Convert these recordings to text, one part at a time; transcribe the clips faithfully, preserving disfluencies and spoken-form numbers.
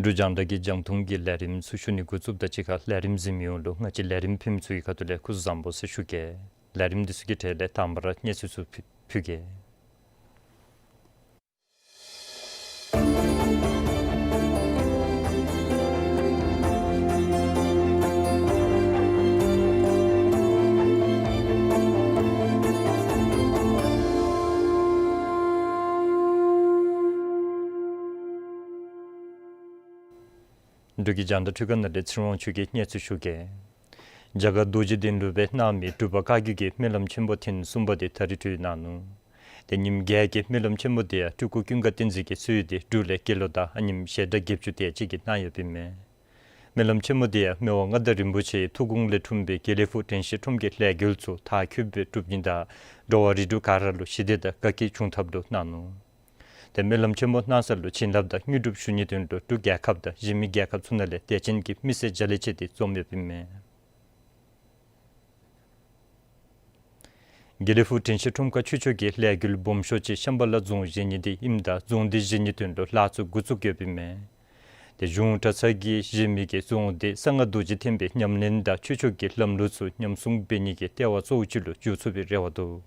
འབྲུག་རྒྱང་བསྒྲགས་ཀྱི་རྒྱང་མཐོང་གི་ལས་རིམ་ཚུ་ཞུ་ནི་འགོ་བཙུགསཔ་དང་གཅིག་ཁར་ལས་རིམ་གཟིགས་མི་ཡོངས་ལུ་ང་བཅས་ལས་རིམ་ཕུལ་མི་ཚུ་གི་ཁ་ཐུག་ལས་སྐུ་གཟུགས་བཟང་པོ་ཟེར་ཞུ་གེ། ལས་རིམ་འདི་ཚུ་གི་གྲས་ལས་དང་པ་ར་གནས་ཚུལ་ཚུ་ཕུལ་ཕུལ་གེ། འབྲུག་གི་རྒྱང་བསྒྲགས་འཕྲུལ་ཁང་ནང་ལས་ཚེ་རིང་དབང་ཕྱུག་གིས་གནས་ཚུལ་ཞུ་གེ། རྒྱ་གར་རྡོ་རྗེ་གདན་ལུ་སྦེ་གནང་མི་འབྲུག་པ་བཀའ་བརྒྱུད་ཀྱི་སྨོན་ལམ་ཆེན་མོ་ཐེངས་གསུམ་པ་དེ་ད་རིས་གྲོལ་གནང་ནུག། ཏེ་ཉིནམ་བརྒྱད་ཀྱི་སྨོན་ལམ་ཆེན་མོ་དེ་ཡང་སྤྲུལ་སྐུ་ཀུན་དགའ་བསྟན་འཛིན་གྱིས་གཙོས་ཏེ་འབྲུག་ལས་སྐྱེས་ལོ་དང་ཨ་ཉིམ་ཞལ་གྲངས་བརྒྱད་ཅུ་དེ་ཅིག་གིས་གནང་ཡོདཔ་ཨིན་མས། སྨོན་ལམ་ཆེན་མོ་དེ་ཡང་མི་དབང་མངའ་བདག་རིན་པོ་ཆེའི་ཐུགས་དགོངས་ལས་འཁྲུངས་པའི་དགེ་ལེགས་ཕུག་དྲན་ཤེས་ཁྲོམ་གྱི་ལས་འགུལ་ཚུ་མཐར་འཁྱོལ་སྦེ་གྲུབ་ནི་དང་འགྲོ་བ་རིགས་དྲུག་ག་ར་ལུ་ཞི་བདེ་དང་དགའ་སྐྱིད་འབྱུང་ཐབས་ལུ་གནང་ནུག། ཏེ་སྨོན་ལམ་ཆེན་མོ་གནང་ས་ལུ་བྱིན་རླབས་དང་དངོས་གྲུབ་ཞུ་ནིའི་དོན་ལུ་འབྲུག་རྒྱལ་ཁབ་དང་གཞན་མི་རྒྱལ་ཁབ་ཚུ་ནང་ལས་དད་ཅན་གྱི་མི་སེར་བརྒྱ་ལས་བཅད་དེ་འཛོམས་ཡོདཔ་ཨིན་མས། དགེ་ལེགས་ཕུག་དྲན་ཤེས་ཁྲོམ་ཁ་ཆོས་ཕྱོགས་ཀྱི་ལས་འགུལ་སྦོམ་ཤོས་ཅིག་ཤམ་བྷ་ལ་རྫོང་བཞེངས་ནི་དེ་ཨིནམ་ད་རྫོང་འདི་བཞེངས་ནིའི་དོན་ལུ་ལཱ་ཚུ་འགོ་བཙུགས་ཡོདཔ་ཨིན་མས། ཏེ་གཞུང་གྲྭ་ཚང་གིས་བཞེངས་མི་གི་རྫོང་འདི་གསང་སྔགས་རྡོ་རྗེ་ཐེག་པའི་ཉམས་ལེན་དང་ཆོས་ཕྱོགས་ཀྱི་ལམ་ལུགས་ཚུ་ཉམས་སྲུང་འབད་ནི་གི་ལྟེ་བ་གཙོ་བོ་ཅིག་ལུ་འགྱུར་ཚུགས་པའི་རེ་བ་འདུག།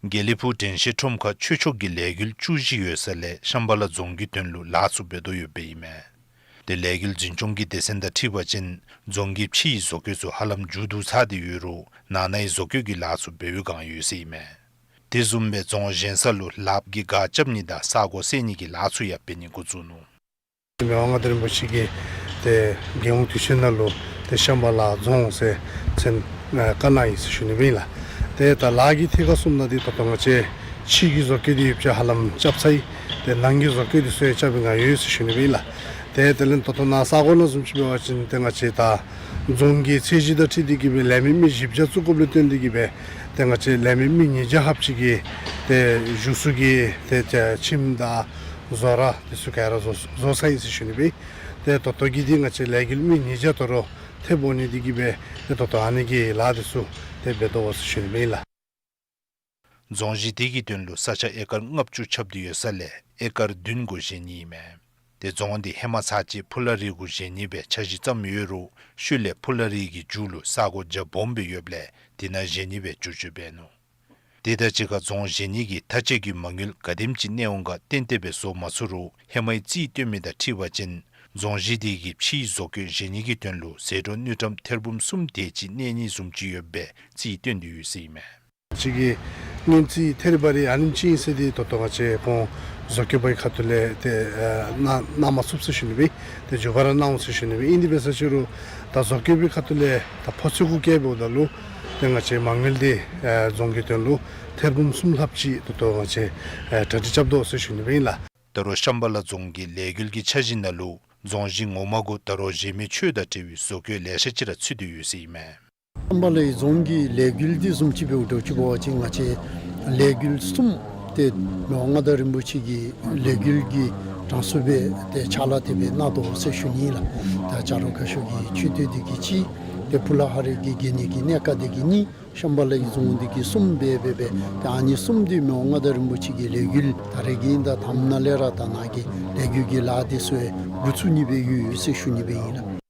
དགེ་ལེགས་ཕུག་དྲན་ཤེས་ཁྲོམ་ཁ་ཆོས་ཕྱོགས་ཀྱི་ལས་འགུལ་བཅུ་བཞི་ཡོད་ས་ལས་ཤམ་བྷ་ལ་རྫོང་གི་དོན་ལུ་ལཱ་ཚུ་འབད་དོ་ཡོདཔ་ཨིན་མས། ཏེ་ལས་འགུལ་འཛིན་སྐྱོང་གི་སྡེ་ཚན་དང་འཁྲིལ་བ་ཅིན་རྫོང་གི་ཕྱིའི་བཟོ་བཀོད་ཚུ་ཧ་ལམ་མཇུག་བསྡུ་ཚར་ཏེ་ཡོད་རུང་ནང་ནའི་བཟོ་བཀོད་ཀྱི་ལཱ་ཚུ་འབད་བའི་བསྒང་ཡོད་ཟེར་ཨིན་མས། དེ་བཟུམ་སྦེ་རྫོང་བཞེངས་ས་ལུ་ལགཔ་གིས་སྒར་རྐྱབ་ནི་དང་ས་གོ་བསལ་ནི་གི་ལཱ་ཚུ་ཡང་འབད་ནི་འགོ་བཙུགས་ནུག། མི་དབང་མངའ་བདག་རིན་པོ་ཆེ་གིས་ཏེ་རྒྱལ་ཡོངས་དུས་ཆེན་ནང་ལུ་ཏེ་ཤམ་བྷ་ལ་རྫོང་ཟེར་མཚན་ཨ་བཀའ་གནང་ཡི་ཟེར་ཞུ་ནི་སྦེ་ཨིན་ལགས། ཏེ་ད་ལཱ་གི་ཐད་ཁར་གསུངམ་ད་འདི་ད་ལྟོ་ང་བཅས་ཕྱི་གི་བཟོ་བཀོད་འདི་ཡོདཔ་ཅིག་ཧ་ལམ་རྐྱབ་ཚར་ཡི། ཏེ་ནང་གི་བཟོ་བཀོད་འདི་ཚུ་ཡང་རྐྱབ་པའི་བསྒང་ཡོད་ཟེར་ཞུ་ནི་སྦེ་ཨིན་ལགས། ཏེ་དེ་ལས་ད་ལྟོ་ནཱ་ས་གོ་ནང་བཟུམ་ཅིག་འབད་བ་ཅིན་ཏེ་ང་བཅས་ད་རྫོང་གི་ཚད་གཞི་དང་འཁྲིལ་ཏེ་གིས་སྦེ་ལས་མི་མི་བཞི་བརྒྱ་བཙུགས་དགོཔ་ལས་བརྟེན་ཏེ་གིས་སྦེ་ཏེ་ང་བཅས་ལས་མི་མི་ཉིས་བརྒྱ་ལྷགཔ་ཅིག་གིས་ཏེ་བཞུགས་ས་གི་ཏེ་ཏེ་ཁྱིམ་དང་བཟོ་གྲྭ་འདི་ཚུ་ག་ར་བཟོ་བཟོ་ཚར་ཡི་ཟེར་ཞུ་ནི་སྦེ། ཏེ་ད་ལྟོ་གི་འདི་ང་བཅས་ལས་འགུལ་མི་ཉིས་བརྒྱ་དོ་རུང་ཐེབས་འོང་ནི་འདི་གིས་སྦེ་ཏེ་ད་ལྟོ་ཨ་ནི་གི་ལཱ་འདི་ཚུ་ཏེ་འབད་དོ་ཟེར་ཞུ་ནི་སྦེ་ཨིན་ལགས། རྫོང་གཞི་དེ་གི་དོན་ལུ་ས་ཆ་ཨེ་ཀར་ལྔ་བཅུ་ཁྱབ་སྟེ་ཡོད་ས་ལས་ཨེ་ཀར་བདུན་གུ་བཞེངས་ནི་ཨིན་མས། ཏེ་རྫོང་འདི་ཧེ་མ་ཚར་གཅིག་ཕུ་ལ་རི་གུ་བཞེངས་ནི་སྦེ་འཆར་གཞི་བརྩམས་ཡོད་རུང་ཤུལ་ལས་ཕུ་ལ་རི་གི་མཇུག་ལུ་ས་གོ་རྒྱ་སྦོམ་སྦེ་ཡོདཔ་ལས་དེ་ནང་བཞེངས་ནི་སྦེ་བསྒྱུར་བཅོས་འབད་ནུག། དེ་དང་གཅིག་ཁར་རྫོང་བཞེངས་ནི་གི་མཐའ་དཔྱད་ཀྱི་མ་དངུལ་ག་དེམ་ཅིག་གནས་འོང་ག་གཏན་གཏན་སྦེ་བཟོ་མ་ཚུགས་རུང་ཧེ་མའི་རྩིས་སྟོན་མི་དང་འཁྲིལ་བ་ཅིན་རྫོང་གཞི་དེ་གི་ཕྱིའི་བཟོ་བཀོད་བཞེངས་ནི་གི་དོན་ལུ་ཟད་འགྲོ་དངུལ་ཀྲམ་ཐེར་འབུམ་གསུམ་དེ་ཅིག་གནས་ནི་བཟུམ་ཅིག་ཡོདཔ་སྦེ་རྩིས་སྟོན་ཏེ་ཡོད་ཟེར་ཨིན་མས། ཅིག་གི་སྔོན་རྩིས་ཐེར་བ་རེ་ཨ་ནེམ་ཅིག་ཨིན་ཟེར་འདི་ད་ལྟོ་ང་བཅས་ཁོང་བཟོ་བཀོད་པའི་ཁ་ཐུག་ལས་ཏེ་ཨ་གནང་གནང་མ་ཚུགས་ཟེར་ཞུ་ནི་སྦེ། ཏེ་མཇུག་ཁར་ར་གནང་འོང་ཟེར་ཞུ་ནི་སྦེ། ཨིན་དེ་འབད་ས་ཅིག་རུང་ད་བཟོ་བཀོད་པའི་ཁ་ཐུག་ལས་ད་ཕོ་ཚོད་གུ་བཀལཝ་ད་ལུ་ཏེ་ང་བཅས་མ་དངུལ་འདི་ཨ་རྫོང་གི་དོན་ལུ་ཐེར་འབུམ་གསུམ་ལྷགཔ་ཅིག་ད་ལྟོ་ང་བཅས་ཨ་གྲ་སྒྲིག་རྐྱབ་དོ་ཟེར་ཞུ་ནི་སྦེ་ཨིན་ལགས། ད་རུང་ཤམ་བྷ་ལ་རྫོང་གི་ལས་འགུལ་གྱི་འཆར་གཞི་ནང་ལུ་རྫོང་གཞི་ངོ་མ་གུ་ད་རུང་གཞལ་མེད་ཆོས་དང་འབྲེལ་བའི་བཟོ་བཀོད་ལེ་ཤ་ཅིག་ར་ཚུད་དེ་ཡོད་ཟེར་ཨིན་མས། ཤམྦྷ་ལའི་རྫོང་གི་ལས་འགུལ་འདི་བཟུམ་ཅིག་འབདཝ་ད་ཅིག་འབད་བ་ཅིན་ང་བཅས་ལས་འགུལ་གསུམ་ཏེ་མི་དབང་མངའ་བདག་རིན་པོ་ཆེ་གི་ལས་འགུལ་གྱི་གྲངས་སུ་སྦེ་ཏེ་ཕྱག་ལཱ་དེ་སྦེ་གནང་དོ་ཟེར་ཞུ་ནི་ལགས། ད་བྱ་རོག་ཁ་ཤོར་གྱི་མཆོད་རྟེན་འདི་གིས་གཅིག། ཏེ་ཕུ་ལ་ཧ་རི་གི་དགེ་བསྙེན་གྱི་གནས་ཁང་འདི་གིས་གཉིས། ཤམྦྷ་ལའི་རྫོང་འདི་གིས་གསུམ་འབད་འབད་འབད། ཏེ་ཨ་ནི་གསུམ་འདི་མི་དབང་མངའ་བདག་རིན་པོ་ཆེ་གི་ལས་འགུལ་ད་རེས་ཀྱི་ཨིན་ད་དང་པ་ནང་ལས་ར་ད་ནཱ་གི་ལས་འགུལ་གྱི་ལཱ་འདི་ཚུ་འགོ་བཙུགས་ནི་སྦེ་ཡོད་ཟེར་ཞུ་ནི་སྦེ་ཨིན་ལགས།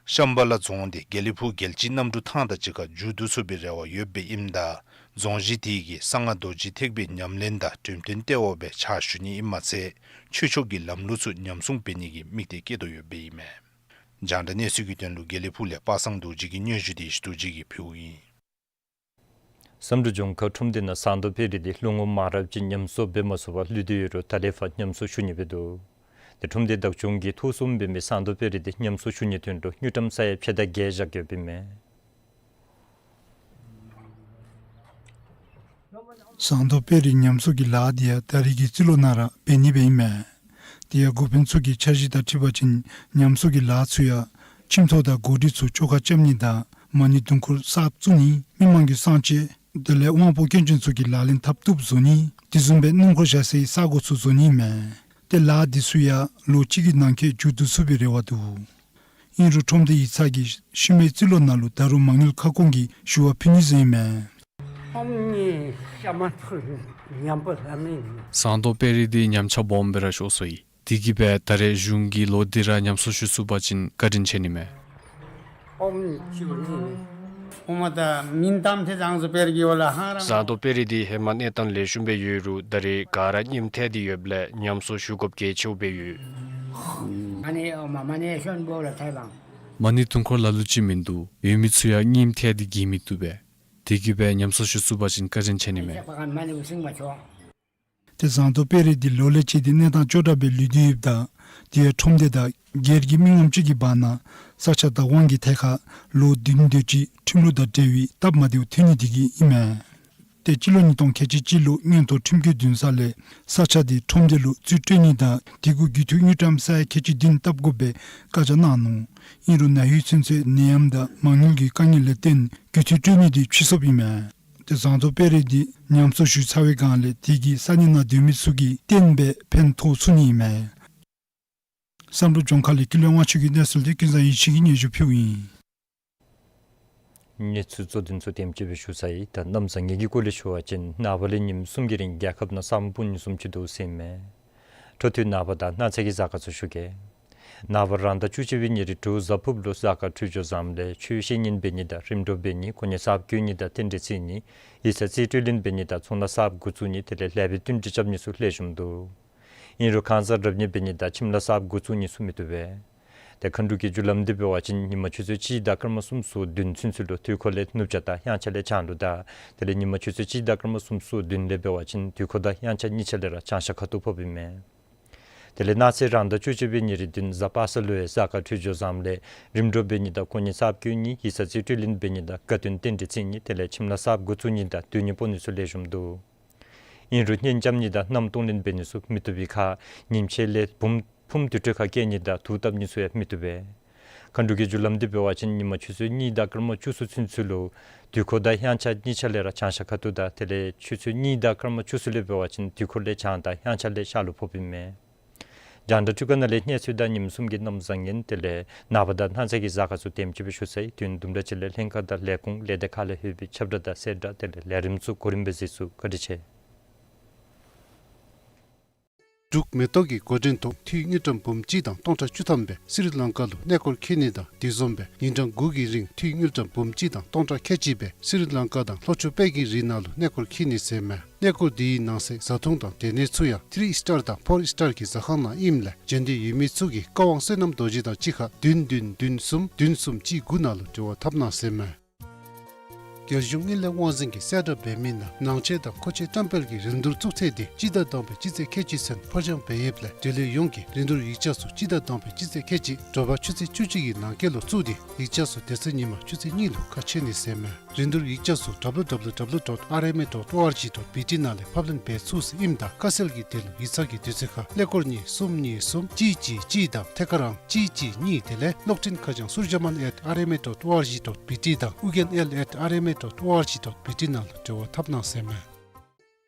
ཤམྦྷ་ལ་རྫོང་འདི་དགེ་ལེགས་ཕུག་རྒྱལ་སྤྱིའི་གནམ་གྲུ་ཐང་དང་གཅིག་ཁར་མཇུག་བསྡུ་ཚུགས་པའི་རེ་བ་ཡོདཔ་ཨིནམ་ད་རྫོང་གཞི་དེ་གིས་གསང་སྔགས་རྡོ་རྗེ་ཐེག་པའི་ཉམས་ལེན་དང་འགྲེམས་སྟོན་ལྟེ་བ་སྦེ་ཕྱག་ཞུ་ནི་ཨིནམ་མ་ཚད་ཆོས་ཕྱོགས་ཀྱི་ལམ་ལུགས་ཚུ་ཉམས་སྲུང་འབད་ནི་གི་དམིགས་གཏད་བསྐྱེད་དོ་ཡོདཔ་ཨིན་མས། རྒྱང་བསྒྲགས་གནས་ཚུལ་གྱི་དོན་ལུ་དགེ་ལེགས་ཕུག་ལས་པ་སངས་རྡོ་རྗེ་གི་སྙན་ཞུ་དེ་ཞུ་དོ་རྗེ་གིས་ཕུལཝ་ཨིན། བསམ་གྲུབ་ལྗོངས་མཁར་ཁྲོམ་སྡེ་ནང་ཟངས་མདོག་དཔལ་རི་དེ་ལོ་ངོ་མང་རབས་ཅིག་ཉམས་གསོ་འབད་མ་ཚུགས་པར་ལུས་ཏེ་ཡོད་རུང་ད་ལས་ཕར་ཉམས་གསོ་ཞུ་ནི་འབད་དོ། ཏེ་ཁྲོམ་སྡེ་བདག་སྐྱོང་གིས་ཐོ་གསུམ་འབད་མི་ཟངས་མདོག་དཔལ་རི་དེ་ཉམས་གསོ་ཞུ་ནིའི་དོན་ལུ་དངུལ་ཀྲམ་ས་ཡ་ཕྱེད་དང་བརྒྱད་བཞག་ཡོདཔ་ཨིན་མས། ཟངས་མདོག་དཔལ་རི་ཉམས་གསོ་གི་ལཱ་འདི་ཡང་ད་རེས་ཀྱི་རྩིས་ལོ་ནང་ར་འབད་ནི་སྦེ་ཨིན་མས། དེ་ཡང་འགོ་དཔོན་ཚུ་གི་འཆར་གཞི་དང་འཁྲིལ་བ་ཅིན་ཉམས་གསོ་གི་ལཱ་ཚུ་ཡང་ཁྱིམ་ཐོག་དང་སྒོ་སྒྲིག་ཚུ་བཅོ་ཁ་རྐྱབ་ནི་དང་མ་ཎི་དུང་འཁོར་གསརཔ་བཙུགས་ནི་མི་མང་གི་གསང་སྤྱོད་དེ་ལས་དབང་པོ་སྐྱོན་ཅན་ཚུ་གི་ལག་ལེན་འཐབ་བཏུབ་བཟོ་ནི་དེ་བཟུམ་སྦེ་སྣུམ་འཁོར་བཞག་སའི་ས་གོ་ཚུ་བཟོ་ནི་ཨིན་མས། ཏེ་ལཱ་འདི་ཚུ་ཡང་ལོ་གཅིག་གི་ནང་འཁོད་མཇུག་བསྡུ་ཚུགས་པའི་རེ་བ་འདུག། ཨིན་རུང་ཁྲོམ་སྡེ་ཡིག་ཚང་གིས་ཤུལ་མའི་རྩིས་ལོ་ནང་ལུ་ད་རུང་མ་དངུལ་ཁ་སྐོང་གི་ཞུ་བ་ཕུལ་ནི་ཟེར་ཨིན་མས། ཨོམ་ནི་ཤ་མ་ཐུར་ཉམས་པོ་ལ་མིན། ཟངས་མདོག་དཔལ་རི་འདི་ཉམས་ཆག་སྦོམ་སྦེ་ར་ཤོར་སོ་ཡི། དེ་གིས་སྦེ་ད་རེས་གཞུང་གིས་ལོག་སྟེ་ར་ཉམས་གསོ་ཞུ་ཚུགས་པ་ཅིན་བཀའ་དྲིན་ཆེ་ནི་མས། ཨོམ་ནི་ཅིའུ་ནི་ཨོ་མ་ད་མིང་གཏམ་ཐེ་ཟངས་མདོག་དཔལ་རི་གི་ཝ་ལ་ཧང་རང་། ཟངས་མདོག་དཔལ་རི་འདི་ཧེ་མ་གནས་སྟངས་ལེགས་ཤོམ་སྦེ་ཡོད་རུང་ད་རེས་ག་ར་རྙིངམ་ཐལ་ཏེ་ཡོདཔ་ལས་ཉམས་གསོ་ཞུ་དགོཔ་གལ་ཆེཝ་སྦེ་ཡོད། མ་ཎི་ཨོ་མ་མ་ཎི་ཤོན་པོ་ལ་ཐལ་བང་། མ་ཎི་དུང་འཁོར་ལ་ལུ་ཅིག་མིན་འདུག། ཡོད་མི་ཚུ་ཡང་རྙིངམ་ཐལ་ཏེ་གི་མི་བཏུབ་པས། དེ་གིས་སྦེ་ཉམས་གསོ་ཞུ་ཚུགས་པ་ཅིན་བཀའ་དྲིན་ཆེ་ནི་མས། ཏེ་ཟངས་མདོག་དཔལ་རི་འདི་ལོ་ལས་བཅད་དེ་གནས་སྟངས་སྐྱོ་དྲགས་སྦེ་ལུས་ཏེ་ཡོདཔ་ད་དེ་ཡང་ཁྲོམ་སྡེ་དང་སྒེར་གྱི་མི་ངོམ་ཅིག་གི་བར་ན་ས་ཆ་བདག་དབང་གི་ཐད་ཁར་ལོ་བདུན་དེ་ཅིག་ཁྲིམས་ལུགས་དང་འབྲེལ་བའི་སྟབས་མ་བདེཝ་ཐོན་ནི་དེ་གིས་ཨིན་མས། ཏེ་སྤྱི་ལོ་ཉིས་སྟོང་ཁལ་གཅིག་གཅིག་ལུ་མངོན་མཐོ་ཁྲིམས་ཀྱི་འདུན་ས་ལས་ས་ཆ་དེ་ཁྲོམ་སྡེ་ལུ་རྩིས་སྤྲོད་ནི་དང་དེ་གུ་རྒུད་འཐུས་དངུལ་ཀྲམ་ས་ཡ་ཁལ་གཅིག་བདུན་བཏབ་དགོཔ་སྦེ་བཀའ་རྒྱ་གནང་ནུག། ཨིན་རུང་ན་ཧིང་ཚུན་ཚོད་ནད་ཡམས་དང་མ་དངུལ་གྱི་དཀའ་ངལ་ལས་བརྟེན་རྒུད་འཐུས་སྤྲོད་ནི་དེ་ཕྱིས་སོཔ་ཨིན་མས། ཏེ་ཟངས་མདོག་དཔལ་རི་འདི་ཉམས་གསོ་ཞུ་ཚར་བའི་སྒང་ལས་དེ་གིས་ས་གནས་ནང་སྡོད་མི་ཚུ་གི་རྟེན་སྦེ་ཕན་ཐོགས་ཚུགས་ནི་ཨིན་མས། བསམ་གྲུབ་ལྗོངས་མཁར་ལས་ཀུན་ལེགས་དབང་ཕྱུག་གི་གནས་ཚུལ་འདི་ཀུན་བཟང་ཡེ་ཤེས་ཀྱིས་སྙན་ཞུ་ཕུལཝ་ཨིན། གནས་ཚུལ་གཙོ་དོན་ཚུ་དེམ་ཅིག་སྦེ་ཞུ་ཚར་ཡི། ད་གནམ་བཟང་ངན་གྱི་སྐོར་ལས་ཞུ་བ་ཅིན་ནངས་པ་ལས་ཉིནམ་གསུམ་གྱི་རིང་རྒྱལ་ཁབ་ནང་ས་སྨུག་སྤུབ་ནི་བཟུམ་ཅིག་འདུག་ཟེར་ཨིན་མས། འཕྲོ་མཐུད་ནངས་པ་དང་གནངས་ཚེ་གི་གཟའ་སྐར་ཚུ་ཞུ་གེ། ནངས་པ་རང་ཟླ་བཅུ་གཅིག་པའི་ཉེར་དྲུག་གཟའ་ཕུརཔ་ལུ་གཟའ་སྐར་འཕྲོད་སྦྱོར་བཟངམ་ལས་ཆོས་བཤད་ཉིན་འབད་ནི་དང་རིམ་གྲོ་འབད་ནི་གོ་གནས་གསརཔ་བསྐོ་ནི་དང་རྟེན་འབྲེལ་བརྩི་ནི་ཡིག་ཚང་རྩིས་སྤྲོད་ལེན་འབད་ནི་དང་ཚོང་ལཱ་གསརཔ་འགོ་བཙུགས་ནི་དེ་ལས་ལེགས་པའི་བསྟུན་གྲོས་རྐྱབ་ནི་ཚུ་ལེགས་ཤོམ་འདུག། ཨིན་རུང་ཁང་གསར་རབ་གཉེར་འབད་ནི་དང་ཁྱིམ་ལཱ་གསརཔ་འགོ་བཙུགས་ནི་ཚུ་མི་བཏུབ་པས། ཏེ་མཁའ་འགྲོ་གི་རྒྱུ་ལམ་འདི་འབད་བ་ཅིན་ཉིན་མ་ཆུ་ཚོད་གཅིག་དང་སྐར་མ་སུམ་ཅུ་སོ་བདུན་ཚུན་ཚོད་ལུ་དུས་འཁོར་ལས་ནུབ་བྱང་དང་དབྱངས་འཆར་ལས་བྱང་ལུ་དང་དེ་ལས་ཉིན་མ་ཆུ་ཚོད་གཅིག་དང་སྐར་མ་སུམ་ཅུ་སོ་བདུན་ལས་འབད་བ་ཅིན་དུས་འཁོར་དང་དབྱངས་འཆར་གཉིས་ཆ་ལས་ར་བྱང་ཤར་ཁ་ཐུག་ཕོགཔ་ཨིན་མས། དེ་ལས་གནངས་ཚེ་རང་ཟླ་བཅུ་གཅིག་པའི་ཉེར་བདུན་གཟའ་པ་སངས་ལུ་ཡང་གཟའ་སྐར་འཕྲོད་སྦྱོར་བཟངམ་ལས་རིམ་གྲོ་འབད་ནི་དང་གོ་གནས་གསརཔ་བསྐོ་ནི་ཡིག་ཚང་རྩིས་སྤྲོད་ལེན་འབད་ནི་དང་བཀའ་བསྟུན་རྟེན་འབྲེལ་བརྩི་ནི་དེ་ལས་ཁྱིམ་ལཱ་གསརཔ་འགོ་བཙུགས་ནི་དང་སྡོད་གནས་སྤོ་ནི་ཚུ་ལེགས་ཤོམ་འདུག། ཨིན་རུང་གཉེན་རྐྱབ་ནི་དང་མནའམ་གཏོང་ལེན་འབད་ནི་ཚུ་མི་བཏུབ་པའི་ཁར་ཉིནམ་ཕྱེད་ལས་བུམོ་ཕུངམ་དུར་ཁྲོད་ཁར་བསྐྱལ་ནི་དང་དུག་བཏབ་ནི་ཚུ་ཡང་མི་བཏུབ་པས། མཁའ་འགྲོ་གི་རྒྱུ་ལམ་འདི་འབད་བ་ཅིན་ཉིན་མ་ཆུ་ཚོད་གཉིས་དང་སྐར་མ་བཅུ་གསུམ་ཚུན་ཚོད་ལུ་དུས་འཁོར་དང་དབྱངས་འཆར་གཉིས་ཆ་ལས་ར་བྱང་ཤར་ཁ་ཐུག་དང་དེ་ལས་ཆུ་ཚོད་གཉིས་དང་སྐར་མ་བཅུ་གསུམ་ལས་འབད་བ་ཅིན་དུས་འཁོར་ལས་བྱང་དང་དབྱངས་འཆར་ལས་ཤར་ལུ་ཕོགཔ་ཨིན་མས། རྒྱང་བསྒྲགས་འཕྲུལ་ཁང་ནང་ལས་གནས་ཚུལ་དང་ཉིནམ་གསུམ་གྱི་གནམ་བཟང་ངན་དེ་ལས་ནངས་པ་དང་གནངས་ཚེ་གི་གཟའ་སྐར་ཚུ་དེམ་ཅིག་སྦེ་ཞུ་ཚར་ཡི། དུས་ཡུན་དུམ་གྲ་ཅིག་ལས་ལྷན་ཁག་དང་ལས་ཁུངས་ལས་སྡེ་ཁག་ལས་ལྷོད་པའི་ཁྱབ་བསྒྲགས་དང་གསལ་བསྒྲགས་དེ་ལས་ལས་རིམ་ཚུ་གོ་རིམ་སྦེ་གཟིགས་ཚུགས། བཀའ་དྲིན་ཆེ། འབྲུག་མེ་ཏོག་གི་འགོ་འདྲེན་ཐོག་འཐུས་དངུལ་ཀྲམ་འབུམ་གཅིག་དང་སྟོང་ཕྲག་བཅུ་ཐམ་སྦེ་སི་རི་ལང་ཀ་ལུ་གནས་སྐོར་འཁྱིད་ནི་དང་དེ་བཟུམ་སྦེ་ཉིན་གྲངས་དགུ་གི་རིང་འཐུས་དངུལ་ཀྲམ་འབུམ་གཅིག་དང་སྟོང་ཕྲག་ཁལ་གཅིག་སྦེ་སི་རི་ལང་ཀ་དང་ལྷོ་ཕྱོགས་དཔལ་གྱི་རི་ནང་ལུ་གནས་སྐོར་འཁྱིད་ནི་ཟེར་མས། གནས་སྐོར་འདིའི་ནང་གསེས་བཟའ་འཐུང་དང་སྡོད་གནས་ཚུ་ཡང་ཐི་རི་སི་ཊར་དང་ཕོར་སི་ཊར་གྱི་ཟ་ཁང་ནང་ཨིནམ་ལས་འབྱོན་འདོད་ཡོད་མི་ཚུ་གིས་བཀའ་དབང་བསོད་ནམས་རྡོ་རྗེ་དང་གཅིག་ཁར་བདུན་བདུན་བདུན་གསུམ་བདུན་གསུམ་གཅིག་དགུ་ནང་ལུ་འབྲེལ་བ་འཐབ་གནང་ཟེར་མས། རྒྱལ་གཞུང་དངུལ་ལས་དབང་འཛིན་གྱིས་གསལ་བསྒྲགས་འབད་མི་ནང་ནང་ཆས་དང་མཁོ་ཆས་བཀྲམ་སྤེལ་གྱི་རིན་བསྡུར་བཙུགས་ཚེས་འདི་སྤྱི་ཟླ་དང་པའི་སྤྱི་ཚེས་ཁལ་གཅིག་ཚུན་ཕར་འགྱངས་འབད་ཡོདཔ་ལས་འབྲེལ་ཡོད་ཡོངས་ཀྱིས་རིན་བསྡུར་ཡིག་ཆ་ཚུ་སྤྱི་ཟླ་དང་པའི་སྤྱི་ཚེས་ཁལ་གཅིག་དྲོ་པ་ཆུ་ཚོད་བཅུ་གཅིག་གི་ནང་འཁོད་ལུ་བཙུགས་ཏེ་ཡིག་ཆ་ཚུ་དེ་ཚེ་ཉིན་མ་ཆུ་ཚོད་གཉིས་ལུ་ཁ་ཕྱེ་ནི་ཟེར་མས། རིན་བསྡུར་ཡིག་ཆ་ཚུ་W W W dot R M A dot O R G dot B T ནང་ལས་ཕབ་ལེན་འབད་ཚུགས་ཟེར་ཨིནམ་ད་ཁ་གསལ་གྱི་དོན་ལུ་ཡིག་ཚང་གི་དུས་ཚོད་ཁར་ཀླད་ཀོར་གཉིས་གསུམ་གཉིས་གསུམ་གཅིག་གཅིག་གཅིག་དང་ཐད་ཀར་ཨང་གཅིག་གཅིག་གཉིས་དེ་ལས་གློག་འཕྲིན་ཁ་བྱང་surjaman at R M A dot O R G dot B T དང་ཨོ་རྒྱན་L at R M A dot O R G dot B T ནང་ལུ་འབྲེལ་བ་འཐབ་གནང་ཟེར་མས།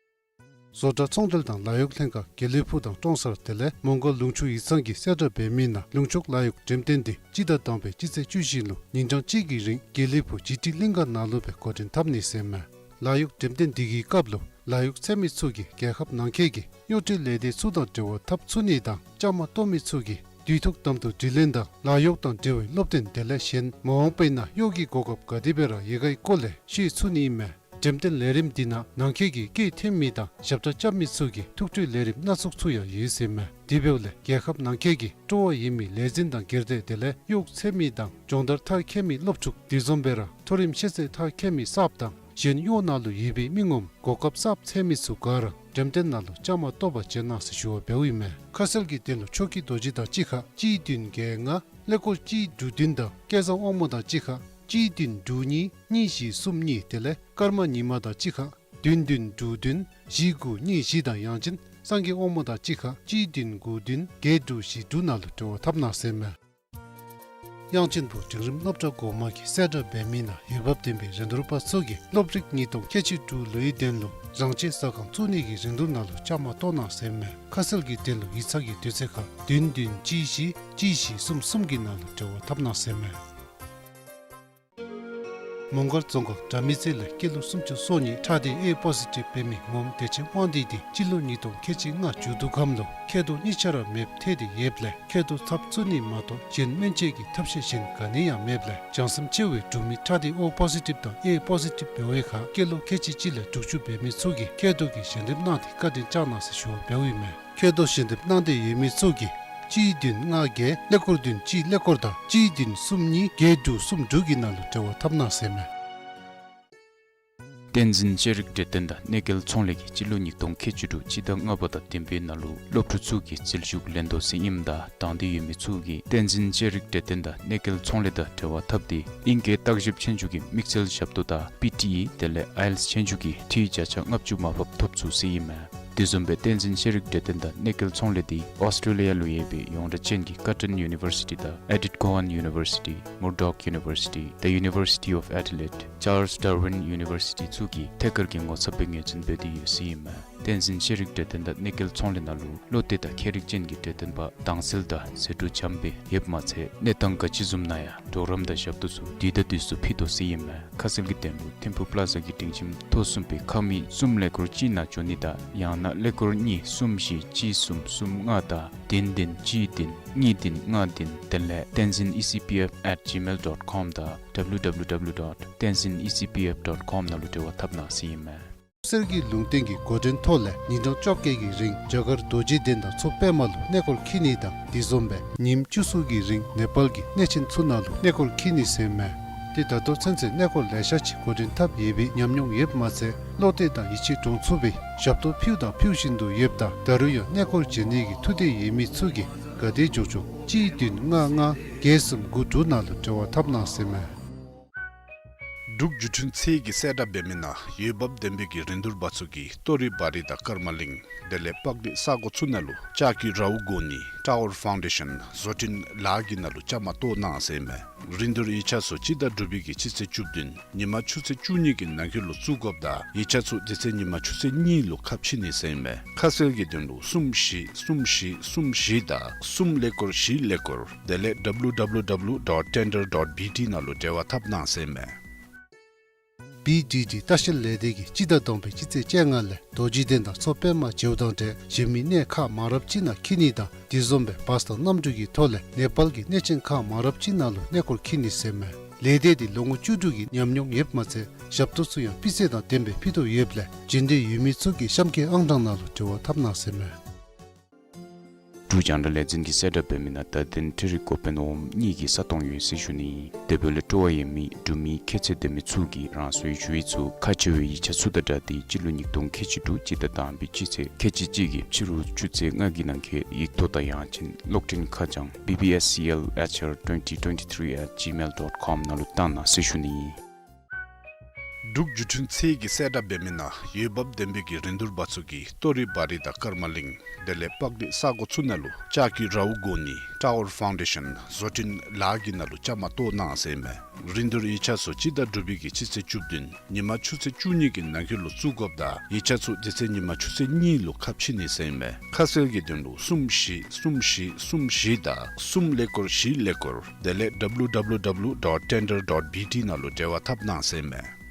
བཟོ་གྲྭ་ཚོང་འབྲེལ་དང་ལཱ་གཡོག་ལྷན་ཁག་དགེ་ལེགས་ཕུག་དང་ཀྲོང་གསར་དེ་ལས་མོང་སྒར་ལུང་ཕྱོགས་ཡིག་ཚང་གིས་གསལ་བསྒྲགས་འབད་མི་ནང་ལུང་ཕྱོགས་ལཱ་གཡོག་འགྲེམས་སྟོན་འདི་སྤྱི་ཟླ་དང་པའི་སྤྱི་ཚེས་བཅུ་བཞི་ལུ་ཉིན་གྲངས་གཅིག་གི་རིང་དགེ་ལེགས་ཕུག་ཇི་ཊི་གླིང་ག་ནང་ལུ་སྦེ་འགོ་འདྲེན་འཐབ་ནི་ཟེར་མས། ལཱ་གཡོག་འགྲེམས་སྟོན་འདི་གི་སྐབས་ལུ་ལཱ་གཡོག་འཚོལ་མི་ཚུ་གིས་རྒྱལ་ཁབ་ནང་འཁོད་ཀྱི་གཡོག་འབྲེལ་ལས་སྡེ་ཚུ་དང་འབྲེལ་བ་འཐབ་ཚུགས་ནི་དང་བཅའ་མར་གཏོགས་མི་ཚུ་གིས་དུས་ཐོག་དམ་དུ་དྲི་ལན་དང་ལཱ་གཡོག་དང་འབྲེལ་བའི་སློབ་སྟོན་དེ་ལས་གཞན་མ་འོངས་པའི་ནང་གཡོག་གི་གོ་སྐབས་ག་དེ་སྦེ་ར་ཡོད་གའི་སྐོར་ལས་ཤེས་ཚུགས་ནི་ཨིན་མས། འགྲེམས་སྟོན་ལས་རིམ་འདི་ནང་ནང་འཁོད་ཀྱི་སྐད་འཐེན་མི་དང་ཞབས་ཁྲ་རྐྱབ་མི་ཚུ་གི་ཐུགས་སྤྲོའི་ལས་རིམ་སྣ་ཚོགས་ཚུ་ཡང་ཡོད་ཟེར་མས། དེ་འབདཝ་ལས་རྒྱལ་ཁབ་ནང་འཁོད་ཀྱི་སྤྲོ་བ་ཡོད་མི་ལས་འཛིན་དང་སྒེར་སྡེ་དེ་ལས་གཡོག་འཚོལ་མི་དང་སྦྱོང་བརྡར་མཐར་འཁྱོལ་མི་སློབ་ཕྲུག་དེ་བཟུམ་སྦེ་ར་མཐོ་རིམ་ཤེས་ཚད་མཐར་འཁྱོལ་མི་གསརཔ་དང་གཞན་གཡོག་ནང་ལུ་ཡོད་པའི་མི་ངོམ་གོ་སྐབས་གསརཔ་འཚོལ་མི་ཚུ་ག་ར་འགྲེམས་སྟོན་ནང་ལུ་བཅའ་མར་གཏོགས་པར་བྱོན་གནང་ཟེར་ཞུ་བ་འབདཝ་ཨིན་མས། ཁ་གསལ་གྱི་དོན་ལུ་ཆོས་སྐྱིད་རྡོ་རྗེ་དང་གཅིག་ཁར་གཅིག་བདུན་བརྒྱད་ལྔ་ཀླད་ཀོར་གཅིག་དྲུག་བདུན་དང་སྐལ་བཟང་དབང་མོ་དང་གཅིག་ཁར་གཅིག་བདུན་དྲུག་གཉིས་གཉིས་བཞི་གསུམ་གཉིས་དེ་ལས་ཀརྨ་ཉི་མ་དང་གཅིག་ཁར་བདུན་བདུན་དྲུག་བདུན་བཞི་དགུ་གཉིས་བཞི་དང་ཡང་ཅིན་སངས་རྒྱས་དབང་མོ་དང་གཅིག་ཁར་གཅིག་བདུན་དགུ་བདུན་བརྒྱད་དྲུག་བཞི་དྲུག་ནང་ལུ་འབྲེལ་བ་འཐབ་གནང་ཟེར་མས། དབྱངས་ཅན་ཕུག་འབྲིང་རིམ་སློབ་གྲྭ་འགོ་མ་གིས་གསལ་བསྒྲགས་འབད་མི་ནང་འོས་འབབ་ལྡན་པའི་རིན་བསྡུར་པ་ཚུ་གིས་སློབ་རིག་ཉིས་སྟོང་ཁལ་གཅིག་དྲུག་ལོའི་དོན་ལུ་རང་བྱས་ཟ་ཁང་བཙུགས་ནི་གི་རིན་བསྡུར་ནང་ལུ་བཅའ་མར་གཏོགས་གནང་ཟེར་མས། ཁ་གསལ་གྱི་དོན་ལུ་ཡིག་ཚང་གི་དུས་ཚོད་ཁར་བདུན་བདུན་གཅིག་བཞི་གཅིག་བཞི་གསུམ་གསུམ་གྱི་ནང་ལུ་འབྲེལ་བ་འཐབ་གནང་ཟེར་མས། མོང་སྒར་རྫོང་ཁག་དགྲ་མེད་རྩེ་ལས་སྐྱེས་ལོ་སུམ་ཅུ་སོ་གཉིས་ཁྲག་སྡེ་ཨེ་པོ་སི་ཊིབ་འབད་མི་ངོམ་བདེ་ཆེན་དབང་འདུས་འདི་སྤྱི་ལོ་ཉིས་སྟོང་ཁལ་གཅིག་ལྔ་མཇུག་བསྡུ་ཁམས་ལུ་མཁལ་རྡོག་གཉིས་ཆ་ར་མེདཔ་ཐལ་ཏེ་ཡོདཔ་ལས་མཁལ་རྡོག་ཚབ་བཙུགས་ནི་མ་གཏོགས་གཞན་སྨན་བཅོས་ཀྱི་ཐབས་ཤེས་གཞན་ག་ནི་ཡང་མེདཔ་ལས་བྱང་སེམས་ཆེ་བའི་འབྲུག་མི་ཁྲག་སྡེ་ཨོ་པོ་སི་ཊིབ་དང་ཨེ་པོ་སི་ཊིབ་འབད་བའི་ཁར་སྐྱེས་ལོ་ཁལ་གཅིག་གཅིག་ལས་དྲུག་ཅུ་འབད་མི་ཚུ་གིས་མཁལ་རྡོག་གི་ཞལ་འདེབས་གནང་སྟེ་བཀའ་དྲིན་བསྐྱང་གནང་ཟེར་ཞུ་བ་འབདཝ་ཨིན་མས། མཁལ་རྡོག་ཞལ་འདེབས་གནང་འདོད་ཡོད་མི་ཚུ་གིས་གཅིག་བདུན་ལྔ་བརྒྱད་ཀླད་ཀོར་བདུན་གཅིག་ཀླད་ཀོར་དང་གཅིག་བདུན་གསུམ་གཉིས་བརྒྱད་དྲུག་གསུམ་དྲུག་གི་ནང་ལུ་འབྲེལ་བ་འཐབ་གནང་ཟེར་མས། བསྟན་འཛིན་ཤེས་རིག་གྲོས་སྟོན་དང་གནས་སྐལ་ཚོང་ལས་ཀྱིས་སྤྱི་ལོ་ཉིས་སྟོང་ཁལ་གཅིག་དྲུག་སྤྱི་ཟླ་ལྔ་པ་དང་བདུན་པའི་ནང་ལུ་སློབ་ཕྲུག་ཚུ་གི་རྩིས་ཞུགས་ལེན་དོ་ཟེར་ཨིནམ་ད་དང་འདོད་ཡོད་མི་ཚུ་གིས་བསྟན་འཛིན་ཤེས་རིག་གྲོས་སྟོན་དང་གནས་སྐལ་ཚོང་ལས་དང་འབྲེལ་བ་འཐབ་སྟེ་ཨིང་སྐད་བརྟག་ཞིབ་ཆོས་རྒྱུགས་ཀྱི་དམིགས་བསལ་ཞབས་ཏོག་དང་པི་ཊི་ཨི་དེ་ལས་ཨའི་ཨེལ་ཊི་ཨེསི་ཆོས་རྒྱུགས་ཀྱི་འཕྲུལ་བརྒྱ་ཆ་ལྔ་བཅུ་མར་ཕབ་ཐོབ་ཚུགས་ཟེར་ཨིན་མས། དེ་བཟུམ་སྦེ་བསྟན་འཛིན་ཤེས་རིག་གྲོས་སྟོན་དང་གནས་སྐལ་ཚོང་ལས་འདི་ཨོསི་ཊེ་ལི་ཡ་ལུ་ཡོད་པའི་ཡོངས་གྲགས་ཅན་གྱི་ཀར་ཊོན་ཡུ་ནི་བར་སི་ཊི་དང་ཨེ་ཌིཐ་ཀོ་ཝཱན་ཡུ་ནི་བར་སི་ཊི་མུར་ཌོག་ཡུ་ནི་བར་སི་ཊི་The University of Adelaide Charles Darwin University ཚུ་གིས་ཐད་ཀར་གྱི་ངོ་ཚབ་སྦེ་ངོས་འཛིན་འབད་དེ་ཡོད་ཟེར་ཨིན་མས། བསྟན་འཛིན་ཤེས་རིག་གྲོས་སྟོན་དང་གནས་སྐལ་ཚོང་ལས་ནང་ལུ་བློ་གཏད་དང་མཁས་རིག་ཅན་གྱི་གྲོས་སྟོན་པ་དྭངས་གསལ་དང་ཟད་འགྲོ་འཇམ་སྦེ་ཡོདཔ་མ་ཚད་གནས་སྟངས་ག་ཅི་བཟུམ་ནང་ཡང་གྲོགས་རམ་དང་ཞབས་ཏོག་ཚུ་དུས་དང་དུས་སུ་ཕུལ་དོ་ཟེར་ཨིན་མས། ཁ་གསལ་གྱི་དོན་ལུ་ཐིམ་ཕུག་པ་ལ་ཛ་གི་སྒྲིང་ཁྱིམ་ཐོག་གསུམ་པའི་ཁང་མིག་གསུམ་ཀླད་ཀོར་གཅིག་ནང་འབྱོན་ནི་དང་ཡང་ན་ཀླད་ཀོར་གཉིས་གསུམ་བཞི་གཅིག་གསུམ་གསུམ་ལྔ་དང་བདུན་བདུན་གཅིག་བདུན་གཉིས་བདུན་ལྔ་བདུན་དེ་ལས་tenzin E C P F at gmail dot com དང་W W W dot tenzin E C P F dot com ནང་ལུ་འབྲེལ་བ་འཐབ་གནང་ཟེར་ཨིན་མས། གསེར་གྱི་ལུང་བསྟན་གྱི་འགོ་འདྲེན་ཐོག་ལས་ཉིན་གྲངས་བཅོ་བརྒྱད་ཀྱི་རིང་རྒྱ་གར་རྡོ་རྗེ་གདན་དང་མཚོ་པདྨ་ལུ་གནས་སྐོར་འཁྱིད་ནི་དང་དེ་བཟུམ་སྦེ་ཉིནམ་བཅུ་གསུམ་གྱི་རིང་ནེ་པཱལ་གྱི་གནས་ཆེན་ཚུ་ནང་ལུ་གནས་སྐོར་འཁྱིད་ནི་ཟེར་མས། ཏེ་ད་ལྟོ་ཚུན་ཚོད་གནས་སྐོར་ལེ་ཤ་ཅིག་འགོ་འདྲེན་འཐབ་ཡོད་པའི་ཉམས་མྱོང་ཡོདཔ་མ་ཚད་བློ་གཏད་དང་ཡིད་ཆེས་འདྲོངས་ཚུགས་པའི་ཞབས་ཏོག་ཕུལཝ་དང་ཕུལ་བཞིན་དུ་ཡོདཔ་ད་ད་རུང་ཡང་གནས་སྐོར་བྱོན་ནི་གི་ཐུགས་འདོད་ཡོད་མི་ཚུ་གིས་ག་དེ་མགྱོགས་མགྱོགས་གཅིག་བདུན་ལྔ་ལྔ་བརྒྱད་གསུམ་དགུ་དྲུག་ནང་ལུ་འབྲེལ་བ་འཐབ་གནང་ཟེར་མས། འབྲུག་བརྒྱུད་འཕྲིན་ཚད་ཀྱིས་གསལ་བསྒྲགས་འབད་མི་ནང་འོས་འབབ་ལྡན་པའི་གི་རིན་བསྡུར་པ་ཚུ་གིས་ཏོ་རི་བ་རི་དང་ཀརྨ་གླིང་དེ་ལས་པག་གླིང་ས་གོ་ཚུ་ནང་ལུ་ལྕགས་ཀྱི་རཝ་བསྒོར་ནི་ཊ་ཝར་ཕའུན་ཌེ་ཤཱན་བཟོ་སྐྲུན་ལཱ་གི་ནང་ལུ་བཅའ་མར་གཏོགས་གནང་ཟེར་མས། རིན་བསྡུར་ཡིག་ཆ་ཚུ་སྤྱི་ཟླ་དྲུག་པའི་གི་སྤྱི་ཚེས་བཅུ་བདུན་ཉིན་མ་ཆུ་ཚོད་བཅུ་གཉིས་ཀྱི་ནང་འཁོད་ལུ་བཙུགས་དགོཔ་ད་ཡིག་ཆ་ཚུ་དེ་ཚེ་ཉིན་མ་ཆུ་ཚོད་གཉིས་ལུ་ཁ་ཕྱེ་ནི་ཟེར་མས། ཁ་གསལ་གྱི་དོན་ལུ་གསུམ་བཞི་གསུམ་བཞི་གསུམ་བཞི་དང་གསུམ་ཀླད་ཀོར་བཞི་ཀླད་ཀོར་དེ་ལས་W W W dot tender dot B T ནང་ལུ་འབྲེལ་བ་འཐབ་གནང་ཟེར་མས། བི་ཌི་ཌི་ལྟ་བཤལ་ལས་སྡེ་གིས་སྤྱི་ཟླ་དང་པའི་སྤྱི་ཚེས་བཅོ་ལྔ་ལས་རྡོ་རྗེ་གདན་དང་མཚོ་པདྨ་མཇལཝ་དང་འབྲེལ་གཞན་མི་གནས་ཁག་མང་རབས་ཅིག་ནང་འཁྱིད་ནི་དང་དེ་བཟུམ་སྦེ་བཱས་དང་གནམ་གྲུ་གི་ཐོག་ལས་ནེ་པཱལ་གྱི་གནས་ཆེན་ཁག་མང་རབས་ཅིག་ནང་ལུ་གནས་སྐོར་འཁྱིད་ནི་ཟེར་མས། ལས་སྡེ་འདི་ལོ་ངོ་བཅུ་དྲུག་གི་ཉམས་མྱོང་ཡོདཔ་མ་ཚད་ཞབས་ཏོག་ཚུ་ཡང་སྤུས་ཚད་དང་ལྡནམ་སྦེ་ཕུལ་དོ་ཡོདཔ་ལས་འབྱོན་འདོད་ཡོད་མི་ཚུ་གིས་གཤམ་འཁོད་ཨང་གྲངས་ནང་ལུ་འབྲེལ་བ་འཐབ་གནང་ཟེར་མས། འབྲུག་རྒྱང་བསྒྲགས་ལས་འཛིན་གྱི་གསལ་བསྒྲགས་འབད་མི་ནང་བརྡ་དོན་འཕྲུལ་རིག་འགོ་དཔོན་འོགམ་གཉིས་ཀྱིས་ས་སྟོང་ཡོད་ཟེར་ཞུ་ནི། དེ་འབདཝ་ལས་སྤྲོ་བ་ཡོད་མི་འབྲུག་མི་ཁྱད་ཚད་ལྡན་མི་ཚུ་གིས་རང་སོའི་ཞུ་ཡིག་ཚུ་ཁག་ཆེ་བའི་ཡིག་ཆ་ཚུ་དང་སྦྲགས་ཏེ་སྤྱི་ལོ་ཉིས་སྟོང་ཁལ་གཅིག་དྲུག་སྤྱི་ཟླ་དང་པའི་སྤྱི་ཚེས་ཁལ་གཅིག་གཅིག་གི་ཕྱི་རུ་ཆུ་ཚོད་ལྔ་གི་ནང་འཁོད་ཡིག་ཐོག་དང་ཡང་ཅིན་གློག་འཕྲིན་ཁ་བྱང་B B S C L H R twenty twenty-three at gmail dot com ནང་ལུ་བཏང་གནང་ཟེར་ཞུ་ནི། འབྲུག་བརྒྱུད་འཕྲིན་ཚད་ཀྱི་གསལ་བསྒྲགས་འབད་མི་ནང་འོས་འབབ་ལྡན་པའི་གི་རིན་བསྡུར་པ་ཚུ་གིས་ཏོ་རི་བ་རི་དང་ཀརྨ་གླིང་དེ་ལས་པག་གནས་ས་གོ་ཚུ་ནང་ལུ་ལྕགས་ཀྱི་རཝ་བསྒོར་ནི་ཊ་ཝར་ཕའུན་ཌེ་ཤཱན་བཟོ་སྐྲུན་ལཱ་གི་ནང་ལུ་བཅའ་མར་གཏོགས་གནང་ཟེར་མས། རིན་བསྡུར་ཡིག་ཆ་ཚུ་སྤྱི་ཟླ་དྲུག་པའི་གི་སྤྱི་ཚེས་བཅུ་བདུན་ཉིན་མ་ཆུ་ཚོད་བཅུ་གཉིས་ཀྱི་ནང་འཁོད་ལུ་བཙུགས་དགོཔ་དང་ཡིག་ཆ་ཚུ་དེ་ཚེ་ཉིན་མ་ཆུ་ཚོད་གཉིས་ལུ་ཁ་ཕྱེ་ནི་ཟེར་མས། ཁ་གསལ་གྱི་དོན་ལུ་གསུམ་བཞི་གསུམ་བཞི་གསུམ་བཞི་དང་གསུམ་ཀླད་ཀོར་བཞི་ཀླད་ཀོར་དེ་ལས W W W dot tender dot B T ནང་ལུ་འབྲེལ་བ་འཐབ་གནང་ཟེར་མས།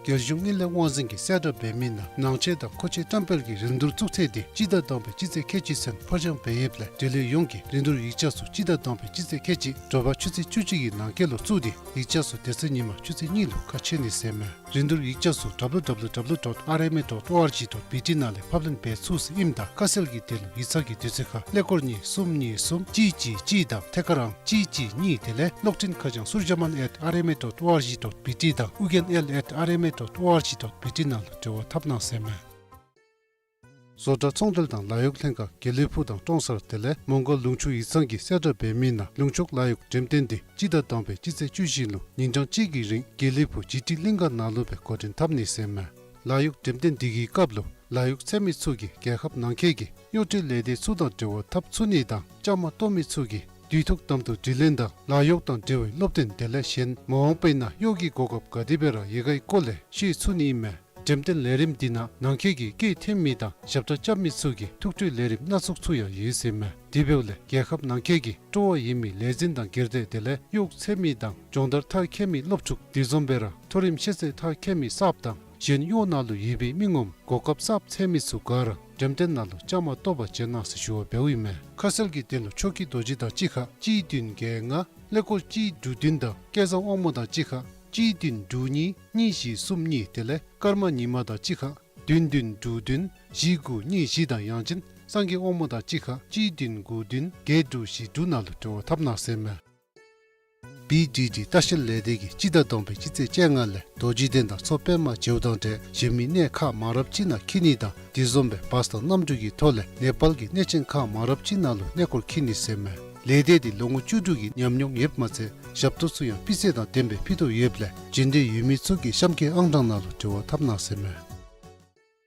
རྒྱལ་གཞུང་དངུལ་ལས་དབང་འཛིན་གྱི་གསལ་བསྒྲགས་འབད་མི་ནང་ནང་ཆས་དང་མཁོ་ཆས་བཀྲམ་སྤེལ་གྱི་རིན་བསྡུར་བཙུགས་ཚེས་དེ་སྤྱི་ཟླ་དང་པའི་སྤྱི་ཚེས་ཁལ་གཅིག་ཚུན་ཕར་འགྱངས་འབད་ཡོདཔ་ལས་འབྲེལ་ཡོད་ཡོངས་ཀྱིས་རིན་བསྡུར་ཡིག་ཆ་ཚུ་སྤྱི་ཟླ་དང་པའི་སྤྱི་ཚེས་ཁལ་གཅིག་དྲོ་པ་ཆུ་ཚོད་བཅུ་གཅིག་གི་ནང་འཁོད་ལུ་བཙུགས་ཏེ་ཡིག་ཆ་ཚུ་དེ་ཚེ་ཉིན་མ་ཆུ་ཚོད་གཉིས་ལུ་ཁ་ཕྱེ་ནི་ཟེར་མས། རིན་བསྡུར་ཡིག་ཆ་ཚུ་W W W dot R M A dot O R G dot B T ནང་ལས་ཕབ་ལེན་འབད་ཚུགས་ཟེར་ཨིནམ་ད་ཁ་གསལ་གྱི་དོན་ལུ་ཡིག་ཚང་གི་དུས་ཚོད་ཁར་ཀླད་ཀོར་གཉིས་གསུམ་གཉིས་གསུམ་གཅིག་གཅིག་གཅིག་དང་ཐད་ཀར་ཨང་གཅིག་གཅིག་གཉིས་དེ་ལས་གློག་འཕྲིན་ཁ་བྱང་surjaman at R M A dot O R G dot B T དང་ཨུ་རྒྱན་L at R M A dot O R G dot B T ནང་ལུ་འབྲེལ་བ་འཐབ་གནང་ཟེར་མས། བཟོ་གྲྭ་ཚོང་འབྲེལ་དང་ལཱ་གཡོག་ལྷན་ཁག་དགེ་ལེགས་ཕུག་དང་ཀྲོང་གསར་དེ་ལས་མོང་སྒར་ལུང་ཕྱོགས་ཡིག་ཚང་གི་གསལ་བསྒྲགས་འབད་མི་ནང་ལུང་ཕྱོགས་ལཱ་གཡོག་འགྲེམས་སྟོན་དེ་སྤྱི་ཟླ་དང་པའི་སྤྱི་ཚེས་བཅུ་བཞི་ལུ་ཉིན་གྲངས་གཅིག་གི་རིང་དགེ་ལེགས་ཕུག་ཇི་ཊི་གླིང་ག་ནང་ལུ་སྦེ་འགོ་འདྲེན་འཐབ་ནི་ཟེར་མས། ལཱ་གཡོག་འགྲེམས་སྟོན་འདི་གི་སྐབས་ལུ་ལཱ་གཡོག་འཚོལ་མི་ཚུ་གིས་རྒྱལ་ཁབ་ནང་འཁོད་ཀྱི་གཡོག་འབྲེལ་ལས་སྡེ་ཚུ་དང་འབྲེལ་བ་འཐབ་ཚུགས་ནི་དང་བཅའ་མར་གཏོགས་མི་ཚུ་གིས་དུས་ཐོག་དམ་དུ་དྲི་ལན་དང་ལཱ་གཡོག་དང་འབྲེལ་བའི་སློབ་སྟོན་དེ་ལས་གཞན་མ་འོངས་པའི་ནང་གཡོག་གི་གོ་སྐབས་ག་དེ་སྦེ་ར་ཡོད་གའི་སྐོར་ལས་ཤེས་ཚུགས་ནི་ཨིན་མས། འགྲེམས་སྟོན་ལས་རིམ་འདི་ནང་ནང་འཁོད་ཀྱི་སྐྱེད་འཐེན་མི་དང་ཞབས་ཁྲ་རྐྱབ་མི་ཚུ་གིས་ཐུགས་སྤྲོའི་ལས་རིམ་སྣ་ཚོགས་ཚུ་ཡང་ཡོད་ཟེར་མས། དེ་འབདཝ་ལས་རྒྱལ་ཁབ་ནང་འཁོད་ཀྱི་སྤྲོ་བ་ཡོད་མི་ལས་འཛིན་དང་སྒེར་སྡེ་དེ་ལས་གཡོག་འཚོལ་མི་དང་སྦྱོང་བརྡར་མཐར་འཁྱོལ་མི་སློབ་ཕྲུག་དེ་བཟུམ་སྦེ་ར་མཐོ་རིམ་ཤེས་ཚད་མཐར་འཁྱོལ་མི་གསརཔ་དང་གཞན་གཡོག་ནང་ལུ་ཡོད་པའི་མི་ངོམ་གོ་སྐབས་གསརཔ་འཚོལ་མི་ཚུ་ག་ར་འགྲེམས་སྟོན་ནང་ལུ་བཅའ་མར་གཏོགས་པར་བྱོན་གནང་ཟེར་ཞུ་བ་འབདཝ་ཨིན་མས། ཁ་གསལ་གྱི་དོན་ལུ་ཆོས་སྐྱིད་རྡོ་རྗེ་དང་གཅིག་ཁར་གཅིག་བདུན་བརྒྱད་ལྔ་ཀླད་ཀོར་གཅིག་དྲུག་བདུན་དང་སྐལ་བཟང་དབང་མོ་དང་གཅིག་ཁར་གཅིག་བདུན་དྲུག་གཉིས་གཉིས་བཞི་གསུམ་གཉིས་དེ་ལས་ཀརྨ་ཉི་མ་དང་གཅིག་ཁར་བདུན་བདུན་དྲུག་བདུན་བཞི་དགུ་གཉིས་བཞི་དང་ཡང་ཅིན་སངས་རྒྱས་དབང་མོ་དང་གཅིག་ཁར་གཅིག་བདུན་དགུ་བདུན་བརྒྱད་དྲུག་བཞི་དྲུག་ནང་ལུ་འབྲེལ་བ་འཐབ་གནང་ཟེར་མས། བི་ཌི་ཌི་ལྟ་བཤལ་ལས་སྡེ་གིས་སྤྱི་ཟླ་དང་པའི་སྤྱི་ཚེས་བཅོ་ལྔ་ལས་རྡོ་རྗེ་གདན་དང་མཚོ་པདྨ་མཇལཝ་དང་འབྲེལ་གཞན་མི་གནས་ཁག་མང་རབས་ཅིག་ནང་འཁྱིད་ནི་དང་དེ་བཟུམ་སྦེ་བཱས་དང་གནམ་གྲུ་གི་ཐོག་ལས་ནེ་པཱལ་གྱི་གནས་ཆེན་ཁག་མང་རབས་ཅིག་ནང་ལུ་གནས་སྐོར་འཁྱིད་ནི་ཟེར་མས། ལས་སྡེ་འདི་ལོ་ངོ་བཅུ་དྲུག་གི་ཉམས་མྱོང་ཡོདཔ་མ་ཚད་ཞབས་ཏོག་ཚུ་ཡང་སྤུས་ཚད་དང་ལྡན་པའི་ཕུལ་དོ་ཡོདཔ་ལས་འབྱོན་འདོད་ཡོད་མི་ཚུ་གིས་གཤམ་འཁོད་ཨང་གྲངས་ནང་ལུ་འབྲེལ་བ་འཐབ་གནང་ཟེར་མས།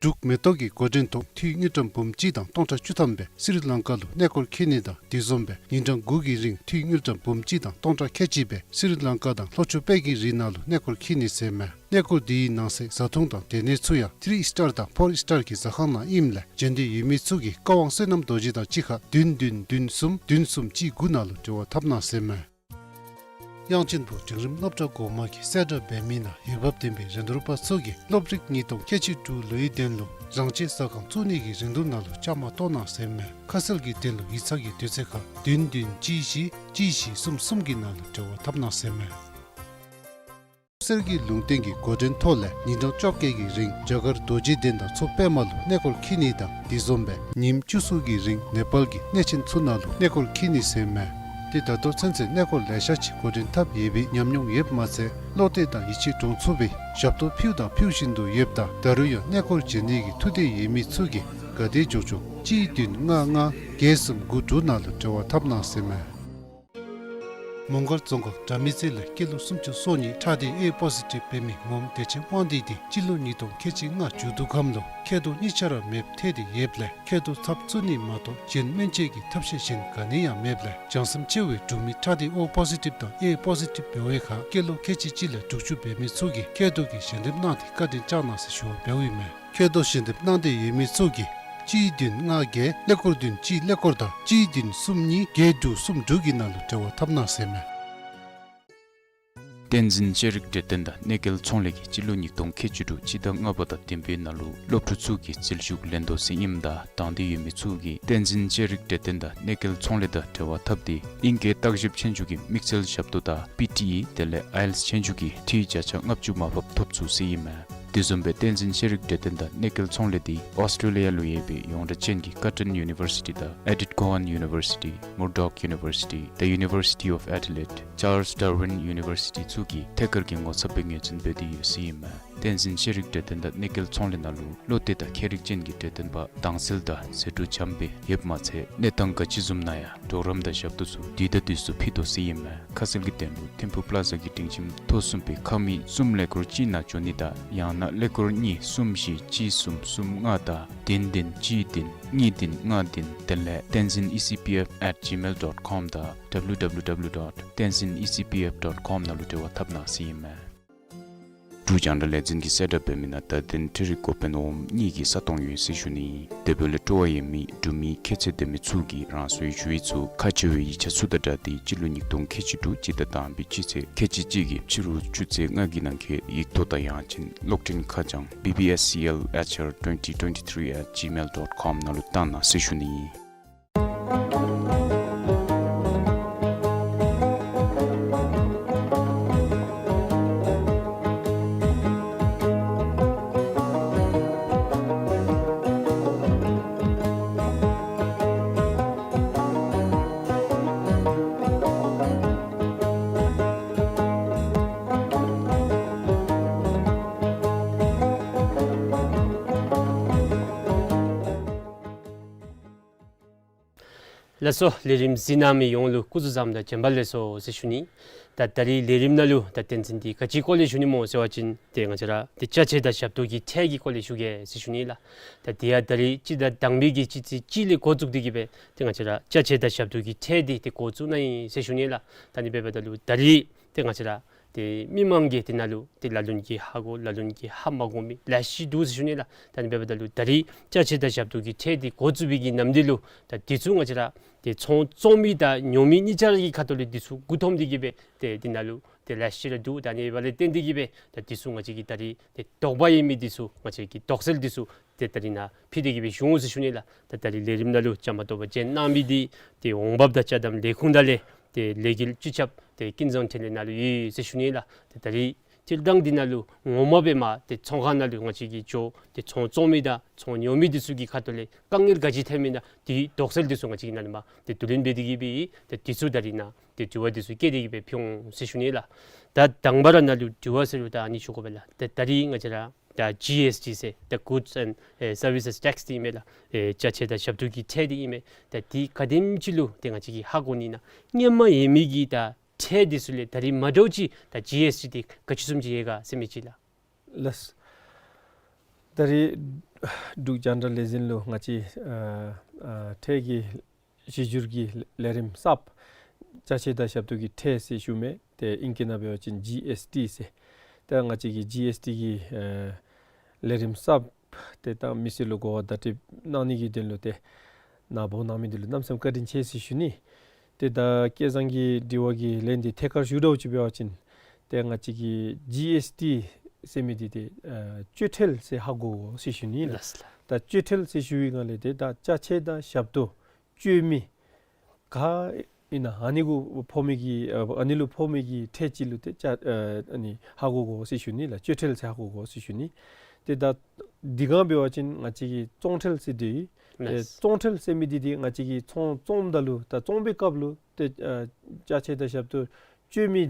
འབྲུག་མེ་ཏོག་གི་འགོ་འདྲེན་ཐོག་འཐུས་དངུལ་ཀྲམ་འབུམ་གཅིག་དང་སྟོང་ཕྲག་བཅུ་ཐམ་སྦེ་སི་རི་ལང་ཀ་ལུ་གནས་སྐོར་འཁྱིད་ནི་དང་དེ་བཟུམ་སྦེ་ཉིན་གྲངས་དགུ་གི་རིང་འཐུས་དངུལ་ཀྲམ་འབུམ་གཅིག་དང་སྟོང་ཕྲག་ཁལ་གཅིག་སྦེ་སི་རི་ལང་ཀ་དང་ལྷོ་ཕྱོགས་དཔལ་གྱི་རི་ནང་ལུ་གནས་སྐོར་འཁྱིད་ནི་ཟེར་མས། གནས་སྐོར་འདི་གི་ནང་གསེས་བཟའ་འཐུང་དང་སྡོད་གནས་ཚུ་ཡང་ཐི་རི་སི་ཊར་དང་ཕོར་སི་ཊར་གྱི་ཟ་ཁང་ནང་ཨིནམ་ལས་འབྱོན་འདོད་ཡོད་མི་ཚུ་གིས་ཀ་དབང་བསོད་ནམས་རྡོ་རྗེ་དང་གཅིག་ཁར་བདུན་བདུན་བདུན་གསུམ་བདུན་གསུམ་གཅིག་དགུ་ནང་ལུ་འབྲེལ་བ་འཐབ་གནང་ཟེར་མས། དབྱངས་ཅན་བུ་འབྲིང་རིམ་སློབ་གྲྭ་འགོ་མ་གི་གསལ་བསྒྲགས་འབད་མི་ནང་འོས་འབབ་ལྡན་པའི་རིན་བསྡུར་པ་ཚུ་གིས་སློབ་རིག་ཉིས་སྟོང་ཁལ་གཅིག་དྲུག་ལོའི་དོན་ལུ་རང་བྱས་ཟ་ཁང་བཙུགས་ནི་གི་རིན་བསྡུར་ནང་ལུ་བཅའ་མར་གཏོགས་གནང་ཟེར་མས། ཁ་གསལ་གྱི་དོན་ལུ་ཡིག་ཚང་གི་དུས་ཚོད་ཁར་བདུན་བདུན་གཅིག་བཞི་གཅིག་བཞི་གསུམ་གསུམ་གྱི་ནང་ལུ་འབྲེལ་བ་འཐབ་གནང་ཟེར་མས། གསེར་གྱི་ལུང་བསྟན་གྱི་འགོ་འདྲེན་ཐོག་ལས་ཉིན་གྲངས་བཅོ་བརྒྱད་ཀྱི་རིང་རྒྱ་གར་རྡོ་རྗེ་གདན་དང་མཚོ་པདྨ་ལུ་གནས་སྐོར་འཁྱིད་ནི་དང་དེ་བཟུམ་སྦེ་ཉིནམ་བཅུ་གསུམ་གྱི་རིང་ནེ་པཱལ་གྱི་གནས་ཆེན་ཚུ་ནང་ལུ་གནས་སྐོར་འཁྱིད་ནི་ཟེར་མས། ཏེ་ད་ལྟོ་ཚུན་ཚོད་གནས་སྐོར་ལེ་ཤ་ཅིག་འགོ་འདྲེན་འཐབ་ཡོད་པའི་ཉམས་མྱོང་ཡོདཔ་མ་ཚད་བློ་གཏད་དང་ཡིད་ཆེས་འདྲོངས་ཚུགས་པའི་ཞབས་ཏོག་ཕུལཝ་དང་ཕུལ་བཞིན་དུ་ཡོདཔ་ད་ད་རུང་ཡང་གནས་སྐོར་བྱོན་ནི་གི་ཐུགས་འདོད་ཡོད་མི་ཚུ་གིས་ག་དེ་མགྱོགས་མགྱོགས་གཅིག་བདུན་ལྔ་ལྔ་བརྒྱད་གསུམ་དགུ་དྲུག་ནང་ལུ་འབྲེལ་བ་འཐབ་གནང་ཟེར་མས། མོང་སྒར་རྫོང་ཁག་དགྲ་མེད་རྩེ་ལས་སྐྱེས་ལོ་སུམ་ཅུ་སོ་གཉིས་ཁྲག་སྡེ་ཨེ་པོ་ཟི་ཊིབ་འབད་མི་ངོམ་བདེ་ཆེན་དབང་འདུས་དེ་སྤྱི་ལོ་ཉིས་སྟོང་ཁལ་གཅིག་ལྔ་མཇུག་བསྡུ་ཁམས་ལུ་མཁལ་རྡོག་གཉིས་ཆ་ར་མེདཔ་ཐལ་ཏེ་ཡོདཔ་ལས་མཁལ་རྡོག་ཚབ་བཙུགས་ནི་མ་གཏོགས་གཞན་སྨན་བཅོས་ཀྱི་ཐབས་ཤེས་གཞན་ག་ནི་ཡང་མེདཔ་ལས་བྱང་སེམས་ཆེ་བའི་འབྲུག་མི་ཁྲག་སྡེ་ཨོ་པོ་ཟི་ཊིབ་དང་ཨེ་པོ་ཟི་ཊིབ་འབད་བའི་ཁར་སྐྱེས་ལོ་ཁལ་གཅིག་གཅིག་ལས་དྲུག་ཅུ་འབད་མི་ཚུ་གིས་མཁལ་རྡོག་གི་ཞལ་འདེབས་གནང་སྟེ་བཀའ་དྲིན་བསྐྱང་གནང་ཟེར་ཞུ་བ་འབདཝ་ཨིན་མས། མཁལ་རྡོག་ཞལ་འདེབས་གནང་འདོད་ཡོད་མི་ཚུ་གིས་གཅིག་བདུན་ལྔ་བརྒྱད་ཀླད་ཀོར་བདུན་གཅིག་ཀླད་ཀོར་དང་གཅིག་བདུན་གསུམ་གཉིས་བརྒྱད་དྲུག་གསུམ་དྲུག་གི་ནང་ལུ་འབྲེལ་བ་འཐབ་གནང་ཟེར་མས། བསྟན་འཛིན་ལྕགས་རིགས་འབྲས་ལྡན་དང་གནས་སྐལ་ཚོང་ལས་ཀྱིས་སྤྱི་ལོ་ཉིས་སྟོང་ཁལ་གཅིག་དྲུག་སྤྱི་ཟླ་ལྔ་པ་དང་བདུན་པའི་ནང་ལུ་སློབ་ཕྲུག་ཚུ་གིས་འཛུལ་ཞུགས་ལེན་དོ་ཟེར་ཨིནམ་ད་དང་འདོད་ཡོད་མི་ཚུ་གིས་བསྟན་འཛིན་ལྕགས་རིགས་འབྲས་ལྡན་དང་གནས་སྐལ་ཚོང་ལས་དང་འབྲེལ་བ་འཐབ་སྟེ་ཨིང་སྐད་བརྟག་ཞིབ་ཆོས་རྒྱུགས་ཀྱི་དམིགས་བསལ་ཞབས་ཏོག་དང་པི་ཊི་ཨི་དེ་ལས་ཨའི་ཨེལ་ཊི་ཨེས་ཆོས་རྒྱུགས་ཀྱི་འཐུས་བརྒྱ་ཆ་ལྔ་བཅུ་མར་ཕབ་ཐོབ་ཚུགས་ཟེར་ཨིན་མས། དེ་བཟུམ་སྦེ་བསྟན་འཛིན་ཤེས་རིག་གྲོས་སྟོན་དང་གནས་སྐལ་ཚོང་ལས་འདི་ཨོསི་ཊྲེ་ལི་ཡ་ལུ་ཡོད་པའི་ཡོངས་གྲགས་ཅན་གྱི་ཀར་ཊོན་ཡུ་ནི་བར་སི་ཊི་དང་ཨེ་ཌིཐ་ཀོ་ཝཱན་ཡུ་ནི་བར་སི་ཊི། མུར་ཌོག་ཡུ་ནི་བར་སི་ཊི། The University of Adelaide། ཅཱརལསི་ཌར་ཝིན་ཡུ་ནི་བར་སི་ཊི་ཚུ་གིས་ཐད་ཀར་གྱི་ངོ་ཚབ་སྦེ་ངོས་འཛིན་འབད་དེ་ཡོད་ཟེར་ཨིན་མས། བསྟན་འཛིན་ཤེས་རིག་གྲོས་སྟོན་དང་གནས་སྐལ་ཚོང་ལས་ནང་ལུ་བློ་གཏད་དང་མཁས་རིག་ཅན་གྱི་གྲོས་སྟོན་པ་དྭངས་གསལ་དང་ཟད་འགྲོ་འཇམ་སྦེ་ཡོདཔ་མ་ཚད་གནས་སྟངས་ག་ཅི་བཟུམ་ནང་ཡང་གྲོགས་རམ་དང་ཞབས་ཏོག་ཚུ་དུས་དང་དུས་སུ་ཕུལ་དོ་ཟེར་ཨིན་མས། ཁ་གསལ་གྱི་དོན་ལུ་ཐིམ་ཕུག་པླ་ཛ་གི་སྒྲིང་ཁྱིམ་ཐོག་གསུམ་པའི་ཁང་མིག་གསུམ་ཀླད་ཀོར་གཅིག་ནང་འབྱོན་ནི་དང་ཡང་ན་ཀླད་ཀོར་གཉིས་གསུམ་བཞི་གཅིག་གསུམ་གསུམ་ལྔ་དང་བདུན་བདུན་གཅིག་བདུན་གཉིས་བདུན་ལྔ་བདུན། དེ་ལས་tenzin E C P F at gmail dot com དང་W W W dot tenzin E C P F dot com ནང་ལུ་འབྲེལ་བ་འཐབ་གནང་ཟེར་ཨིན་མས། འབྲུག་རྒྱང་བསྒྲགས་ལས་འཛིན་གྱིས་གསལ་བསྒྲགས་འབད་མི་ནང་ད་དེ་འཕྲལ་འགོ་དཔོན་འོགམ་གཉིས་ཀྱི་ས་སྟོང་ཡོད་ཟེར་ཞུ་ནི། དེ་འབདཝ་ལས་སྤྲོ་བ་ཡོད་མི་འབྲུག་མི་ཁྱད་ཚད་ལྡན་མི་ཚུ་གིས་རང་སོའི་ཞུ་ཡིག་ཚུ་ཁག་ཆེ་བའི་ཡིག་ཆ་ཚུ་དང་སྦྲགས་ཏེ་སྤྱི་ལོ་ཉིས་སྟོང་ཁལ་གཅིག་དྲུག་སྤྱི་ཟླ་དང་པའི་སྤྱི་ཚེས་ཁལ་གཅིག་གཅིག་གི་ཕྱི་རུ་ཆུ་ཚོད་ལྔ་གི་ནང་འཁོད་ཡིག་ཐོག་དང་ཡང་ཅིན་གློག་འཕྲིན་ཁ་བྱང་B B S C L H R twenty twenty-three at gmail dot com ནང་ལུ་བཏང་གནང་ཟེར་ཞུ་ནི། ལགས་སོ། ལས་རིམ་གཟིགས་གནང་མི་ཡོངས་ལུ་སྐུ་གཟུགས་བཟང་དང་བྱོན་པ་ལེགས་སོ་ཟེར་ཞུ་ནི། ད་ད་རིས་ལས་རིམ་ནང་ལུ་ད་དོན་ཚན་འདི་ག་ཅིའི་སྐོར་ལས་ཞུ་ནི་སྨོ་ཟེར་བ་ཅིན་ཏེ་ང་བཅས་ར་ཏེ་ཅ་ཆས་དང་ཞབས་ཏོག་གི་ཁྲལ་གྱི་སྐོར་ལས་ཞུ་གེ་ཟེར་ཞུ་ནི་ལགས། ད་དེ་ཡང་ད་རིས་སྤྱི་ཟླ་དང་པའི་གི་སྤྱི་ཚེས་གཅིག་ལས་འགོ་བཙུགས་ཏེ་གི་སྦེ་ཏེ་ང་བཅས་ར་ཅ་ཆས་དང་ཞབས་ཏོག་གི་ཁྲལ་འདི་ཏེ་འགོ་བཙུགས་གནང་ཡི་ཟེར་ཞུ་ནི་ལགས། ད་ནི་འབདཝ་ད་ལུ་ད་རིས་ཏེ་ང་བཅས་ར་ཏེ་མི་མང་གིས་དེ་ནང་ལུ་ཏེ་ལ་ལུ་གིས་ཧ་གོ་ལ་ལུ་གིས་ཧ་མ་གོ་མི་ལེ་ཤ་ཅིག་འདུག་ཟེར་ཞུ་ནི་ལགས། ད་ནི་འབདཝ་ད་ལུ་ད་རིས་ཅ་ཆས་དང་ཞབས་ཏོག་གི་ཁྲལ་འདི་འགོ་བཙུགས་པའི་གི་ནམ་དུས་ལུ་ད་དེ་ཚུ་ང་བཅས་ར་ཏེ་ཚོང་བཙོང་མི་དང་ཉོ་མི་གཉིས་ཆ་ར་གི་ཁ་ཐུག་ལས་དེ་ཚུ་མགུ་འཐོམ་སྟེ་གི་སྦེ་ཏེ་དེ་ནང་ལུ་ཏེ་ལེ་ཤ་ཅིག་ར་འདུག། ད་ནི་འབདཝ་ལས་བརྟེན་ཏེ་གི་སྦེ་ད་དེ་ཚུ་ང་བཅས་ཀྱིས་ད་རིས་ཏེ་དོགས་པ་ཡོད་མི་དེ་ཚུ་ང་བཅས་ཀྱིས་དོགས་སེལ་དེ་ཚུ་ཏེ་ད་རིས་ནཱ་ཕུལ་ཏེ་གི་སྦེ་ཞུ་འོང་ཟེར་ཞུ་ནི་ལགས། ད་ད་རིས་ལས་རིམ་ནང་ལུ་བཅའ་མར་གཏོགས་པར་བྱོན་གནང་མི་འདི་ཏེ་འོང་འབབ་དང་ཅ་དམ་ལས་ཁུངས་དང་ལས་ཏེ་ལས་འགུལ་སྤྱི་ཁྱབ་ཏེ་ཀུན་བཟང་འཕྲིན་ལས་ནཱ་ལུ་ཡོད་ཟེར་ཞུ་ནི་ལགས། ཏེ་ད་རིས་སྤྱིར་བཏང་འདི་ནང་ལུ་ངོ་མ་སྦེ་མར་ཏེ་ཚོང་ཁང་ནང་ལུ་ང་བཅས་ཀྱིས་འགྱོ་ཏེ་ཚོང་བཙོང་མི་དང་ཚོང་ཉོ་མི་དེ་ཚུ་གི་ཁ་ཐུག་ལས་དཀའ་ངལ་ག་ཅི་ཐོན་མི་ན་དེ་དོགས་སེལ་དེ་ཚུ་ང་བཅས་ཀྱིས་ནཱ་ལས་མར་ཏེ་བསྡུ་ལེན་འབད་དེ་གི་སྦེ་ཏེ་དེ་ཚུ་ད་རིས་ནཱ་ཏེ་དྲི་བ་དེ་ཚུ་བཀོད་དེ་གི་སྦེ་ཕུལ་འོང་ཟེར་ཞུ་ནི་ལགས། ད་དང་པ་ར་ནཱ་ལུ་དྲི་བ་ཟེར་རུང་ད་ཨ་ནི་ཞུ་དགོ་པས་ལགས། ད་ད་རིས་ང་བཅས་ར་ད་ཇི་ཨེསི་ཊི་ཟེར་ད་Goods and Services Tax འདི་ཨིན་མས་ལགས། ཨེ་ཅ་ཆས་དང་ཞབས་ཏོག་གི་ཁྲལ་འདི་ཨིན་མས། ད་འདི་ག་དེམ་ཅིག་ལུ་ཏེ་ང་བཅས་ཀྱིས་ཧ་གོ་ནི་ན་སྔོན་མ་ཡོད་མི་གི་ད་ཁྲལ་དེ་ཚུ་ལས་ད་རིས་མ་འདྲཝ་ཅིག་ད་ཇི་ཨེསི་ཊི་འདི་ག་ཅི་བཟུམ་ཅིག་ཡོད་ག་ཟེར་མི་ཅིག་ལགས། ལགས། ད་རིས་འབྲུག་རྒྱང་བསྒྲགས་ལས་འཛིན་ལུ་ང་བཅས་ཨ་ཨ་ཁྲལ་གྱི་གཞི་འགྱུར་གྱི་ལས་རིམ་གསརཔ་ཅ་ཆས་དང་ཞབས་ཏོག་གི་ཁྲལ་ཟེར་ཞུ་མི་ཏེ་ཨིང་སྐད་ནང་འབད་བ་ཅིན་ཇི་ཨེསི་ཊི་ཟེར། ཏེ་ང་བཅས་ཀྱིས་ཇི་ཨེསི་ཊི་གི་ཨེ་ལས་རིམ་གསརཔ་ཏེ་ད་མི་སེར་ལུ་གོ་བ་བརྡ་སྤྲོད་གནང་ནི་གི་དོན་ལུ་ཏེ་ནཱ་འབོ་གནང་མི་འདི་ལུ་གནམ་མེད་ས་མེད་བཀའ་དྲིན་ཆེ་ཟེར་ཞུ་ནི། ཏེ་ད་སྐལ་བཟང་གི་དྲི་བ་གི་ལན་འདི་ཐད་ཀར་ཞུ་དགོཔ་ཅིག་འབད་བ་ཅིན་ཏེ་ང་བཅས་ཀྱི་ཇི་ཨེསི་ཊི་ཟེར་མི་འདི་ཏེ་ཨ་སྤྱོད་ཁྲལ་ཟེར་ཧ་གོ་དགོ་ཟེར་ཞུ་ནི་ལགས། ལགས་ལགས། ད་སྤྱོད་ཁྲལ་ཟེར་ཞུ་བའི་སྒང་ལས་ཏེ་ད་ཅ་ཆས་དང་ཞབས་ཏོག་སྤྱོད་མི་ག་ཨིན་ན་ཨ་ནི་གུ་ཕོག་མི་གི་ཨ་ཨ་ནི་ལུ་ཕོག་མི་གི་ཁྲལ་ཅིག་ལུ་ཏེ་ཅ་ཨ་ཨ་ནི་ཧ་གོ་དགོ་ཟེར་ཞུ་ནི་ལགས། སྤྱོད་ཁྲལ་ཟེར་ཧ་གོ་དགོ་ཟེར་ཞུ་ནི། ཏེ་ད་འདི་སྒང་འབད་བ་ཅིན་ང་བཅས་ཀྱིས་བཙོང་ཁྲལ་ཟེར་དེ་ཨིན། ལགས། ཨེ་བཙོང་ཁྲལ་ཟེར་མི་འདི་ཏེ་ང་བཅས་ཀྱིས་ཚོང་བཙོངམ་ད་ལུ་ད་བཙོང་པའི་སྐབས་ལུ་ཏེ་ཨ་ཅ་ཆས་དང་ཞབས་ཏོག་སྤྱོད་མི་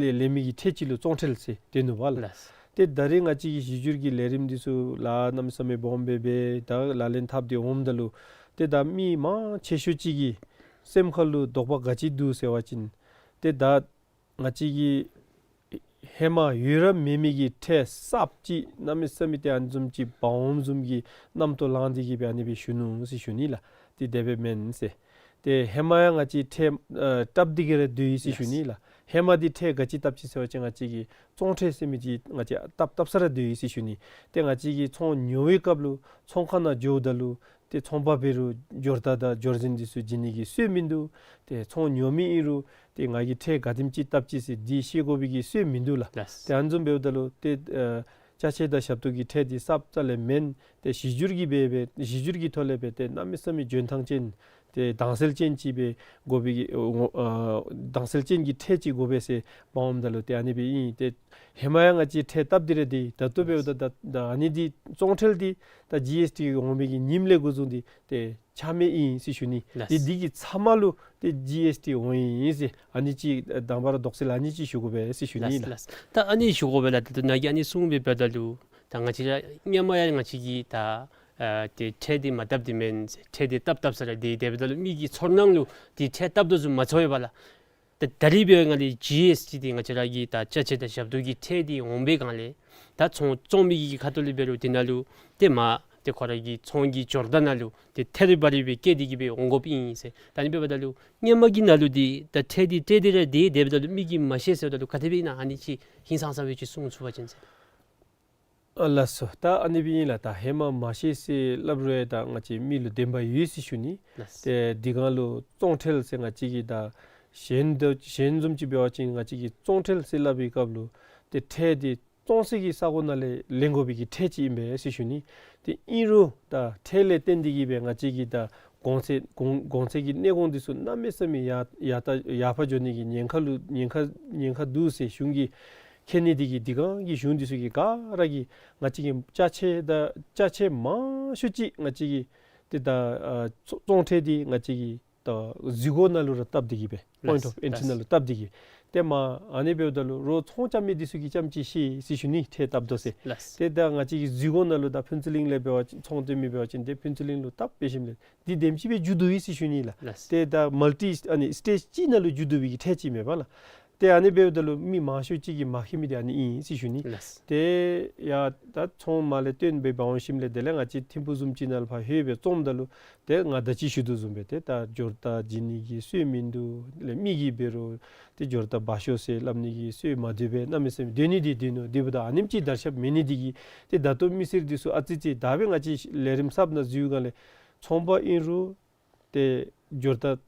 ལས་ལེན་མི་གི་ཁྲལ་ཅིག་ལུ་བཙོང་ཁྲལ་ཟེར་དེ་ནུག་པ་ལགས། ལགས། ཏེ་ད་རིས་ང་བཅས་ཀྱི་གཞི་འགྱུར་གྱི་ལས་རིམ་འདི་ཚུ་ལཱ་གནམ་མེད་ས་མེད་སྦོམ་སྦེ་འབད་ད་ལག་ལེན་འཐབ་སྟེ་འོངམ་ད་ལུ་ཏེ་ད་མི་མང་ཆེ་ཤོས་ཅིག་གི་སེམས་ཁར་ལུ་དོགས་པ་ག་ཅི་འདུག་ཟེར་བ་ཅིན་ཏེ་ད་ང་བཅས་ཀྱི་ཧེ་མ་ཡོད་ར་མེད་མི་གི་ཁྲལ་གསརཔ་ཅིག་གནམ་མེད་ས་མེད་ཏེ་ཨ་ནི་བཟུམ་ཅིག་འབག་འོངམ་བཟུམ་གྱི་རྣམ་རྟོག་ལངས་ཏེ་གི་སྦེ་ཨ་ནི་སྦེ་ཞུ་ནུག་ཟེར་ཞུ་ནི་ལགས། ཏེ་དེ་སྦེ་མེན་ཟེར། ཏེ་ཧེ་མ་ཡང་ང་བཅས་ཁྲལ་ཨ་བཏབ་སྟེ་གི་ར་སྡོད་ཡི་ཟེར་ཞུ་ནི་ལགས། ལགས། ཧེ་མ་འདི་ཁྲལ་ག་ཅི་བཏབ་ཅི་ཟེར་བ་ཅིན་ང་བཅས་ཀྱིས་བཙོང་ཁྲལ་ཟེར་མི་འདི་ང་བཅས་བཏབ་བཏབ་ས་ར་སྡོད་ཡི་ཟེར་ཞུ་ནི། ཏེ་ང་བཅས་ཀྱིས་ཚོང་ཉོ་བའི་སྐབས་ལུ་ཚོང་ཁང་ནང་འགྱོཝ་ད་ལུ་ཏེ་ཚོང་པ་འབད་རུང་འབྱོར་རྟགས་དང་འབྱོར་འཛིན་འདི་ཚུ་བྱིན་ནི་གི་སྲོལ་མིན་འདུག། ཏེ་ཚོང་ཉོ་མི་ཨིན་རུང་ཏེ་ང་གིས་ཁྲལ་ག་དེམ་ཅིག་བཏབ་ཅི་ཟེར་འདི་ཤེས་དགོ་པའི་གི་སྲོལ་མིན་འདུག་ལགས། ལགས། ཏེ་ཨ་ནི་བཟུམ་འབདཝ་ད་ལུ་ཏེ་ཨ་ཅ་ཆས་དང་ཞབས་ཏོག་གི་ཁྲལ་འདི་གསརཔ་རྩ་ལས་མེན། ཏེ་གཞི་འགྱུར་གྱི་སྦེ་སྦེ་གཞི་འགྱུར་གྱི་ཐོག་ལས་སྦེ་ཏེ་གནམ་མེད་ས་མེད་འཇོན་ཐང་ཅན་ ཏེ་དྭངས་གསལ་ཅན་ཅིག་སྦེ་དགོ་པའི་གི་ཨོ་ཨ་དྭངས་གསལ་ཅན་གྱི་ཁྲལ་ཅིག་དགོ་པས་ཟེར་འབག་འོངམ་ད་ལུ་ཏེ་ཨ་ནི་སྦེ་ཨིན། ཏེ་ཧེ་མ་ཡང་ང་བཅས་ཁྲལ་བཏབ་སྟེ་ར་འདི་ད་ལྟོ་འབདཝ་ད་ད་ད་ཨ་ནི་འདི་བཙོང་ཁྲལ་འདི་ད་ཇི་ཨེསི་ཊི་འོང་བའི་གི་ཉིནམ་ལས་འགོ་བཟུང་སྟེ་ཏེ་ཆ་མེད་ཨིན་ཟེར་ཞུ་ནི། ལགས། ཏེ་འདི་གི་ཚབ་མ་ལུ་ཏེ་ཇི་ཨེསི་ཊི་འོང་ཡི་ཟེར་ཨ་ནི་ཅིག་དང་པ་ར་དོགས་སེལ་ཨ་ནི་ཅིག་ཞུ་དགོ་པས་ཟེར་ཞུ་ནི་ལགས། ལགས། ད་ཨ་ནི་ཞུ་དགོ་པས་ལགས། ད་ནཱ་གིས་ཨ་ནི་གསུངས་པའི་འབདཝ་ད་ལུ་ད་ང་བཅས་ར་སྔོན་མ་ཡང་ང་བཅས་ཀྱིས་ད་ཨ་ཏེ་ཁྲལ་འདི་མ་བཏབ་སྟེ་མེན་ཟེར་ཁྲལ་འདི་བཏབ་བཏབ་ས་ར་འདི་དེ་འབདཝ་ད་ལུ་མི་གི་ཚོར་སྣང་ལུ་འདི་ཁྲལ་བཏབ་དོ་བཟུམ་མ་ཚོར་བས་པ་ལགས། ད་ད་རིས་འབད་བའི་སྒང་ལས་ཇི་ཨེསི་ཊི་འདི་ང་བཅས་ར་གི་ད་ཅ་ཆས་དང་ཞབས་ཏོག་གི་ཁྲལ་འདི་འོང་པའི་སྒང་ལས་ད་ཚོང་བཙོང་མི་གི་ཁ་ཐུག་ལས་འབད་རུང་འདི་ནང་ལུ་ཏེ་མ་ཏེ་ཁོ་ར་གི་ཚོང་གི་འབྱོར་བདག་ནང་ལུ་ཏེ་ཐད་རི་བ་རི་སྦེ་བཀལ་ཏེ་གི་སྦེ་འོང་དགོཔ་ཨིན་ཟེར། ད་ཨ་ནི་འབདཝ་ད་ལུ་སྔོན་མ་གི་ནང་ལུ་འདི་ད་ཁྲལ་འདི་སྤྲོད་དེ་ར་འདི་དེ་འབདཝ་ད་ལུ་མི་གིས་མ་ཤེས་ཟེརཝ་ད་ལུ་ག་དེ་སྦེ་ཨིན་ན་ཨ་ནི་ཅིག་ཧིང་སངས་ས་སྦེ་ཅིག་གསུང་ཚུགས་པ་ཅིན་ཟེར། ཨ་ལགས་སོ། ད་ཨ་ནི་སྦེ་ཨིན་ལགས། ད་ཧེ་མ་མ་ཤེས་ཟེར་སླབ་རུང་ད་ང་བཅས་མི་ལུ་བདེན་པ་ཡོད་ཟེར་ཞུ་ནི། ལགས། ཏེ་འདི་སྒང་ལུ་བཙོང་ཁྲལ་ཟེར་ང་བཅས་ཀྱིས་ད་གཞན་དང་གཞན་བཟུམ་ཅིག་འབད་བ་ཅིན་ང་བཅས་ཀྱིས་བཙོང་ཁྲལ་ཟེར་སླབ་པའི་སྐབས་ལུ་ཏེ་ཁྲལ་འདི་བཙོང་སའི་གི་ས་གོ་ནང་ལས་ལེན་དགོ་པའི་གི་ཁྲལ་ཅིག་ཨིན་པས་ཟེར་ཞུ་ནི། ཏེ་ཨིན་རུང་ད་ཁྲལ་ལས་བརྟེན་ཏེ་གི་སྦེ་ང་བཅས་ཀྱི་ད་གོང་ཚད་གོང་གོང་ཚད་ཀྱི་གནས་གོང་འདི་ཚུ་གནམ་མེད་ས་མེད་ཡར་ཡར་ད་ཡར་འཕར་འགྱོ་ནི་གི་ཉེན་ཁ་ལུ་ཉེན་ཁ་ཉེན་ཁ་འདུག་ཟེར་གཞུང་གིས་མཁྱེན་ནི་འདི་གིས་འདི་སྒང་གི་གཞུང་འདི་ཚུ་གིས་ག་ར་གིས་ང་བཅས་ཀྱི་ཅ་ཆས་ད་ཅ་ཆས་མང་ཤོས་ཅིག་ང་བཅས་ཀྱི་ཏེ་ད་ཨ་བཙོང་ཁྲལ་འདི་ང་བཅས་ཀྱི་ད་འཛུལ་སྒོ་ནང་ལུ་ར་བཏབ་སྟེ་གི་སྦེ་པོའིནཊ་ལགས། ཨོཕ་ཨེན་ཊི་ལགས། ནང་ལུ་བཏབ་སྟེ་གི། ཏེ་མ་ཨ་ནི་འབདཝ་ད་ལུ་རོགས་ཚོང་རྐྱབ་མི་འདི་ཚུ་གིས་རྐྱངམ་ཅིག་ཤེས་ཟེར་ཞུ་ནི་ཁྲལ་བཏབ་དོ་ཟེར། ལགས། ཏེ་ད་ང་བཅས་ཀྱི་འཛུལ་སྒོ་ནང་ལུ་ད་ཕུན་ཚོགས་གླིང་ལས་འབད་བ་ཅིན་ཚོང་སྟོན་མི་འབད་བ་ཅིན་ཏེ་ཕུན་ཚོགས་གླིང་ལུ་བཏབ་འབད་ཞིནམ་ལས་འདི་དེམ་ཅིག་སྦེ་མཇུག་བསྡུ་ཡི་ཟེར་ཞུ་ནི་ལགས། ལགས། ཏེ་ད་མལ་ཊི་ཨ་ནི་སི་ཊེཇ་གཅིག་ནང་ལུ་མཇུག་བསྡུ་བའི་གི་ཁྲལ་ཅིག་མེན་པ་ལགས། ཏེ་ཨ་ནི་འབདཝ་ད་ལུ་མི་མང་ཤོས་ཅིག་གིས་མ་མཁྱེན་མི་འདི་ཨ་ནི་ཨིན་ཟེར་ཞུ་ནི། ལགས། ཏེ་ཡ་ད་ཚོང་མ་ལས་བཏོན་སྦེ་འབག་འོང་ཞིནམ་ལས་དེ་ལས་ང་བཅས་ཐིམ་ཕུག་བཟུམ་ཅིག་ནང་ལུ་ཕར་ལྷོད་སྦེ་བཙོངམ་ད་ལུ་ཏེ་ང་ད་ཅི་ཞུ་དོ་བཟུམ་སྦེ་ཏེ་ད་འབྱོར་རྟགས་བྱིན་ནི་གི་སྲོལ་མིན་འདུག། ལས་མི་གིས་འབད་རུང་ཏེ་འབྱོར་རྟགས་འབག་ཤོག་ཟེར་སླབ་ནི་གི་སྲོལ་མ་འདུག་པས། གནམ་མེད་ས་མེད་སྡོད་ནི་འདི་སྡོད་ནུག། དེ་འབདཝ་ད་ཨ་ནེམ་ཅིག་དར་ཁྱབ་མེད་ནི་འདི་གིས་ཏེ་ད་ལྟོ་མི་སེར་འདི་ཚུ་ཨ་ཙི་ཙི་ད་སྦེ་ང་བཅས་ལས་རིམ་གསརཔ་ནང་འཛུལ་སྒང་ལས་ཚོང་པ་ཨིན་རུང་ཏེ་འབྱོར་རྟགས་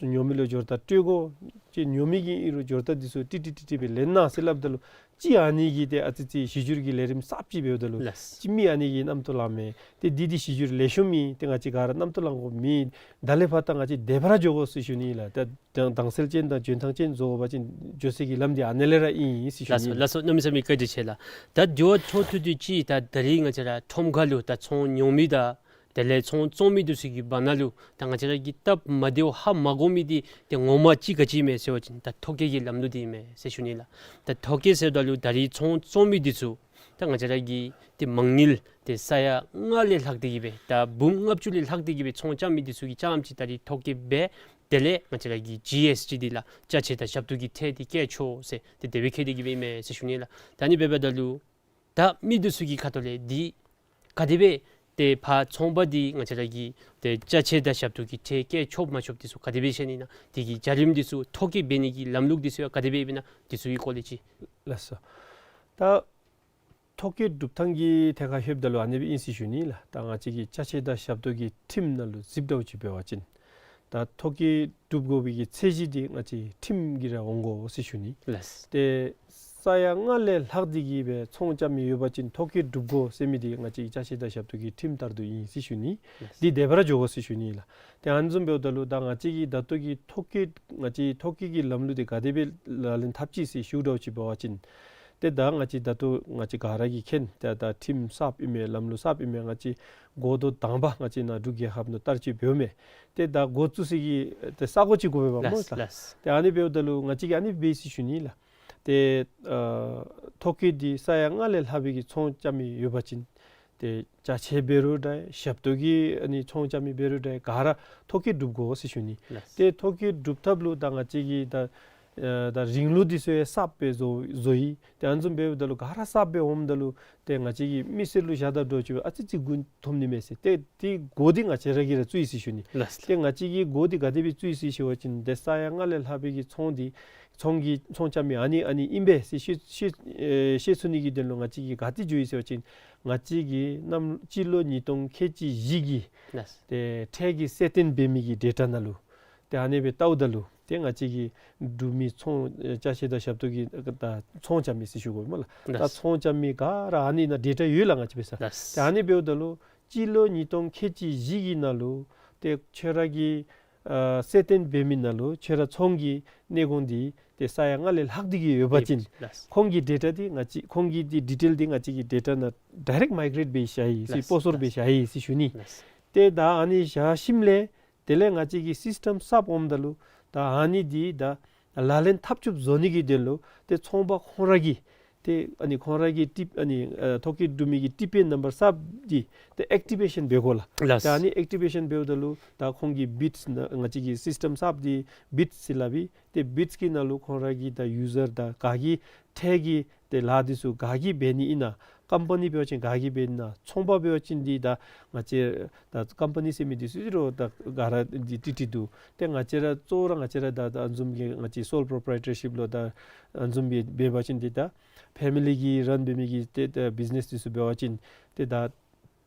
ཉོ་མི་ལུ་འབྱོར་རྟགས་སྤྲོད་དགོ། ཅིག་ཉོ་མི་གིས་ཨིན་རུང་འབྱོར་རྟགས་འདི་ཚུ་ཏིག་ཏིག་ཏིག་ཏིག་སྦེ་ལེན་གནང་ཟེར་སླབ་ད་ལུ་ཅིག་ཨ་ནི་གིས་ཏེ་ཨ་ཙི་ཙི་གཞི་འགྱུར་གྱི་ལས་རིམ་གསརཔ་ཅིག་འབདཝ་ད་ལུ། ལགས། ཅིག་མི་ཨ་ནི་གིས་རྣམ་རྟོག་ལང་མས། ཏེ་འདི་འདི་གཞི་འགྱུར་ལེགས་ཤོམ་ཨིན། ཏེ་ང་བཅས་ག་ར་རྣམ་རྟོག་ལང་དགོཔ་མེད། ད་ལས་ཕར་ད་ང་བཅས་དེ་སྦེ་ར་འགྱོ་དགོ་ཟེར་ཞུ་ནི་ལགས། ད་དྭངས་དྭངས་གསལ་ཅན་དང་འཇོན་ཐང་ཅན་བཟོ་དགོ་པ་ཅིན་འགྱོ་སའི་གི་ལམ་འདི་ཨ་ནི་ལས་ར་ཨིན་ཟེར་ཞུ་ནི། ལགས་སོ་ལགས་སོ། གནམ་མེད་ས་མེད་བཀའ་དྲིན་ཆེ་ལགས། ད་དེ་བ་ཐོག་ཐུག་དུ་ཅིག་ད་ད་རིས་ང་བཅས་ར་ཁྲོམ་ཁ་ལུ་ད་ཚོང་ཉོ་མི་དང་དེ་ལས་ཚོང་བཙོང་མི་འདི་ཚུ་གི་བར་ན་ལུ་ད་ང་བཅས་ར་གི་སྟབས་མ་བདེཝ་ཧ་མ་གོ་མི་འདི་ཏེ་ངོ་མ་ཅིག་ག་ཅི་ཨིན་མས་ཟེར་བ་ཅིན་ད་ཐོ་བཀོད་ཀྱི་ལམ་ལུགས་འདི་ཨིན་མས་ཟེར་ཞུ་ནི་ལགས། ད་ཐོ་བཀོད་ཟེརཝ་ད་ལུ་ད་རིས་ཚོང་བཙོང་མི་འདི་ཚུ་ད་ང་བཅས་ར་གི་ཏེ་མང་ཉུང་ཏེ་ས་ཡ་ལྔ་ལས་ལྷག་སྟེ་གི་སྦེ་ད་འབུམ་ལྔ་བཅུ་ལས་ལྷག་སྟེ་གི་སྦེ་ཚོང་རྐྱབ་མི་འདི་ཚུ་གིས་རྐྱངམ་ཅིག་ད་རིས་ཐོ་བཀོད་འབད་དེ་ལས་ང་བཅས་ར་གི་ཇི་ཨེསི་ཊི་འདི་ལགས་ཅ་ཆས་དང་ཞབས་ཏོག་གི་ཁྲལ་འདི་བཀལ་ཆོག་ཟེར་ཏེ་དེ་སྦེ་བཀལ་ཏེ་གི་སྦེ་ཨིན་མས་ཟེར་ཞུ་ནི་ལགས། ད་ཨ་ནི་འབདཝ་ད་ལུ་ད་མི་འདི་ཚུ་གི་ཁ་ཐུག་ལས་འདི་ག་དེ་སྦེ་ཏེ་ཕར་ཚོང་པ་འདི་ང་བཅས་ར་གི་ཏེ་ཅ་ཆས་དང་ཞབས་ཏོག་གི་ཁྲལ་བཀལ་ཆོག་མ་ཆོག་འདི་ཚུ་ག་དེ་སྦེ་ཤེས་ནི་ན། དེ་གི་བྱ་རིམ་འདི་ཚུ་ཐོ་བཀོད་འབད་ནི་གི་ལམ་ལུགས་འདི་ཚུ་ཡང་ག་དེ་སྦེ་ཨིན་ན་འདི་ཚུ་གི་སྐོར་ལས་ཅིག། ལགས་སོ། ད་ཐོ་བཀོད་སྒྲུབ་ཐངས་ཀྱི་ཐད་ཁར་ལྷོདཔ་ད་ལུ་ཨ་ནི་སྦེ་ཨིན་ཟེར་ཞུ་ནི་ལགས། ད་ང་བཅས་ཀྱི་ཅ་ཆས་དང་ཞབས་ཏོག་གི་ཁྲིམས་ནང་ལུ་གཟིགསཔ་ད་ཅིག་འབད་བ་ཅིན་ད་ཐོ་བཀོད་སྒྲུབ་དགོ་པའི་གི་ཚད་གཞི་འདི་ང་བཅས་ཁྲིམས་ཀྱིས་ར་འོང་དགོ་ཟེར་ཞུ་ནི། ལགས། ཏེ་ས་ཡ་ལྔ་ལས་ལྷག་སྟེ་གི་སྦེ་ཚོང་རྐྱབ་མི་ཡོད་པ་ཅིན་ཐོ་བཀོད་སྒྲུབ་དགོ་ཟེར་མི་འདི་ང་བཅས་ཀྱི་ཅ་ཆས་དང་ཞབས་ཏོག་གི་ཁྲིམས་ལྟར་དུ་ཨིན་ཟེར་ཞུ་ནི། ལགས། འདི་དེ་སྦེ་ར་འགྱོ་དགོ་ཟེར་ཞུ་ནི་ལགས། ཏེ་ཨ་ནི་བཟུམ་འབདཝ་ད་ལུ་ད་ང་བཅས་ཀྱི་ད་ལྟོ་གི་ཐོ་བཀོད་ང་བཅས་ཐོ་བཀོད་ཀྱི་ལམ་ལུགས་འདི་ག་དེ་སྦེ་ལག་ལེན་འཐབ་ཅི་ཟེར་ཞུཝ་ད་ཅིག་འབད་བ་ཅིན་ཏེ་ད་ང་བཅས་ད་ལྟོ་ང་བཅས་ག་ར་གིས་མཁྱེན། ཏེ་ད་ཁྲིམས་གསརཔ་ཨིན་མས། ལམ་ལུགས་གསརཔ་ཨིན་མས། ང་བཅས་འགོ་ཐོག་དང་པ་ང་བཅས་ནཱ་འབྲུག་རྒྱལ་ཁབ་ནང་བསྟར་ཅི་འབདཝ་མས། ཏེ་ད་འགོ་བཙུགས་སའི་གི་ཏེ་ས་གོ་ཅིག་དགོ་པས་པ་སྨོ། ལགས་ལགས། ཏེ་ཨ་ནི་འབདཝ་ད་ལུ་ང་བཅས་ཀྱིས་ཨ་ནི་སྦེ་ཟེར་ཞུ་ནི་ལགས། ཏེ་ཨ་ཐོ་བཀོད་འདི་ས་ཡ་ལྔ་ལས་ལྷག་པའི་གི་ཚོང་རྐྱབ་མི་ཡོད་པ་ཅིན་ཏེ་ཅ་ཆས་འབད་རུང་འདྲ་ཞབས་ཏོག་གི་ཨ་ནི་ཚོང་རྐྱབ་མི་འབད་རུང་འདྲ་ག་ར་ཐོ་བཀོད་སྒྲུབ་དགོ་ཟེར་ཞུ་ནི། ལགས། ཏེ་ཐོ་བཀོད་སྒྲུབ་ཐབས་ལུ་ད་ང་བཅས་ཀྱིས་ད་ཨ་ད་རིང་ལུགས་འདི་ཚུ་ཡང་གསརཔ་སྦེ་བཟོ་བཟོ་ཡི། ཏེ་ཨ་ནི་བཟུམ་འབདཝ་ད་ལུ་ག་ར་གསརཔ་སྦེ་འོངམ་ད་ལུ་ཏེ་ང་བཅས་ཀྱི་མི་སེར་ལུ་བཞག་ད་འགྱོ་ཅིག་ཨ་ཙི་ཙི་མགུ་འཐོམ་ནི་མས་ཟེར། ཏེ་དེ་འགོ་འདི་ང་བཅས་ར་གིས་ར་བཙུགས་ཡི་ཟེར་ཞུ་ནི། ལགས། ཏེ་ང་བཅས་ཀྱིས་འགོ་འདི་ག་དེ་སྦེ་བཙུགས་ཡི་ཟེར་ཞུ་བ་ཅིན་ཏེ་ས་ཡ་ལྔ་ལས་ལྷག་པའི་གི་ཚོང་འདི་ཚོང་གི་ཚོང་རྐྱབ་མི་ཨ་ནི་ཨ་ནི་ཨིན་པས་ཟེར་ཤེས་ཤེས་ཨེ་ཤེས་ཚུགས་ནི་གི་དོན་ལུ་ང་བཅས་ཀྱིས་ག་ཏེ་འགྱོ་ཡི་ཟེར་བ་ཅིན་ང་བཅས་ཀྱི་གནམ་སྤྱི་ལོ་ཉིས་སྟོང་ཁལ་གཅིག་བཞི་གི་ལགས། ཏེ་ཁྲལ་གྱི་གསལ་སྟོན་འབད་མི་གི་ཌེ་ཊ་ནང་ལུ་ཏེ་ཨ་ནི་སྦེ་བལྟཝ་ད་ལུ་ཏེ་ང་བཅས་ཀྱི་འབྲུག་མི་ཚོང་ཨེ་ཅ་ཆས་དང་ཞབས་ཏོག་གི་ད་ཚོང་རྐྱབ་མི་ཟེར་ཞུ་དགོ་སྨོ་ལགས། ད་ལགས། ཚོང་རྐྱབ་མི་ག་ར་ཨ་ནི་ནང་ཌེ་ཊ་ཡོད་ལགས་ང་བཅས་འབད་ས། ལགས། ཏེ་ཨ་ནི་འབདཝ་ད་ལུ་སྤྱི་ལོ་ཉིས་སྟོང་ཁལ་གཅིག་བཞི་གི་ནང་ལུ་ ཏེ་ཁྱོད་ར་གི་ཨ་གསལ་སྟོན་འབད་མི་ནང་ལུ་ཁྱོད་ར་ཚོང་གི་གནས་གོང་འདི་ཏེ་ས་ཡ་ལྔ་ལས་ལྷག་སྟེ་གི་ཡོད་པ་ཅིན་ལགས། ཁོང་གི་ཌེ་ཊ་འདི་ང་བཅས་ཁོང་གི་འདི་ཌི་ཊེལ་འདི་ང་བཅས་ཀྱི་ཌེ་ཊ་ནང་ཌའི་རེཀཊ་མའི་གྲེཊ་འབད་བཞག་ཡི་ཟེར། ལགས། སྤོ་སོར་འབད་བཞག་ཡི་ཟེར་ཞུ་ནི། ལགས། ཏེ་ད་ཨ་ནི་བཞག་ཞིནམ་ལས་དེ་ལས་ང་བཅས་ཀྱི་སིསི་ཊམ་གསརཔ་འོངམ་ད་ལུ་ད་ཨ་ནི་འདི་ད་ལག་ལེན་འཐབ་འཐབ་བཟོ་ནི་གི་དོན་ལུ་ཏེ་ཚོང་པ་ཁོང་ར་གིས་ཏེ་ཨ་ནི་ཁོང་ར་གི་ཊི་ཨ་ནི་ཨ་ཐོ་བཀོད་གྲུབ་མི་གི་ཊི་པི་ཨེན་ནམ་བར་གསརཔ་འདི་ཏེ་ཨེཀ་ཊི་བེ་ཤཱན་འབད་དགོ་ལགས། ལགས། ཏེ་ཨ་ནི་ཨེཀ་ཊི་བེ་ཤཱན་འབདཝ་ད་ལུ་ད་ཁོང་གི་བིཌསི་ནང་ང་བཅས་ཀྱི་སིསི་ཊམ་གསརཔ་འདི་བིཌསི་ཟེར་སླབ་ཨིན། ཏེ་བིཌསི་གི་ནང་ལུ་ཁོང་ར་གི་ད་ཡུ་ཟར་དང་ག་གིས་ཁྲལ་གྱི་ཏེ་ལཱ་འདི་ཚུ་ག་གིས་འབད་ནི་ཨིན་ན། ཀམ་པ་ནི་འབད་བ་ཅིན་ག་གིས་འབད་ནི་ཨིན་ན། ཚོང་པ་འབད་བ་ཅིན་འདི་ད་ང་བཅས་ད་ཀམ་པ་ནི་ཟེར་མི་འདི་ཚུ་རོགས་ད་ག་ར་འདི་ཏི་ཏི་འདུག། ཏེ་ང་བཅས་ར་གཙོ་བོ་ར་ང་བཅས་ར་ད་ད་ཨ་ནི་བཟུམ་གྱི་ང་བཅས་སོལ་པོརོ་པ་རའི་ཊར་ཤིཔ་ལུ་ད་ཨ་ནི་བཟུམ་འབད་འབད་བ་ཅིན་འདི་ད་ཕེ་མི་ལི་གིས་རཱན་འབད་མི་གི་ཏེ་ད་བིཛི་ནེསི་འདི་ཚུ་འབད་བ་ཅིན་ཏེ་ད་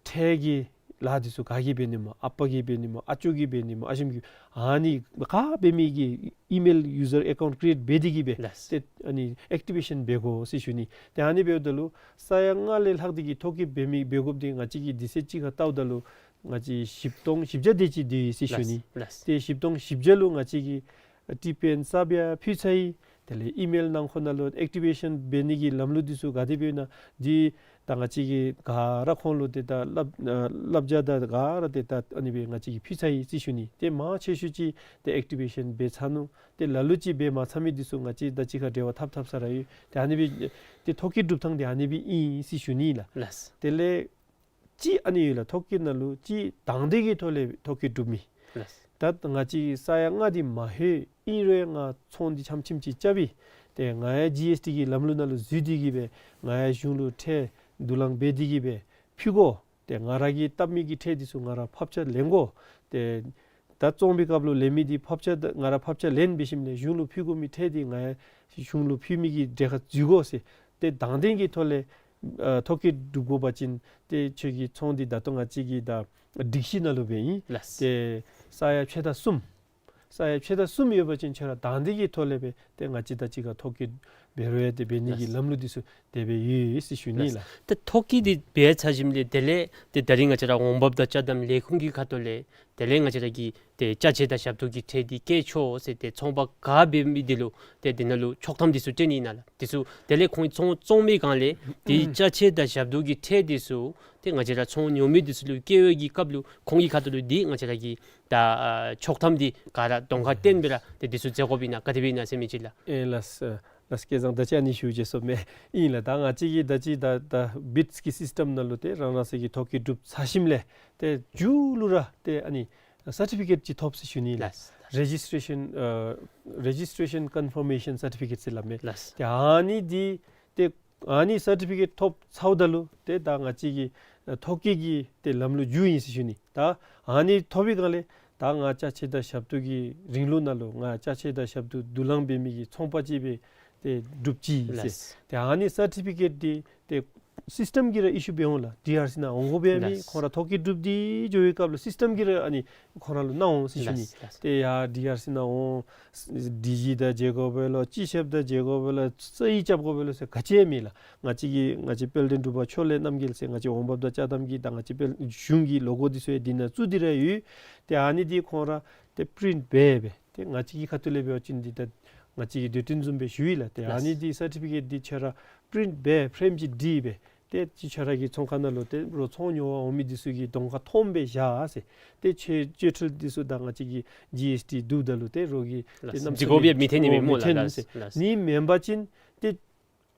ཁྲལ་གྱི་ལཱ་འདི་ཚུ་ག་གིས་འབད་ནི་སྨོ། ཨ་པ་གིས་འབད་ནི་སྨོ། ཨ་ཅོ་གིས་འབད་ནི་སྨོ། ཨ་ཞིམ་གྱིས་ཨ་ནི་ག་འབད་མི་གི་ཨི་མེལ་ཡུ་ཟར་ཨེ་ཀའུནཊ་ཀི་རི་ཨེཊ་འབད་དེ་གི་སྦེ། ལགས། ཏེ་ཨ་ནི་ཨེཀ་ཊི་བེ་ཤཱན་འབད་དགོ་ཟེར་ཞུ་ནི། ཏེ་ཨ་ནི་འབདཝ་ད་ལུ་ས་ཡ་ལྔ་ལས་ལྷག་སྟེ་གི་ཐོ་བཀོད་འབད་མི་འབད་དགོཔ་འདི་ང་བཅས་ཀྱིས་དུས་ཚོད་ཅིག་ཁར་བལྟཝ་ད་ལུ་ང་བཅས་བཞི་སྟོང་བཞི་བརྒྱ་དེ་ཅིག་འདི་ཡོད་ཟེར་ཞུ་ནི། ལགས། ལགས། ཏེ་བཞི་སྟོང་བཞི་བརྒྱ་ལུ་ང་བཅས་ཀྱིས་ཊི་པི་ཨེན་གསརཔ་ཡང་ཕུལ་ཚར་ཡི། དེ་ལས་ཨི་མེལ་ནང་ཁོ་ན་ལུ་ཨེཀ་ཊི་བེ་ཤཱན་འབད་ནི་གི་ལམ་ལུགས་འདི་ཚུ་ག་དེ་སྦེ་ཨིན་ན་འདི་ད་ང་བཅས་ཀྱིས་ག་ར་ཁོང་ལུ་ཏེ་ད་བསླབ་ཨ་བསླབ་བྱ་དང་ག་ར་ཏེ་ད་ཨ་ནི་སྦེ་ང་བཅས་ཀྱིས་ཕུལ་ཚར་ཡི་ཟེར་ཞུ་ནི། ཏེ་མང་ཆེ་ཤོས་ཅིག་ཏེ་ཨེཀ་ཊི་བེ་ཤཱན་འབད་ཚར་ནུག། ཏེ་ལ་ལུ་ཅིག་འབད་མ་ཚར་མི་འདི་ཚུ་ང་བཅས་ད་ཅི་ཁར་འབྲེལ་བ་འཐབ་འཐབ་ས་ར་ཡོད། ཏེ་ཨ་ནི་སྦེ་ཏེ་ཐོ་བཀོད་གྲུབ་ཐངས་འདི་ཨ་ནི་སྦེ་ཨིན་ཟེར་ཞུ་ནི་ལགས། ལགས། དེ་ལས་གཅིག་ཨ་ནི་ཡོད་ལགས། ཐོ་བཀོད་ནང་ལུ་གཅིག་དང་འདོད་ཀྱི་ཐོག་ལས་ཐོ་བཀོད་གྲུབ་མི། ལགས། ད་ང་བཅས་ས་ཡ་ལྔ་འདི་མ་ལྷོད་ཨིན་རུང་ང་ཚོང་འདི་ཆམ་ཆིམ་ཅིག་རྐྱབ་ཨིན། ཏེ་ང་ཡང་ཇི་ཨེསི་ཊི་གི་ལམ་ལུགས་ནང་ལུ་འཛུལ་ཏེ་གི་སྦེ་ང་ཡང་གཞུང་ལུ་ཁྲལ་བསྡུ་ལེན་འབད་དེ་གི་སྦེ་ཕུལ་དགོ། ཏེ་ང་ར་གིས་བཏབ་མི་གི་ཁྲལ་འདི་ཚུ་ང་ར་ཕབ་ཆ་ལེན་དགོ། ཏེ་ད་བཙོང་པའི་སྐབས་ལུ་ལེན་མི་འདི་ཕབ་ཆ་ད་ང་ར་ཕབ་ཆ་ལེན་འབད་ཞིནམ་ལས་གཞུང་ལུ་ཕུལ་དགོ་མི་ཁྲལ་འདི་ང་ཡང་གཞུང་ལུ་ཕུལ་མི་གི་གྲལ་ཁར་འཛུལ་དགོ་ཟེར། ཏེ་དང་འདོད་ཀྱི་ཐོག་ལས་ཨ་ཐོ་བཀོད་གྲུབ་དགོ་པ་ཅིན་ཏེ་ཁྱོད་ཀྱི་ཚོང་འདི་ད་ལྟོ་ང་བཅས་ཀྱི་ད་སྒྲིག་གཞི་ནང་ལུ་སྦེ་ཨིན། ལགས། ཏེ་ས་ཡ་ཕྱེད་དང་གསུམ། ས་ཡ་ཕྱེད་དང་གསུམ་ཡོད་པ་ཅིན་ཁྱོད་ར་དང་འདོད་ཀྱི་ཐོག་ལས་སྦེ་ཏེ་ང་བཅས་ད་ཅི་ཁར་ཐོ་བཀོད་འབད་རུང་ཡང་ཏེ་འབད་ནི་གི། ལགས། ལམ་ལུགས་འདི་ཚུ་དེ་སྦེ་ཡོད་ཟེར་ཞུ་ནི་ལགས། ལགས། ད་ཐོ་བཀོད་འདི་འབད་ཚར་ཞིནམ་ལས་དེ་ལས་ཏེ་ད་རིས་ང་བཅས་ར་འོང་འབབ་དང་ཅ་དམ་ལས་ཁུངས་ཀྱི་ཁ་ཐུག་ལས་དེ་ལས་ང་བཅས་ར་གི་ཏེ་ཅ་ཆས་དང་ཞབས་ཏོག་གི་ཁྲལ་འདི་བཀལ་ཆོག་ཟེར་ཏེ་ཚོང་པ་ག་འབད་མི་འདི་ལུ་ཏེ་འདི་ནང་ལུ་ཆོག་ཐམ་འདི་ཚུ་སྤྲོད་ནི་ཨིན་ན་ལགས། འདི་ཚུ་དེ་ལས་ཁོང་ཚོང་བཙོང་མི་སྒང་ལས་ཏེ་ཅ་ཆས་དང་ཞབས་ཏོག་གི་ཁྲལ་འདི་ཚུ་ཏེ་ང་བཅས་ར་ཚོང་ཉོ་མི་འདི་ཚུ་ལུ་བཀལ་བའི་གི་སྐབས་ལུ་ཁོང་གི་ཁ་ཐུག་ལུ་འདི་ང་བཅས་ར་གི་ད་ཨ་ཆོག་ཐམ་འདི་ག་ར་གདོང་ཁར་སྟོན་སྦེ་ར་ཏེ་འདི་ཚུ་མཛད་དགོཔ་ཨིན་ན་ག་དེ་སྦེ་ཨིན་ན་ཟེར་མི་ཅིག་ལགས། ཨེ་ལགས་སོ། ལགས་སོ། སྐལ་བཟང་ད་ཅི་ཨ་ནི་ཞུ་བཅུག་སོང་མས། ཨིན་ལགས། ད་ང་བཅས་ཀྱི་ད་ཅི་ད་ད་བིཌསི་གི་སིསི་ཊམ་ནང་ལུ་ཏེ་རང་རང་སོའི་གི་ཐོ་བཀོད་གྲུབ་ཚར་ཞིནམ་ལས་ཏེ་མཇུག་ལུ་ར་ཏེ་ཨ་ནི་སར་ཊི་ཕི་ཀེཊ་ཅིག་ཐོབ་ཟེར་ཞུ་ནི་ལགས། ལགས། རེ་ཇིསི་ཊེ་ཤཱན་ཨ་རེ་ཇིསི་ཊེ་ཤཱན་ཀོན་ཕར་མེ་ཤཱན་སར་ཊི་ཕི་ཀེཊ་ཟེར་སླབ་མས། ལགས། ཏེ་ཨ་ནི་འདི་ཏེ་ཨ་ནི་སར་ཊི་ཕི་ཀེཊ་ཐོབ་ཚརཝ་ད་ལུ་ཏེ་ད་ང་བཅས་ཀྱི་ཨ་ཐོ་བཀོད་ཀྱི་ཏེ་ལམ་ལུགས་མཇུག་ཨིན་ཟེར་ཞུ་ནི། ད་ཨ་ནི་ཐོབ་པའི་སྒང་ལས་ད་ང་ཅ་ཆས་དང་ཞབས་ཏོག་གི་རིང་ལུགས་ནང་ལུ་ང་ཅ་ཆས་དང་ཞབས་ཏོག་བསྡུ་ལེན་འབད་མི་གི་ཚོང་པ་ཅིག་སྦེ་ཏེ་གྲུབ་ཅི་ཟེར། ལགས། ཏེ་ཨ་ནི་སར་ཊི་ཕི་ཀེཊ་འདི་ཏེ་སིསི་ཊམ་གྱིས་ར་ཨི་ཤུ་འབད་འོང་ལགས། ཌི་ཨར་སི་ནང་འོང་དགོཔ་ཡང་མེད། ལགས། ཁོང་ར་ཐོ་བཀོད་གྲུབ་སྟེ་འགྱོ་བའི་སྐབས་ལུ་སིསི་ཊམ་གྱིས་ར་ཨ་ནི་ཁོང་ར་ལུ་གནང་འོང་ཟེར་ཞུ་ནི། ལགས། ལགས། ཏེ་ཡར་ཌི་ཨར་སི་ནང་འོང་ཌི་ཇི་དང་མཇལ་དགོ་པས་ལོ་སྤྱི་ཁྱབ་དང་མཇལ་དགོ་པས་ལོ་རྩ་ཡིག་རྐྱབ་དགོ་པས་ལོ་ཟེར་ག་ཅི་ཡང་མེད་ལགས། ང་བཅས་ཀྱི་ང་བཅས་དཔལ་ལྡན་འབྲུག་པ་ཕྱོགས་ལས་རྣམ་རྒྱལ་ཟེར་ང་བཅས་འོང་འབབ་དང་ཅ་དམ་གྱི་ད་ང་བཅས་དཔལ་གཞུང་གི་ལོ་གོ་འདི་ཚུ་ཡང་འདི་ནང་བཙུགས་ཏེ་ར་ཡོད། ཏེ་ཨ་ནི་འདི་ཁོང་ར་ཏེ་པི་རིནཊ་འབད་སྦེ་ཏེ་ང་བཅས་ཀྱི་ཁ་ཐུག་ལས་འབད་བ་ཅིན་འདི་ད་ང་བཅས་ཀྱིས་དུས་སྟོན་བཟུམ་སྦེ་ཞུ་ཡི་ལགས། ཏེ་ཨ་ནི་འདི་སར་ཊི་ཕི་ཀེཊ་འདི་ཁྱོད་ར་པི་རིནཊ་འབད་ཕེརེམ་ཅིག་བྲིས་སྦེ་ཏེ་ཅིག་ཁྱོད་ར་གི་ཚོང་ཁང་ནང་ལུ་ཏེ་རོགས་ཚོང་ཉོ་བར་འོང་མི་འདི་ཚུ་གི་གདོང་ཁར་མཐོངམ་སྦེ་བཞག་ཟེར། ཏེ་ཁྱོད་བཅོལ་ཁྲལ་འདི་ཚུ་དང་ང་བཅས་ཀྱི་ཇི་ཨེསི་ཊི་བསྡུཝ་ད་ལུ་ཏེ་རོགས་ཀྱིས་ཏེ་ལགས། གནམ་ས་འཛི་གོ་བའི་མི་འཐོན་ནི་མེད་སྨོ་ལགས། མི་འཐོན་ཟེར། ལགས། ནི་མེན་པ་ཅིན་ཏེ་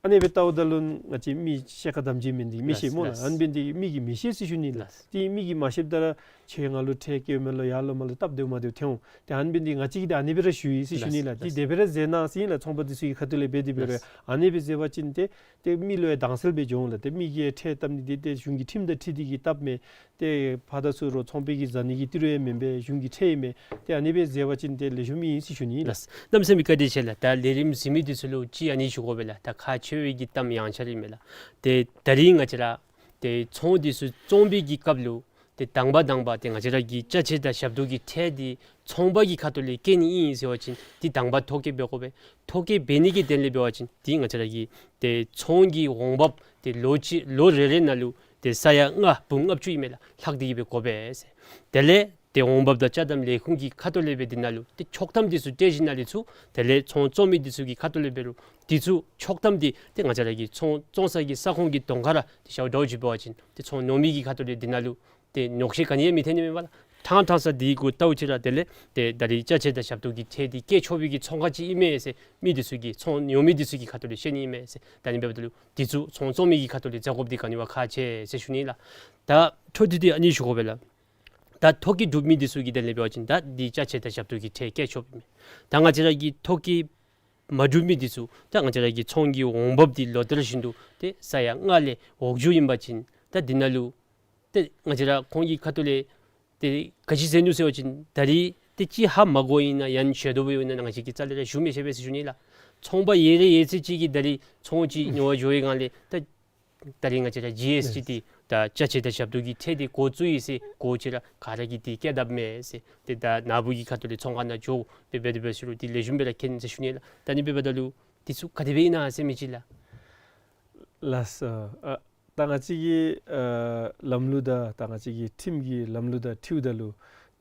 ཨ་ནི་སྦེ་བལྟཝ་ད་ལུ་ང་བཅས་མི་ཤེས་ཁ་དམ་བཅའ་མེན་འདི་མི་ཤེས་སྨོ་ལགས། ལགས། ཨ་ནི་འབད་ནི་འདི་མི་གིས་མི་ཤེས་ཟེར་ཞུ་ནི་ལགས། ལགས། ཏེ་མི་གིས་མ་ཤེསཔ་ད་ར་ཁྱོད་ང་ལུ་ཁྲལ་བཀལཝ་མས་ལོ་ཡར་ལོ་མར་ལོ་སྟབས་བདེཝ་མ་བདེཝ་ཐོན་འོང་། ཏེ་ཨ་ནི་འབད་ནི་འདི་ང་བཅས་ཀྱིས་ཏེ་ཨ་ནི་སྦེ་ར་ཞུ་ཡི་ཟེར་ཞུ་ནི་ལགས། ལགས། ཏེ་དེ་སྦེ་ར་མཛད་གནང་ཟེར་ཨིན་ལགས། ཚོང་པ་འདི་ཚུ་གི་ཁ་ཐུག་ལས་འབད་དེ་འབད་རུང་། ལགས། ཨ་ནི་སྦེ་མཛད་པ་ཅིན་ཏེ་ཏེ་མི་ལུ་ཡང་དྭངས་གསལ་སྦེ་འགྱོ་འོང་ལགས། ཏེ་མི་གིས་ཁྲལ་བཏབ་ནི་འདི་ཏེ་གཞུང་གི་ཁྲིམས་དང་འཁྲིལ་ཏེ་གིས་བཏབ་མས། ཏེ་ཕར་དང་ཚུར་རོགས་ཚོང་པའི་གི་ཟ་ནི་གི་ཏི་རུ་ཡང་མེན་པས། གཞུང་གི་ཁྲལ་ཨིན་མས། ཏེ་ཨ་ནི་སྦེ་མཛད་པ་ཅིན་ཏེ་ལེགས་ཤོམ་ཨིན་ཟེར་ཞུ་ནི་ལགས། ལགས། གནམ་མེད་ས་མེད་བཀའ་དྲིན་ཆེ་ལགས། ད་ལས་རིམ་གཟིགས་མི་འདི་ཚུ་ལུ་ཅིག་ཨ་ནི་ཞུ་དགོ་པས་ལགས། ད་ཁག་ཆེ་བའི་གི་གཏམ་ཡང་ཆ་ར་ཨིན་མས་ལགས། ཏེ་ད་རིས་ང་བཅས་ར་ཏེ་ཚོང་འདི་ཚུ་བཙོང་པའི་གི་སྐབས་ལུ་ཏེ་དང་པ་དང་པ་ཏེ་ང་བཅས་ར་གི་ཅ་ཆས་དང་ཞབས་ཏོག་གི་ཁྲལ་འདི་ཚོང་པ་གི་ཁ་ཐུག་ལས་བཀལ་ནི་ཨིན་ཟེར་བ་ཅིན་ཏེ་དང་པ་ཐོ་བཀོད་འབད་དགོ་པས། ཐོ་བཀོད་འབད་ནི་གི་དོན་ལས་འབད་བ་ཅིན་ཏེ་ང་བཅས་ར་གི་ཏེ་ཚོང་གི་འོང་འབབ་ཏེ་ལོ་གཅིག་ལོ་རེ་རེ་ནང་ལུ་ཏེ་ས་ཡ་ལྔ་འབུམ་ལྔ་བཅུ་ཨིན་མས་ལགས། ལྷག་སྟེ་གིས་འབད་དགོ་པས་ཟེར། དེ་ལས་ ཏེ་འོང་འབབ་དང་ཅ་དམ་ལས་ཁུངས་ཀྱི་ཁ་ཐུག་ལས་སྦེ་འདི་ནང་ལུ་ཏེ་ཆོག་ཐམ་འདི་ཚུ་སྤྲོད་ཞིནམ་ལས་ཚུར་དེ་ལས་ཚོང་བཙོང་མི་འདི་ཚུ་གི་ཁ་ཐུག་ལས་འབད་རུང་འདི་ཚུ་ཆོག་ཐམ་འདི་ཏེ་ང་བཅས་ར་གི་ཚོང་བཙོང་ས་གི་ས་ཁོངས་ཀྱི་གདོང་ཁར་ར་ཏེ་ཞརཝ་འདྲཝ་ཅིག་འབད་བ་ཅིན་ཏེ་ཚོང་ཉོ་མི་གི་ཁ་ཐུག་ལས་འདི་ནང་ལུ་ཏེ་ཉོགས་བཤད་ག་ནི་ཡང་མི་ཐོན་ནི་མས་པ་ལགས། ཐང་ཐང་ས་འདི་གུ་བལྟཝ་ཅིག་ར་དེ་ལས་ཏེ་ད་རིས་ཅ་ཆས་དང་ཞབས་ཏོག་གི་ཁྲལ་འདི་བཀལ་ཆོག་པའི་གི་ཚོང་ཁང་ཅིག་ཨིན་མས་ཟེར་མི་འདི་ཚུ་གིས་ཚོང་ཉོ་མི་འདི་ཚུ་གི་ཁ་ཐུག་ལས་ཤེས་ནི་ཨིན་མས་ཟེར། ད་ཨ་ནི་འབདཝ་ད་ལུ་འདི་ཚུ་ཚོང་བཙོང་མི་གི་ཁ་ཐུག་ལས་མཛད་དགོཔ་འདི་ག་ནི་བ་ཁག་ཆེ་ཟེར་ཞུ་ནི་ལགས། ད་འཕྲོ་མཐུད་དེ་ཨ་ནི་ཞུ་དགོ་པས་ལགས། ད་ཐོ་བཀོད་གྲུབ་མི་འདི་ཚུ་གི་དོན་ལས་འབད་བ་ཅིན་ད་འདི་ཅ་ཆས་དང་ཞབས་ཏོག་གི་ཁྲལ་བཀལ་ཆོགཔ་ཨིན་མས། ད་ང་བཅས་ར་གི་ཐོ་བཀོད་མ་གྲུབ་མི་འདི་ཚུ་ད་ང་བཅས་ར་གི་ཚོང་གི་འོང་འབབ་འདི་ལོ་ལྟར་བཞིན་དུ་ཏེ་ས་ཡ་ལྔ་ལས་འོག་འགྱོཝ་ཨིན་པ་ཅིན་ད་འདི་ནང་ལུ་ཏེ་ང་བཅས་ར་ཁོང་གི་ཁ་ཐུག་ལས་ཏེ་ག་ཅི་ཟེར་ནུག་ཟེར་བ་ཅིན་ད་རིས་ཏེ་ཅིག་ཧ་མ་གོཝ་ཨིན་ན་ཡང་ཤེས་དོ་བཟུམ་ཨིན་ན་ང་བཅས་ཀྱིས་རྩ་ལས་ར་ཞུ་མི་ཤེས་པས་ཟེར་ཞུ་ནི་ལགས། ཚོང་པ་ཡོད་རེ་ཡོད་ཚད་ཅིག་གིས་ད་རིས་ཚོང་ཅིག་ཉོ་བར་འགྱོ་བའི་སྒང་ལས་ད་ད་རིས་ང་བཅས་ར་ཇི་ཨེསི་ཊི་འདི་ད་ཅ་ཆས་དང་ཞབས་ཏོག་གི་ཁྲལ་འདི་འགོ་བཙུགས་ཡི་ཟེར་གོ་ཅི་ར་ག་ར་གིས་འདི་བཀལ་དཔ་མས་ཟེར། ཏེ་ད་ནཱ་བུ་གི་ཁ་ཐུག་ལས་ཚོང་ཁང་ནང་འགྱོ་འབད་འབད་འབད་ཟེར་རུང་འདི་ལེགས་ཤོམ་སྦེ་ར་མཁྱེན་ཟེར་ཞུ་ནི་ལགས། ད་ཨ་ནི་འབདཝ་ད་ལུ་འདི་ཚུ་ག་དེ་སྦེ་ཨིན་ན་ཟེར་མི་ཅིག་ལགས། ལགས་སོ། ཨ་ད་ང་བཅས་ཀྱི་ཨ་ལམ་ལུགས་དང་ད་ང་བཅས་ཀྱི་ཁྲིམས་ཀྱི་ལམ་ལུགས་དང་འཁྲིལཝ་ད་ལུ་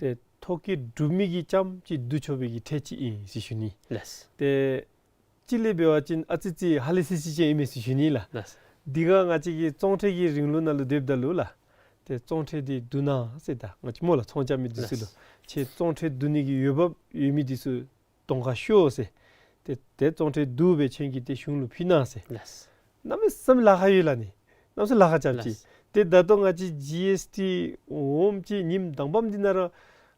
ཏེ་ཐོ་བཀོད་གྲུབ་མི་གིས་རྐྱངམ་ཅིག་བསྡུ་ཆོག་པའི་གི་ཁྲལ་ཅིག་ཨིན་ཟེར་ཞུ་ནི། ལགས། ཏེ་གཅིག་ལས་འབད་བ་ཅིན་ཨ་ཙི་ཙི་ཧ་ལས་སི་སི་ཅིག་ཨིན་མས་ཟེར་ཞུ་ནི་ལགས། ལགས། འདི་ག་ང་བཅས་ཀྱི་བཙོང་ཁྲལ་གྱི་རིང་ལུགས་ནང་ལུ་སྡོདཔ་ད་ལུ་ལགས། ཏེ་བཙོང་ཁྲལ་འདི་བསྡུ་གནང་ཟེར་ད་ང་བཅས་སྨོ་ལགས། ཚོང་རྐྱབ་མི་འདི་ཚུ་ལུ། ལགས། ཁྱེད་བཙོང་ཁྲལ་བསྡུ་ནི་གི་འོས་འབབ་ཡོད་མི་འདི་ཚུ་གདོང་ཁར་ཤོག་ཟེར། ཏེ་ཏེ་བཙོང་ཁྲལ་བསྡུ་སྦེ་ཁྱེད་ཀྱིས་ཏེ་གཞུང་ལུ་ཕུལ་གནང་ཟེར། ལགས། གནམ་མེད་ས་མེད་ལཱ་ཁག་ཡོད་ལགས་ནི། གནམ་མེད་ས་མེད་ལཱ་ཁག་རྐྱབ་ཅི། ལགས། ཏེ་ད་ལྟོ་ང་བཅས་ཇི་ཨེསི་ཊི་འོངམ་ཅིག་ཉིནམ་དང་པམ་འདི་ནང་ར་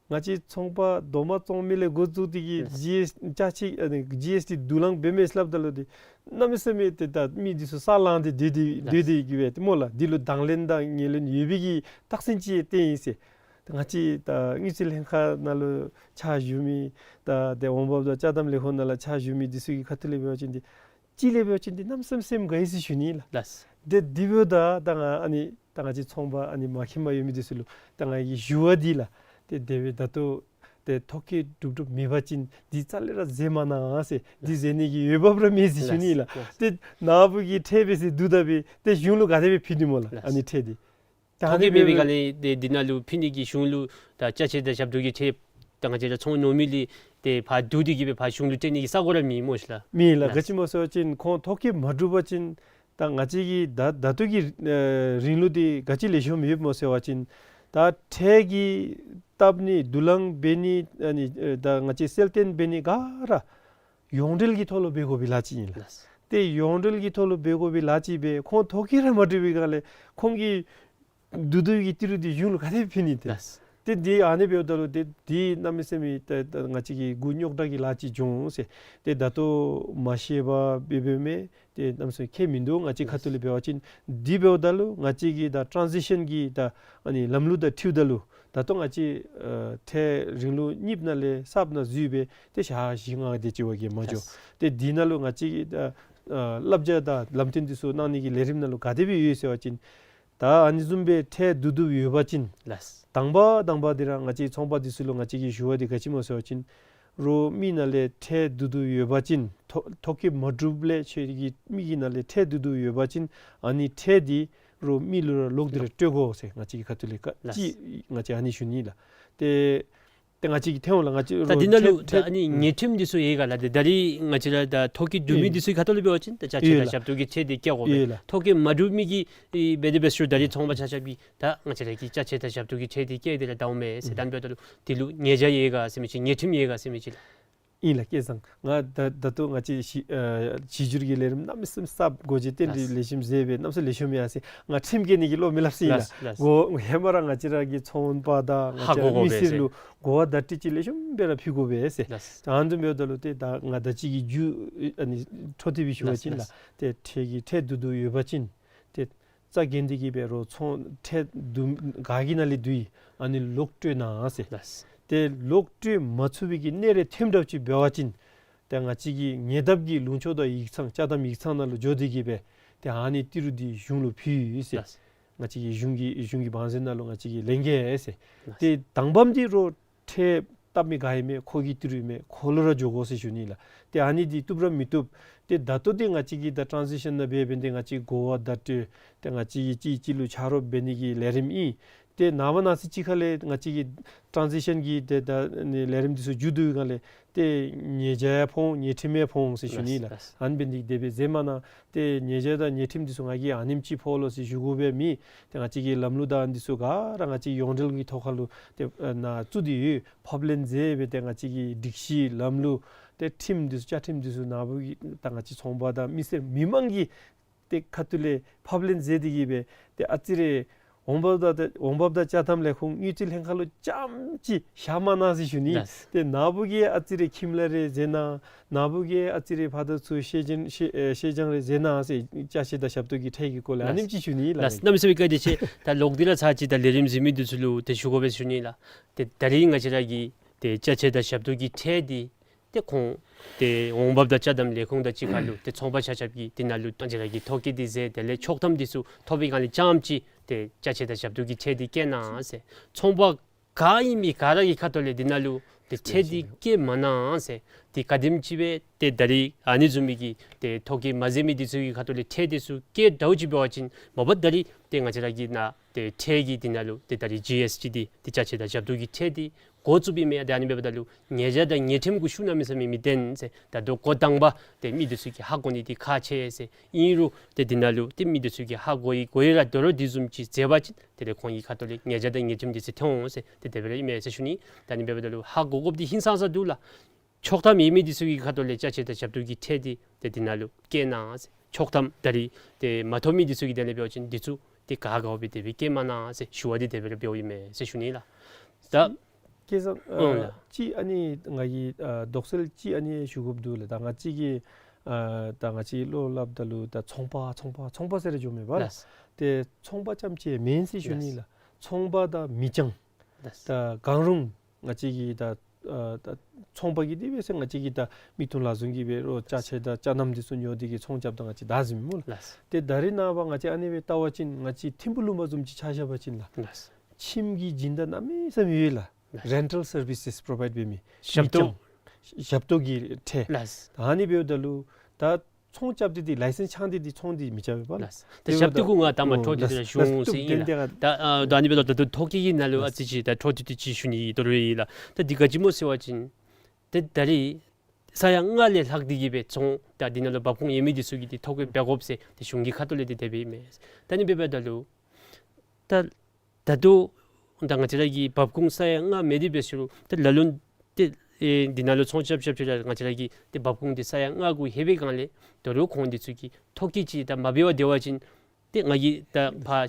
ང་བཅས་ཚོང་པ་རྡོག་མ་བཙོང་མི་ལས་འགོ་བཙུགས་ཏེ་གིས། ལགས། ཇི་ཨེསི་ཊི་ཅ་ཆས་ཨ་ནི་ཇི་ཨེསི་ཊི་བསྡུ་ལེན་འབད་མས་ཟེར་སླབ་ད་ལུ་ཏེ་གནམ་མེད་ས་མེད་ཏེ་ད་མི་འདི་ཚུ་ས་ལངས་ཏེ་སྡོད་དེ། ལགས། སྡོད་དེ་གི་སྦེ་ཏེ་སྨོ་ལགས། འདི་ལུ་དང་ལེན་དང་ངོས་ལེན་ཡོད་པའི་གི་རྟགས་མཚན་ཅིག་སྟོན་ཡི་ཟེར། ད་ང་བཅས་ད་དངུལ་རྩིས་ལྷན་ཁག་ནང་ལུ་ཕྱག་ཞུ་མི་ད་ཏེ་འོང་འབབ་དང་ཅ་དམ་ལས་ཁུངས་ནང་ལུ་ཕྱག་ཞུ་མི་འདི་ཚུ་གི་ཁ་ཐུག་ལས་འབད་བ་ཅིན་འདི་གཅིག་ལས་འབད་བ་ཅིན་འདི་གནམ་མེད་ས་མེད་སེམས་དགའ་ཡི་ཟེར་ཞུ་ནི་ལགས། ལགས། ཏེ་འདི་འབདཝ་ད་ད་ང་ཨ་ནི་ད་ང་བཅས་ཚོང་པ་ཨ་ནི་མ་མཁྱེན་པ་ཡོད་མི་འདི་ཚུ་ལུ་ད་ང་གི་ཞུ་བ་འདི་ལགས། ཏེ་དེ་སྦེ་ད་ལྟོ་ཏེ་ཐོ་བཀོད་གྲུབ་གྲུབ་མེད་པ་ཅིན་འདི་རྩ་ལས་ར་མཛད་མ་གནང་ཟེར། འདི་མཛད་ནི་གི་འོས་འབབ་ར་མེད་ཟེར་ཞུ་ནི་ལགས། ལགས། ཏེ་ནཱ་བུ་གིས་ཁྲལ་འབད་ཟེར་བསྡུ་ད་སྦེ་ཏེ་གཞུང་ལུ་ག་དེ་སྦེ་ཕུལ་ནི་སྨོ་ལགས། ལགས། ཨ་ནི་ཁྲལ་འདི། ད་ཐོ་ཨ་ནི་བཀོད་མེད་པའི་སྦེ་སྒང་ལས་ཏེ་འདི་ནང་ལུ་ཕུལ་ནི་གི་གཞུང་ལུ་ད་ཅ་ཆས་དང་ཞབས་ཏོག་གི་ཁྲལ་ད་ང་བཅས་ར་ཚོང་ཉོ་མི་ལས་ཏེ་ཕར་བསྡུ་སྟེ་གི་སྦེ་ཕར་གཞུང་ལུ་སྤྲོད་ནི་གི་ས་གོ་ར་མེད་སྨོ་ཤིག་ལགས། མེད་ལགས། ལགས། ག་ཅི་སྨོ་ཟེར་བ་ཅིན་ཁོང་ཐོ་བཀོད་མ་གྲུབ་པ་ཅིན་ད་ང་བཅས་ཀྱི་ད་ད་ལྟོ་གི་ཨེ་རིང་ལུགས་འདི་ག་ཅི་ལེགས་ཤོམ་ཡོདཔ་སྨོ་ཟེར་བ་ཅིན་ད་ཁྲལ་གྱི་བཏབ་ནི་བསྡུ་ལེན་འབད་ནི་ཨ་ནི་ཨེ་ད་ང་བཅས་གསལ་སྟོན་འབད་ནི་ག་ར་ཡོངས་འབྲེལ་གྱི་ཐོག་ལུ་འབད་དགོ་པའི་ལཱ་ཅིག་ཨིན་ལགས། ལགས། ཏེ་ཡོངས་འབྲེལ་གྱི་ཐོག་ལུ་འབད་དགོ་པའི་ལཱ་ཅིག་སྦེ་ཁོང་ཐོ་བཀོད་ར་མ་གྲུབ་པའི་སྒང་ལས་ཁོང་གིས་བསྡུ་བསྡུ་གི་ཏི་རུ་འདི་གཞུང་ལུ་ག་དེ་ཕུལ་ནི་ཏེ། ལགས། ཏེ་འདི་ཨ་ནི་འབདཝ་ད་ལུ་ཏེ་འདི་གནམ་མེད་ས་མེད་ཏེ་ཏེ་ང་བཅས་ཀྱི་མགུ་རྙོག་དྲགས་ཀྱི་ལཱ་ཅིག་འབྱུང་ཟེར། ཏེ་ད་ལྟོ་མ་ཤེས་པར་འབད་འབདཝ་མས། ཏེ་གནམ་མེད་ས་མེད་ཁྱད་མིན་འདུག། ང་བཅས་ཁ་ཐུག་ལས་འབད་བ་ཅིན་འདི་འབདཝ་ད་ལུ་ང་བཅས་ཀྱི་ད་ཊཱན་ཟི་ཤཱན་གྱི་ད་ཨ་ནི་ལམ་ལུགས་དང་འཁྲིལཝ་ད་ལུ་ད་ལྟོ་ང་བཅས་ཨ་ཁྲལ་རིང་ལུགས་གཉིསཔ་ནང་ལས་གསརཔ་ནང་འཛུལ་སྦེ་ཏེ་ཞག་བཞི་ལྔ་དེ་ཅིག་བ་གིས་མ་འགྱོ། ལགས། ཏེ་འདི་ནང་ལུ་ང་བཅས་ཀྱི་ད་ཨ་བསླབ་བྱ་དང་ལམ་སྟོན་འདི་ཚུ་གནང་ནི་གི་ལས་རིམ་ནང་ལུ་ག་དེ་སྦེ་ཡོད་ཟེར་བ་ཅིན་ད་ཨ་ནི་བཟུམ་སྦེ་ཁྲལ་བསྡུ་བསྡུཝ་ཡོད་པ་ཅིན། ལགས། དང་པ་དང་པ་འདི་ར་ང་བཅས་ཚོང་པ་འདི་ཚུ་ལུ་ང་བཅས་ཀྱིས་ཞུ་བ་འདི་ག་ཅི་སྨོ་ཟེར་བ་ཅིན་རོགས་མི་ནང་ལས་ཁྲལ་བསྡུ་བསྡུཝ་ཡོད་པ་ཅིན་ཐོ་ཐོ་བཀོད་མ་གྲུབ་ལས་ཁྱོད་ཀྱི་མི་གི་ནང་ལས་ཁྲལ་བསྡུ་བསྡུཝ་ཡོད་པ་ཅིན་ཨ་ནི་ཁྲལ་འདི་རོགས་མི་ལུ་ར་ལོག་སྟེ་ར་སྤྲོད་དགོ་ཟེར་ང་བཅས་ཀྱི་ཁ་ཐུག་ལས་ཀ་ལགས། ཅིག་ང་བཅས་ཨ་ནི་ཞུ་ནི་ལགས། ཏེ་ཏེ་ང་བཅས་ཀྱིས་ཐོན་འོང་ལགས། ང་བཅས་ད་འདི་ནང་ལུ་ད་ཨ་ནི་ཉེས་ཁྲིམས་འདི་ཚུ་ཡོད་ག་ལགས། ཏེ་ད་རིས་ང་བཅས་ར་ད་ཐོ་བཀོད་གྲུབ་མི་འདི་ཚུ་གི་ཁ་ཐུག་ལུ་འབད་བ་ཅིན་ད་ཅ་ཆས་དང་ཞབས་ཏོག་གི་ཁྲལ་འདི་བཀལ་དགོ་པས། ཡོད་ལགས། ཐོ་བཀོད་མ་གྲུབ་མི་གིས་ཨེ་འབད་དེ་འབད་ཞུ་ད་རིས་ཚོང་པ་ཆ་ཁྱབ་ཀྱིས་ད་ང་བཅས་ར་གི་ཅ་ཆས་དང་ཞབས་ཏོག་གི་ཁྲལ་འདི་བཀལ་ཏེ་ར་ད་འོང་མས་ཟེར། ད་ཨ་ནི་འབདཝ་ད་ལུ་འདི་ལུ་ཉེས་བྱ་ཡོད་ག་ཟེར་མི་ཅིག་ཉེས་ཁྲིམས་ཡོད་ག་ཟེར་མི་ཅིག་ལགས། ཨིན་ལགས་སྐལ་བཟང་། ང་ད་ད་ལྟོ་ང་བཅས་གཞི་ཨ་གཞི་འགྱུར་གྱི་ལས་རིམ་གནམ་མེད་ས་མེད་གསརཔ་སྒོ་འབྱེད་རྟེན་འབྲེལ་ལེགས་ཤོམ་མཛད་སྦེ་གནམ་མེད་ས་མེད་ལེགས་ཤོམ་ཡར་སོང་ཡི། ང་ཁྲིམས་བཀལ་ནི་གི་བློ་མི་སླབ་ཟེར་ཨིན་ལགས། ལགས། ལགས། གོ་ཧེ་མ་ར་ང་བཅས་ར་གི་ཚོང་པ་དང་ང་བཅས་མི་སེར་ལུ་གོ་བ་བརྡ་སྤྲོད་ཅིག་ལེགས་ཤོམ་སྦེ་ར་ཕུལ་དགོ་པས་ཟེར། ལགས། ད་ཨ་ནི་འབདཝ་ད་ལུ་ཏེ་ད་ང་ད་ཅི་གི་རྒྱུ་ཨ་ནི་འཕྲོ་མཐུད་སྦེ་ཞུ་བ་ཅིན་ལགས། ལགས། ཏེ་ཁྲལ་གྱི་ཁྲལ་བསྡུ་བསྡུཝ་ཡོད་པ་ཅིན་ཏེ་རྩ་འགེངས་ཏེ་གི་འབད་རོགས་ཚོང་ཁྲལ་བསྡུ་ག་གི་ནང་ལས་བསྡུ་ཡི་ཨ་ནི་ལོག་སྤྲོད་གནང་ཟེར། ལགས། ཏེ་ལོག་སྤྲོད་མ་ཚུགས་པའི་གི་གནས་རེ་ཐོནམ་འདྲཝ་ཅིག་འབད་བ་ཅིན་ཏེ་ང་བཅས་ཀྱི་ཉེ་འདབས་ཀྱི་ལུང་ཕྱོགས་དང་ཡིག་ཚང་ཅ་དམ་ཡིག་ཚང་ནང་ལུ་འགྱོ་སྟེ་གི་སྦེ་ཏེ་ཨ་ནི་ཏི་རུ་འདི་གཞུང་ལུ་ཕུལ་ཡི་ཟེར། ལགས། ང་བཅས་ཀྱི་གཞུང་གི་གཞུང་གི་བང་མཛོད་ནང་ལུ་ང་བཅས་ཀྱིས་ལེན་གེ་ཟེར། ལགས། ཏེ་དང་པམ་འདི་རོགས་ཁྲལ་བཏབ་མི་ག་ཨིན་མས་ཁོ་གི་ཏི་རུ་ཨིན་མས་ཁོ་ལུ་ར་འགྱོ་དགོ་ཟེར་ཞུ་ནི་ལགས། ཏེ་ཨ་ནི་འདི་བཏུབ་ར་མི་བཏུབ། ཏེ་ད་ལྟོ་འདི་ང་བཅས་ཀྱི་ད་ཊཱན་ཟི་ཤཱན་ནང་འབད་འབད་ནི་འདི་ང་བཅས་གོ་བ་བརྡ་སྤྲོད་ཏེ་ང་བཅས་ཀྱིས་གཅིག་གཅིག་ལུ་ཆ་རོགས་འབད་ནི་གི་ལས་རིམ་ཨིན། ཏེ་ནངས་པ་གནངས་ཚེ་ཅིག་ཁ་ལས་ང་བཅས་ཀྱི་ཊཱན་ཟི་ཤཱན་གྱི་ཏེ་ད་ནི་ལས་རིམ་འདི་ཚུ་མཇུག་བསྡུ་བའི་སྒང་ལས་ཏེ་ཉེས་བྱ་ཡང་ཕོག་འོང་ཉེས་ཁྲིམས་ཡང་ཕོག་འོང་ཟེར་ཞུ་ནི་ལགས། ལགས། ཨ་ནི་འབད་ནི་དེ་སྦེ་མཛད་མ་གནང་། ཏེ་ཉེས་བྱ་དང་ཉེས་ཁྲིམས་འདི་ཚུ་ང་གིས་ཨ་ནེམ་ཅིག་ཕོག་ལོ་ཟེར་ཞུ་དགོ་པའི་མེད། ཏེ་ང་བཅས་ཀྱི་ལམ་ལུགས་དང་འདི་ཚུ་ག་ར་ང་བཅས་ཡོངས་འབྲེལ་གྱི་ཐོག་ཁ་ལུ་ཏེ་ཨ་ནཱ་བཙུགས་ཏེ་ཡོད། ཕབ་ལེན་མཛད་སྦེ་ཏེ་ང་བཅས་ཀྱི་སྒྲིག་གཞི་ལམ་ལུགས་ཏེ་ཁྲིམས་འདི་ཚུ་བཅའ་ཁྲིམས་འདི་ཚུ་ནཱ་བུ་གི་ད་ང་བཅས་ཚོང་པ་དང་མི་སེར་མི་མང་གི་ཏེ་ཁ་ཐུག་ལས་ཕབ་ལེན་མཛད་དེ་གིས་སྦེ་ཏེ་ཨ་ཙི་རེ་འོང་འབབ་དང་འོང་འབབ་དང་ཅ་དམ་ལས་ཁུངས་དངུལ་རྩིས་ལྷན་ཁག་ལུ་རྐྱངམ་ཅིག་བཞག་མ་གནང་ཟེར་ཞུ་ནི། ལགས། ཏེ་ནཱ་བུ་གིས་ཨ་ཙི་རེ་ཁྱིམ་ལཱ་རེ་མཛད་གནང་། ནཱ་བུ་གིས་ཨ་ཙི་རེ་ཕར་དང་ཚུར་ཤེས་སྦྱང་ཤེས་ཨེ་ཤེས་སྦྱང་རེ་མཛད་གནང་ཟེར་ཅ་ཆས་དང་ཞབས་ཏོག་གི་ཁྲལ་གྱི་སྐོར་ལས་ཨ་ལགས། ནེམ་ཅིག་ཞུ་ནི་ལགས། ལགས། གནམ་མེད་ས་མེད་བཀའ་དྲིན་ཆེ། ད་ལོག་སྟེ་ར་ཚར་ཅིག་ད་ལས་རིམ་གཟིགས་མི་འདི་ཚུ་ལུ་ཏེ་ཞུ་དགོ་པས་ཞུ་ནི་ལགས། ཏེ་ད་རིས་ང་བཅས་ར་གི་ཏེ་ཅ་ཆས་དང་ཞབས་ཏོག་གི་ཁྲལ་འདི་ཏེ་ཁོང་ཏེ་འོང་འབབ་དང་ཅ་དམ་ལས་ཁུངས་དང་གཅིག་ཁར་ལུ་ཏེ་ཚོང་པ་ཆ་ཁྱབ་ཀྱིས་འདི་ནང་ལུ་ང་བཅས་ར་གིས་ཐོ་བཀོད་འདི་མཛད། དེ་ལས་ཆོག་ཐམ་འདི་ཚུ་ཐོབ་པའི་སྒང་ལས་རྐྱངམ་ཅིག་ཏེ་ཅ་ཆས་དང་ཞབས་ཏོག་གི་ཁྲལ་འདི་བཀལ་གནང་ཟེར། ཚོང་པ་ག་ཨིན་མི་ག་ར་གི་ཁ་ཐུག་ལས་འདི་ནང་ལུ་ཏེ་ཁྲལ་འདི་བཀལ་མ་གནང་ཟེར། ཏེ་ག་དེམ་ཅིག་སྦེ་ཏེ་ད་རིས་ཨ་ནི་བཟུམ་མའི་གི་ཏེ་ཐོ་བཀོད་མ་མཛད་མི་འདི་ཚུ་གི་ཁ་ཐུག་ལས་ཁྲལ་འདི་ཚུ་བཀལ་འདྲཝ་ཅིག་འབད་བ་ཅིན་མ་པ་ད་རིས་ཏེ་ང་བཅས་ར་གི་ནཱ་ཏེ་ཁྲལ་གྱི་འདི་ནང་ལུ་ཏེ་ད་རིས་ཇི་ཨེསི་ཊི་འདི་ཏེ་ཅ་ཆས་དང་ཞབས་ཏོག་གི་ཁྲལ་འདི་འགོ་བཙུགས་པའི་མེན། ད་ཨ་ནི་འབདཝ་ད་ལུ་ཉེས་བྱ་དང་ཉེས་ཁྲིམས་གུ་ཤུགས་གནམ་མེད་ས་མེད་མི་ལྡན་ཟེར། ད་ལྟོ་འགོ་དང་པ་ཏེ་མི་འདི་ཚུ་གིས་ཧ་གོ་ནི་འདི་ཁག་ཆེ་ཟེར། ཨིན་རུང་ཏེ་འདི་ནང་ལུ་ཏེ་མི་འདི་ཚུ་གིས་ཧ་གོ་ཡི་གོ་ཡི་ར་དོ་རུང་འདི་བཟུམ་ཅིག་མཛད་པ་ཅིན་དེ་ལས་ཁོང་གི་ཁ་ཐུག་ལས་ཉེས་བྱ་དང་ཉེས་ཁྲིམས་འདི་ཚུ་ཐོན་འོང་ཟེར་ཏེ་དེ་སྦེ་ར་ཨིན་མས་ཟེར་ཞུ་ནི། ད་ཨ་ནི་འབདཝ་ད་ལུ་ཧ་གོ་དགོཔ་འདི་ཧིང་སངས་ས་འདུག་ལགས། ཆོག་ཐམ་ཡོད་མི་འདི་ཚུ་གི་ཁ་ཐུག་ལས་ཅ་ཆས་དང་ཞབས་ཏོག་གི་ཁྲལ་འདི་ཏེ་འདི་ནང་ལུ་བཀལ་གནང་ཟེར། ཆོག་ཐམ་ད་རིས་ཏེ་མ་ཐོབ་མི་འདི་ཚུ་གི་དོན་ལས་འབད་བ་ཅིན་འདི་ཚུ་ཏེ་ག་དགའཝ་སྦེ་དེ་སྦེ་བཀལ་མ་གནང་ཟེར་ཞུ་བ་འདི་དེ་སྦེ་ར་འབདཝ་ཨིན་མས་ཟེར་ཞུ་ནི་ལགས། ད་སྐལ་བཟང་ཨ་ཨོ་ལགས། ཅིག་ཨ་ནི་ང་གིས་ཨ་དོགས་སེལ་ཅིག་ཨ་ནི་ཞུ་དགོཔ་འདུག་ལགས། ད་ང་བཅས་ཀྱིས་ཨ་ད་ང་བཅས་བློ་སླབ་ད་ལུ་ད་ཚོང་པ་ཚོང་པ་ཚོང་པ་ཟེར་ར་འགྱོཝ་མས་པ་ལགས། ལགས། ཏེ་ཚོང་པ་རྐྱངམ་ཅིག་མེན་ཟེར་ཞུ་ནི་ལགས། ལགས། ཚོང་པ་དང་མི་རྐྱང་ལགས། ད་གང་རུང་ང་བཅས་ཀྱི་ད་ཨ་ད་ཚོང་པ་གི་དེ་སྦེ་ཟེར་ང་བཅས་ཀྱི་ད་མིག་ཏོ་ལག་ཟུང་གིས་འབད་རུང་ཅ་ཆས་དང་ཅ་དམ་འདི་ཚུ་ཉོ་སྟེ་གིས་ཚོང་རྐྱབ་ད་ང་བཅས་ད་ཟེར་མི་སྨོ་ལགས། ལགས། ཏེ་ད་རེས་ནངས་པ་ང་བཅས་ཨ་ནི་སྦེ་བལྟ་བ་ཅིན་ང་བཅས་ཐིམ་ཕུག་ལུང་པ་བཟུམ་ཅིག་ཆ་བཞག་པ་ཅིན་ལགས། ལགས། ཁྱིམ་གྱི་སྦྱིན་བདག་གནམ་མེད་ས་མེད་ཡོད་ལགས། ལགས། རེན་ཊལ་སར་བི་སེས་པོརོ་བའིཌ་འབད་མི་ཞབས་ཏོག་མི་རྐྱང་ཞབས་ཏོག་གི་ཁྲལ། ལགས། ཨ་ནི་འབདཝ་ད་ལུ་ད་ཚོང་རྐྱབ་སྟེ་འདི་ལའི་སེནསི་འཆང་སྟེ་འདི་ཚོང་འདི་མི་རྐྱབ་པས་པ་ལགས། ལགས། ཏེ་ཞབས་ཏོག་གུ་ང་ད་མ་འཕྲོ་མཐུད་དེ་ར་ཞུ་འོང་ཟེར་ཨིན་ལགས། ད་ཨ་ད་ཨ་ནི་འབདཝ་ད་ད་ལྟོ་ཐོ་བཀོད་ཀྱི་ནང་ལུ་ཨ་ཙི་ཅིག་ད་འཕྲོ་མཐུད་དེ་ཅིག་ཞུ་ནི་ཡོད་དོ་རུང་ཨིན་ལགས། ད་འདི་ག་ཅི་སྨོ་ཟེར་བ་ཅིན་ཏེ་ད་རིས་ས་ཡ་ལྔ་ལས་ལྷག་སྟེ་གིས་སྦེ་ཚོང་ད་འདི་ནང་ལུ་འབབ་ཁུངས་ཡོད་མི་འདི་ཚུ་གིས་འདི་ཐོ་བཀོད་འབད་དགོཔ་ཟེར་ཏེ་གཞུང་གི་ཁ་ཐུག་ལས་འདི་དེ་སྦེ་ཨིན་མས། ད་ཨ་ནི་འབདཝ་ད་ལུ་ད་ད་ལྟོ་ད་ང་བཅས་ར་གི་འབབ་ཁུངས་ས་ཡ་ལྔ་མེད་དེ་འབད་ཟེར་རུང་ད་ལ་ལུ་ཏེ་ཨེ་འདི་ནང་ལུ་ཚོང་རྐྱབ་རྐྱབ་ཅི་ར་ང་བཅས་ར་གི་ཏེ་འབབ་ཁུངས་འདི་ས་ཡ་ལྔ་གུ་ལྷོད་པའི་སྒང་ལས་དོ་རུང་ཁོང་འདི་ཚུ་གིས་ཐོ་བཀོད་ཅིག་ད་མ་འབད་བར་སྡོད་པ་ཅིན་ཏེ་ང་གིས་ད་ཕར་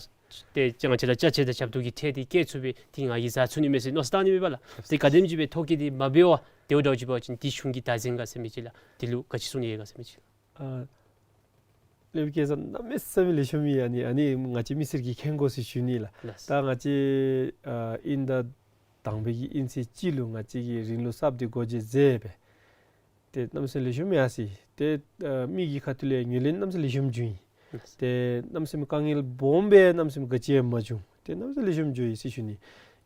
ཏེ་ང་བཅས་ར་ཅ་ཆས་དང་ཞབས་ཏོག་གི་ཁྲལ་འདི་བཀལ་ཚུགས་པའི་འདི་ང་གིས་བཟའ་ཚུགས་ནི་མས་ཟེར་མནོ་བསམ་བཏང་ནི་མས་པ་ལགས། ཏེ་ག་དེམ་ཅིག་སྦེ་ཐོ་བཀོད་འདི་མ་འབད་བར་སྡོད་འདྲཝ་ཅིག་འབད་བ་ཅིན་འདི་གཞུང་གིས་བདག་འཛིན་ག་ཟེར་མི་ཅིག་ལགས། འདི་ལུ་ག་ཅི་གསུང་ནི་ཡོད་ག་ཟེར་མི་ཅིག་ལགས། ཨ་སློབ་དཔོན་སྐལ་བཟང་གནམ་མེད་ས་མེད་ལེགས་ཤོམ་ཨིན། ཨ་ནི་ཨ་ནི་ང་བཅས་མི་སེར་གྱིས་མཁྱེན་དགོ་ཟེར་ཞུ་ནི་ལགས། ལགས། ད་ང་བཅས་ཨ་དབྱིན་ཟླ་དང་པའི་གི་དབྱིན་ཚེས་གཅིག་ལུ་ང་བཅས་ཀྱིས་རིང་ལུགས་གསརཔ་འདི་སྒོ་འབྱེད་མཛད་སྦེ་ཏེ་གནམ་མེད་ས་མེད་ལེགས་ཤོམ་ཡར་སོ་ཡི། ཏེ་ཨ་མི་གི་ཁ་ཐུག་ལས་ངོས་ལེན་གནམ་མེད་ས་མེད་ལེགས་ཤོམ་བྱུང་ཡི། ལགས། ཏེ་གནམ་མེད་ས་མེད་དཀའ་ངལ་སྦོམ་སྦེ་གནམ་མེད་ས་མེད་ག་ཅི་ཡང་མ་བྱུང་། ཏེ་གནམ་མེད་ས་མེད་ལེགས་ཤོམ་འགྱོ་ཡི་ཟེར་ཞུ་ནི།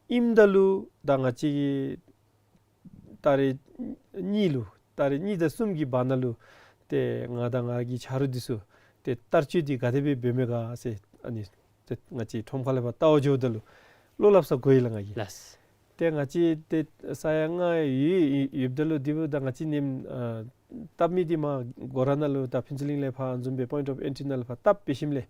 ཨིནམ་ད་ལུ་ད་ང་བཅས་ཀྱིས་ད་རེས་གཉིས་ལུ་ད་རེས་གཉིས་དང་གསུམ་གྱི་བར་ན་ལུ་ཏེ་ང་དང་ང་གི་ཆ་རོགས་འདི་ཚུ་ཏེ་བསྟར་སྤྱོད་འདི་ག་དེ་སྦེ་འབད་མས་ག་ཟེར་ཨ་ནི་ཏེ་ང་བཅས་ཁྲོམ་ཁ་ལས་ཕར་བལྟ་བར་འགྱོཝ་ད་ལུ་བློ་སླབ་ས་གོ་ཡི་ལགས་ང་གིས། ལགས། ཏེ་ང་བཅས་ཏེ་ས་ཡ་ལྔ་ཡོད་ཡོདཔ་ད་ལུ་འདི་འབདཝ་ད་ང་བཅས་ནེམ་ཨ་བཏབ་མི་འདི་མར་སྒོ་ར་ནང་ལུ་ད་ཕུན་ཚོགས་གླིང་ལས་ཕར་བཟུམ་སྦེ་པོའིནཊ་ཨོཕ་ཨེན་ཊི་ནང་ལས་ཕར་བཏབ་འབད་ཞིནམ་ལས་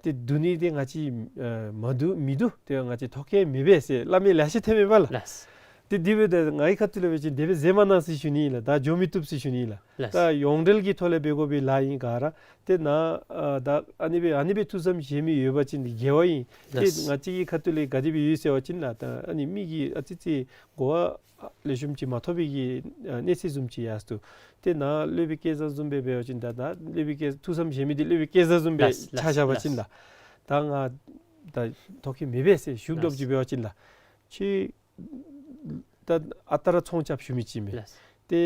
ཏེ་བསྡུ་ནི་འདི་ང་བཅས་ཨ་མ་བསྡུ་མི་བསྡུ་ཏེ་ང་བཅས་ཐོ་བཀོད་མི་འབད་ཟེར་སླབ་མི་ལེ་ཤ་ཐོན་མས་པ་ལགས། ལགས། ཏེ་འདི་འབདཝ་ད་ང་གི་ཁ་ཐུག་ལས་འབད་བ་ཅིན་དེ་སྦེ་མཛད་མ་གནང་ཟེར་ཞུ་ནི་ལགས། ད་འགྱོ་མི་བཏུབ་ཟེར་ཞུ་ནི་ལགས། ལགས། ད་ཡོངས་འབྲེལ་གྱི་ཐོག་ལས་འབད་དགོ་པའི་ལཱ་ཨིན་ག་ར། ཏེ་ནཱ་ཨ་ད་ཨ་ནི་སྦེ་ཨ་ནི་སྦེ་ཐུགས་བསམ་བཞེས་མི་ཡོད་པ་ཅིན་དེ་དགེ་བ་ཨིན། ཏེ་ལགས། ང་བཅས་ཀྱི་ཁ་ཐུག་ལས་ག་དེ་སྦེ་ཡོད་ཟེར་བ་ཅིན་ལགས། ད་ཨ་ནི་མི་གིས་ཨ་ཙི་ཙི་གོ་བ་ལེགས་ཤོམ་ཅིག་མ་ཐོབ་པའི་གི་ཨ་གནས་ཚུལ་བཟུམ་ཅིག་ཡར་སོ་ནུག། ཏེ་ནཱ་སློབ་དཔོན་སྐལ་བཟང་བཟུམ་སྦེ་འབད་བ་ཅིན་ད་ད་སློབ་དཔོན་སྐལ་ཐུགས་བསམ་བཞེས་མི་འདི་སློབ་དཔོན་སྐལ་བཟང་བཟུམ་སྦེ་ལགས། ཆ་བཞག་པ་ཅིན་ལགས། ལགས། ད་ང་ད་ཐོ་བཀོད་མི་འབད་ཟེར་ཞུ་དོ་ཅིག་འབད་བ་ཅིན་ལགས། ཁྱོད་ད་ཨ་རྟག་ར་ཚོང་རྐྱབ་ཞུ་མི་ཅིག་མས། ལགས། ཏེ་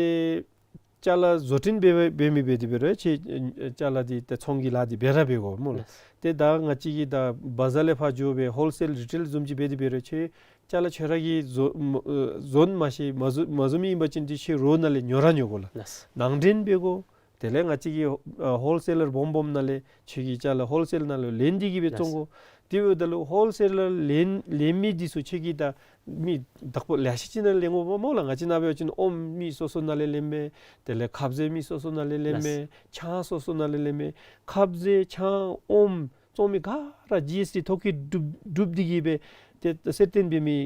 ཅ་ལ་བཟོ་སྐྲུན་འབད་འབད་མི་འབད་དེ་འབད་རུང་ཁྱོད་ཅ་ལ་འདི་ཏེ་ཚོང་གི་ལཱ་འདི་འབད་ར་འབད་དགོ་སྨོ་ལགས། ལགས། ཏེ་ད་ང་བཅས་ཀྱིས་ད་བ་ཛར་ལས་ཕར་འགྱོ་སྦེ་ཧོལ་སེལ་རི་ཊེལ་བཟུམ་ཅིག་འབད་དེ་འབད་རུང་ཁྱོད་ཅ་ལ་ཁྱོད་ར་གིས་བཟོ་མ་ཨ་བཟོ་མ་ཤེས་མ་བཟོ་མ་བཟོ་མི་ཨིན་པ་ཅིན་འདི་ཁྱོད་རོགས་ནང་ལས་ཉོ་ར་ཉོ་དགོ་ལགས། ལགས། ནང་འདྲེན་འབད་དགོ། དེ་ལས་ང་བཅས་ཀྱི་ཨ་ཧོལ་སེ་ལར་སྦོམ་སྦོམ་ནང་ལས་ཁྱོད་ཀྱིས་ཅ་ལ་ཧོལ་སེལ་ནང་ལུ་ལེན་ཏེ་གིས་སྦེ་བཙོང་དགོ། ལགས། དེ་འབདཝ་ད་ལུ་ཧོལ་སེལ་ལས་ལེན་ལེན་མི་འདི་ཚུ་ཁྱོད་ཀྱིས་ད་མི་བདག་པོ་ལེ་ཤ་ཅིག་ནང་ལེན་དགོཔ་མས་སྨོ་ལགས། ང་བཅས་ནང་འབད་བ་ཅིན་ཨོམ་མི་སོ་སོ་ནང་ལས་ལེནམ་མས། དེ་ལས་ཁབ་ཟས་མི་སོ་སོ་ནང་ལས་ལེནམ་མས། ལགས། ཆང་སོ་སོ་ནང་ལས་ལེནམ་མས། ཁབ་ཟས་ཆང་ཨོམ་བཙོང་མི་ག་ར་ཇི་ཨེསི་ཊི་ཐོ་བཀོད་གྲུབ་གྲུབ་སྟེ་གིས་སྦེ་ཏེ་གསེར་སྟོན་འབད་མི་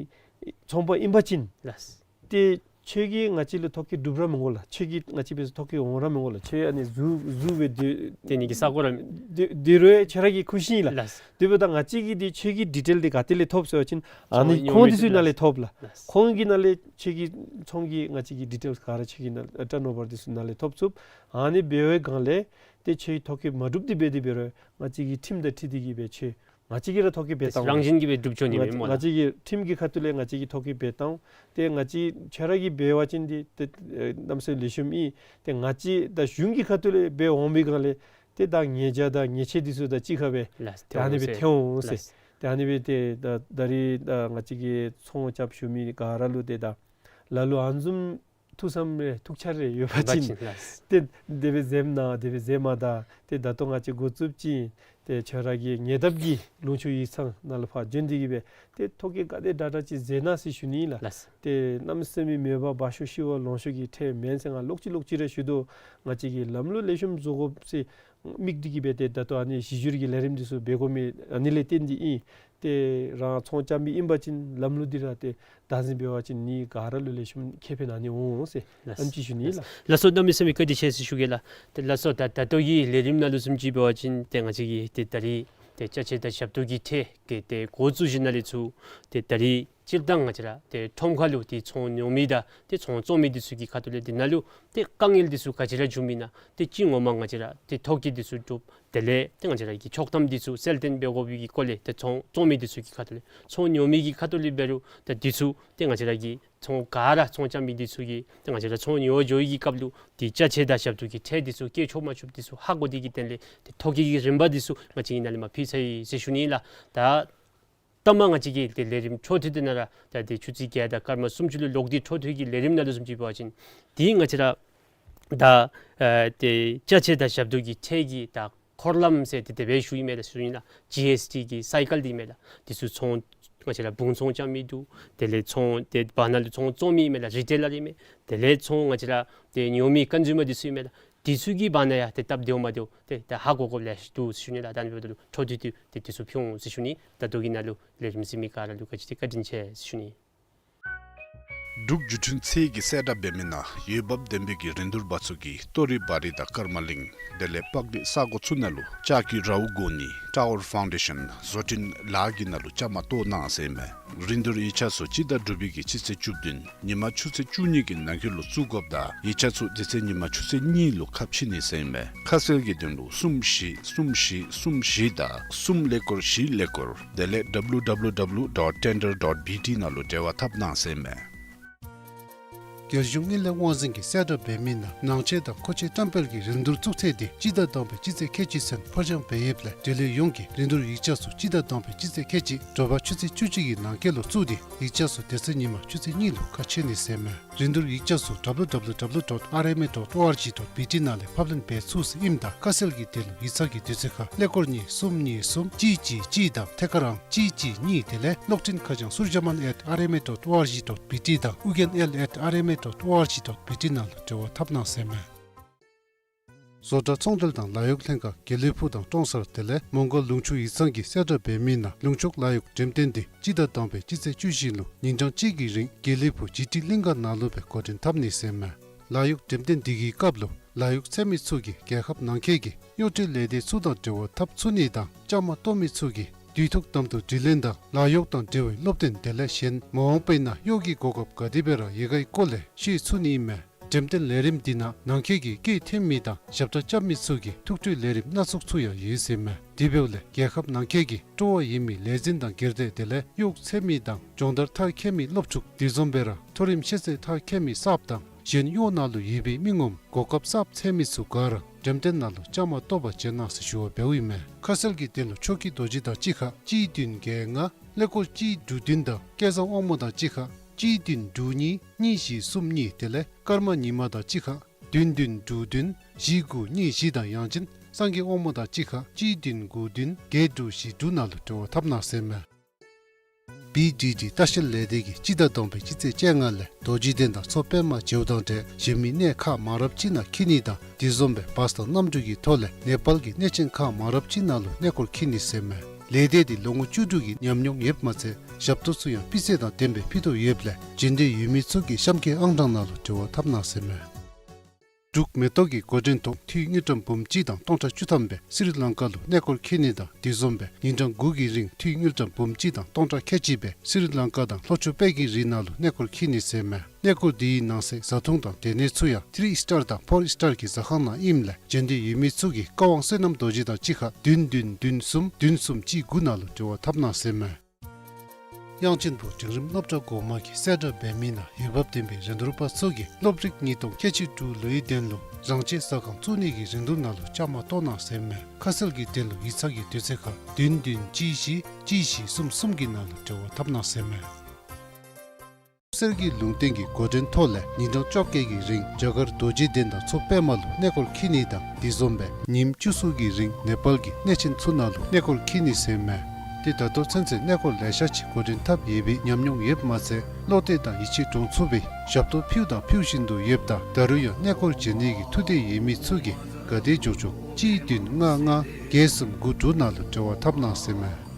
ཚོང་པ་ཨིན་པ་ཅིན་ལགས། ཏེ་ཁྱོད་ཀྱིས་ང་བཅས་ལུ་ཐོ་བཀོད་གྲུབ་ར་མི་དགོ་ལགས། ཁྱོད་ཀྱིས་ང་བཅས་འབད་སར་ཐོ་བཀོད་འོང་ར་མི་དགོ་ལགས། ཁྱོད་ཨ་ནི་ཟུར་ཟུར་སྦེ་སྡོད་དེ་ནི་གི་ས་གོ་ར་སྡོད་སྡོད་རུང་ཁྱོད་ར་གི་ཁུ་བཞེས་ཨིན་ལགས། ལགས། དེ་འབདཝ་ད་ང་བཅས་ཀྱིས་འདི་ཁྱོད་ཀྱི་ཌི་ཊེལ་འདི་ག་ཏེ་ལས་ཐོབ་ཟེར་བ་ཅིན་ཨ་ནི་ཚོང་ཉོ་ཁོང་མི་འདི་ཚུ་ནང་ལས་ལགས། ཐོབ་ལགས། ལགས། ཁོང་གི་ནང་ལས་ཁྱོད་ཀྱི་ཚོང་གི་ང་བཅས་ཀྱི་ཌི་ཊེལ་ག་ར་ཁྱོད་ཀྱི་ནང་ཊརན་ཨོ་བར་འདི་ཚུ་ནང་ལས་ཐོབ་ཚུགས། ཨ་ནི་འབད་བའི་སྒང་ལས་ཏེ་ཁྱོད་ཐོ་བཀོད་མ་གྲུབ་སྟེ་འབད་དེ་འབད་རུང་ང་བཅས་ཀྱི་ཁྲིམས་དང་འཁྲིལ་ཏེ་གིས་སྦེ་ཁྱོད་ང་བཅས་ཀྱིས་ར་ཐོ་བཀོད་འབད་ཏེ་བཏང་། རང་བཞིན་གྱིས་སྦེ་གྲུབ་ཆོག་ནི་མས་སྨོ་ལགས། ང་བཅས་ཀྱི་ཁྲིམས་ཀྱི་ཁ་ཐུག་ལས་ང་བཅས་ཀྱིས་ཐོ་བཀོད་འབད་བཏང་། ཏེ་ང་བཅས་ཁྱོད་ར་གིས་འབད་བ་ཅིན་འདི་ཏེ་ཨེ་གནམ་མེད་ས་མེད་ལེགས་ཤོམ་ཨིན། ཏེ་ང་བཅས་ད་གཞུང་གི་ཁ་ཐུག་ལས་འབད་འོང་པའི་སྒང་ལས་ཏེ་ད་ཉེས་བྱ་དང་ཉེས་ཆད་འདི་ཚུ་དང་གཅིག་ཁར་སྦེ་ལགས། ད་ཨ་ནི་སྦེ་ཐོན་འོང་ཟེར། ལགས། ཏེ་ཨ་ནི་སྦེ་ཏེ་ད་ད་རིས་ད་ང་བཅས་ཀྱི་ཚོང་རྐྱབ་བཞུགས་མི་ག་ར་ལུ་ཏེ་ད་ལ་ལུ་ཨ་ནི་བཟུམ་ཐུགས་བསམ་རེ་ཐུགས་འཆར་རེ་ཡོད་པ་ཅིན་ལགས། ཏེ་དེ་སྦེ་མཛདཔ་ན་དེ་སྦེ་མཛད་མ་ད་ཏེ་ད་ལྟོ་ང་བཅས་འགོ་བཙུགསཔ་ཅིག་ཏེ་ཁྱོད་ར་གི་ཉེ་འདབས་ཀྱི་ལུང་ཕྱོགས་ཡིག་ཚང་ནང་ལུ་ཕར་བྱོན་ཏེ་གིས་སྦེ་ཏེ་ཐོ་བཀོད་ག་དེ་དྲག་དྲག་ཅིག་མཛད་གནང་ཟེར་ཞུ་ནི་ལགས། ལགས། ཏེ་གནམ་མེད་ས་མེད་མོས་པ་འབག་ཤོག་ཤི་བ་ལོང་ཤོག་གི་ཁྲལ་མེན་ཟེར་ང་ལོག་ཅི་ལོག་ཅི་ར་ཞུ་དོ། ང་བཅས་ཀྱིས་ལམ་ལུགས་ལེགས་ཤོམ་བཟོ་དགོ་ཟེར་དམིགས་ཏེ་གིས་སྦེ་ཏེ་ད་ལྟོ་ཨ་ནི་གཞི་བསྒྱུར་གྱི་ལས་རིམ་འདི་ཚུ་འབད་དགོ་མི་ཨ་ནི་ལས་བརྟེན་ཏེ་ཨིན། ཏེ་རང་ཚོང་རྐྱབ་མི་ཨིན་པ་ཅིན་ལམ་ལུགས་འདི་ར་ཏེ་བདག་འཛིན་འབད་བ་ཅིན་ནི་ག་ར་ལུ་ལེགས་ཤོམ་ཁེ་ཕན་ཨ་ནི་འོང་ཟེར་ལགས། ཨ་ནེམ་ཅིག་ཞུ་ནི་ལགས། ལགས་སོ། གནམ་མེད་ས་མེད་བཀའ་དྲིན་ཆེ་ཟེར་ཞུ་གེ་ལགས། ཏེ་ལགས་སོ། ད་ད་ལྟོ་གི་ལས་རིམ་ནང་ལུ་བཟུམ་ཅིག་འབད་བ་ཅིན་ཏེ་ང་བཅས་ཀྱིས་ཏེ་ད་རིས་ཏེ་ཅ་ཆས་དང་ཞབས་ཏོག་གི་ཁྲལ་གྱི་ཏེ་འགོ་བཙུགས་ཞིནམ་ལས་ཚུར་ཏེ་ད་རིས་སྤྱིར་བཏང་ང་བཅས་ར་ཏེ་ཁྲོམ་ཁ་ལུ་ཏེ་ཚོང་ཉོ་མི་དང་ཏེ་ཚོང་བཙོང་མི་འདི་ཚུ་གི་ཁ་ཐུག་ལས་འདི་ནང་ལུ་ཏེ་དཀའ་ངལ་འདི་ཚུ་ག་ཅི་ར་བྱུང་མི་ན་ཏེ་ཅི་ངོ་མ་ང་བཅས་ར་ཏེ་ཐོ་བཀོད་འདི་ཚུ་གྲུབ། དེ་ལས་ཏེ་ང་བཅས་ར་གི་ཆོག་ཐམ་འདི་ཚུ་གསལ་སྟོན་འབད་དགོ་པའི་གི་སྐོར་ལས་ཏེ་ཚོང་བཙོང་མི་འདི་ཚུ་གི་ཁ་ཐུག་ལས་ཚོང་ཉོ་མི་གི་ཁ་ཐུག་ལས་འབད་རུང་ཏེ་འདི་ཚུ་ཏེ་ང་བཅས་ར་གི་ཚོང་ག་ར་ཚོང་རྐྱབ་མི་འདི་ཚུ་གིས་ཏེ་ང་བཅས་ར་ཚོང་ཉོ་འགྱོ་བའི་གི་སྐབས་ལུ་ཏེ་ཅ་ཆས་དང་ཞབས་ཏོག་གི་ཁྲལ་འདི་ཚུ་བཀལ་ཆོག་མ་ཆོགཔ་འདི་ཚུ་ཧ་གོ་སྟེ་གི་དོན་ལས་ཏེ་ཐོ་བཀོད་ཀྱི་རིམ་པ་འདི་ཚུ་ང་བཅས་ཀྱིས་ནཱ་ལས་མར་ཕུལ་ཚར་ཡི་ཟེར་ཞུ་ནི་ལགས། ད་ད་མ་ང་བཅས་ཀྱི་ཏེ་ལས་རིམ་འཕྲོ་མཐུད་དེ་ནང་ར་ད་ཏེ་ཆུ་ཚོད་བརྒྱད་དང་སྐར་མ་སུམ་ཅུ་ལུ་ལོག་སྟེ་འཕྲོ་མཐུད་ཀྱི་ལས་རིམ་ནང་ལུ་བཟུམ་ཅིག་འབད་བ་ཅིན་ཏེ་ང་བཅས་ར་ད་ཨ་ཏེ་ཅ་ཆས་དང་ཞབས་ཏོག་གི་ཁྲལ་གྱི་ད་འཁོར་ལམ་ཟེར་ཏེ་དེ་སྦེ་ཞུ་ཡི་མས་ལགས། ཞུ་ཡི་ན་ཇི་ཨེསི་ཊི་གི་སའི་ཀལ་འདི་མས་ལགས། འདི་ཚུ་ཚོང་ང་བཅས་ར་བུང་ཚོང་རྐྱབ་མི་འདུག། དེ་ལས་ཚོང་ཏེ་བར་ན་ལུ་ཚོང་བཙོང་མི་མས་ལགས། རི་ཊེ་ལར་ཨིན་མས། དེ་ལས་ཚོང་ང་བཅས་ར་ཏེ་ཉོ་མི་ཀོན་ཟུ་མར་འདི་ཚུ་ཨིན་མས་ལགས། འདི་ཚུ་གི་བར་ན་ཡང་ཏེ་སྟབས་བདེཝ་མ་བདེཝ་ཏེ་ཏེ་ཧ་གོ་དགོཔ་ལེ་ཤ་འདུག་ཟེར་ཞུ་ནི་ལགས། ད་ཨ་ནི་འབདཝ་ད་ལུ་འཕྲོ་མཐུད་དེ་ཏེ་འདི་ཚུ་ཕུལ་འོང་ཟེར་ཞུ་ནི། ད་ལྟོ་གི་ནང་ལུ་ལས་རིམ་གཟིགས་མི་ག་ར་ལུ་བཀའ་དྲིན་ཆེ་ཟེར་ཞུ་ནི། འབྲུག་བརྒྱུད་འཕྲིན་ཚད་ཀྱིས་གསལ་བསྒྲགས་འབད་མི་ནང་འོས་འབབ་ལྡན་པའི་གི་རིན་བསྡུར་འབག་ཚུགས་ཀྱི་ཏོ་རི་བ་རི་དང་ཀརྨ་གླིང་དེ་ལས་སྤག་རི་ས་གོ་ཚུ་ནང་ལུ་ལྕགས་ཀྱི་རཝ་བསྒོར་ནི་ཊ་ཝར་ཕའུན་ཌེ་ཤཱན་བཟོ་སྐྲུན་ལཱ་གི་ནང་ལུ་བཅའ་མར་གཏོགས་གནང་ཟེར་མས། རིན་བསྡུར་ཡིག་ཆ་ཚུ་སྤྱི་ཟླ་དྲུག་པའི་གི་སྤྱི་ཚེས་བཅུ་བདུན་ཉིན་མ་ཆུ་ཚོད་བཅུ་གཉིས་ཀྱི་ནང་འཁོད་ལུ་བཙུགས་དགོཔ་ད་ཡིག་ཆ་ཚུ་དེ་ཚེ་ཉིན་མ་ཆུ་ཚོད་གཉིས་ལུ་ཁ་ཕྱེ་ནི་ཟེར་མས། ཁ་གསལ་གྱི་དོན་ལུ་གསུམ་བཞི་གསུམ་བཞི་གསུམ་བཞི་དང་གསུམ་ཀླད་ཀོར་བཞི་ཀླད་ཀོར་དེ་ལས་W W W dot tender dot B T ནང་ལུ་འབྲེལ་བ་འཐབ་གནང་ཟེར་མས། རྒྱལ་གཞུང་དངུལ་ལས་དབང་འཛིན་གྱིས་གསལ་བསྒྲགས་འབད་མི་ནང་ནང་ཆས་དང་མཁོ་ཆས་བཀྲམ་སྤེལ་གྱི་རིན་བསྡུར་བཙུགས་ཚེས་འདི་སྤྱི་ཟླ་དང་པའི་སྤྱི་ཚེས་ཁལ་གཅིག་ཚུན་ཕར་འགྱངས་འབད་ཡོདཔ་ལས་འབྲེལ་ཡོད་ཡོངས་ཀྱིས་རིན་བསྡུར་ཡིག་ཆ་ཚུ་སྤྱི་ཟླ་དང་པའི་སྤྱི་ཚེས་ཁལ་གཅིག་དྲོ་པ་ཆུ་ཚོད་བཅུ་གཅིག་གི་ནང་འཁོད་ལུ་བཙུགས་ཏེ་ཡིག་ཆ་ཚུ་དེ་ཚེ་ཉིན་མ་ཆུ་ཚོད་གཉིས་ལུ་ཁ་ཕྱེ་ནི་ཟེར་མས། རིན་བསྡུར་ཡིག་ཆ་ཚུ་W W W dot R M A dot O R G dot B T ནང་ལས་ཕབ་ལེན་འབད་ཚུགས་ཟེར་ཨིནམ་ད་ཁ་གསལ་གྱི་དོན་ལུ་ཡིག་ཚང་གི་དུས་ཚོད་ཁར་ཀླད་ཀོར་གཉིས་གསུམ་གཉིས་གསུམ་གཅིག་གཅིག་གཅིག་དང་ཐད་ཀར་ཨང་གཅིག་གཅིག་གཉིས་དེ་ལས་གློག་འཕྲིན་ཁ་བྱང་surjaman at R M A dot O R G dot B T དང་ཨུ་རྒྱན་ཨེལ་ཨེཊ་ཨར་ཨེམ་ཨེ་ཌོཊ་ཨོ་ཨར་ཇི་ཌོཊ་བི་ཊི་ནང་ལུ་འབྲེལ་བ་འཐབ་གནང་ཟེར་མས། བཟོ་གྲྭ་ཚོང་འབྲེལ་དང་ལཱ་གཡོག་ལྷན་ཁག་དགེ་ལེགས་ཕུག་དང་ཀྲོང་གསར་དེ་ལས་མོང་སྒར་ལུང་ཕྱོགས་ཡིག་ཚང་གིས་གསལ་བསྒྲགས་འབད་མི་ནང་ལུང་ཕྱོགས་ལཱ་གཡོག་འགྲེམས་སྟོན་འདི་སྤྱི་ཟླ་དང་པའི་སྤྱི་ཚེས་བཅུ་བཞི་ལུ་ཉིན་གྲངས་གཅིག་གི་རིང་དགེ་ལེགས་ཕུག་ཇི་ཊི་གླིང་ག་ནང་ལུ་སྦེ་འགོ་འདྲེན་འཐབ་ནི་ཟེར་མས། ལཱ་གཡོག་འགྲེམས་སྟོན་འདི་གི་སྐབས་ལུ་ལཱ་གཡོག་འཚོལ་མི་ཚུ་གིས་རྒྱལ་ཁབ་ནང་འཁོད་ཀྱི་གཡོག་བཀོལ་ལས་སྡེ་ཚུ་དང་འབྲེལ་བ་འཐབ་ཚུགས་ནི་དང་བཅའ་མར་གཏོགས་མི་ཚུ་གིས་དུས་ཐོག་དམ་དུ་དྲི་ལན་དང་ལཱ་གཡོག་དང་འབྲེལ་བའི་སློབ་སྟོན་དེ་ལས་གཞན་མ་འོངས་པའི་ནང་གཡོག་གི་གོ་སྐབས་ག་དེ་སྦེ་ར་ཡོད་གའི་སྐོར་ལས་ཤེས་ཚུགས་ནི་ཨིན་མས། འགྲེམས་སྟོན་ལས་རིམ་འདི་ནང་ནང་འཁོད་ཀྱི་སྐད་འཐེན་མི་དང་ཞབས་ཁྲ་རྐྱབ་མི་ཚུ་གི་ཐུགས་སྤྲོའི་ལས་རིམ་སྣ་ཚོགས་ཚུ་ཡང་ཡོད་ཟེར་མས། དེ་འབདཝ་ལས་རྒྱལ་ཁབ་ནང་འཁོད་ཀྱི་སྤྲོ་བ་ཡོད་མི་ལས་འཛིན་དང་སྒེར་སྡེ་དེ་ལས་གཡོག་འཚོལ་མི་དང་སྦྱོང་བརྡར་མཐར་འཁྱོལ་མི་སློབ་ཕྲུག་དེ་བཟུམ་སྦེ་ར་མཐོ་རིམ་ཤེས་ཚད་མཐར་འཁྱོལ་མི་གསརཔ་དང་གཞན་གཡོག་ནང་ལུ་ཡོད་པའི་མི་ངོམ་གོ་སྐབས་གསརཔ་འཚོལ་མི་ཚུ་ག་ར་འགྲེམས་སྟོན་ནང་ལུ་བཅའ་མར་གཏོགས་པར་བྱོན་གནང་ཟེར་ཞུ་བ་འབདཝ་ཨིན་མས། ཁ་གསལ་གྱི་དོན་ལུ་ཆོས་སྐྱིད་རྡོ་རྗེ་དང་གཅིག་ཁར་གཅིག་བདུན་བརྒྱད་ལྔ་ཀླད་ཀོར་གཅིག་དྲུག་བདུན་དང་སྐལ་བཟང་དབང་མོ་དང་གཅིག་ཁར་གཅིག་བདུན་དྲུག་གཉིས་གཉིས་བཞི་གསུམ་གཉིས་དེ་ལས་ཀརྨ་ཉི་མ་དང་གཅིག་ཁར་བདུན་བདུན་དྲུག་བདུན་བཞི་དགུ་གཉིས་བཞི་དང་ཡང་ཅིན་ སངས་རྒྱས་དབང་མོ་དང་གཅིག་ཁར་གཅིག་བདུན་དགུ་བདུན་བརྒྱད་དྲུག་བཞི་དྲུག་ནང་ལུ་འབྲེལ་བ་འཐབ་གནང་ཟེར་མས། བི་ཌི་ཌི་ལྟ་བཤལ་ལས་སྡེ་གིས་སྤྱི་ཟླ་དང་པའི་སྤྱི་ཚེས་བཅོ་ལྔ་ལས་རྡོ་རྗེ་གདན་དང་མཚོ་པདྨ་བྱེའུ་དང་འབྲེལ་གཞན་མི་གནས་ཁག་མང་རབས་ཅིག་ནང་འཁྱིད་ནི་དང་དེ་བཟུམ་སྦེ་བཱས་དང་གནམ་གྲུ་གི་ཐོག་ལས་ནེ་པཱལ་གྱི་གནས་ཆེན་ཁག་མང་རབས་ཅིག་ནང་ལུ་གནས་སྐོར་འཁྱིད་ནི་ཟེར་མས། ལས་སྡེ་འདི་ལོ་ངོ་བཅུ་དྲུག་གི་ཉམས་མྱོང་ཡོདཔ་མ་ཚད་ཞབས་ཏོག་ཚུ་ཡང་སྤུས་ཚད་དང་ལྡནམ་སྦེ་ཕུལ་དོ་ཡོདཔ་ལས་འབྱོན་འདོད་ཡོད་མི་ཚུ་གིས་གཤམ་གྱི་ཨང་གྲངས་ནང་ལུ་འབྲེལ་བ་འཐབ་གནང་ཟེར་མས། འབྲུག་མེ་ཏོག་གི་འགོ་འདྲེན་ཐོག་འཐུས་དངུལ་ཀྲམ་འབུམ་གཅིག་དང་སྟོང་ཕྲག་བཅུ་ཐམ་སྦེ་སི་རི་ལང་ཀ་ལུ་གནས་སྐོར་འཁྱིད་ནི་དང་དེ་བཟུམ་སྦེ་ཉིན་གྲངས་དགུ་གི་རིང་འཐུས་དངུལ་ཀྲམ་འབུམ་གཅིག་དང་སྟོང་ཕྲག་ཁལ་གཅིག་སྦེ་སི་རི་ལང་ཀ་དང་ལྷོ་ཕྱོགས་དཔལ་གྱི་རི་ནང་ལུ་གནས་སྐོར་འཁྱིད་ནི་ཟེར་མས། གནས་སྐོར་འདི་གི་ནང་གསེས་བཟའ་འཐུང་དང་སྡོད་གནས་ཚུ་ཡང་ཐི་རི་སི་ཊར་དང་ཕོར་སི་ཊར་གྱི་ཟ་ཁང་ནང་ཨིནམ་ལས་འབྱོན་འདོད་ཡོད་མི་ཚུ་གིས་བཀའ་དབང་བསོད་ནམས་རྡོ་རྗེ་དང་གཅིག་ཁར་བདུན་བདུན་བདུན་གསུམ་བདུན་གསུམ་གཅིག་དགུ་ནང་ལུ་འབྲེལ་བ་འཐབ་གནང་ཟེར་མས། དབྱངས་ཅན་ཕུག་འབྲིང་རིམ་སློབ་གྲྭ་འགོ་མ་གི་གསལ་བསྒྲགས་འབད་མི་ནང་འོས་འབབ་ལྡན་པའི་རིན་བསྡུར་པ་ཚུ་གིས་སློབ་རིག་ཉིས་སྟོང་ཁལ་གཅིག་དྲུག་ལོའི་དོན་ལུ་རང་ཆས་ཟ་ཁང་བཙུགས་ནི་གི་རིན་བསྡུར་ནང་ལུ་བཅའ་མར་གཏོགས་གནང་ཟེར་མས། ཁ་གསལ་གྱི་དོན་ལུ་ཡིག་ཚང་གི་དུས་ཚོད་ཁར་བདུན་བདུན་གཅིག་བཞི་གཅིག་བཞི་གསུམ་གསུམ་གྱི་ནང་ལུ་འབྲེལ་བ་འཐབ་གནང་ཟེར་མས། གསེར་གྱི་ལུང་བསྟན་གྱི་འགོ་འདྲེན་ཐོག་ལས་ཉིན་གྲངས་བཅོ་བརྒྱད་ཀྱི་རིང་རྒྱ་གར་རྡོ་རྗེ་གདན་དང་མཚོ་པདྨ་ལུ་གནས་སྐོར་འཁྱིད་ནི་དང་དེ་བཟུམ་སྦེ་ཉིནམ་བཅུ་གསུམ་གྱི་རིང་ནེ་པཱལ་གྱི་གནས་ཆེན་ཚུ་ནང་ལུ་གནས་སྐོར་འཁྱིད་ནི་ཟེར་མས། ཏེ་ད་ལྟོ་ཚུན་ཚོད་གནས་སྐོར་ལེ་ཤ་ཅིག་འགོ་འདྲེན་འཐབ་ཡོད་པའི་ཉམས་མྱོང་ཡོདཔ་མ་ཚད་བློ་གཏད་དང་ཡིད་ཆེས་འདྲོངས་ཚུགས་པའི་ཞབས་ཏོག་ཕུལ་དང་ཕུལ་བཞིན་དུ་ཡོདཔ་ད་ད་རུང་ཡང་གནས་སྐོར་འབྱོན་ནི་གི་ཐུགས་འདོད་ཡོད་མི་ཚུ་གིས་ག་དེ་མགྱོགས་མགྱོགས་གཅིག་བདུན་ལྔ་ལྔ་བརྒྱད་གསུམ་དགུ་དྲུག་ནང་ལུ་འབྲེལ་བ་འཐབ་གནང་ཟེར་མས།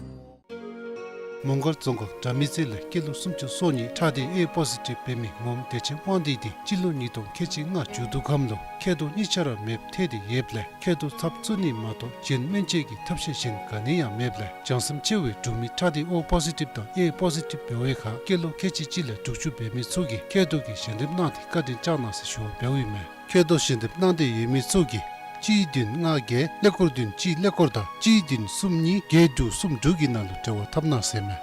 མོང་སྒར་རྫོང་ཁག་དགྲ་མེད་རྩེ་ལས་སྐྱེས་ལོ་སུམ་ཅུ་སོ་གཉིས་ཁྲག་སྡེ་ཨེ་པོ་ཟི་ཊིབ་འབད་མི་ངོམ་བདེ་ཆེན་དབང་འདུས་འདི་སྤྱི་ལོ་ཉིས་སྟོང་ཁལ་གཅིག་ལྔ་མཇུག་བསྡུ་ཁམས་ལུ་མཁལ་རྡོག་གཉིས་ཆ་ར་མེདཔ་ཐལ་ཏེ་ཡོདཔ་ལས་མཁལ་རྡོག་ཚབ་བཙུགས་ནི་མ་གཏོགས་གཞན་སྨན་བཅོས་ཀྱི་ཐབས་ཤེས་གཞན་ག་ནི་ཡང་མེདཔ་ལས་བྱང་སེམས་ཆེ་བའི་འབྲུག་མི་ཁྲག་སྡེ་ཨོ་པོ་ཟི་ཊིབ་དང་ཨེ་པོ་ཟི་ཊིབ་འབད་བའི་ཁར་སྐྱེས་ལོ་ཁལ་གཅིག་གཅིག་ལས་དྲུག་ཅུ་འབད་མི་ཚུ་གིས་མཁལ་རྡོག་གི་ཞལ་འདེབས་གནང་སྟེ་བཀའ་དྲིན་བསྐྱང་གནང་ཟེར་ཞུ་བ་འབདཝ་ཨིན་མས། མཁལ་རྡོག་ཞལ་འདེབས་གནང་འདོད་ཡོད་མི་ཚུ་གིས་གཅིག་བདུན་ལྔ་བརྒྱད་ཀླད་ཀོར་བདུན་གཅིག་ཀླད་ཀོར་དང་གཅིག་བདུན་གསུམ་གཉིས་བརྒྱད་དྲུག་གསུམ་དྲུག་གི་ནང་ལུ་འབྲེལ་བ་འཐབ་གནང་ཟེར་མས།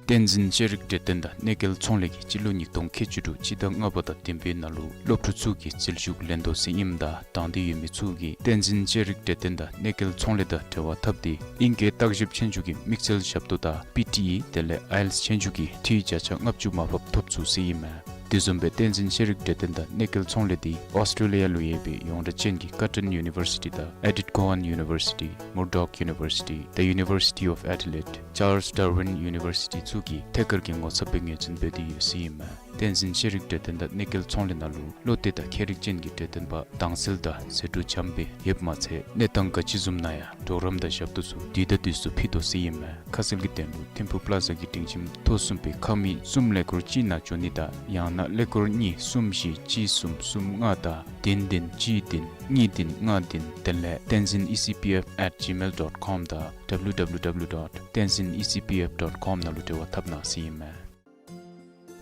བསྟན་འཛིན་ཤེས་རིག་གྲོས་སྟོན་དང་གནས་སྐལ་ཚོང་ལས་ཀྱིས་སྤྱི་ལོ་ཉིས་སྟོང་ཁལ་གཅིག་དྲུག་སྤྱི་ཟླ་ལྔ་པ་དང་བདུན་པའི་ནང་ལུ་སློབ་ཕྲུག་ཚུ་གི་རྩིས་ཞུ་ལེན་དོ་ཟེར་ཨིནམ་ད་དང་འདོད་ཡོད་མི་ཚུ་གིས་བསྟན་འཛིན་ཤེས་རིག་གྲོས་སྟོན་དང་གནས་སྐལ་ཚོང་ལས་དང་འབྲེལ་བ་འཐབ་སྟེ་ཨིང་སྐད་བརྟག་ཞིབ་ཆོས་རྒྱུགས་ཀྱི་དམིགས་བསལ་ཞབས་ཏོག་དང་པི་ཊི་ཨི་དེ་ལས་ཨའི་ཨེལ་ཊི་ཨེསི་ཆོས་རྒྱུགས་ཀྱི་འཐུས་བརྒྱ་ཆ་ལྔ་བཅུ་མར་ཕབ་ཐོབ་ཚུགས་ཟེར་ཨིན་མས། དེ་བཟུམ་སྦེ་བསྟན་འཛིན་ཤེས་རིག་གྲོས་སྟོན་དང་གནས་སྐལ་ཚོང་ལས་འདི་ཨོསི་ཊེ་ལི་ཡ་ལུ་ཡོད་པའི་ཡོངས་གྲགས་ཅན་གྱི་ཀར་ཊོན་ཡུ་ནི་བར་སི་ཊི་དང་ཨེ་ཌིཐ་ཀོ་ཝཱན་ཡུ་ནི་བར་སི་ཊི་མུར་ཌོག་ཡུ་ནི་བར་སི་ཊི་དང་ཡུ་ནི་བར་སི་ཊི་ཨོཕ་ཨེ་ཌི་ལེཌ་ཅཱརལསི་ཌར་ཝིན་ཡུ་ནི་བར་སི་ཊི་ཚུ་གིས་ཐད་ཀར་གྱི་ངོ་ཚབ་སྦེ་ངོས་འཛིན་འབད་དེ་ཡོད་ཟེར་ཨིན་མས། བསྟན་འཛིན་ཤེས་རིག་གྲོས་སྟོན་དང་གནས་སྐལ་ཚོང་ལས་ནང་ལུ་བློ་གཏད་དང་མཁས་རིག་ཅན་གྱི་གྲོས་སྟོན་པ་དྭངས་གསལ་དང་ཟད་འགྲོ་འཇམ་སྦེ་ཡོདཔ་མ་ཚད་གནས་སྟངས་ག་ཅི་བཟུམ་ནང་ཡང་གྲོགས་རམ་དང་ཞབས་ཏོག་ཚུ་དུས་དང་དུས་སུ་ཕུལ་དོ་ཟེར་ཨིན་མས། ཁ་གསལ་གྱི་དོན་ལུ་ཐིམ་ཕུག་པླ་ཛ་གི་སྒྲིང་ཁྱིམ་ཐོག་གསུམ་པའི་ཁང་མིག་གསུམ་ཀླད་ཀོར་གཅིག་ནང་འབྱོན་ནི་དང་ཡང་ན་ཀླད་ཀོར་གཉིས་གསུམ་བཞི་གཅིག་གསུམ་གསུམ་ལྔ་དང་བདུན་བདུན་གཅིག་བདུན་གཉིས་བདུན་ལྔ་བདུན་དེ་ལས་བསྟན་འཛིན་ཨི་སི་པི་ཨེཕ་ཨེཊ་ཇི་མེལ་ཌོཊ་ཀོམ་དང་ཌབ་ལིའུ་ཌབ་ལིའུ་ཌབ་ལིའུ་ཌོཊ་བསྟན་འཛིན་ཨི་སི་པི་ཨེཕ་ཌོཊ་ཀོམ་ནང་ལུ་འབྲེལ་བ་འཐབ་གནང་ཟེར་ཨིན་མས།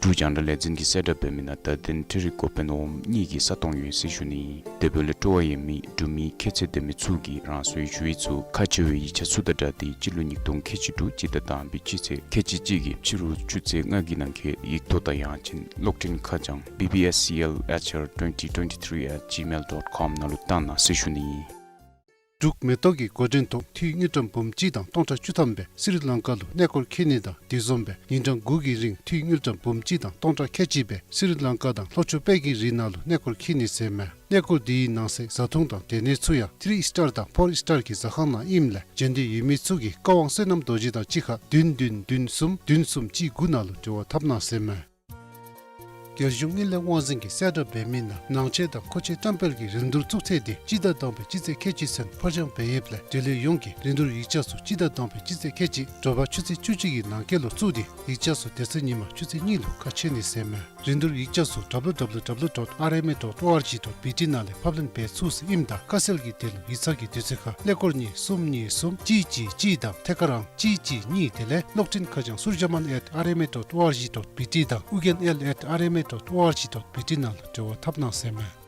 འབྲུག་རྒྱང་བསྒྲགས་ལས་འཛིན་གྱིས་གསལ་བསྒྲགས་འབད་མི་ནང་བརྡ་དོན་འཕྲུལ་རིག་འགོ་དཔོན་འོགམ་གཉིས་ཀྱི་ས་སྟོང་ཡོད་ཟེར་ཞུ་ནི། དེ་འབདཝ་ལས་སྤྲོ་བ་ཡོད་མི་འབྲུག་མི་ཁྱད་ཚད་ལྡན་མི་ཚུ་གིས་རང་སོའི་ཞུ་ཡིག་ཚུ་ཁག་ཆེ་བའི་ཡིག་ཆ་ཚུ་དང་སྦྲགས་ཏེ་སྤྱི་ལོ་ཉིས་སྟོང་ཁལ་གཅིག་དྲུག་སྤྱི་ཟླ་དང་པའི་སྤྱི་ཚེས་ཁལ་གཅིག་གཅིག་གི་ཕྱི་རུ་ཆུ་ཚོད་ལྔ་གི་ནང་འཁོད་ཡིག་ཐོག་དང་ཡང་ཅིན་གློག་འཕྲིན་ཁ་བྱང་B B S C L H R twenty twenty-three at gmail dot com ནང་ལུ་བཏང་གནང་ཟེར་ཞུ་ནི། འབྲུག་མེ་ཏོག་གི་འགོ་འདྲེན་ཐོག་འཐུས་དངུལ་ཀྲམ་འབུམ་གཅིག་དང་སྟོང་ཕྲག་བཅུ་ཐམ་སྦེ་སི་རི་ལང་ཀ་ལུ་གནས་སྐོར་འཁྱིད་ནི་དང་དེ་བཟུམ་སྦེ་ཉིན་གྲངས་དགུ་གི་རིང་འཐུས་དངུལ་ཀྲམ་འབུམ་གཅིག་དང་སྟོང་ཕྲག་ཁལ་གཅིག་སྦེ་སི་རི་ལང་ཀ་དང་ལྷོ་ཕྱོགས་དཔལ་གྱི་རི་ནང་ལུ་གནས་སྐོར་འཁྱིད་ནི་ཟེར་མས། གནས་སྐོར་འདི་གི་ནང་གསེས་བཟའ་འཐུང་དང་སྡོད་གནས་ཚུ་ཡང་ཐི་རི་སི་ཊར་དང་ཕོར་སི་ཊར་གྱི་ཟ་ཁང་ནང་ཨིནམ་ལས་འབྱོན་འདོད་ཡོད་མི་ཚུ་གིས་བཀའ་དབང་བསོད་ནམས་རྡོ་རྗེ་དང་གཅིག་ཁར་བདུན་བདུན་བདུན་གསུམ་བདུན་གསུམ་གཅིག་དགུ་ནང་ལུ་འབྲེལ་བ་འཐབ་གནང་ཟེར་མས། རྒྱལ་གཞུང་དངུལ་ལས་དབང་འཛིན་གྱིས་གསལ་བསྒྲགས་འབད་མི་ནང་ནང་ཆས་དང་མཁོ་ཆས་བཀྲམ་སྤེལ་གྱི་རིན་བསྡུར་བཙུགས་ཚེས་འདི་སྤྱི་ཟླ་དང་པའི་སྤྱི་ཚེས་ཁལ་གཅིག་ཚུན་ཕར་འགྱངས་འབད་ཡོདཔ་ལས་འབྲེལ་ཡོད་ཡོངས་ཀྱིས་རིན་བསྡུར་ཡིག་ཆ་ཚུ་སྤྱི་ཟླ་དང་པའི་སྤྱི་ཚེས་ཁལ་གཅིག་དྲོ་པ་ཆུ་ཚོད་བཅུ་གཅིག་གི་ནང་འཁོད་ལུ་བཙུགས་ཏེ་ཡིག་ཆ་ཚུ་དེ་ཚེ་ཉིན་མ་ཆུ་ཚོད་གཉིས་ལུ་ཁ་ཕྱེ་ནི་ཟེར་མས། རིན་བསྡུར་ཡིག་ཆ་ཚུ་W W W dot R M A dot O R G dot B T ནང་ལས་ཕབ་ལེན་འབད་ཚུགས་ཟེར་ཨིནམ་ད་ཁ་གསལ་གྱི་དོན་ལུ་ཡིག་ཚང་གི་དུས་ཚོད་ཁར་ཀླད་ཀོར་གཉིས་གསུམ་གཉིས་གསུམ་གཅིག་གཅིག་གཅིག་དང་ཐད་ཀར་ཨང་གཅིག་གཅིག་གཉིས་དེ་ལས་གློག་འཕྲིན་ཁ་བྱང་surjaman at R M A dot O R G dot B T དང་ཨུ་རྒྱན་L at R M A dot O R G dot B T ནང་ལུ་འབྲེལ་བ་འཐབ་གནང་ཟེར་མས།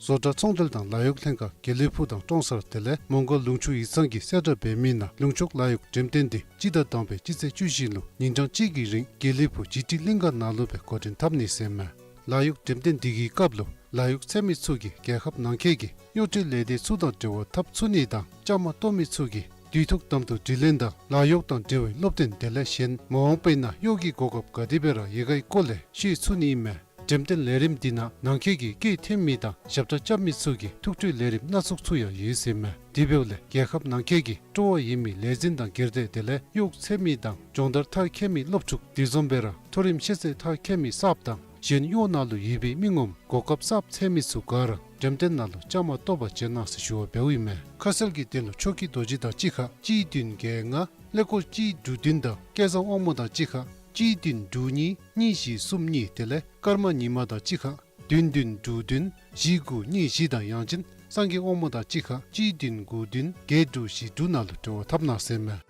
བཟོ་གྲྭ་ཚོང་འབྲེལ་དང་ལཱ་གཡོག་ལྷན་ཁག་དགེ་ལེགས་ཕུག་དང་ཀྲོང་གསར་དེ་ལས་མོང་སྒར་ལུང་ཕྱོགས་ཡིག་ཚང་གིས་གསལ་བསྒྲགས་འབད་མི་ནང་ལུང་ཕྱོགས་ལཱ་གཡོག་འགྲེམས་སྟོན་འདི་སྤྱི་ཟླ་དང་པའི་སྤྱི་ཚེས་བཅུ་བཞི་ལུ་ཉིན་གྲངས་གཅིག་གི་རིང་དགེ་ལེགས་ཕུག་ཇི་ཊི་གླིང་ག་ནང་ལུ་སྦེ་འགོ་འདྲེན་འཐབ་ནི་ཟེར་མས། ལཱ་གཡོག་འགྲེམས་སྟོན་འདི་གི་སྐབས་ལུ་ལཱ་གཡོག་འཚོལ་མི་ཚུ་གིས་རྒྱལ་ཁབ་ནང་འཁོད་ཀྱི་གཡོག་འབྲེལ་ལས་སྡེ་ཚུ་དང་འབྲེལ་བ་འཐབ་ཚུགས་ནི་དང་བཅའ་མར་གཏོགས་མི་ཚུ་གིས་དུས་ཐོག་དམ་དུ་དྲི་ལན་དང་ལཱ་གཡོག་དང་འབྲེལ་བའི་སློབ་སྟོན་དེ་ལས་གཞན་མ་འོངས་པའི་ནང་གཡོག་གི་གོ་སྐབས་ག་དེ་སྦེ་ར་ཡོད་གའི་སྐོར་ལས་ཤེས་ཚུགས་ནི་ཨིན་མས། འགྲེམས་སྟོན་ལས་རིམ་འདི་ནང་ནང་འཁོད་ཀྱི་སྐད་འཐེན་མི་དང་ཞབས་ཁྲ་རྐྱབ་མི་ཚུ་གི་ཐུགས་སྤྲོའི་ལས་རིམ་སྣ་ཚོགས་ཚུ་ཡང་ཡོད་ཟེར་མས། དེ་འབདཝ་ལས་རྒྱལ་ཁབ་ནང་འཁོད་ཀྱི་སྤྲོ་བ་ཡོད་མི་ལས་འཛིན་དང་སྒེར་སྡེ་དེ་ལས་གཡོག་འཚོལ་མི་དང་སྦྱོང་བརྡར་མཐར་འཁྱོལ་མི་སློབ་ཕྲུག་དེ་བཟུམ་སྦེ་ར་མཐོ་རིམ་ཤེས་ཚད་མཐར་འཁྱོལ་མི་གསརཔ་དང་གཞན་གཡོག་ནང་ལུ་ཡོད་པའི་མི་ངོམ་གོ་སྐབས་གསརཔ་འཚོལ་མི་ཚུ་ག་ར་འགྲེམས་སྟོན་ནང་ལུ་བཅའ་མར་གཏོགས་པར་བྱོན་གནང་ཟེར་ཞུ་བ་འབདཝ་ཨིན་མས། ཁ་གསལ་གྱི་དོན་ལུ་ཆོས་སྐྱིད་རྡོ་རྗེ་དང་གཅིག་ཁར་གཅིག་བདུན་བརྒྱད་ལྔ། ཀླད་ཀོར་གཅིག་དྲུག་བདུན་དང་སྐལ་བཟང་དབང་མོ་དང་གཅིག་ཁར་གཅིག་བདུན་དྲུག་གཉིས་གཉིས་བཞི་གསུམ་གཉིས། དེ་ལས་ཀརྨ་ཉི་མ་དང་གཅིག་ཁར་བདུན་བདུན་དྲུག་བདུན་བཞི་དགུ་གཉིས་བཞི་དང་ཡང་ཅིན་སངས་རྒྱས་དབང་མོ་དང་གཅིག་ཁར་གཅིག་བདུན་དགུ་བདུན་བརྒྱད་དྲུག་བཞི་དྲུག་ནང་ལུ་འབྲེལ་བ་འཐབ་གནང་ཟེར་མས།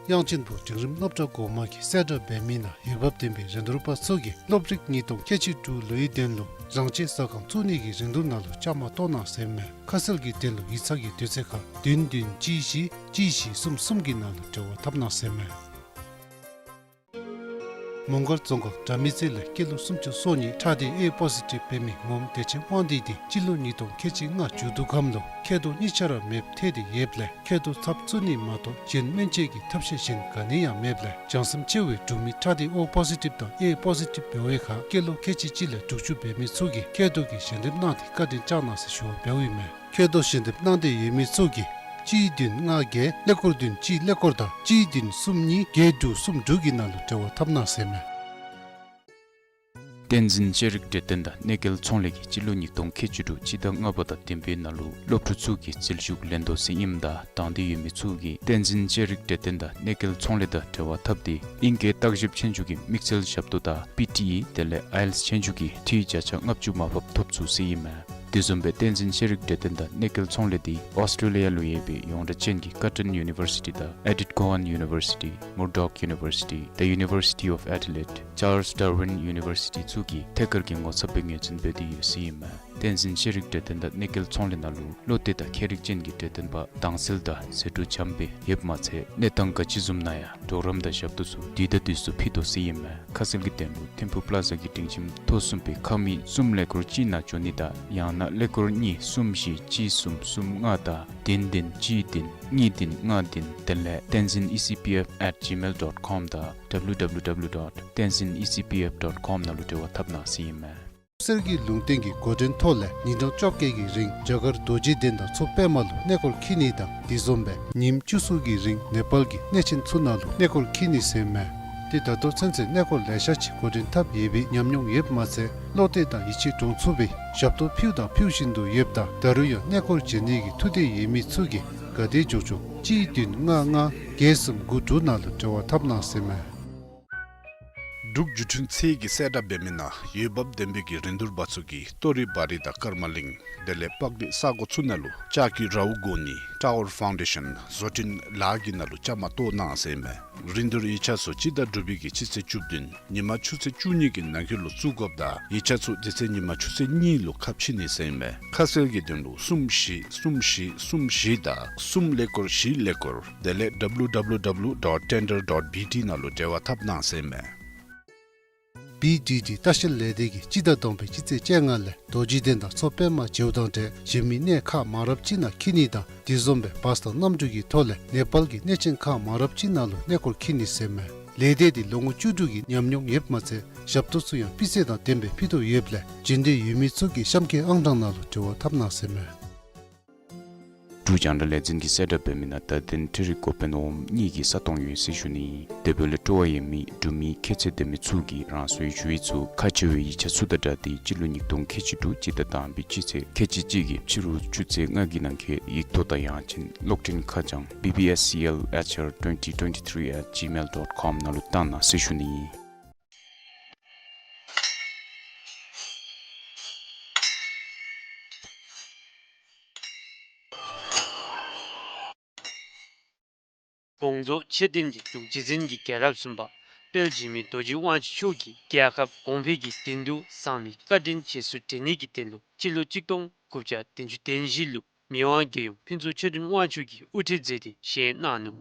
དབྱངས་ཅན་བུ་འབྲིང་རིམ་སློབ་གྲྭ་འགོ་མ་གི་གསལ་བསྒྲགས་འབད་མི་ནང་འོས་འབབ་ལྡན་པའི་རིན་བསྡུར་པ་ཚུ་གིས་སློབ་རིག་ཉིས་སྟོང་ཁལ་གཅིག་དྲུག་ལོའི་དོན་ལུ་རང་ཆས་ཟ་ཁང་བཙུགས་ནི་གི་རིན་བསྡུར་ནང་ལུ་བཅའ་མར་གཏོགས་གནང་ཟེར་མས། ཁ་གསལ་གྱི་དོན་ལུ་ཡིག་ཚང་གི་དུས་ཚོད་ཁར་བདུན་བདུན་གཅིག་བཞི་གཅིག་བཞི་གསུམ་གསུམ་གྱི་ནང་ལུ་འབྲེལ་བ་འཐབ་གནང་ཟེར་མས། མོང་སྒར་རྫོང་ཁག་དགྲ་མེད་རྩེ་ལས་སྐྱེས་ལོ་སུམ་ཅུ་སོ་གཉིས་ཁྲག་སྡེ་ཨེ་པོ་ཟི་ཊིབ་འབད་མི་ངོམ་བདེ་ཆེན་དབང་འདུས་འདི་སྤྱི་ལོ་ཉིས་སྟོང་ཁལ་གཅིག་ལྔ་མཇུག་བསྡུ་ཁམས་ལུ་མཁལ་རྡོག་གཉིས་ཆ་ར་མེདཔ་ཐལ་ཏེ་ཡོདཔ་ལས་མཁལ་རྡོག་ཚབ་བཙུགས་ནི་མ་གཏོགས་གཞན་སྨན་བཅོས་ཀྱི་ཐབས་ཤེས་གཞན་ག་ནི་ཡང་མེདཔ་ལས་བྱང་སེམས་ཆེ་བའི་འབྲུག་མི་ཁྲག་སྡེ་ཨོ་པོ་ཟི་ཊིབ་དང་ཨེ་པོ་ཟི་ཊིབ་འབད་བའི་ཁར་སྐྱེས་ལོ་ཁལ་གཅིག་གཅིག་ལས་དྲུག་ཅུ་འབད་མི་ཚུ་གིས་མཁལ་རྡོག་གི་ཞལ་འདེབས་གནང་སྟེ་བཀའ་དྲིན་བསྐྱང་གནང་ཟེར་ཞུ་བ་འབདཝ་ཨིན་མས། མཁལ་རྡོག་ཞལ་འདེབས་གནང་འདོད་ཡོད་མི་ཚུ་གིས་གཅིག་བདུན་ལྔ་བརྒྱད་ཀླད་ཀོར་བདུན་གཅིག་ཀླད་ཀོར་དང་གཅིག་བདུན་གསུམ་གཉིས་བརྒྱད་དྲུག་གསུམ་དྲུག་གི་ནང་ལུ་འབྲེལ་བ་འཐབ་གནང་ཟེར་མས། བསྟན་འཛིན་ཤེས་རིག་གྲོས་སྟོན་དང་གནས་སྐལ་ཚོང་ལས་ཀྱིས་སྤྱི་ལོ་ཉིས་སྟོང་ཁལ་གཅིག་དྲུག་སྤྱི་ཟླ་ལྔ་པ་དང་བདུན་པའི་ནང་ལུ་སློབ་ཕྲུག་ཚུ་གི་རྩིས་ཞུགས་ལེན་དོ་ཟེར་ཨིནམ་ད་དང་འདོད་ཡོད་མི་ཚུ་གིས་བསྟན་འཛིན་ཤེས་རིག་གྲོས་སྟོན་དང་གནས་སྐལ་ཚོང་ལས་དང་འབྲེལ་བ་འཐབ་སྟེ་ཨིང་སྐད་བརྟག་ཞིབ་ཆོས་རྒྱུགས་ཀྱི་དམིགས་བསལ་ཞབས་ཏོག་དང་པི་ཊི་ཨི་དེ་ལས་ཨའི་ཨེལ་ཊི་ཨེས་ཆོས་རྒྱུགས་ཀྱི་འཐུས་བརྒྱ་ཆ་ལྔ་བཅུ་མར་ཕབ་ཐོབ་ཚུགས་ཟེར་ཨིན་མས། དེ་བཟུམ་སྦེ་བསྟན་འཛིན་ཤེས་རིག་གྲོས་སྟོན་དང་གནས་སྐལ་ཚོང་ལས་འདི་ཨོསི་ཊྲེ་ལི་ཡ་ལུ་ཡོད་པའི་ཡོངས་གྲགས་ཅན་གྱི་ཀར་ཊོན་ཡུ་ནི་བར་སི་ཊི་དང་ཨེ་ཌིཐ་ཀོ་ཝཱན་ཡུ་ནི་བར་སི་ཊི། མུར་ཌོག་ཡུ་ནི་བར་སི་ཊི། The University of Adelaide། ཅཱརལསི་ཌར་ཝིན་ཡུ་ནི་བར་སི་ཊི་ཚུ་གིས་ཐད་ཀར་གྱི་ངོ་ཚབ་སྦེ་ངོས་འཛིན་འབད་དེ་ཡོད་ཟེར་ཨིན་མས། བསྟན་འཛིན་ཤེས་རིག་གྲོས་སྟོན་དང་གནས་སྐལ་ཚོང་ལས་ནང་ལུ་བློ་གཏད་དང་མཁས་རིག་ཅན་གྱི་གྲོས་སྟོན་པ་དྭངས་གསལ་དང་ཟད་འགྲོ་འཇམ་སྦེ་ཡོདཔ་མ་ཚད་གནས་སྟངས་ག་ཅི་བཟུམ་ནང་ཡང་གྲོགས་རམ་དང་ཞབས་ཏོག་ཚུ་དུས་དང་དུས་སུ་ཕུལ་དོ་ཟེར་ཨིན་མས། ཁ་གསལ་གྱི་དོན་ལུ་ཐིམ་ཕུག་པ་ལ་ཛ་གི་སྒྲིང་ཁྱིམ་ཐོག་གསུམ་པའི་ཁང་མིག་གསུམ་ཀླད་ཀོར་གཅིག་ནང་འབྱོན་ནི་དང་ཡང་ན་ཀླད་ཀོར་གཉིས་གསུམ་བཞི་གཅིག་གསུམ་གསུམ་ལྔ་དང་བདུན་བདུན་གཅིག་བདུན་གཉིས་བདུན་ལྔ་བདུན་དེ་ལས་tenzin E C P F at gmail dot com དང་W W W dot tenzin E C P F dot com ནང་ལུ་འབྲེལ་བ་འཐབ་གནང་ཟེར་ཨིན་མས། གསེར་གྱི་ལུང་བསྟན་གྱི་འགོ་འདྲེན་ཐོག་ལས་ཉིན་གྲངས་བཅོ་བརྒྱད་ཀྱི་རིང་རྒྱ་གར་རྡོ་རྗེ་གདན་དང་མཚོ་པདྨ་ལུ་གནས་སྐོར་འཁྱིད་ནི་དང་དེ་བཟུམ་སྦེ་ཉིནམ་བཅུ་གསུམ་གྱི་རིང་ནེ་པཱལ་གྱི་གནས་ཆེན་ཚུ་ནང་ལུ་གནས་སྐོར་འཁྱིད་ནི་ཟེར་ཨིན་མས། ཏེ་ད་ལྟོ་ཚུན་ཚོད་གནས་སྐོར་ལེ་ཤ་ཅིག་འགོ་འདྲེན་འཐབ་ཡོད་པའི་ཉམས་མྱོང་ཡོདཔ་མ་ཚད་བློ་གཏད་དང་ཡིད་ཆེས་འདྲོངས་ཚུགས་པའི་ཞབས་ཏོག་ཕུལ་དང་ཕུལ་བཞིན་དུ་ཡོདཔ་ད་ད་རུང་ཡང་གནས་སྐོར་བྱོན་ནི་གི་ཐུགས་འདོད་ཡོད་མི་ཚུ་གིས་ག་དེ་མགྱོགས་མགྱོགས་གཅིག་བདུན་ལྔ་ལྔ་བརྒྱད་གསུམ་དགུ་དྲུག་ནང་ལུ་འབྲེལ་བ་འཐབ་གནང་ཟེར་ཨིན་མས། འབྲུག་བརྒྱུད་འཕྲིན་ཚད་ཀྱི་གསལ་བསྒྲགས་འབད་མི་ནང་འོས་འབབ་ལྡན་པའི་གི་རིན་བསྡུར་པ་ཚུ་གིས་ཏོ་རི་བ་རི་དང་ཀརྨ་གླིང་དེ་ལས་སྤག་རི་ས་གོ་ཚུ་ནང་ལུ་ལྕགས་ཀྱི་རཝ་བསྒོར་ནི་ཊ་ཝར་ཕའུན་ཌེ་ཤཱན་བཟོ་སྐྲུན་ལཱ་གི་ནང་ལུ་བཅའ་མར་གཏོགས་གནང་ཟེར་ཨིན་མས། རིན་བསྡུར་ཡིག་ཆ་ཚུ་སྤྱི་ཟླ་དྲུག་པའི་གི་སྤྱི་ཚེས་བཅུ་བདུན་ཉིན་མ་ཆུ་ཚོད་བཅུ་གཉིས་ཀྱི་ནང་འཁོད་ལུ་བཙུགས་དགོཔ་ད་ཡིག་ཆ་ཚུ་དེ་ཚེ་ཉིན་མ་ཆུ་ཚོད་གཉིས་ལུ་ཁ་ཕྱེ་ནི་ཟེར་ཨིན་མས། ཁ་གསལ་གྱི་དོན་ལུ་གསུམ་བཞི་གསུམ་བཞི་གསུམ་བཞི་དང་གསུམ་ཀླད་ཀོར་བཞི་ཀླད་ཀོར་དེ་ལས་W W W dot tender dot B T ནང་ལུ་འབྲེལ་བ་འཐབ་གནང་ཟེར་ཨིན་མས། བི་ཌི་ཌི་ལྟ་བཤལ་ལས་སྡེ་གིས་སྤྱི་ཟླ་དང་པའི་སྤྱི་ཚེས་བཅོ་ལྔ་ལས་རྡོ་རྗེ་གདན་དང་མཚོ་པདྨ་མཇལཝ་དང་འབྲེལ་གཞན་མི་གནས་ཁག་མང་རབས་ཅིག་ནང་འཁྱིད་ནི་དང་དེ་བཟུམ་སྦེ་བཱས་དང་གནམ་གྲུ་གི་ཐོག་ལས་ནེ་པཱལ་གྱི་གནས་ཆེན་ཁག་མང་རབས་ཅིག་ནང་ལུ་གནས་སྐོར་འཁྱིད་ནི་ཟེར་ཨིན་མས། ལས་སྡེ་འདི་ལོ་ངོ་བཅུ་དྲུག་གི་ཉམས་མྱོང་ཡོདཔ་མ་ཚད་ཞབས་ཏོག་ཚུ་ཡང་སྤུས་ཚད་དང་ལྡནམ་སྦེ་ཕུལ་དོ་ཡོདཔ་ལས་བྱོན་འདོད་ཡོད་མི་ཚུ་གིས་གཤམ་འཁོད་ཨང་གྲངས་ནང་ལུ་འབྲེལ་བ་འཐབ་གནང་ཟེར་ཨིན་མས། འབྲུག་རྒྱང་བསྒྲགས་ལས་འཛིན་གྱི་གསལ་བསྒྲགས་འབད་མི་ནང་བརྡ་དོན་འཕྲུལ་རིག་འགོ་དཔོན་འོགམ་གཉིས་ཀྱི་ས་སྟོང་ཡོད་ཟེར་ཞུ་ནི། དེ་འབདཝ་ལས་སྤྲོ་བ་ཡོད་མི་འབྲུག་མི་ཁྱད་ཚད་ལྡན་མི་ཚུ་གིས་རང་སོའི་ཞུ་ཡིག་ཚུ་ཁག་ཆེ་བའི་ཡིག་ཆ་ཚུ་དང་སྦྲགས་ཏེ་སྤྱི་ལོ་ཉིས་སྟོང་ཁལ་གཅིག་དྲུག་སྤྱི་ཟླ་དང་པའི་སྤྱི་ཚེས་ཁལ་གཅིག་གཅིག་གི་ཕྱི་རུ་ཆུ་ཚོད་ལྔ་གི་ནང་འཁོད་ཡིག་ཐོག་དང་ཡང་ཅིན་གློག་འཕྲིན་ཁ་བྱང་B B S C L H R twenty twenty-three at gmail dot com ནང་ལུ་བཏང་གནང་ཟེར་ཞུ་ནི། དགོངས་རྫོགས་མཆོད་རྟེན་གྱི་འབྲུག་རྗེ་བཙུན་གྱི་རྒྱལ་རབས་གསུམ་པ་དཔལ་འཇིགས་མེད་རྡོ་རྗེ་དབང་ཕྱུག་མཆོག་གིས་རྒྱལ་ཁབ་གོང་འཕེལ་གྱི་དོན་དུ་གསང་བའི་བཀའ་དྲིན་རྗེས་སུ་དྲན་ནི་གི་དོན་ལུ་སྤྱི་ལོ་གཅིག་སྟོང་དགུ་བརྒྱ་བདུན་ཅུ་དོན་བཞི་ལུ་མི་དབང་རྒྱལ་ཡུམ་ཕུན་ཚོགས་ཆོས་སྒྲོན་དབང་ཕྱུག་གིས་དབུ་ཁྲིད་མཛད་དེ་བཞེངས་གནང་ནུག།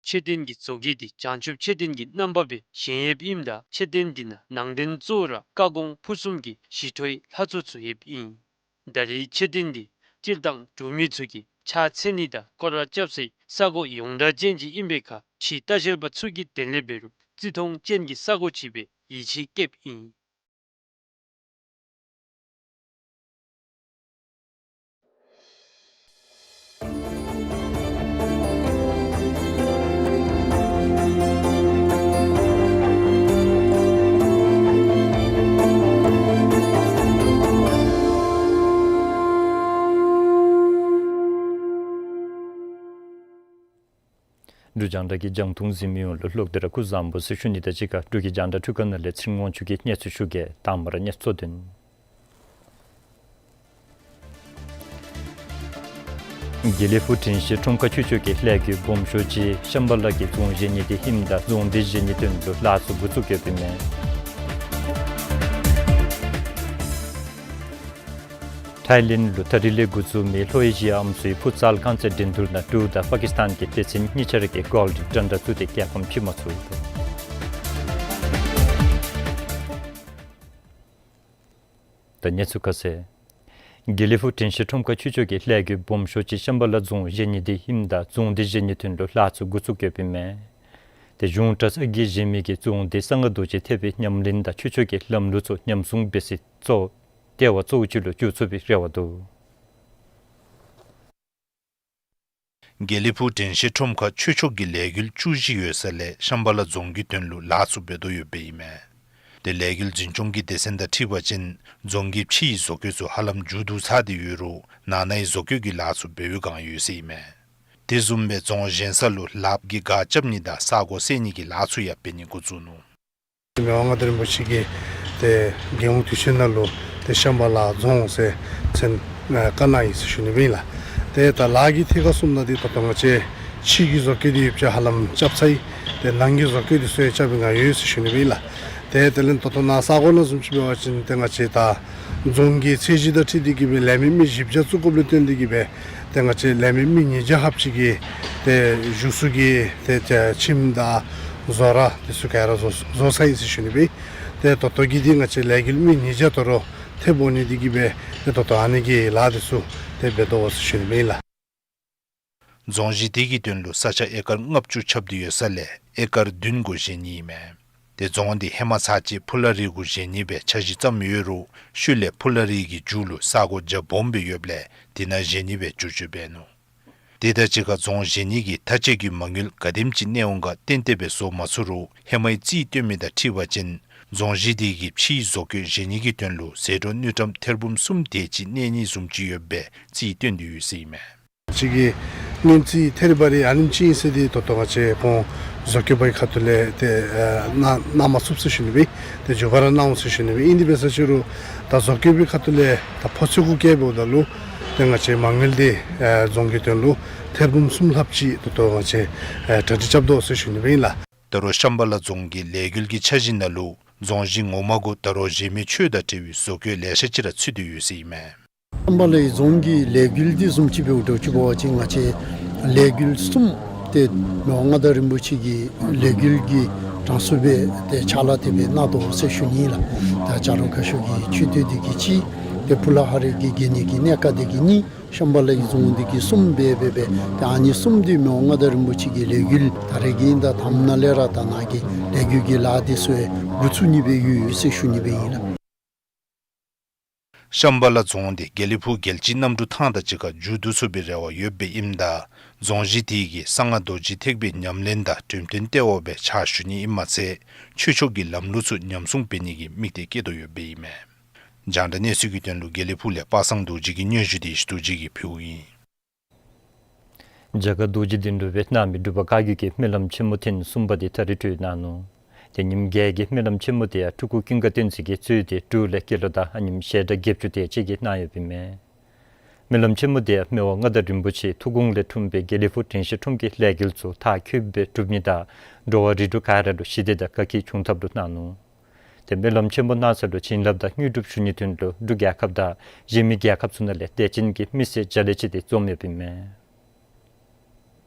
མཆོད་རྟེན་གྱི་བཟོ་བཀོད་འདི་བྱང་ཆུབ་མཆོད་རྟེན་གྱི་རྣམ་པ་སྦེ་བཞེངས་ཡོདཔ་ཨིནམ་ད་མཆོད་རྟེན་འདི་ནང་ནང་རྟེན་གཙོ་བོ་ར་བཀའ་དགོངས་ཕུར་གསུམ་གྱི་ཞི་ཁྲོའི་ལྷ་ཚོགས་ཚུ་ཡོདཔ་ཨིན། ད་རེས་མཆོད་རྟེན་འདི་སྤྱིར་བཏང་འབྲུག་མི་ཚུ་གིས་ཕྱག་འཚལ་ནི་དང་སྐོར་ར་རྐྱབ་སའི་ས་གོ་ཡོངས་གྲགས་ཅན་ཅིག་ཨིན་པའི་ཁར་ ཕྱི་ལྟ་བཤལ་པ་ཚུ་གིས་དེ་ལས་འབད་རུང་བརྩི་མཐོང་ཅན་གྱི་ས་གོ་ཅིག་སྦེ་ཡིད་ཆེས་བསྐྱེདཔ་ཨིན། འབྲུག་རྒྱང་བསྒྲགས་ཀྱི་རྒྱང་མཐོང་གཟིགས་མི་ཡོངས་ལུ་ལོག་སྟེ་ར་སྐུ་གཟུགས་བཟང་པོ་ཟེར་ཞུ་ནི་དང་གཅིག་ཁར་འབྲུག་གི་རྒྱང་བསྒྲགས་འཕྲུལ་ཁང་ནང་ལས་ཚེ་རིང་དབང་ཕྱུག་གིས་གནས་ཚུལ་ཞུ་གེ། དང་པ་ར་གནས་ཚུལ་དོན། དགེ་ལེགས་ཕུག་དྲན་ཤེས་ཁྲོམ་ཁ་ཆོས་ཕྱོགས་ཀྱི་ལས་འགུལ་སྦོམ་ཤོས་ཅིག་ཤམ་བྷ་ལ་གི་རྫོང་བཞེངས་ནི་དེ་ཧིང་དང་རྫོང་སྡེ་བཞེངས་ནིའི་དོན་ལུ་ལཱ་ཚུ་འགོ་བཙུགས་ཡོདཔ་ཨིན་མས། ཐའི་ལེནཌ་ལུ་ད་རིས་ལས་འགོ་བཙུགས་མི་ལྷོ་ཨེ་ཤི་ཡ་ཨམ་སྲུའི་ཕུ་ཚལ་རྐང་རྩེད་འགྲན་བསྡུར་ནང་འབྲུག་དང་པ་ཀིསི་ཐན་གྱི་སྡེ་ཚན་གཉིས་ཆ་ར་གིས་གཱོལཌ་འདྲ་འདྲ་བཙུགས་ཏེ་རྒྱལ་ཕམ་ཕྱེ་མ་ཚུགས། ད་གནས་ཚུལ་ཁ་གསལ། དགེ་ལེགས་ཕུག་དྲན་ཤེས་ཁྲོམ་ཁ་ཆོས་ཕྱོགས་ཀྱི་ལས་འགུལ་སྦོམ་ཤོས་ཅིག་ཤམ་བྷ་ལ་རྫོང་བཞེངས་ནི་དེ་ཧིང་དང་རྫོང་སྡེ་བཞེངས་ནིའི་དོན་ལུ་ལཱ་ཚུ་འགོ་བཙུགས་ཡོདཔ་ཨིན་མས། དེ་གཞུང་གྲྭ་ཚང་གིས་བཞེངས་མི་གི་རྫོང་དེ་གསང་སྔགས་རྡོ་རྗེ་ཐེག་པའི་ཉམས་ལེན་དང་ཆོས་ཕྱོགས་ཀྱི་ལམ་ལུགས་ཚུ་ཉམས་སྲུང་འབད་སའི་གཙོ་ལྟེ་བ་གཙོ་བོ་ཅིག་ལུ་འགྱུར་ཚུགས་པའི་རེ་བ་འདུག། དགེ་ལེགས་ཕུག་དྲན་ཤེས་ཁྲོམ་ཁ་ཆོས་ཕྱོགས་ཀྱི་ལས་འགུལ་བཅུ་བཞི་ཡོད་ས་ལས་ཤམ་བྷ་ལ་རྫོང་གི་དོན་ལུ་ལཱ་ཚུ་འབད་དོ་ཡོདཔ་ཨིན་མས། དེ་ལས་འགུལ་འཛིན་སྐྱོང་གི་སྡེ་ཚན་དང་འཁྲིལ་བ་ཅིན་རྫོང་གི་ཕྱིའི་བཟོ་བཀོད་ཚུ་ཧ་ལམ་མཇུག་བསྡུ་ཚར་ཏེ་ཡོད་རུང་ནང་ནའི་བཟོ་བཀོད་ཀྱི་ལཱ་ཚུ་འབད་བའི་བསྒང་ཡོད་ཟེར་ཨིན་མས། དེ་བཟུམ་སྦེ་རྫོང་བཞེངས་ས་ལུ་ལགཔ་གིས་སྒར་རྐྱབ་ནི་དང་ས་གོ་བསལ་ནི་གི་ལཱ་ཚུ་ཡང་འབད་ནི་འགོ་བཙུགས་ནུག། མི་དབང་མངའ་བདག་རིན་པོ་ཆེ་གིས་ཏེ་རྒྱལ་ཡོངས་དུས་ཆེན་ནང་ལུ་ཏེ་ཤམ་བྷ་ལ་རྫོང་ཟེར་མཚན་ཨ་བཀའ་གནང་ཡི་ཟེར་ཞུ་ནི་སྦེ་ཨིན་ལགས། ཏེ་ད་ལཱ་གི་ཐད་ཁར་སོང་ན་འདི་ད་ལྟོ་ང་བཅས་ཕྱི་གི་བཟོ་བཀོད་འདི་ཡོདཔ་ཅིག་ཧ་ལམ་རྐྱབ་ཚར་ཡི། ཏེ་ནང་གི་བཟོ་བཀོད་འདི་ཚུ་ཡང་རྐྱབ་པའི་བསྒང་ཡོད་ཟེར་ཞུ་ནི་སྦེ་ཨིན་ལགས། ཏེ་དེ་ལས་ད་ལྟོ་ནཱ་ས་གོ་ནང་བཟུམ་ཅིག་འབད་བ་ཅིན་ཏེ་ང་བཅས་ད་རྫོང་གི་ཚད་གཞི་དང་འཁྲིལ་ཏེ་གིས་སྦེ་ལས་མི་མི་བཞི་བརྒྱ་བཙུགས་དགོཔ་ལས་བརྟེན་ཏེ་གིས་སྦེ་ཏེ་ང་བཅས་ལས་མི་མི་ཉིས་བརྒྱ་ལྷགཔ་ཅིག་གིས་ཏེ་བཞུགས་ས་གི་ཏེ་ཁྱིམ་དང་བཟོ་གྲྭ་འདི་ཚུ་ག་ར་བཟོ་བཟོ་ཚར་ཡི་ཟེར་ཞུ་ནི་སྦེ། ཏེ་ད་ལྟོ་གི་འདི་ང་བཅས་ལས་འགུལ་མི་ཉིས་བརྒྱ་དོ་རུང་ཐེབས་འོང་ནི་འདི་གིས་སྦེ་ཏེ་ད་ལྟོ་ཨ་ནི་གི་ལཱ་འདི་ཚུ་ཏེ་འབད་དོ་ཟེར་ཞུ་ནི་སྦེ་ཨིན་ལགས། རྫོང་གཞི་དེ་གི་དོན་ལུ་ས་ཆ་ཨེ་ཀར་ལྔ་བཅུ་ཁྱབ་སྟེ་ཡོད་ས་ལས་ཨེ་ཀར་བདུན་གུ་བཞེངས་ནི་ཨིན་མས། ཏེ་རྫོང་འདི་ཧེ་མ་ཚར་གཅིག་ཕུ་ལ་རི་གུ་བཞེངས་ནི་སྦེ་འཆར་གཞི་བརྩམས་ཡོད་རུང་ཤུལ་ལས་ཕུ་ལ་རི་གི་མཇུག་ལུ་ས་གོ་རྒྱ་སྦོམ་སྦེ་ཡོདཔ་ལས་དེ་ནང་བཞེངས་ནི་སྦེ་བསྒྱུར་བཅོས་འབད་ནུག། དེ་དང་གཅིག་ཁར་རྫོང་བཞེངས་ནི་གི་མཐའ་དཔྱད་ཀྱི་མ་དངུལ་ག་དེམ་ཅིག་གནས་འོང་ག་ཏན་ཏན་སྦེ་བཟོ་མ་ཚུགས་རུང་ཧེ་མའི་རྩིས་སྟོན་མི་དང་འཁྲིལ་བ་ཅིན་རྫོང་གཞི་དེ་གི་ཕྱིའི་བཟོ་བཀོད་བཞེངས་ནི་གི་དོན་ལུ་ཟད་འགྲོ་དངུལ་ཀྲམ་ཐེར་འབུམ་གསུམ་དེ་ཅིག་གནས་ནི་བཟུམ་ཅིག་ཡོད་པའི་རྩིས་སྟོན་ཏེ་ཡོད་ཟེར་ཨིན་མས། ཅིག་གི་སྔོན་རྩིས་ཐེར་པ་རེ་ཨ་ནེམ་ཅིག་ཨིན་ཟེར་འདི་ད་ལྟོ་ང་བཅས་ཁོང་བཟོ་བཀོད་པའི་ཁ་ཐུག་ལས་ཏེ་ཨ་གནང་གནང་མ་ཚུགས་ཟེར་ཞུ་ནི་སྦེ། ཏེ་མགྱོགས་པ་ར་གནང་འོང་ཟེར་ཞུ་ནི་སྦེ། ཨིན་དེ་འབད་ས་ཅིག་རུང་ད་བཟོ་བཀོད་པའི་ཁ་ཐུག་ལས་ད་ཕོ་ཚོད་གུ་བཀལ་འབདཝ་ད་ལུ་ཏེ་ང་བཅས་མ་དངུལ་འདི་ཨ་རྫོང་གི་དོན་ལུ་ཐེར་འབུམ་གསུམ་ལྷགཔ་ཅིག་ད་ལྟོ་ང་བཅས་ཨ་གྲ་སྒྲིག་རྐྱབ་དོ་ཟེར་ཞུ་ནི་སྦེ་ཨིན་ལགས། ད་རུང་ཤམ་བྷ་ལ་རྫོང་གི་ལས་འགུལ་གྱི་འཆར་གཞི་ནང་ལུ་རྫོང་གཞི་ངོ་མ་གུ་ད་རུང་གཞན་མི་ཆོས་དང་འབྲེལ་བའི་བཟོ་བཀོད་ལེ་ཤ་ཅིག་ར་ཚུད་དེ་ཡོད་ཟེར་ཨིན་མས། ཤམ་བྷ་ལའི་རྫོང་གི་ལས་འགུལ་འདི་བཟུམ་ཅིག་འབདཝ་འདྲཝ་ཅིག་འབད་བ་ཅིན་ང་བཅས་ལས་འགུལ་གསུམ་ཏེ་མི་དབང་མངའ་བདག་རིན་པོ་ཆེ་གི་ལས་འགུལ་གྱི་གྲངས་སུ་སྦེ་ཏེ་ཕྱག་ལཱ་དེ་སྦེ་གནང་དོ་ཟེར་ཞུ་ནི་ལགས། ད་བྱ་རོག་དགའ་ཤོས་ཀྱི་མཆོད་རྟེན་འདི་གིས་གཅིག། ཏེ་ཕུ་ལ་ཧ་རི་གི་དགེ་བསྙེན་གྱི་གནས་ཁང་འདི་གིས་གཉིས། ཤམ་བྷ་ལའི་རྫོང་འདི་གིས་གསུམ་སྦེ་འབད་སྦེ་ཏེ་ཨ་ནི་གསུམ་འདི་མི་དབང་མངའ་བདག་རིན་པོ་ཆེ་གི་ལས་འགུལ་ད་རེས་ཀྱི་ཨིན་ད་དང་པ་ནང་ལས་ར་ད་ནཱ་གི་ལས་འགུལ་གྱི་ལཱ་འདི་ཚུ་འགོ་བཙུགས་ནི་སྦེ་ཡོད་ཟེར་ཞུ་ནི་སྦེ་ཨིན་ལགས། ཤམ་བྷ་ལ་རྫོང་འདི་དགེ་ལེགས་ཕུག་རྒྱལ་སྤྱིའི་གནམ་གྲུ་ཐང་དང་གཅིག་ཁར་མཇུག་བསྡུ་ཚུགས་པའི་རེ་བ་ཡོད་པའི་ཨིནམ་ད་རྫོང་གཞི་དེ་གིས་གསང་སྔགས་རྡོ་རྗེ་ཐེག་པའི་ཉམས་ལེན་དང་འགྲེམས་སྟོན་ལྟེ་བ་སྦེ་ཕྱག་ཞུ་ནི་ཨིནམ་མ་ཚད་ཆོས་ཕྱོགས་ཀྱི་ལམ་ལུགས་ཚུ་ཉམས་སྲུང་འབད་ནི་གི་དམིགས་གཏད་བསྐྱེད་དོ་ཡོདཔ་ཨིན་མས། རྒྱང་བསྒྲགས་གནས་ཚུལ་གྱི་དོན་ལུ་དགེ་ལེགས་ཕུག་ལས་པ་སངས་རྡོ་རྗེ་གི་སྙན་ཞུ་དེ་ཞུ་དོ་རྗེ་གིས་ཕུལཝ་ཨིན། རྒྱ་གར་རྡོ་རྗེ་གདན་དུ་སྦེ་གནང་མི་འབྲུག་པ་བཀའ་བརྒྱུད་ཀྱི་སྨོན་ལམ་ཆེན་མོ་ཐེངས་གསུམ་པ་དེ་ད་རིས་གྲོལ་གནང་ནུག། ཏེ་ཉིནམ་བརྒྱད་ཀྱི་སྨོན་ལམ་ཆེན་མོ་དེ་ཡང་སྤྲུལ་སྐུ་ཀུན་དགའ་བསྟན་འཛིན་གྱིས་གཙོས་ཏེ་འབྲུག་ལས་སྐྱེས་ལོ་དང་ཨ་ནེམ་ཞལ་གྲངས་བརྒྱད་ཅུ་དེ་ཅིག་གིས་གནང་ཡོདཔ་ཨིན་མས། སྨོན་ལམ་ཆེན་མོ་དེ་ཡང་མི་དབང་མངའ་བདག་རིན་པོ་ཆེའི་ཐུགས་དགོངས་ལས་འཁྲུངས་པའི་དགེ་ལེགས་ཕུག་དྲན་ཤེས་ཁྲོམ་གྱི་ལས་འགུལ་ཚུ་མཐར་འཁྱོལ་སྦེ་གྲུབ་ནི་དང་འགྲོ་བ་རིགས་དྲུག་ག་ར་ལུ་ཞི་བདེ་དང་དགའ་སྐྱིད་འབྱུང་ཐབས་ལུ་གནང་ནུག། ཏེ་སྨོན་ལམ་ཆེན་མོ་གནང་ས་ལུ་བྱིན་རླབས་དང་དངོས་གྲུབ་ཞུ་ནིའི་དོན་ལུ་འབྲུག་རྒྱལ་ཁབ་དང་གཞན་མི་རྒྱལ་ཁབ་ཚུ་ནང་ལས་དད་ཅན་གྱི་མི་སེར་བརྒྱ་ལས་ཅིག་དེ་འཛོམས་ཡོདཔ་ཨིན་མས།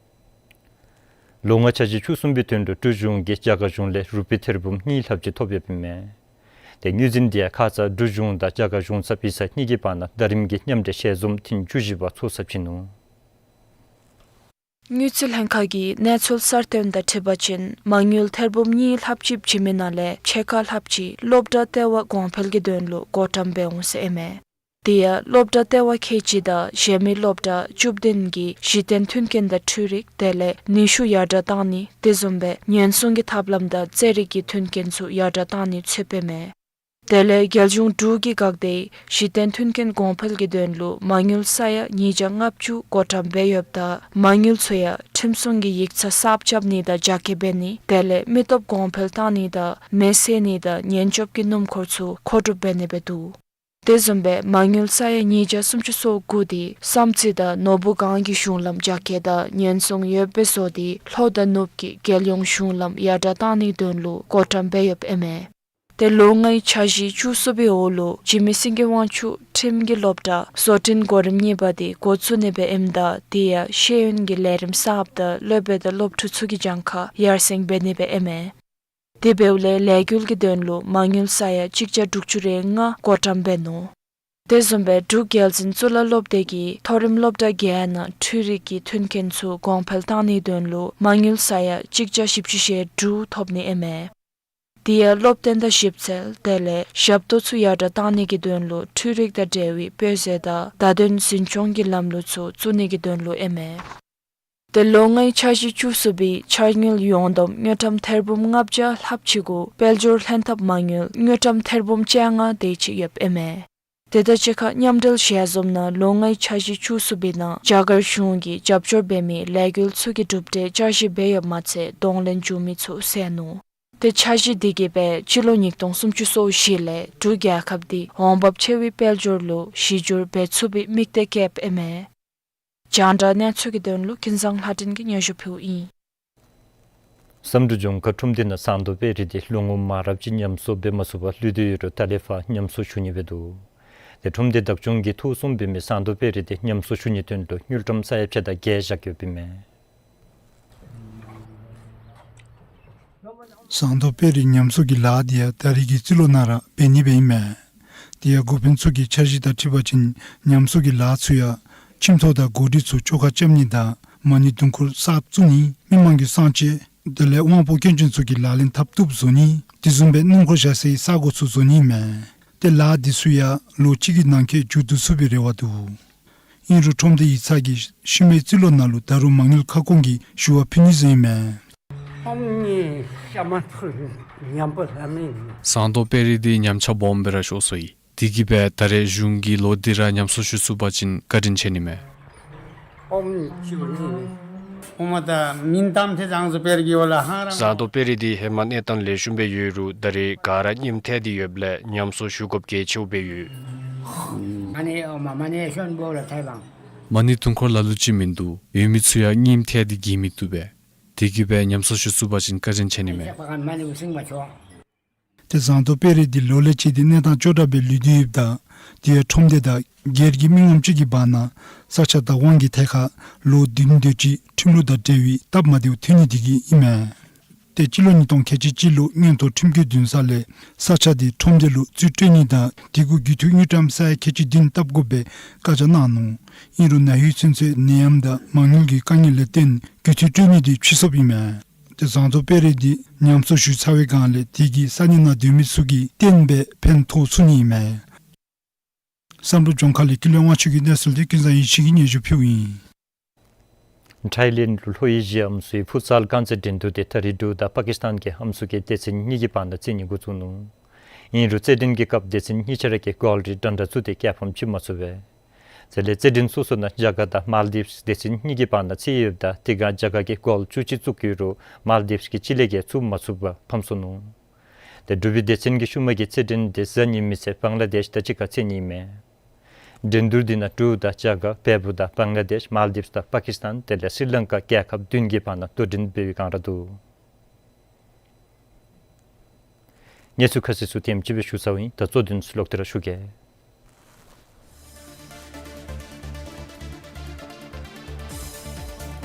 ལོ་ལྔ་འཆར་གཞི་བཅུ་གསུམ་པའི་དོན་ལུ་འབྲུག་གཞུང་གིས་རྒྱ་གར་གཞུང་ལས་རུ་པི་ཐེར་འབུམ་གཉིས་ལྷགཔ་ཅིག་ཐོབ་ཡོདཔ་ཨིན་མས། ཏེ་དངུལ་འཛིན་དེ་ཡང་ཁ་ཙ་འབྲུག་གཞུང་དང་རྒྱ་གར་གཞུང་ཚབ་ཡིག་ཚང་གཉིས་ཀྱི་བར་ན་ཟླ་རིམ་གྱི་མཉམ་འབྲེལ་ཞལ་འཛོམས་ཐེངས་བཅུ་བཞི་པ་ཚོགས་ཚར་ཅི་ནུག། དངུལ་རྩིས་ལྷན་ཁག་གིས་གནས་ཚུལ་གསར་བཏོན་དང་འཁྲིལ་བ་ཅིན་མ་དངུལ་ཐེར་འབུམ་གཉིས་ལྷགཔ་ཅིག་བྱིན་མི་ནང་ལས་ཕྱེད་ཀ་ལྷགཔ་ཅིག་སློབ་གྲྭ་ལྟེ་བ་གོང་འཕེལ་གྱི་དོན་ལུ་བགོ་བཀྲམ་འབད་འོང་ཟེར་ཨིན་མས། དེ་ཡང་སློབ་གྲྭ་ལྟེ་བ་ཁལ་གཅིག་དང་གཞན་མི་སློབ་གྲྭ་བཅུ་བདུན་གྱི་གཞི་རྟེན་མཐུན་རྐྱེན་དང་འཕྲུལ་རིག་དེ་ལས་ནུས་ཤུགས་ཡར་དྲགས་བཏང་ནི་དེ་བཟུམ་སྦེ་ཉེན་སྲུང་གི་ཐབས་ལམ་དང་རྩེད་རིགས་ཀྱི་མཐུན་རྐྱེན་ཚུ་ཡར་དྲགས་བཏང་ནི་ཚུདཔ་ཨིན་མས། དེ་ལས་རྒྱལ་གཞུང་འབྲུག་གིས་བཀག་སྟེ་གཞི་རྟེན་མཐུན་རྐྱེན་གོང་འཕེལ་གྱི་དོན་ལུ་མ་དངུལ་ས་ཡ་ཉིས་བརྒྱ་ལྔ་བཅུ་བགོ་བཀྲམ་འབད་ཡོདཔ་ད་མ་དངུལ་ཚུ་ཡང་ཁྲིམས་སྲུང་གི་ཡིག་ཚང་གསརཔ་རྐྱབ་ནི་དང་རྒྱ་སྐྱེད་འབད་ནི་དེ་ལས་མི་སྟོབས་གོང་འཕེལ་བཏང་ནི་དང་མེ་བསད་ནི་དང་ཉེན་སྐྱོབ་ཀྱི་སྣུམ་འཁོར་ཚུ་མཁོ་སྒྲུབ་འབད་ནི་སྦེ་འདུག། དེ་བཟུམ་སྦེ་མ་དངུལ་ས་ཡ་ཉིས་བརྒྱ་སུམ་ཅུ་སོ་དགུ་དེ་བསམ་རྩེ་དང་ནོར་བུ་སྒང་གི་གཞུང་ལམ་རྒྱ་སྐྱེད་དང་ཉེན་སྲུང་ཡོདཔ་སྦེ་བཟོ་སྟེ་ལྷོ་དང་ནུབ་ཀྱི་རྒྱལ་ཡོངས་གཞུང་ལམ་ཡར་དྲགས་བཏང་ནིའི་དོན་ལུ་བགོ་བཀྲམ་འབད་ཡོདཔ་ཨིན་མས། ཏེ་ལོ་ལྔའི་འཆར་གཞི་བཅུ་གསུམ་པའི་འོག་ལུ་འཇིགས་མེད་སེང་གེ་དབང་ཕྱུག་ཁྲིམས་ཀྱི་སློབ་གྲྭ་བཟོ་སྐྲུན་གོ་རིམ་གཉིས་པ་དེ་འགོ་བཙུགས་ནི་སྦེ་ཨིནམ་ད་དེ་ཡང་ཤེས་ཡོན་གྱི་ལས་རིམ་གསརཔ་དང་སློབ་དཔོན་དང་སློབ་ཕྲུག་ཚུ་གི་གྱངས་ཁ་ཡར་སེང་འབད་ནི་སྦེ་ཨིན་མས། དེ་འབདཝ་ལས་ལས་འགུལ་གྱི་དོན་ལུ་མ་དངུལ་ས་ཡ་གཅིག་བརྒྱ་དྲུག་ཅུ་རེ་ལྔ་བགོ་བཀྲམ་འབད་ནུག། དེ་བཟུམ་སྦེ་འབྲུག་རྒྱལ་འཛིན་གཙུག་ལག་སློབ་སྡེ་གིས་མཐོ་རིམ་སློབ་གྲྭ་བརྒྱད་ནང་འཕྲུལ་རིག་གི་མཐུན་རྐྱེན་ཚུ་གོང་འཕེལ་བཏང་ནིའི་དོན་ལུ་མ་དངུལ་ས་ཡ་གཅིག་བརྒྱ་བཞི་བཅུ་ཞེ་དྲུག་ཐོབ་ནི་ཨིན་མས། དེ་ཡང་སློབ་སྟོན་དང་ཞིབ་འཚོལ་དེ་ལས་ཞབས་ཏོག་ཚུ་ཡར་དྲགས་བཏང་ནི་གི་དོན་ལུ་འཕྲུལ་རིག་དང་འབྲེལ་བའི་དཔེ་མཛོད་དང་བརྡ་དོན་འཛིན་སྐྱོང་གི་ལམ་ལུགས་ཚུ་བཙུགས་ནི་གི་དོན་ལུ་ཨིན་མས། ཏེ་ལོ་ལྔའི་འཆར་གཞི་བཅུ་གསུམ་པའི་འཆར་དངུལ་ཡོངས་བསྡོམས་དངུལ་ཀྲམ་ཐེར་འབུམ་ལྔ་བརྒྱ་ལྷགཔ་ཅིག་གུ་དཔལ་འབྱོར་ལྷན་ཐབས་མ་དངུལ་དངུལ་ཀྲམ་ཐེར་འབུམ་བཅོ་ལྔ་དེ་ཅིག་ཡོདཔ་ཨིན་མས། དེ་དང་གཅིག་ཁར་མཉམ་འབྲེལ་ཞལ་འཛོམས་ནང་ལོ་ལྔའི་འཆར་གཞི་བཅུ་གསུམ་པའི་ནང་རྒྱ་གར་གཞུང་གིས་རྒྱབ་སྐྱོར་འབད་མི་ལས་འགུལ་ཚུ་གི་གྲུབ་འབྲས་བསྐྱར་ཞིབ་འབད་ཡོདཔ་མ་ཚད་གདོང་ལེན་འབྱུང་མི་ཚུ་གསན་ནུག། ཏེ་འཆར་གཞི་དེ་གིས་སྦེ་སྤྱི་ལོ་ཉིས་སྟོང་སུམ་ཅུ་སོ་བཞི་ལས་འབྲུག་རྒྱལ་ཁབ་དེ་འོང་འབབ་ཆེ་བའི་དཔལ་འབྱོར་ལུ་གཞི་བསྒྱུར་འབད་ཚུགས་པའི་དམིགས་གཏད་བསྐྱེདཔ་ཨིན་མས། རྒྱང་བསྒྲགས་གནས་ཚུལ་གྱི་དོན་ལུ་ཀུན་བཟང་ལྷ་སྒྲོན་གྱིས་སྙན་ཞུ་ཕུལཝ་ཨིན། བསམ་འགྲུབ་ལྗོངས་མཁར་ཁྲོམ་སྡེ་ནང་ཟངས་མདོག་དཔལ་རི་དེ་ལོ་ངོ་མང་རབས་ཅིག་ཉམས་གསོ་འབད་མ་ཚུགས་པར་ལུས་ཏེ་ཡོད་རུང་ད་ལས་ཕར་ཉམས་གསོ་ཞུ་ནི་སྦེ་འདུག། ཏེ་ཁྲོམ་སྡེ་བདག་སྐྱོང་གིས་ཐོ་བཙུགས་འབད་མི་ཟངས་མདོག་དཔལ་རི་དེ་ཉམས་གསོ་ཞུ་ནིའི་དོན་ལུ་དངུལ་ཀྲམ་ས་ཡ་ཕྱེད་དང་བརྒྱད་བཞག་ཡོདཔ་ཨིན་མས། ཟངས་མདོག་དཔལ་རི་ཉམས་གསོ་གི་ལཱ་དེ་ཡང་ད་རེས་ཀྱི་རྩིས་ལོ་ནང་ར་འབད་ནི་སྦེ་ཨིན་མས། དེ་ཡང་འགོ་དཔོན་ཚུ་གི་འཆར་གཞི་དང་འཁྲིལ་བ་ཅིན་ཉམས་གསོ་གི་ལཱ་ཚུ་ཡང་ཁྱིམ་ཐོག་དང་སྒོ་སྒྲིག་ཚུ་བཅོ་ཁ་རྐྱབ་ནི་དང་མ་ཎི་དུང་འཁོར་གསརཔ་བཙུགས་ནི་མི་མང་གི་གསང་སྤྱོད་དེ་ལས་དབང་པོ་སྐྱོན་ཅན་ཚུ་གི་ལག་ལེན་འཐབ་བཏུབ་བཟོ་ནི་དེ་བཟུམ་སྦེ་སྣུམ་འཁོར་བཞག་སའི་ས་གོ་ཚུ་བཟོ་ནི་ཨིན་མས། ཏེ་ལཱ་འདི་ཚུ་ཡང་ལོ་གཅིག་གི་ནང་འཁོད་མཇུག་བསྡུ་ཚུགས་པའི་རེ་བ་འདུག། ཨིན་རུང་ཁྲོམ་སྡེ་ཡིག་ཚང་གིས་ཤུལ་མའི་རྩིས་ལོ་ནང་ལུ་ད་རུང་མ་དངུལ་ཁ་སྐོང་གི་ཞུ་བ་ཕུལ་ནི་ཟེར་ཨིན་མས། ཟངས་མདོག་དཔལ་རི་འདི་ཉམས་ཆག་སྦོམ་སྦེ་ར་ཤོར་སོ་ཡི། དེ་གིས་སྦེ་ད་རེས་གཞུང་གིས་ལོ་འདི་ར་ཉམས་གསོ་ཞུ་ཚུགས་པ་ཅིན་བཀའ་དྲིན་ཆེ་ནི་མས། ཟངས་མདོག་དཔལ་རི་འདི་ཧེ་མ་གནས་སྟངས་ལེགས་ཤོམ་སྦེ་ཡོད་རུང་ད་རེས་ག་ར་རྙིངམ་ཐལ་ཏེ་ཡོདཔ་ལས་ཉམས་གསོ་ཞུ་དགོཔ་གལ་ཆེཝ་སྦེ་ཡོད། མ་ཎི་དུང་འཁོར་ལ་ལུ་ཅིག་མིན་འདུག། ཡོད་མི་ཚུ་ཡང་རྙིངམ་ཐལ་ཏེ་གྱིས་མི་བཏུབ་པས། དེ་གིས་སྦེ་ཉམས་གསོ་ཞུ་ཚུགས་པ་ཅིན་བཀའ་དྲིན་ཆེ་ནི་མས། ཏེ་ཟངས་མདོག་དཔལ་རི་འདི་ལོ་ལས་བཅད་དེ་གནས་སྟངས་སྐྱོ་དྲགས་སྦེ་ལུས་ཏེ་ཡོདཔ་ད་དེ་ཡང་ཁྲོམ་སྡེ་དང་སྒེར་གྱི་མི་ངོམ་ཅིག་གི་བར་ན་ས་ཆ་བདག་དབང་གི་ཐད་ཁར་ལོ་བདུན་དེ་ཅིག་ཁྲིམས་ལུགས་དང་འབྲེལ་བའི་སྟབས་མ་བདེཝ་ཐོན་ནི་དེ་གིས་ཨིན་མས། ཏེ་སྤྱི་ལོ་ཉིས་སྟོང་ཁལ་གཅིག་གཅིག་ལུ་མངོན་མཐོ་ཁྲིམས་བཀོད་འདུན་ས་ལས་ས་ཆ་དེ་ཁྲོམ་སྡེ་ལུ་རྩིས་སྤྲོད་ནི་དང་དེ་གུ་རྒུད་འཐུས་དངུལ་ཀྲམ་ས་ཡ་ཁལ་གཅིག་བདུན་བཏབ་དགོ་པའི་བཀའ་རྒྱ་གནང་ནུག། ཨིན་རུང་ན་ཧིང་ཚུན་ཚོད་ནད་ཡམས་དང་མ་དངུལ་གྱི་དཀའ་ངལ་ལས་བརྟེན་རྒུད་འཐུས་སྤྲོད་ནི་དེ་ཕྱིས་སོཔ་ཨིན་མས། ཏེ་ཟངས་མདོག་དཔལ་རི་དེ་ཉམས་གསོ་ཞུ་ཚར་བའི་སྒང་ལས་དེ་གིས་ས་གནས་ནང་སྡོད་མི་ཚུ་གིས་བརྟེན་སྦེ་ཕན་ཐོགས་ཚུགས་ནི་ཨིན་མས། བསམ་གྲུབ་ལྗོངས་མཁར་ལས་ཀུན་ལེགས་དབང་ཕྱུག་གི་གནས་ཚུལ་དེ་ཀུན་བཟང་ཡེ་ཤེས་ཀྱིས་སྙན་ཞུ་ཕུལཝ་ཨིན། ཐའི་ལེནཌ་ལུ་ལྷོ་ཨེ་ཤི་ཡ་ཨམ་སྲུའི་ཕུཊ་ཟཱལ་རྐང་རྩེད་འགྲན་བསྡུར་དེ་ད་རེས་འབྲུག་དང་པ་ཀིསི་ཏཱན་གྱི་ཨམ་སྲུ་གི་སྡེ་ཚན་གཉིས་ཀྱི་བར་ན་རྩེད་ནི་འགོ་བཙུགས་ནུག། ཨིན་རུང་རྩེད་འགྲན་གྱི་སྐབས་སྡེ་ཚན་གཉིས་ཆ་ར་གིས་གཱོལ་རེ་འདྲ་འདྲ་བཙུགས་ཏེ་རྐྱབ་ཕམ་ཅིག་མ་ཚུགས་པས། དེ་ལས་རྩེད་འགྲན་སོ་སོ་ནང་རྒྱ་གར་དང་མཱལ་ཌིབས་སྡེ་ཚན་གཉིས་ཀྱི་བར་ན་རྩེད་ཡོདཔ་ད་དེ་སྒང་རྒྱ་གར་གྱིས་གཱོལ་བཅུ་གཅིག་བཙུགས་ཡོད་རུང་མཱལ་ཌིབས་ཀྱིས་གཅིག་ལས་བརྒལ་བཙུགས་མ་ཚུགས་པར་ཕམ་སོ་ནུག། ཏེ་འབྲུག་པའི་སྡེ་ཚན་གྱི་ཤུལ་མ་གི་རྩེད་འགྲན་དེ་གཟའ་ཉི་མའི་ཚེ་བང་ལ་དེཤ་དང་གཅིག་ཁར་རྩེད་ནི་ཨིན་མས། འགྲན་བསྡུར་འདི་ནང་འབྲུག་དང་རྒྱ་གར་བལ་པོ་དང་བང་ལ་དེཤ་མཱལ་ཌིབས་དང་པ་ཀིསི་ཏཱན་དེ་ལས་སི་རི་ལང་ཀ་རྒྱལ་ཁབ་བདུན་གྱི་བར་ན་དོ་འགྲན་འབད་བའི་སྒང་ར་འདུག། གནས་ཚུལ་ཁ་གསལ་ཚུ་དེམ་ཅིག་སྦེ་ཞུ་ཚརཝ་ཨིན། ད་གཙོ་དོན་ཚུ་ལོག་སྟེ་ར་ཞུ་གེ།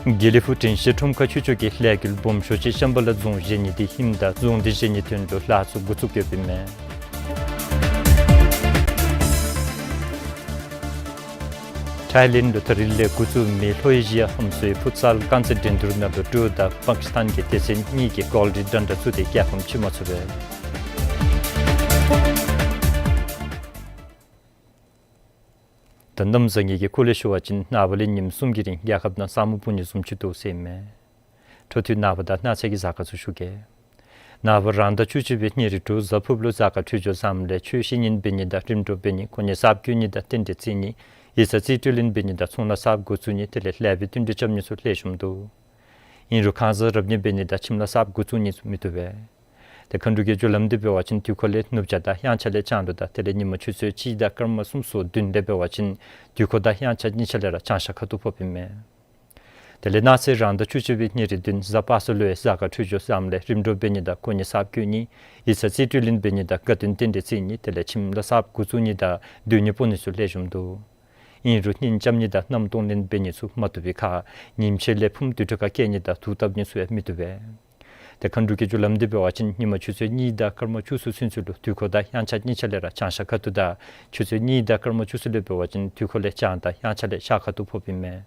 དགེ་ལེགས་ཕུག་དྲན་ཤེས་ཁྲོམ་ཁར་ཆོས་ཕྱོགས་ཀྱི་ལས་འགུལ་སྦོམ་ཤོས་ཅིག་ཤམ་བྷ་ལ་རྫོང་བཞེངས་ནི་དེ་ཨིནམ་ད་རྫོང་དེ་བཞེངས་ནིའི་དོན་ལུ་ལཱ་ཚུ་འགོ་བཙུགས་ཡོདཔ་ཨིན་མས། ཐའི་ལེནཌ་ལུ་ད་རིས་ལས་འགོ་བཙུགས་མི་ལྷོ་ཨེ་ཤི་ཡ་ཧོམ་སྲུའི་ཕུཊ་སཱལ་རྐང་རྩེད་འགྲན་བསྡུར་ནང་ལུ་འབྲུག་དང་པ་ཀིསི་ཐན་གྱི་སྡེ་ཚན་གཉིས་ཀྱིས་གཱོལ་རི་འགྲན་ཟླ་ཚུ་སྟེ་རྒྱལ་ཕམ་ཕྱེ་མ་ཚུགས་པས། ད་གནམ་བཟང་ངན་གྱི་སྐོར་ལས་ཞུ་བ་ཅིན་ནངས་པ་ལས་ཉིནམ་གསུམ་གྱི་རིང་རྒྱལ་ཁབ་ནང་ས་སྨུག་སྤུབ་ནི་བཟུམ་ཅིག་འདུག་ཟེར་ཨིན་མས། འཕྲོ་མཐུད་ནངས་པ་དང་གནངས་ཚེ་གི་གཟའ་སྐར་ཚུ་ཞུ་གེ། ནངས་པ་རང་ཟླ་བཅུ་གཅིག་པའི་ཉེར་དྲུག་གཟའ་ཕུར་བུ་ལུ་གཟའ་སྐར་འཕྲོད་སྦྱོར་བཟངམ་ལས་ཆོས་བཤད་ཉིན་འབད་ནི་དང་རིམ་གྲོ་འབད་ནི་གོ་གནས་གསརཔ་བསྐོ་ནི་དང་རྟེན་འབྲེལ་བརྩི་ནི་ཡིག་ཚང་རྩིས་སྤྲོད་ལེན་འབད་ནི་དང་ཚོང་ལཱ་གསརཔ་འགོ་བཙུགས་ནི་དེ་ལས་ལེགས་པའི་བསྟུན་གྲོས་རྐྱབ་ནི་ཚུ་ལེགས་ཤོམ་འདུག། ཨིན་རུང་ཁང་གསར་རབ་གནས་འབད་ནི་དང་ཁྱིམ་ལཱ་གསརཔ་འགོ་བཙུགས་ནི་ཚུ་མི་བཏུབ་པས། ཏེ་མཁའ་འགྲོ་གི་རྒྱུ་ལམ་འདི་འབད་བ་ཅིན་དུས་འཁོར་ལས་ནུབ་བྱང་དང་དབྱངས་འཆར་ལས་བྱང་དུ་དང་དེ་ལས་ཉིན་མ་ཆུ་ཚོད་གཅིག་དང་སྐར་མ་སུམ་ཅུ་སོ་བདུན་ལས་འབད་བ་ཅིན་དུས་འཁོར་དང་དབྱངས་འཆར་གཉིས་ཆ་ལས་ར་བྱང་ཤར་ཁ་ཐུག་ཕོགཔ་ཨིན་མས། དེ་ལས་གནངས་ཚེ་རང་ཟླ་བཅུ་གཅིག་པའི་ཉེར་བདུན་གཟའ་པ་སངས་ལུ་ཡང་གཟའ་སྐར་འཕྲོད་སྦྱོར་བཟངམ་ལས་རིམ་གྲོ་འབད་ནི་དང་གོ་གནས་གསརཔ་བསྐོ་ནི་ཡིག་ཚང་རྩིས་སྤྲོད་ལེན་འབད་ནི་དང་དགའ་སྟོན་རྟེན་འབྲེལ་བརྩི་ནི་དེ་ལས་ཁྱིམ་ལཱ་གསརཔ་འགོ་བཙུགས་ནི་དང་སྡོད་གནས་སྤོ་ནི་ཚུ་ལེགས་ཤོམ་འདུག། ཨིན་རུང་གཉེན་རྐྱབ་ནི་དང་མནའམ་གཏོང་ལེན་འབད་ནི་ཚུ་མ་བཏུབ་པའི་ཁར་ཉིནམ་ཕྱེད་ལས་ཕུངམ་དུས་དྲོ་ཁར་བསྐྱལ་ནི་དང་དུག་བཏབ་ནི་ཚུ་ཡང་མི་བཏུབ་པས། ཏེ་མཁའ་འགྲོ་གི་རྒྱུ་ལམ་འདི་འབད་བ་ཅིན་ཉིན་མ་ཆུ་ཚོད་གཉིས་དང་སྐར་མ་བཅུ་གསུམ་ཚུན་ཚོད་ལུ་དུས་འཁོར་དང་དབྱངས་འཆར་གཉིས་ཆ་ལས་ར་བྱང་ཤར་ཁ་ཐུག་དང་ཆུ་ཚོད་གཉིས་དང་སྐར་མ་བཅུ་གསུམ་ལས་འབད་བ་ཅིན་དུས་འཁོར་ལས་བྱང་དང་དབྱངས་འཆར་ལས་ཤར་ཁ་ཐུག་ཕོགཔ་ཨིན་མས།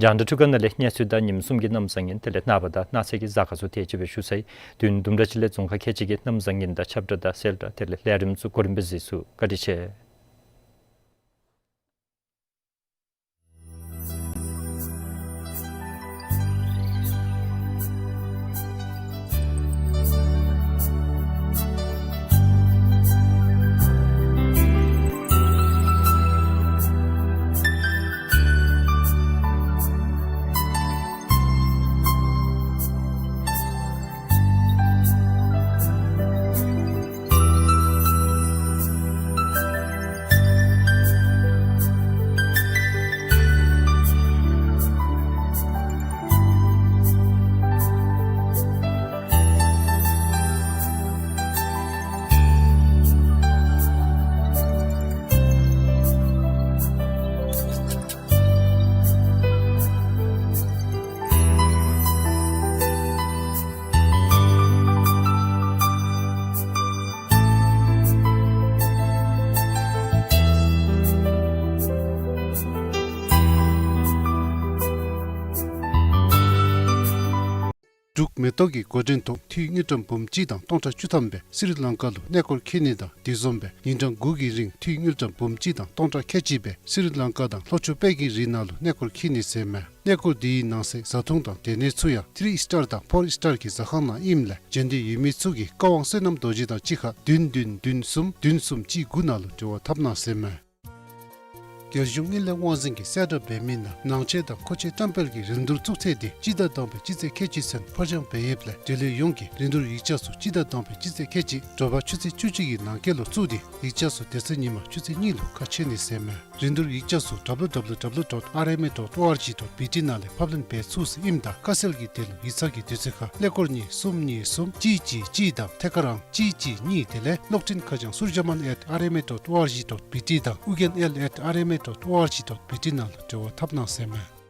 རྒྱང་བསྒྲགས་འཕྲུལ་ཁང་ནང་ལས་གནས་ཚུལ་དང་ཉིནམ་གསུམ་གྱི་གནམ་བཟང་ངན་དེ་ལས་ནངས་པ་དང་གནངས་ཚེ་གི་གཟའ་སྐར་ཚུ་དེ་ཅིག་སྦེ་ཞུ་ཚར་ཡི། དུས་ཡུན་དུམ་གྲ་ཅིག་ལས་རྫོང་ཁག་ཁལ་གཅིག་གི་གནམ་བཟང་ངན་དང་ཁྱབ་བསྒྲགས་དང་གསལ་བསྒྲགས་དེ་ལས་ལས་རིམ་ཚུ་གོ་རིམ་སྦེ་གཟིགས་ཚུགས། བཀའ་དྲིན་ཆེ། འབྲུག་མེ་ཏོག་གི་འགོ་འདྲེན་ཐོག་འཐུས་དངུལ་ཀྲམ་འབུམ་གཅིག་དང་སྟོང་ཕྲག་བཅུ་ཐམ་སྦེ་སི་རི་ལང་ཀ་ལུ་གནས་སྐོར་འཁྱིད་ནི་དང་དེ་བཟུམ་སྦེ་ཉིན་གྲངས་དགུ་གི་རིང་འཐུས་དངུལ་ཀྲམ་འབུམ་གཅིག་དང་སྟོང་ཕྲག་ཁལ་གཅིག་སྦེ་སི་རི་ལང་ཀ་དང་ལྷོ་ཕྱོགས་དཔལ་གྱི་རི་ནང་ལུ་གནས་སྐོར་འཁྱིད་ནི་ཟེར་མས། གནས་སྐོར་འདི་གི་ནང་གསེས་བཟའ་འཐུང་དང་སྡོད་གནས་ཚུ་ཡང་ཐི་རི་ཨིས་ཊར་དང་ཕོར་ཨིས་ཊར་གྱི་ཟ་ཁང་ནང་ཨིནམ་ལས་འབྱོན་འདོད་ཡོད་མི་ཚུ་གིས་བཀའ་དབང་བསོད་ནམས་རྡོ་རྗེ་དང་གཅིག་ཁར་བདུན་བདུན་བདུན་གསུམ་བདུན་གསུམ་གཅིག་དགུ་ནང་ལུ་འབྲེལ་བ་འཐབ་གནང་ཟེར་མས། རྒྱལ་གཞུང་དངུལ་ལས་དབང་འཛིན་གྱིས་གསལ་བསྒྲགས་འབད་མི་ནང་ནང་ཆས་དང་མཁོ་ཆས་བཀྲམ་སྤེལ་གྱི་རིན་བསྡུར་བཙུགས་ཚེས་འདི་སྤྱི་ཟླ་དང་པའི་སྤྱི་ཚེས་ཁལ་གཅིག་ཚུན་ཕར་འགྱངས་འབད་ཡོདཔ་ལས་འབྲེལ་ཡོད་ཡོངས་ཀྱིས་རིན་བསྡུར་ཡིག་ཆ་ཚུ་སྤྱི་ཟླ་དང་པའི་སྤྱི་ཚེས་ཁལ་གཅིག་དྲོ་པ་ཆུ་ཚོད་བཅུ་གཅིག་གི་ནང་འཁོད་ལུ་བཙུགས་ཏེ་ཡིག་ཆ་ཚུ་དེ་ཚེ་ཉིན་མ་ཆུ་ཚོད་གཉིས་ལུ་ཁ་ཕྱེ་ནི་ཟེར་མས། རིན་བསྡུར་ཡིག་ཆ་ཚུ་W W W dot R M A dot O R G dot B T ནང་ལས་ཕབ་ལེན་འབད་ཚུགས་ཟེར་ཨིནམ་ད་ཁ་གསལ་གྱི་དོན་ལུ་ཡིག་ཚང་གི་དུས་ཚོད་ཁར་ཀླད་ཀོར་གཉིས་གསུམ་གཉིས་གསུམ་གཅིག་གཅིག་གཅིག་དང་ཐད་ཀར་ཨང་གཅིག་གཅིག་གཉིས་དེ་ལས་གློག་འཕྲིན་ཁ་བྱང་ཟུར་བཞག་མན་at R M A dot O R G dot B T དང་ཨུ་རྒྱན་L at R M A dot O R G dot B T ནང་ལུ་འབྲེལ་བ་འཐབ་གནང་ཟེར་མས།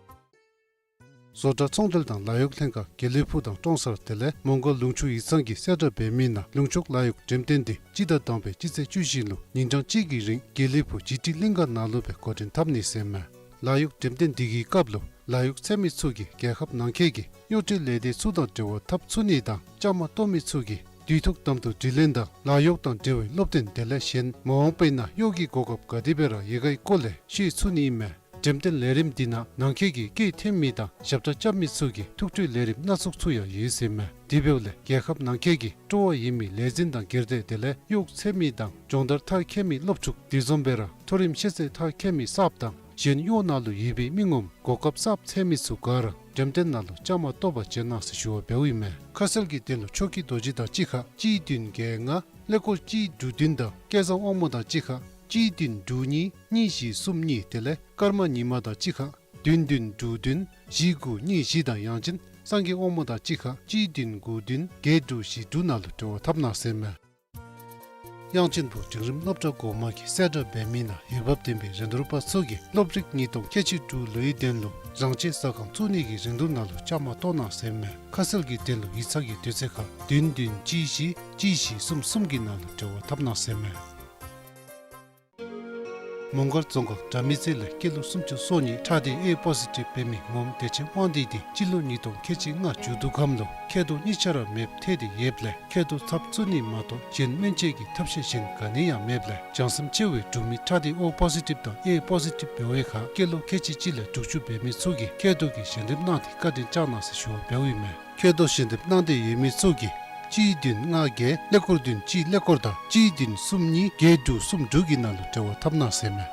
བཟོ་གྲྭ་ཚོང་འབྲེལ་དང་ལཱ་གཡོག་ལྷན་ཁག་དགེ་ལེགས་ཕུག་དང་ཀྲོང་གསར་དེ་ལས་མོང་སྒར་ལུང་ཕྱོགས་ཡིག་ཚང་གིས་གསལ་བསྒྲགས་འབད་མི་ནང་ལུང་ཕྱོགས་ལཱ་གཡོག་འགྲེམས་སྟོན་འདི་སྤྱི་ཟླ་དང་པའི་སྤྱི་ཚེས་བཅུ་བཞི་ལུ་ཉིན་གྲངས་གཅིག་གི་རིང་དགེ་ལེགས་ཕུག་ཇི་ཊི་གླིང་ག་ནང་ལུ་སྦེ་འགོ་འདྲེན་འཐབ་ནི་ཟེར་མས། ལཱ་གཡོག་འགྲེམས་སྟོན་འདི་གི་སྐབས་ལུ་ལཱ་གཡོག་འཚོལ་མི་ཚུ་གིས་རྒྱལ་ཁབ་ནང་འཁོད་ཀྱི་གཡོག་འགྲེམས་ལས་སྡེ་ཚུ་དང་འབྲེལ་བ་འཐབ་ཚུགས་ནི་དང་བཅའ་མར་གཏོགས་མི་ཚུ་གིས་དུས་ཐོག་དམ་དུ་དྲི་ལན་དང་ལཱ་གཡོག་དང་འབྲེལ་བའི་སློབ་སྟོན་དེ་ལས་གཞན་མ་འོངས་པའི་ནང་གཡོག་གི་གོ་སྐབས་ག་དེ་སྦེ་ར་ཡོད་གའི་སྐོར་ལས་ཤེས་ཚུགས་ནི་ཨིན་མས། འགྲེམས་སྟོན་ལས་རིམ་འདི་ནང་ནང་འཁོད་ཀྱི་སྐད་འཐེན་མི་དང་ཞབས་ཁྲ་རྐྱབ་མི་ཚུ་གི་ཐུགས་སྤྲོའི་ལས་རིམ་སྣ་ཚོགས་ཚུ་ཡང་ཡོད་ཟེར་མས། དེ་འབདཝ་ལས་རྒྱལ་ཁབ་ནང་འཁོད་ཀྱི་སྤྲོ་བ་ཡོད་མི་ལས་འཛིན་དང་སྒེར་སྡེ་དེ་ལས་གཡོག་འཚོལ་མི་དང་སྦྱོང་བརྡར་མཐར་འཁྱོལ་མི་སློབ་ཕྲུག་དེ་བཟུམ་སྦེ་ར་མཐོ་རིམ་ཤེས་ཚད་མཐར་འཁྱོལ་མི་གསརཔ་དང་གཞན་གཡོག་ནང་ལུ་ཡོད་པའི་མི་ངོམ་གོ་སྐབས་གསརཔ་འཚོལ་མི་ཚུ་ག་ར་འགྲེམས་སྟོན་ནང་ལུ་བཅའ་མར་གཏོགས་པར་བྱོན་གནང་ཟེར་ཞུ་བ་འབདཝ་ཨིན་མས། ཁ་གསལ་གྱི་དོན་ལུ་ཆོས་སྐྱིད་རྡོ་རྗེ་དང་གཅིག་ཁར་གཅིག་བདུན་བརྒྱད་ལྔ་ཀླད་ཀོར་གཅིག་དྲུག་བདུན་དང་སྐལ་བཟང་དབང་མོ་དང་གཅིག་ཁར་གཅིག་བདུན་དྲུག་གཉིས་གཉིས་བཞི་གསུམ་གཉིས་དེ་ལས་ཀརྨ་ཉི་མ་དང་གཅིག་ཁར་བདུན་བདུན་དྲུག་བདུན་བཞི་དགུ་གཉིས་བཞི་དང་ཡང་ཅིན་སངས་རྒྱས་དབང་མོ་དང་གཅིག་ཁར་གཅིག་བདུན་དགུ་བདུན་བརྒྱད་དྲུག་བཞི་དྲུག་ནང་ལུ་འབྲེལ་བ་འཐབ་གནང་ཟེར་མས། དབྱངས་ཅན་ཕུག་འབྲིང་རིམ་སློབ་གྲྭ་གོང་མ་གིས་གསལ་བསྒྲགས་འབད་མི་ནང་འོས་འབབ་ལྡན་པའི་རིན་བསྡུར་པ་ཚུ་གིས་སློབ་རིག་གཉིས་སྟོང་ཁལ་གཅིག་དྲུག་ལོའི་དོན་ལུ་རང་བཅས་ཟ་ཁང་བཙུགས་ནི་གི་རིན་བསྡུར་ནང་ལུ་བཅའ་མར་གཏོགས་གནང་ཟེར་མས། ཁ་གསལ་གྱི་དོན་ལུ་ཡིག་ཚང་གི་དུས་ཚོད་ཁར་བདུན་བདུན་གཅིག་བཞི་གཅིག་བཞི་གསུམ་གསུམ་གྱི་ནང་ལུ་འབྲེལ་བ་འཐབ་གནང་ཟེར་མས། མོང་སྒར་རྫོང་ཁག་དགྲ་མེད་རྩེ་ལས་སྐྱེས་ལོ་སུམ་ཅུ་སོ་གཉིས་ཁྲག་སྡེ་ཨེ་པོ་ཟི་ཊིབ་འབད་མི་ངོམ་བདེ་ཆེན་དབང་འདུས་དེ་སྤྱི་ལོ་ཉིས་སྟོང་ཁལ་གཅིག་ལྔ་མཇུག་བསྡུ་ཁམས་ལུ་མཁལ་རྡོག་གཉིས་ཆ་ར་མེདཔ་ཐལ་ཏེ་ཡོདཔ་ལས་མཁལ་རྡོག་ཚབ་བཙུགས་ནི་མ་གཏོགས་གཞན་སྨན་བཅོས་ཀྱི་ཐབས་ཤེས་གཞན་ག་ནི་ཡང་མེདཔ་ལས་བྱང་སེམས་ཆེ་བའི་འབྲུག་མི་ཁྲག་སྡེ་ཨོ་པོ་ཟི་ཊིབ་དང་ཨེ་པོ་ཟི་ཊིབ་འབད་བའི་ཁར་སྐྱེས་ལོ་ཁལ་གཅིག་གཅིག་ལས་དྲུག་ཅུ་འབད་མི་ཚུ་གིས་མཁལ་རྡོག་གི་ཞལ་འདེབས་གནང་སྟེ་བཀའ་དྲིན་བསྐྱངས་གནང་ཟེར་ཞུ་བ་འབདཝ་ཨིན་མས། མཁལ་རྡོག་ཞལ་འདེབས་གནང་འདོད་ཡོད་མི་ཚུ་གིས་གཅིག་བདུན་ལྔ་བརྒྱད་ཀླད་ཀོར་བདུན་གཅིག་ཀླད་ཀོར་དང་གཅིག་བདུན་གསུམ་གཉིས་བརྒྱད་དྲུག་གསུམ་དྲུག་གི་ནང་ལུ་འབྲེལ་བ་འཐབ་གནང་ཟེར་མས།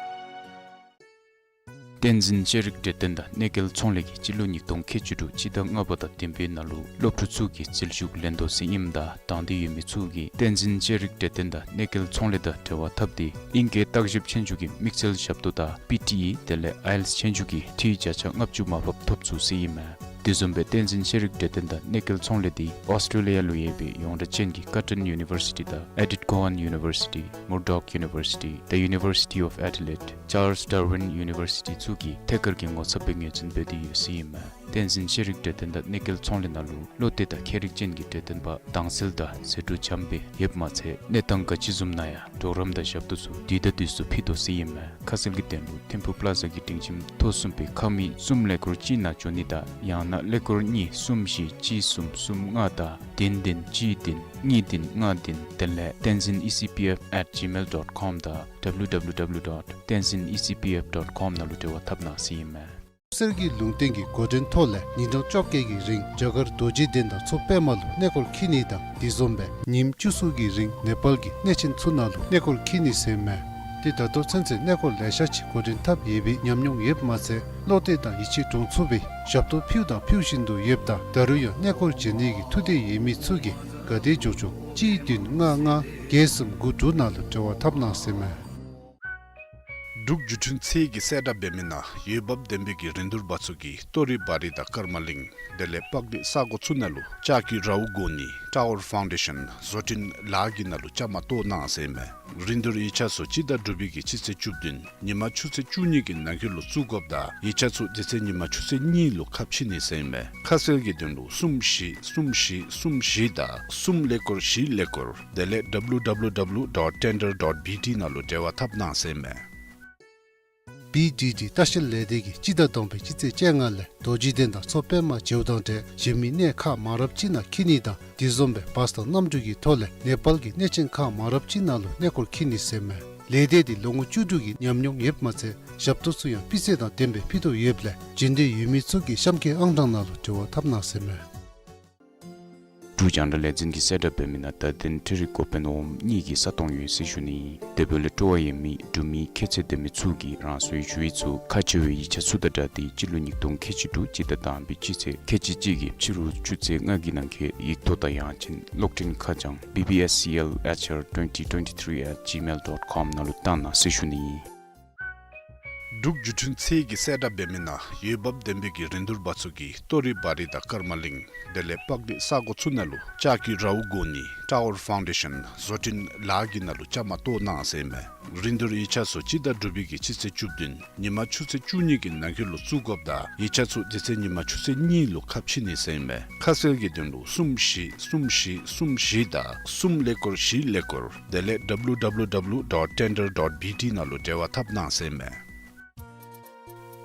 བསྟན་འཛིན་ཤེས་རིག་གྲོས་སྟོན་དང་གནས་སྐལ་ཚོང་ལས་ཀྱིས་སྤྱི་ལོ་ཉིས་སྟོང་ཁལ་གཅིག་དྲུག་སྤྱི་ཟླ་ལྔ་པ་དང་བདུན་པའི་ནང་ལུ་སློབ་ཕྲུག་ཚུ་གི་རྩིས་ཞུགས་ལེན་དོ་ཟེར་ཨིནམ་ད་དང་འདོད་ཡོད་མི་ཚུ་གིས་བསྟན་འཛིན་ཤེས་རིག་གྲོས་སྟོན་དང་གནས་སྐལ་ཚོང་ལས་དང་འབྲེལ་བ་འཐབ་སྟེ་ཨིང་སྐད་བརྟག་ཞིབ་ཆོས་རྒྱུགས་ཀྱི་དམིགས་བསལ་ཞབས་ཏོག་དང་པི་ཊི་ཨི་དེ་ལས་ཨའི་ཨེལ་ཊི་ཨེས་ཆོས་རྒྱུགས་ཀྱི་འཐུས་བརྒྱ་ཆ་ལྔ་བཅུ་མར་ཕབ་ཐོབ་ཚུགས་ཟེར་ཨིན་མས། དེ་བཟུམ་སྦེ་བསྟན་འཛིན་ཤེས་རིག་གྲོས་སྟོན་དང་གནས་སྐལ་ཚོང་ལས་དེ་ཨོསི་ཊྲེ་ལི་ཡ་ལུ་ཡོད་པའི་ཡོངས་གྲགས་ཅན་གྱི་ཀར་ཊོན་ཡུ་ནི་བར་སི་ཊི་དང་ཨེ་ཌིཐ་ཀོ་ཝཱན་ཡུ་ནི་བར་སི་ཊི། Murdoch University, the University of Adelaide, Charles Darwin University ཚུ་གིས་ཐད་ཀར་གྱི་ངོ་ཚབ་སྦེ་ངོས་འཛིན་འབད་དེ་ཡོད་ཟེར་ཨིན་མས། བསྟན་འཛིན་ཤེས་རིག་གྲོས་སྟོན་དང་གནས་སྐལ་ཚོང་ལས་ནང་ལུ་བློ་གཏད་དང་མཁས་རིག་ཅན་གྱི་གྲོས་སྟོན་པ་དྭངས་གསལ་དང་ཟད་འགྲོ་འཇམ་སྦེ་ཡོདཔ་མ་ཚད་གནས་སྟངས་ག་ཅི་བཟུམ་ནང་ཡང་གྲོགས་རམ་དང་ཞབས་ཏོག་ཚུ་དུས་དང་དུས་སུ་ཕུལ་དོ་ཟེར་ཨིན་མས། ཁ་གསལ་གྱི་དོན་ལུ་ཐིམ་ཕུག་པ་ལ་ཛ་གི་སྒྲིང་ཁྱིམ་ཐོག་གསུམ་པའི་ཁང་མིག་གསུམ་ཀླད་ཀོར་གཅིག་ནང་འབྱོན་ནི་དང་ཡང་ན་ཀླད་ཀོར་གཉིས་གསུམ་བཞི་གཅིག་གསུམ་གསུམ་ལྔ་དང་བདུན་བདུན་གཅིག་བདུན་གཉིས་བདུན་ལྔ་བདུན་དེ་ལས་tenzin E C P F at gmail dot com དང་W W W dot tenzin E C P F dot com ནང་ལུ་འབྲེལ་བ་འཐབ་གནང་ཟེར་ཨིན་མས། གསེར་གྱི་ལུང་བསྟན་གྱི་འགོ་འདྲེན་ཐོག་ལས་ཉིན་གྲངས་བཅོ་བརྒྱད་ཀྱི་རིང་རྒྱ་གར་རྡོ་རྗེ་གདན་དང་མཚོ་པདྨ་ལུ་གནས་སྐོར་འཁྱིད་ནི་དང་དེ་བཟུམ་སྦེ་ཉིནམ་བཅུ་གསུམ་གྱི་རིང་ནེ་པཱལ་གྱི་གནས་ཆེན་ཚུ་ནང་ལུ་གནས་སྐོར་འཁྱིད་ནི་ཟེར་མས། ཏེ་ད་ལྟོ་ཚུན་ཚོད་གནས་སྐོར་ལེ་ཤ་ཅིག་འགོ་འདྲེན་འཐབ་ཡོད་པའི་ཉམས་མྱོང་ཡོདཔ་མ་ཚད་བློ་གཏད་དང་ཡིད་ཆེས་འདྲོངས་ཚུགས་པའི་ཞབས་ཏོག་ཕུལཝ་དང་ཕུལ་བཞིན་དུ་ཡོདཔ་ད་ད་རུང་ཡང་གནས་སྐོར་མཇལ་ནི་གི་ཐུགས་འདོད་ཡོད་མི་ཚུ་གིས་ག་དེ་མགྱོགས་མགྱོགས་གཅིག་བདུན་ལྔ་ལྔ་བརྒྱད་གསུམ་དགུ་དྲུག་ནང་ལུ་འབྲེལ་བ་འཐབ་གནང་ཟེར་མས། འབྲུག་བརྒྱུད་འཕྲིན་ཚད་ཀྱི་གསལ་བསྒྲགས་འབད་མི་ནང་འོས་འབབ་ལྡན་པའི་གི་རིན་བསྡུར་པ་ཚུ་གིས་ཏོ་རི་བ་རི་དང་ཀརྨ་གླིང་དེ་ལས་པག་གླིང་ས་གོ་ཚུ་ནང་ལུ་ལྕགས་ཀྱི་རཝ་བསྒོར་ནི་ཊ་ཝར་ཕའུན་ཌེ་ཤཱན་བཟོ་སྐྲུན་ལཱ་གི་ནང་ལུ་བཅའ་མར་གཏོགས་གནང་ཟེར་མས། རིན་བསྡུར་ཡིག་ཆ་ཚུ་སྤྱི་ཟླ་དྲུག་པའི་གི་སྤྱི་ཚེས་བཅུ་བདུན་ཉིན་མ་ཆུ་ཚོད་བཅུ་གཉིས་ཀྱི་ནང་འཁོད་ལུ་བཙུགས་དགོཔ་ད་ཡིག་ཆ་ཚུ་དེ་ཚེ་ཉིན་མ་ཆུ་ཚོད་གཉིས་ལུ་ཁ་ཕྱེ་ནི་ཟེར་མས། ཁ་གསལ་གྱི་དོན་ལུ་གསུམ་བཞི་གསུམ་བཞི་གསུམ་བཞི་དང་གསུམ་ཀླད་ཀོར་བཞི་ཀླད་ཀོར་དེ་ལས་W W W dot tender dot B T ནང་ལུ་འབྲེལ་བ་འཐབ་གནང་ཟེར་མས། བི་ཌི་ཌི་ལྟ་བཤལ་ལས་སྡེ་གིས་སྤྱི་ཟླ་དང་པའི་སྤྱི་ཚེས་བཅོ་ལྔ་ལས་རྡོ་རྗེ་གདན་དང་མཚོ་པདྨ་མཇལཝ་དང་འབྲེལ་གཞན་མི་གནས་ཁག་མ་རབས་ཅིག་ནང་འཁྱིད་ནི་དང་དེ་བཟུམ་སྦེ་བཱས་དང་གནམ་གྲུ་གི་ཐོག་ལས་ནེ་པཱལ་གྱི་གནས་ཆེན་ཁག་མ་རབས་ཅིག་ནང་ལུ་གནས་སྐོར་འཁྱིད་ནི་ཟེར་མས། ལས་སྡེ་འདི་ལོ་ངོ་བཅུ་དྲུག་གི་ཉམས་མྱོང་ཡོདཔ་མ་ཚད་ཞབས་ཏོག་ཚུ་ཡང་སྤུས་ཚད་དང་ལྡནམ་སྦེ་ཕུལ་དོ་ཡོདཔ་ལས་འབྱོན་འདོད་ཡོད་མི་ཚུ་གིས་གཤམ་འཁོད་ཨང་གྲངས་ནང་ལུ་འབྲེལ་བ་འཐབ་གནང་ཟེར་མས། འབྲུག་རྒྱང་བསྒྲགས་ལས་འཛིན་གྱི་གསལ་བསྒྲགས་འབད་མི་ནང་ད་ཐེངས་འཕྲུལ་རིག་འགོ་དཔོན་འོགམ་གཉིས་ཀྱི་ས་སྟོང་ཡོད་ཟེར་ཞུ་ནི། དེ་འབདཝ་ལས་སྤྲོ་བ་ཡོད་མི་འབྲུག་མི་ཁྱད་ཚད་ལྡན་མི་ཚུ་གིས་རང་སོའི་ཞུ་ཡིག་ཚུ་ཁག་ཆེ་བའི་ཡིག་ཆ་ཚུ་དང་སྦྲགས་ཏེ་སྤྱི་ལོ་ཉིས་སྟོང་ཁལ་གཅིག་དྲུག་སྤྱི་ཟླ་དང་པའི་སྤྱི་ཚེས་ཁལ་གཅིག་གཅིག་གི་ཕྱི་རུ་ཆུ་ཚོད་ལྔ་གི་ནང་འཁོད་ཡིག་ཐོག་དང་ཡང་ཅིན་གློག་འཕྲིན་ཁ་བྱང་B B S C L H R twenty twenty-three at gmail dot com ནང་ལུ་བཏང་གནང་ཟེར་ཞུ་ནི། འབྲུག་བརྒྱུད་འཕྲིན་ཚད་ཀྱི་གསལ་བསྒྲགས་འབད་མི་ནང་འོས་འབབ་ལྡན་པའི་གི་རིན་བསྡུར་པ་ཚུ་གིས་ཏོ་རི་བ་རི་དང་ཀརྨ་གླིང་དེ་ལས་པག་གླིང་ས་གོ་ཚུ་ནང་ལུ་ལྕགས་ཀྱི་རཝ་བསྒོར་ནི་ཊ་ཝར་ཕའུན་ཌེ་ཤཱན་བཟོ་སྐྲུན་ལཱ་གི་ནང་ལུ་བཅའ་མར་གཏོགས་གནང་ཟེར་མས། རིན་བསྡུར་ཡིག་ཆ་ཚུ་སྤྱི་ཟླ་དྲུག་པའི་གི་སྤྱི་ཚེས་བཅུ་བདུན་ཉིན་མ་ཆུ་ཚོད་བཅུ་གཉིས་ཀྱི་ནང་འཁོད་ལུ་བཙུགས་དགོཔ་ད་ཡིག་ཆ་ཚུ་དེ་ཚེ་ཉིན་མ་ཆུ་ཚོད་གཉིས་ལུ་ཁ་ཕྱེ་ནི་ཟེར་མས། ཁ་གསལ་གྱི་དོན་ལུ་གསུམ་བཞི་གསུམ་བཞི་གསུམ་བཞི་དང་གསུམ་ཀླད་ཀོར་བཞི་ཀླད་ཀོར་དེ་ལས་W W W dot tender dot B T ནང་ལུ་འབྲེལ་བ་འཐབ་གནང་ཟེར་མས།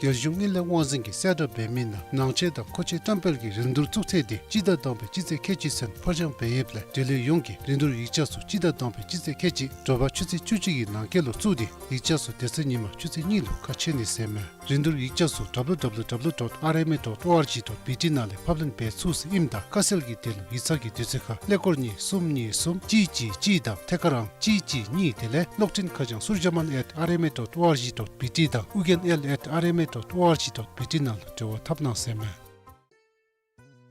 རྒྱལ་གཞུང་དངུལ་ལས་དབང་འཛིན་གྱི་གསལ་བསྒྲགས་འབད་མི་ནང་ནང་ཆས་དང་མཁོ་ཆས་བཀྲམ་སྤེལ་གྱི་རིན་བསྡུར་བཙུགས་ཚེས་འདི་སྤྱི་ཟླ་དང་པའི་སྤྱི་ཚེས་ཁལ་གཅིག་ཚུན་ཕར་འགྱངས་འབད་ཡོདཔ་ལས་འབྲེལ་ཡོད་ཡོངས་ཀྱིས་རིན་བསྡུར་ཡིག་ཆ་ཚུ་སྤྱི་ཟླ་དང་པའི་སྤྱི་ཚེས་ཁལ་གཅིག་དྲོ་པ་ཆུ་ཚོད་བཅུ་གཅིག་གི་ནང་འཁོད་ལུ་བཙུགས་ཏེ་ཡིག་ཆ་ཚུ་དེ་ཚེ་ཉིན་མ་ཆུ་ཚོད་གཉིས་ལུ་ཁ་ཕྱེ་ནི་ཟེར་མས། རིན་བསྡུར་ཡིག་ཆ་ཚུ་W W W dot R M A dot O R G dot B T ནང་ལས་ཕབ་ལེན་འབད་ཚུགས་ཟེར་ཨིནམ་ད་ཁ་གསལ་གྱི་དོན་ལུ་ཡིག་ཚང་གི་དུས་ཚོད་ཁར་ཀླད་ཀོར་གཉིས་གསུམ་གཉིས་གསུམ་གཅིག་གཅིག་གཅིག་དང་ཐད་ཀར་ཨང་གཅིག་གཅིག་གཉིས་དེ་ལས་གློག་འཕྲིན་ཁ་བྱང་surjaman at R M A dot O R G dot B T དང་ཨུ་རྒྱན་L at R M A dot O R G dot B T ནང་ལུ་འབྲེལ་བ་འཐབ་གནང་ཟེར་མས།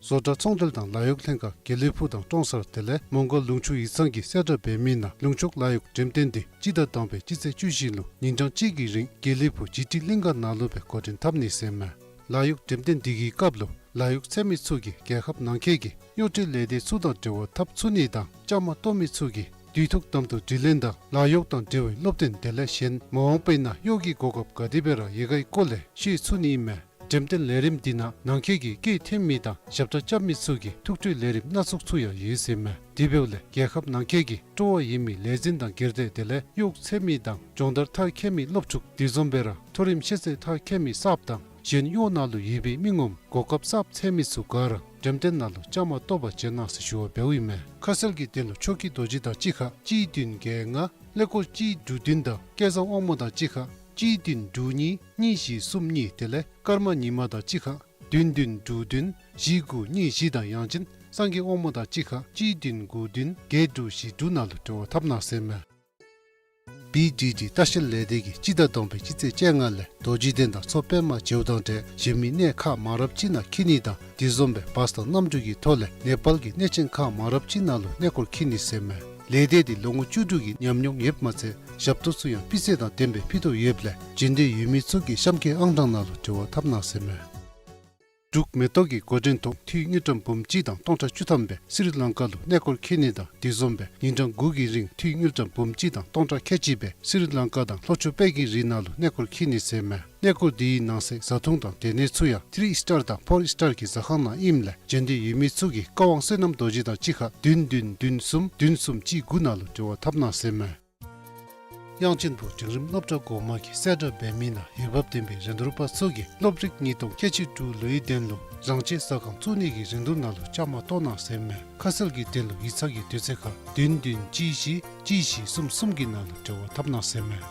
བཟོ་གྲྭ་ཚོང་འབྲེལ་དང་ལཱ་གཡོག་ལྷན་ཁག་དགེ་ལེགས་ཕུག་དང་ཀྲོང་གསར་དེ་ལས་མོང་སྒར་ལུང་ཕྱོགས་ཡིག་ཚང་གི་གསལ་བསྒྲགས་འབད་མི་ནང་ལུང་ཕྱོགས་ལཱ་གཡོག་འགྲེམས་སྟོན་འདི་སྤྱི་ཟླ་དང་པའི་སྤྱི་ཚེས་བཅུ་བཞི་ལུ་ཉིན་གྲངས་གཅིག་གི་རིང་དགེ་ལེགས་ཕུག་ཇི་ཊི་གླིང་ག་ནང་ལུ་སྦེ་འགོ་འདྲེན་འཐབ་ནི་ཟེར་མས། ལཱ་གཡོག་འགྲེམས་སྟོན་འདི་གི་སྐབས་ལུ་ལཱ་གཡོག་འཚོལ་མི་ཚུ་གིས་རྒྱལ་ཁབ་ནང་འཁོད་ཀྱི་གཡོག་འབྲེལ་ལས་སྡེ་ཚུ་དང་འབྲེལ་བ་འཐབ་ཚུགས་ནི་དང་བཅའ་མར་གཏོགས་མི་ཚུ་གིས་དུས་ཐོག་དམ་དུ་དྲི་ལན་དང་ལཱ་གཡོག་དང་འབྲེལ་བའི་སློབ་སྟོན་དེ་ལས་གཞན་མ་འོངས་པའི་ནང་གཡོག་གི་གོ་སྐབས་ག་དེ་སྦེ་ར་ཡོད་གའི་སྐོར་ལས་ཤེས་ཚུགས་ནི་ཨིན་མས། འགྲེམས་སྟོན་ལས་རིམ་འདི་ནང་ནང་འཁོད་ཀྱི་སྐད་འཐེན་མི་དང་ཞབས་ཁྲ་རྐྱབ་མི་ཚུ་གི་ཐུགས་སྤྲོའི་ལས་རིམ་སྣ་ཚོགས་ཚུ་ཡང་ཡོད་ཟེར་མས། དེ་འབདཝ་ལས་རྒྱལ་ཁབ་ནང་འཁོད་ཀྱི་སྤྲོ་བ་ཡོད་མི་ལས་འཛིན་དང་སྒེར་སྡེ་དེ་ལས་གཡོག་འཚོལ་མི་དང་སྦྱོང་བརྡར་མཐར་འཁྱོལ་མི་སློབ་ཕྲུག་དེ་བཟུམ་སྦེ་ར་མཐོ་རིམ་ཤེས་ཚད་མཐར་འཁྱོལ་མི་གསརཔ་དང་གཞན་གཡོག་ནང་ལུ་ཡོད་པའི་མི་ངོམ་གོ་སྐབས་གསརཔ་འཚོལ་མི་ཚུ་ག་ར་འགྲེམས་སྟོན་ནང་ལུ་བཅའ་མར་གཏོགས་པར་བྱོན་གནང་ཟེར་ཞུ་བ་འབདཝ་ཨིན་མས། ཁ་གསལ་གྱི་དོན་ལུ་ཆོས་སྐྱིད་རྡོ་རྗེ་དང་གཅིག་ཁར་གཅིག་བདུན་བརྒྱད་ལྔ་ཀླད་ཀོར་གཅིག་དྲུག་བདུན་དང་སྐལ་བཟང་དབང་མོ་དང་གཅིག་ཁར་གཅིག་བདུན་དྲུག་གཉིས་གཉིས་བཞི་གསུམ་གཉིས་དེ་ལས་ཀརྨ་ཉི་མ་དང་གཅིག་ཁར་བདུན་བདུན་དྲུག་བདུན་བཞི་དགུ་གཉིས་བཞི་དང་ཡང་ཅིན་སངས་རྒྱས་དབང་མོ་དང་གཅིག་ཁར་གཅིག་བདུན་དགུ་བདུན་བརྒྱད་དྲུག་བཞི་དྲུག་ནང་ལུ་འབྲེལ་བ་འཐབ་གནང་ཟེར་མས། བི་ཌི་ཌི་ལྟ་བཤལ་ལས་སྡེ་གིས་སྤྱི་ཟླ་དང་པའི་སྤྱི་ཚེས་བཅོ་ལྔ་ལས་རྡོ་རྗེ་གདན་དང་མཚོ་པདྨ་བྱེའུ་ཐང་བཅས་གཞན་མི་གནས་ཁག་མང་རབས་ཅིག་ནང་འཁྱིད་ནི་དང་དེ་བཟུམ་སྦེ་བཱས་དང་གནམ་གྲུ་གི་ཐོག་ལས་ནེ་པཱལ་གྱི་གནས་ཆེན་ཁག་མང་རབས་ཅིག་ནང་ལུ་གནས་སྐོར་འཁྱིད་ནི་ཟེར་མས། ལས་སྡེ་འདི་ལོ་ངོ་བཅུ་དྲུག་གི་ཉམས་མྱོང་ཡོདཔ་མ་ཚད་ཞབས་ཏོག་ཚུ་ཡང་སྤུས་ཚད་དང་ལྡནམ་སྦེ་ཕུལ་དོ་ཡོདཔ་ལས་འབྱོན་འདོད་ཡོད་མི་ཚུ་གིས་གཤམ་འཁོད་ཨང་གྲངས་ནང་ལུ་འབྲེལ་བ་འཐབ་གནང་ཟེར་མས། འབྲུག་མེ་ཏོག་གི་འགོ་འདྲེན་ཐོག་འཐུས་དངུལ་ཀྲམ་འབུམ་གཅིག་དང་སྟོང་ཕྲག་བཅུ་ཐམ་སྦེ་སི་རི་ལང་ཀ་ལུ་གནས་སྐོར་འཁྱིད་ནི་དང་དེ་བཟུམ་སྦེ་ཉིན་གྲངས་དགུ་གི་རིང་འཐུས་དངུལ་ཀྲམ་འབུམ་གཅིག་དང་སྟོང་ཕྲག་ཁལ་གཅིག་སྦེ་སི་རི་ལང་ཀ་དང་ལྷོ་ཕྱོགས་དཔལ་གྱི་རི་ནང་ལུ་གནས་སྐོར་འཁྱིད་ནི་ཟེར་མས། གནས་སྐོར་འདི་གི་ནང་གསེས་བཟའ་འཐུང་དང་སྡོད་གནས་ཚུ་ཡང་ཐི་རི་སི་ཊར་དང་ཕོར་སི་ཊར་གྱི་ཟ་ཁང་ནང་ཨིནམ་ལས་འབྱོན་འདོད་ཡོད་མི་ཚུ་གིས་བཀའ་དབང་བསོད་ནམས་རྡོ་རྗེ་དང་གཅིག་ཁར་བདུན་བདུན་བདུན་གསུམ་བདུན་གསུམ་གཅིག་དགུ་ནང་ལུ་འབྲེལ་བ་འཐབ་གནང་ཟེར་མས། དབྱངས་ཅན་ཕུ་འབྲིང་རིམ་སློབ་གྲྭ་འགོ་མ་གིས་གསལ་བསྒྲགས་འབད་མི་ནང་འོས་འབབ་ལྡན་པའི་རིན་བསྡུར་པ་ཚུ་གིས་སློབ་རིག་ཉིས་སྟོང་ཁལ་གཅིག་དྲུག་ལོའི་དོན་ལུ་རང་ཆས་ཟ་ཁང་བཙུགས་ནི་གི་རིན་བསྡུར་ནང་ལུ་བཅའ་མར་གཏོགས་གནང་ཟེར་མས། ཁ་གསལ་གྱི་དོན་ལུ་ཡིག་ཚང་གི་དུས་ཚོད་ཁར་བདུན་བདུན་གཅིག་བཞི་གཅིག་བཞི་གསུམ་གསུམ་གྱི་ནང་ལུ་འབྲེལ་བ་འཐབ་གནང་ཟེར་མས།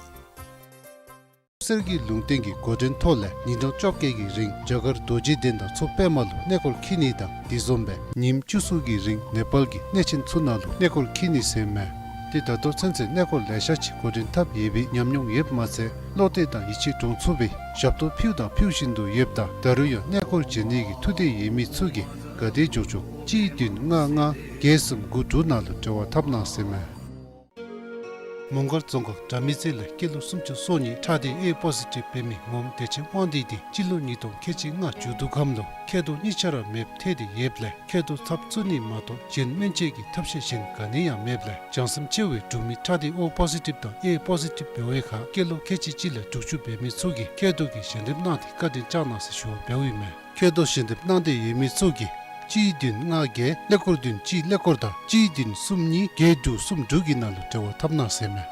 གསེར་གྱི་ལུང་བསྟན་གྱི་འགོ་འདྲེན་ཐོག་ལས་ཉིན་གྲངས་བཅོ་བརྒྱད་ཀྱི་རིང་རྒྱ་གར་རྡོ་རྗེ་གདན་དང་མཚོ་པདྨ་ལུ་གནས་སྐོར་འཁྱིད་ནི་དང་དེ་བཟུམ་སྦེ་ཉིནམ་བཅུ་གསུམ་གྱི་རིང་ནེ་པཱལ་གྱི་གནས་ཆེན་ཚུ་ནང་ལུ་གནས་སྐོར་འཁྱིད་ནི་ཟེར་མས། ཏེ་ད་ལྟོ་ཚུན་ཚོད་གནས་སྐོར་ལེ་ཤ་ཅིག་འགོ་འདྲེན་འཐབ་ཡོད་པའི་ཉམས་མྱོང་ཡོདཔ་མ་ཚད་བློ་གཏད་དང་ཡིད་ཆེས་འདྲོངས་ཚུགས་པའི་ཞབས་ཏོག་ཕུལ་དང་ཕུལ་བཞིན་དུ་ཡོདཔ་ད་ད་རུང་ཡང་གནས་སྐོར་འབྱོན་ནི་གི་ཐུགས་འདོད་ཡོད་མི་ཚུ་གིས་ག་དེ་མགྱོགས་མགྱོགས་གཅིག་བདུན་ལྔ་ལྔ་བརྒྱད་གསུམ་དགུ་དྲུག་ནང་ལུ་འབྲེལ་བ་འཐབ་གནང་ཟེར་མས། མོང་སྒར་རྫོང་ཁག་དགྲ་མེད་རྩེ་ལས་སྐྱེས་ལོ་སུམ་ཅུ་སོ་གཉིས་ཁྲག་སྡེ་ཨེ་པོ་སི་ཊིབ་འབད་མི་ངོམ་བདེ་ཆེན་དབང་འདུས་འདི་སྤྱི་ལོ་ཉིས་སྟོང་ཁལ་གཅིག་ལྔ་མཇུག་བསྡུ་ཁམས་ལུ་མཁལ་རྡོག་གཉིས་ཆ་ར་མེདཔ་ཐལ་ཏེ་ཡོདཔ་ལས་མཁལ་རྡོག་ཚབ་བཙུགས་ནི་མ་གཏོགས་གཞན་སྨན་བཅོས་ཀྱི་ཐབས་ཤེས་གཞན་ག་ནི་ཡང་མེདཔ་ལས་བྱང་སེམས་ཆེ་བའི་འབྲུག་མི་ཁྲག་སྡེ་ཨོ་པོ་སི་ཊིབ་དང་ཨེ་པོ་སི་ཊིབ་འབད་བའི་ཁར་སྐྱེས་ལོ་ཁལ་གཅིག་གཅིག་ལས་དྲུག་ཅུ་འབད་མི་ཚུ་གིས་མཁལ་རྡོག་གི་ཞལ་འདེབས་གནང་སྟེ་བཀའ་དྲིན་བསྐྱངས་གནང་ཟེར་ཞུ་བ་འབདཝ་ཨིན་མས། མཁལ་རྡོག་ཞལ་འདེབས་གནང་འདོད་ཡོད་མི་ཚུ་གིས་གཅིག་བདུན་ལྔ་བརྒྱད་ཀླད་ཀོར་བདུན་གཅིག་ཀླད་ཀོར་དང་གཅིག་བདུན་གསུམ་གཉིས་བརྒྱད་དྲུག་གསུམ་དྲུག་གི་ནང་ལུ་འབྲེལ་བ་འཐབ་གནང་ཟེར་མས།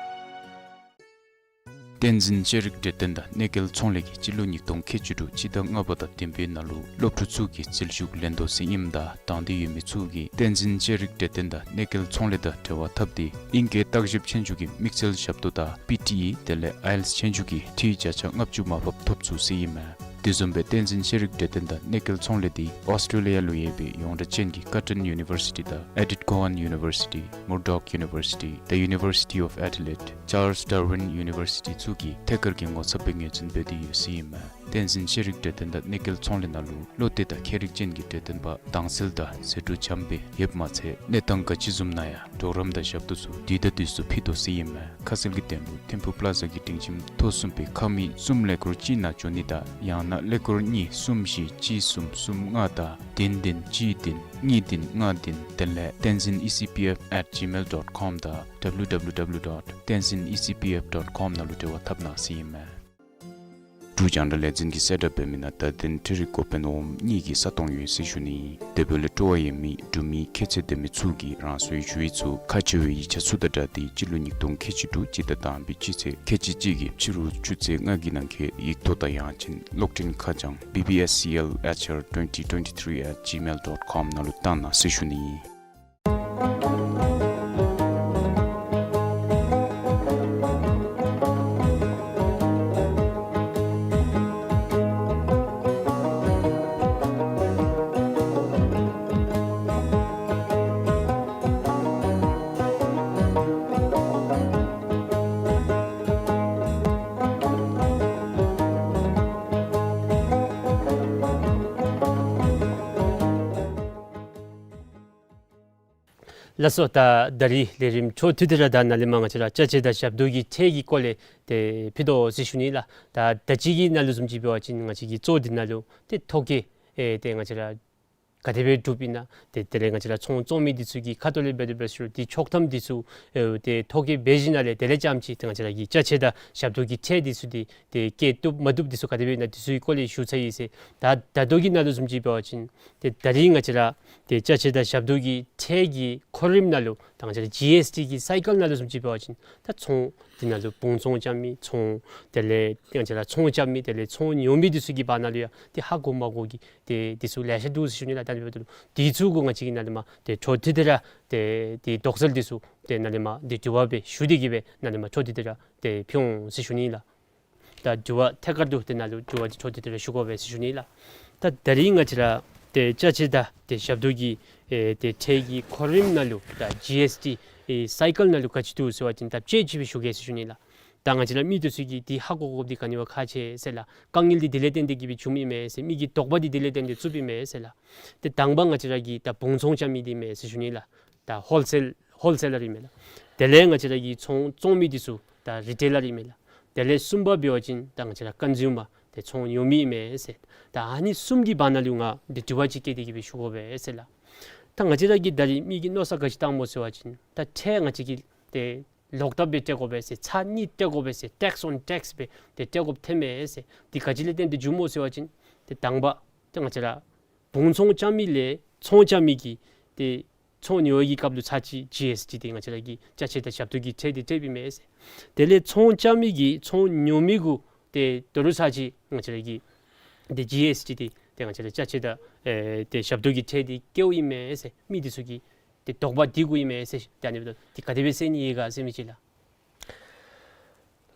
བསྟན་འཛིན་ཤེས་རིག་གྲོས་སྟོན་དང་གནས་སྐལ་ཚོང་ལས་ཀྱིས་སྤྱི་ལོ་ཉིས་སྟོང་ཁལ་གཅིག་དྲུག་སྤྱི་ཟླ་ལྔ་པ་དང་བདུན་པའི་ནང་ལུ་སློབ་ཕྲུག་ཚུ་གི་རྩིས་ཞུགས་ལེན་དོ་ཟེར་ཨིནམ་ད་དང་འདོད་ཡོད་མི་ཚུ་གིས་བསྟན་འཛིན་ཤེས་རིག་གྲོས་སྟོན་དང་གནས་སྐལ་ཚོང་ལས་དང་འབྲེལ་བ་འཐབ་སྟེ་ཨིང་སྐད་བརྟག་ཞིབ་ཆོས་རྒྱུགས་ཀྱི་དམིགས་བསལ་ཞབས་ཏོག་དང་པི་ཊི་ཨི་དེ་ལས་ཨའི་ཨེལ་ཊི་ཨེསི་ཆོས་རྒྱུགས་ཀྱི་འཐུས་བརྒྱ་ཆ་ལྔ་བཅུ་མར་ཕབ་ཐོབ་ཚུགས་ཟེར་ཨིན་མས། དེ་བཟུམ་སྦེ་བསྟན་འཛིན་ཤེས་རིག་གྲོས་སྟོན་དང་གནས་སྐལ་ཚོང་ལས་འདི་ཨོསི་ཊྲེ་ལི་ཡ་ལུ་ཡོད་པའི་ཡོངས་གྲགས་ཅན་གྱི་ཀར་ཊོན་ཡུ་ནི་བར་སི་ཊི་དང་ཨེ་ཌིཐ་ཀོ་ཧན་ཡུ་ནི་བར་སི་ཊི་མུར་ཌོག་ཡུ་ནི་བར་སི་ཊི་The University of Adelaide Charles Darwin University ཚུ་གིས་ཐད་ཀར་གྱི་ངོ་ཚབ་སྦེ་ངོས་འཛིན་འབད་དེ་ཡོད་ཟེར་ཨིན་མས། བསྟན་འཛིན་ཤེས་རིག་གྲོས་སྟོན་དང་གནས་སྐལ་ཚོང་ལས་ནང་ལུ་བློ་གཏད་དང་མཁས་རིག་ཅན་གྱི་གྲོས་སྟོན་པ་དྭངས་གསལ་དང་ཟད་འགྲོ་འཇམ་སྦེ་ཡོདཔ་མ་ཚད་གནས་སྟངས་ག་ཅི་བཟུམ་ནང་ཡང་གྲོགས་རམ་དང་ཞབས་ཏོག་ཚུ་དུས་དང་དུས་སུ་ཕུལ་དོ་ཟེར་ཨིན་མས། ཁ་གསལ་གྱི་དོན་ལུ་ཐིམ་ཕུ་པ་ལ་ཛ་གི་སྒྲིང་ཁྱིམ་ཐོག་གསུམ་པའི་ཁང་མིག་གསུམ་ཀླད་ཀོར་གཅིག་ནང་འབྱོན་ནི་དང་ཡང་ན་ཀླད་ཀོར་གཉིས་གསུམ་བཞི་གཅིག་གསུམ་གསུམ་ལྔ་དང་བདུན་བདུན་གཅིག་བདུན་གཉིས་བདུན་ལྔ་བདུན་དེ་ལས་tenzin E C P F at gmail dot com དང་W W W dot tenzin E C P F dot com ནང་ལུ་འབྲེལ་བ་འཐབ་གནང་ཟེར་ཨིན་མས། འབྲུག་རྒྱང་བསྒྲགས་ལས་འཛིན་གྱིས་གསལ་བསྒྲགས་འབད་མི་ནང་ད་དེང་འཕྲུལ་རིག་འགོ་དཔོན་འོགམ་གཉིས་ཀྱི་ས་སྟོང་ཡོད་ཟེར་ཞུ་ནི། དེ་འབདཝ་ལས་སྤྲོ་བ་ཡོད་མི་འབྲུག་མི་ཁྱད་ཚད་ལྡན་མི་ཚུ་གིས་རང་སོའི་ཞུ་ཡིག་ཚུ་ཁག་ཆེ་བའི་ཡིག་ཆ་ཚུ་དང་སྦྲགས་ཏེ་སྤྱི་ལོ་ཉིས་སྟོང་ཁལ་གཅིག་དྲུག་སྤྱི་ཟླ་དང་པའི་སྤྱི་ཚེས་ཁལ་གཅིག་གཅིག་གི་ཕྱི་རུ་ཆུ་ཚོད་ལྔ་གི་ནང་འཁོད་ཡིག་ཐོག་དང་ཡང་ཅིན་གློག་འཕྲིན་ཁ་བྱང་B B S C L H R twenty twenty-three at gmail dot com ནང་ལུ་བཏང་གནང་ཟེར་ཞུ་ནི། ལགས་སོ། ད་ད་རིས་ལས་རིམ་ཆོ་ཐུང་དེ་ར་ད་ནཱ་ལས་མར་ང་བཅས་ར་ཅ་ཆས་དང་ཞབས་ཏོག་གི་ཁྲལ་གྱི་སྐོར་ལས་ཏེ་ཕུལ་དོ་ཟེར་ཞུ་ནི་ལགས། ད་ད་ཅི་གི་ནང་ལུ་བཟུམ་ཅིག་འབད་བ་ཅིན་ང་བཅས་ཀྱི་གཙོ་འདི་ནང་ལུ་ཏེ་ཐོ་བཀོད་ཨེ་ཏེ་ང་བཅས་ར་ ག་དེ་སྦེ་སྒྲུབ་ཨིན་ན། ཏེ་དེ་ལས་ང་བཅས་ར་ཚོང་བཙོང་མི་འདི་ཚུ་གི་ཁ་ཐུག་ལས་འབད་དེ་འབད་ཟེར་རུང་ཏེ་ཆོག་ཐམ་འདི་ཚུ་ཨེ་ཏེ་ཐོ་བཀོད་འབད་ཞིནམ་ལས་དེ་ལས་རྐྱངམ་ཅིག་ཏེ་ང་བཅས་ར་གི་ཅ་ཆས་དང་ཞབས་ཏོག་གི་ཁྲལ་འདི་ཚུ་འདི་ཏེ་བཀལ་བཏུབ་མ་བཏུབ་འདི་ཚུ་ག་དེ་སྦེ་ཨིན་ན་འདི་ཚུ་གི་སྐོར་ལས་ཞུ་ཚར་ཡི་ཟེར། ད་ད་ལྟོ་གི་ནང་ལུ་བཟུམ་ཅིག་འབད་བ་ཅིན་ཏེ་ད་རིས་ང་བཅས་ར་ཏེ་ཅ་ཆས་དང་ཞབས་ཏོག་གི་ཁྲལ་གྱི་གོ་རིམ་ནང་ལུ་ད་ང་བཅས་ར་ཇི་ཨེསི་ཊི་གི་སའི་ཀལ་ནང་ལུ་བཟུམ་ཅིག་འབད་བ་ཅིན་ད་ཚོང་འདི་ནང་ལུ་བུང་ཚོང་རྐྱབ་མི་ཚོང་དེ་ལས་ང་བཅས་ར་ཚོང་རྐྱབ་མི་དེ་ལས་ཚོང་ཉོ་མི་འདི་ཚུ་གི་བར་ན་ལུ་ཡང་ཏེ་ཧ་གོ་མ་གོ་གི་ཏེ་འདི་ཚུ་ལེ་ཤ་འདུག་ཟེར་ཞུ་ནི་ལགས། ད་ཨ་ནི་འབདཝ་ད་ལུ་འདི་ཚུ་གུ་ང་བཅས་ཀྱིས་ནཱ་ལས་མར་ཏེ་འཕྲོ་མཐུད་དེ་ར་ཏེ་འདི་དོགས་སེལ་འདི་ཚུ་ཏེ་ནཱ་ལས་མར་ཏེ་དྲི་བ་སྦེ་ཞུ་སྟེ་གི་སྦེ་ནཱ་ལས་མར་འཕྲོ་མཐུད་དེ་ར་ཏེ་ཕུལ་འོང་ཟེར་ཞུ་ནི་ལགས། ད་དྲི་བ་ཐད་ཀར་དུ་ཏེ་ནཱ་ལུ་དྲི་བ་འདི་འཕྲོ་མཐུད་དེ་ར་ཞུ་དགོ་པས་ཟེར་ཞུ་ནི་ལགས། ད་ད་རིས་ང་བཅས་ར་ཏེ་ཅ་ཆས་དང་ཏེ་ཞབས་ཏོག་གི་ཨེ་ཏེ་ཁྲལ་གྱི་གོ་རིམ་ནང་ལུ་ད་ཇི་ཨེསི་ཊི་ཨེ་སའི་ཀལ་ནང་ལུ་ག་ཅི་འདུག་ཟེར་བ་ཅིན་ད་དཔྱེ་ཅིག་སྦེ་ཞུ་གེ་ཟེར་ཞུ་ནི་ལགས། ད་ང་བཅས་ར་མི་འདི་ཚུ་གིས་འདི་ཧ་གོ་དགོཔ་འདི་ག་ནི་བ་ཁག་ཆེ་ཟེར་ལགས། དཀའ་ངལ་འདི་དེ་ལས་བརྟེན་ཏེ་གི་སྦེ་བྱུངམ་ཨིན་མས་ཟེར། མི་གི་དོགས་པ་འདི་དེ་ལས་བརྟེན་ཏེ་བཙུགསཔ་ཨིན་མས་ཟེར་ལགས། ཏེ་དང་པ་ང་བཅས་ར་གི་ད་བུང་ཚོང་རྐྱབ་མི་འདི་ཨིན་མས་ཟེར་ཞུ་ནི་ལགས། ད་ཧོལ་སེལ་ཧོལ་སེ་ལར་ཨིན་མས་ལགས། དེ་ལས་ང་བཅས་ར་གི་ཚོང་བཙོང་མི་འདི་ཚུ་ད་རི་ཊེ་ལར་ཨིན་མས་ལགས། དེ་ལས་གསུམ་པ་འབད་བ་ཅིན་ད་ང་བཅས་ར་ཀོན་སིའུ་མར་ཏེ་ཚོང་ཉོ་མི་ཨིན་མས་ཟེར། ད་ཨ་ནི་གསུམ་གྱི་བར་ན་ལུ་ང་འདི་དྲི་བ་ཅིག་བཀོད་དེ་གི་སྦེ་ཞུ་དགོ་པས་ཟེར་ལགས། ད་ང་བཅས་ར་གིས་ད་རིས་མི་གི་མནོ་བསམ་ག་ཅི་བཏངམ་སྨོ་ཟེར་བ་ཅིན་ད་ཁྲལ་ང་བཅས་ཀྱིས་ཏེ་ལོག་ལྟབ་སྦེ་སྤྲོད་དགོ་པས་ཟེར། ཚར་གཉིས་སྤྲོད་དགོ་པས་ཟེར། ཊེགསི་ཨོན་ཊེགསི་སྦེ་ཏེ་སྤྲོད་དགོཔ་ཐོནམ་མས་ཟེར། འདི་ག་ཅི་ལས་བརྟེན་ཏེ་བྱུངམ་སྨོ་ཟེར་བ་ཅིན་ཏེ་དང་པ་ཏེ་ང་བཅས་ར་བུང་ཚོང་རྐྱབ་མི་ལས་ཚོང་རྐྱབ་མི་གིས་ཏེ་ཚོང་ཉོ་བའི་གི་སྐབས་ལུ་ཚར་གཅིག་ཇི་ཨེསི་ཊི་ཏེ་ང་བཅས་ར་གི་ཅ་ཆས་དང་ཞབས་ཏོག་གི་ཁྲལ་འདི་སྤྲོདཔ་ཨིན་མས་ཟེར། དེ་ལས་ཚོང་རྐྱབ་མི་གིས་ཚོང་ཉོ་མི་གུ་ཏེ་དོ་རུང་ཚར་གཅིག་ང་བཅས་ར་གི་ཏེ་ཇི་ཨེསི་ཊི་ཏེ་ཏེ་ང་བཅས་ར་ཅ་ཆས་དང་ཨེ་ཏེ་ཞབས་ཏོག་གི་ཁྲལ་འདི་བཀལཝ་ཨིན་མས་ཟེར། མི་འདི་ཚུ་གི་ཏེ་དོགས་པ་འདི་གུ་ཨིན་མས་ཟེར། ཏེ་ཨ་ནི་འབདཝ་ད་ཏེ་ག་དེ་སྦེ་སེལ་ནི་ཨིན་ག་ཟེར་མི་ཅིག་ལགས།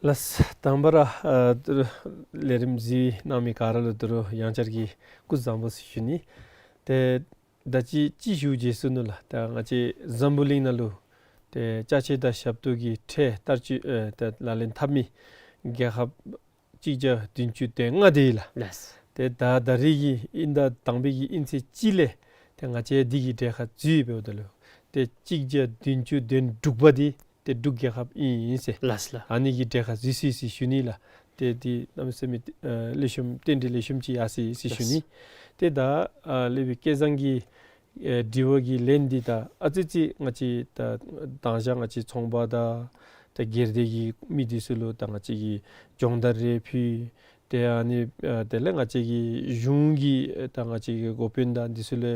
ལགས། དང་པ་ར་ཨ་ལས་རིམ་གཟིགས་གནང་མི་ག་ར་ལུ་དོ་རུང་ཡང་བསྐྱར་གྱི་སྐུ་གཟུགས་བཟང་པོ་ཟེར་ཞུ་ནི། ཏེ་ད་ཅི་ཅིག་ཞུ་བརྗེད་སོ་ནུག་ལགས། ད་ང་བཅས་འཛམ་བུ་གླིང་ནང་ལུ་ཏེ་ཅ་ཆས་དང་ཞབས་ཏོག་གི་ཁྲལ་བསྟར་སྤྱོད་ཨེ་ཏེ་ལག་ལེན་འཐབ་མི་རྒྱལ་ཁབ་གཅིག་བརྒྱ་བདུན་ཅུ་དོན་ལྔ་དེ་ཨིན་ལགས། ལགས། ཏེ་ད་ད་རིས་ཀྱི་དབྱིན་ཟླ་དང་པའི་གི་དབྱིན་ཚེས་གཅིག་ལས་ཏེ་ང་བཅས་འདི་གི་གྲས་ཁར་འཛུལ་འབདཝ་ད་ལུ་ཏེ་གཅིག་བརྒྱ་བདུན་ཅུ་དོན་དྲུག་པ་འདི་ཏེ་འབྲུག་རྒྱལ་ཁབ་ཨིན་ཟེར། ལགས་ལགས། ཨ་ནི་གི་གྲས་ཁར་འཛུལ་སོ་ཡི་ཟེར་ཞུ་ནི་ལགས། ཏེ་འདི་གནམ་མེད་ས་མེད་ཨ་ལེགས་ཤོམ་རྟེན་འབྲེལ་ལེགས་ཤོམ་ཅིག་ཡར་སོ་ཡི་ཟེར་ཞུ་ནི། ལགས། ཏེ་ད་ཨ་སློབ་དཔོན་སྐལ་བཟང་གི་ཨེ་དྲི་བ་གི་ལན་འདི་ད་ཨ་ཙི་ཙི་ང་བཅས་ད་དང་ཞག་ང་བཅས་ཚོང་པ་དང་ད་སྒེར་སྡེ་གི་མི་འདི་ཚུ་ལུ་ད་ང་བཅས་ཀྱིས་སྦྱོང་བརྡར་རེ་ཕུལ། ཏེ་ཨ་ནི་ཨ་དེ་ལས་ང་བཅས་ཀྱི་གཞུང་གི་ད་ང་བཅས་ཀྱི་འགོ་དཔོན་དང་འདི་ཚུ་ལུ་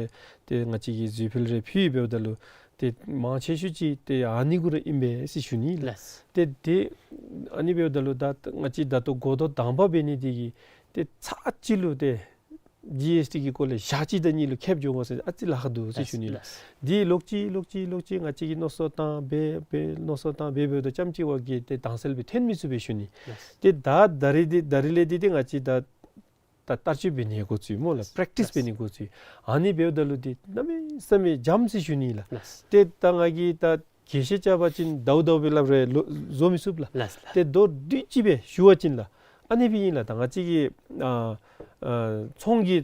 ཏེ་ང་བཅས་ཀྱིས་གཟིགས་འཕུལ་རེ་ཕུལ་འབདཝ་ད་ལུ་ཏེ་མང་ཆེ་ཤོས་ཅིག་ཏེ་ཨ་ནི་གུ་ར་ཨིན་པས་ཟེར་ཞུ་ནི་ལགས། ལགས། ཏེ་ཏེ་ཨ་ནི་འབདཝ་ད་ལུ་ད་ང་བཅས་ད་ལྟོ་འགོ་ཐོག་དང་པ་འབད་ནི་འདི་གིས་ཏེ་ཚར་གཅིག་ལུ་ཏེ་ཇི་ཨེསི་ཊི་གི་སྐོར་ལས་ཞག་གཅིག་དང་གཉིས་ལུ་ཁེབས་འགྱོ་འོང་ཟེར་ཨ་ཙི་ལཱ་ཁག་འདུག་ཟེར་ཞུ་ནི་ལགས། ལགས། འདི་ལོག་ཅི་ལོག་ཅི་ལོག་ཅི་ང་བཅས་ཀྱིས་མནོ་བསམ་བཏང་འབད་འབད་མནོ་བསམ་བཏང་འབད་འབདཝ་ད་རྐྱངམ་ཅིག་བ་གིས་ཏེ་དྭངས་གསལ་སྦེ་ཐོན་མི་ཚུགས་པས་ཞུ་ནི། ལགས། ཏེ་ད་ད་རིས་འདི་ད་རིས་ལས་འདི་ཏེ་ང་བཅས་ད་ད་བསྟར་སྤྱོད་འབད་ནི་འགོ་བཙུགས་སྨོ་ལགས། པེརེཀ་ཊིསི་འབད་ནི་འགོ་བཙུགས། ཨ་ནི་འབདཝ་ད་ལུ་འདི་གནམ་མེད་ས་མེད་འཇམ་ཟེར་ཞུ་ནི་ལགས། ལགས། ཏེ་ད་ང་གིས་ད་རྒྱས་བཤད་རྐྱབ་པ་ཅིན་ཟླཝ་ཟླཝ་སྦེ་སླབ་རུང་ལོ་བཟོ་མི་ཚུགས་ལགས། ལགས་ལགས། ཏེ་མདོར་བསྡུས་ཅིག་སྦེ་ཞུ་བ་ཅིན་ལགས། ཨ་ནི་སྦེ་ཨིན་ལགས། ད་ང་བཅས་ཀྱི་ཨ་ཨ་ཚོང་གི་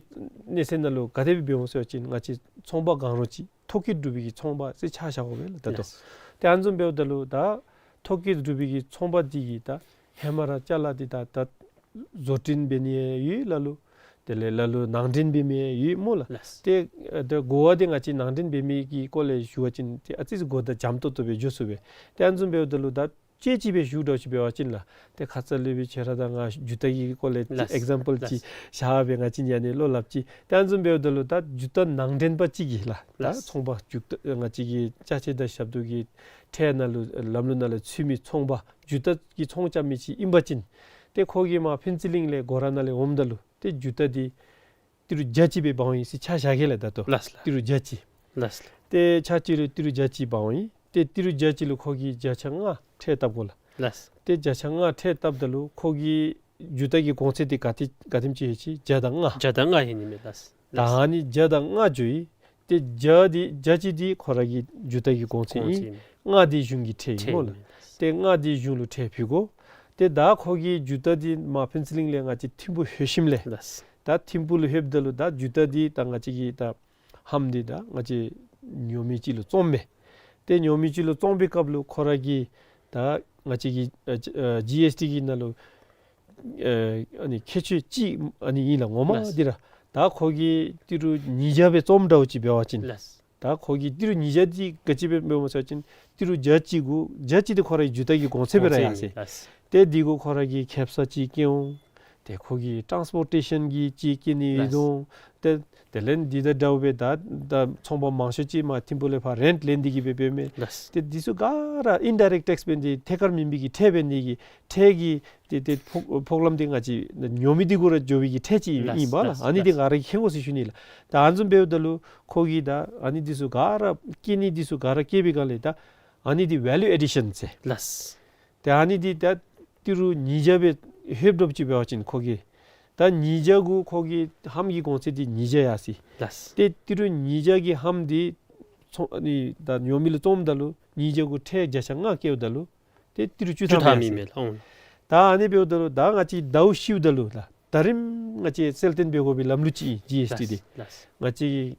གནས་ཚད་ནང་ལུ་ག་དེ་སྦེ་འབད་འོང་ཟེར་བ་ཅིན་ང་བཅས་ཚོང་པ་གང་རུང་ཅིག་ཐོ་བཀོད་གྲུབ་པའི་གི་ཚོང་པ་ཟེར་ཆ་བཞག་དགོ་པས་ལགས་ད་ལྟོ། ལགས། ཏེ་ཨ་ནི་བཟུམ་འབདཝ་ད་ལུ་ད་ཐོ་བཀོད་གྲུབ་པའི་གི་ཚོང་པ་འདི་གིས་ད་ཧེ་མ་ར་ཅ་ལ་འདི་ད་ད་བཟོ་སྐྲུན་འབད་ནི་ཡང་ཡོད་ལ་ལུ། དེ་ལས་ལ་ལུ་ནང་འདྲེན་འབད་མི་ཡང་ཡོད་སྨོ་ལགས། ལགས། ཏེ་ཨ་ད་གོ་བ་འདི་ང་བཅས་ནང་འདྲེན་འབད་མི་གི་སྐོར་ལས་ཞུ་བ་ཅིན་ཏེ་ཨ་ཙི་ཙི་གོ་བརྡ་འཇམ་ཏོང་ཏོ་སྦེ་འགྱོ་ཚུགས་པས། ཏེ་ཨ་ནི་བཟུམ་འབདཝ་ད་ལུ་ད་དཔྱེ་ཅིག་སྦེ་ཞུ་དོ་ཅིག་འབད་བ་ཅིན་ལགས། ཏེ་ཁ་ཙ་སློབ་དཔོན་ཁྱོད་ར་དང་ང་ཇུ་ཏ་གི་སྐོར་ལས་ལགས། ཨེག་ཛམ་པཱལ་ཅིག་ལགས། བཞག་སྦེ་ང་བཅས་ཨ་ནི་བློ་སླབ་ཅི། ཏེ་ཨ་ནི་བཟུམ་འབདཝ་ད་ལུ་ད་ཇུ་ཏ་ནང་འདྲེན་པ་ཅིག་གིས་ལགས། ད་ལགས། ཚོང་པ་ཇུ་ཏ་ང་བཅས་ཀྱི་ཅ་ཆས་དང་ཞབས་ཏོག་གི་ཁྲལ་ནང་ལུ་ལམ་ལུགས་ནང་ལུ་ཚུད་མི་ཚོང་པ་ཇུ་ཏ་གི་ཚོང་རྐྱབ་མི་ཅིག་ཨིན་པ་ཅིན་ཏེ་ཁོ་གིས་མར་ཕུན་ཚོགས་གླིང་ལས་སྒོ་ར་ནང་ལས་འོངམ་ད་ལུ་ཏེ་ཇུ་ཏ་འདི་ཏི་རུ་བརྒྱ་ཅིག་སྦེ་འབག་འོང་ཡི་ཟེར་ཆ་བཞག་གེ་ལགས་ད་ལྟོ། ལགས་ལགས། ཏི་རུ་བརྒྱ་ཅིག། ལགས་ལགས། ཏེ་ཆ་གཅིག་ལུ་ཏི་རུ་བརྒྱ་ཅིག་འབག་འོང་ཡི། ཏེ་ཏི་རུ་བརྒྱ་ཅིག་ལུ་ཁོ་གིས་བརྒྱ་ཆ་ལྔ་ཁྲལ་བཏབ་དགོ་ལགས། ལགས། ཏེ་བརྒྱ་ཆ་ལྔ་ཁྲལ་བཏབ་ད་ལུ་ཁོ་གི་ཇུ་ཏ་གི་གོང་ཚད་འདི་ག་དེ་ག་དེམ་ཅིག་ཡོད་ཅི། བརྒྱ་དང་ལྔ། བརྒྱ་དང་ལྔ་ཨིན་ནི་མས་ལགས། ད་ཨ་ནི་བརྒྱ་དང་ལྔ་འགྱོ་ཡི། ཏེ་བརྒྱ་འདི་བརྒྱ་ཅིག་འདི་ཁོ་ར་གི་ཇུ་ཏ་གི་གོང་ཚད་ཨིན། གོང་ཚད་ཨིན། ལྔ་འདི་གཞུང་གི་ཁྲལ་ཨིན་ཁྲལ་སྨོ་ལགས། ཨིན། ཏེ་ལྔ་འདི་གཞུང་ལུ་ཁྲལ་ཕུལ་དགོ། ཏེ་ད་ཁོ་གིས་ཇུ་ཏ་འདི་མར་ཕུན་ཚོགས་གླིང་ལས་ང་བཅས་ཐིམ་ཕུག་ལྷོད་ཞིནམ་ལས། ལགས། ད་ཐིམ་ཕུག་ལུ་ལྷོདཔ་ད་ལུ་ད་ཇུ་ཏ་འདི་ད་ང་བཅས་ཀྱི་ད་ལྷམ་འདི་ད་ང་བཅས་ཉོ་མི་ཅིག་ལུ་བཙོངམ་མས། ཏེ་ཉོ་མི་ཅིག་ལུ་བཙོང་པའི་སྐབས་ལུ་ཁོ་ར་གིས་ད་ང་བཅས་ཀྱི་ཨ་ཨ་ཇི་ཨེསི་ཊི་གི་ནང་ལུ་ཨ་ཨ་ནི་ཁྱད་ཆོས་ཅིག་ཨ་ནི་ཨིན་ལགས། ངོ་མ་ལགས། འདི་ར་ ད་ཁོ་གིས་ཏི་རུ་ཉིས་བརྒྱ་སྦེ་བཙོངམ་འདྲཝ་ཅིག་འབད་བ་ཅིན། ལགས། ད་ཁོ་གིས་ཏི་རུ་ཉིས་བརྒྱ་འདི་ག་ཅི་སྦེ་འབདཝ་སྨོ་ཟེར་བ་ཅིན་ཏི་རུ་བརྒྱ་གཅིག་གུ་བརྒྱ་གཅིག་འདི་ཁོ་རའི་མཇུག་མཐའི་གོང་ཚད་སྦེ་ར་ཡར་སོང་ཡི། གོང་ཚད་ཨིན། ལགས། ཏེ་འདི་གུ་ཁོ་ར་གིས་ཁེབ་ས་ཅིག་བསྐྱལ་འོང་། ཏེ་ཁོ་གི་ཊཱནསི་པོར་ཊེ་ཤཱན་གྱི་ཅིག་བསྐྱལ་ནི་ཡོད་འོང་། ཏེ་དེ་ལས་འདི་དང་འདྲཝ་སྦེ་ད་ད་ཚོང་པ་མང་ཤོས་ཅིག་མར་ཐིམ་ཕུག་ལས་ཕར་རེནཊ་ལེན་ཏེ་གིས་སྦེ་འབདཝ་མས། ལགས། ཏེ་འདི་ཚུ་ག་ར་ཨིན་ཌའི་རེཀཊ་ཊེགསི་འབད་ནི་འདི་ཐད་ཀར་མེན་པའི་གི་ཁྲལ་འབད་ནི་གི་ཁྲལ་གྱི་ཏེ་ཏེ་ཕོག་ཕོག་ལམ་འདི་ང་བཅས་ཉོ་མི་འདི་གུ་ར་འགྱོ་བའི་གི་ཁྲལ་ཅིག་ཨིན་པས་ལགས། ལགས། ཨ་ནི་འདི་ལགས། ང་ར་གིས་མཁྱེན་དགོ་ཟེར་ཞུ་ནི་ལགས། ད་ཨ་ནི་བཟུམ་འབདཝ་ད་ལུ་ཁོ་གིས་ད་ཨ་ནི་འདི་ཚུ་ག་ར་བསྐྱལ་ནི་འདི་ཚུ་ག་ར་བསྐྱལ་བའི་སྒང་ལས་ད་ཨ་ནི་འདི་ཝེ་ལུ་ཨེ་ཌི་ཤཱན་ཟེར། ལགས། ཏེ་ཨ་ནི་འདི་ད་ཏི་རུ་ཉིས་བརྒྱ་སྦེ་ལྷོདཔ་འདྲཝ་ཅིག་འབད་བ་ཅིན་ཁོ་གིས་ད་ཉིས་བརྒྱ་གུ་ཁོ་གི་ལྷམ་གྱི་གོང་ཚད་འདི་ཉིས་བརྒྱ་ཡར་སོང་ཡི། ལགས། ཏེ་ཏི་རུ་ཉིས་བརྒྱ་གི་ལྷམ་འདི་ཚོང་ཨ་ནི་ད་ཉོ་མི་ལུ་བཙོངམ་ད་ལུ་ཉིས་བརྒྱ་གུ་ཁྲལ་བརྒྱ་ཆ་ལྔ་བཀལཝ་ད་ལུ་ཏེ་ཏི་རུ་བཅུ་ཐམ་ཡར་སོང་ཡི། ཨོང་། ད་ཨ་ནི་འབདཝ་ད་ལུ་ད་ང་བཅས་ཟླཝ་ཤིཝ་ད་ལུ་ད་ད་རིམ་ང་བཅས་གསལ་སྟོན་འབད་དགོ་པའི་ལམ་ལུགས་ཅིག་ཨིན་ཇི་ཨེསི་ཊི་འདི། ལགས། ང་བཅས་ཀྱི་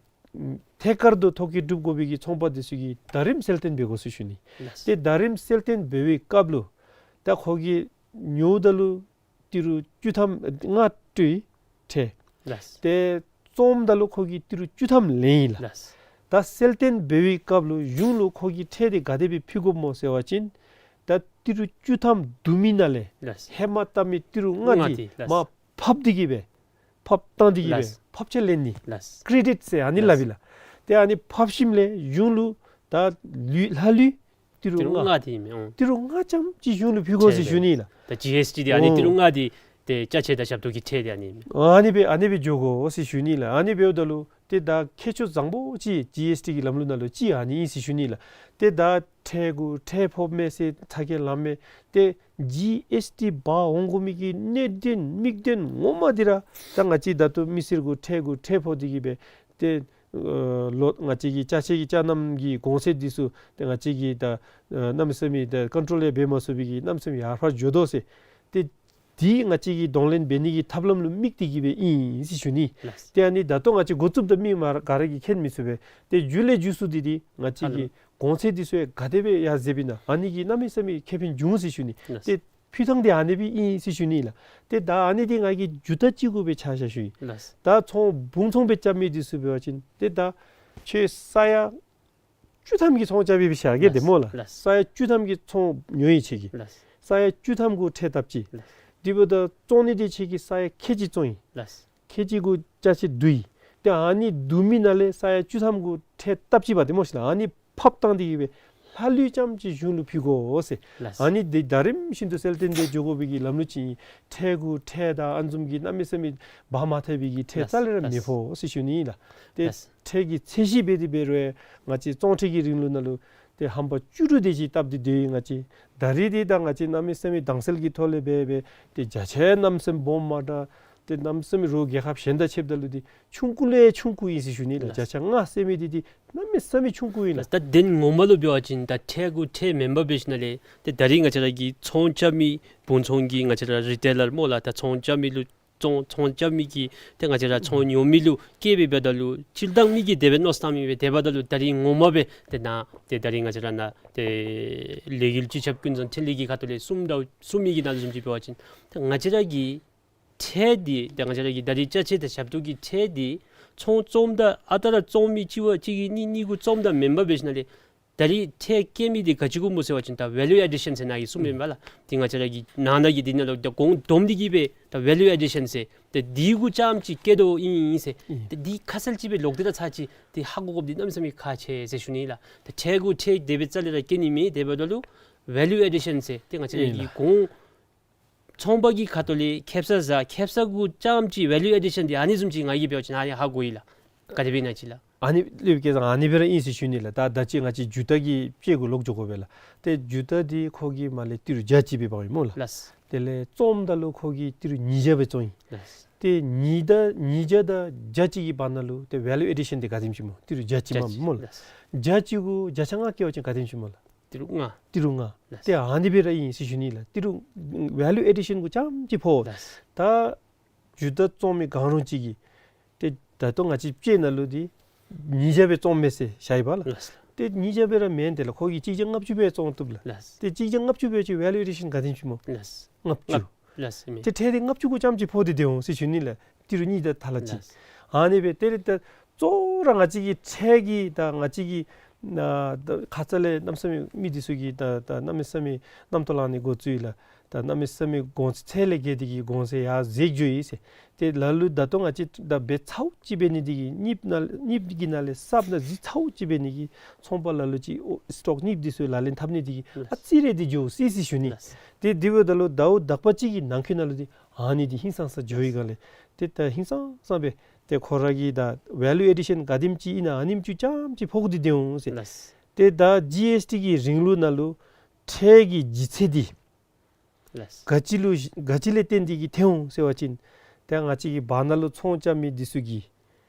ཐད་ཀར་དུ་ཐོ་བཀོད་གྲུབ་དགོ་པའི་གི་ཚོང་པ་འདི་ཚུ་གིས་ད་རིམ་གསལ་སྟོན་འབད་དགོ་ཟེར་ཞུ་ནི། ལགས། ཏེ་ད་རིམ་གསལ་སྟོན་འབད་བའི་སྐབས་ལུ་ད་ཁོ་གིས་ཉོཝ་ད་ལུ་ཏི་རུ་བཅུ་ཐམ་ལྔ་སྤྲོད་ཡི་ཁྲལ། ལགས། ཏེ་བཙོངམ་ད་ལུ་ཁོ་གིས་ཏི་རུ་བཅུ་ཐམ་ལེན་ཡི་ལགས། ལགས། ད་གསལ་སྟོན་འབད་བའི་སྐབས་ལུ་གཞུང་ལུ་ཁོ་གིས་ཁྲལ་འདི་ག་དེ་སྦེ་ཕུལ་དགོཔ་སྨོ་ཟེར་བ་ཅིན་ད་ཏི་རུ་བཅུ་ཐམ་བསྡུ་མི་ནང་ལས། ལགས། ཧེ་མ་བཏབ་མི་ཏི་རུ་ལྔ་ལྔ་འདི་འདི་ལགས། མར་ཕབ་སྟེ་གིས་སྦེ་ཕབ་བཏང་སྟེ་གིས་སྦེ། ལགས། ཕབ་ཆ་ལེན་ནི། ལགས། ཀི་རེ་ཌིཊ་ཟེར་ཨ་ནི་ལགས། སླབ་ཨིན་ལགས། ཏེ་ཨ་ནི་ཕབ་ཞིནམ་ལས་གཞུང་ལུ་ད་ལུས་ལྷག་ལུས་ཏི་རུ་ཏི་རུ་ལྔ་ལྔ་འདི་ཨིན་མས། ཨོང་། ཏི་རུ་ལྔ་ཙམ་ཅིག་གཞུང་ལུ་ཕུལ་དགོ་ཟེར་ཞུ་ནི་ལགས། ད་ཇི་ཨེསི་ཊི་འདི་ཨ་ནི་ཨོ་ཏི་རུ་ལྔ་འདི་ཏེ་ཅ་ཆས་དང་ཞབས་ཏོག་གི་ཁྲལ་འདི་ཨ་ནི་ཨིན་མས། ཨ་ནི་སྦེ་ཨ་ནི་སྦེ་འགྱོ་དགོ་ཟེར་ཞུ་ནི་ལགས། ཨ་ནི་འབདཝ་ད་ལུ་ཏེ་ད་ཁྱད་ཆོས་བཟང་པོ་ཅིག་ཇི་ཨེསི་ཊི་གི་ལམ་ལུགས་ནང་ལུ་ཅིག་ཨ་ནི་ཨིན་ཟེར་ཞུ་ནི་ལགས། ཏེ་ད་ཁྲལ་གུ་ཁྲལ་ཕོགཔ་མས་ཟེར་ཚ་གྱང་ལངམ་མས། ཏེ་ཇི་ཨེསི་ཊི་འབག་འོང་དགོ་མི་གི་གནད་དོན་དམིགས་དོན་ངོ་མ་འདི་ར་ད་ང་བཅས་ད་ལྟོ་མི་སེར་གུ་ཁྲལ་གུ་ཁྲལ་ཕོག་སྟེ་གིས་སྦེ་ཏེ་ཨ་ལོ་ང་བཅས་ཀྱི་ཅ་ཆས་ཀྱི་ཅ་རྣམ་གྱི་གོང་ཚད་འདི་ཚུ་ཏེ་ང་བཅས་ཀྱིས་ད་ཨ་གནམ་མེད་ས་མེད་ད་ཀོན་ཊོལ་ཡང་འབད་མ་ཚུགས་པའི་གི་གནམ་མེད་ས་མེད་ཡར་འཕར་འགྱོ་དོ་ཟེར། ཏེ་འདི་ང་བཅས་ཀྱིས་གདོང་ལེན་འབད་ནི་གི་ཐབས་ལམ་ལུ་དམིགས་ཏེ་གིས་སྦེ་ཨིན་ཟེར་ཞུ་ནི། ལགས། ཏེ་ཨ་ནི་ད་ལྟོ་ང་བཅས་འགོ་བཙུགསཔ་ད་མི་མང་ག་ར་གིས་མཁྱེན་མི་ཚུགས་པས། ཏེ་མཇུག་ལས་མཇུག་སུ་འདི་འདི་ང་བཅས་ཀྱི་ཨ་ལོ་གོང་ཚད་འདི་ཚུ་ཡང་ག་དེ་སྦེ་ཡར་འཛེགས་པའི་ན་ཨ་ནི་གིས་གནམ་མེད་ས་མེད་ཁེ་ཕན་འབྱུང་ཟེར་ཞུ་ནི། ལགས། ཏེ་ཕུལ་ཐངས་འདི་ཨ་ནི་སྦེ་ཨིན་ཟེར་ཞུ་ནི་ལགས། ཏེ་ད་ཨ་ནི་འདི་ང་གིས་མཇུག་མཐའ་ཅིག་གུ་སྦེ་ཆ་བཞག་ཞུ་ཡི། ལགས། ད་ཚོང་བུམ་ཚོང་སྦེ་རྐྱབ་མི་འདི་ཚུ་འབད་བ་ཅིན་ཏེ་ད་ཁྱོད་ས་ཡ་བཅུ་ཐམ་གྱི་ཚོང་རྐྱབ་ཡི་སྦེ་བཞག་གེ། ཏེ་ལགས། སྨོ་ལགས། ལགས། ས་ཡ་བཅུ་ཐམ་གྱི་ཚོང་ཉོ་ཡི་ཁྱོད་ཀྱིས། ལགས། ས་ཡ་བཅུ་ཐམ་གུ་ཁྲལ་བཏབ་ཅི། ལགས། དེ་འབདཝ་ད་བཙོང་ནི་འདི་ཁྱོད་ཀྱིས་ས་ཡ་ཁལ་གཅིག་བཙོང་ཡི། ལགས། ཁལ་གཅིག་གུ་ཅ་ཆས་བསྡུ་ཡི། ཏེ་ཨ་ནི་བསྡུ་མི་ནང་ལས་ས་ཡ་བཅུ་ཐམ་གུ་ཁྲལ་བཏབ་ཅི་འབད་དེ་སྨོ་ཤིག་ལགས། ཨ་ནི་ཕབ་བཏང་སྟེ་གིས་སྦེ་ལྷག་ལུས་ཙམ་ཅིག་གཞུང་ལུ་ཕུལ་དགོ་ཟེར། ལགས། ཨ་ནི་འདི་ད་རིམ་བཞིན་དུ་གསལ་སྟོན་འབད་འགྱོ་དགོ་པའི་གི་ལམ་ལུགས་ཅིག་ཨིན། ཁྲལ་གུ་ཁྲལ་དང་ཨ་ནི་བཟུམ་གྱི་གནམ་མེད་ས་མེད་འབག་མ་ཐེག་པའི་གི་ཁྲལ་ལགས། རྩ་ལས་ར་མི་ཕོག་ཟེར་ཞུ་ནི་ལགས། ཏེ་ལགས། ཁྲལ་གྱི་ཚད་གཞི་འབད་དེ་འབད་རུང་ང་བཅས་བཙོང་ཁྲལ་གྱི་རིང་ལུགས་ནང་ལུ་ཏེ་ཧམ་པ་བཅུ་དྲུག་དེ་ཅིག་བཏབ་སྟེ་སྡོད་ཡི་ང་བཅས། ད་རིས་འདི་ད་ང་བཅས་གནམ་མེད་ས་མེད་དྭངས་གསལ་གྱི་ཐོག་ལས་འབད་འབད་ཏེ་བརྒྱ་ཆ་གནམ་མེད་ས་མེད་སྦོམ་མ་འདྲ། ཏེ་གནམ་མེད་ས་མེད་རོགས་རྒྱལ་ཁབ་གཞན་དང་ཕྱདཔ་ད་ལུ་འདི་ཆུང་ཀུ་ལས་ཆུང་ཀུ་ཨིན་ཟེར་ཞུ་ནི་ལགས། ལགས། བརྒྱ་ཆ་ལྔ་ཟེར་མི་འདི་འདི་གནམ་མེད་ས་མེད་ཆུང་ཀུ་ཨིན་ལགས། ལགས། ད་དོན་ངོ་མ་ལུ་འབད་བ་ཅིན་ད་ཁྲལ་གུ་ཁྲལ་མེན་པར་འབད་ཞིནམ་ལས་ཏེ་ད་རིས་ང་བཅས་ར་གི་ཚོང་རྐྱབ་མི་བུམ་ཚོང་གི་ང་བཅས་ར་རི་ཊེ་ལར་སྨོ་ལགས། ད་ཚོང་རྐྱབ་མི་ལུ་ཚོང་ཚོང་རྐྱབ་མི་གིས་ཏེ་ང་བཅས་ར་ཚོང་ཉོ་མི་ལུ་བཀལ་སྦེ་འབདཝ་ད་ལུ་སྤྱིར་བཏང་མི་གིས་དེ་སྦེ་མནོ་བསམ་བཏངམ་ཨིན་པས། དེ་འབདཝ་ད་ལུ་ད་རིས་ངོ་མ་སྦེ་ཏེ་ནཱ་ཏེ་ད་རིས་ང་བཅས་ར་ནཱ་ཏེ་ལས་འགུལ་སྤྱི་ཁྱབ་ཀུན་བཟང་འཕྲིན་ལས་ཀྱི་ཁ་ཐུག་ལས་གསུངམ་ད་གསུངས་མི་གི་ནང་ལུ་བཟུམ་ཅིག་འབད་བ་ཅིན་ཏེ་ང་བཅས་ར་གི་ཁྲལ་འདི་ཏེ་ང་བཅས་ར་གི་ད་རིས་ཅ་ཆས་དང་ཞབས་ཏོག་གི་ཁྲལ་འདི་ཚོང་བཙོངམ་ད་ཨ་རྟག་ར་བཙོང་མི་གཅིག་བ་གཅིག་གིས་གཉིས་གཉིས་གུ་བཙོངམ་ད་མེན་པར་འབད་ཞིནམ་ལས་ད་རིས་ཁྲལ་བཀལ་མི་འདི་ག་ཅི་གུ་སྨོ་ཟེར་བ་ཅིན་ད་ཝེ་ལུ་ཨེ་ཌི་ཤཱན་ཟེར་ནཱ་གིས་གསུངམ་ཨིན་པས་ལགས། ཏེ་ང་བཅས་ར་གི་ནང་ན་གི་འདི་ནང་ལུ་ད་གོང་བསྡོམས་ཏེ་གིས་སྦེ་ད་ཝེ་ལུ་ཨེ་ཌི་ཤཱན་ཟེར་ཏེ་འདི་གུ་རྐྱངམ་ཅིག་བཀལ་དོ་ཨིན་ཨིན་ཟེར། ཨིན། ཏེ་འདི་ཁ་གསལ་ཅིག་སྦེ་ལོག་སྟེ་ར་ཚར་ཅིག་ཏེ་ཧ་གོ་དགོཔ་འདི་གནམ་མེད་ས་མེད་ཁག་ཆེ་ཟེར་ཞུ་ནི་ལགས། ད་ཁྲལ་གུ་ཁྲལ་དེ་སྦེ་རྩ་ལས་ར་བཀལ་ནི་མེད། དེ་འབདཝ་ད་ལུ་ཝེ་ལུ་ཨེ་ཌི་ཤཱན་ཟེར་ཏེ་ང་བཅས་ར་ཨིན་གི་ལགས། གོང་ཚོང་པ་གི་ཁ་ཐུག་ལས་ཁེབ་ས་ཟ་ཁེབ་ས་གུ་རྐྱངམ་ཅིག་ཝེ་ལུ་ཨེ་ཌི་ཤཱན་འདི་ཨ་ནི་བཟུམ་ཅིག་ང་གིས་འབད་བ་ཅིན་ཨ་ནི་ཧ་གོ་ཡི་ལགས། ག་དེ་སྦེ་ཨིན་ན་ཅིག་ལགས། ཨ་ནི་ལུ་སྐལ་བཟང་ཨ་ནི་སྦེ་ར་ཨིན་ཟེར་ཞུ་ནི་ལགས། ད་ད་ཅི་ང་བཅས་མཇུག་མཐའ་གི་དཔྱད་གུ་ལོག་འགྱོ་དགོ་པས་ལགས། ཏེ་མཇུག་མཐའ་འདི་ཁོ་གིས་མར་ལས་ཏི་རུ་བརྒྱ་གཅིག་སྦེ་འབག་ཡི་སྨོ་ལགས། ལགས། དེ་ལས་བཙོངམ་ད་ལུ་ཁོ་གིས་ཏི་རུ་ཉིས་བརྒྱ་སྦེ་བཙོང་ཡི། ལགས། ཏེ་ཉིས་བརྒྱ་ཉིས་བརྒྱ་དང་བརྒྱ་གཅིག་གི་བར་ན་ལུ་ཏེ་ཝེ་ལུ་ཨེ་ཌི་ཤཱན་འདི་ག་དེམ་ཅིག་སྨོ། ཏི་རུ་བརྒྱ་གཅིག་མམ་སྨོ་ལགས། བརྒྱ་གཅིག་གུ་བརྒྱ་ཆ་ལྔ་བཀལ་བ་ཅིན་ག་དེམ་ཅིག་སྨོ་ལགས། ཏི་རུ་ལྔ། ཏི་རུ་ལྔ། ལགས། ཏེ་ཨ་ནི་སྦེ་ར་ཨིན་ཟེར་ཞུ་ནི་ལགས། ཏི་རུ་ཝེ་ལུ་ཨེ་ཌི་ཤཱན་གུ་རྐྱངམ་ཅིག་ཕོག། ལགས། ད་མཇུག་མཐའ་བཙོང་མི་གང་རུང་ཅིག་གིས་ཏེ་ད་ལྟོ་ང་བཅས་དཔྱད་ནང་ལུ་འདི་ཉིས་བརྒྱ་སྦེ་བཙོངམ་མས་ཟེར་བཞག་ཡི་པ་ལགས། ལགས། ཏེ་ཉིས་བརྒྱ་སྦེ་ར་མེན། དེ་ལས་ཁོ་གིས་གཅིག་བརྒྱ་ལྔ་བཅུ་སྦེ་བཙོང་བཏུབ་ལགས། ལགས། ཏེ་གཅིག་བརྒྱ་ལྔ་བཅུ་སྦེ་ཅིག་ཝེ་ལུ་ཨེ་ཌི་ཤཱན་ག་དེམ་ཅིག་སྨོ། ལགས། ལྔ་བཅུ། ལགས། ལགས་ཨིན་མས། ཏེ་ཁྲལ་འདི་ལྔ་བཅུ་གུ་རྐྱངམ་ཅིག་ཕོག་སྟེ་སྡོད་འོང་ཟེར་ཞུ་ནི་ལགས། ཏི་རུ་གཉིས་དང་ཐ་ལ་གཅིག། ལགས། ཨ་ནི་སྦེ་ཏེ་རེ་ད་གཙོ་བོ་ར་ང་བཅས་ཀྱི་ཁྲལ་གྱི་ད་ང་བཅས་ཀྱི་ན་ད་ཁ་ཙ་ལས་གནམ་མེད་ས་མེད་མི་འདི་ཚུ་གིས་ད་ད་གནམ་མེད་ས་མེད་རྣམ་རྟོག་ལང་ནི་འགོ་བཙུགས་ཡི་ལགས། ད་གནམ་མེད་ས་མེད་གོང་ཚད་ཚད་ལས་བརྒལ་ཏེ་གིས་གོང་ཚད་ཡར་འཛེགས་འགྱོ་ཡི་ཟེར། ཏེ་ལ་ལུ་ད་ལྟོ་ང་བཅས་ད་འབད་ཚརཝ་ཅིག་འབད་ནི་འདི་གིས་གཉིསཔ་ནང་གཉིསཔ་གི་ནང་ལས་གསརཔ་ནང་འཛུལ་ཚརཝ་ཅིག་འབད་ནི་གིས་ཚོང་པ་ལ་ལུ་ཅིག་ཨོ་སི་ཊོག་གཉིསཔ་འདི་ཚུ་ལག་ལེན་འཐབ་ནི་འདི་གིས་ཨ་ཙི་རེ་འདི་འགྱོ་སི་སི་ཞུ་ནི། ཏེ་དེ་འབདཝ་ད་ལུ་ཟླཝ་དག་པ་ཅིག་གི་ནང་འཁོད་ནང་ལུ་འདི་ཨ་ནི་འདི་ཧིང་སངས་ས་འགྱོ་བའི་སྒང་ལས་ཏེ་ད་ཧིང་སངས་ས་སྦེ་ཏེ་ཁོ་ར་གི་ད་ཝེ་ལུ་ཨེ་ཌི་ཤཱན་ག་དེམ་ཅིག་ཨིན་ན་ཨ་ནེམ་ཅིག་རྐྱངམ་ཅིག་ཕོག་སྟེ་སྡོད་འོང་ཟེར། ལགས། ཏེ་ད་ཇི་ཨེསི་ཊི་གི་རིང་ལུགས་ནང་ལུ་ཁྲལ་གྱི་ལྗིད་ཚད་འདི་ལགས། ག་ཅི་ལུ་ག་ཅི་ལས་བརྟེན་ཏེ་གིས་ཐོན་འོང་ཟེར་བ་ཅིན་ཏེ་ང་བཅས་ཀྱི་བར་ན་ལུ་ཚོང་རྐྱབ་མི་འདི་ཚུ་གི་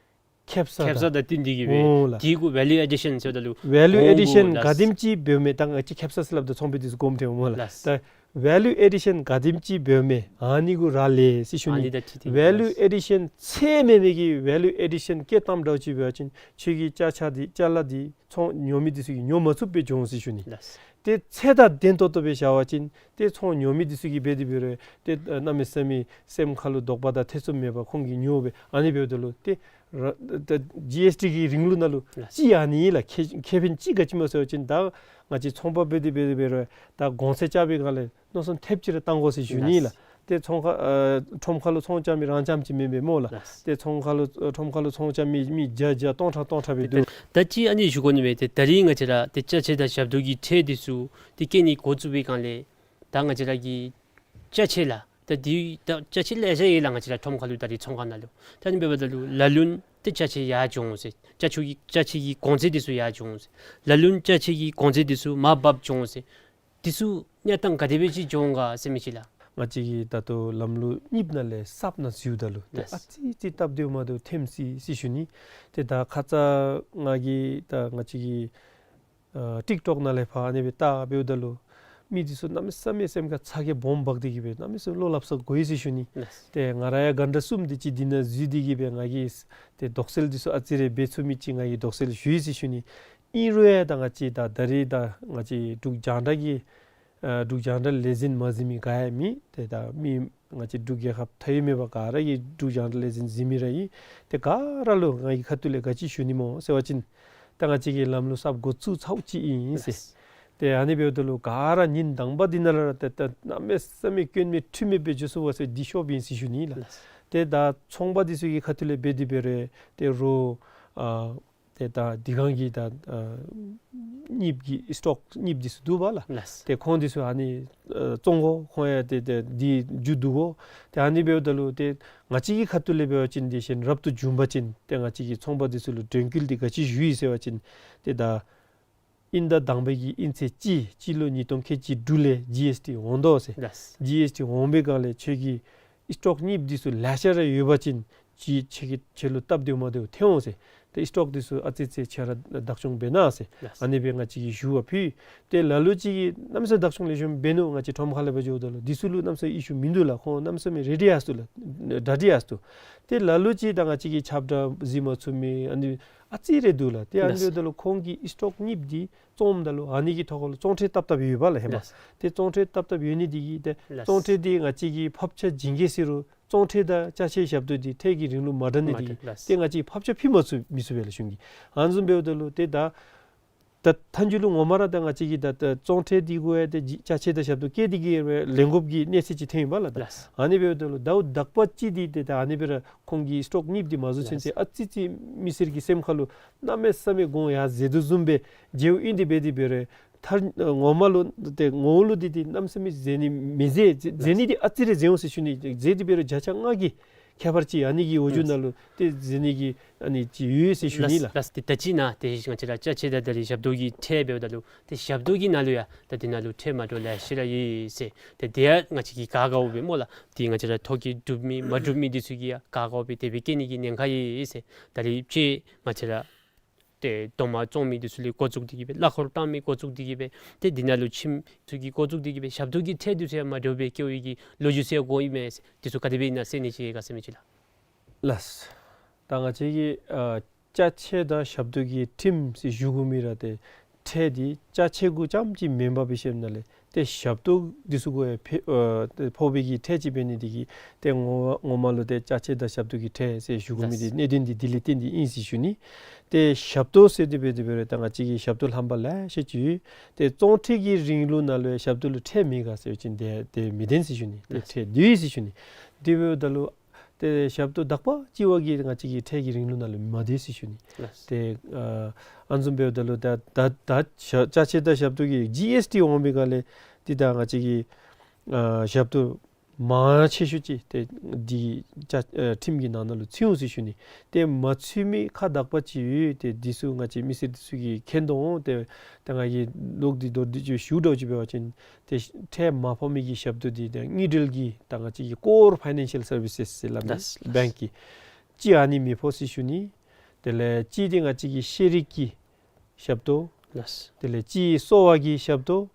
ཁེབ་ས་ཁེབ་ས་དང་དང་བསྟུན་ཏེ་གིས་འབད། འོང་ལགས། དེ་གུ་ཝེ་ལུ་ཨེ་ཌི་ཤཱན་ཟེརཝ་ད་ལུ་ཝེ་ལུ་ཨེ་ཌི་ཤཱན་གོང་གུ་ག་དེམ་ཅིག་འབདཝ་མས། ད་ང་བཅས་ཁེབ་ས་ཟེར་སླབ་ད་ཚོང་པ་འདི་ཚུ་དགོངསམ་ཁྲེལ་འོང་སྨོ་ལགས། ལགས། ད་ཝེ་ལུ་ཨེ་ཌི་ཤཱན་ག་དེམ་ཅིག་འབདཝ་མས་ཨ་ནི་གུ་རག་ལས་ཟེར་ཞུ་ནི། ཨ་ནི་ད་ཁྲིད་དེ་ཝེ་ལུ་ཨེ་ཌི་ཤཱན་ཚད་མེད་མི་གི་ཝེ་ལུ་ཨེ་ཌི་ཤཱན་བཀལ་བཏངམ་འདྲཝ་ཅིག་འབད་བ་ཅིན་ཁྱོད་ཀྱི་ཅ་ཆས་འདི་ཅ་ལ་འདི་ཚོང་ཉོ་མི་འདི་ཚུ་གིས་ཉོ་མ་ཚུགསཔ་སྦེ་འགྱོ་འོང་ཟེར་ཞུ་ནི། ལགས། ཏེ་ཚད་དང་ལྡན་ཏོག་ཏོ་སྦེ་བཞག་པ་ཅིན་ཏེ་ཚོང་ཉོ་མི་འདི་ཚུ་གིས་འབད་དེ་འབད་རུང་ཏེ་གནམ་མེད་ས་མེད་སེམས་ཁ་ལུ་དོགས་པ་དང་ཐེ་ཚོམ་མེད་པར་ཁོང་གིས་ཉོ་སྦེ་ཨ་ནི་འབདཝ་ད་ལུ་ཏེ་ར་ད་ཇི་ཨེསི་ཊི་གི་རིང་ལུགས་ནང་ལུ་ལགས། ཅིག་ཨ་ནི་ལགས། ཁེ་ཁེ་ཕན་ཅིག་ག་ཅི་སྨོ་ཟེར་བ་ཅིན་ད་ང་བཅས་ཚོང་པ་འབད་དེ་འབད་དེ་འབད་རུང་ད་གོང་ཚད་རྐྱབ་པའི་སྒང་ལས་མནོ་བསམ་ཐེབས་ཅིག་ར་བཏང་དགོ་ཟེར་ཞུ་ནི་ལགས། ལགས། ཏེ་ཚོང་ཁང་ཨ་ཁྲོམ་ཁ་ལུ་ཚོང་རྐྱབ་མི་རང་རྐྱངམ་ཅིག་མེན་པས་སྨོ་ལགས། ལགས། ཏེ་ཚོང་ཁང་ལུ་ཨ་ཁྲོམ་ཁ་ལུ་ཚོང་རྐྱབ་མི་མི་བརྒྱ་བརྒྱ་སྟོང་ཕྲག་སྟོང་ཕྲག་སྦེ་འདུག། ད་ཅི་ཨ་ནི་ཞུ་དགོ་ནི་མས། ཏེ་ད་རིས་ང་བཅས་ར་ཏེ་ཅ་ཆས་དང་ཞབས་ཏོག་གི་ཁྲལ་འདི་ཚུ་ཏེ་བཀལ་ནི་འགོ་བཙུགས་པའི་སྒང་ལས་ད་ང་བཅས་ར་གི་ཅ་ཆས་ལགས། ད་འདི་ད་ཅ་ཆས་ལེ་ཤ་ཡོད་ལགས། ང་བཅས་ར་ཁྲོམ་ཁ་ལུ་ད་རིས་ཚོང་ཁང་ནང་ལུ་ད་ཨ་ནི་འབདཝ་ད་ལུ་ལ་ལུ་ནི་ཏེ་ཅ་ཆས་ཡར་འགྱོ་འོང་ཟེར། ཅ་ཆས་ཀྱི་ཅ་ཆས་ཀྱི་གོང་ཚད་འདི་ཚུ་ཡར་འགྱོ་འོང་ཟེར། ལ་ལུ་ནི་ཅ་ཆས་ཀྱི་གོང་ཚད་འདི་ཚུ་མར་བབས་འགྱོ་འོང་ཟེར། འདི་ཚུ་གནས་སྟངས་ག་དེ་སྦེ་ཅིག་འགྱོ་འོང་ག་ཟེར་མི་ཅིག་ལགས། ང་བཅས་ཀྱིས་ད་ལྟོ་ལམ་ལུགས་གཉིསཔ་ནང་ལས་གསརཔ་ནང་འཛུལཝ་ད་ལུ་ཏེ་ལགས། ཨ་ཙི་ཅིག་སྟབས་བདེཝ་མ་བདེཝ་ཐོནམ་སི་སི་ཞུ་ནི། ཏེ་ད་ཁ་ཙ་ང་གིས་ད་ང་བཅས་ཀྱི་ཨ་ཊིཀ་ཊོཀ་ནང་ལས་ཕར་ཨ་ནི་སྦེ་བལྟ་འབདཝ་ད་ལུ་མི་འདི་ཚུ་གནམ་མེད་ས་མེད་སེམས་ཁར་ཚ་གྱང་སྦོམ་འབག་སྟེ་གིས་སྦེ་གནམ་མེད་ས་མེད་བློ་སླབ་ས་དགོ་ཡི་ཟེར་ཞུ་ནི། ལགས། ཏེ་ང་ར་ཡང་གྷན་ཊ་གསུམ་དེ་ཅིག་འདི་ནང་འཛུལ་ཏེ་གིས་སྦེ་ང་གིས་ཏེ་དོགས་སེལ་འདི་ཚུ་ཨ་ཙི་རེ་འབད་ཚུགས་མི་ཅིག་ང་གིས་དོགས་སེལ་ཞུ་ཡི་ཟེར་ཞུ་ནི། ཨིན་རུང་ཡང་ད་ང་བཅས་ད་ད་རིས་ད་ང་བཅས་འབྲུག་རྒྱང་བསྒྲགས་ཀྱི་ཨ་འབྲུག་རྒྱང་བསྒྲགས་ལས་འཛིན་མ་གཟིགས་མི་ག་ཡང་མེད། ཏེ་ད་མི་ང་བཅས་འབྲུག་རྒྱལ་ཁབ་མཐའ་དབུས་མེད་པར་ག་ར་གིས་འབྲུག་རྒྱང་བསྒྲགས་ལས་འཛིན་གཟིགས་མི་ར་ཨིན། ཏེ་ག་ར་ལུ་ང་གི་ཁ་ཐུག་ལས་ག་ཅི་ཞུ་ནི་སྨོ་ཟེར་བ་ཅིན་ད་ང་བཅས་ཀྱིས་ལམ་ལུགས་གསརཔ་འགོ་བཙུགས་ཚརཝ་ཅིག་ཨིན་ཟེར། ལགས། ཏེ་ཨ་ནི་འབདཝ་ད་ལུ་ག་ར་ཉིནམ་དང་པ་འདི་ནང་ར་ཏེ་ད་གནམ་མེད་ས་མེད་སྐྱོན་མེད་འཁྲུལ་མེད་སྦེ་འགྱོ་ཚུགས་པས་ཟེར་འདི་ཤོབ་ཨིན་ཟེར་ཞུ་ནི་ལགས། ལགས། ཏེ་ད་ཚོང་པ་འདི་ཚུ་གི་ཁ་ཐུག་ལས་འབད་དེ་འབད་རུང་ཏེ་རོགས་ཨ་ཏེ་ད་འདི་སྒང་གི་ད་ཨ་གཉིསཔ་གི་སི་ཊོཀ་གཉིསཔ་འདི་ཚུ་འདུག་པ་ལགས། ལགས། ཏེ་ཁོང་འདི་ཚུ་ཨ་ནི་ཨ་བཙོང་དགོ། ཁོང་ཡང་ཏེ་ཏེ་འདི་རྒྱུ་བསྡུ་དགོ། ཏེ་ཨ་ནི་འབདཝ་ད་ལུ་ཏེ་ང་བཅས་ཀྱི་ཁ་ཐུག་ལས་འབད་བ་ཅིན་འདི་གཞན་རབ་ཏུ་བྱུང་པ་ཅིན་ཏེ་ང་བཅས་ཀྱིས་ཚོང་པ་འདི་ཚུ་ལུ་དྲན་སྐུལ་འདི་ག་ཅི་ཞུ་ཡི་ཟེར་བ་ཅིན་ཏེ་ད་དབྱིན་ཟླ་དང་པའི་གི་དབྱིན་ཚེས་གཅིག་སྤྱི་ལོ་ཉིས་སྟོང་ཁལ་གཅིག་དྲུག་ལས་ཇི་ཨེསི་ཊི་འོང་དོ་ཟེར། ལགས། ཇི་ཨེསི་ཊི་འོང་པའི་སྒང་ལས་ཁྱོད་ཀྱི་སི་ཊོཀ་གཉིསཔ་འདི་ཚུ་ལེ་ཤ་ར་ཡོད་པ་ཅིན་ཅིག་ཁྱོད་ཀྱི་ཁྱོད་ལུ་སྟབས་བདེཝ་མ་བདེཝ་ཐོན་འོང་ཟེར། ཏེ་སི་ཊོཀ་འདི་ཚུ་ཨ་ཙི་ཙི་ཁྱོད་ར་བདག་སྐྱོང་འབད་གནང་ཟེར། ལགས། ཨ་ནི་སྦེ་ང་བཅས་ཀྱིས་ཞུ་བ་ཕུལ། ཏེ་ལ་ལུ་ཅིག་གིས་གནམ་མེད་ས་མེད་བདག་སྐྱོང་ལེགས་ཤོམ་འབད་ནུག། ང་བཅས་ཁྲོམ་ཁ་ལས་འབད་འགྱོཝ་ད་ལུ་འདི་ཚུ་ལུ་གནམ་མེད་ས་མེད་ཨི་ཤུ་མིན་འདུག་ལགས། ཁོང་གནམ་མེད་ས་མེད་རེ་ཌི་ཡར་སོང་ལགས། གྲ་སྒྲིག་ཡར་སོང་། ཏེ་ལ་ལུ་ཅིག་ད་ང་བཅས་ཀྱི་ཁྱབ་བསྒྲགས་གཟིགས་མ་ཚུགས་མི་ཨ་ནི་ཨ་ཙི་རེ་འདུག་ལགས། ཏེ་ཨ་ནི་ལགས། འབདཝ་ད་ལུ་ཁོང་གིས་སི་ཊོཀ་གཉིསཔ་འདི་བཙོངམ་ད་ལུ་ཨ་ནི་གི་ཐོག་ཁ་ལུ་བཙོང་ཁྲལ་བཏབ་བཏབ་ཡོད་པ་ལགས་ཧེ་མ། ལགས། ཏེ་བཙོང་ཁྲལ་བཏབ་བཏབ་ཡོད་ནི་འདི་གིས་ཏེ་ལགས། བཙོང་ཁྲལ་འདི་ང་བཅས་ཀྱིས་ཕབ་ཆ་བྱིན་གེ་ཟེར་རུང་བཙོང་ཁྲལ་དང་ཅ་ཆས་ཞབས་ཏོག་འདི་ཁྲལ་གྱི་རིང་ལུགས་མ་འདྲ་ནི་མ་འདི་འདྲ་གིས་ལགས། ཏེ་ང་བཅས་ཕབ་ཆ་ཕུལ་མ་ཚུགས་མི་ཚུགས་པས་ལགས་གཞུང་གིས། ཨ་ནི་བཟུམ་འབདཝ་ད་ལུ་ཏེ་ད་ད་མཐའ་མཇུག་ལུ་ངོ་མ་ར་ད་ང་བཅས་ཀྱིས་ད་ད་བཙོང་ཁྲལ་འདི་གུ་ཡང་ཏེ་ཅ་ཆས་དང་ཞབས་ཏོག་བཀལ་ཏེ་གིས་ལེན་དགོཔ་གི་གནས་ཚད་ཅིག་ཐོན་ཡི་པ་ལགས། ད་ལགས། ཨ་ནི་འབདཝ་ད་ལུ་ཟླཝ་དག་པ་ཅིག་འདི་ཏེ་ད་ཨ་ནི་སྦེ་ར་ཁོང་གི་སི་ཊོཀ་གཉིསཔ་འདི་མ་བཟོ་ཚུན་ཚོད་ལགས། ཨ་ཙི་ཙི་མི་སེར་གྱི་སེམས་ཁ་ལུ་གནམ་མེད་ས་མེད་གོང་ཡར་འཛེགས་དོ་བཟུམ་སྦེ་འགྱོཝ་ཨིན། དེ་འབད་དེ་འབད་རུང་མཐར་ངོ་མ་ལུ་ཏེ་ངོ་བོ་ལུ་འདི་ཏེ་གནམ་མེད་ས་མེད་འཛེགས་ནི་མི་འཛེགས་འཛེགས་འཛེགས་ནི་འདི་ཨ་ཙི་རེ་འཛེགས་འོང་ཟེར་ཞུ་ནི། འཛེགས་ཏེ་འབད་རུང་བརྒྱ་ཆ་ལྔ་གི་ཁྱད་པར་ཅིག་ཨ་ནི་གི་འོག་འཇུག་ནང་ལུ་ཏེ་འཛེགས་ནི་གི་ཨ་ནི་ཅིག་ཡོད་ཟེར་ཞུ་ནི་ལགས། ལགས། ལགས། ཏེ་ད་ཅི་ན་ཏེ་ང་བཅས་ར་ཅ་ཆས་དང་ད་རིས་ཞབས་ཏོག་གི་ཁྲལ་འབདཝ་ད་ལུ་ཏེ་ཞབས་ཏོག་གི་ནང་ལུ་ཡང་ད་འདི་ནང་ལུ་ཁྲལ་མ་འདྲཝ་ལེ་ཤ་ར་ཡོད་ཟེར། ཏེ་དེ་ཡང་ང་བཅས་ཀྱིས་ག་དགའཝ་སྦེ་སྨོ་ལགས། ཏེ་ང་བཅས་ར་ཐོ་བཀོད་གྲུབ་མི་མ་གྲུབ་མི་འདི་ཚུ་གིས་ཡང་ག་དགའཝ་སྦེ་དེ་སྦེ་བཀལ་ནི་གི་ཉེན་ཁ་ཡོད་ཟེར། ད་རིས་ཅིག་ང་བཅས་ར་ཏེ་རྡོག་མ་བཙོང་མི་འདི་ཚུ་ལས་འགོ་བཙུགས་ཏེ་གིས་སྦེ་གླ་འཁོར་བཏང་མི་འགོ་བཙུགས་ཏེ་གིས་སྦེ་ཏེ་འདི་ནང་ལུ་ཁྱིམ་ཚུ་གི་འགོ་བཙུགས་ཏེ་གིས་སྦེ་ཞབས་ཏོག་གི་ཁྲལ་འདི་ཚུ་ཡང་མ་འདྲཝ་སྦེ་བཀལ་བའི་གི་ལོ་རྒྱུས་ཚུ་ཡང་གོཝ་ཨིན་མས། འདི་ཚུ་ག་དེ་སྦེ་ཨིན་ན་གསན་ནི་ཅིག་ག་ཟེར་མི་ཅིག་ལགས། ལགས། ད་ང་བཅས་ཀྱི་ཨ་ཅ་ཆས་དང་ཞབས་ཏོག་གི་ཁྲིམས་ཟེར་ཞུ་དགོ་མི་ར་ཏེ་ ཁྲལ་འདི་ཅ་ཆས་གུ་རྐྱངམ་ཅིག་མེན་པར་འབད་ཞིནམ་ལས་ཏེ་ཞབས་ཏོག་འདི་ཚུ་གུ་ཡང་ཕོག་ཨ་ཏེ་ཕོག་པའི་གི་ཁྲལ་ཅིག་འབད་ནི་འདི་གིས་ཏེ་ངོ་ངོ་མ་ལུ་ཏེ་ཅ་ཆས་དང་ཞབས་ཏོག་གི་ཁྲལ་ཟེར་ཞུ་དགོ་མི་འདི་གནད་དོན་འདི་དེ་ལས་བརྟེན་ཏེ་ཨིན་ཟེར་ཞུ་ནི། ཏེ་ཞབས་ཏོག་ཟེར་དེ་སྦེ་དེ་སྦེ་ར་ད་ང་བཅས་ཀྱི་ཞབས་ཏོག་ལྷམ་པ་ལེ་ཤ་ཅིག་ཡོད། ཏེ་བཙོང་ཁྲལ་གྱི་རིང་ལུགས་ནང་ལུ་ཡང་ཞབས་ཏོག་ལུ་ཁྲལ་མེད་ག་ཟེར་བ་ཅིན་ཏེ་ཏེ་མི་བདེན་ཟེར་ཞུ་ནི། ཏེ་ལགས། ཁྲལ་འདུས་ཟེར་ཞུ་ནི། དེ་འབདཝ་ད་ལུ་ཏེ་ཞབས་ཏོག་དག་པ་ཅིག་བ་གིས་ང་བཅས་ཀྱི་ཁྲལ་གྱི་རིང་ལུགས་ནང་ལུ་མ་འདུས་ཟེར་ཞུ་ནི། ལགས། ཏེ་ཨ་ཨ་ནི་བཟུམ་འབདཝ་ད་ལུ་ད་ད་ད་ཅ་ཆས་དང་ཞབས་ཏོག་གི་ཇི་ཨེསི་ཊི་འོང་པའི་སྒང་ལས་ཏེ་ད་ང་བཅས་ཀྱི་ཨ་ཞབས་ཏོག་མང་ཆེ་ཤོས་ཅིག་ཏེ་འདི་ཅ་ཨ་ཁྲིམས་ཀྱི་ནང་ན་ལུ་ཚུད་འོང་ཟེར་ཞུ་ནི། ཏེ་མ་ཚུད་མི་ཁག་དག་པ་ཅིག་ཡོད། ཏེ་འདི་ཚུ་ང་བཅས་མི་སེར་འདི་ཚུ་གིས་མཁྱེན་དོ་འོང་། ཏེ་ད་ང་གིས་ལོག་སྟེ་མདོར་བསྡུས་ཅིག་ཞུ་དོ་ཅིག་འབད་བ་ཅིན་ཏེ་ཁྲལ་མ་ཕོག་མི་གི་ཞབས་ཏོག་འདི་ཏེ་དངུལ་འབྲེལ་གྱི་ད་ང་བཅས་ཀྱི་ཀོར་ཕའི་ནན་ཤལ་སར་བི་སེས་ཟེར་སླབ་མི། ལགས། ལགས། བེངཀ་གི་ཅིག་ཨ་ནི་མི་ཕོག་ཟེར་ཞུ་ནི། དེ་ལས་ཅིག་འདི་ང་བཅས་ཀྱི་ཤེས་རིག་གི་ཞབས་ཏོག། ལགས། དེ་ལས་ཅིག་གསོ་བ་གི་ཞབས་ཏོག།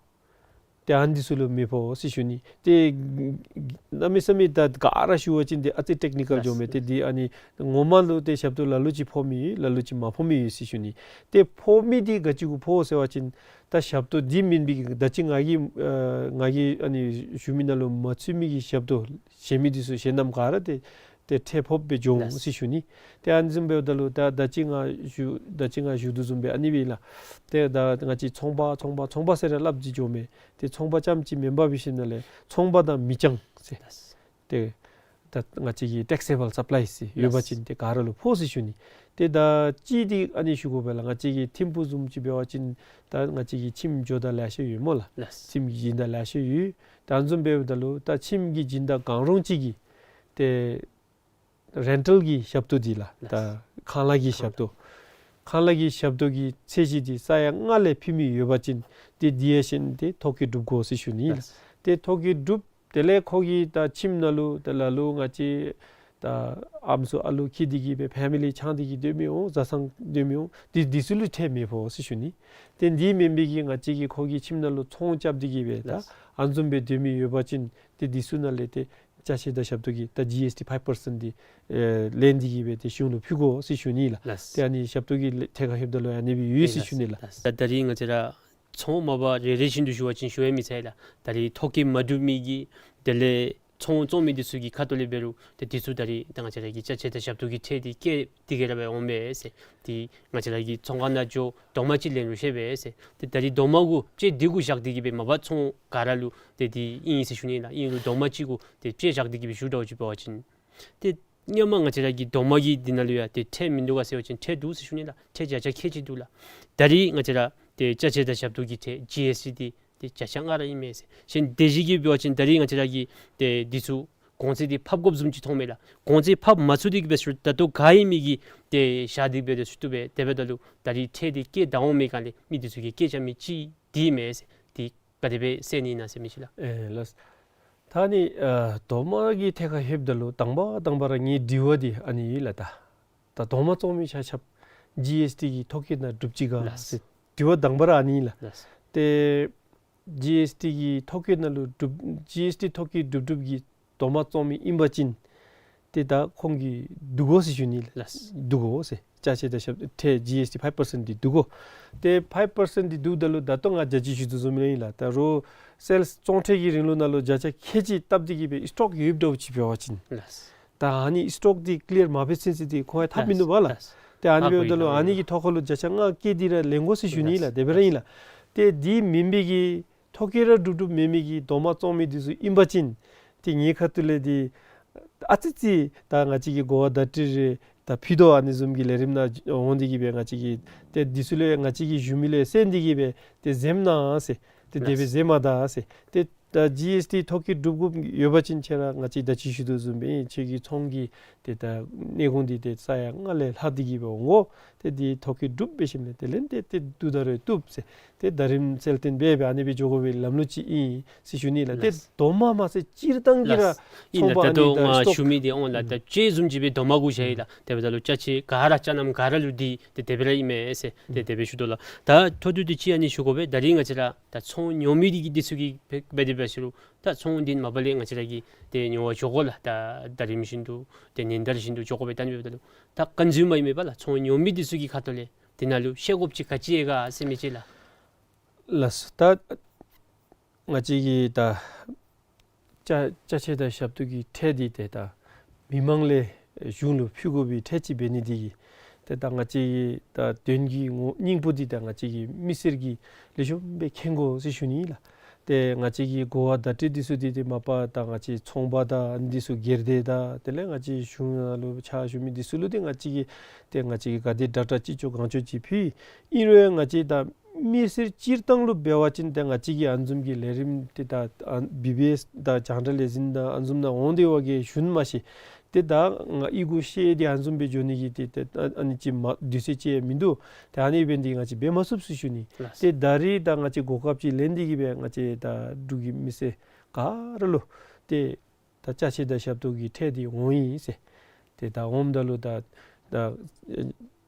ཏེ་ཨ་ནི་འདི་ཚུ་ལུ་མི་ཕོག་ཟེར་ཞུ་ནི། ཏེ་གནམ་མེད་ས་མེད་ད་ག་ར་ཞུ་བ་ཅིན་ཏེ་ཨ་ཙི་ཊེཀ་ནི་ཀཱལ་ལགས། འགྱོཝ་མས། ཏེ་འདི་ཨ་ནི་ངོ་མ་ལུ་ཏེ་ཞབས་ཏོག་ལ་ལུ་ཅིག་ཕོག་མི་ཡོད། ལ་ལུ་ཅིག་མ་ཕོག་མི་ཡོད་ཟེར་ཞུ་ནི། ཏེ་ཕོག་མི་འདི་ག་ཅི་གུ་ཕོག་ཟེར་བ་ཅིན་ད་ཞབས་ཏོག་འདི་མེན་པའི་གི་ད་ཅི་ང་གིས་ཨ་ང་གིས་ཨ་ནི་ཞུ་མི་ནང་ལུ་མ་ཚུད་མི་གི་ཞབས་ཏོག་གཞན་མི་འདི་ཚུ་གཞན་རྣམས་ག་ར་ཏེ་ཏེ་ཁྲལ་ཕོགཔ་སྦེ་འགྱོ་འོང་ཟེར་ཞུ་ནི། ཏེ་ཨ་ནི་བཟུམ་འབདཝ་ད་ལུ་ད་ད་ཅི་ང་ཞུ་ད་ཅི་ང་ཞུ་དོ་བཟུམ་སྦེ་ཨ་ནི་སྦེ་ལགས། ཏེ་ད་ང་བཅས་ཚོང་པ་ཚོང་པ་ཚོང་པ་ཟེར་ར་སླབ་ཅི་འགྱོཝ་མས། ཏེ་ཚོང་པ་རྐྱངམ་ཅིག་མེན་པར་འབད་ཞིནམ་ལས་ཚོང་པ་དང་མི་རྐྱང་ཟེར། ལགས། ཏེ་ད་ང་བཅས་ཀྱི་ཊེག་སི་བཱལ་སཔ་ལའི་ཟེར་ཡོད་པ་ལགས། ཅིན་ཏེ་ག་ར་ལུ་ཕོག་ཟེར་ཞུ་ནི། ཏེ་ད་ཅིག་འདི་ཨ་ནི་ཞུ་དགོ་པས་ལགས། ང་བཅས་ཀྱི་ཐིམ་ཕུག་བཟུམ་ཅིག་འབད་བ་ཅིན་ད་ང་བཅས་ཀྱི་ཁྱིམ་འགྱོ་ད་ལེ་ཤ་ཡོད་སྨོ་ལགས། ལགས། ཁྱིམ་གྱི་སྦྱིན་བདག་ལེ་ཤ་ཡོད། ད་ཨ་ནི་བཟུམ་འབདཝ་ད་ལུ་ད་ཁྱིམ་གྱི་སྦྱིན་བདག་གང་རུང་ཅིག་གིས་ཏེ་རེན་ཊལ་གྱི་ཞབས་ཏོག་འདི་ལགས། ད་ལགས། ཁང་གླ་གི་ཞབས་ཏོག། ཁང་གླ་གི་ཞབས་ཏོག་གི་ཚད་གཞི་འདི་ས་ཡ་ལྔ་ལས་ཕུལ་མི་ཡོད་པ་ཅིན་ཏེ་འདི་ཡང་ཞིནམ་ཏེ་ཐོ་བཀོད་གྲུབ་དགོ་ཟེར་ཞུ་ནི། ལགས། ཏེ་ཐོ་བཀོད་གྲུབ། དེ་ལས་ཁོ་གིས་ད་ཁྱིམ་ནང་ལུ་ད་ལ་ལུ་ང་བཅས་ད་ཨམ་སྲུ་ཨ་ལུ་འཁྱིད་དེ་གིས་སྦེ་ཕེ་མི་ལི་ཚང་སྟེ་གིས་སྡོད་མི་འོང་། བཟའ་ཚང་སྡོད་མི་འོང་། འདི་འདི་ཚུ་ལུ་ཁྲལ་མི་ཕོག་ཟེར་ཞུ་ནི། ཏེ་འདི་མེན་པའི་གི་ང་བཅས་ཀྱིས་ཁོ་གི་ཁྱིམ་ནང་ལུ་ཚོང་རྐྱབ་སྟེ་གིས་སྦེ་ད་ལགས། ཨ་ནི་བཟུམ་སྦེ་སྡོད་མི་ཡོད་པ་ཅིན་ཏེ་འདི་ཚུ་ནང་ལས་ཏེ་ཅ་ཆས་དང་ཞབས་ཏོག་གི་ད་ཇི་ཨེསི་ཊི་ཕའིབ་པར་སེནཊ་འདི་ཨེ་ལེན་ཏེ་གིས་སྦེ་ཏེ་གཞུང་ལུ་ཕུལ་དགོ་ཟེར་ཞུ་ནི་ལགས། ལགས། ཏེ་ཨ་ནི་ཞབས་ཏོག་གི་ལེ་ཐད་ཁར་ལྷོདཔ་ད་ལུ་ཨ་ནི་སྦེ་ཡོད་ཟེར་ཞུ་ནི་ལགས། ལགས། ད་ད་རིས་ང་བཅས་ར་ཚོང་མ་པ་རེ་རེ་བཞིན་དུ་ཞུ་བ་ཅིན་ཞུ་ཡང་མི་ཚར་ལགས། ད་རིས་ཐོ་བཀོད་མ་གྲུབ་མི་གི་དེ་ལས་ཚོང་བཙོང་མི་འདི་ཚུ་གི་ཁ་ཐུག་ལས་འབད་རུང་ཏེ་འདི་ཚུ་ད་རིས་ད་ང་བཅས་ར་གི་ཅ་ཆས་དང་ཞབས་ཏོག་གི་ཁྲལ་འདི་བཀལ་ཏེ་གིས་ར་སྦེ་འོངམ་མས་ཟེར། ཏེ་ང་བཅས་ར་གི་ཚོང་ཁང་ནང་འགྱོ་རྡོག་མ་ཅིག་ལེན་རུང་ཤེས་པས་ཟེར། ཏེ་ད་རིས་རྡོག་མ་གུ་དཔྱད་འདི་གུ་བཞག་སྟེ་གིས་སྦེ་མ་པ་ཚོང་ག་ར་ལུ་ཏེ་འདི་ཨིན་ཟེར་ཞུ་ནི་ལགས། ཨིན་རུང་རྡོག་མ་ཅིག་གུ་ཏེ་དཔྱད་བཞག་སྟེ་གིས་སྦེ་ཞུ་དོ་ཅིག་འབད་བ་ཅིན་ཏེ་སྔོན་མ་ང་བཅས་ར་གི་རྡོག་མ་གི་འདི་ནང་ལུ་ཡང་ཏེ་ཁྲལ་མིན་འདུག་ག་ཟེར་བ་ཅིན་ཁྲལ་འདུག་ཟེར་ཞུ་ནི་ལགས། ཁྲལ་བརྒྱ་ཆ་ཁལ་གཅིག་འདུག་ལགས། ད་རིས་ང་བཅས་ར་ཏེ་ཅ་ཆས་དང་ཞབས་ཏོག་གི་ཁྲལ་ཇི་ཨེསི་ཊི་འདི་ཏེ་བརྒྱ་ཆ་ལྔ་ར་ཨིན་མས་ཟེར། གཞན་དེ་བཞིན་གྱི་འབད་བ་ཅིན་ད་རིས་ང་བཅས་ར་གིས་ཏེ་འདི་ཚུ་གོང་ཚད་འདི་ཕབ་དགོཔ་བཟུམ་ཅིག་མཐོངམ་མས་ལགས། གོང་ཚད་ཕབ་མ་ཚུགས་ཏེ་གིས་སྦེ་ཞུ་ད་ལྟོ་ག་ཨིན་མི་གིས་ཏེ་བཞག་སྟེ་སྦེ་ཏེ་ཞུ་བཏུབ་པས། དེ་འབདཝ་ད་ལུ་ད་རིས་ཁྲལ་འདི་བཀལ་ད་འོང་མི་སྒང་ལས་མི་འདི་ཚུ་གིས་བཀལ་བཞག་མི་ཅིག་འདི་མས་ཟེར། ཏེ་ག་དེ་སྦེ་གསན་ནི་ཨིན་ན་ཟེར་མི་ཅིག་ལགས། ཨེ་ལགས། ད་ཨ་ནི་ཨ་རྡོག་མ་གི་ཐད་ཁར་ལྷོདཔ་ད་ལུ་དང་པ་དང་པ་ར་ངེའི་དྲི་བ་འདི་ཨ་ནི་ཨིན་ལགས། ད་ད་རྡོག་མ་བཙོང་མི་ཆ་ཁྱབ་ཇི་ཨེསི་ཊི་གི་ཐོ་བཀོད་ནང་གྲུབ་ཅི་ག་ལགས། ཟེར་དྲི་བ་དང་པ་ར་ཨ་ནི་ཨིན་ལགས། ལགས། ཏེ་ཇི་ཨེསི་ཊི་གི་ཐོ་བཀོད་ནང་ལུ་གྲུབ་ཇི་ཨེསི་ཊི་ཐོ་བཀོད་གྲུབ་གྲུབ་ཀྱི་རྡོག་མ་བཙོང་མི་ཨིན་པ་ཅིན་ཏེ་ད་ཁོང་གིས་བསྡུ་དགོ་ཟེར་ཞུ་ནི་ལགས། ལགས། བསྡུ་དགོ་ཟེར། ཅ་ཆས་དང་ཞབས་ཁྲལ་ཇི་ཨེསི་ཊི་ཕའིབ་པར་སེནཊ་འདི་བསྡུ་དགོ། ཏེ་ཕའིབ་པར་སེནཊ་འདི་བསྡུཝ་ད་ལུ་ད་ལྟོ་ང་ད་ཅི་ཞུ་དོ་བཟུམ་ཨིན་ལགས། ད་རུང་སེལསི་བཙོང་ཁྲལ་གྱི་རིང་ལུགས་ནང་ལུ་བརྒྱ་ཆ་ཁལ་གཅིག་བཏབ་སྟེ་གིས་སྦེ་སི་ཊོག་ཡོདཔ་འདྲཝ་ཅིག་འབད་བ་ཅིན་ལགས། ད་ཨ་ནི་སི་ཊོག་འདི་ཀི་ལི་ཡར་མ་འབད་ཚུན་ཚོད་འདི་ཁོང་ཡང་ཐབས་མིན་འདུག་པ་ལགས། ལགས། ཏེ་ཨ་ནི་འབདཝ་ད་ལུ་ཨ་ནི་གི་ཐོག་ཁ་ལུ་བརྒྱ་ཆ་ལྔ་བཀལ་ཏེ་ར་ལེན་དགོ་ཟེར་ཞུ་ནི་ལགས། ལགས། དེ་སྦེ་ར་ཨིན་ལགས། ཏེ་འདི་མེན་པའི་གི་ཐོ་བཀོད་ར་གྲུབ་གྲུབ་མེད་མི་གི་རྡོག་མ་བཙོང་མི་འདི་ཚུ་ཨིན་པ་ཅིན་ཏེ་ངེའི་ཁ་ཐུག་ལས་འདི་ཨ་ཙི་ཙི་ད་ང་བཅས་ཀྱིས་གོ་བ་བརྡ་སྤྲོད་རེ་ད་ཕུལ་དོ། ཨ་ནི་བཟུམ་གྱི་ལས་རིམ་ནང་འོང་སྟེ་གིས་སྦེ་ང་བཅས་ཀྱིས་ཏེ་འདི་ཚུ་ལུ་ཡང་ང་བཅས་ཀྱི་ཞུ་མི་ལུ་ཡང་གསན་ཏེ་གིས་སྦེ་ཏེ་འཛེམ་གནང་ཟེར། ཏེ་དེ་སྦེ་ལགས། འཛེམ་མ་ད་ཟེར། ཏེ་ད་ཇི་ཨེསི་ཊི་ཐོ་བཀོད་གྲུབ་གྲུབ་ཡོད་པ་ཅིན་ཁྱེད་ར་ང་བཅས་ད་ཅི་ཞུ་དོ་བཟུམ་སྦེ་ཁྱེད་ཀྱི་ཚོང་གི་ཏེ་ད་གནས་གོང་འདི་ཏེ་ས་ཡ་ལྔ་ལས་ལྷག་སྟེ་གིས་སྦེ་འོང་དགོ། ཏེ་འདི་ཐོ་བཀོད་གྲུབ་འབད་ཞིནམ་ལས་དེ་ལས་ཏེ་ཏེ་བསྡུ་ད་རུང་བཏུབ་ཟེར། ཏེ་ད་རིམ་གསལ་སྟོན་འབད་སྦེ་ཨ་ནི་སྦེ་འགྱོ་དགོ་པའི་ལམ་ལུགས་ཅིག་ཨིན་ཟེར་ཞུ་ནི་ལགས། ཏེ་ལགས། རྡོག་མ་མ་ཚད་སྤྱིར་བཏང་གི་ར་ལགས། ཨིན་ཚོང་པ་ལགས། ད་ཨ་ནི་ལྟོ་ད་ང་སི་ཊོག་ཞུ་མི་འདི་འོང་ལགས། ཨུམ། ད་དཔྱད་བཟུམ་ཅིག་སྦེ་རྡོག་མ་གུ་བཞག་ཡི་ལགས། དེ་འབདཝ་ད་ལུ་ཅ་ཆས་ག་ར་ཅ་རྣམས་ག་ར་ལུ་འདི་ཏེ་དེ་སྦེ་ར་ཨིན་མས་ཟེར་ཏེ་ཨུམ་དེ་སྦེ་ཞུ་དོ་ལགས། ད་མཐོ་བསྡུས་ཏེ་ཅིག་ཨ་ནི་ཞུ་དགོ་པས། ད་རིས་ང་བཅས་ར་ད་ཚོང་ཉོ་མི་འདི་གིས་འདི་ཚུ་གིས་འབད་འབད་དེ་འབད་ཟེར་རུང་ད་ཚོང་འདི་མ་པ་ལས་ང་བཅས་ར་གིས་ཏེ་ཉོ་བར་འགྱོ་དགོ་ལགས། ད་ད་རིམ་བཞིན་དུ་ཏེ་ཉིན་ལྟར་བཞིན་དུ་འགྱོ་དགོ་པས། ད་ཨ་ནི་འབདཝ་ད་ལུ་ད་ཀོན་སིའུ་མར་ཨིན་མས་པ་ལགས། ཚོང་ཉོ་མི་འདི་ཚུ་གི་ཁ་ཐུག་ལས་འདི་ནང་ལུ་ཤེས་དགོཔ་ཅིག་ག་ཅི་ཡོད་ག་ཟེར་མི་ཅིག་ལགས། ལགས། ད་ང་བཅས་ཀྱི་ད་ཅ་ཅ་ཆས་དང་ཞབས་ཏོག་གི་ཁྲལ་འདི་ཏེ་ད་མི་མང་ལས་གཞུང་ལུ་ཕུལ་དགོ་པའི་ཁྲལ་ཅིག་འབད་ནི་འདི་གིས་ཏེ་ད་ང་བཅས་ཀྱི་ད་དོན་གྱི་ངོ་སྙིང་པོ་འདི་ད་ང་བཅས་ཀྱི་མི་སེར་གྱིས་ལེགས་ཤོམ་སྦེ་མཁྱེན་དགོ་ཟེར་ཞུ་ནི་ལགས། ཏེ་ང་བཅས་ཀྱི་གོ་བ་བརྡ་སྤྲོད་འདི་ཚུ་འདི་ཏེ་མ་པ་ད་ང་བཅས་ཚོང་པ་དང་འདི་ཚུ་སྒེར་སྡེ་དང་དེ་ལས་ང་བཅས་གཞུང་ནང་ལུ་ཕྱག་ཞུ་མི་འདི་ཚུ་ལུ་ཏེ་ང་བཅས་ཀྱིས་ཏེ་ང་བཅས་ཀྱིས་ག་དེ་དྲག་དྲག་ཅི་ལྕོགས་གང་ལྕོགས་ཅིག་ཕུལ། ཨིན་རུང་ང་བཅས་ད་མི་སེར་སྤྱིར་བཏང་ལུ་འབད་བ་ཅིན་ཏེ་ང་བཅས་ཀྱིས་ཨ་ནི་བཟུམ་གྱི་ལས་རིམ་ཏེ་ད་ཨ་བི་བི་ཨེསི་དང་རྒྱང་བསྒྲགས་ལས་འཛིན་དང་ཨ་ནི་བཟུམ་ནང་འོང་སྟེ་བ་གི་ཞུ་ནི་མ་གཞི་ཏེ་ད་ང་ཨི་གུ་ཤེས་ཏེ་ཨ་ནི་བཟུམ་སྦེ་འགྱོ་ནི་གི་ཏེ་ཏེ་ཨ་ཨ་ནི་ཅིག་མ་དུས་ཚོད་ཅིག་ཡང་མིན་འདུག། ཏེ་ཨ་ནི་འབད་ནི་འདི་ང་བཅས་འབད་མ་ཚུགས་ཟེར་ཞུ་ནི། ལགས། ཏེ་ད་རིས་ད་ང་བཅས་གོ་སྐབས་ཅིག་ལེན་ཏེ་གི་སྦེ་ང་བཅས་ད་འབྲུག་གི་མི་སེར་ག་ར་ལུ་ཏེ་ད་ཅ་ཆས་དང་ཞབས་ཏོག་གི་ཁྲལ་འདི་འོང་ཡི་ཟེར། ཏེ་ད་འོངམ་ད་ལུ་ད་ད་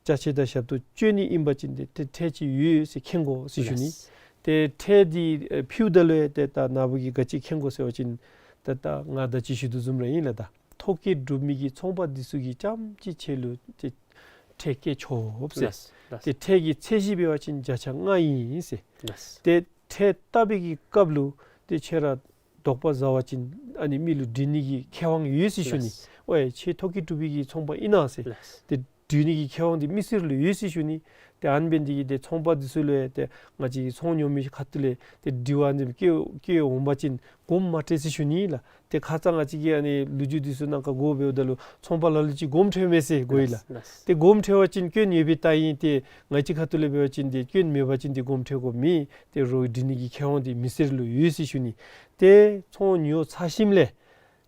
ཅ་ཆས་དང་ཞབས་ཏོག་སྤྱོད་ནི་ཨིན་པ་ཅིན་ཏེ་ཏེ་ཁྲལ་ཅིག་ཡོད་ཟེར་མཁྱེན་དགོ་ཟེར་ཞུ་ནི། ལགས། ཏེ་ཁྲལ་འདི་ཨེ་ཕུལཝ་ད་ལུ་ཡང་ཏེ་ད་ནཱ་བུ་གིས་ག་ཅི་མཁྱེན་དགོ་ཟེར་བ་ཅིན་ད་ད་ང་ད་ཅི་ཞུ་དོ་བཟུམ་ར་ཨིན་ལགས། ད་ཐོ་བཀོད་གྲུབ་མི་གི་ཚོང་པ་འདི་ཚུ་གིས་རྐྱངམ་ཅིག་ཁྱོད་ལུ་ཏེ་ཁྲལ་བཀལ་ཆོག་ཟེར། ལགས། ལགས། ཏེ་ཁྲལ་གྱི་ཚད་གཞི་འབད་བ་ཅིན་བརྒྱ་ཆ་ལྔ་ཨིན་ཟེར། ལགས། ཏེ་ཁྲལ་བཏབ་པའི་གི་སྐབས་ལུ་ཏེ་ཁྱོད་ར་དོགས་པ་ཟ་བ་ཅིན་ཨ་ནི་མི་ལུ་འདྲི་ནི་གི་ཁེ་དབང་ཡོད་ཟེར་ཞུ་ནི། ལགས། ཨོ་ཡ་ཁྱོད་ཐོ་བཀོད་གྲུབ་པའི་གི་ཚོང་པ་ཨིན་ན་ཟེར། ལགས། ཏེ་འདྲི་ནི་གི་ཁེ་དབང་འདི་མི་སེར་ལུ་ཡོད་ཟེར་ཞུ་ནི། ཏེ་ཨ་ནི་འབད་ནི་འདི་གིས་ཏེ་ཚོང་པ་འདི་ཚུ་ལུ་ཡང་ཏེ་ང་བཅས་ཀྱི་ཚོང་ཉོ་མི་ཁ་ཐུག་ལས་ཏེ་དྲི་བ་འདི་བཀོད་བཀོད་འོང་པ་ཅིན་དགོངསམ་མ་ཁྲེལ་ཟེར་ཞུ་ནི་ལགས། ཏེ་ཁ་ཙ་ང་བཅས་ཀྱི་ཨ་ནི་ལོ་རྒྱུས་འདི་ཚུ་ནང་ཁར་གོ་འབདཝ་ད་ལུ་ཚོང་པ་ལ་ལུ་ཅིག་དགོངསམ་ཁྲེལཝ་མས་ཟེར་གོ་ཡི་ལགས། ལགས། ལགས། ཏེ་དགོངསམ་ཁྲེལ་བ་ཅིན་སྐྱོན་ཡོད་པའི་རྟགས་ཨིན། ཏེ་ང་བཅས་ཁ་ཐུག་ལས་འབད་བ་ཅིན་ཏེ་སྐྱོན་མེད་པ་ཅིན་ཏེ་དགོངསམ་ཁྲེལ་དགོཔ་མེད། ཏེ་རོགས་འདྲི་ནི་གི་ཁེ་དབང་འདི་མི་སེར་ལུ་ཡོད་ཟེར་ཞུ་ནི། ཏེ་ཚོང་ཉོ་ཚར་ཞིནམ་ལས་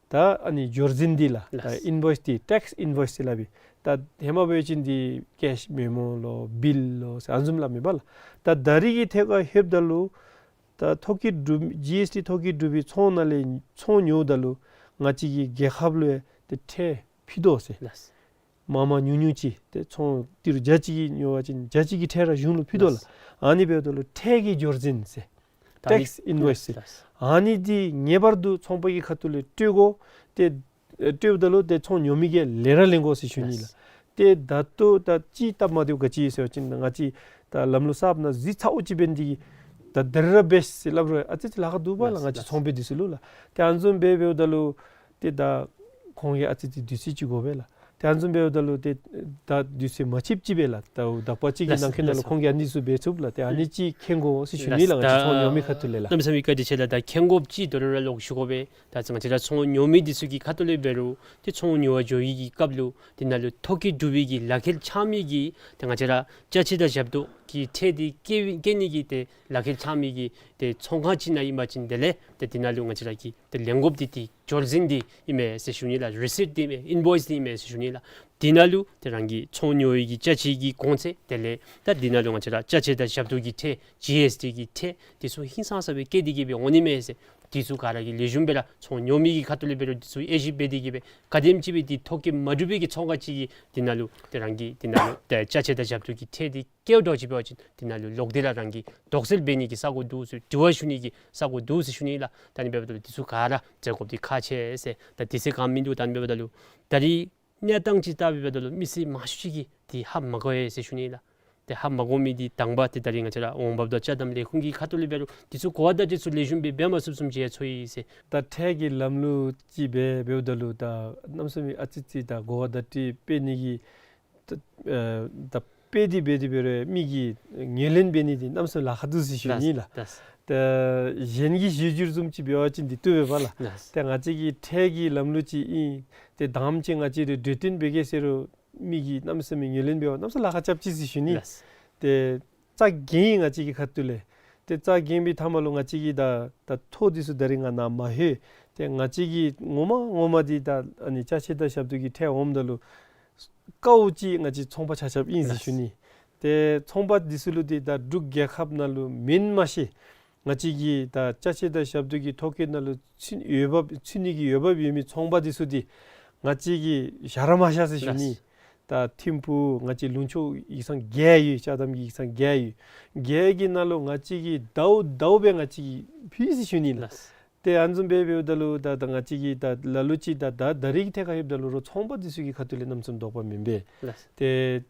ད་ཨ་ནི་འབྱོར་འཛིན་འདི་ལགས། ལགས། ད་ཨིན་བོའིསི་འདི་ཊེགསི་ཨིན་བོའིསི་ཟེར་སླབ་ཨིན། ད་ཧེ་མ་འབད་བ་ཅིན་འདི་ཀེཤ་མེ་མོ་ལོ་བིལ་ལོ་ཟེར་ཨ་ནི་བཟུམ་སླབ་མས་པ་ལགས། ད་ད་རིས་ཀྱི་ཐད་ཁར་ལྷོདཔ་ད་ལུ་ད་ཐོ་བཀོད་གྲུབ་ཇི་ཨེསི་ཊི་ཐོ་བཀོད་གྲུབ་པའི་ཚོང་ནང་ལས་ཚོང་ཉོཝ་ད་ལུ་ང་བཅས་ཀྱི་རྒྱལ་ཁབ་ལུ་ཡང་ཏེ་ཁྲལ་ཕུད་དོ་ཟེར། ལགས། མང་མང་ཉུང་ཉུང་ཅིག་ཏེ་ཚོང་ཏི་རུ་བརྒྱ་གཅིག་གིས་ཉོ་བ་ཅིན་བརྒྱ་གཅིག་གི་ཁྲལ་ར་གཞུང་ལུ་ཕུད་དོ་ལགས། ལགས། ཨ་ནི་འབདཝ་ད་ལུ་ཁྲལ་གྱི་འབྱོར་འཛིན་ཟེར། ད་ཨ་ནི་ཊེགསི་ཨིན་བོའིསི་ཟེར། ལགས། ཨ་ནི་འདི་ངེས་པར་དུ་ཚོང་པ་གི་ཁ་ཐུག་ལས་སྤྲོད་དགོ། ཏེ་ཨེ་སྤྲོདཔ་ད་ལུ་ཏེ་ཚོང་ཉོ་མི་གིས་ལེན་ར་ལེན་དགོ་ཟེར་ཞུ་ནི་ལགས། ལགས། ཏེ་ད་ལྟོ་ད་ཅི་སྟབས་མ་བདེཝ་ག་ཅི་ཡོད་ཟེར་བ་ཅིན་ང་བཅས་ད་ལམ་ལུགས་གསརཔ་ནང་གཟིགས་ཚརཝ་ཅིག་འབད་ནི་འདི་གིས་ད་ད་རིས་ར་འབད་ཟེར་སླབ་རུང་ཨ་ཙི་ཙི་ལཱ་ཁག་འདུག་པ་ལགས། ལགས། ང་བཅས་ལགས། ཚོང་པ་འདི་ཚུ་ལུ་ལགས། ཏེ་ཨ་ནི་བཟུམ་སྦེ་འབདཝ་ད་ལུ་ཏེ་ད་ཁོང་གིས་ཨ་ཙི་ཙི་དུས་ཚོད་ཅིག་དགོ་པས་ལགས། ཏེ་ཨ་ནི་བཟུམ་འབདཝ་ད་ལུ་ཏེ་ད་དུས་ཚོད་མ་ཆིབ་ཅིག་སྦེ་ལགས། ད་ཟླཝ་གཅིག་གི་ལགས། ནང་འཁོད་ནང་ལུ་ལགས། ཁོང་གིས་ཨ་ནི་ཚུ་འབད་ཚུགས་ལགས། ཏེ་ཨ་ནི་ཅིག་མཁྱེན་དགོ་ཟེར་ཞུ་ནི་ལགས། ལགས། ང་བཅས་ཚོང་ཉོ་མི་ཁ་ཐུག་ལས་ལགས། གནམ་མེད་ས་མེད་བཀའ་དྲིན་ཆེ་ལགས། ད་མཁྱེན་དགོཔ་ཅིག་དོ་རུང་ར་ལོག་ཞུ་དགོ་པས། ད་ང་བཅས་ར་ཚོང་ཉོ་མི་འདི་ཚུ་གི་ཁ་ཐུག་ལས་འབད་རུང་ཏེ་ཚོང་ཉོ་བར་འགྱོ་བའི་གི་སྐབས་ལུ་དེ་ནང་ལུ་ཐོ་བཀོད་གྲུབ་པའི་གི་ལག་ཁྱེར་འཆང་མི་གི་ཏེ་ང་བཅས་ར་ཅ་ཆས་དང་ཞབས་ཏོག་གི་ཁྲལ་འདི་བཀལ་བཀལ་ནི་གི་ཏེ་ལག་ཁྱེར་འཆང་མི་གི་ཏེ་ཚོང་ཁང་ཅིག་ནང་ཨིན་པ་ཅིན་དེ་ལས་ཏེ་དེ་ནང་ལུ་ང་བཅས་ར་གི་ཏེ་ལེན་དགོཔ་འདི་ཏེ་འབྱོར་འཛིན་འདི་ཨིན་མས་ཟེར་ཞུ་ནི་ལགས། རི་སིཊ་འདི་ཨིན་མས། ཨིན་བོའིསི་འདི་ཨིན་མས་ཟེར་ཞུ་ནི་ལགས། དེ་ནང་ལུ་ཏེ་རང་གི་ཚོང་ཉོ་བའི་གི་ཅ་ཆས་ཀྱི་གོང་ཚད་དེ་ལས་ད་དེ་ནང་ལུ་ང་བཅས་ར་ཅ་ཆས་དང་ཞབས་ཏོག་གི་ཁྲལ་ཇི་ཨེསི་ཊི་གི་ཁྲལ་འདི་ཚུ་ཧིང་སངས་ས་སྦེ་བཀལ་ཏེ་གི་སྦེ་འོང་ནི་མས་ཟེར། འདི་ཚུ་ག་ར་གིས་ལེགས་ཤོམ་སྦེ་ར་ཚོང་ཉོ་མི་གི་ཁ་ཐུག་ལས་འབད་རུང་འདི་ཚུ་དབྱེ་ཞིབ་འབད་དེ་གི་སྦེ་ག་དེམ་ཅིག་སྦེ་འདི་ཐོ་བཀོད་མ་གྲུབ་པའི་གི་ཚོང་ཁང་ཅིག་གིས་དེ་ནང་ལུ་ཏེ་རང་གི་དེ་ནང་ལུ་ཏེ་ཅ་ཆས་དང་ཞབས་ཏོག་གི་ཁྲལ་འདི་བཀལཝ་འདྲཝ་ཅིག་འབད་བ་ཅིན་དེ་ནང་ལུ་ལོག་སྟེ་ར་རང་གི་དོགས་སེལ་འབད་ནི་གི་ས་གོ་འདུག་ཟེར། དྲི་བ་ཞུ་ནི་གི་ས་གོ་འདུག་ཟེར་ཞུ་ནི་ལགས། ད་ཨ་ནི་འབདཝ་ད་ལུ་འདི་ཚུ་ག་ར་མཛད་དགོཔ་འདི་ཁག་ཆེ་ཟེར། ད་དུས་ཚོད་གང་མིན་འདུག། ད་ཨ་ནི་འབདཝ་ད་ལུ་ད་རིས་གནས་སྟངས་ཅིག་བལྟ་བའི་འབདཝ་ད་ལུ་མི་སེར་མང་ཤོས་ཅིག་གིས་འདི་ཧ་མ་གོ་བས་ཟེར་ཞུ་ནི་ལགས། ཏེ་ཧ་མ་གོ་མི་འདི་དང་པ་ཏེ་ད་རིས་ང་བཅས་ར་འོང་འབབ་དང་ཅ་དམ་ལས་ཁུངས་ཀྱི་ཁ་ཐུག་ལས་འབད་རུང་འདི་ཚུ་གོ་བ་བརྡ་སྤྲོད་ཚུ་ལེགས་ཤོམ་སྦེ་འབད་མ་ཚུགསཔ་བཟུམ་ཅིག་ཡང་ཚོར་ཡི་ཟེར། ད་ཁྲལ་གྱི་ལམ་ལུགས་ཅིག་སྦེ་འབདཝ་ད་ལུ་ད་གནམ་མེད་ས་མེད་ཨ་ཙི་ཅིག་ད་གོ་བ་བརྡ་སྤྲོད་འབད་ནི་གི་ད་ཨ་ད་དཔེ་འདི་འབད་དེ་འབད་རུང་མི་གིས་ངོས་ལེན་འབད་ནི་འདི་གནམ་མེད་ས་མེད་ལཱ་ཁག་འདུག་ཟེར་ཞུ་ནི་ལགས། ལགས། ད་གཞན་གྱི་གཞི་འགྱུར་བཟུམ་ཅིག་འབད་བ་ཅིན་འདི་བཏུབ་པས་པ་ལགས། ལགས། ད་ང་བཅས་ཀྱི་ཁྲལ་གྱི་ལམ་ལུགས་ཅིག་ཨིན། ཏེ་དང་པ་ཅིག་ང་བཅས་ར་གྲོས་བསྟུན་འབད་གེ་ཟེར་རུང་མི་གིས་གནམ་མེད་ས་མེད་ངོས་ལེན་འབད་བ་གནམ་མེད་ས་མེད་ལཱ་ཁག་རྐྱབ་ཅི་ཟེར་ཞུ་ནི། ལགས། ཏེ་རྩ་འགེངས་ཡི་ང་བཅས་ཀྱི་ཁ་ཐུག་ལས། ཏེ་རྩ་འགེངས་པའི་མཐའ་མ་ལུ་ང་བཅས་ཀྱིས་ད་ད་ཐོ་འདི་ཚུ་ད་རིས་ང་ནཱ་མ་ལྷོད། ཏེ་ང་བཅས་ཀྱིས་ངོ་མ་ངོ་མ་འདི་ད་ཨ་ནི་ཅ་ཆས་དང་ཞབས་ཏོག་གི་ཁྲལ་འོངམ་ད་ལུ་དཀའཝ་ཅིག་ང་བཅས་ཚོང་པ་ཆ་ཁྱབ་ཨིན་ཟེར་ཞུ་ནི། ཏེ་ཚོང་པ་འདི་ཚུ་ལུ་འདི་ད་འབྲུག་རྒྱལ་ཁབ་ནང་ལུ་མེན་མ་ཤེས། ང་བཅས་ཀྱི་ད་ཅ་ཆས་དང་ཞབས་ཏོག་གི་ཐོ་བཀོད་ནང་ལུ་ཚུད་འོས་འབབ་ཚུད་ནི་གི་འོས་འབབ་ཡོད་མི་ཚོང་པ་འདི་ཚུ་འདི་ང་བཅས་ཀྱིས་བཞག་ར་མ་བཞག་ཟེར་ཞུ་ནི། ལགས། ད་ཐིམ་ཕུག་ང་བཅས་ལུང་ཕྱོགས་ཡིག་ཚང་བརྒྱད་ཡོད། ཅ་དམ་གྱི་ཡིག་ཚང་བརྒྱད་ཡོད། བརྒྱད་ཀྱི་ནང་ལུ་ང་བཅས་ཀྱིས་ཟླཝ་ཟླཝ་སྦེ་ང་བཅས་ཀྱིས་ཕུལ་ཟེར་ཞུ་ནི་ལགས། ལགས། ཏེ་ཨ་ནི་བཟུམ་སྦེ་འབདཝ་ད་ལུ་ད་ད་ང་བཅས་ཀྱིས་ད་ལ་ལུ་ཅིག་ད་ད་ད་རིས་ཀྱི་ཐད་ཁར་ལྷོདཔ་ད་ལུ་རོགས་ཚོང་པ་འདི་ཚུ་གི་ཁ་ཐུག་ལས་གནམ་མེད་ས་མེད་དོགས་པ་མེན་པས། ལགས། ཏེ་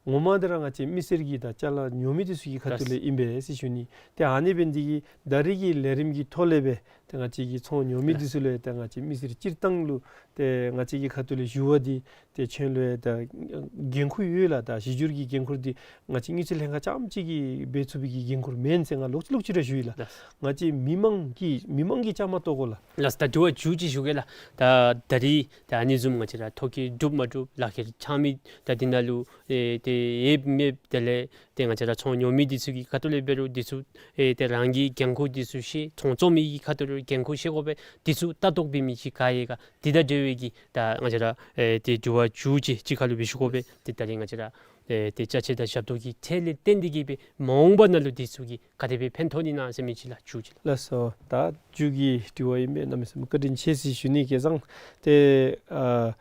ངོ་མ་འདི་ར་ང་བཅས་མི་སེར་གྱི་ད་ཅ་ལ་ཉོ་མི་འདི་ཚུ་གི་ཁ་ཐུག་ལས་ཨིན་པས་ཟེར་ཞུ་ནི། ཏེ་ཨ་ནི་འབད་ནི་འདི་གིས་ད་རེས་ཀྱི་ལས་རིམ་གྱི་ཐོག་ལས་སྦེ་ཏེ་ང་བཅས་ཀྱི་ཚོང་ཉོ་མི་འདི་ཚུ་ལུ་ཏེ་ང་བཅས་མི་སེར་སྤྱིར་བཏང་ལུ་ཏེ་ང་བཅས་ཀྱི་ཁ་ཐུག་ལས་ཞུ་བ་འདི་ཏེ་ཁྱོད་ལུ་ཡང་ད་འགན་ཁུར་ཡོད་ལགས། ད་གཞི་འགྱུར་གྱི་འགན་ཁུར་འདི་ང་བཅས་དངུལ་རྩིས་ལྷན་ཁག་རྐྱངམ་གཅིག་གིས་འབད་ཚུགས་པའི་གི་འགན་ཁུར་མེན་ཟེར་ང་ལོག་ཅི་ལོག་ཅི་ར་ཞུ་ཡི་ལགས། ལགས། ང་བཅས་མི་མང་གིས་མི་མང་གིས་བཅའ་མར་གཏོགས་དགོ་ལགས། ལགས། ད་དྲི་བ་མཇུག་ཅིག་ཞུ་གེ་ལགས། ད་ད་རིས་ད་ཨ་ནི་བཟུམ་ང་བཅས་ར་ཐོ་བཀོད་གྲུབ་མ་གྲུབ་ལག་ཁྱེར་འཆང་མི་ད་འདི་ནང་ལུ་ཨེ་ཏེ་ཡོདཔ་མེདཔ་དེ་ལས་ཏེ་ང་བཅས་ར་ཚོང་ཉོ་མི་འདི་ཚུ་གི་ཁ་ཐུག་ལས་འབད་རུང་འདི་ཚུ་ཨེ་ཏེ་རང་གི་འགན་ཁུར་འདི་ཚུ་ཤེས། ཚོང་བཙོང་མི་གི་ཁ་ཐུག་ལས་འགན་ཁུར་ཤེས་དགོ་པས། འདི་ཚུ་ལྟ་རྟོག་འབད་མི་ཅིག་ག་ཡོད་ག། འདི་དང་འབྲེལ་བའི་གི་ད་ང་བཅས་ར་ཨེ་ཏེ་དྲི་བ་མཇུག་ཅིག་གཅིག་ཁ་ལུ་སྦེ་ཞུ་དགོ་པས། ཏེ་ད་རིས་ང་བཅས་ར་ཨེ་ཏེ་ཅ་ཆས་དང་ཞབས་ཏོག་གི་ཁྲལ་ལས་བརྟེན་ཏེ་གིས་སྦེ་མ་འོངས་པ་ནང་ལུ་འདི་ཚུ་གིས་ག་དེ་སྦེ་ཕན་ཐོགས་ནི་ན་ཟེར་མི་ཅིག་ལགས། མཇུག་ཅིག་ལགས། ལགས་སོ། ད་མཇུག་གི་དྲི་བ་ཨིན་པས། གནམ་མེད་ས་མེད་བཀའ་དྲིན་ཆེ་ཟེར་ཞུ་ནི། ཁ་སང་ཏེ་ཨ་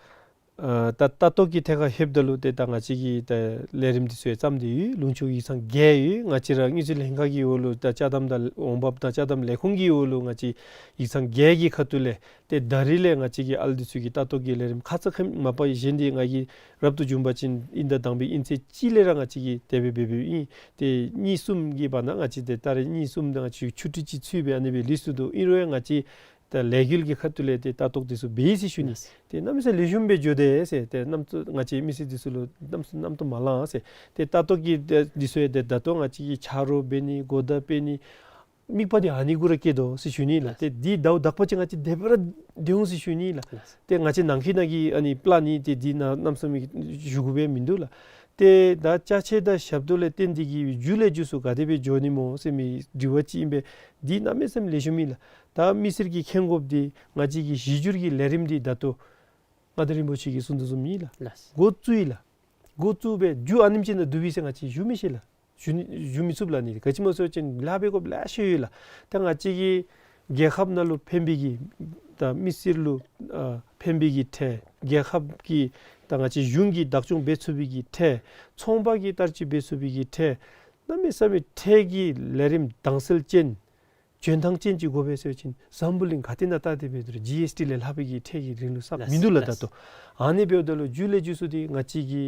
ཨ་ད་ལྟ་རྟོག་གི་ཐད་ཁར་ལྷོདཔ་ད་ལུ་ཏེ་ད་ང་བཅས་ཀྱི་ད་ལས་རིམ་འདི་ཚུ་ཡང་བརྩམས་ཏེ་ཡོད། ལུང་ཕྱོགས་ཡིག་ཚང་བརྒྱད་ཡོད། ང་བཅས་ར་དངུལ་རྩིས་ལྷན་ཁག་གི་འོག་ལུ་ད་ཅ་དམ་དང་འོང་འབབ་དང་ཅ་དམ་ལས་ཁུངས་ཀྱི་འོག་ལུ་ང་བཅས་ཡིག་ཚང་བརྒྱད་ཀྱི་ཁ་ཐུག་ལས་ཏེ་ད་རིས་ལས་ང་བཅས་ཀྱི་ཨ་ལུ་འདི་ཚུ་གི་ལྟ་རྟོག་གི་ལས་རིམ་ཁ་ཙ་ཁ་ཉིནམ་པ་གཞན་འདི་ང་གིས་རབ་ཏུ་བྱུང་པ་ཅིན་དབྱིན་ཟླ་དང་པའི་དབྱིན་ཚེས་གཅིག་ལས་ར་ང་བཅས་ཀྱིས་དེ་སྦེ་འབད་འབདཝ་ཨིན། ཏེ་གཉིས་གསུམ་གྱི་བར་ན་ང་བཅས་ཏེ་ད་རེས་གཉིས་གསུམ་དང་ང་བཅས་ཆུ་ཊི་ཅིག་ཚུད་སྦེ་ཨ་ནི་སྦེ་ལུས་སོ་ནུག། ཨིན་རུང་ཡང་ང་བཅས་ད་ལས་འགུལ་གྱི་ཁ་ཐུག་ལས་ཏེ་ལྟ་རྟོག་འདི་ཚུ་འབད་ཡི་ཟེར་ཞུ་ནི། ལགས། ཏེ་གནམ་མེད་ས་མེད་ལེགས་ཤོམ་སྦེ་འགྱོ་དེས་ཟེར། ཏེ་གནམ་ཚུ་ང་བཅས་མི་སེར་འདི་ཚུ་ལུ་གནམ་མེད་ས་མེད་གནམ་སྟོང་མ་ལང་ཟེར། ཏེ་ལྟ་རྟོག་གི་འདི་ཚུ་ཡང་ཏེ་ད་ལྟོ་ང་བཅས་ཀྱིས་ཆ་རོགས་འབད་ནི་གོ་བརྡ་སྤེལ་ནི་དམིགས་པ་འདི་ཨ་ནི་གུ་ར་བསྐྱེད་དོ་ཟེར་ཞུ་ནི་ལགས། ལགས། ཏེ་འདི་ཟླཝ་དག་པ་ཅིག་ང་བཅས་དེ་སྦེ་ར་སྡོད་འོང་ཟེར་ཞུ་ནི་ལགས། ལགས། ཏེ་ང་བཅས་ནང་འཁོད་ནང་གི་ཨ་ནི་པི་ལཱན་ནི་ཏེ་འདི་ནང་གནམ་མེད་ས་མེད་ཞུ་དགོ་པའི་མིན་འདུག་ལགས། ཏེ་ད་ཅ་ཆས་དང་ཞབས་ཏོག་ལས་བརྟེན་ཏེ་གིས་མཇུག་ལས་མཇུག་སུ་ག་དེ་སྦེ་འགྱོ་ནི་སྨོ་ཟེར་མི་དྲི་བ་ཅིག་ཨིན་པས། འདི་གནམ་མེད་ས་མེད་ལེགས་ཤོམ་ཨིན་ལགས། ད་མི་སེར་གྱིས་མཁྱེན་དགོཔ་འདི་ང་བཅས་ཀྱི་གཞི་འགྱུར་གྱི་ལས་རིམ་འདི་ད་ལྟོ་མངའ་བདག་རིན་པོ་ཆེ་གིས་གསུངས་དོ་བཟུམ་ཨིན་ལགས། ལགས། འགོ་བཙུགས་ཡི་ལགས། འགོ་བཙུགས་སྦེ་མཇུག་ཨ་ནེམ་ཅིག་ནང་བསྡུ་བའི་ཟེར་ང་བཅས་ཞུ་མི་ཤེས་ལགས། ཞུ་ནི་ཞུ་མི་ཚུགས་ལགས། ནི་ག་ཅི་སྨོ་ཟེར་བ་ཅིན་ལཱ་འབད་དགོཔ་ལེ་ཤ་ཡོད་ལགས། ད་ང་བཅས་ཀྱི་རྒྱལ་ཁབ་ནང་ལུ་ཕན་པའི་གི་ད་མི་སེར་ལུ་ཨ་ཕན་པའི་གི་ཁྲལ། རྒྱལ་ཁབ་ཀྱི་ད་ང་བཅས་གཞུང་གིས་བདག་སྐྱོང་འབད་ཚུགས་པའི་གི་ཁྲལ། ཚོང་པ་གིས་བསྟར་སྤྱོད་འབད་ཚུགས་པའི་གི་ཁྲལ། གནམ་མེད་ས་མེད་ཁྲལ་གྱི་ལས་རིམ་དྭངས་གསལ་ཅན་འཇོན་ཐང་ཅན་ཅིག་དགོ་པས་ཟེར་བ་ཅིན་འཛམ་བུ་གླིང་ག་ཏེ་ནང་བལྟ་སྟེ་འབད་རུང་ཇི་ཨེསི་ཊི་ལས་ལྷག་པའི་གི་ཁྲལ་གྱི་རིན་ལུགས་བསགས་མིན་འདུག་ལགས། ལགས། ད་ལྟོ་ཨ་ནི་འབདཝ་ད་ལུ་མཇུག་ལས་མཇུག་སུ་འདི་ང་བཅས་ཀྱི་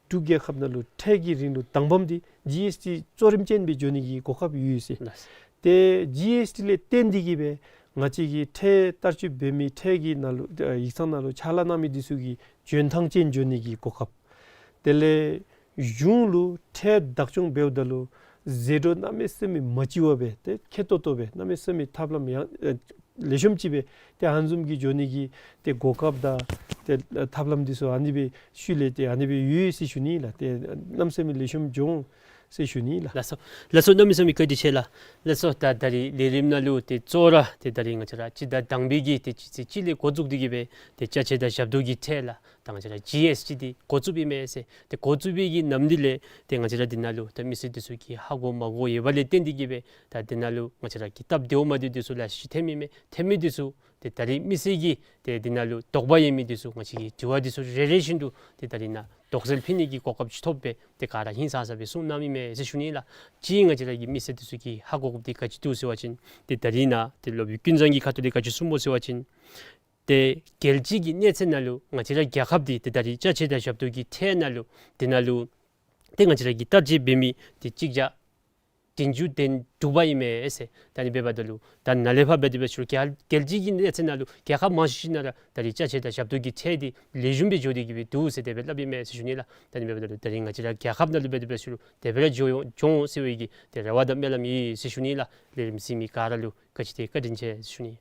འབྲུག་རྒྱལ་ཁབ་ནང་ལུ་ཁྲལ་གྱི་རིན་ལུགས་དང་པམ་འདི་ཇི་ཨེསི་ཊི་གཙོ་རིམ་ཅན་སྦེ་འགྱོ་ནི་གི་གོ་སྐབས་ཡོད་ཟེར། ལགས། ཏེ་ཇི་ཨེསི་ཊི་ལས་བརྟེན་ཏེ་གིས་སྦེ་ང་བཅས་ཀྱི་ཁྲལ་བསྟར་སྤྱོད་འབད་མི་ཁྲལ་གྱི་ནང་ལུ་ཨ་ཡིག་ཚང་ནང་ལུ་ཕྱག་ལཱ་གནང་མི་འདི་ཚུ་གི་འཇོན་ཐང་ཅན་འགྱོ་ནི་གི་གོ་སྐབས། དེ་ལས་གཞུང་ལུ་ཁྲལ་བདག་སྐྱོང་འབདཝ་ད་ལུ་ཟད་འགྲོ་གནམ་མེད་ས་མེད་མ་ལྕི་བ་སྦེ་ཏེ་ཁེ་ཏོག་ཏོ་སྦེ་གནམ་མེད་ས་མེད་ཐབས་ལམ་ཡང་ཨེ་ལེགས་ཤོམ་ཅིག་སྦེ་ཏེ་ཨ་ནི་བཟུམ་གྱི་འགྱོ་ནི་གི་ཏེ་གོ་སྐབས་དང་ཏེ་ཐབས་ལམ་འདི་ཚུ་ཨ་ནི་སྦེ་ཤུལ་ལས་ཏེ་ཨ་ནི་སྦེ་ཡོད་ཟེར་ཞུ་ནི་ལགས། ཏེ་གནམ་མེད་ས་མེད་ལེགས་ཤོམ་འགྱོ་འོང་ཟེར་ཞུ་ནི་ལགས། ལགས་སོ། ལགས་སོ། གནམ་མེད་ས་མེད་བཀའ་དྲིན་ཆེ་ལགས། ལགས་སོ། ད་ད་རིས་ལས་རིམ་ནང་ལུ་ཏེ་གཙོ་བོ་ར་ཏེ་ད་རིས་ང་བཅས་ར་སྤྱི་ཟླ་དང་པའི་གི་ཏེ་སྤྱི་ཚེས་གཅིག་ལས་འགོ་བཙུགས་ཏེ་གིས་སྦེ་ཏེ་ཅ་ཆས་དང་ཞབས་ཏོག་གི་ཁྲལ་ལགས། ད་ང་བཅས་ར་ཇི་ཨེསི་ཊི་འདི་འགོ་བཙུགསཔ་ཨིན་མས་ཟེར། ཏེ་འགོ་བཙུགས་པའི་གི་ནམ་དུས་ལས་ཏེ་ང་བཅས་ར་འདི་ནང་ལུ་ད་མི་སེར་འདི་ཚུ་གིས་ཧ་གོ་མ་གོ་ཡོད་པ་ལས་བརྟེན་ཏེ་གིས་སྦེ་ད་འདི་ནང་ལུ་ང་བཅས་ར་གི་སྟབས་བདེཝ་མ་བདེཝ་འདི་ཚུ་ལེ་ཤ་ཅིག་ཐོན་མི་མས། ཐོན་མི་འདི་ཚུ་ཏེ་ད་རིས་མི་སེར་གྱིས་ཏེ་འདི་ནང་ལུ་དོགས་པ་ཡོད་མི་འདི་ཚུ་ང་བཅས་ཀྱི་དྲི་བ་འདི་ཚུ་རེ་རེ་བཞིན་དུ་ཏེ་ད་རིས་ནཱ་དོགས་སེལ་ཕུལ་ནི་གི་གོ་སྐབས་ཅིག་ཐོབ་སྦེ་ཏེ་ག་ར་ཧིང་སངས་ས་སྦེ་གསུང་གནངམ་ཨིན་མས་ཟེར་ཞུ་ནི་ལགས། གཅིག་ང་བཅས་ར་གི་མི་སེར་འདི་ཚུ་གིས་ཧ་གོ་དགོཔ་འདི་ག་ཅི་འདུག་ཟེར་བ་ཅིན་ཏེ་ད་རིས་ནཱ་ཏེ་སློབ་དཔོན་ཀུན་བཟང་གིས་ཁ་ཐུག་ལས་ག་ཅི་གསུངས་སྨོ་ཟེར་བ་ཅིན་ཏེ་རྒྱལ་སྤྱི་གི་གནས་ཚད་ནང་ལུ་ང་བཅས་ར་རྒྱལ་ཁབ་འདི་ཏེ་ད་རིས་ཅ་ཆས་དང་ཞབས་ཏོག་གི་ཁྲལ་ནང་ལུ་འདི་ནང་ལུ་ཏེ་ང་བཅས་ར་གིས་བསྟར་སྤྱོད་འབད་མི་འདི་གཅིག་བརྒྱ་བདུན་ཅུ་དོན་དྲུག་པ་ཨིན་མས་ཟེར། ད་ཨ་ནི་འབདཝ་ད་ལུ་ད་ནཱ་ལས་ཕར་འབད་དེ་འབད་ཞུ་རུང་རྒྱལ་རྒྱལ་སྤྱི་གི་གནས་ཚད་ནང་ལུ་རྒྱལ་ཁབ་མང་ཤོས་ཅིག་ནང་ར་ད་རིས་ཅ་ཆས་དང་ཞབས་ཏོག་གི་ཁྲལ་འདི་ལེགས་ཤོམ་སྦེ་འགྱོ་སྟེ་གིས་སྦེ་འདུག་ཟེར་དེ་སྦེ་སླབ་ཨིན་མས་ཟེར་ཞུ་ནི་ལགས། ད་ཨ་ནི་འབདཝ་ད་ལུ་ད་རིས་ང་བཅས་ར་རྒྱལ་ཁབ་ནང་ལུ་འབད་དེ་འབད་ཞུ་རུང་དེ་སྦེ་ར་འགྱོ་འོང་འགྱོ་འོང་ཟེར་བའི་གི་ཏེ་རེ་བ་དང་སྨོན་ལམ་ཡོད་ཟེར་ཞུ་ནི་ལགས། ལས་རིམ་གཟིགས་མི་ག་ར་ལུ་ག་ཅི་ཏེ་བཀའ་དྲིན་ཆེ་ཟེར་ཞུ་ནི།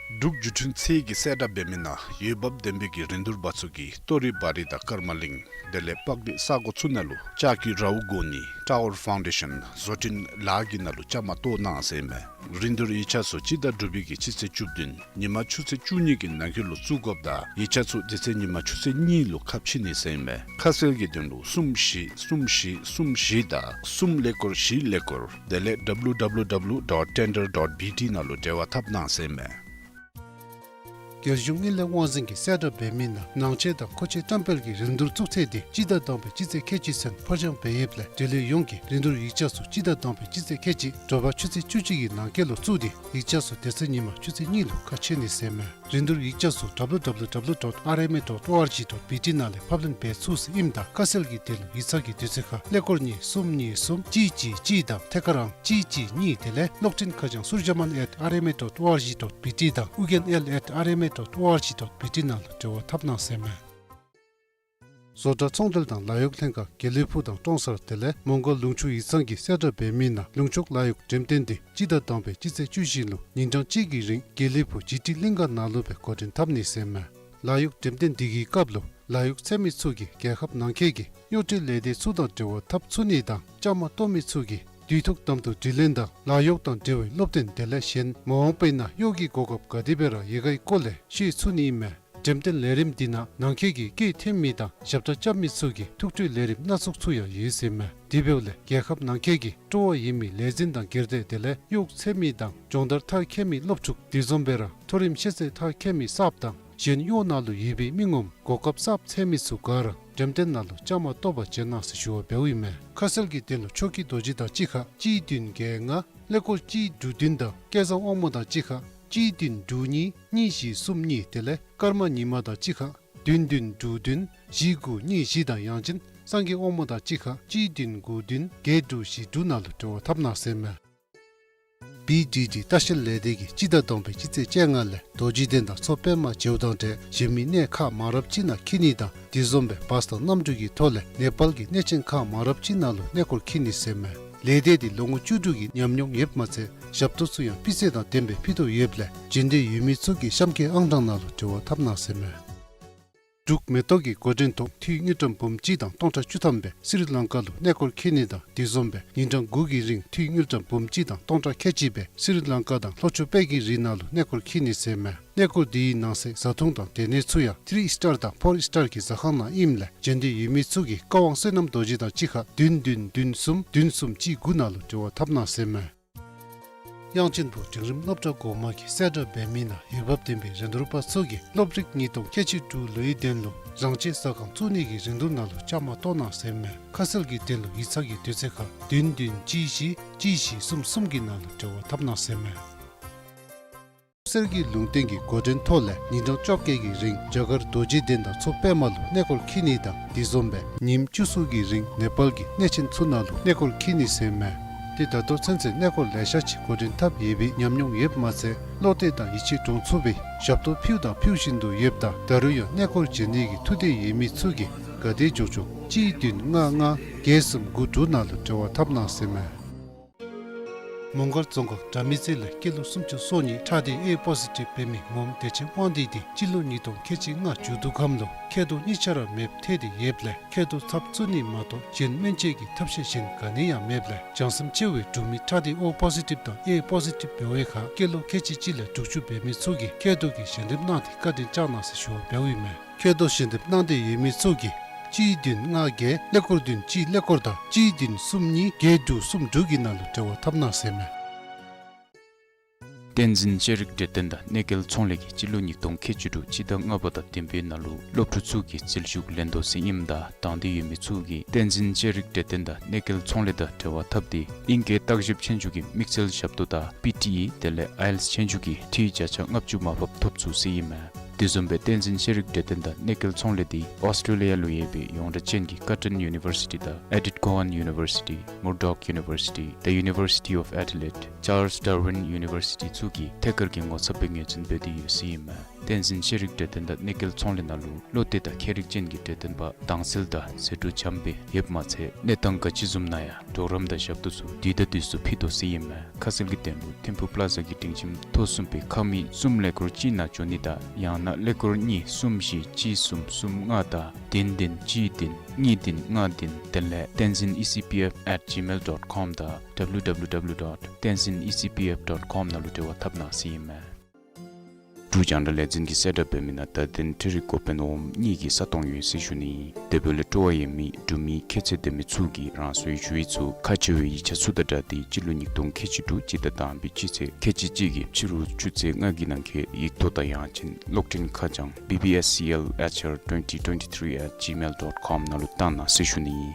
འབྲུག་བརྒྱུད་འཕྲིན་ཚད་ཀྱིས་གསལ་བསྒྲགས་འབད་མི་ནང་འོས་འབབ་ལྡན་པའི་གི་རིན་བསྡུར་པ་ཚུ་གིས་ཏོ་རི་བ་རི་དང་ཀརྨ་གླིང་དེ་ལས་སྤག་རི་ས་གོ་ཚུ་ནང་ལུ་ལྕགས་ཀྱི་རཝ་བསྒོར་ནི་ཊ་ཝར་ཕའུན་ཌེ་ཤཱན་བཟོ་སྐྲུན་ལཱ་གི་ནང་ལུ་བཅའ་མར་གཏོགས་གནང་ཟེར་ཨིན་མས། རིན་བསྡུར་ཡིག་ཆ་ཚུ་སྤྱི་ཟླ་དྲུག་པའི་གི་སྤྱི་ཚེས་བཅུ་བདུན་ཉིན་མ་ཆུ་ཚོད་བཅུ་གཉིས་ཀྱི་ནང་འཁོད་ལུ་བཙུགས་དགོཔ་དང་ཡིག་ཆ་ཚུ་དེ་ཚེ་ཉིན་མ་ཆུ་ཚོད་གཉིས་ལུ་ཁ་ཕྱེ་ནི་ཟེར་ཨིན་མས། ཁ་གསལ་གྱི་དོན་ལུ་གསུམ་བཞི་གསུམ་བཞི་གསུམ་བཞི་དང་གསུམ་ཀླད་ཀོར་བཞི་ཀླད་ཀོར་དེ་ལས་W W W dot tender dot B T ནང་ལུ་འབྲེལ་བ་འཐབ་གནང་ཟེར་ཨིན་མས། རྒྱལ་གཞུང་དངུལ་ལས་དབང་འཛིན་གྱིས་གསལ་བསྒྲགས་འབད་མི་ནང་ནང་ཆོས་དང་མཁོ་ཆས་བཀྲམ་སྤེལ་གྱི་རིན་བསྡུར་བཙུགས་ཚེས་འདི་སྤྱི་ཟླ་དང་པའི་སྤྱི་ཚེས་ཁལ་གཅིག་ཚུན་ཕར་འགྱངས་འབད་ཡོདཔ་ལས་འབྲེལ་ཡོད་ཡོངས་ཀྱིས་རིན་བསྡུར་ཡིག་ཆ་ཚུ་སྤྱི་ཟླ་དང་པའི་སྤྱི་ཚེས་ཁལ་གཅིག་དྲོ་པ་ཆུ་ཚོད་བཅུ་གཅིག་གི་ནང་འཁོད་ལུ་བཙུགས་ཏེ་ཡིག་ཆ་ཚུ་དེ་ཚེ་ཉིན་མ་ཆུ་ཚོད་གཉིས་ལུ་ཁ་ཕྱེ་ནི་ཟེར་མས། རིན་བསྡུར་ཡིག་ཆ་ཚུ་W W W dot R M A dot O R G dot B T ནང་ལས་ཕབ་ལེན་འབད་ཚུགས་ཟེར་ཨིནམ་ད་ཁ་གསལ་གྱི་དོན་ལུ་ཡིག་ཚང་གི་དུས་ཚོད་ཁར་ཀླད་ཀོར་གཉིས་གསུམ་གཉིས་གསུམ་གཅིག་གཅིག་གཅིག་དང་ཐད་ཀར་ཨང་གཅིག་གཅིག་གཉིས་དེ་ལས་གློག་འཕྲིན་ཁ་བྱང་surjaman at R M A dot O R G dot B T དང་ཨོ་རྒྱན་L at R M A dot O R G dot B T ནང་ལུ་འབྲེལ་བ་འཐབ་གནང་ཟེར་མས། བཟོ་གྲྭ་ཚོང་འབྲེལ་དང་ལཱ་གཡོག་ལྷན་ཁག་དགེ་ལེགས་ཕུག་དང་ཀྲོང་གསར་དེ་ལས་མོང་སྒར་ལུང་ཕྱོགས་ཡིག་ཚང་གིས་གསལ་བསྒྲགས་འབད་མི་ནང་ལུང་ཕྱོགས་ལཱ་གཡོག་འགྲེམས་སྟོན་འདི་སྤྱི་ཟླ་དང་པའི་སྤྱི་ཚེས་བཅུ་བཞི་ལུ་ཉིན་གྲངས་གཅིག་གི་རིང་དགེ་ལེགས་ཕུག་ཇི་ཊི་གླིང་ག་ནང་ལུ་སྦེ་འགོ་འདྲེན་འཐབ་ནི་ཟེར་མས། ལཱ་གཡོག་འགྲེམས་སྟོན་འདི་གི་སྐབས་ལུ་ལཱ་གཡོག་འཚོལ་མི་ཚུ་གིས་རྒྱལ་ཁབ་ནང་འཁོད་ཀྱི་གཡོག་འབྲེལ་ལས་སྡེ་ཚུ་དང་འབྲེལ་བ་འཐབ་ཚུགས་ནི་དང་བཅའ་མར་གཏོགས་མི་ཚུ་གིས་དུས་ཐོག་དམ་དུ་དྲི་ལན་དང་ལཱ་གཡོག་དང་འབྲེལ་བའི་སློབ་སྟོན་དེ་ལས་གཞན་མ་འོངས་པའི་ནང་གཡོག་གི་གོ་སྐབས་ག་དེ་སྦེ་ར་ཡོད་གའི་སྐོར་ལས་ཤེས་ཚུགས་ནི་ཨིན་མས། འགྲེམས་སྟོན་ལས་རིམ་འདི་ནང་ནང་འཁོད་ཀྱི་སྐད་འཐེན་མི་དང་ཞབས་ཁྲ་རྐྱབ་མི་ཚུ་གི་ཐུགས་སྤྲོའི་ལས་རིམ་སྣ་ཚོགས་ཚུ་ཡང་ཡོད་ཟེར་མས། དེ་འབདཝ་ལས་རྒྱལ་ཁབ་ནང་འཁོད་ཀྱི་སྤྲོ་བ་ཡོད་མི་ལས་འཛིན་དང་སྒེར་སྡེ་དེ་ལས་གཡོག་འཚོལ་མི་དང་སྦྱོང་བརྡར་མཐར་འཁྱོལ་མི་སློབ་ཕྲུག་དེ་བཟུམ་སྦེ་ར་མཐོ་རིམ་ཤེས་ཚད་མཐར་འཁྱོལ་མི་གསརཔ་དང་གཞན་གཡོག་ནང་ལུ་ཡོད་པའི་མི་ངོམ་གོ་སྐབས་གསརཔ་འཚོལ་མི་ཚུ་ག་ར་འགྲེམས་སྟོན་ནང་ལུ་བཅའ་མར་གཏོགས་པར་བྱོན་གནང་ཟེར་ཞུ་བ་འབདཝ་ཨིན་མས། ཁ་གསལ་གྱི་དོན་ལུ་ཆོས་སྐྱིད་རྡོ་རྗེ་དང་གཅིག་ཁར་གཅིག་བདུན་བརྒྱད་ལྔ་ཀླད་ཀོར་གཅིག་དྲུག་བདུན་དང་སྐལ་བཟང་དབང་མོ་དང་གཅིག་ཁར་གཅིག་བདུན་དྲུག་གཉིས་གཉིས་བཞི་གསུམ་གཉིས་དེ་ལས་ཀརྨ་ཉི་མ་དང་གཅིག་ཁར་བདུན་བདུན་དྲུག་བདུན་བཞི་དགུ་གཉིས་བཞི་དང་ཡང་ཅིན་སངས་རྒྱས་དབང་མོ་དང་གཅིག་ཁར་གཅིག་བདུན་དགུ་བདུན་བརྒྱད་དྲུག་བཞི་དྲུག་ནང་ལུ་འབྲེལ་བ་འཐབ་གནང་ཟེར་མས། བི་ཌི་ཌི་ལྟ་བཤལ་ལས་སྡེ་གིས་སྤྱི་ཟླ་དང་པའི་སྤྱི་ཚེས་བཅོ་ལྔ་ལས་རྡོ་རྗེ་གདན་དང་མཚོ་པདྨ་བྱེའུ་དང་འབྲེལ་གཞན་མི་གནས་ཁག་མང་རབས་ཅིག་ནང་འཁྱིད་ནི་དང་དེ་བཟུམ་སྦེ་བཱས་དང་གནམ་གྲུ་གི་ཐོག་ལས་ནེ་པཱལ་གྱི་གནས་ཆེན་ཁག་མང་རབས་ཅིག་ནང་ལུ་གནས་སྐོར་འཁྱིད་ནི་ཟེར་མས། ལས་སྡེ་འདི་ལོ་ངོ་བཅུ་དྲུག་གི་ཉམས་མྱོང་ཡོདཔ་མ་ཚད་ཞབས་ཏོག་ཚུ་ཡང་སྤུས་ཚད་དང་ལྡནམ་སྦེ་ཕུལ་དོ་ཡོདཔ་ལས་འབྱོན་འདོད་ཡོད་མི་ཚུ་གིས་གཤམ་འཁོད་ཨང་གྲངས་ནང་ལུ་འབྲེལ་བ་འཐབ་གནང་ཟེར་མས། འབྲུག་མེ་ཏོག་གི་འགོ་འདྲེན་ཐོག་འཐུས་དངུལ་ཀྲམ་འབུམ་གཅིག་དང་སྟོང་ཕྲག་བཅུ་ཐམ་སྦེ་སི་རི་ལང་ཀ་ལུ་གནས་སྐོར་འཁྱིད་ནི་དང་དེ་བཟུམ་སྦེ་ཉིན་གྲངས་དགུ་གི་རིང་འཐུས་དངུལ་ཀྲམ་འབུམ་གཅིག་དང་སྟོང་ཕྲག་ཁལ་གཅིག་སྦེ་སི་རི་ལང་ཀ་དང་ལྷོ་ཕྱོགས་དཔལ་གྱི་རི་ནང་ལུ་གནས་སྐོར་འཁྱིད་ནི་ཟེར་མས། གནས་སྐོར་འདི་གི་ནང་གསེས་བཟའ་འཐུང་དང་སྡོད་གནས་ཚུ་ཡང་ཐི་རི་སི་ཊར་དང་ཕོར་སི་ཊར་གྱི་ཟ་ཁང་ནང་ཨིནམ་ལས་འབྱོན་འདོད་ཡོད་མི་ཚུ་གིས་བཀའ་དབང་བསོད་ནམས་རྡོ་རྗེ་དང་གཅིག་ཁར་བདུན་བདུན་བདུན་གསུམ་བདུན་གསུམ་གཅིག་དགུ་ནང་ལུ་འབྲེལ་བ་འཐབ་གནང་ཟེར་མས། དབྱངས་ཅན་ཕུག་འབྲིང་རིམ་སློབ་གྲྭ་འགོ་མ་གིས་གསལ་བསྒྲགས་འབད་མི་ནང་འོས་འབབ་ལྡན་པའི་རིན་བསྡུར་པ་ཚུ་གིས་སློབ་རིག་ཉིས་སྟོང་ཁལ་གཅིག་དྲུག་ལོའི་དོན་ལུ་རང་བྱས་ཟ་ཁང་བཙུགས་ནི་གི་རིན་བསྡུར་ནང་ལུ་བཅའ་མར་གཏོགས་གནང་ཟེར་མས། ཁ་གསལ་གྱི་དོན་ལུ་ཡིག་ཚང་གི་དུས་ཚོད་ཁར་བདུན་བདུན་གཅིག་བཞི་གཅིག་བཞི་གསུམ་གསུམ་གྱི་ནང་ལུ་འབྲེལ་བ་འཐབ་གནང་ཟེར་མས། གསེར་གྱི་ལུང་བསྟན་གྱི་འགོ་འདྲེན་ཐོག་ལས་ཉིན་གྲངས་བཅོ་བརྒྱད་ཀྱི་རིང་རྒྱ་གར་རྡོ་རྗེ་གདན་དང་མཚོ་པདྨ་ལུ་གནས་སྐོར་འཁྱིད་ནི་དང་དེ་བཟུམ་སྦེ་ཉིནམ་བཅུ་གསུམ་གྱི་རིང་ནེ་པཱལ་གྱི་གནས་ཆེན་ཚུ་ནང་ལུ་གནས་སྐོར་འཁྱིད་ནི་ཟེར་མས། ཏེ་ད་ལྟོ་ཚུན་ཚོད་གནས་སྐོར་ལེ་ཤ་ཅིག་འགོ་འདྲེན་འཐབ་ཡོད་པའི་ཉམས་མྱོང་ཡོདཔ་མ་ཚད་བློ་གཏད་དང་ཡིད་ཆེས་འདྲོངས་ཚུགས་པའི་ཞབས་ཏོག་ཕུལ་དང་ཕུལ་བཞིན་དུ་ཡོདཔ་ད་ད་རུང་ཡང་གནས་སྐོར་འབྱོན་ནི་གི་ཐུགས་འདོད་ཡོད་མི་ཚུ་གིས་ག་དེ་མགྱོགས་མགྱོགས་གཅིག་བདུན་ལྔ་ལྔ་བརྒྱད་གསུམ་དགུ་དྲུག་ནང་ལུ་འབྲེལ་བ་འཐབ་གནང་ཟེར་མས། མོང་སྒར་རྫོང་ཁག་དགྲ་མེད་རྩེ་ལས་སྐྱེས་ལོ་སུམ་ཅུ་སོ་གཉིས་ཁྲག་སྡེ་ཨེ་པོ་སི་ཊིབ་འབད་མི་ངོམ་བདེ་ཆེན་དབང་འདུས་འདི་སྤྱི་ལོ་ཉིས་སྟོང་ཁལ་གཅིག་ལྔ་མཇུག་བསྡུ་ཁམས་ལུ་མཁལ་རྡོག་གཉིས་ཆ་ར་མེདཔ་ཐལ་ཏེ་ཡོདཔ་ལས་མཁལ་རྡོག་ཚབ་བཙུགས་ནི་མ་གཏོགས་གཞན་སྨན་བཅོས་ཀྱི་ཐབས་ཤེས་གཞན་ག་ནི་ཡང་མེདཔ་ལས་བྱང་སེམས་ཆེ་བའི་འབྲུག་མི་ཁྲག་སྡེ་ཨོ་པོ་སི་ཊིབ་དང་ཨེ་པོ་སི་ཊིབ་འབད་བའི་ཁར་སྐྱེས་ལོ་ཁལ་གཅིག་གཅིག་ལས་དྲུག་ཅུ་འབད་མི་ཚུ་གིས་མཁལ་རྡོག་གི་ཞལ་འདེབས་གནང་སྟེ་བཀའ་དྲིན་བསྐྱང་གནང་ཟེར་ཞུ་བ་འབདཝ་ཨིན་མས། མཁལ་རྡོག་ཞལ་འདེབས་གནང་འདོད་ཡོད་མི་ཚུ་གིས་གཅིག་བདུན་ལྔ་བརྒྱད་ཀླད་ཀོར་བདུན་གཅིག་ཀླད་ཀོར་དང་གཅིག་བདུན་གསུམ་གཉིས་བརྒྱད་དྲུག་གསུམ་དྲུག་གི་ནང་ལུ་འབྲེལ་བ་འཐབ་གནང་ཟེར་མས། བསྟན་འཛིན་ཤེས་རིག་གྲོས་སྟོན་དང་གནས་སྐལ་ཚོང་ལས་ཀྱིས་སྤྱི་ལོ་ཉིས་སྟོང་ཁལ་གཅིག་དྲུག་སྤྱི་ཟླ་ལྔ་པ་དང་བདུན་པའི་ནང་ལུ་སློབ་ཕྲུག་ཚུ་གི་རྩིས་ཞུགས་ལེན་དོ་ཟེར་ཨིནམ་ད་དང་འདོད་ཡོད་མི་ཚུ་གིས་བསྟན་འཛིན་ཤེས་རིག་གྲོས་སྟོན་དང་གནས་སྐལ་ཚོང་ལས་དང་འབྲེལ་བ་འཐབ་སྟེ་ཨིང་སྐད་བརྟག་ཞིབ་ཆོས་རྒྱུགས་ཀྱི་དམིགས་བསལ་ཞབས་ཏོག་དང་པི་ཊི་ཨི་དེ་ལས་ཨའི་ཨེལ་ཊི་ཨེས་ཆོས་རྒྱུགས་ཀྱི་འཐུས་བརྒྱ་ཆ་ལྔ་བཅུ་མར་ཕབ་ཐོབ་ཚུགས་ཟེར་ཨིན་མས། དེ་བཟུམ་སྦེ་བསྟན་འཛིན་ཤེས་རིག་གྲོས་སྟོན་དང་གནས་སྐལ་ཚོང་ལས་འདི་ཨོསི་ཊྲེ་ལི་ཡ་ལུ་ཡོད་པའི་ཡོངས་གྲགས་ཅན་གྱི་ཀར་ཊོན་ཡུ་ནི་བར་སི་ཊི་དང་ཨེ་ཌིཐ་ཀོ་ཨན་ཡུ་ནི་བར་སི་ཊི། Murdoch University, the University of Adelaide, Charles Darwin University ཚུ་གིས་ཐད་ཀར་གྱི་ངོ་ཚབ་སྦེ་ངོས་འཛིན་འབད་དེ་ཡོད་ཟེར་ཨིན་མས། བསྟན་འཛིན་ཤེས་རིག་གྲོས་སྟོན་དང་གནས་སྐལ་ཚོང་ལས་ནང་ལུ་བློ་གཏད་དང་མཁས་རིག་ཅན་གྱི་གྲོས་སྟོན་པ་དྭངས་གསལ་དང་ཟད་འགྲོ་འཇམ་སྦེ་ཡོདཔ་མ་ཚད་གནས་སྟངས་ག་ཅི་བཟུམ་ནང་ཡང་གྲོགས་རམ་དང་ཞབས་ཏོག་ཚུ་དུས་དང་དུས་སུ་ཕུལ་དོ་ཟེར་ཨིན་མས། ཁ་གསལ་གྱི་དོན་ལུ་ཐིམ་ཕུག་པ་ལ་ཛ་གི་སྒྲིང་ཁྱིམ་ཐོག་གསུམ་པའི་ཁང་མིག་གསུམ་ཀླད་ཀོར་གཅིག་ནང་འབྱོན་ནི་དང་ཡང་ན་ཀླད་ཀོར་གཉིས་གསུམ་བཞི་གཅིག་གསུམ་གསུམ་ལྔ་དང་བདུན་བདུན་གཅིག་བདུན་གཉིས་བདུན་ལྔ་བདུན་དེ་ལས་tenzin E C P F at gmail dot com དང་W W W dot tenzin E C P F dot com ནང་ལུ་འབྲེལ་བ་འཐབ་གནང་ཟེར་ཨིན་མས། འབྲུག་རྒྱང་བསྒྲགས་ལས་འཛིན་གྱི་གསལ་བསྒྲགས་འབད་མི་ནང་བརྡ་དོན་འཕྲུལ་རིག་འགོ་དཔོན་འོགམ་གཉིས་ཀྱིས་ས་སྟོང་ཡོད་ཟེར་ཞུ་ནི། དེ་འབདཝ་ལས་སྤྲོ་བ་ཡོད་མི་འབྲུག་མི་ཁྱད་ཚད་ལྡན་མི་ཚུ་གིས་རང་སོའི་ཞུ་ཡིག་ཚུ་ཁ་ཕྱེ་བའི་ཡིག་ཆ་ཚུ་དང་སྦྲགས་ཏེ་སྤྱི་ལོ་ཉིས་སྟོང་ཁལ་གཅིག་དྲུག་སྤྱི་ཟླ་དང་པའི་སྤྱི་ཚེས་ཁལ་གཅིག་གཅིག་གི་ཕྱི་རུ་ཆུ་ཚོད་ལྔ་གི་ནང་འཁོད་ཡིག་ཐོག་དང་ཡང་ཅིན་གློག་འཕྲིན་ཁ་བྱང་B B S C L H R twenty twenty-three at gmail dot com ནང་ལུ་བཏང་གནང་ཟེར་ཞུ་ནི།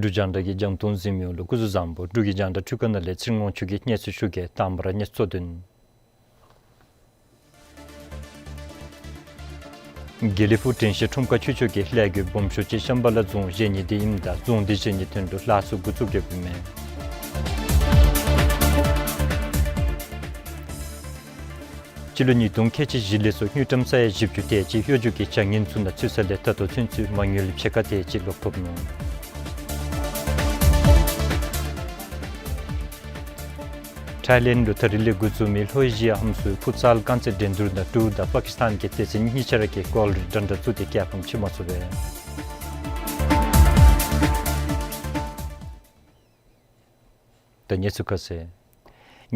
འབྲུག་རྒྱང་བསྒྲགས་ཀྱི་རྒྱང་མཐོང་གཟིགས་མི་ཡོངས་ལུ་སྐུ་གཟུགས་བཟང་པོ། འབྲུག་གི་རྒྱང་བསྒྲགས་འཕྲུལ་ཁང་ནང་ལས་ཚེ་རིང་དབང་ཕྱུག་གིས་གནས་ཚུལ་ཞུ་གེ། དང་པ་ར་གནས་ཚུལ་གཙོ་དོན། དགེ་ལེགས་ཕུག་དྲན་ཤེས་ཁྲོམ་ཁ་ཆོས་ཕྱོགས་ཀྱི་ལས་འགུལ་སྦོམ་ཤོས་ཅིག་ཤམ་བྷ་ལ་རྫོང་བཞེངས་ནི་འདི་ཨིནམ་ད་རྫོང་འདི་བཞེངས་ནིའི་དོན་ལུ་ལཱ་ཚུ་འགོ་བཙུགས་ཡོདཔ་ཨིན་མས། སྤྱི་ལོ་ཉིས་སྟོང་ཁལ་གཅིག་བཞི་ལས་ཚུར་དངུལ་ཀྲམ་ས་ཡ་བཞི་བཅུ་དེ་ཅིག་གཡོ་སྒྱུ་གི་བྱ་ངན་ཚུ་ནང་ཚུད་ས་ལས་ད་ལྟོ་ཚུན་ཚོད་མ་དངུལ་ཕྱེད་ཀ་དེ་ཅིག་ལོག་ཐོབ་ནུག། ཐའི་ལེནཌ་ལུ་ད་རིས་ལས་འགོ་བཙུགས་མི་ལྷོ་ཨེ་ཤི་ཡ་ཨམ་སྲུའི་ཕུཊ་སཱལ་རྐང་རྩེད་འགྲན་བསྡུར་ནང་འབྲུག་དང་པ་ཀིསི་ཐན་གྱི་སྡེ་ཚན་གཉིས་ཆ་ར་གིས་གོལ་རི་འདྲ་འདྲ་བཙུགས་ཏེ་རྒྱལ་ཕམ་ཕྱེ་མ་ཚུགས་པས། ད་གནས་ཚུལ་ཁ་གསལ།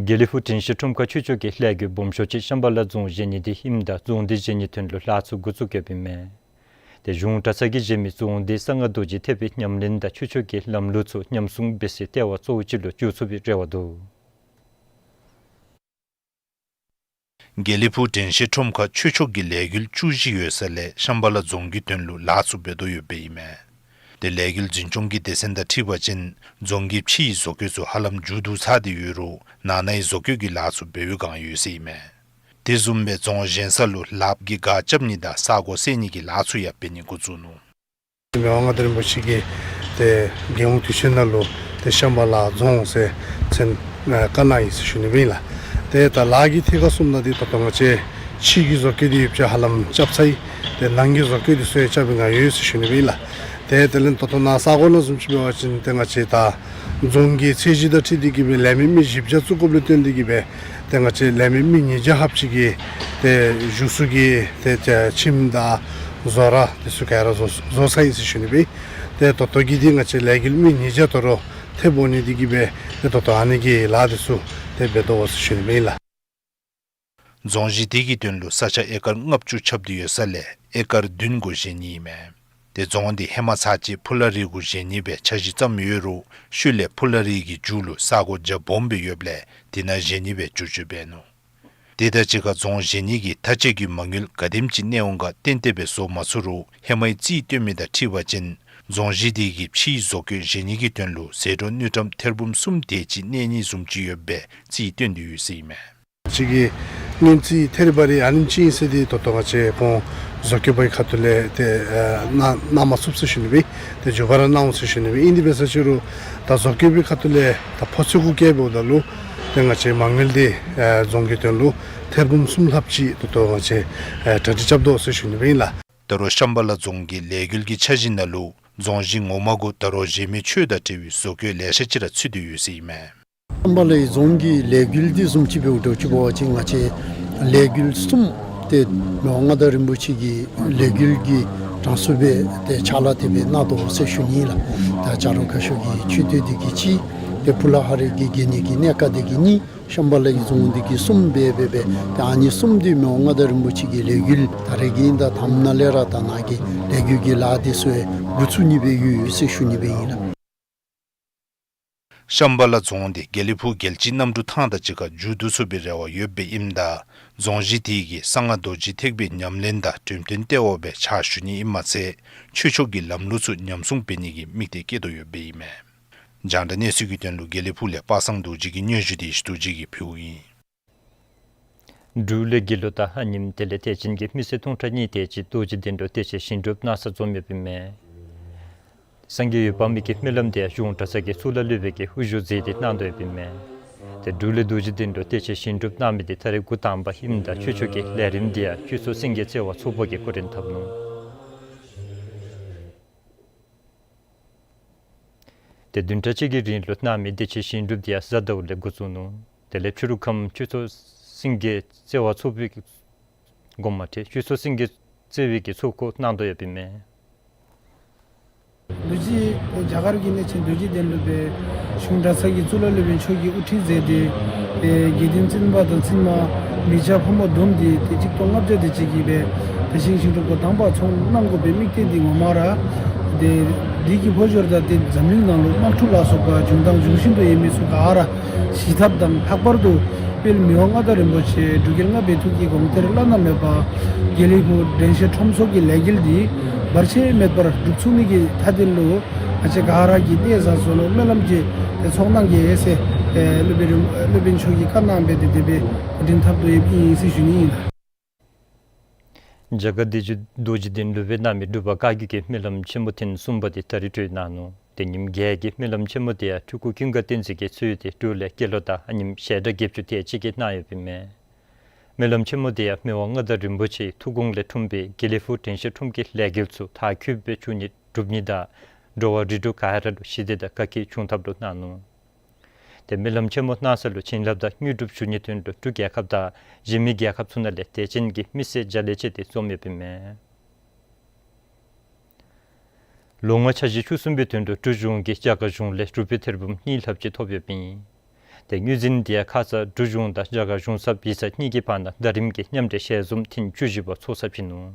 དགེ་ལེགས་ཕུག་དྲན་ཤེས་ཁྲོམ་ཁ་ཆོས་ཕྱོགས་ཀྱི་ལས་འགུལ་སྦོམ་ཤོས་ཅིག་ཤམ་བྷ་ལ་རྫོང་བཞེངས་ནི་འདི་ཨིནམ་ད་རྫོང་འདི་བཞེངས་ནིའི་དོན་ལུ་ལཱ་ཚུ་འགོ་བཙུགས་ཡོདཔ་ཨིན་མས། ཏེ་གཞུང་གྲྭ་ཚང་གིས་བཞེངས་མི་རྫོང་འདི་གསང་སྔགས་རྡོ་རྗེ་ཐེག་པའི་ཉམས་ལེན་དང་ཆོས་ཕྱོགས་ཀྱི་ལམ་ལུགས་ཚུ་ཉམས་སྲུང་འབད་སའི་ལྟེ་བ་གཙོ་བོ་ཅིག་ལུ་འགྱུར་ཚུགས་པའི་རེ་བ་འདུག། དགེ་ལེགས་ཕུག་དྲན་ཤེས་ཁྲོམ་ཁ་ཆོས་ཕྱོགས་ཀྱི་ལས་འགུལ་བཅུ་བཞི་ཡོད་ས་ལས་ཤམ་བྷ་ལ་རྫོང་གི་དོན་ལུ་ལཱ་ཚུ་འབད་དོ་ཡོདཔ་ཨིན་མས། ཏེ་ལས་འགུལ་འཛིན་སྐྱོང་གི་སྡེ་ཚན་དང་འཁྲིལ་བ་ཅིན་རྫོང་གི་ཕྱི་ཡི་བཟོ་བཀོད་ཚུ་ཧ་ལམ་མཇུག་བསྡུ་ཚར་ཏེ་ཡོད་རུང་ནང་ན་ཡི་བཟོ་བཀོད་ཀྱི་ལཱ་ཚུ་འབད་བའི་བསྒང་ཡོད་ཟེར་ཨིན་མས། དེ་བཟུམ་སྦེ་རྫོང་བཞེངས་ས་ལུ་ལགཔ་གིས་སྒར་རྐྱབ་ནི་དང་ས་སྒོ་བསལ་ནི་གི་ལཱ་ཚུ་ཡང་འབད་ནི་འགོ་བཙུགས་ནུག། མི་དབང་མངའ་བདག་རིན་པོ་ཆེ་གིས་ཏེ་རྒྱལ་ཡོངས་དུས་ཆེན་ནང་ལུ་ཏེ་ཤམ་བྷ་ལ་རྫོང་ཟེར་མཚན་ཨ་བཀའ་གནང་ཡི་ཟེར་ཞུ་ནི་སྦེ་ཨིན་ལགས། ཏེ་ད་ལཱ་གི་ཐད་ཁར་སོངམ་ད་འདི་ད་ལྟོ་ང་བཅས་ཕྱི་གི་བཟོ་བཀོད་འདི་ཡོདཔ་ཅིག་ཧ་ལམ་རྐྱབ་ཚར་ཡི། ཏེ་ནང་གི་བཟོ་བཀོད་འདི་ཚུ་ཡང་རྐྱབ་པའི་བསྒང་ཡོད་ཟེར་ཞུ་ནི་སྦེ་ཨིན་ལགས། ཏེ་དེ་ལས་ད་ལྟོ་ནཱ་ས་སྒོ་ནང་བཟུམ་ཅིག་འབད་བ་ཅིན་ཏེ་ང་བཅས་ད་རྫོང་གི་ཚད་གཞི་དང་འཁྲིལ་ཏེ་གིས་སྦེ་ལས་མི་མི་བཞི་བརྒྱ་བཙུགས་དགོཔ་ལས་བརྟེན་ཏེ་གིས་སྦེ་ཏེ་ང་བཅས་ལས་མི་མི་ཉིས་བརྒྱ་ལྷགཔ་ཅིག་གིས་ཏེ་བཞུགས་ས་གི་ཏེ་ཁྱིམ་དང་བཟོ་ར་འདི་ཚུ་ག་ར་བཟོ་བཟོ་ཚར་ཡི་ཟེར་ཞུ་ནི་སྦེ། ཏེ་ད་ལྟོ་གི་འདི་ང་བཅས་ལས་འགུལ་མི་ཉིས་བརྒྱ་དོ་རུང་ཐེབས་འོང་ནི་འདི་གིས་སྦེ་ཏེ་ད་ལྟོ་ཨ་ནི་གི་ལཱ་འདི་ཚུ་ཏེ་འབད་དོ་ཟེར་ཞུ་ནི་སྦེ་ཨིན་ལགས། རྫོང་གཞི་དེ་གི་དོན་ལུ་ས་ཆ་ཨེ་ཀར་ལྔ་བཅུ་ཁྱབ་སྟེ་ཡོད་ས་ལས་ཨེ་ཀར་བདུན་གུ་བཞེངས་ནི་ཨིན་མས། ཏེ་རྫོང་འདི་ཧེ་མ་ཚར་གཅིག་ཕུ་ལ་རི་གུ་བཞེངས་ནི་སྦེ་འཆར་གཞི་བརྩམས་ཡོད་རུང་ཤུལ་ལས་ཕུ་ལ་རི་གི་མཇུག་ལུ་ས་སྒོ་རྒྱ་སྦོམ་སྦེ་ཡོདཔ་ལས་དེ་ནང་བཞེངས་ནི་སྦེ་བསྒྱུར་བཅོས་འབད་ནུག། དེ་དང་གཅིག་ཁར་རྫོང་བཞེངས་ནི་གི་མཐའ་དཔྱད་ཀྱི་མ་དངུལ་ག་དེམ་ཅིག་གནས་འོང་ག་ཏན་ཏན་སྦེ་བཟོ་མ་ཚུགས་རུང་ཧེ་མའི་རྩིས་སྟོན་མི་དང་འཁྲིལ་བ་ཅིན་རྫོང་གཞི་དེ་གི་ཕྱིའི་བཟོ་བཀོད་བཞེངས་ནི་གི་དོན་ལུ་ཟད་འགྲོ་དངུལ་ཀྲམ་ཐེར་འབུམ་གསུམ་དེ་ཅིག་གནས་ནི་བཟུམ་ཅིག་ཡོད་པའི་རྩིས་སྟོན་ཏེ་ཡོད་ཟེར་ཨིན་མས། ཅིག་གི་སྔོན་རྩིས་ཐད་རི་བ་རི་ཨ་ནེམ་ཅིག་ཨིན་ཟེར་འདི་ད་ལྟོ་ང་བཅས་ཁོང་བཟོ་བཀོད་པའི་ཁ་ཐུག་ལས་ཏེ་ཨ་གནང་གནང་མ་ཚུགས་ཟེར་ཞུ་ནི་སྦེ་ཏེ་མཇུག་བར་གནང་འོང་ཟེར་ཞུ་ནི་སྦེ། ཨིན་དེ་འབད་ས་ཅིག་རུང་ད་བཟོ་བཀོད་པའི་ཁ་ཐུག་ལས་ད་ཕོ་ཚོད་གུ་བཀལཝ་ད་ལུ་ཏེ་ང་བཅས་མ་དངུལ་འདི་ཨ་རྫོང་གི་དོན་ལུ་ཐེར་འབུམ་གསུམ་ལྷགཔ་ཅིག་ད་ལྟོ་ང་བཅས་ཨ་གྲ་སྒྲིག་རྐྱབ་དོ་ཟེར་ཞུ་ནི་སྦེ་ཨིན་ལགས། ད་རུང་ཤམ་བྷ་ལ་རྫོང་གི་ལས་འགུལ་གྱི་འཆར་གཞི་ནང་ལུ་རྫོང་གཞི་ངོ་མ་གུ་ད་རུང་གཞན་མི་ཆོས་དང་འབྲེལ་བའི་བཟོ་བཀོད་ལེ་ཤ་ཅིག་ར་ཚུད་དེ་ཡོད་ཟེར་ཨིན་མས། ཤམ་བྷ་ལའི་རྫོང་གི་ལས་འགུལ་འདི་བཟུམ་ཅིག་འབདཝ་ད་ཅིག་འབད་བ་ཅིན་ང་བཅས་ལས་འགུལ་གསུམ་ ཏེ་མི་དབང་མངའ་བདག་རིན་པོ་ཆེ་གི་ལས་འགུལ་གྱི་གྲངས་སུ་སྦེ་ཏེ་ཕྱག་ལཱ་དེ་སྦེ་གནང་དོ་ཟེར་ཞུ་ནི་ལགས། ད་བྱ་རུང་ཁ་ཤོར་གྱི་མཆོད་རྟེན་འདི་གིས་ཅིག་ཏེ་ཕུ་ལ་ཧ་རི་གི་དགེ་བསྙེན་གྱི་གནས་ཁང་འདི་གིས་གཉིས། ཤམ་བྷ་ལ་གི་རྫོང་འདི་གིས་གསུམ་སྦེ་འབད་སྦེ་ཏེ་ཨ་ནི་གསུམ་འདི་མི་དབང་མངའ་བདག་རིན་པོ་ཆེ་གི་ལས་འགུལ་ད་རེས་ཀྱི་ཨིན་ད་དང་པ་ནང་ལས་ར་ད་ནཱ་གི་ལས་འགུལ་གྱི་ལཱ་འདི་ཚུ་འགོ་བཙུགས་ནི་སྦེ་ཡོད་ཟེར་ཞུ་ནི་སྦེ་ཨིན་ལགས། ཤམ་བྷ་ལ་རྫོང་འདི་དགེ་ལེགས་ཕུག་རྒྱལ་སྤྱིའི་གནམ་གྲུ་ཐང་དང་གཅིག་ཁར་མཇུག་བསྡུ་ཚུགས་པའི་རེ་བ་ཡོདཔ་ཨིནམ་ད་རྫོང་གཞི་དེ་གིས་གསང་སྔགས་རྡོ་རྗེ་ཐེག་པའི་ཉམས་ལེན་དང་འགྲེམས་སྟོན་ལྟེ་བ་སྦེ་ཕྱག་ཞུ་ནི་ཨིནམ་མ་ཚད་ཆོས་ཕྱོགས་ཀྱི་ལམ་ལུགས་ཚུ་ཉམས་སྲུང་འབད་ནི་གི་དམིགས་གཏད་བསྐྱེད་དོ་ཡོདཔ་ཨིན་མས། རྒྱང་བསྒྲགས་གནས་ཚུལ་གྱི་དོན་ལུ་དགེ་ལེགས་ཕུག་ལས་པ་སངས་རྡོ་རྗེ་གི་སྙན་ཞུ་དེ་ཞུ་རྡོ་རྗེ་གིས་ཕུལཝ་ཨིན། འབྲུག་ལས་དགེ་སློང་དང་ཨ་ནེམོ་དེ་ལས་དད་ཅན་གྱི་མི་སེར་སྟོང་ཕྲག་གཉིས་དེ་ཅིག་རྡོ་རྗེ་གདན་ལུ་བདེ་ཆེན་ཞིང་སྒྲུབ་གནང་སར་འཛོམས་ཡོདཔ་ཨིན་མས། སངས་རྒྱས་འོད་དཔག་མེད་ཀྱི་སྨོན་ལམ་དེ་ཡང་གཞུང་གྲྭ་ཚང་གི་གཙུག་ལག་སློབ་དཔོན་གྱིས་དབུ་བཞུགས་མཛད་དེ་གནང་དོ་ཡོདཔ་ཨིན་མས། ཏེ་འབྲུག་ལས་རྡོ་རྗེ་གདན་ལུ་བདེ་ཆེན་ཞིང་སྒྲུབ་གནང་མི་དེ་ད་རེས་འགོ་དང་པ་ཨིནམ་ད་ཆོས་ཕྱོགས་ཀྱི་ལས་རིམ་དེ་ཡང་ཆོས་ཚོགས་སེང་གེ་བརྩེ་བ་ཚོགས་པ་གིས་འགོ་འདྲེན་འཐབ་ནུག། ཏེ་བདུན་ཕྲག་གཅིག་གི་རིང་ལུ་གནང་མི་བདེ་ཆེན་ཞིང་སྒྲུབ་དེ་ཡང་གཟའ་ཟླཝ་ལས་འགོ་བཙུགས་ནུག། དེ་ལས་ཕྱི་རུ་ཁམས་ཆོས་ཚོགས་སེང་གེ་བརྩེ་བ་ཚོགས་པའི་དགོངསམ་མ་ཁྲེལ་ཆོས་ཚོགས་སེང་གེ་བརྩེ་བའི་གི་ཚོགས་འཁོར་གནང་དོ་ཡོདཔ་ཨིན་མས། རྡོ་རྗེ་རྒྱ་གར་གྱི་གནས་ཆེན་རྡོ་རྗེ་གདན་ལུ་སྦེ་གཞུང་གྲྭ་ཚང་གི་གཙུག་ལག་སློབ་དཔོན་མཆོག་གིས་དབུ་ཁྲིད་མཛད་དེ་ཏེ་དགེ་འདུན་བཙུན་པ་དང་བཙུན་མ་མི་སྐྱ་ཕོ་མོ་བསྡོམས་ཏེ་ཏེ་གཅིག་སྟོང་ལྔ་བརྒྱ་དེ་ཅིག་གིས་སྦེ་དེ་བཞིན་ཞིང་སྒྲུབ་འགོ་དང་པ་ཚོགས་གནང་དགོ་པའི་དམིགས་གཏད་འདི་ངོ་མ་ར་ཏེ་འདི་གི་འཕོ་འགྱུར་དང་ཏེ་འཛམ་གླིང་ནང་ལུ་དམག་འཁྲུག་ལ་སོགས་པ་འབྱུང་དང་འབྱུང་བཞིན་དུ་ཡོད་མི་ཚུ་ག་ར་ཞི་ཐབས་དང་ལྷག་པར་དུ་དཔལ་མི་དབང་མངའ་བདག་རིན་པོ་ཆེ་འབྲུག་རྒྱལ་ལྔ་པའི་ཐུགས་ཀྱི་དགོངས་གཏེར་བླ་ན་མེད་པ་དགེ་ལེགས་ཕུག་དྲན་ཤེས་ཁྲོམ་ཚོགས་ཀྱི་ལས་འགུལ་འདི་བར་ཆད་མེད་པར་འགྲུབ་ཚུགས་ནི་གི་ཐ་དད་ལུ་ང་བཅས་ག་ར་གིས་ཏེ་ཟབ་ཟབ་ལུ་སྨོན་ལམ་གྱིས་ཏེ་ཚོགས་གནང་གེ་ཟེར་ཨེ་སློབ་དཔོན་རིན་སློབ་དཔོན་མཆོག་གིས་བཀའ་གནང་སྦེ་ཏེ་དེ་སྦེ་འགོ་འདྲེན་འཐབ་དོ་ཡོདཔ་ཨིན་ཟེར་ཞུ་ནི་ཨིན་ལགས། རྒྱ་གར་བདེ་ཆེན་རྡོ་རྗེ་གདན་ལུ་སྦེ་གནང་མི་འབྲུག་པ་བཀའ་བརྒྱུད་ཀྱི་སྨོན་ལམ་ཆེན་མོ་ཐེངས་གསུམ་པ་དེ་ད་རིས་གྲོལ་གནང་ནུག། དེ་ཉིནམ་གི་སྨོན་ལམ་ཆེན་མོ་དེ་ཡང་སྤྲུལ་སྐུ་ཀུན་དགའ་བསྟན་འཛིན་གྱིས་གཙོས་ཏེ་འབྲུག་ལས་དགེ་སློང་དང་ཨ་ནེམོ་ཞལ་གྲངས་བརྒྱད་ཅུ་དེ་ཅིག་གིས་གནང་ཡོདཔ་ཨིན་མས། སྨོན་ལམ་ཆེན་མོ་དེ་ཡང་མི་དབང་མངའ་བདག་རིན་པོ་ཆེའི་ཐུགས་དགོངས་ལས་འཁྲུངས་པའི་དགེ་ལེགས་ཕུག་དྲན་ཤེས་ཁྲོམ་གྱི་ལས་འགུལ་ཚུ་མཐར་འཁྱོལ་སྦེ་བཅུ་གཉིས་གྲུབ་ནི་དང་འགྲོ་བ་རིགས་དྲུག་ག་ར་ལུ་ཞི་བདེ་དང་དགའ་སྐྱིད་འབྱུང་ཐབས་ལུ་གནང་ནུག། ཏེ་སྨོན་ལམ་ཆེན་མོ་གནང་ས་ལུ་བྱིན་རླབས་དང་དངོས་གྲུབ་ཞུ་ནིའི་དོན་ལུ་འབྲུག་རྒྱལ་ཁབ་དང་གཞན་མི་རྒྱལ་ཁབ་ཚུ་ནང་ལས་དད་ཅན་གྱི་མི་སེར་བརྒྱ་ལས་བཅད་དེ་འཛོམས་ཡོདཔ་ཨིན་མས། ལོ་ལྔའི་འཆར་གཞི་བཅུ་གསུམ་པའི་དོན་ལུ་འབྲུག་གཞུང་གིས་རྒྱ་གར་གཞུང་ལས་རུ་པི་ཐེར་འབུམ་གཉིས་ལྷགཔ་ཅིག་ཐོབ་ཡོདཔ་ཨིན། ཏེ་དངུལ་འཛིན་དེ་ཡང་ཁ་ཙ་འབྲུག་གཞུང་དང་རྒྱ་གར་གཞུང་ཚབ་ཡིག་ཚང་གཉིས་ཀྱི་བར་ན་ཟླ་རིམ་གྱི་མཉམ་འབྲེལ་ཞལ་འཛོམས་ཐེངས་བཅུ་བཞི་པ་ཚོགས་ཚར་ཡི་ནུག།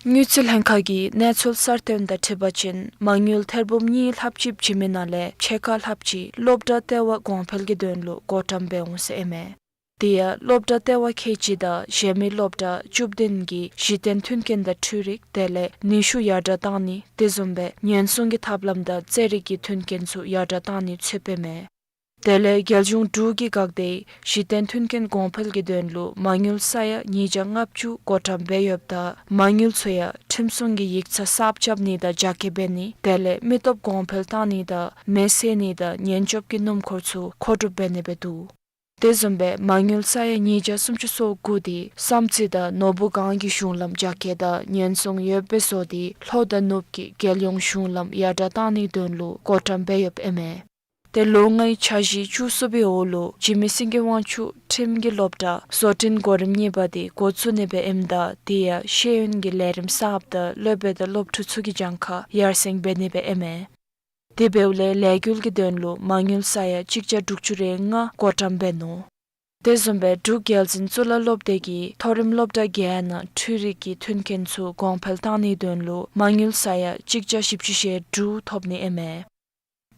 དངུལ་རྩིས་ལྷན་ཁག་གིས་གནས་ཚུལ་གསར་བཏོན་དང་འཁྲིལ་བ་ཅིན་མ་དངུལ་ཐེར་འབུམ་གཉིས་ལྷགཔ་ཅིག་བྱིན་མི་ནང་ལས་ཕྱེད་ཀ་ལྷགཔ་ཅིག་སློབ་གྲྭ་ལྟེ་བ་གོང་འཕེལ་གྱི་དོན་ལུ་བགོ་བཀྲམ་འབད་འོང་ཟེར་ཨིན་མས། དེ་ཡང་སློབ་གྲྭ་ལྟེ་བ་ཁལ་གཅིག་དང་གཞན་མི་སློབ་གྲྭ་བཅུ་བདུན་གྱི་གཞི་རྟེན་མཐུན་རྐྱེན་དང་འཕྲུལ་རིག་དེ་ལས་ནུས་ཤུགས་ཡར་དྲགས་གཏང་ནི་དེ་བཟུམ་སྦེ་ཉེན་སྲུང་གི་ཐབས་ལམ་དང་རྩེད་རིགས་ཀྱི་མཐུན་རྐྱེན་ཚུ་ཡར་དྲགས་གཏང་ནི་ཚུདཔ་ཨིན་མས། དེ་ལས་རྒྱལ་གཞུང་འབྲུག་གི་འགག་སྡེའི་གཞི་རྟེན་མཐུན་རྐྱེན་གོང་འཕེལ་གྱི་དོན་ལུ་མ་དངུལ་ས་ཡ་ཉིས་བརྒྱ་ལྔ་བཅུ་བགོ་བཀྲམ་འབད་ཡོདཔ་ད་མ་དངུལ་ཚུ་ཡང་ཁྲིམས་སྲུང་གི་ཡིག་ཚང་གསརཔ་རྐྱབ་ནི་དང་རྒྱ་སྐྱེད་འབད་ནི་དེ་ལས་མི་སྟོབས་གོང་འཕེལ་གཏང་ནི་དང་མེ་བསད་ནི་དང་ཉེན་སྐྱོབ་ཀྱི་སྣུམ་འཁོར་ཚུ་མཁོ་སྒྲུབ་འབད་ནི་སྦེ་འདུག། དེ་བཟུམ་སྦེ་མ་དངུལ་ས་ཡ་ཉིས་བརྒྱ་སུམ་ཅུ་སོ་དགུ་དེ་བསམ་རྩེ་དང་ནོར་བུ་སྒང་གི་གཞུང་ལམ་རྒྱ་སྐྱེད་དང་ཉེན་སྲུང་ཡོདཔ་སྦེ་བཟོ་སྟེ་ལྷོ་དང་ནུབ་ཀྱི་རྒྱལ་ཡོངས་གཞུང་ལམ་ཡར་དྲགས་གཏང་ནིའི་དོན་ལུ་བགོ་བཀྲམ་འབད་ཡོདཔ་ཨིན་མས། ཏེ་ལོ་ལྔའི་འཆར་གཞི་བཅུ་གསུམ་པའི་འོག་ལུ་འཇིགས་མེད་སེང་གེ་དབང་ཕྱུག་ཁྲིམས་ཀྱི་སློབ་གྲྭ་བཟོ་སྐྲུན་གོ་རིམ་གཉིས་པ་དེ་འགོ་བཙུགས་ནི་སྦེ་ཨིནམ་ད་དེ་ཡང་ཤེས་ཡོན་གྱི་ལས་རིམ་གསརཔ་དང་སློབ་དཔོན་དང་སློབ་ཕྲུག་ཚུ་གི་གྱངས་ཁ་ཡར་སེང་འབད་ནི་སྦེ་ཨིན་མས། དེ་འབདཝ་ལས་ལས་འགུལ་གྱི་དོན་ལུ་མ་དངུལ་ས་ཡ་གཅིག་བརྒྱ་དྲུག་ཅུ་རེ་ལྔ་བགོ་བཀྲམ་འབད་ནུག། དེ་བཟུམ་སྦེ་འབྲུག་རྒྱལ་འཛིན་གཙུག་ལག་སློབ་སྡེ་གིས་མཐོ་རིམ་སློབ་གྲྭ་བརྒྱད་ནང་འཕྲུལ་རིག་གི་མཐུན་རྐྱེན་ཚུ་གོང་འཕེལ་གཏང་ནིའི་དོན་ལུ་མ་དངུལ་ས་ཡ་གཅིག་བརྒྱ་བཞི་བཅུ་ཞེ་དྲུག་ཐོབ་ནི་ཨིན་མས།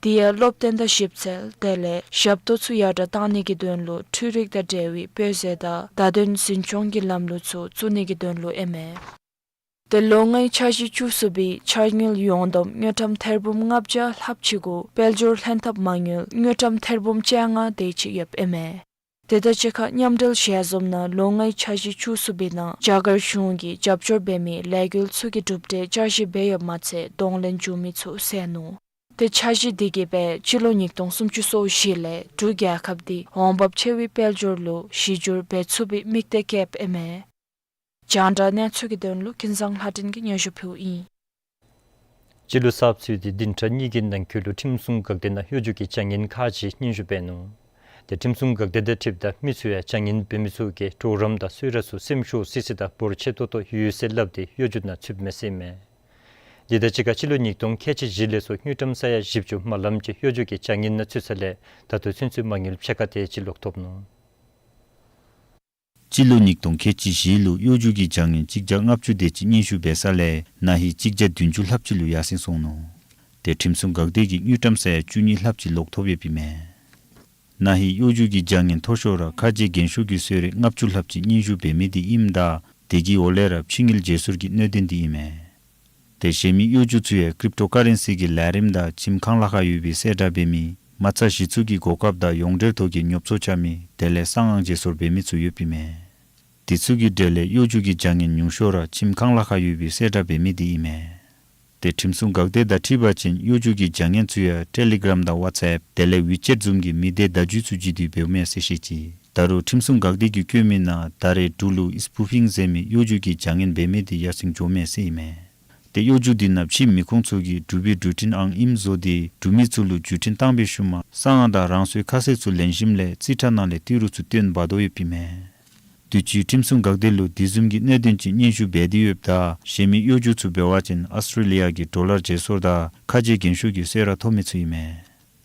དེ་ཡང་སློབ་སྟོན་དང་ཞིབ་འཚོལ་དེ་ལས་ཞབས་ཏོག་ཚུ་ཡར་དྲགས་གཏང་ནི་གི་དོན་ལུ་འཕྲུལ་རིག་དང་འབྲེལ་བའི་དཔེ་མཛོད་དང་བརྡ་དོན་འཛིན་སྐྱོང་གི་ལམ་ལུགས་ཚུ་བཙུགས་ནི་གི་དོན་ལུ་ཨིན་མས། ཏེ་ལོ་ལྔའི་འཆར་གཞི་བཅུ་གསུམ་པའི་འཆར་དངུལ་ཡོངས་བསྡོམས་དངུལ་ཀྲམ་ཐེར་འབུམ་ལྔ་བརྒྱ་ལྷགཔ་ཅིག་གུ་དཔལ་འབྱོར་ལྷན་ཐབས་མ་དངུལ་དངུལ་ཀྲམ་ཐེར་འབུམ་བཅོ་ལྔ་དེ་ཅིག་ཡོདཔ་ཨིན་མས། དེ་དང་གཅིག་ཁར་མཉམ་འབྲེལ་ཞལ་འཛོམས་ནང་ལོ་ལྔའི་འཆར་གཞི་བཅུ་གསུམ་པའི་ནང་རྒྱ་གར་གཞུང་གིས་རྒྱབ་སྐྱོར་འབད་མི་ལས་འགུལ་ཚུ་གི་གྲུབ་འབྲས་བསྐྱར་ཞིབ་འབད་ཡོདཔ་མ་ཚད་གདོང་ལེན་འབྱུང་མི་ཚུ་གསན་ནུག། ཏེ་འཆར་གཞི་དེ་གིས་སྦེ་སྤྱི་ལོ་ཉིས་སྟོང་སུམ་ཅུ་སོ་བཞི་ལས་འབྲུག་རྒྱལ་ཁབ་དེ་འོང་འབབ་ཆེ་བའི་དཔལ་འབྱོར་ལུ་གཞི་བསྒྱུར་འབད་ཚུགས་པའི་དམིགས་གཏད་བསྐྱེདཔ་ཨིན་མས། རྒྱང་བསྒྲགས་གནས་ཚུལ་གྱི་དོན་ལུ་ཀུན་བཟང་ལྷ་སྒྲོན་གྱིས་སྙན་ཞུ་ཕུལཝ་ཨིན། སྤྱི་ལོ་གསརཔ་ཚུན་ཏེ་བདུན་ཕྲག་གཉིས་ཀྱི་ནང་འཁོད་ལུ་ཁྲིམས་སྲུང་འགག་སྡེ་ནང་གཡོ་སྒྱུ་གི་བྱ་ངན་ཁག་ཅིག་སྙན་ཞུ་འབད་ནུག། ཏེ་ཁྲིམས་སྲུང་འགག་སྡེ་དང་འཁྲིལཝ་ད་མི་ཚུ་ཡང་བྱ་ངན་འབད་མི་ཚུ་གིས་གྲོགས་རམ་དང་གསོལ་རས་ཚུ་སེམས་ཤོར་སི་སི་དང་འབོར་ཆེ་ཏོག་ཏོ་ཡོད་ཟེར་སླབ་སྟེ་གཡོ་སྒྱུ་ནང་ཚུདཔ་མས་ཟེར་ཨིན་མས། དེ་དང་གཅིག་ཁར་སྤྱི་ལོ་ཉིས་སྟོང་ཁལ་གཅིག་བཞི་ལས་ཚུར་དངུལ་ཀྲམ་ས་ཡ་བཞི་བཅུ་མ་ལམ་ཅིག་གཡོ་སྒྱུ་གི་བྱ་ངན་ནང་ཚུད་ས་ལས་ད་ལྟོ་ཚུན་ཚོད་མ་དངུལ་ཕྱེད་ཀ་དེ་ཅིག་ལོག་ཐོབ་ནུག། སྤྱི་ལོ་ཉིས་སྟོང་ཁལ་གཅིག་བཞི་ལུ་གཡོ་སྒྱུ་གི་བྱ་ངན་གཅིག་བརྒྱ་ལྔ་བཅུ་དེ་ཅིག་སྙན་ཞུ་འབད་ས་ལས་ན་ཧིང་གཅིག་བརྒྱ་བདུན་ཅུ་ལྷགཔ་ཅིག་ལུ་ཡར་སེང་སོང་ནུག། ཏེ་ཁྲིམས་སྲུང་འགག་སྡེ་གིས་དངུལ་ཀྲམ་ས་ཡ་བཅུ་གཉིས་ལྷགཔ་ཅིག་ལོག་ཐོབ་ཡོདཔ་ཨིན་མས། ན་ཧིང་གཡོ་སྒྱུ་གི་བྱ་ངན་མཐོ་ཤོས་ར་ཁ་རྗེ་རྒན་ཤོས་ཀྱི་གསོལ་རས་ལྔ་བཅུ་ལྷགཔ་ཅིག་སྙན་ཞུ་འབད་མི་འདི་ཨིནམ་ད་དེ་གི་འོག་ལས་ར་ཕྱི་དངུལ་བརྗེ་སོར་གྱི་གནད་དོན་འདི་ཨིན་མས། ཏེ་གཞན་མི་གཡོ་སྒྱུ་ཚུ་ཡང་ཀྲིབ་ཊོ་ཀ་རེན་སི་གི་ལས་རིམ་དང་ཁྱིམ་ཁང་ལཱ་ཁག་ཡོད་པའི་གསལ་བསྒྲགས་འབད་མི་མ་རྩ་གཞི་བཙུགས་ཀྱི་གོ་སྐབས་དང་ཡོངས་འབྲེལ་ཐོག་གི་ཉོ་སྤྱོད་རྐྱབ་མི་དེ་ལས་གསང་ཨང་བརྗེ་སོར་འབད་མི་ཚུ་ཡོདཔ་ཨིན་མས། དེ་ཚུ་གི་གྲས་ལས་གཡོ་སྒྱུ་གི་བྱ་ངན་ཉུང་ཤོས་ར་ཁྱིམ་ཁང་ལཱ་ཁག་ཡོད་པའི་གསལ་བསྒྲགས་འབད་མི་འདི་ཨིན་མས། ཏེ་ཁྲིམས་སྲུང་འགག་སྡེ་དང་འཁྲིལ་བ་ཅིན་གཡོ་སྒྱུ་གི་བྱ་ངན་ཚུ་ཡང་ཊེ་ལི་གརམ་དང་ཝཊས་ཨེཔ་དེ་ལས་ཝི་ཅེཊ་བཟུམ་གྱི་མི་སྡེ་བརྡ་བརྒྱུད་ཚུ་བརྒྱུད་དེ་འབདཝ་མས་ཟེར་བཤད་ཅི། ད་རུང་ཁྲིམས་སྲུང་འགག་སྡེ་གིས་བཀོད་མི་ནང་ད་རེས་འབྲུག་ལུ་ཨིསི་པུ་ཕིང་ཟེར་མི་གཡོ་སྒྱུ་གི་བྱ་ངན་འབད་མི་འདི་ཡར་སེང་འགྱོཝ་མས་ཟེར་ཨིན་མས། ཏེ་གཡོ་སྒྱུ་འདི་ནང་ཕྱི་མི་ཁོང་ཚུ་གིས་འབྲུག་པའི་འབྲུག་འཕྲིན་ཨང་ཨིནམ་བཟོ་སྟེ་འབྲུག་མི་ཚུ་ལུ་བརྒྱུད་འཕྲིན་བཏང་བའི་ཤུལ་མ་གསང་ཨང་དང་རང་སོའི་ཁ་གསལ་ཚུ་ལེན་ཞིནམ་ལས་རྩིས་ཁྲ་ནང་ལས་ཏི་རུ་ཚུ་བཏོན་འབག་དོ་ཡོདཔ་ཨིན་མས། དུས་ཅི་ཁྲིམས་སྲུང་འགག་སྡེ་ལུ་དེ་བཟུམ་གྱི་གནད་དོན་ཅིག་སྙན་ཞུ་འབད་དེ་ཡོདཔ་ད་གཞན་མི་གཡོ་སྒྱུ་ཚུ་འབད་བ་ཅིན་ཨོསི་ཊྲེ་ལི་ཡ་གི་ཌོ་ལར་བརྗེ་སོར་དང་ཁ་རྗེ་རྒན་ཤོས་ཀྱི་གསོལ་རས་ཐོབ་མི་ཚུ་ཨིན་མས།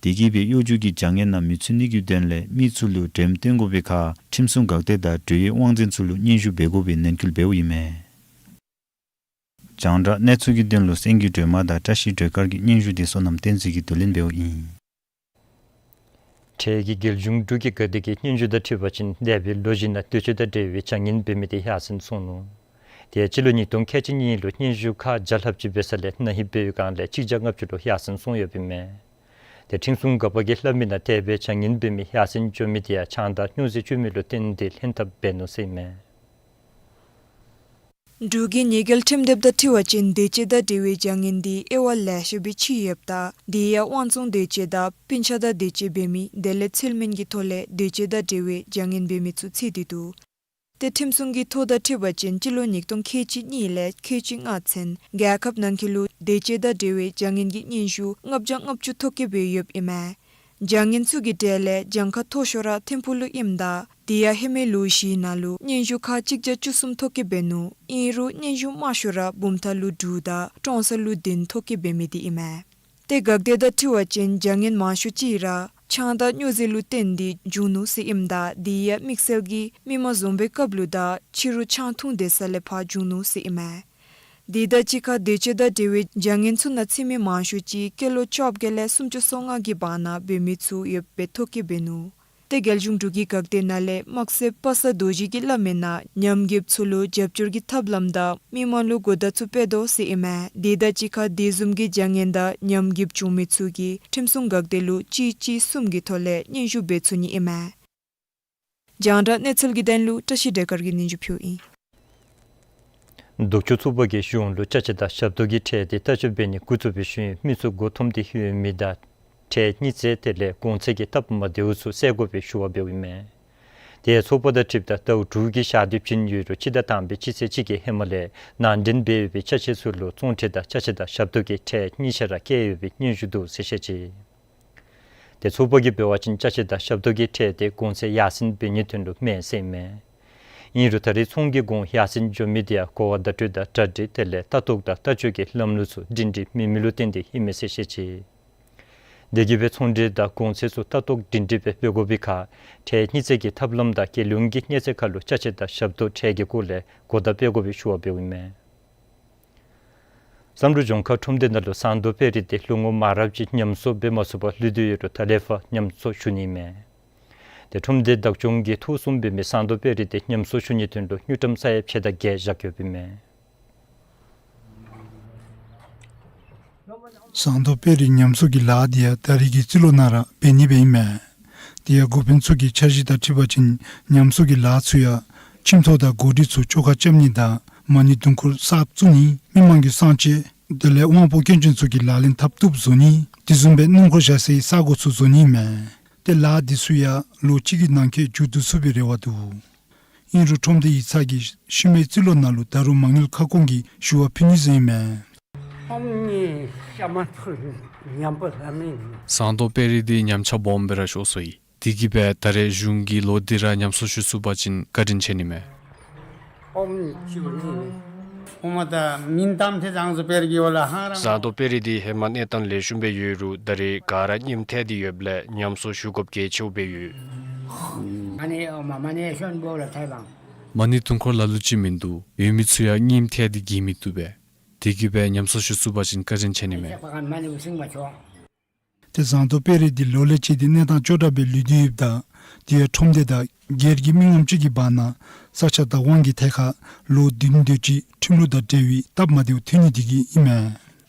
དེ་གིས་སྦེ་གཡོ་སྒྱུ་གི་བྱ་ངན་ནང་མི་ཚུད་ནི་གི་དོན་ལས་མི་ཚུ་ལུ་འགྲེམས་སྟོན་དགོ་པའི་ཁར་ཁྲིམས་སྲུང་འགག་སྡེ་དང་འབྲེལ་ཡོད་དབང་འཛིན་ཚུ་ལུ་སྙན་ཞུ་འབད་དགོ་པའི་ནན་སྐུལ་འབདཝ་ཨིན་མས། རྒྱང་བསྒྲགས་གནས་ཚུལ་གྱི་དོན་ལུ་སེང་གེ་སྒྲོལ་མ་དང་བཀྲ་ཤིས་སྒྲོལ་དཀར་གྱི་སྙན་ཞུ་འདི་བསོད་ནམས་བསྟན་འཛིན་གྱིས་བསྡུ་ལེན་འབདཝ་ཨིན། འཕྲལ་གྱི་རྒྱལ་གཞུང་འབྲུག་གི་འགག་སྡེ་གི་སྙན་ཞུ་དང་འཁྲིལ་བ་ཅིན་འདས་པའི་ལོ་བཞི་ནང་འདོད་སྤྱོད་དང་འབྲེལ་བའི་བྱ་ངན་འབད་མི་དེ་ཡར་སེང་སོང་ནུག། དེ་སྤྱི་ལོ་ཉིས་སྟོང་ཁལ་གཅིག་གཉིས་ལུ་སྙན་ཞུ་ཁག་བརྒྱ་ལྷགཔ་ཅིག་འབད་ས་ལས་ན་ཧིང་འབད་བའི་སྒང་ལས་གཅིག་བརྒྱ་ལྔ་བཅུ་ལུ་ཡར་སེང་སོང་ཡོདཔ་ཨིན་མས། དེ་ཁྲིམས་སྲུང་འགག་པ་གིས་སླབ་མི་ནང་དེ་སྦེ་བྱ་ངན་འབད་མི་ཡར་སེང་འགྱོ་མི་དེ་ཡང་ཆང་དང་སྨྱོ་རྫས་སྤྱོད་མི་ལུ་བརྟེན་ཏེ་ལྷན་ཐབས་འབད་ནུག་ཟེར་ཨིན་མས། འབྲུག་གི་ཉེས་འགེལ་ཁྲིམས་དེབ་དང་འཁྲིལ་བ་ཅིན་འདོད་སྤྱོད་དང་འབྲེལ་བའི་བྱ་ངན་འདི་དབྱེ་བ་ལེ་ཤ་སྦེ་ཕྱེ་ཡོདཔ་ད་དེ་ཡང་དབང་བཙོང་འདོད་སྤྱོད་དང་སྤུན་ཆ་དང་འདོད་སྤྱོད་འབད་མི་དེ་ལས་ཚུལ་མིན་གྱི་ཐོག་ལས་འདོད་སྤྱོད་དང་འབྲེལ་བའི་བྱ་ངན་འབད་མི་ཚུ་ཚུད་དེ་འདུག། ཏེ་ཁྲིམས་སྲུང་གི་ཐོ་དང་འཁྲིལ་བ་ཅིན་སྤྱི་ལོ་ཉིས་སྟོང་ཁལ་གཅིག་གཉིས་ལས་ཁལ་གཅིག་ལྔ་ཚུན་རྒྱལ་ཁབ་ནང་འཁོད་ལུ་འདོད་སྤྱོད་དང་འབྲེལ་བའི་བྱ་ངན་གྱི་སྙན་ཞུ་ལྔ་བརྒྱ་ལྔ་བཅུ་ཐོ་བཀོད་འབད་ཡོདཔ་ཨིན་མས། བྱ་ངན་ཚུ་གི་གྲས་ལས་གྱངས་ཁ་མཐོ་ཤོས་ར་ཐིམ་ཕུག་ལུ་ཨིནམ་ད་དེ་ཡང་ཧེ་མའི་ལོ་བཞིའི་ནང་ལུ་སྙན་ཞུ་ཁག་གཅིག་བརྒྱ་བཅུ་གསུམ་ཐོ་བཀོད་འབད་ནུག། ཨིན་རུང་སྙན་ཞུ་དམའ་ཤོས་ར་བུམ་ཐང་ལུ་དྲུག་དང་ཀྲོང་གསར་ལུ་བདུན་ཐོ་བཀོད་འབད་མི་དེ་ཨིན་མས། ཏེ་འགག་སྡེ་དང་འཁྲིལ་བ་ཅིན་བྱ་ངན་མང་ཤོས་ཅིག་ར་ཆང་དང་སྨྱོ་རྫས་ལུ་བརྟེན་ཏེ་འབྱུང་ནུག་ཟེར་ཨིནམ་ད་དེ་ཡང་དམིགས་བསལ་གྱིས་མི་མང་འཛོམས་པའི་སྐབས་ལུ་དང་ཕྱི་རུ་ཆང་འཐུང་སྡོད་ས་ལས་ཕར་འབྱུང་ནུག་ཟེར་ཨིན་མས། དེ་དང་གཅིག་ཁར་འདོད་སྤྱོད་དང་འབྲེལ་བའི་བྱ་ངན་ཚུ་ནང་ཚུད་མི་མང་ཤོས་ཅིག་སྐྱེས་ལོ་བཅོ་བརྒྱད་ལས་སུམ་ཅུ་སོ་ལྔ་གི་བར་ན་འབད་མི་ཚུ་ཡོདཔ་སྦེ་ཐོ་བཀོད་འབད་ནུག། ཏེ་རྒྱལ་གཞུང་འབྲུག་གི་འགག་སྡེ་ནང་ལས་དམག་སེར་པ་སངས་རྡོ་རྗེ་གིས་སླབ་མི་ནང་ཉམས་རྒུདཔ་ཚུ་ལུ་རྒྱབ་སྐྱོར་གྱི་ཐབས་ལམ་དང་མི་མང་ལུ་གོ་བརྡ་ཚུ་སྤེལ་དོ་ཟེར་ཨིན་མས། དེ་དང་གཅིག་ཁར་དེ་བཟུམ་གྱི་བྱ་ངན་དང་ཉམས་རྒུདཔ་བྱུང་མི་ཚུ་གིས་ཁྲིམས་སྲུང་འགག་སྡེ་ལུ་གཅིག་གཅིག་གསུམ་གྱི་ཐོག་ལས་སྙན་ཞུ་འབད་ཚུགས་ནི་ཨིན་མས། རྒྱང་བསྒྲགས་གནས་ཚུལ་གྱི་དོན་ལུ་བཀྲ་ཤིས་སྒྲོལ་དཀར་གྱིས་སྙན་ཞུ་ཕུལཝ་ཨིན། ལྡོག་ཕྱོགས་ཚོགས་པ་གིས་གཞུང་ལུ་ཅ་ཆས་དང་ཞབས་ཏོག་གི་ཁྲལ་དེ་ལྟ་རྟོག་འབད་ནི་འགོ་བཙུགས་པའི་ཤུལ་མི་ཚུ་མགུ་འཐོམས་ཏེ་ཡོད་མི་དང་ཁྲལ་རྙིང་ཚད་དེ་ལས་གོང་ཚད་ཀྱི་སྟབས་མ་བདེཝ་ཚུ་སེལ་དགོ་པའི་ཞུ་བ་འབདཝ་ཨིན་མས། དེ་ཚོགས་པ་དང་འཁྲིལཝ་ད་ཟླཝ་དྲུག་གི་ཞག་དུས་ཅིག་ཡོད་རུང་སྤྱི་ཟླ་དང་པའི་སྤྱི་ཚེས་གཅིག་གི་ཧེ་མ་ལས་ནང་འདྲེན་འབད་ཡོད་པའི་ཅ་ཆས་ཚུ་ལུ་བཙོང་ཁྲལ་དང་ཅ་ཆས་དང་ཞབས་ཏོག་གི་ཁྲལ་གཉིས་ཆ་ར་བཀལ་ཡོད་པའི་སྙན་ཞུ་འདུག་ཟེར་བཤད་ཅི། དེ་ཚོགས་པ་གིས་འབད་བ་ཅིན་ཅ་ཆས་དང་ཞབས་ཏོག་གི་ཁྲལ་དེ་གོང་ཚད་ཡར་སེང་འབད་ནིའི་དོན་ལུ་མེན་ཟེར་ཨིན་མས། ཨིན་རུང་ད་རེས་ཚོང་གི་གོང་ཡར་སེང་འགྱོ་མི་དེ་ཡང་གོ་བ་བརྡ་སྤྲོད་དང་གྲ་སྒྲིག་དེ་ལས་ལྟ་རྟོག་དང་ལྟ་སྤྱོད་ཀྱི་ལམ་ལུགས་ཚུ་སྒྲིང་སྒྲིང་མེད་མི་ལུ་བརྟེན་ཏེ་ཨིན་མས་ཟེར་བཤད་ཅི། དེ་གིས་སྦེ་ཚོང་འབྲེལ་དང་གོང་ཚད་ཚུ་ལྟ་རྟོག་སྒྲིང་སྒྲིང་སྦེ་འབད་དགོ་པའི་ཁར་ཁྲལ་རྙིང་ཚད་ཀྱི་ཐབས་ལམ་དང་རྒྱལ་ཡོངས་ཀྱི་གནས་ཚད་ཁར་ལུ་ཅ་ཆས་དང་ཞབས་ཏོག་ཁྲལ་གྱི་སྐོར་ལས་གོ་བརྡ་སྤེལ་དགོ་པའི་ཞུ་བ་འབདཝ་ཨིན་མས། བསམ་གྲུབ་ལྗོངས་མཁར་ཁྲོམ་སྡེ་ནང་ལུ་ཟངས་མདོག་དཔལ་རི་དེ་ལོ་ངོ་མང་རབས་ཅིག་ཉམས་གསོ་འབད་མ་ཚུགས་པར་ལུས་ཏེ་ཡོད་རུང་ད་ལས་ཕར་ཉམས་གསོ་ཞུ་ནི་ཨིན་མས། དེ་ཁྲོམ་སྡེ་བདག་སྐྱོང་གིས་ཐོག་གསུམ་འབད་མི་ཟངས་མདོག་དཔལ་རི་དེ་ཉམས་གསོ་ཞུ་ནིའི་དོན་ལུ་དངུལ་ཀྲམ་ས་ཡ་ཕྱེད་དང་བརྒྱད་བཞག་ཡོདཔ་ཨིན་མས། ཟངས་མདོག་དཔལ་རི་ཉམས་གསོ་གི་ལཱ་འདི་ཡང་ད་རེས་ཀྱི་རྩིས་ལོ་ནང་ར་འབད་ནི་སྦེ་ཨིན་མས། དེ་ཡང་འགོ་དཔོན་ཚུ་གི་འཆར་གཞི་དང་འཁྲིལ་བ་ཅིན་ཉམས་གསོ་གི་ལཱ་ཚུ་ཡང་ཁྱིམ་ཐོག་དང་སྒོ་སྒྲིག་ཚུ་བཅོ་ཁ་རྐྱབ་ནི་དང་མ་ཎི་དུང་འཁོར་གསརཔ་བཙུགས་ནི་མི་མང་གི་གསང་སྤྱོད་དེ་ལས་དབང་པོ་སྐྱོན་ཅན་ཚུ་གི་ལག་ལེན་འཐབ་བཏུབ་བཟོ་ནི་དེ་བཟུམ་སྦེ་སྣུམ་འཁོར་བཞག་སའི་ས་གོ་ཚུ་བཟོ་ནི་ཨིན་མས། ཏེ་ལཱ་འདི་ཚུ་ཡང་ལོ་གཅིག་གི་ནང་འཁོད་མཇུག་བསྡུ་ཚུགས་པའི་རེ་བ་འདུག། ཨིན་རུང་ཁྲོམ་སྡེ་ཡིག་ཚང་གིས་ཤུལ་མའི་རྩིས་ལོ་ནང་ལུ་ད་རུང་མ་དངུལ་ཁ་སྐོང་གི་ཞུ་བ་ཕུལ་ནི་ཟེར་ཨིན་མས། ཁོང་གཉིས་ཤ་མ་ཐུར་ཉམས་པ་ལ་མིན། ཟངས་མདོག་དཔལ་རི་འདི་ཉམས་ཆག་སྦོམ་སྦེ་ར་ཤོར་སོ་ཡི། དེ་གིས་སྦེ་ད་རེས་གཞུང་གིས་ལོ་འདི་ར་ཉམས་གསོ་ཞུ་ཚུགས་པ་ཅིན་བཀའ་དྲིན་ཆེ་ནི་མས། ཨོམ་ནི་ཅིག་ཨིན། ཨོ་མ་ད་མིང་གཏམ་ཐེ་ཟངས་མཚོ་དཔལ་རི་གི་འོག་ལས་ཧང་རང་ཟངས་མདོག་དཔལ་རི་འདི་ཧེ་མ་གནས་སྟངས་ལེགས་ཤོམ་སྦེ་ཡོད་རུང་ད་རེས་ག་ར་རྙིངམ་ཐལ་ཏེ་ཡོདཔ་ལས་ཉམས་གསོ་ཞུ་དགོཔ་གལ་ཆེཝ་སྦེ་ཡོད། མ་ཎི་ཨོ་མ་མ་ཎི་ཤོན་པོ་ལ་ཐལ་བང་། མ་ཎི་དུང་འཁོར་ལ་ལུ་ཅིག་མིན་འདུག། ཡོད་མི་ཚུ་ཡང་རྙིངམ་ཐལ་ཏེ་གི་མི་བཏུབ་པས། དེ་གིས་སྦེ་ཉམས་གསོ་ཞུ་ཚུགས་པ་ཅིན་བཀའ་དྲིན་ཆེ་ནི་མས། ཏེ་ཟངས་མདོག་དཔལ་རི་འདི་ལོ་ལས་བཅད་དེ་གནས་སྟངས་སྐྱོ་དྲགས་སྦེ་ལུས་ཏེ་ཡོདཔ་ད་དེ་ཡང་ཁྲོམ་སྡེ་དང་སྒེར་གྱི་མི་ངོམ་ཅིག་གི་བར་ན་ས་ཆ་བདག་དབང་གི་ཐད་ཁར་ལོ་བདུན་དེ་ཅིག་ཁྲིམས་ལུགས་དང་འབྲེལ་བའི་སྟབས་མ་བདེཝ་ཐོན་ནི་དེ་གིས་ཨིན་མས།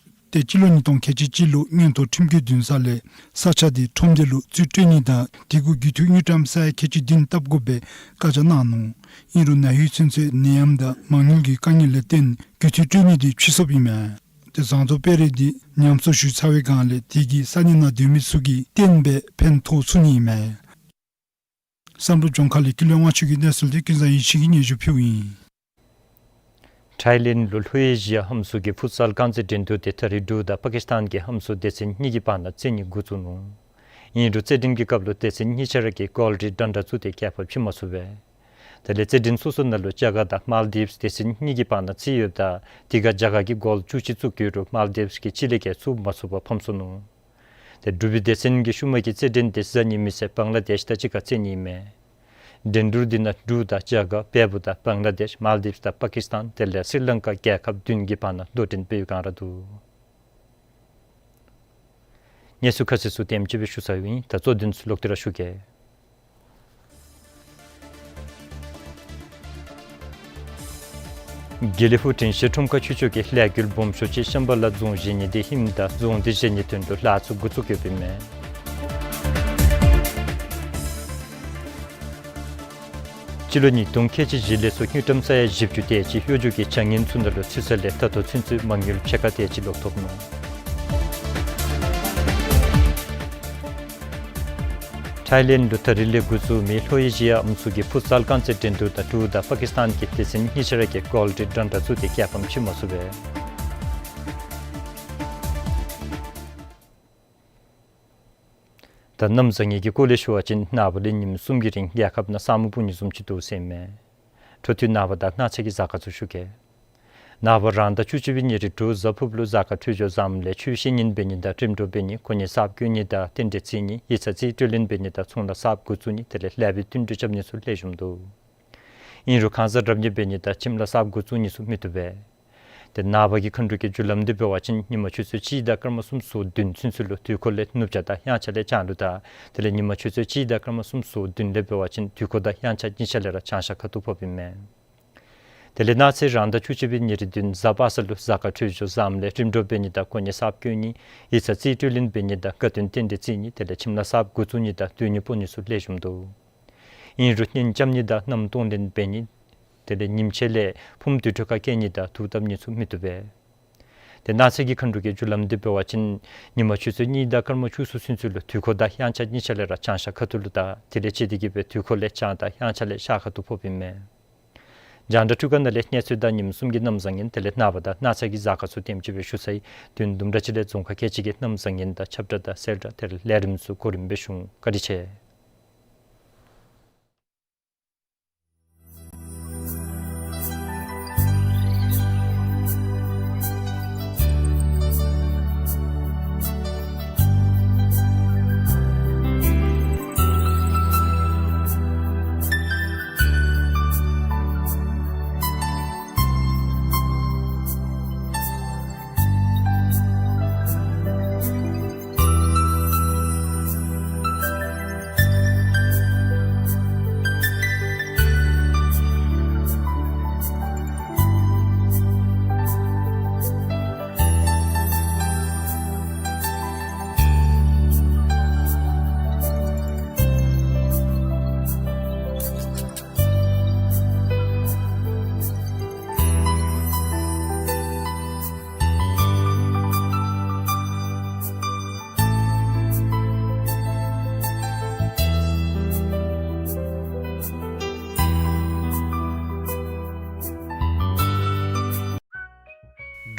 ཏེ་སྤྱི་ལོ་ཉིས་སྟོང་ཁལ་གཅིག་གཅིག་ལུ་མངོན་མཐོ་ཁྲིམས་ཀྱི་འདུན་ས་ལས་ས་ཆ་དེ་ཁྲོམ་སྡེ་ལུ་རྩིས་སྤྲོད་ནི་དང་དེ་གུ་རྒུད་འཐུས་དངུལ་ཀྲམ་ས་ཡ་ཁལ་གཅིག་བདུན་བཏབ་དགོ་པའི་བཀའ་རྒྱ་གནང་ནུག། ཨིན་རུང་ན་ཧིང་ཚུན་ཚོད་ནད་ཡམས་དང་མ་དངུལ་གྱི་དཀའ་ངལ་ལས་བརྟེན་རྒུད་འཐུས་སྤྲོད་ནི་དེ་ཕྱིས་སོཔ་ཨིན་མས། ཏེ་ཟངས་མདོག་དཔལ་རི་འདི་ཉམས་གསོ་ཞུ་ཚར་བའི་སྒང་ལས་དེ་གིས་ས་གནས་ནང་སྡོད་མི་ཚུ་གིས་བརྟེན་སྦེ་ཕན་ཐོགས་ཚུགས་ནི་ཨིན་མས། བསམ་གྲུབ་ལྗོངས་མཁར་ལས་ཀུན་ལེགས་དབང་ཕྱུག་གི་གནས་ཚུལ་འདི་ཀུན་བཟང་ཡེ་ཤེས་ཀྱིས་སྙན་ཞུ་ཕུལཝ་ཨིན། ཐའི་ལེནཌ་ལུ་ལྷོ་ཨེ་ཤི་ཡ་ཧམ་སུ་གི་ཕུཊ་སཱལ་རྐང་རྩེད་འགྲན་བསྡུར་དེ་ད་རིས་འབྲུག་དང་པ་ཀི་སི་ཐན་གྱི་ཧམ་སུ་སྡེ་ཚན་གཉིས་ཀྱི་བར་ན་རྩེད་ནི་འགོ་བཙུགས་ནུག། ཨིན་རུང་རྩེད་འགྲན་གྱི་སྐབས་ལུ་སྡེ་ཚན་གཉིས་ཆ་ར་གིས་གཱོལ་རེ་འདྲན་འདྲ་བཙུགས་ཏེ་རྒྱལ་ཁ་ཕྱེ་མ་ཚུགས་པས། དེ་ལས་རྩེད་འགྲན་སོ་སོ་ནང་ལུ་རྒྱ་གར་དང་མཱལ་ཌིབས་སྡེ་ཚན་གཉིས་ཀྱི་བར་ན་རྩེད་ཡོདཔ་ད་དེ་ཁར་རྒྱ་གར་གྱིས་གཱོལ་བཅུ་གཅིག་བཙུགས་ཡོད་རུང་མཱལ་ཌིབས་ཀྱིས་གཅིག་ལས་བརྒལ་བཙུགས་མ་ཚུགས་པར་ཕམ་སོ་ནུག། ཏེ་འབྲུག་པའི་སྡེ་ཚན་གྱི་ཤུལ་མ་གི་རྩེད་འགྲན་དེ་གཟའ་ཉི་མའི་ཚེ་བང་ལ་དེཤ་དང་གཅིག་ཁར་རྩེད་ནི་ཨིན་མས། འགྲན་བསྡུར་འདི་ནང་འབྲུག་དང་རྒྱ་གར་བལ་པོ་དང་བང་ལ་དེཤ་མཱལ་ཌིབས་དང་པ་ཀི་སི་ཐན་དེ་ལས་སི་རི་ལང་ཀ་རྒྱལ་ཁབ་བདུན་གྱི་བར་ན་དོ་འགྲན་འབད་བའི་བསྒང་ར་འདུག། གནས་ཚུལ་ཁ་གསལ་ཚུ་དེམ་ཅིག་སྦེ་ཞུ་ཚར་ཡི་ཨིན། ད་གཙོ་དོན་ཚུ་ལོག་སྟེ་ར་ཞུ་གེ། དགེ་ལེགས་ཕུག་དྲན་ཤེས་ཁྲོམ་ཁ་ཆོས་ཕྱོགས་ཀྱི་ལས་འགུལ་སྦོམ་ཤོས་ཅིག་ཤམ་བྷ་ལ་རྫོང་བཞེངས་ནི་དེ་ཧིང་དང་རྫོང་དེ་བཞེངས་ནིའི་དོན་ལུ་ལཱ་ཚུ་འགོ་བཙུགས་ཡོདཔ་ཨིན་མས། སྤྱི་ལོ་ཉིས་སྟོང་ཁལ་གཅིག་བཞི་ལས་ཚུར་དངུལ་ཀྲམ་ས་ཡ་བཞི་བཅུ་དེ་ཅིག་གཡོ་སྒྱུ་གི་བྱ་ངན་ཚུ་ནང་ལུ་ཚུད་ས་ལས་ད་ལྟོ་ཚུན་ཚོད་མ་དངུལ་ཕྱེད་ཀ་དེ་ཅིག་ལོག་ཐོབ་ནུག། ཐའི་ལེནཌ་ལུ་ད་རིས་ལས་འགོ་བཙུགས་མི་ལྷོ་ཨེ་ཤི་ཡ་ཧམ་སུ་གི་ཕུཊ་སཱལ་རྐང་རྩེད་འགྲན་བསྡུར་དང་འབྲུག་དང་པ་ཀི་སི་ཐན་གྱི་སྡེ་ཚན་གཉིས་ཆ་ར་གིས་གཱོལ་རེ་འདྲན་འདྲ་བཙུགས་ཏེ་རྒྱལ་ཕམ་ཕྱེ་མ་ཚུགས་པས། ད་གནམ་བཟང་ངན་གྱི་སྐོར་ལས་ཞུ་བ་ཅིན་ནངས་པ་ལས་ཉིནམ་གསུམ་གྱི་རིང་རྒྱལ་ཁབ་ནང་ས་སྨུག་སྤུབ་ནི་བཟུམ་ཅིག་འདུག་ཟེར་ཨིན་མས། འཕྲོ་མཐུད་ནངས་པ་དང་གནངས་ཚེ་གི་གཟའ་སྐར་ཚུ་ཞུ་གེ། ནངས་པ་རང་ཟླ་བཅུ་གཅིག་པའི་ཉེར་དྲུག་གཟའ་ཕུརབ་ལུ་གཟའ་སྐར་འཕྲོད་སྦྱོར་བཟངམ་ལས་ཆོས་བཤད་ཉན་འབད་ནི་དང་རིམ་གྲོ་འབད་ནི་གོ་གནས་གསརཔ་བསྐོ་ནི་དང་རྟེན་འབྲེལ་བརྩི་ནི་ཡིག་ཚང་རྩིས་སྤྲོད་ལེན་འབད་ནི་དང་ཚོང་ལཱ་གསརཔ་འགོ་བཙུགས་ནི་དེ་ལས་ལེགས་པའི་བསྟུན་གྲོས་རྐྱབ་ནི་ཚུ་ལེགས་ཤོམ་འདུག། ཨིན་རུང་ཁང་གསར་རབ་གཉེར་འབད་ནི་དང་ཁྱིམ་ལཱ་གསརཔ་འགོ་བཙུགས་ནི་ཚུ་མི་བཏུབ་པས། ཏེ་ནངས་པ་གི་མཁའ་འགྲོ་གི་རྒྱུ་ལམ་འདི་འབད་བ་ཅིན་ཉིན་མ་ཆུ་ཚོད་གཅིག་དང་སྐར་མ་སུམ་ཅུ་སོ་བདུན་ཚུན་ཚོད་ལུ་དུས་འཁོར་ལས་ནུབ་བྱང་དང་དབྱངས་འཆར་ལས་བྱང་ལུ་དང་དེ་ལས་ཉིན་མ་ཆུ་ཚོད་གཅིག་དང་སྐར་མ་སུམ་ཅུ་སོ་བདུན་ལས་འབད་བ་ཅིན་དུས་འཁོར་དང་དབྱངས་འཆར་གཉིས་ཆ་ལས་ར་བྱང་ཤར་ཁ་ཐུག་ཕོགཔ་ཨིན་མས། དེ་ལས་གནངས་ཚེ་རང་ཟླ་བཅུ་གཅིག་པའི་ཉེར་བདུན་གཟའ་པ་སངས་ལུ་གཟའ་སྐར་འཕྲོད་སྦྱོར་བཟངམ་ལས་རིམ་གྲོ་འབད་ནི་དང་གོ་གནས་གསརཔ་བསྐོ་ནི་ཡིག་ཚང་རྩིས་སྤྲོད་ལེན་འབད་ནི་དང་དགའ་སྟོན་རྟེན་འབྲེལ་བརྩི་ནི་དེ་ལས་ཁྱིམ་ལཱ་གསརཔ་འགོ་བཙུགས་ནི་དང་སྡོད་གནས་སྤོ་ནི་ཚུ་ལེགས་ཤོམ་འདུག། ཨིན་རུང་གཉེན་རྐྱབ་ནི་དང་མནའམ་གཏོང་ལེན་འབད་ནི་དེ་ལས་ཉིནམ་ཕྱེད་ལས་ཕུངམ་དུར་ཁྲོད་ཁར་བསྐྱལ་ནི་དང་དུག་བཏབ་ནི་ཚུ་མི་བཏུབ་པས། ཏེ་གནངས་ཚེ་གི་མཁའ་འགྲོ་གི་རྒྱུ་ལམ་འདི་འབད་བ་ཅིན་ཉིན་མ་ཆུ་ཚོད་གཉིས་དང་སྐར་མ་བཅུ་གསུམ་ཚུན་ཚོད་ལུ་དུས་འཁོར་དང་དབྱངས་འཆར་གཉིས་ཆ་ལས་ར་བྱང་ཤར་ཁ་ཐུག་ལུ་དང་དེ་ལས་བྱེད་དེ་གིས་སྦེ་དུས་འཁོར་ལས་བྱང་དང་དབྱངས་འཆར་ལས་ཤར་ཁ་ཐུག་ཕོགཔ་ཨིན་མས། རྒྱང་བསྒྲགས་འཕྲུལ་ཁང་ནང་ལས་གནས་ཚུལ་དང་ཉིནམ་གསུམ་གྱི་གནམ་བཟང་ངན་དེ་ལས་ནངས་པ་དང་གནངས་ཚེ་གི་གཟའ་སྐར་ཚུ་དེམ་ཅིག་སྦེ་ཞུ་ཚར་ཡི། དོན་དུམ་གྲ་ཅིག་ལས་རྫོང་ཁག་ཁལ་གཅིག་གི་གནམ་བཟང་ངན་དང་ཁྱབ་བསྒྲགས་དང་གསལ་བསྒྲགས་དེ་ལས་ལས་རིམ་ཚུ་གོ་རིམ་སྦེ་ཞུ་འོང་། བཀའ་དྲིན་ཆེ།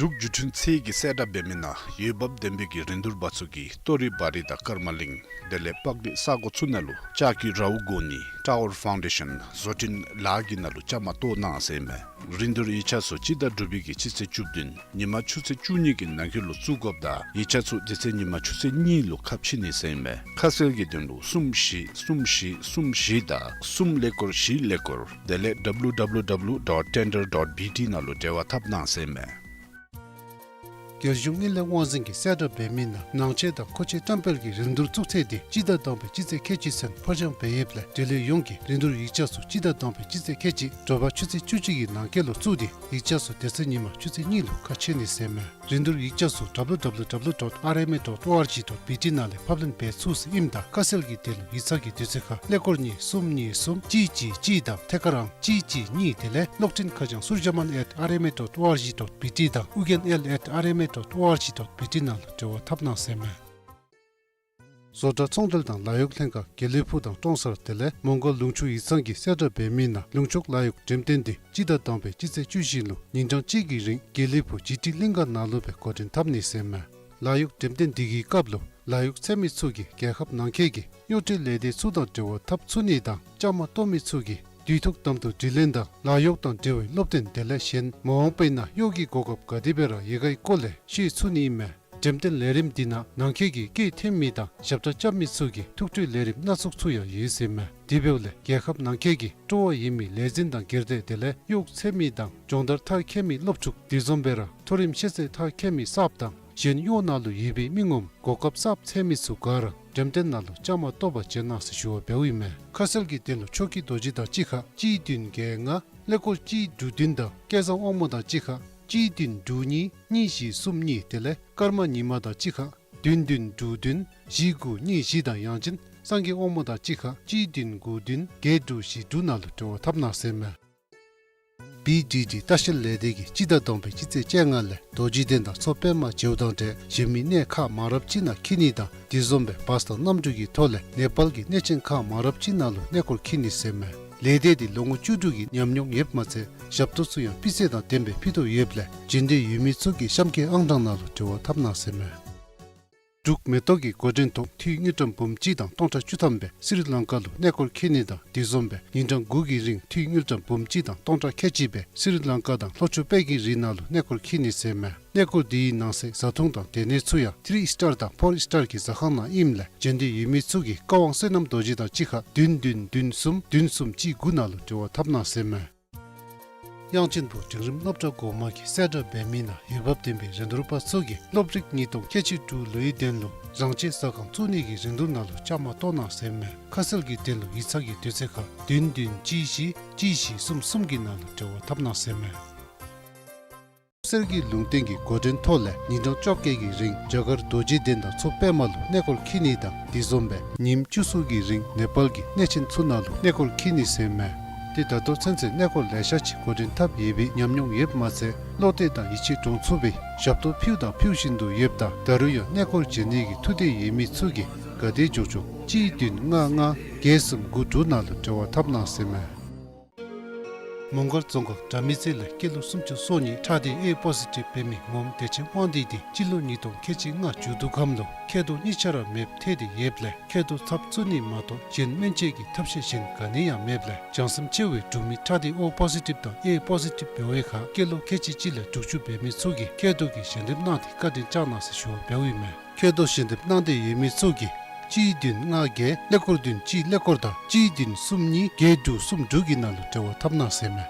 འབྲུག་བརྒྱུད་འཕྲིན་ཚད་ཀྱི་གསལ་བསྒྲགས་འབད་མི་ནང་འོས་འབབ་ལྡན་པའི་གི་རིན་བསྡུར་པ་ཚུ་གིས་ཏོ་རི་བ་རི་དང་ཀརྨ་གླིང་དེ་ལས་པག་སྡེ་ས་གོ་ཚུ་ནང་ལུ་ལྕགས་ཀྱི་རཝ་གོ་ནི་ཊ་ཝར་ཕའུན་ཌེ་ཤཱན་བཟོ་སྐྲུན་ལཱ་གི་ནང་ལུ་བཅའ་མར་གཏོགས་གནང་ཟེར་མས། རིན་བསྡུར་ཡིག་ཆ་ཚུ་སྤྱི་ཟླ་དྲུག་པའི་གི་སྤྱི་ཚེས་བཅུ་བདུན་ཉིན་མ་ཆུ་ཚོད་བཅུ་གཉིས་ཀྱི་ནང་འཁོད་ལུ་བཙུགས་དགོཔ་ད་ཡིག་ཆ་ཚུ་དེ་ཚེ་ཉིན་མ་ཆུ་ཚོད་གཉིས་ལུ་ཁ་ཕྱེ་ནི་ཟེར་མས། ཁ་གསལ་གྱི་དོན་ལུ་གསུམ་བཞི་གསུམ་བཞི་གསུམ་བཞི་དང་གསུམ་ཀླད་ཀོར་བཞི་ཀླད་ཀོར་དེ་ལས་W W W dot tender dot B T ནང་ལུ་འབྲེལ་བ་འཐབ་གནང་ཟེར་མས། རྒྱལ་གཞུང་དངུལ་ལས་དབང་འཛིན་གྱིས་གསལ་བསྒྲགས་འབད་མི་ནང་ནང་ཆས་དང་མཁོ་ཆས་བཀྲམ་སྤེལ་གྱི་རིན་བསྡུར་བཙུགས་ཚེས་དེ་སྤྱི་ཟླ་དང་པའི་སྤྱི་ཚེས་ཁལ་གཅིག་ཚུན་ཕར་འགྱངས་འབད་ཡོདཔ་ལས་འབྲེལ་ཡོད་ཡོངས་ཀྱིས་རིན་བསྡུར་ཡིག་ཆ་ཚུ་སྤྱི་ཟླ་དང་པའི་སྤྱི་ཚེས་ཁལ་གཅིག་དྲོ་པ་ཆུ་ཚོད་བཅུ་གཅིག་གི་ནང་འཁོད་ལུ་བཙུགས་ཏེ་ཡིག་ཆ་ཚུ་དེ་ཚེ་ཉིན་མ་ཆུ་ཚོད་གཉིས་ལུ་ཁ་ཕྱེ་ནི་ཟེར་མས། རིན་བསྡུར་ཡིག་ཆ་ཚུ་W W W dot R M A dot O R G dot B T ནང་ལས་ཕབ་ལེན་འབད་ཚུགས་ཟེར་ཨིནམ་ད་ཁ་གསལ་གྱི་དོན་ལུ་ཡིག་ཚང་གི་དུས་ཚོད་ཁར་ཀླད་ཀོར་གཉིས་གསུམ་གཉིས་གསུམ་གཅིག་གཅིག་གཅིག་དང་ཐད་ཀར་ཨང་གཅིག་གཅིག་གཉིས་དེ་ལས་གློག་འཕྲིན་ཁ་བྱང་surjaman at R M A dot O R G dot B T དང་ཨུ་རྒྱན་ཨེལ་at R M A dot O R G dot B T ནང་ལུ་འབྲེལ་བ་འཐབ་གནང་ཟེར་མས། བཟོ་གྲྭ་ཚོང་འབྲེལ་དང་ལཱ་གཡོག་ལྷན་ཁག་དགེ་ལེགས་ཕུག་དང་ཀྲོང་གསར་དེ་ལས་མོང་སྒར་ལུང་ཕྱོགས་ཡིག་ཚང་གིས་གསལ་བསྒྲགས་འབད་མི་ནང་ལུང་ཕྱོགས་ལཱ་གཡོག་འགྲེམས་སྟོན་འདི་སྤྱི་ཟླ་དང་པའི་སྤྱི་ཚེས་བཅུ་བཞི་ལུ་ཉིན་གྲངས་གཅིག་གི་རིང་དགེ་ལེགས་ཕུག་ཇི་ཊི་གླིང་ག་ནང་ལུ་སྦེ་འགོ་འདྲེན་འཐབ་ནི་ཟེར་མས། ལཱ་གཡོག་འགྲེམས་སྟོན་འདི་གི་སྐབས་ལུ་ལཱ་གཡོག་འཚོལ་མི་ཚུ་གིས་རྒྱལ་ཁབ་ནང་འཁོད་ཀྱི་གཡོག་འབྲེལ་ལས་སྡེ་ཚུ་དང་འབྲེལ་བ་འཐབ་ཚུགས་ནི་དང་བཅའ་མར་གཏོགས་མི་ཚུ་གིས་དུས་ཐོག་དམ་དུ་དྲི་ལན་དང་ལཱ་གཡོག་དང་འབྲེལ་བའི་སློབ་སྟོན་དེ་ལས་གཞན་མ་འོངས་པའི་ནང་གཡོག་གི་གོ་སྐབས་ག་དེ་སྦེ་ར་ཡོད་གའི་སྐོར་ལས་ཤེས་ཚུགས་ནི་ཨིན་མས། འགྲེམས་སྟོན་ལས་རིམ་འདི་ནང་ནང་འཁོད་ཀྱི་སྐད་འཐེན་མི་དང་ཞབས་ཁྲ་རྐྱབ་མི་ཚུ་གི་ཐུགས་སྤྲོའི་ལས་རིམ་སྣ་ཚོགས་ཚུ་ཡང་ཡོད་ཟེར་མས། དེ་འབདཝ་ལས་རྒྱལ་ཁབ་ནང་འཁོད་ཀྱི་སྤྲོ་བ་ཡོད་མི་ལས་འཛིན་དང་སྒེར་སྡེ་དེ་ལས་གཡོག་འཚོལ་མི་དང་སྦྱོང་བརྡར་མཐར་འཁྱོལ་མི་སློབ་ཕྲུག་དེ་བཟུམ་སྦེ་ར་མཐོ་རིམ་ཤེས་ཚད་མཐར་འཁྱོལ་མི་གསརཔ་དང་གཞན་གཡོག་ནང་ལུ་ཡོད་པའི་མི་ངོམ་གོ་སྐབས་གསརཔ་འཚོལ་མི་ཚུ་ག་ར་འགྲེམས་སྟོན་ནང་ལུ་བཅའ་མར་གཏོགས་པར་བྱོན་གནང་ཟེར་ཞུ་བ་འབདཝ་ཨིན་མས། ཁ་གསལ་གྱི་དོན་ལུ་ཆོས་སྐྱིད་རྡོ་རྗེ་དང་གཅིག་ཁར་གཅིག་བདུན་བརྒྱད་ལྔ་ཀླད་ཀོར་གཅིག་དྲུག་བདུན་དང་སྐལ་བཟང་དབང་མོ་དང་གཅིག་ཁར་གཅིག་བདུན་དྲུག་གཉིས་གཉིས་བཞི་གསུམ་གཉིས་དེ་ལས་ཀརྨ་ཉི་མ་དང་གཅིག་ཁར་བདུན་བདུན་དྲུག་བདུན་བཞི་དགུ་གཉིས་བཞི་དང་ཡང་ཅིན་སངས་རྒྱས་དབང་མོ་དང་གཅིག་ཁར་གཅིག་བདུན་དགུ་བདུན་བརྒྱད་དྲུག་བཞི་དྲུག་ནང་ལུ་འབྲེལ་བ་འཐབ་གནང་ཟེར་མས། བི་ཌི་ཌི་ལྟ་བཤལ་ལས་སྡེ་གིས་སྤྱི་ཟླ་དང་པའི་སྤྱི་ཚེས་བཅོ་ལྔ་ལས་རྡོ་རྗེ་གདན་དང་མཚོ་པདྨ་མཇལཝ་དང་འབྲེལ་གཞན་མི་གནས་ཁག་མང་རབས་ཅིག་ནང་འཁྱིད་ནི་དང་དེ་བཟུམ་སྦེ་བཱས་དང་གནམ་གྲུ་གི་ཐོག་ལས་ནེ་པཱལ་གྱི་གནས་ཆེན་ཁག་མང་རབས་ཅིག་ནང་ལུ་གནས་སྐོར་འཁྱིད་ནི་ཟེར་མས། ལས་སྡེ་འདི་ལོ་ངོ་བཅུ་དྲུག་གི་ཉམས་མྱོང་ཡོདཔ་མ་ཚད་ཞབས་ཏོག་ཚུ་ཡང་སྤུས་ཚད་དང་ལྡནམ་སྦེ་ཕུལ་དོ་ཡོདཔ་ལས་འབྱོན་འདོད་ཡོད་མི་ཚུ་གིས་གཤམ་གྱི་ཨང་གྲངས་ནང་ལུ་འབྲེལ་བ་འཐབ་གནང་ཟེར་མས། འབྲུག་མེ་ཏོག་གི་འགོ་འདྲེན་ཐོག་འཐུས་དངུལ་ཀྲམ་འབུམ་གཅིག་དང་སྟོང་ཕྲག་བཅུ་ཐམ་སྦེ་སི་རི་ལང་ཀ་ལུ་གནས་སྐོར་འཁྱིད་ནི་དང་དེ་བཟུམ་སྦེ་ཉིན་གྲངས་དགུ་གི་རིང་འཐུས་དངུལ་ཀྲམ་འབུམ་གཅིག་དང་སྟོང་ཕྲག་ཁལ་གཅིག་སྦེ་སི་རི་ལང་ཀ་དང་ལྷོ་ཕྱོགས་དཔལ་གྱི་རི་ནང་ལུ་གནས་སྐོར་འཁྱིད་ནི་ཟེར་མས། གནས་སྐོར་འདི་གི་ནང་གསེས་བཟའ་འཐུང་དང་སྡོད་གནས་ཚུ་ཡང་ཐི་རི་སི་ཊར་དང་ཕོར་སི་ཊར་གྱི་ཟ་ཁང་ནང་ཨིནམ་ལས་འབྱོན་འདོད་ཡོད་མི་ཚུ་གིས་བཀའ་དབང་བསོད་ནམས་རྡོ་རྗེ་དང་གཅིག་ཁར་བདུན་བདུན་བདུན་གསུམ་བདུན་གསུམ་གཅིག་དགུ་ནང་ལུ་འབྲེལ་བ་འཐབ་གནང་ཟེར་མས། དབྱངས་ཅན་ཕུག་འབྲིང་རིམ་སློབ་གྲྭ་འགོ་མ་གིས་གསལ་བསྒྲགས་འབད་མི་ནང་འོས་འབབ་ལྡན་པའི་རིན་བསྡུར་པ་ཚུ་གིས་སློབ་རིག་ཉིས་སྟོང་ཁལ་གཅིག་དྲུག་ལོའི་དོན་ལུ་རང་ཆས་ཟ་ཁང་བཙུགས་ནི་གི་རིན་བསྡུར་ནང་ལུ་བཅའ་མར་གཏོགས་གནང་ཟེར་མས། ཁ་གསལ་གྱི་དོན་ལུ་ཡིག་ཚང་གི་དུས་ཚོད་ཁར་བདུན་བདུན་གཅིག་བཞི་གཅིག་བཞི་གསུམ་གསུམ་གྱི་ནང་ལུ་འབྲེལ་བ་འཐབ་གནང་ཟེར་མས། གསེར་གྱི་ལུང་བསྟན་གྱི་འགོ་འདྲེན་ཐོག་ལས་ཉིན་གྲངས་བཅོ་བརྒྱད་ཀྱི་རིང་རྒྱ་གར་རྡོ་རྗེ་གདན་དང་མཚོ་པདྨ་ལུ་གནས་སྐོར་འཁྱིད་ནི་དང་དེ་བཟུམ་སྦེ་ཉིནམ་བཅུ་གསུམ་གྱི་རིང་ནེ་པཱལ་གྱི་གནས་ཆེན་ཚུ་ནང་ལུ་གནས་སྐོར་འཁྱིད་ནི་ཟེར་མས། ཏེ་ད་ལྟོ་ཚུན་ཚོད་གནས་སྐོར་ལེ་ཤ་ཅིག་འགོ་འདྲེན་འཐབ་ཡོད་པའི་ཉམས་མྱོང་ཡོདཔ་མ་ཚད་བློ་གཏད་དང་ཡིད་ཆེས་འདྲོངས་ཚུགས་པའི་ཞབས་ཏོག་ཕུལཝ་དང་ཕུལ་བཞིན་དུ་ཡོདཔ་ད་ད་རུང་ཡང་གནས་སྐོར་འབྱོན་ནི་གི་ཐུགས་འདོད་ཡོད་མི་ཚུ་གིས་ག་དེ་མགྱོགས་མགྱོགས་གཅིག་བདུན་ལྔ་ལྔ་བརྒྱད་གསུམ་དགུ་དྲུག་ནང་ལུ་འབྲེལ་བ་འཐབ་གནང་ཟེར་མས། མོང་སྒར་རྫོང་ཁག་དགྲ་མེད་རྩེ་ལས་སྐྱེས་ལོ་སུམ་ཅུ་སོ་གཉིས་ཁྲག་སྡེ་ཨེ་པོ་ཟི་ཊིབ་འབད་མི་ངོམ་བདེ་ཆེན་དབང་འདུས་འདི་སྤྱི་ལོ་ཉིས་སྟོང་ཁལ་གཅིག་ལྔ་མཇུག་བསྡུ་ཁམས་ལུ་མཁལ་རྡོག་གཉིས་ཆ་ར་མེདཔ་ཐལ་ཏེ་ཡོདཔ་ལས་མཁལ་རྡོག་ཚབ་བཙུགས་ནི་མ་གཏོགས་གཞན་སྨན་བཅོས་ཀྱི་ཐབས་ཤེས་གཞན་ག་ནི་ཡང་མེདཔ་ལས་བྱང་སེམས་ཆེ་བའི་འབྲུག་མི་ཁྲག་སྡེ་ཨོ་པོ་ཟི་ཊིབ་དང་ཨེ་པོ་ཟི་ཊིབ་འབད་བའི་ཁར་སྐྱེས་ལོ་ཁལ་གཅིག་གཅིག་ལས་དྲུག་ཅུ་འབད་མི་ཚུ་གིས་མཁལ་རྡོག་གི་ཞལ་འདེབས་གནང་སྟེ་བཀའ་དྲིན་བསྐྱངས་གནང་ཟེར་ཞུ་བ་འབདཝ་ཨིན་མས། མཁལ་རྡོག་ཞལ་འདེབས་གནང་འདོད་ཡོད་མི་ཚུ་གིས་གཅིག་བདུན་ལྔ་བརྒྱད་ཀླད་ཀོར་བདུན་གཅིག་ཀླད་ཀོར་དང་གཅིག་བདུན་གསུམ་གཉིས་བརྒྱད་དྲུག་གསུམ་དྲུག་གི་ནང་ལུ་འབྲེལ་བ་འཐབ་གནང་ཟེར་མས།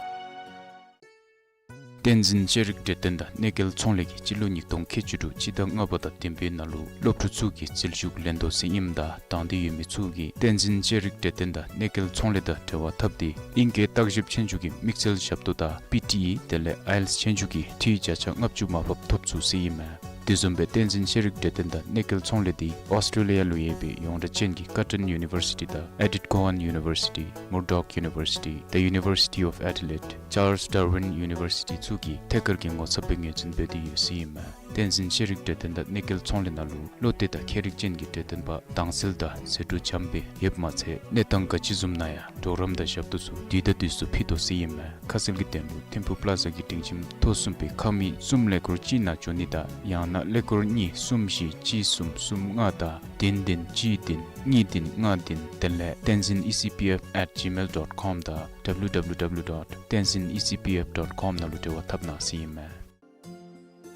བསྟན་འཛིན་ལྕགས་རིགས་འབྲས་ལྡན་དང་གནས་མཇལ་ཚོང་ལས་ཀྱིས་སྤྱི་ལོ་ཉིས་སྟོང་ཁལ་གཅིག་དྲུག་སྤྱི་ཟླ་ལྔ་པ་དང་བདུན་པའི་ནང་ལུ་སློབ་ཕྲུག་ཚུ་གི་རྩིས་ཞུགས་ལེན་དོ་ཟེར་ཨིནམ་ད་དང་འདོད་ཡོད་མི་ཚུ་གིས་བསྟན་འཛིན་ལྕགས་རིགས་འབྲས་ལྡན་དང་གནས་མཇལ་ཚོང་ལས་དང་འབྲེལ་བ་འཐབ་སྟེ་ཨིང་སྐད་བརྟག་ཞིབ་ཆོས་རྒྱུགས་ཀྱི་དམིགས་བསལ་ཞབས་ཏོག་དང་པི་ཊི་ཨི་དེ་ལས་ཨའི་ཨེལ་ཊི་ཨེས་ཆོས་རྒྱུགས་ཀྱི་འཐུས་བརྒྱ་ཆ་ལྔ་བཅུ་མར་ཕབ་ཐོབ་ཚུགས་ཟེར་ཨིན་མས། དེ་བཟུམ་སྦེ་བསྟན་འཛིན་ཤེས་རིག་འབྲས་ལྡན་དང་གནས་སྐལ་ཚོང་ལས་འདི་ཨོསི་ཊེ་ལི་ཡ་ལུ་ཡོད་པའི་ཡོངས་གྲགས་ཅན་གྱི་Curtin University དང་Edith Cowan University, Murdoch University, The University of Adelaide, Charles Darwin University ཚུ་གིས་ཐད་ཀར་གྱི་ངོ་ཚབ་སྦེ་ངོས་འཛིན་འབད་དེ་ཡོད་ཟེར་ཨིན་མས། བསྟན་འཛིན་ཤེས་རིག་འབྲས་ལྡན་དང་གནས་སྐལ་ཚོང་ལས་ནང་ལུ་བློ་གཏད་དང་མཁས་རིག་ཅན་གྱི་འབྲས་ལྡན་པ་དྭངས་གསལ་དང་ཟད་འགྲོ་འཇམ་སྦེ་ཡོདཔ་མ་ཚད་གནས་སྟངས་ག་ཅི་བཟུམ་ནང་ཡང་གྲོགས་རམ་དང་ཞབས་ཏོག་ཚུ་དུས་དང་དུས་སུ་ཕུལ་དོ་ཟེར་ཨིན་མས། ཁ་གསལ་གྱི་དོན་ལུ་ཐིམ་ཕུག་པ་ལ་ཛ་གི་སྒྲིང་ཁྱིམ་ཐོག་གསུམ་པའི་ཁང་མིག་གསུམ་ཀླད་ཀོར་གཅིག་ནང་འབྱོན་ནི་དང་ཡང་ན་ཀླད་ཀོར་གཉིས་གསུམ་བཞི་གཅིག་གསུམ་གསུམ་ལྔ་དང་བདུན་བདུན་གཅིག་བདུན་གཉིས་བདུན་ལྔ་བདུན་དེ་ལས་tenzin E C P F at gmail dot com དང་W W W dot tenzin E C P F dot com ནང་ལུ་འབྲེལ་བ་འཐབ་གནང་ཟེར་ཨིན་མས།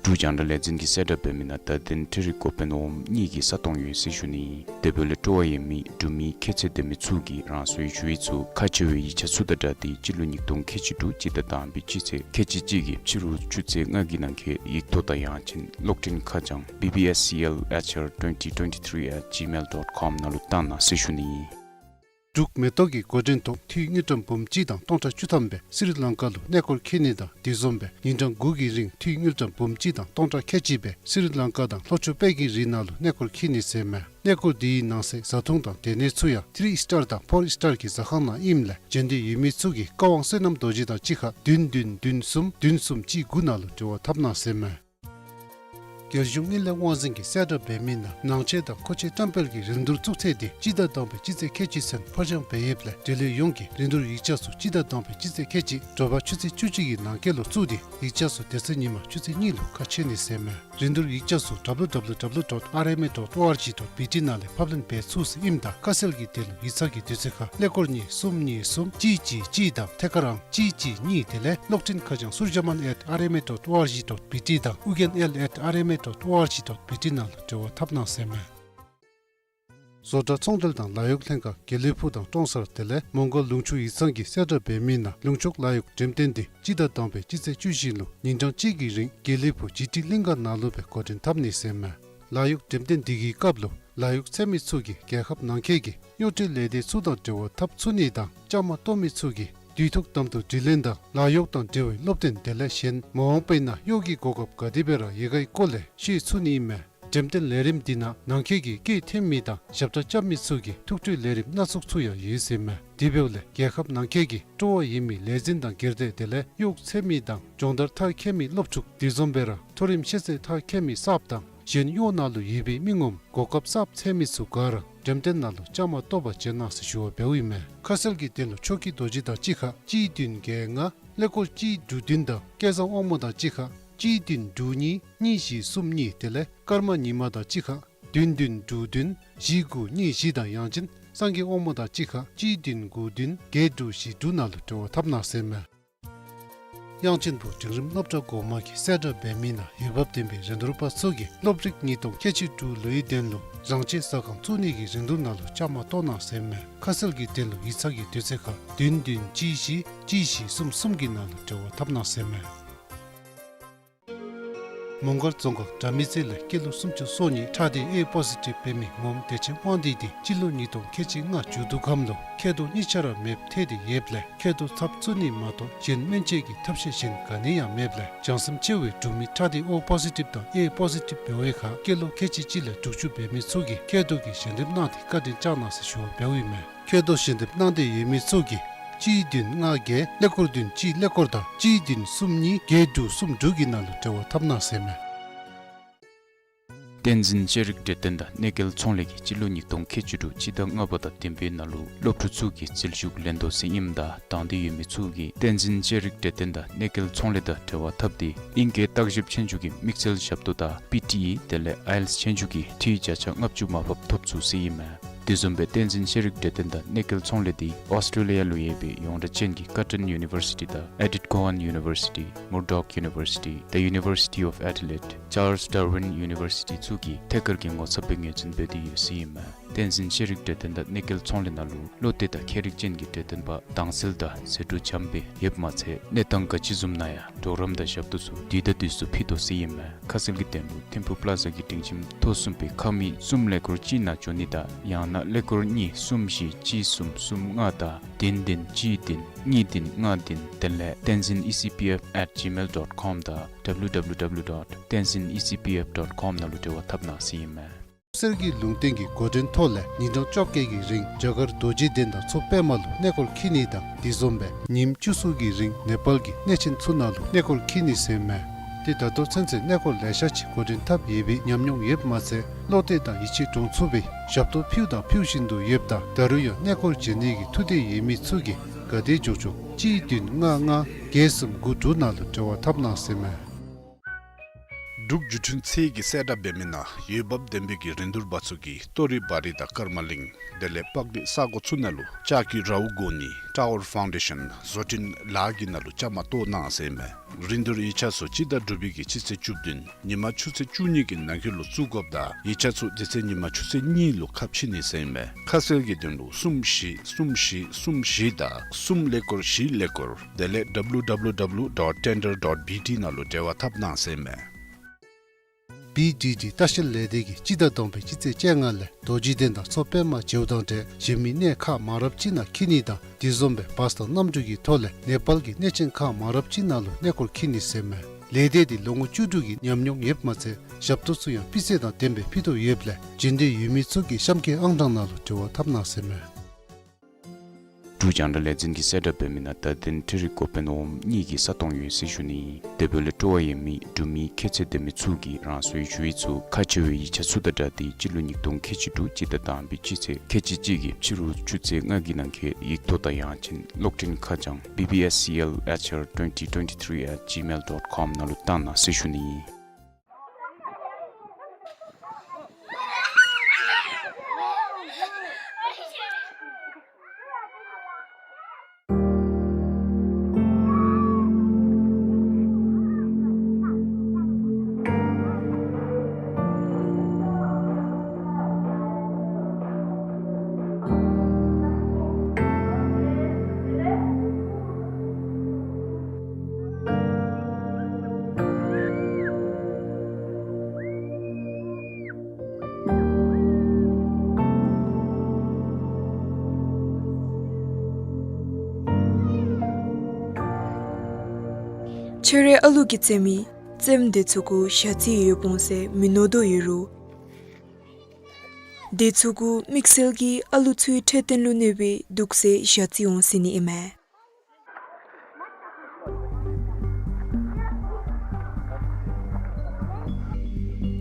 འབྲུག་རྒྱང་བསྒྲགས་ལས་འཛིན་གྱིས་གསལ་བསྒྲགས་འབད་མི་ནང་ད་དེ་འཕྲལ་འགོ་དཔོན་འོགམ་གཉིས་ཀྱི་ས་སྟོང་ཡོད་ཟེར་ཞུ་ནི། དེ་འབདཝ་ལས་སྤྲོ་བ་ཡོད་མི་འབྲུག་མི་ཁྱད་ཚད་ལྡན་མི་ཚུ་གིས་རང་སོའི་ཞུ་ཡིག་ཚུ་ཁག་ཆེ་བའི་ཡིག་ཆ་ཚུ་དང་སྦྲགས་ཏེ་སྤྱི་ལོ་ཉིས་སྟོང་ཁལ་གཅིག་དྲུག་སྤྱི་ཟླ་དང་པའི་སྤྱི་ཚེས་ཁལ་གཅིག་གཅིག་གི་ཕྱི་རུ་ཆུ་ཚོད་ལྔ་གི་ནང་འཁོད་ཡིག་ཐོག་དང་ཡང་ཅིན་གློག་འཕྲིན་ཁ་བྱང་B B S C L H R twenty twenty-three at gmail dot com ནང་ལུ་བཏང་གནང་ཟེར་ཞུ་ནི། འབྲུག་མེ་ཏོག་གི་འགོ་འདྲེན་ཐོག་འཐུས་དངུལ་ཀྲམ་འབུམ་གཅིག་དང་སྟོང་ཕྲག་བཅུ་ཐམ་སྦེ་སི་རི་ལང་ཀ་ལུ་གནས་སྐོར་འཁྱིད་ནི་དང་དེ་བཟུམ་སྦེ་ཉིན་གྲངས་དགུ་གི་རིང་འཐུས་དངུལ་ཀྲམ་འབུམ་གཅིག་དང་སྟོང་ཕྲག་ཁལ་གཅིག་སྦེ་སི་རི་ལང་ཀ་དང་ལྷོ་ཕྱོགས་དཔལ་གྱི་རི་ནང་ལུ་གནས་སྐོར་འཁྱིད་ནི་ཟེར་མས། གནས་སྐོར་འདི་ནང་གསེས་བཟའ་འཐུང་དང་སྡོད་གནས་ཚུ་ཡང་ཐི་རི་སི་ཊར་དང་ཕོར་སི་ཊར་གྱི་ཟ་ཁང་ནང་ཨིནམ་ལས་བྱོན་འདོད་ཡོད་མི་ཚུ་གིས་བཀའ་དབང་བསོད་ནམས་རྡོ་རྗེ་དང་གཅིག་ཁར་བདུན་བདུན་བདུན་གསུམ་བདུན་གསུམ་གཅིག་དགུ་ནང་ལུ་འབྲེལ་བ་འཐབ་གནང་ཟེར་མས། རྒྱལ་གཞུང་དངུལ་ལས་དབང་འཛིན་གྱིས་གསལ་བསྒྲགས་འབད་མི་ནང་ནང་ཆོས་དང་མཁོ་ཆས་བཀྲམ་སྤེལ་གྱི་རིན་བསྡུར་བཙུགས་ཚེས་འདི་སྤྱི་ཟླ་དང་པའི་སྤྱི་ཚེས་ཁལ་གཅིག་ཚུན་ཕར་འགྱངས་འབད་ཡོདཔ་ལས་འབྲེལ་ཡོད་ཡོངས་ཀྱིས་རིན་བསྡུར་ཡིག་ཆ་ཚུ་སྤྱི་ཟླ་དང་པའི་སྤྱི་ཚེས་ཁལ་གཅིག་དྲོ་པ་ཆུ་ཚོད་བཅུ་གཅིག་གི་ནང་འཁོད་ལུ་བཙུགས་ཏེ་ཡིག་ཆ་ཚུ་དེ་ཚེ་ཉིན་མ་ཆུ་ཚོད་གཉིས་ལུ་ཁ་ཕྱེ་ནི་ཟེར་མས། རིན་བསྡུར་ཡིག་ཆ་ཚུ་W W W dot R M A dot O R G dot B T ནང་ལས་ཕབ་ལེན་འབད་ཚུགས་ཟེར་ཨིནམ་ད་ཁ་གསལ་གྱི་དོན་ལུ་ཡིག་ཚང་གི་དུས་ཚོད་ཁར་ཀླད་ཀོར་གཉིས་གསུམ་གཉིས་གསུམ་གཅིག་གཅིག་གཅིག་དང་ཐད་ཀར་ཨང་གཅིག་གཅིག་གཉིས་དེ་ལས་གློག་འཕྲིན་ཁ་བྱང་suryaman at R M A dot O R G dot B T དང་ཨུ་རྒྱན་L at R M A dot O R G dot B T ནང་ལུ་འབྲེལ་བ་འཐབ་གནང་ཟེར་མས། བཟོ་གྲྭ་ཚོང་འབྲེལ་དང་ལཱ་གཡོག་ལྷན་ཁག་དགེ་ལེགས་ཕུག་དང་ཀྲོང་གསར་དེ་ལས་མོང་སྒར་ལུང་ཕྱོགས་ཡིག་ཚང་གིས་གསལ་བསྒྲགས་འབད་མི་ནང་ལུང་ཕྱོགས་ལཱ་གཡོག་འགྲེམས་སྟོན་འདི་སྤྱི་ཟླ་དང་པའི་སྤྱི་ཚེས་བཅུ་བཞི་ལུ་ཉིན་གྲངས་གཅིག་གི་རིང་དགེ་ལེགས་ཕུག་ཇི་ཊི་གླིང་ག་ནང་ལུ་སྦེ་འགོ་འདྲེན་འཐབ་ནི་ཟེར་མས། ལཱ་གཡོག་འགྲེམས་སྟོན་འདི་གི་སྐབས་ལུ་ལཱ་གཡོག་འཚོལ་མི་ཚུ་གིས་རྒྱལ་ཁབ་ནང་འཁོད་ཀྱི་གཡོག་འབྲེལ་ལས་སྡེ་ཚུ་དང་འབྲེལ་བ་འཐབ་ཚུགས་ནི་དང་བཅའ་མར་གཏོགས་མི་ཚུ་གིས་དུས་ཐོག་དམ་དུ་དྲི་ལན་དང་ལཱ་གཡོག་དང་འབྲེལ་བའི་སློབ་སྟོན་དེ་ལས་གཞན་མ་འོངས་པའི་ནང་གཡོག་གི་གོ་སྐབས་ག་དེ་སྦེ་ར་ཡོད་གའི་སྐོར་ལས་ཤེས་ཚུགས་ནི་ཨིན་མས། འགྲེམས་སྟོན་ལས་རིམ་འདི་ནང་ནང་འཁོད་ཀྱི་སྐད་འཐེན་མི་དང་ཞབས་ཁྲ་རྐྱབ་མི་ཚུ་གི་ཐུགས་སྤྲོའི་ལས་རིམ་སྣ་ཚོགས་ཚུ་ཡང་ཡོད་ཟེར་མས། དེ་འབདཝ་ལས་རྒྱལ་ཁབ་ནང་འཁོད་ཀྱི་སྤྲོ་བ་ཡོད་མི་ལས་འཛིན་དང་སྒེར་སྡེ་དེ་ལས་གཡོག་འཚོལ་མི་དང་སྦྱོང་བརྡར་མཐར་འཁྱོལ་མི་སློབ་ཕྲུག་དེ་བཟུམ་སྦེ་ར་མཐོ་རིམ་ཤེས་ཚད་མཐར་འཁྱོལ་མི་གསརཔ་དང་གཞན་གཡོག་ནང་ལུ་ཡོད་པའི་མི་ངོམ་གོ་སྐབས་གསརཔ་འཚོལ་མི་ཚུ་ག་ར་འགྲེམས་སྟོན་ནང་ལུ་བཅའ་མར་གཏོགས་པར་བྱོན་གནང་ཟེར་ཞུ་བ་འབདཝ་ཨིན་མས། ཁ་གསལ་གྱི་དོན་ལུ་ཆོས་སྐྱིད་རྡོ་རྗེ་དང་གཅིག་ཁར་གཅིག་བདུན་བརྒྱད་ལྔ་ཀླད་ཀོར་གཅིག་དྲུག་བདུན་དང་སྐལ་བཟང་དབང་མོ་དང་གཅིག་ཁར་གཅིག་བདུན་དྲུག་གཉིས་གཉིས་བཞི་གསུམ་གཉིས་དེ་ལས་ཀརྨ་ཉི་མ་དང་གཅིག་ཁར་བདུན་བདུན་དྲུག་བདུན་བཞི་དགུ་གཉིས་བཞི་དང་ཡང་ཅིན་སངས་རྒྱས་དབང་མོ་དང་གཅིག་ཁར་གཅིག་བདུན་དགུ་བདུན་བརྒྱད་དྲུག་བཞི་དྲུག་ནང་ལུ་འབྲེལ་བ་འཐབ་གནང་ཟེར་མས། དབྱངས་ཅན་ཕུག་འབྲིང་རིམ་སློབ་གྲྭ་འགོ་དམངས་ཀྱིས་གསལ་བསྒྲགས་འབད་མི་ནང་འོས་འབབ་ལྡན་པའི་རིན་བསྡུར་པ་ཚུ་གིས་སློབ་རིག་ཉིས་སྟོང་ཁལ་གཅིག་དྲུག་ལོའི་དོན་ལུ་རང་བྱས་ཟ་ཁང་བཙུགས་ནི་གི་རིན་བསྡུར་ནང་ལུ་བཅའ་མར་གཏོགས་གནང་ཟེར་མས། ཁ་གསལ་གྱི་དོན་ལུ་ཡིག་ཚང་གི་དུས་ཚོད་ཁར་བདུན་བདུན་གཅིག་བཞི་གཅིག་བཞི་གསུམ་གསུམ་གྱི་ནང་ལུ་འབྲེལ་བ་འཐབ་གནང་ཟེར་མས། མོང་སྒར་རྫོང་ཁག་དགྲ་མེད་རྩེ་ལས་སྐྱེས་ལོ་སུམ་ཅུ་སོ་གཉིས་ཁྲག་སྡེ་ཨེ་པོ་སི་ཊིབ་འབད་མི་ངོམ་བདེ་ཆེན་དབང་འདུས་འདི་སྤྱི་ལོ་ཉིས་སྟོང་ཁལ་གཅིག་ལྔ་མཇུག་བསྡུ་ཁམས་ལུ་མཁལ་རྡོག་གཉིས་ཆ་ར་མེདཔ་ཐལ་ཏེ་ཡོདཔ་ལས་མཁལ་རྡོག་ཚབ་བཙུགས་ནི་མ་གཏོགས་གཞན་སྨན་བཅོས་ཀྱི་ཐབས་ཤེས་གཞན་ག་ནི་ཡང་མེདཔ་ལས་བྱང་སེམས་ཆེ་བའི་འབྲུག་མི་ཁྲག་སྡེ་ཨོ་པོ་སི་ཊིབ་དང་ཨེ་པོ་སི་ཊིབ་འབད་བའི་ཁར་སྐྱེས་ལོ་ཁལ་གཅིག་གཅིག་ལས་དྲུག་ཅུ་འབད་མི་ཚུ་གིས་མཁལ་རྡོག་གི་ཞལ་འདེབས་གནང་སྟེ་བཀའ་དྲིན་བསྐྱང་གནང་ཟེར་ཞུ་བ་འབདཝ་ཨིན་མས། མཁལ་རྡོག་ཞལ་འདེབས་གནང་འདོད་ཡོད་མི་ཚུ་གིས་གཅིག་བདུན་ལྔ་བརྒྱད་ཀླད་ཀོར་བདུན་གཅིག་ཀླད་ཀོར་དང་གཅིག་བདུན་གསུམ་གཉིས་བརྒྱད་དྲུག་གསུམ་དྲུག་གི་ནང་ལུ་འབྲེལ་བ་འཐབ་གནང་ཟེར་མས། བསྟན་འཛིན་ཤེས་རིག་འབྲས་ལྡན་དང་གནས་སྐལ་ཚོང་ལས་ཀྱིས་སྤྱི་ལོ་ཉིས་སྟོང་ཁལ་གཅིག་དྲུག་སྤྱི་ཟླ་ལྔ་པ་དང་བདུན་པའི་ནང་ལུ་སློབ་ཕྲུག་ཚུ་གི་རྩིས་ཞུགས་ལེན་དོ་ཟེར་ཨིནམ་ད་དང་འདོད་ཡོད་མི་ཚུ་གིས་བསྟན་འཛིན་ཤེས་རིག་འབྲས་ལྡན་དང་གནས་སྐལ་ཚོང་ལས་དང་འབྲེལ་བ་འཐབ་སྟེ་ཨིང་སྐད་བརྟག་ཞིབ་ཆོས་རྒྱུགས་ཀྱི་དམིགས་བསལ་ཞབས་ཏོག་དང་པི་ཊི་ཨི་དེ་ལས་ཨའི་ཨེལ་ཊི་ཨེསི་ཆོས་རྒྱུགས་ཀྱི་འཐུས་བརྒྱ་ཆ་ལྔ་བཅུ་མར་ཕབ་ཐོབ་ཚུགས་ཟེར་ཨིན་མས། དེ་བཟུམ་སྦེ་བསྟན་འཛིན་ཤེས་རིག་འབྲས་ལྡན་དང་གནས་སྐལ་ཚོང་ལས་འདི་ཨོསི་ཊྲེ་ལི་ཡ་ལུ་ཡོད་པའི་ཡོངས་གྲགས་ཅན་གྱི་Curtin University དང་Edith Cowan University, Murdoch University, The University of Adelaide, Charles Darwin University ཚུ་གིས་ཐད་ཀར་གྱི་ངོ་ཚབ་སྦེ་ངོས་འཛིན་འབད་དེ་ཡོད་ཟེར་ཨིན་མས། བསྟན་འཛིན་ཤེས་རིག་གྲོས་སྟོན་དང་གནས་སྐལ་ཚོང་ལས་ནང་ལུ་བློ་གཏད་དང་ཁྱད་རིག་ཅན་གྱི་གྲོས་སྟོན་པ་དྭངས་གསལ་དང་ཟད་འགྲོ་འཇམ་དཔལ་ཡོདཔ་མ་ཚད་གནས་སྟངས་ག་ཅི་བཟུམ་ནང་ཡང་གྲོགས་རམ་དང་ཞབས་ཏོག་ཚུ་དུས་དང་དུས་སུ་ཕུལ་དོ་ཟེར་ཨིན་མས། ཁ་གསལ་གྱི་དོན་ལུ་ཐིམ་ཕུག་པླ་ཛ་གི་སྒྲིང་ཁྱིམ་ཐོག་གསུམ་པའི་ཁང་མིག་གསུམ་ཀླད་ཀོར་གཅིག་ནང་འབྱོན་ནི་དང་ཡང་ན་ཀླད་ཀོར་གཉིས་གསུམ་བཞི་གཅིག་གསུམ་གསུམ་ལྔ་དང་བདུན་བདུན་གཅིག་བདུན་གཉིས་བདུན་ལྔ་བདུན་དེ་ལས་tenzin E C P F at gmail dot com དང་W W W dot tenzin E C P F dot com ནང་ལུ་འབྲེལ་བ་འཐབ་གནང་ཟེར་ཨིན་མས། གསེར་གྱི་ལུང་བསྟན་གྱི་འགོ་འདྲེན་ཐོག་ལས་ཉིན་གྲངས་བཅོ་བརྒྱད་ཀྱི་རིང་རྒྱ་གར་རྡོ་རྗེ་གདན་དང་མཚོ་པདྨ་ལུ་གནས་སྐོར་འཁྱིད་ནི་དང་དེ་བཟུམ་སྦེ་ཉིནམ་བཅུ་གསུམ་གྱི་རིང་ནེ་པཱལ་གྱི་གནས་ཆེན་ཚུ་ནང་ལུ་གནས་སྐོར་འཁྱིད་ནི་ཟེར་ཨིན་མས། ཏེ་ད་ལྟོ་ཚུན་ཚོད་གནས་སྐོར་ལེ་ཤ་ཅིག་འགོ་འདྲེན་འཐབ་ཡོད་པའི་ཉམས་མྱོང་ཡོདཔ་མ་ཚད་བློ་གཏད་དང་ཡིད་ཆེས་འདྲོངས་ཚུགས་པའི་ཞབས་ཏོག་ཕུལ་དང་ཕུལ་བཞིན་དུ་ཡོདཔ་ད་ད་རུང་ཡང་གནས་སྐོར་བྱོན་ནི་གི་ཐུགས་འདོད་ཡོད་མི་ཚུ་གིས་ག་དེ་མགྱོགས་མགྱོགས་གཅིག་བདུན་ལྔ་ལྔ་བརྒྱད་གསུམ་དགུ་དྲུག་ནང་ལུ་འབྲེལ་བ་འཐབ་གནང་ཟེར་ཨིན་མས། འབྲུག་བརྒྱུད་འཕྲིན་ཚད་ཀྱིས་གསལ་བསྒྲགས་འབད་མི་ནང་འོས་འབབ་ལྡན་པའི་གི་རིན་བསྡུར་པ་ཚུ་གིས་ཏོ་རེ་བ་རི་དང་ཀརྨ་གླིང་དེ་ལས་པག་རི་ས་གོ་ཚུ་ནང་ལུ་ལྕགས་ཀྱི་རཝ་བསྒོར་ནི་ཊ་ཝར་ཕའུན་ཌེ་ཤཱན་བཟོ་སྐྲུན་ལཱ་གི་ནང་ལུ་བཅའ་མར་གཏོགས་གནང་ཟེར་ཨིན་མས། རིན་བསྡུར་ཡིག་ཆ་ཚུ་སྤྱི་ཟླ་དྲུག་པའི་གི་སྤྱི་ཚེས་བཅུ་བདུན་ཉིན་མ་ཆུ་ཚོད་བཅུ་གཉིས་ཀྱི་ནང་འཁོད་ལུ་བཙུགས་དགོཔ་ད་ཡིག་ཆ་ཚུ་དེ་ཚེ་ཉིན་མ་ཆུ་ཚོད་གཉིས་ལུ་ཁ་ཕྱེ་ནི་ཟེར་ཨིན་མས། ཁ་གསལ་གྱི་དོན་ལུ་གསུམ་བཞི་གསུམ་བཞི་གསུམ་བཞི་དང་གསུམ་ཀླད་ཀོར་བཞི་ཀླད་ཀོར་དེ་ལས་W W W dot tender dot B T ནང་ལུ་འབྲེལ་བ་འཐབ་གནང་ཟེར་ཨིན་མས། B D D ལྟ་བཤལ་ལས་སྡེ་གིས་སྤྱི་ཟླ་དང་པའི་སྤྱི་ཚེས་བཅོ་ལྔ་ལས་རྡོ་རྗེ་གདན་དང་མཚོ་པདྨ་མཇལཝ་དང་འབྲེལ་གཞན་མི་གནས་ཁག་མང་རབས་ཅིག་ནང་འཁྱིད་ནི་དང་དེ་བཟུམ་སྦེ་བཱས་དང་གནམ་གྲུ་གི་ཐོག་ལས་ནེ་པཱལ་གྱི་གནས་ཆེན་ཁག་མང་རབས་ཅིག་ནང་ལུ་གནས་སྐོར་འཁྱིད་ནི་ཟེར་ཨིན་མས། ལས་སྡེ་འདི་ལོ་ངོ་བཅུ་དྲུག་གི་ཉམས་མྱོང་ཡོདཔ་མ་ཚད་ཞབས་ཏོག་ཚུ་ཡང་སྤུས་ཚད་དང་ལྡན་པའི་ཕུལ་དོ་ཡོདཔ་ལས་བྱོན་འདོད་ཡོད་མི་ཚུ་གིས་གཤམ་འཁོད་ཨང་གྲངས་ནང་ལུ་འབྲེལ་བ་འཐབ་གནང་ཟེར་ཨིན་མས། འབྲུག་རྒྱང་བསྒྲགས་ལས་འཛིན་གྱིས་གསལ་བསྒྲགས་འབད་མི་ནང་ད་ཐེངས་འཕྲུལ་རིག་འགོ་དཔོན་འོགམ་གཉིས་ཀྱི་ས་སྟོང་ཡོད་ཟེར་ཞུ་ནི། དེ་འབདཝ་ལས་སྤྲོ་བ་ཡོད་མི་འབྲུག་མི་ཁྱད་ཚད་ལྡན་མི་ཚུ་གིས་རང་སོའི་ཞུ་ཡིག་ཚུ་ཁག་ཆེ་བའི་ཡིག་ཆ་ཚུ་དང་སྦྲགས་ཏེ་སྤྱི་ལོ་ཉིས་སྟོང་ཁལ་གཅིག་དྲུག་སྤྱི་ཟླ་དང་པའི་སྤྱི་ཚེས་ཁལ་གཅིག་གཅིག་གི་ཕྱི་རུ་ཆུ་ཚོད་ལྔ་གི་ནང་འཁོད་ཡིག་ཐོག་དང་ཡང་ཅིན་གློག་འཕྲིན་ཁ་བྱང་B B S C L H R twenty twenty-three at gmail dot com ནང་ལུ་བཏང་གནང་ཟེར་ཞུ་ནི། ཁྱོད་རའི་ཨ་ལུ་གིས་རྩེད་མི་རྩེདམོ་དེ་ཚུ་གུ་ཞ་རྩི་ཡོདཔ་འོང་ཟེར་མི་མནོ་དོ་ཡོད་རུང་དེ་ཚུ་གུ་དམིགས་བསལ་གྱིས་ཨ་ལུ་ཚུའི་འཕྲོད་བསྟེན་ལུ་གནོད་པའི་དུག་རྫས་ཞ་རྩི་འོང་ཟེར་ནི་ཨིན་མས།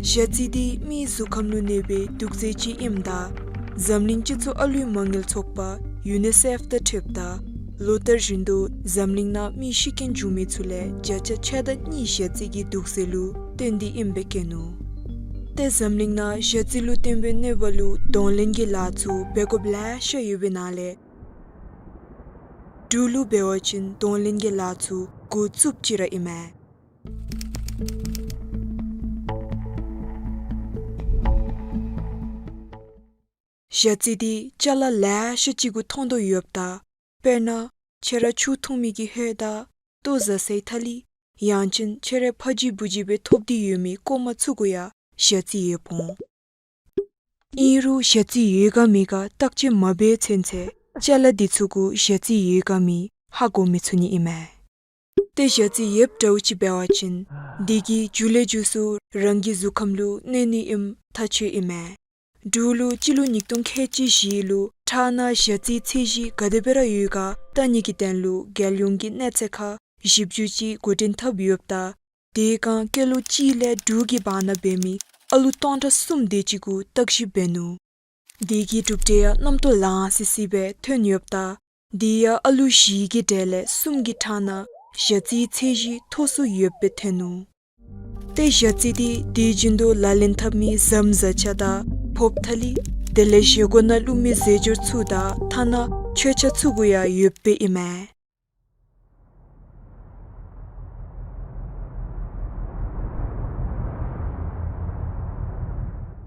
ཞ་རྩི་འདི་མིའི་གཟུགས་ཁམས་ལུ་གནོད་པའི་དུག་རྫས་ཅིག་ཨིནམ་ད་འཛམ་གླིང་སྤྱི་ཚོགས་ཨ་ལུའི་མ་དངུལ་ཚོགས་པ་ཡུ་ནི་སེཕ་དང་འཁྲིལཝ་ད་ལོ་ལྟར་བཞིན་དུ་འཛམ་གླིང་ནང་མི་ཤི་རྐྱེན་བྱུང་མི་ཚུ་ལས་བརྒྱ་ཆ་ཕྱེད་དང་གཉིས་ཞ་རྩི་གི་དུག་རྫས་ལུ་བརྟེན་ཏེ་ཨིནམ་སྦེ་བཀོད་ནུག། ཏེ་འཛམ་གླིང་ནང་ཞ་རྩི་ལུ་བརྟེན་པའི་གནོད་པ་ལུ་གདོང་ལེན་གྱི་ལཱ་ཚུ་འབད་དགོཔ་ལེ་ཤ་ཡོད་པའི་ནང་ལས་འབྲུག་ལུ་འབད་བ་ཅིན་གདོང་ལེན་གྱི་ལཱ་ཚུ་འགོ་བཙུགསཔ་ཅིག་ར་ཨིན་མས། ཞ་རྩི་འདི་ཅ་ལ་ལེ་ཤ་ཅིག་གུ་མཐོང་དོ་ཡོདཔ་ད་དཔེར་ན་ཁྱོད་ར་ཆུ་འཐུང་མི་གི་ཧོད་དང་ལྟོ་བཟའ་སའི་ཐ་ལི་ཡང་ཅིན་ཁྱོད་རའི་ཕ་གཞིས་བུ་གཞིས་སྦེ་ཐོབ་སྟེ་ཡོད་མི་ཀོ་མ་ཚུ་གུ་ཡང་ཞ་རྩི་ཡོདཔ་འོང་། ཨིན་རུང་ཞ་རྩི་ཡོད་ག་མེད་ག་བརྟག་དཔྱད་མ་འབད་ཚུན་ཚོད་ཅ་ལ་འདི་ཚུ་གུ་ཞ་རྩི་ཡོད་ག་མེད་ཧ་གོ་མི་ཚུགས་ནི་ཨིན་མས། ཏེ་ཞ་རྩི་ཡོདཔ་འདྲཝ་ཅིག་འབད་བ་ཅིན་འདི་གིས་མཇུག་ལས་མཇུག་སུ་རང་གི་གཟུགས་ཁམས་ལུ་གནོད་ནི་ཨིནམ་ཐག་ཆོད་ཨིན་མས། འབྲུག་ལུ་སྤྱི་ལོ་ཉིས་སྟོང་ཁལ་གཅིག་བཞི་ལུ་ཁྲག་ནང་ཞ་རྩིའི་ཚད་གཞི་ག་དེ་སྦེ་ར་ཡོད་ག་བལྟ་ནི་གི་དོན་ལུ་རྒྱལ་ཡོངས་ཀྱི་གནས་ཚད་ཁག་བཞི་བཅུ་ཅིག་འགོ་འདྲེན་འཐབ་ཡོདཔ་ད་དེ་སྒང་སྐྱེས་ལོ་གཅིག་ལས་དྲུག་གི་བར་ན་འབད་མི་ཨ་ལུ་སྟོང་ཕྲག་གསུམ་དེ་ཅིག་གུ་བརྟག་ཞིབ་འབད་ནུག། དེ་གི་གྲུབ་འབྲས་ཡང་རྣམ་རྟོག་ལང་སི་སི་སྦེ་ཐོན་ཡོདཔ་ད་དེ་ཡང་ཨ་ལུ་བཞི་གི་གྲས་ལས་གསུམ་གྱི་ཁྲག་ནང་ཞ་རྩིའི་ཚད་གཞི་མཐོ་སུ་ཡོདཔ་སྦེ་ཐོན་ནུག། ཏེ་ཞ་རྩི་འདི་དུས་རྒྱུན་དུ་ལག་ལེན་འཐབ་མི་ཟམ་བཟའ་ཆས་དང་ཕོརཔ་ཐ་ལི་དེ་ལས་བཞེས་སྒོ་ནང་བླུག་མི་རྫས་སྦྱོར་ཚུ་དང་ཐ་ན་མཆོད་ཆས་ཚུ་གུ་ཡང་ཡོདཔ་སྦེ་ཨིན་མས།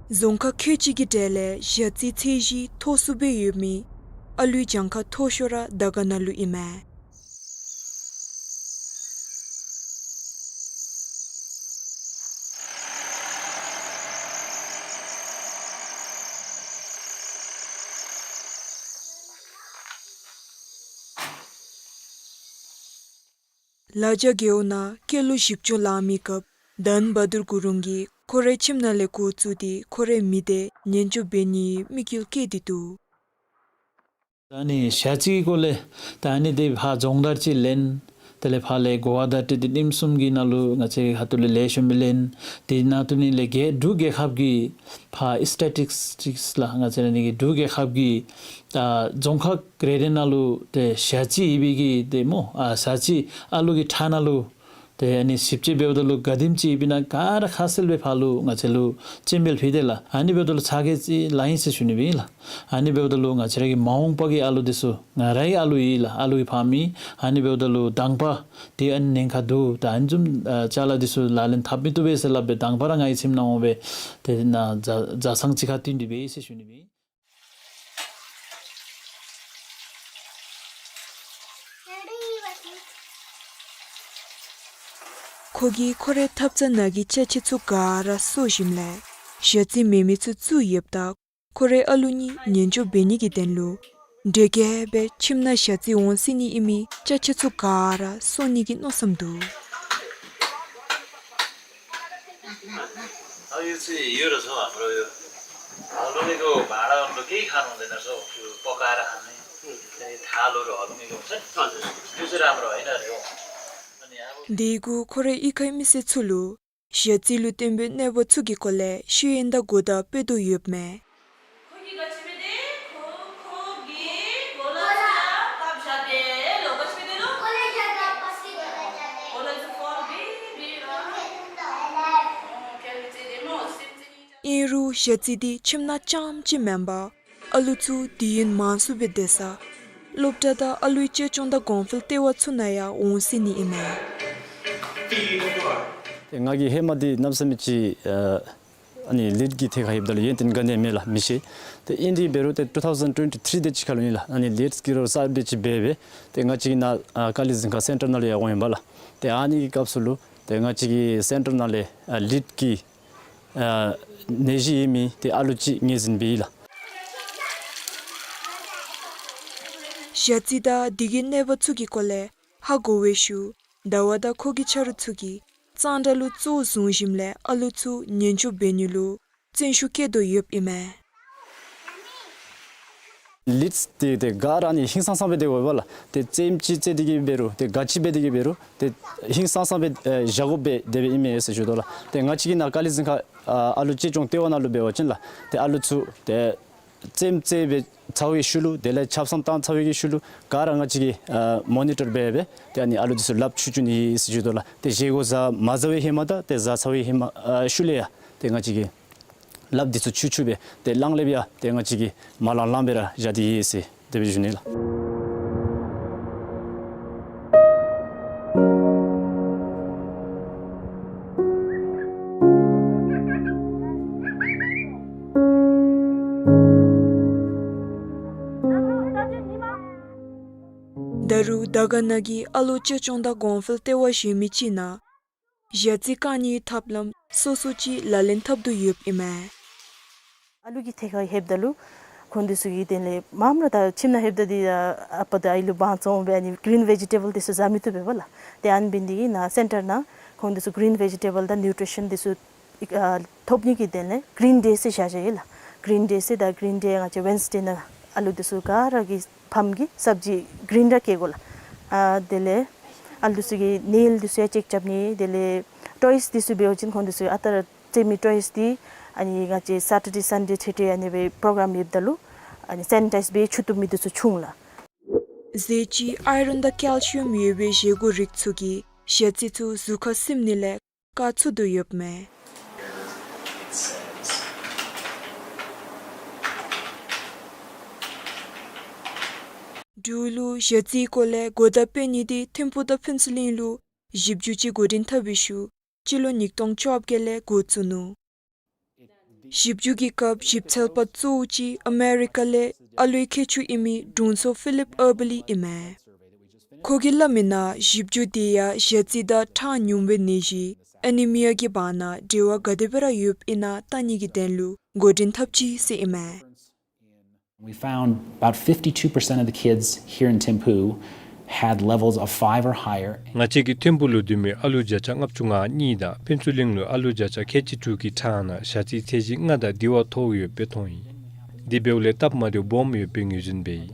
རྫོང་ཁག་ཁལ་གཅིག་གི་གྲས་ལས་ཞ་རྩི་ཚད་གཞི་མཐོ་སུ་སྦེ་ཡོད་མི་ཨ་ལུའི་གྱངས་ཁ་མཐོ་ཤོས་ར་དར་དཀར་ན་ལུ་ཨིན་མས། ལ་རྒྱ་རྒེད་འོག་ནང་སྐྱེས་ལོ་བཞི་བཅུ་ལང་མི་སྐབས་དཱན་བ་དུར་གུ་རུང་གིས་ཁོ་རའི་ཁྱིམ་ནང་ལས་འགོ་བཙུགས་ཏེ་ཁོ་རའི་མི་སྡེ་ཉེན་སྐྱོབ་འབད་ནིའི་དམིགས་ཡུལ་བསྐྱེད་དེ་འདུག། ད་ཨ་ནི་ཞ་རྩིའི་སྐོར་ལས་ད་ཨ་ནི་དེ་ཕར་སྦྱོང་བརྡར་ཅིག་ལེན། དེ་ལས་ཕར་ལས་གོ་བ་བརྡ་སྤྲོད་དེ་རིམ་གསུམ་གྱི་ནང་ལུ་ང་བཅས་ཁ་ཐུག་ལས་ལེགས་ཤོམ་སྦེ་ལེན། དེ་ནང་དུ་ནི་ལས་རྒེད་འབྲུག་རྒེད་ཁབ་ཀྱི་ཕར་སི་ཊེ་ཊིག་སི་ལགས། ང་བཅས་ར་ཨ་ནི་གི་འབྲུག་རྒེད་ཁབ་ཀྱི་ད་རྫོང་ཁག་རེ་རེ་ནང་ལུ་ཏེ་ཞ་རྩི་ཡོད་པའི་གི་ཏེ་སྨོ་ཨ་ཞ་རྩི་ཨ་ལུ་གི་ཁྲག་ནང་ལུ་ཏེ་ཨ་ནི་ཞིབ་དཔྱད་འབདཝ་ད་ལུ་ག་དེམ་ཅིག་ཡོདཔ་ཨིན་ན་ག་ར་ཁ་གསལ་སྦེ་ཕར་ལུ་ང་བཅས་ལུ་སྤྱན་འབུལ་ཕུལ་དེས་ལགས། ཨ་ནི་འབདཝ་ད་ལུ་ཚ་གྱང་ཅིག་ལང་ཡི་ཟེར་ཞུ་ནི་སྦེ་ཨིན་ལགས། ཨ་ནི་འབདཝ་ད་ལུ་ང་བཅས་ར་གི་མ་འོངས་པ་གི་ཨ་ལུ་འདི་ཚུ་ང་རའི་ཨ་ལུ་ཨིན་ལགས། ཨ་ལུ་གི་ཕམ་ཨིན། ཨ་ནི་འབདཝ་ད་ལུ་དང་པ་ཏེ་ཨ་ནི་ཉེན་ཁ་འདུག། ད་ཨ་ནི་བཟུམ་ཨ་ཅ་ལ་འདི་ཚུ་ལག་ལེན་འཐབ་མི་བཏུབ་པས་ཟེར་སླབ་སྦེ་དང་པ་ར་ང་གི་ཁྱིམ་ནང་འོང་སྦེ་ཏེ་ནཱ་བཟའ་བཟའ་ཚང་གཅིག་ཁར་བསྟུན་ཏེ་འབད་ཡི་ཟེར་ཞུ་ནི་སྦེ་ཨིན། ཁོ་གིས་ཁོ་རའི་ཐབ་ཚང་ནང་གི་ཅ་ཆས་ཚུ་ག་ར་གསོ་ཞིནམ་ལས་ཞ་རྩི་མེད་མི་ཚུ་བཙུགས་ཡོདཔ་ད་ཁོ་རའི་ཨ་ལུ་གཉིས་ཉེན་སྐྱོབ་འབད་ནི་གི་དོན་ལུ་འདྲེ་རྒྱས་སྦེ་ཁྱིམ་ནང་ཞ་རྩི་འོང་སྲིད་ནི་ཨིན་མི་ཅ་ཆས་ཚུ་ག་ར་གསོ་ནི་གི་མནོ་བསམ་འདུག། དེ་གུ་ཁོ་རའི་གཡུས་ཁའི་མི་སེར་ཚུ་ལུ་ཞ་རྩི་ལུ་བརྟེན་པའི་གནོད་པ་ཚུ་གི་སྐོར་ལས་ཤེས་ཡོན་དང་གོ་བརྡ་སྤེལ་དོ་ཡོདཔ་མས། ཨིན་རུང་ཞ་རྩི་འདི་ཁྱིམ་ནང་རྐྱངམ་ཅིག་མེན་པར་ཨ་ལུ་ཚུ་དུས་ཡུན་མང་སུ་སྦེ་སྡོད་ས་སློབ་གྲྭ་དང་ཨ་ལུའི་གཅེས་སྐྱོང་དང་གོང་འཕེལ་ལྟེ་བ་ཚུ་ནང་ཡང་འོང་སྲིད་ནི་ཨིན་མས། ཏེ་ང་གིས་ཧེ་མ་འདི་གནམ་མེད་ས་མེད་ཅིག་ཨ་ཨ་ནི་ལིཌ་ཀྱི་ཐད་ཁར་ལྷོདཔ་ད་ལུ་ཡོན་ཏན་ག་ནི་ཡང་མེད་ལགས། མི་ཤེས། ཏེ་ཨིན་དེ་འབད་རུང་ཏེ་ཊུ་ཐའུ་ཟེན་ཊུ་ཝེན་ཊི་ཐིརི་དེ་ཅིག་ཁར་ལུ་ཨིན་ལགས། ཨ་ནི་ལིཌ་ཀྱི་རོགས་གསརཔ་དེ་ཅིག་འབད་སྦེ་ཏེ་ང་བཅས་ཀྱི་ནཱ་ཨ་ཀ་ལི་གཟིམ་ཁང་སེན་ཊར་ནང་ལུ་ཡང་འོང་ཡི་པ་ལགས། ཏེ་ཨ་ནི་གི་སྐབས་སུ་ལུ་ཏེ་ང་བཅས་ཀྱི་སེན་ཊར་ནང་ལས་ཨ་ལིཌ་ཀྱི་ཨ་ནད་གཞི་ཡོད་མི་ཏེ་ཨ་ལུ་ཅིག་ངོས་འཛིན་འབད་ཡི་ལགས། ཞ་རྩི་དང་དེ་གི་གནོད་པ་ཚུ་གི་སྐོར་ལས་ཧ་གོ་བའི་ཤུལ་ཟླ་བ་དང་ཁོ་གི་ཆ་རོགས་ཚུ་གིས་གཙང་སྦྲ་ལུ་གཙོ་བོ་བཟུང་ཞིནམ་ལས་ཨ་ལུ་ཚུ་ཉེན་སྐྱོབ་འབད་ནི་ལུ་བརྩོན་ཤུགས་བསྐྱེད་དོ་ཡོདཔ་ཨིན་མས། ལིཌ་འདི་ཏེ་ག་ར་ཨ་ནི་ཧིང་སངས་སངས་སྦེ་སྡོད་དགོ་པས་ལགས། ཏེ་རྩེདམོ་ཅིག་རྩེ་སྟེ་གི་འབད་རུང་ཏེ་ག་ཅི་འབད་དེ་གི་འབད་རུང་ཏེ་ཧིང་སངས་སངས་སྦེ་ཨེ་བཞག་དགོ་པས་དེ་སྦེ་ཨིན་མས་ཟེར་ཞུ་དོ་ལགས། ཏེ་ང་བཅས་ཀྱི་ནཱ་ཀ་ལི་གཟིམ་ཁང་ཨ་ཨ་ལུ་གཅེས་སྐྱོང་ལྟེ་བ་ནང་ལུ་འབད་བ་ཅིན་ལགས་ཏེ་ཨ་ལུ་ཚུ་ཏེ་རྩེདམོ་རྩེ་སྦེ་ཚར་བའི་ཤུལ་ལུ་དེ་ལས་ཆབ་གསང་བཏང་ཚར་བའི་གི་ཤུལ་ལུ་ག་ར་ང་བཅས་ཀྱིས་ཨ་མོ་ནི་ཊར་འབད་སྦེ་ཏེ་ཨ་ནི་ཨ་ལུ་འདི་ཚུ་ལགཔ་འཁྱུ་འཁྱུ་ནི་ཟེར་ཞུ་དོ་ལགས། ཏེ་བཞེས་སྒོ་བཟའ་མ་བཟའ་བའི་ཧེ་མ་དང་ཏེ་བཟའ་ཚར་བའི་ཧེ་མ་ཨ་ཤུལ་ལས་ཡང་ཏེ་ང་བཅས་ཀྱིས་ལགཔ་འདི་ཚུ་འཁྱུ་འཁྱུ་སྦེ་ཏེ་གླང་ལེབ་ཡང་ཏེ་ང་བཅས་ཀྱིས་མ་ལང་ལང་སྦེ་ར་བཞག་སྟེ་ཡོད་ཟེར་དེ་སྦེ་ཞུ་ནི་ལགས། ད་རུང་དར་དཀར་ན་གི་ཨ་ལོ་གཅེས་སྐྱོང་དང་གོང་འཕེལ་ལྟེ་བ་གཞན་མི་ཅིག་ནང་ཞ་རྩི་བཀག་ནིའི་ཐབས་ལམ་སོ་སོ་ཅིག་ལག་ལེན་འཐབ་དོ་ཡོདཔ་ཨིན་མས། ཨ་ལུ་གི་ཐད་ཁར་ལྷོདཔ་ད་ལུ་ཁོང་འདི་ཚུ་གི་དེ་ལས་མངམ་ར་ད་ཁྱིམ་ནང་ལྷོདཔ་ད་འདི་ཨ་པ་དང་ཨའི་ལུ་དབང་བཙོང་སྦེ་ཨ་ནི་གི་རིན་ཝེ་ཇི་ཊེ་བཱལ་འདི་ཚུ་བཟའ་མི་བཏུབ་པས་པ་ལགས། ཏེ་ཨ་ནི་འབད་ནི་དེ་གིས་ནཱ་སེན་ཊར་ནང་ཁོང་འདི་ཚུ་གི་རིན་ཝེ་ཇི་ཊེ་བཱལ་དང་ནིའུ་ཊི་རི་ཤཱན་འདི་ཚུ་ཨ་ཐོབ་ནི་གི་དོན་ལས་གི་རིན་ཌེ་ཟེར་བཞག་བཞགཔ་ཨིན་ལགས། གི་རིན་ཌེ་ཟེར་ད་གི་རིན་ཌེ་ང་བཅས་ཝེན་སི་ཌེ་ནང་ཨ་ལུ་འདི་ཚུ་ག་ར་གི་ཕམ་གྱིས་སབ་ཇི་གི་རིན་ར་བསྐྱལ་དགོ་ལགས། ཨ་དེ་ལས་ཨ་ལུ་འདི་ཚུ་གི་ནེལ་འདི་ཚུ་ཡང་ཅེཀ་རྐྱབ་ནི། དེ་ལས་ཊོའིས་འདི་ཚུ་འབད་བ་ཅིན་ཁོང་འདི་ཚུ་ཨ་རྟག་ར་རྩེད་མི་ཊོའིས་འདི་ཨ་ནི་ང་བཅས་སེ་ཊར་ཌེ་སན་ཌེ་ཐེ་ཐེ་ཨ་ནི་སྦེ་པོ་རོ་གྲམ་ཡོདཔ་ད་ལུ་ཨ་ནི་སེ་ནི་ཊའིཛ་སྦེ་འཁྱུ་བཏུབ་མི་འདི་ཚུ་བྱུང་ལགས། ཟས་ཅིག་ཨའི་རོན་དང་ཀེལ་ཤི་ཡམ་ཡོད་པའི་བཞེས་སྒོ་རིགས་ཚུ་གིས་ཞ་རྩི་ཚུ་གཟུགས་ཁར་སིམ་ནི་ལས་བཀག་ཚུགས་དོ་ཡོདཔ་མས། འབྲུག་ལུ་ཞ་རྩིའི་སྐོར་ལས་གོ་བརྡ་སྤེལ་ནི་འདི་ཐིམ་ཕུག་དང་ཕུན་ཚོགས་གླིང་ལུ་བཞི་བཅུ་ཅིག་འགོ་འདྲེན་འཐབ་པའི་ཤུལ་སྤྱི་ལོ་ཉིས་སྟོང་བཅོ་བརྒྱད་ལས་འགོ་བཙུགས་ནུག། ཞིབ་འཇུག་གི་སྐབས་ཞིབ་འཚོལ་པ་གཙོ་བོ་ཅིག་ཨ་མེ་རི་ཀ་ལས་ཨ་ལུའི་ཁྱད་ཆོས་ཨིན་མི་དྲུང་འཚོ་ཕི་ལིབ་ཨར་བི་ལི་ཨིན་མས། ཁོ་གིས་སླབ་མིའི་ནང་ཞིབ་འཇུག་དེ་ཡང་ཞ་རྩི་དང་ཁྲག་ཉུང་བའི་ནད་གཞི་ཨེ་ནི་མི་ཡ་གི་བར་ན་འབྲེལ་བ་ག་དེ་སྦེ་ར་ཡོདཔ་ཨིན་ན་བལྟ་ནི་གི་དོན་ལུ་འགོ་འདྲེན་འཐབ་ཅི་ཟེར་ཨིན་མས། We found about fifty-two percent of the kids here in Thimphu had levels of five or higher. ང་བཅས་ཀྱི་ཐིམ་ཕུ་ལུ་སྡོད་མི་ཨ་ལུ་བརྒྱ་ཆ་ལྔ་བཅུ་ང་གཉིས་དང་ཕུན་ཚོགས་གླིང་ལུ་ཨ་ལུ་བརྒྱ་ཆ་ཁལ་གཅིག་དྲུག་གི་ཁྲག་ནང་ཞ་རྩི་ཚད་གཞི་ལྔ་དང་དེ་བ་མཐོ་ཡོདཔ་སྦེ་མཐོང་ཡི། དེ་འབདཝ་ལས་སྟབས་མ་བདེཝ་སྦོམ་ཡོདཔ་སྦེ་ངོས་འཛིན་འབད་ཡི།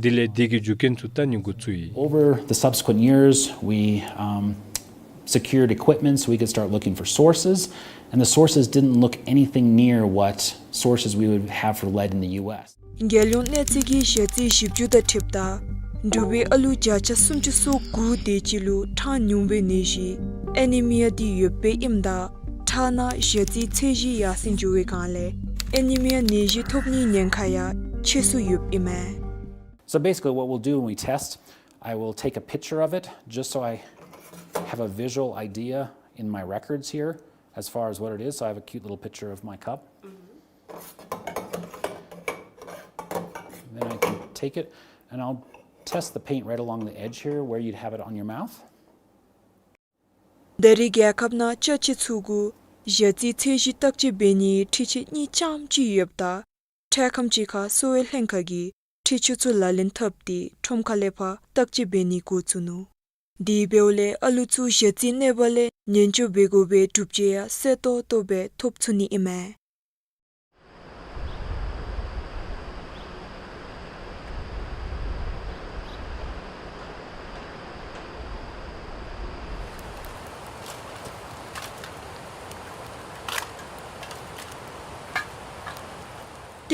དེ་ལས་དེ་གི་རྒྱུ་རྐྱེན་ཚུ་བལྟ་ནི་འགོ་བཙུགས་ཡི། Over the subsequent years, we, um, secured equipment so we could start looking for sources, and the sources didn't look anything near what sources we would have for lead in the U S. རྒྱལ་ཡོངས་གནས་ཚད་ཀྱི་ཞ་རྩིའི་ཞིབ་འཇུག་དང་འཁྲིལཝ་ད་འབྲུག་པའི་ཨ་ལུ་བརྒྱ་ཆ་སུམ་ཅུ་སོ་དགུ་དེ་ཅིག་ལུ་ཁྲག་ཉུང་བའི་ནད་གཞི་ཨེ་ནི་མི་ཡ་དེ་ཡོདཔ་སྦེ་ཨིནམ་ད་ཁྲག་ནང་ཞ་རྩིའི་ཚད་གཞི་ཡར་སེང་འགྱོ་བའི་སྒང་ལས་ཨེ་ནི་མི་ཡ་ནད་གཞི་ཐོབ་ནིའི་ཉེན་ཁ་ཡང་ཆེ་སུ་ཡོདཔ་ཨིན་མས། So basically what we'll do when we test, I will take a picture of it just so I have a visual idea in my records here as far as what it is. So I have a cute little picture of my cup. Then I can take it and I'll test the paint right along the edge here where you'd have it on your mouth. ད་རེས་རྒྱལ་ཁབ་ནང་ཅ་ཆས་ཚུ་གུ་ཞ་རྩིའི་ཚད་གཞི་བརྟག་དཔྱད་འབད་ནིའི་འཕྲུལ་ཆས་གཉིས་ཙམ་ཅིག་ཡོདཔ་ད་འཕྲལ་ཁམས་ཅིག་ཁར་གསོ་བའི་ལྷན་ཁག་གིས་འཕྲུལ་ཆས་ཚུ་ལག་ལེན་འཐབ་སྟེ་ཁྲོམ་ཁ་ལས་ཕར་བརྟག་དཔྱད་འབད་ནི་འགོ་བཙུགས་ནུག། དེ་འབདཝ་ལས་ཨ་ལུ་ཚུ་ཞ་རྩིའི་གནོད་པ་ལས་ཉེན་བཅོལ་འབད་དགོ་པའི་སྒྲུབ་བྱེད་ཡང་གསལ་ཏོག་ཏོ་སྦེ་ཐོབ་ཚུགས་ནི་ཨིན་མས།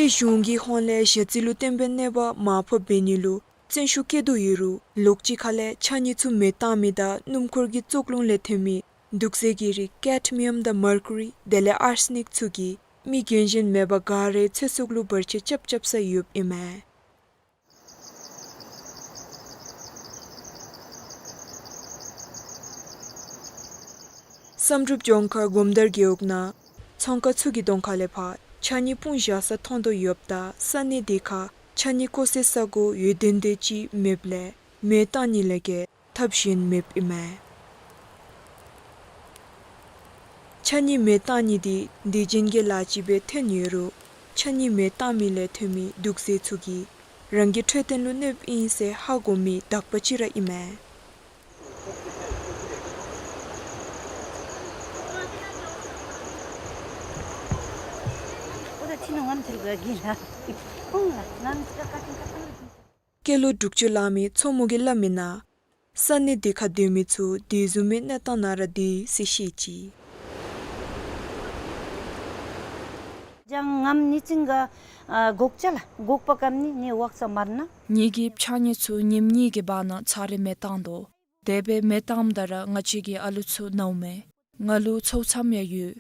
ཏེ་གཞུང་གིས་ཧོངས་ལས་ཞ་རྩི་ལུ་བརྟེན་པའི་གནོད་པ་མར་ཕབ་འབད་ནི་ལུ་བརྩོན་ཤུགས་བསྐྱེད་དོ་ཡོད་རུང་ལོགས་ཅིག་ཁ་ལས་ཕྱགས་སྙིགས་ཚུ་མེ་བཏང་མི་དང་སྣུམ་འཁོར་གྱི་བཙོག་རླུང་ལས་ཐོན་མི་དུག་རྫས་ཀྱི་རིགས་ཀེཌ་མི་ཡམ་དང་མར་ཀུ་རི་དེ་ལས་ཨར་སེ་ནིཀ་ཚུ་གིས་མི་རྒན་གཞོན་མེད་པར་ག་རའི་ཚེ་སྲོག་ལུ་བར་ཆད་རྐྱབ་རྐྱབ་ས་ཡོདཔ་ཨིན་མས། བསམ་གྲུབ་ལྗོངས་མཁར་སྒོམ་དར་རྒེད་འོག་ནང་ཚོང་ཁང་ཚུ་གི་གདོང་ཁ་ལས་ཕར་ཕྱགས་སྙིགས་སྤུངས་བཞག་ས་མཐོང་དོ་ཡོདཔ་ད་ས་གནས་དེ་ཁར་ཕྱགས་སྙིགས་བཀོ་སའི་ས་གོ་འོས་ལྡན་དེ་ཅིག་མེདཔ་ལས་མེ་བཏང་ནི་ལས་བརྒལ་ཐབས་གཞན་མེདཔ་ཨིན་མས། ཕྱགས་སྙིགས་མེ་བཏང་ནི་དེ་དེ་བཞིན་གྱི་ལཱ་ཅིག་སྦེ་ཐོན་ཡོད་རུང་ཕྱགས་སྙིགས་མེ་བཏང་མི་ལས་ཐོན་མི་དུག་རྫས་ཚུ་གིས་རང་གི་འཕྲོད་བསྟེན་ལུ་གནོདཔ་ཨིན་ཟེར་ཧ་གོ་མི་དག་པ་ཅིག་ར་ཨིན་མས། སྐྱེས་ལོ་དྲུག་ཅུ་ལང་མི་མཚོ་མོ་གིས་སླབ་མིའི་ནང་ས་གནས་དེ་ཁར་སྡོད་མི་ཚུ་དེ་བཟུམ་མའི་གནས་སྟངས་ནང་ར་སྡོད་ཡི་ཟེར་བཤད་ཅི། ལྗང་ངམ་ནི་ཅིག་ག་ཨ་གོག་ཅ་ལ་གོག་པ་ཀམ་ནི་ནི་ཝག་ས་མར་ན། ངེ་གི་ཕྱགས་སྙིགས་ཚུ་ཉིནམ་གཉིས་ཀྱི་བར་ན་ཚར་རེ་མེ་བཏང་དོ། དེ་སྦེ་མེ་བཏངམ་ད་ར་ང་བཅས་ཀྱི་ཨ་ལུ་ཚུ་ནཝ་མས། ང་ལུ་ཚཝ་ཙམ་ཡང་ཡོད།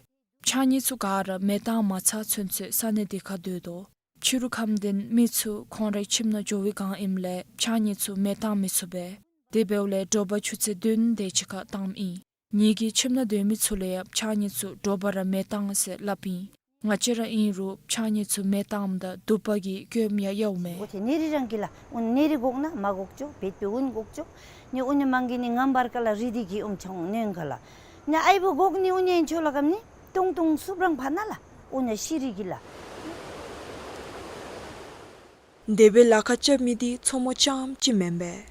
ཕྱགས་སྙིགས་ཚུ་ག་ར་མེ་བཏང་མ་ཚར་ཚུན་ཚོད་ས་གནས་དེ་ཁར་སྡོད་དོ། ཕྱི་རུ་ཁམས་བདུན་མི་ཚུ་ཁོང་རའི་ཁྱིམ་ནང་འགྱོ་བའི་སྒང་ཨིནམ་ལས་ཕྱགས་སྙིགས་ཚུ་མེ་བཏང་མི་ཚུགས་པས། དེ་འབདཝ་ལས་དྲོ་པ་ཆུ་ཚོད་བདུན་དེ་ཅིག་ཁར་བཏངམ་ཨིན། ངེ་གི་ཁྱིམ་ནང་སྡོད་མི་ཚུ་ལུ་ཡང་ཕྱགས་སྙིགས་ཚུ་དྲོ་པ་ར་མེ་བཏང་ཟེར་སླབ་ཨིན། ང་བཅས་ར་ཨིན་རུང་ཕྱགས་སྙིགས་ཚུ་མེ་བཏངམ་ད་དུ་པ་གིས་སྐྱོདཔ་ཡང་ཡོདཔ་མས། འོ་ཏེ་ནེ་རི་རང་གི་ལ་འོ་ནེ་རི་གོག་ན་མ་གོག་ཅོ་བེད་པའི་འོ་ན་གོག་ཅོ། ནི་འོ་ན་མང་གི་ནི་ངམ་བར་ཀ་ལ་རི་དི་གི་འོམ་ཆང་ནོན་ག་ལ། ནི་ཨའི་བུ་གོག་ནི་འོ་ན་ཨིན་ཆོ་ལ་ཀམ་ནི་ཏུང་ཏུང་སུབ་རང་ཕ་ན་ལ་འོ་ན་ཤི་རི་གི་ལ། དེ་སྦེ་ལཱ་ཁག་རྐྱབ་མི་དེ་མཚོ་མོ་རྐྱངམ་ཅིག་མེན་པས།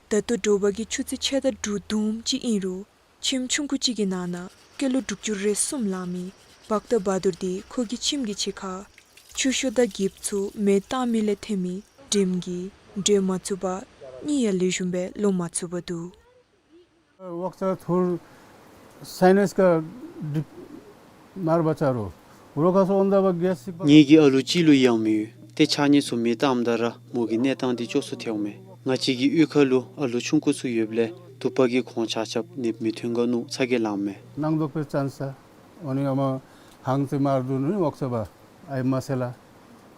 ད་ལྟོ་དྲོ་པ་གི་ཆུ་ཚོད་ཕྱེད་དང་དྲུག་བརྡུངམ་ཅིག་ཨིན་རུང་ཁྱིམ་ཆུང་ཀུ་ཅིག་གི་ནང་ན་སྐྱེས་ལོ་དྲུག་ཅུ་རེ་གསུམ་ལང་མི་བཀྟ་བ་དུར་དེ་ཁོ་གི་ཁྱིམ་གྱི་ཕྱི་ཁར་ཆུ་ཤོག་དང་འགྱིབ་ཚུ་མེ་བཏང་མི་ལས་ཐོན་མི་དྲིམ་གྱིས་འགྲོལ་མ་ཚུགས་པར་གཉིད་ཡང་ལེགས་ཤོམ་སྦེ་ལོག་མ་ཚུགས་པར་འདུག། ཝག་ས་ཐུར་སའི་ནས་ཀ་དྲིབ་མར་བ་ཆ་རོ། རོ་ཁ་སོ་འོན་ད་བ་གེས་སི་པ། ངེ་གི་ཨ་ལུ་གཅིག་ལུ་ཡང་མི་ཡོད། ཏེ་ཕྱགས་སྙིགས་ཚུ་མེ་བཏངམ་ད་ར་མོ་གི་གནས་སྟངས་དེ་སྐྱོ་སུ་ཐལཝ་མས། ང་བཅས་ཀྱི་གཡུས་ཁ་ལུ་ཨ་ལུ་ཆུང་ཀུ་ཚུ་ཡོདཔ་ལས་དུ་པ་གིས་ཁོང་ཆ་ཁྱབ་ནདཔ་མི་ཐོན་ག་ནུག་ཚ་གྱང་ལངམ་མས། ནང་དོག་པའི་ཙན་ས་འོ་ནི་ཨ་མ་ཧང་ཙི་མར་དུ་ནི་ཝག་ས་བ་ཨའི་མ་སེ་ལ།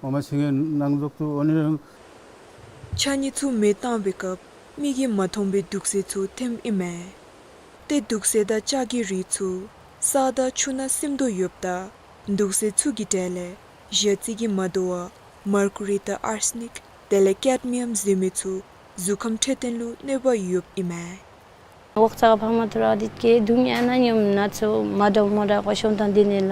འོ་མ་ཤིང་ངེ་ནང་དོག་ཏུ་འོ་ནི། ཕྱགས་སྙིགས་ཚུ་མེ་བཏང་བའི་སྐབས་མིག་གིས་མ་མཐོང་བའི་དུག་རྫས་ཚུ་ཐོནམ་ཨིན་མས། ཏེ་དུག་རྫས་དང་ལྕགས་ཀྱི་རིགས་ཚུ་ ས་དང་ཆུ་ནང་སིམ་དོ་ཡོདཔ་ད་དུག་རྫས་ཚུ་གི་གྲས་ལས་གཞི་རྩི་གི་མ་དོ་བ་མར་ཀུ་རི་དང་ཨར་སི་ནིཀ་དེ་ལས་ཀེཌ་མི་ཡམ་ཟེར་མི་ཚུ་གཟུགས་ཁམས་འཕྲོད་བསྟེན་ལུ་གནོད་པ་ཡོདཔ་ཨིན་མས། ཝོག་ཚ་ག་ཕམ་ཐུ་ར་དིད་ཀེ་དུང་ཡ་ན་ཉོམ་ན་ཚོ་མ་དོ་མོ་དྲག་པ་ཤོང་ཐང་དེ་ནི་ལ་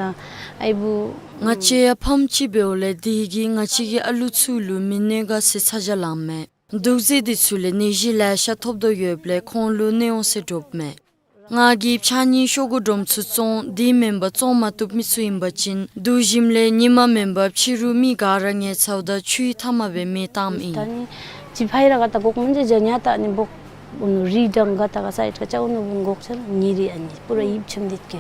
ཨའི་བུ། ང་བཅས་ཡང་ཕམ་ཅིག་འབདཝ་ལས་དེ་གིས་ང་བཅས་ཀྱི་ཨ་ལུ་ཚུ་ལུ་མི་གནོད་ག་ཟེར་ཚ་གྱང་ལང་མས། དུག་རྫས་དེ་ཚུ་ལས་ནད་གཞི་ལེ་ཤ་ཐོབ་དོ་ཡོདཔ་ལས་ཁོང་ལུ་གནོད་འོང་ཟེར་དྲོཔ་མས། ང་གིས་ཕྱགས་སྙིགས་ཤོག་གུ་སྒྲོམ་ཚུ་བཙོང་། དེ་མེན་པར་བཙོང་མ་བཏུབ་མི་ཚུ་ཨིན་པ་ཅིན་དུག་ཞིམ་ལས་ཉིན་མ་མེན་པར་ཕྱི་རུ་མི་ག་ར་ཉལ་ཚརཝ་ད་ཆུའི་མཐའ་མ་སྦེ་མེ་བཏངམ་ཨིན། ད་ནི་ཅི་ཕའི་ར་ག་ད་གོག་མོན་ཇ་ཇ་ཉ་ད་ནི་བོག་འུ་ནུ་རི་དང་ག་ད་ག་ས་ཨིད་ཀ་ཅ་འུ་ནུ་བུ་གོག་ཆ་ལ་ཉེ་རི་ཨ་ནི་པུ་ར་ཡིབ་ཆམ་དིད་ཀེ།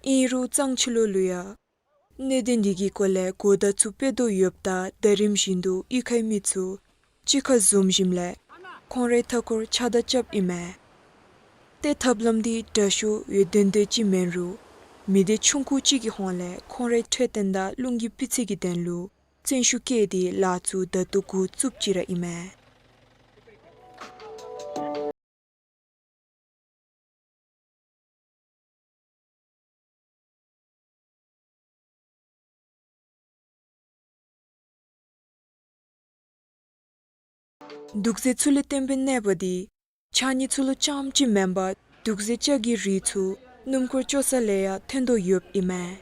ཨིན་རུང་གཙང་ཆུ་ལོག་ལུ་ཡང་གནད་དོན་འདི་གི་སྐོར་ལས་གོ་བརྡ་ཚུ་སྤེལ་དོ་ཡོདཔ་ད་ད་རིམ་བཞིན་དུ་གཡུས་ཁའི་མི་ཚུ་གཅིག་ཁར་འཛོམས་ཞིནམ་ལས་ཁོང་རའི་མཐའ་འཁོར་ཕྱགས་བདར་རྐྱབ་ཨིན་མས། ཏེ་ཐབས་ལམ་འདི་དྲག་ཤོས་ཡོད་དོན་དོན་ཅིག་མེན་རུང་མི་སྡེ་ཆུང་ཀུ་ཅིག་གི་ཧོངས་ལས་ཁོང་རའི་འཕྲོད་བསྟེན་དང་རླུང་གི་སྤུས་ཚད་ཀྱི་དོན་ལུ་བརྩོན་ཤུགས་བསྐྱེད་དེ་ལཱ་ཚུ་ད་ལྟོ་འགོ་བཙུགསཔ་ཅིག་ར་ཨིན་མས། དུག་རྫས་ཚུ་ལས་བརྟེན་པའི་གནོད་པ་འདི་ཕྱགས་སྙིགས་ཚུ་ལུ་རྐྱངམ་ཅིག་མེན་པར་དུག་རྫས་ལྕགས་ཀྱི་རིགས་ཚུ་སྣུམ་འཁོར་བཅོ་ས་ལས་ཡང་ཐོན་དོ་ཡོདཔ་ཨིན་མས།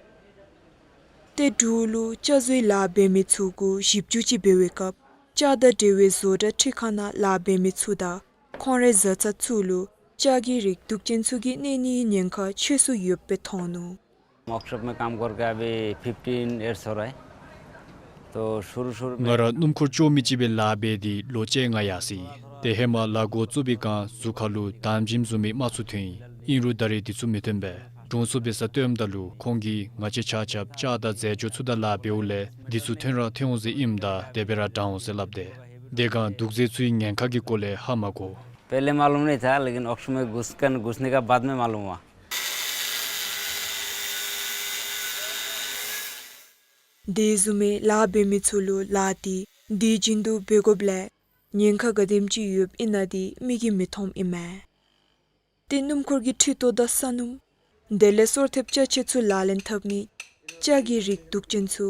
ཏེ་འབྲུག་ལུ་ལྕགས་བཟོའི་ལཱ་འབད་མི་ཚུ་གུ་ཞིབ་འཇུག་ཅིག་འབད་བའི་སྐབས་ལྕགས་དང་འབྲེལ་བའི་བཟོ་གྲྭ་འཕྲུལ་ཁང་ནང་ལཱ་འབད་མི་ཚུ་དང་ཁོང་རའི་བཟའ་ཚང་ཚུ་ལུ་ལྕགས་ཀྱི་རིགས་དུག་ཅན་ཚུ་གིས་གནོད་ནིའི་ཉེན་ཁ་ཆེ་སུ་ཡོདཔ་སྦེ་མཐོང་ནུག། ཝོག་ཤོཔ་མེ་ཀམ་ཀར་ཀ་བི་ཕིཕ་ཊིན་ཡརསི་ཧོ་ར་ཧེ། ཏོ་ཤུ་རུ་ཤུ་རུ་མེ། ང་ར་སྣུམ་འཁོར་བཅོ་མི་ཅིག་སྦེ་ལཱ་འབད་དེ་ལོ་བཅོ་ལྔ་ཡར་སོ་ཡི། ཏེ་ཧེ་མ་ལཱ་འགོ་བཙུགས་པའི་སྒང་གཟུགས་ཁ་ལུ་དམ་ཞིམ་བཟུམ་མའི་རྨ་ཚུ་ཐོན་ཡི། ཨིན་རུང་ད་རེས་འདི་ཚུ་མི་ཐོན་པས། དྲུང་འཚོ་འབད་སར་སྟོནམ་ད་ལུ་ཁོང་གིས་ང་བཅས་ཆ་ཁྱབ་ལྕགས་དང་རྫས་སྦྱོར་ཚུ་དང་ལཱ་འབདཝ་ལས་འདི་ཚུ་ཐོན་ར་ཐོན་འོང་ཟེར་ཨིནམ་ད་དེ་སྦེ་ར་དྲག་འོང་ཟེར་སླབ་དེས། དེ་སྒང་དུག་རྫས་ཚུའི་ཉེན་ཁ་གི་སྐོར་ལས་ཧ་མ་གོ། पहले मालूम नहीं था, लेकिन ཝོག་ཤོཔ་མེ་घुसकर, घुसने का बाद में मालूम हुआ। དེ་བཟུམ་མའི་ལཱ་འབད་མི་ཚུ་ལུ་ལཱ་འདི་དུས་རྒྱུན་དུ་འབད་དགོཔ་ལས་ཉེན་ཁ་ག་དེམ་ཅིག་ཡོདཔ་ཨིན་ན་འདི་མིག་གིས་མི་མཐོངམ་ཨིན་མས། ཏེ་སྣུམ་འཁོར་གྱི་འཕྲུལ་ཐོག་དང་ས་སྣུམ་དེ་ལས་སོར་ཐེབས་ཅ་ཆས་ཚུ་ལག་ལེན་འཐབ་ནི་ལྕགས་ཀྱི་རིགས་དུག་ཅན་ཚུ་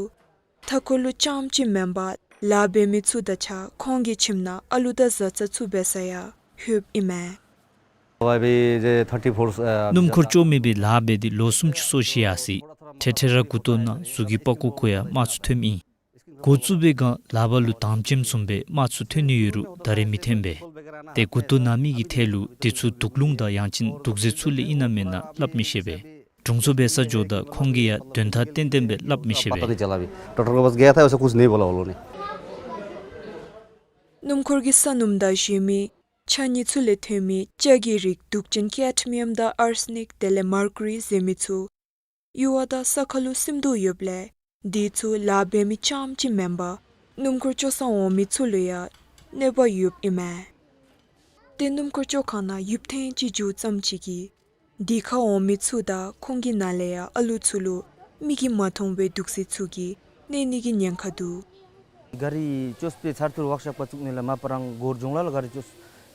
མཐའ་འཁོར་ལུ་རྐྱངམ་ཅིག་མེན་པར་ལཱ་འབད་མི་ཚུ་དང་གཅིག་ཁར་ཁོང་གི་ཁྱིམ་ནང་ཨ་ལུ་དང་བཟའ་ཚང་ཚུ་འབད་སར་ཡང་ལྷོདཔ་ཨིན་མས། སྣུམ་འཁོར་བཅོ་མི་སྦེ་ལཱ་འབད་དེ་ལོ་སུམ་ཅུ་སོ་བཞི་ཡར་སོ་ཡི། འཕྲལ་འཕྲལ་ར་མགུ་ཏོ་ནང་གཟུགས་ཀྱི་པགས་ཀོ་གུ་ཡང་རྨ་ཚུ་ཐོནམ་ཨིན། འགོ་བཙུགས་པའི་སྒང་ལག་པ་ལུ་དམ་ཅིམ་བཟུམ་སྦེ་རྨ་ཚུ་ཐོན་ནི་ཡོད་རུང་ད་རེས་མི་ཐོན་པས། ཏེ་མགུ་ཏོ་ནང་མི་གི་ཐད་ལུ་འདི་ཚུ་དུག་རླུང་དང་ཡང་ཅིན་དུག་རྫས་ཚུ་ལས་ཨིན་ན་མེན་ན་སླབ་མི་ཤེས་པས། དྲུང་འཚོ་འབད་སར་འགྱོཝ་ད་ཁོང་གིས་ཡང་དོན་དག་ཏན་ཏན་སྦེ་སླབ་མི་ཤེས་པས། पता नहीं चला अभी। डॉक्टर के पास गया था, वैसे कुछ नहीं बोला वो लोगों ने। སྣུམ་འཁོར་གྱི་ས་སྣུམ་དང་གཞན་མི་ཕྱགས་སྙིགས་ཚུ་ལས་ཐོན་མི་ལྕགས་ཀྱི་རིགས་དུག་ཅན་ཀེཌ་མི་ཡམ་དང་ཨར་སི་ནིཀ་དེ་ལས་མར་ཀུ་རི་ཟེར་མི་ཚུ་གཡུར་བ་དང་ས་ཁ་ལུ་སིམ་དོ་ཡོདཔ་ལས་འདི་ཚུ་ལཱ་འབད་མི་རྐྱངམ་ཅིག་མེན་པར་སྣུམ་འཁོར་བཅོ་སར་འོང་མི་ཚུ་ལུ་ཡང་གནོད་པ་ཡོདཔ་ཨིན་མས། ཏེ་སྣུམ་འཁོར་བཅོ་ཁང་ནང་ཡུདཔ་ཐེངས་ཅིག་འགྱོ་ཙམ་ཅིག་གིས་འདི་ཁར་འོང་མི་ཚུ་དང་ཁོང་གི་ནང་ལས་ཡང་ཨ་ལུ་ཚུ་ལུ་མིག་གིས་མ་མཐོང་བའི་དུག་རྫས་ཚུ་གིས་གནོད་ནི་གི་ཉེན་ཁ་འདུག། गाडी चोस पे छारथुर ཝོག་ཤོཔ་ཀ་བཙུགས་ནི་ལས་མ་པ་རང་སྒོར་ལྗང་ལ་ལ་गाडी चोस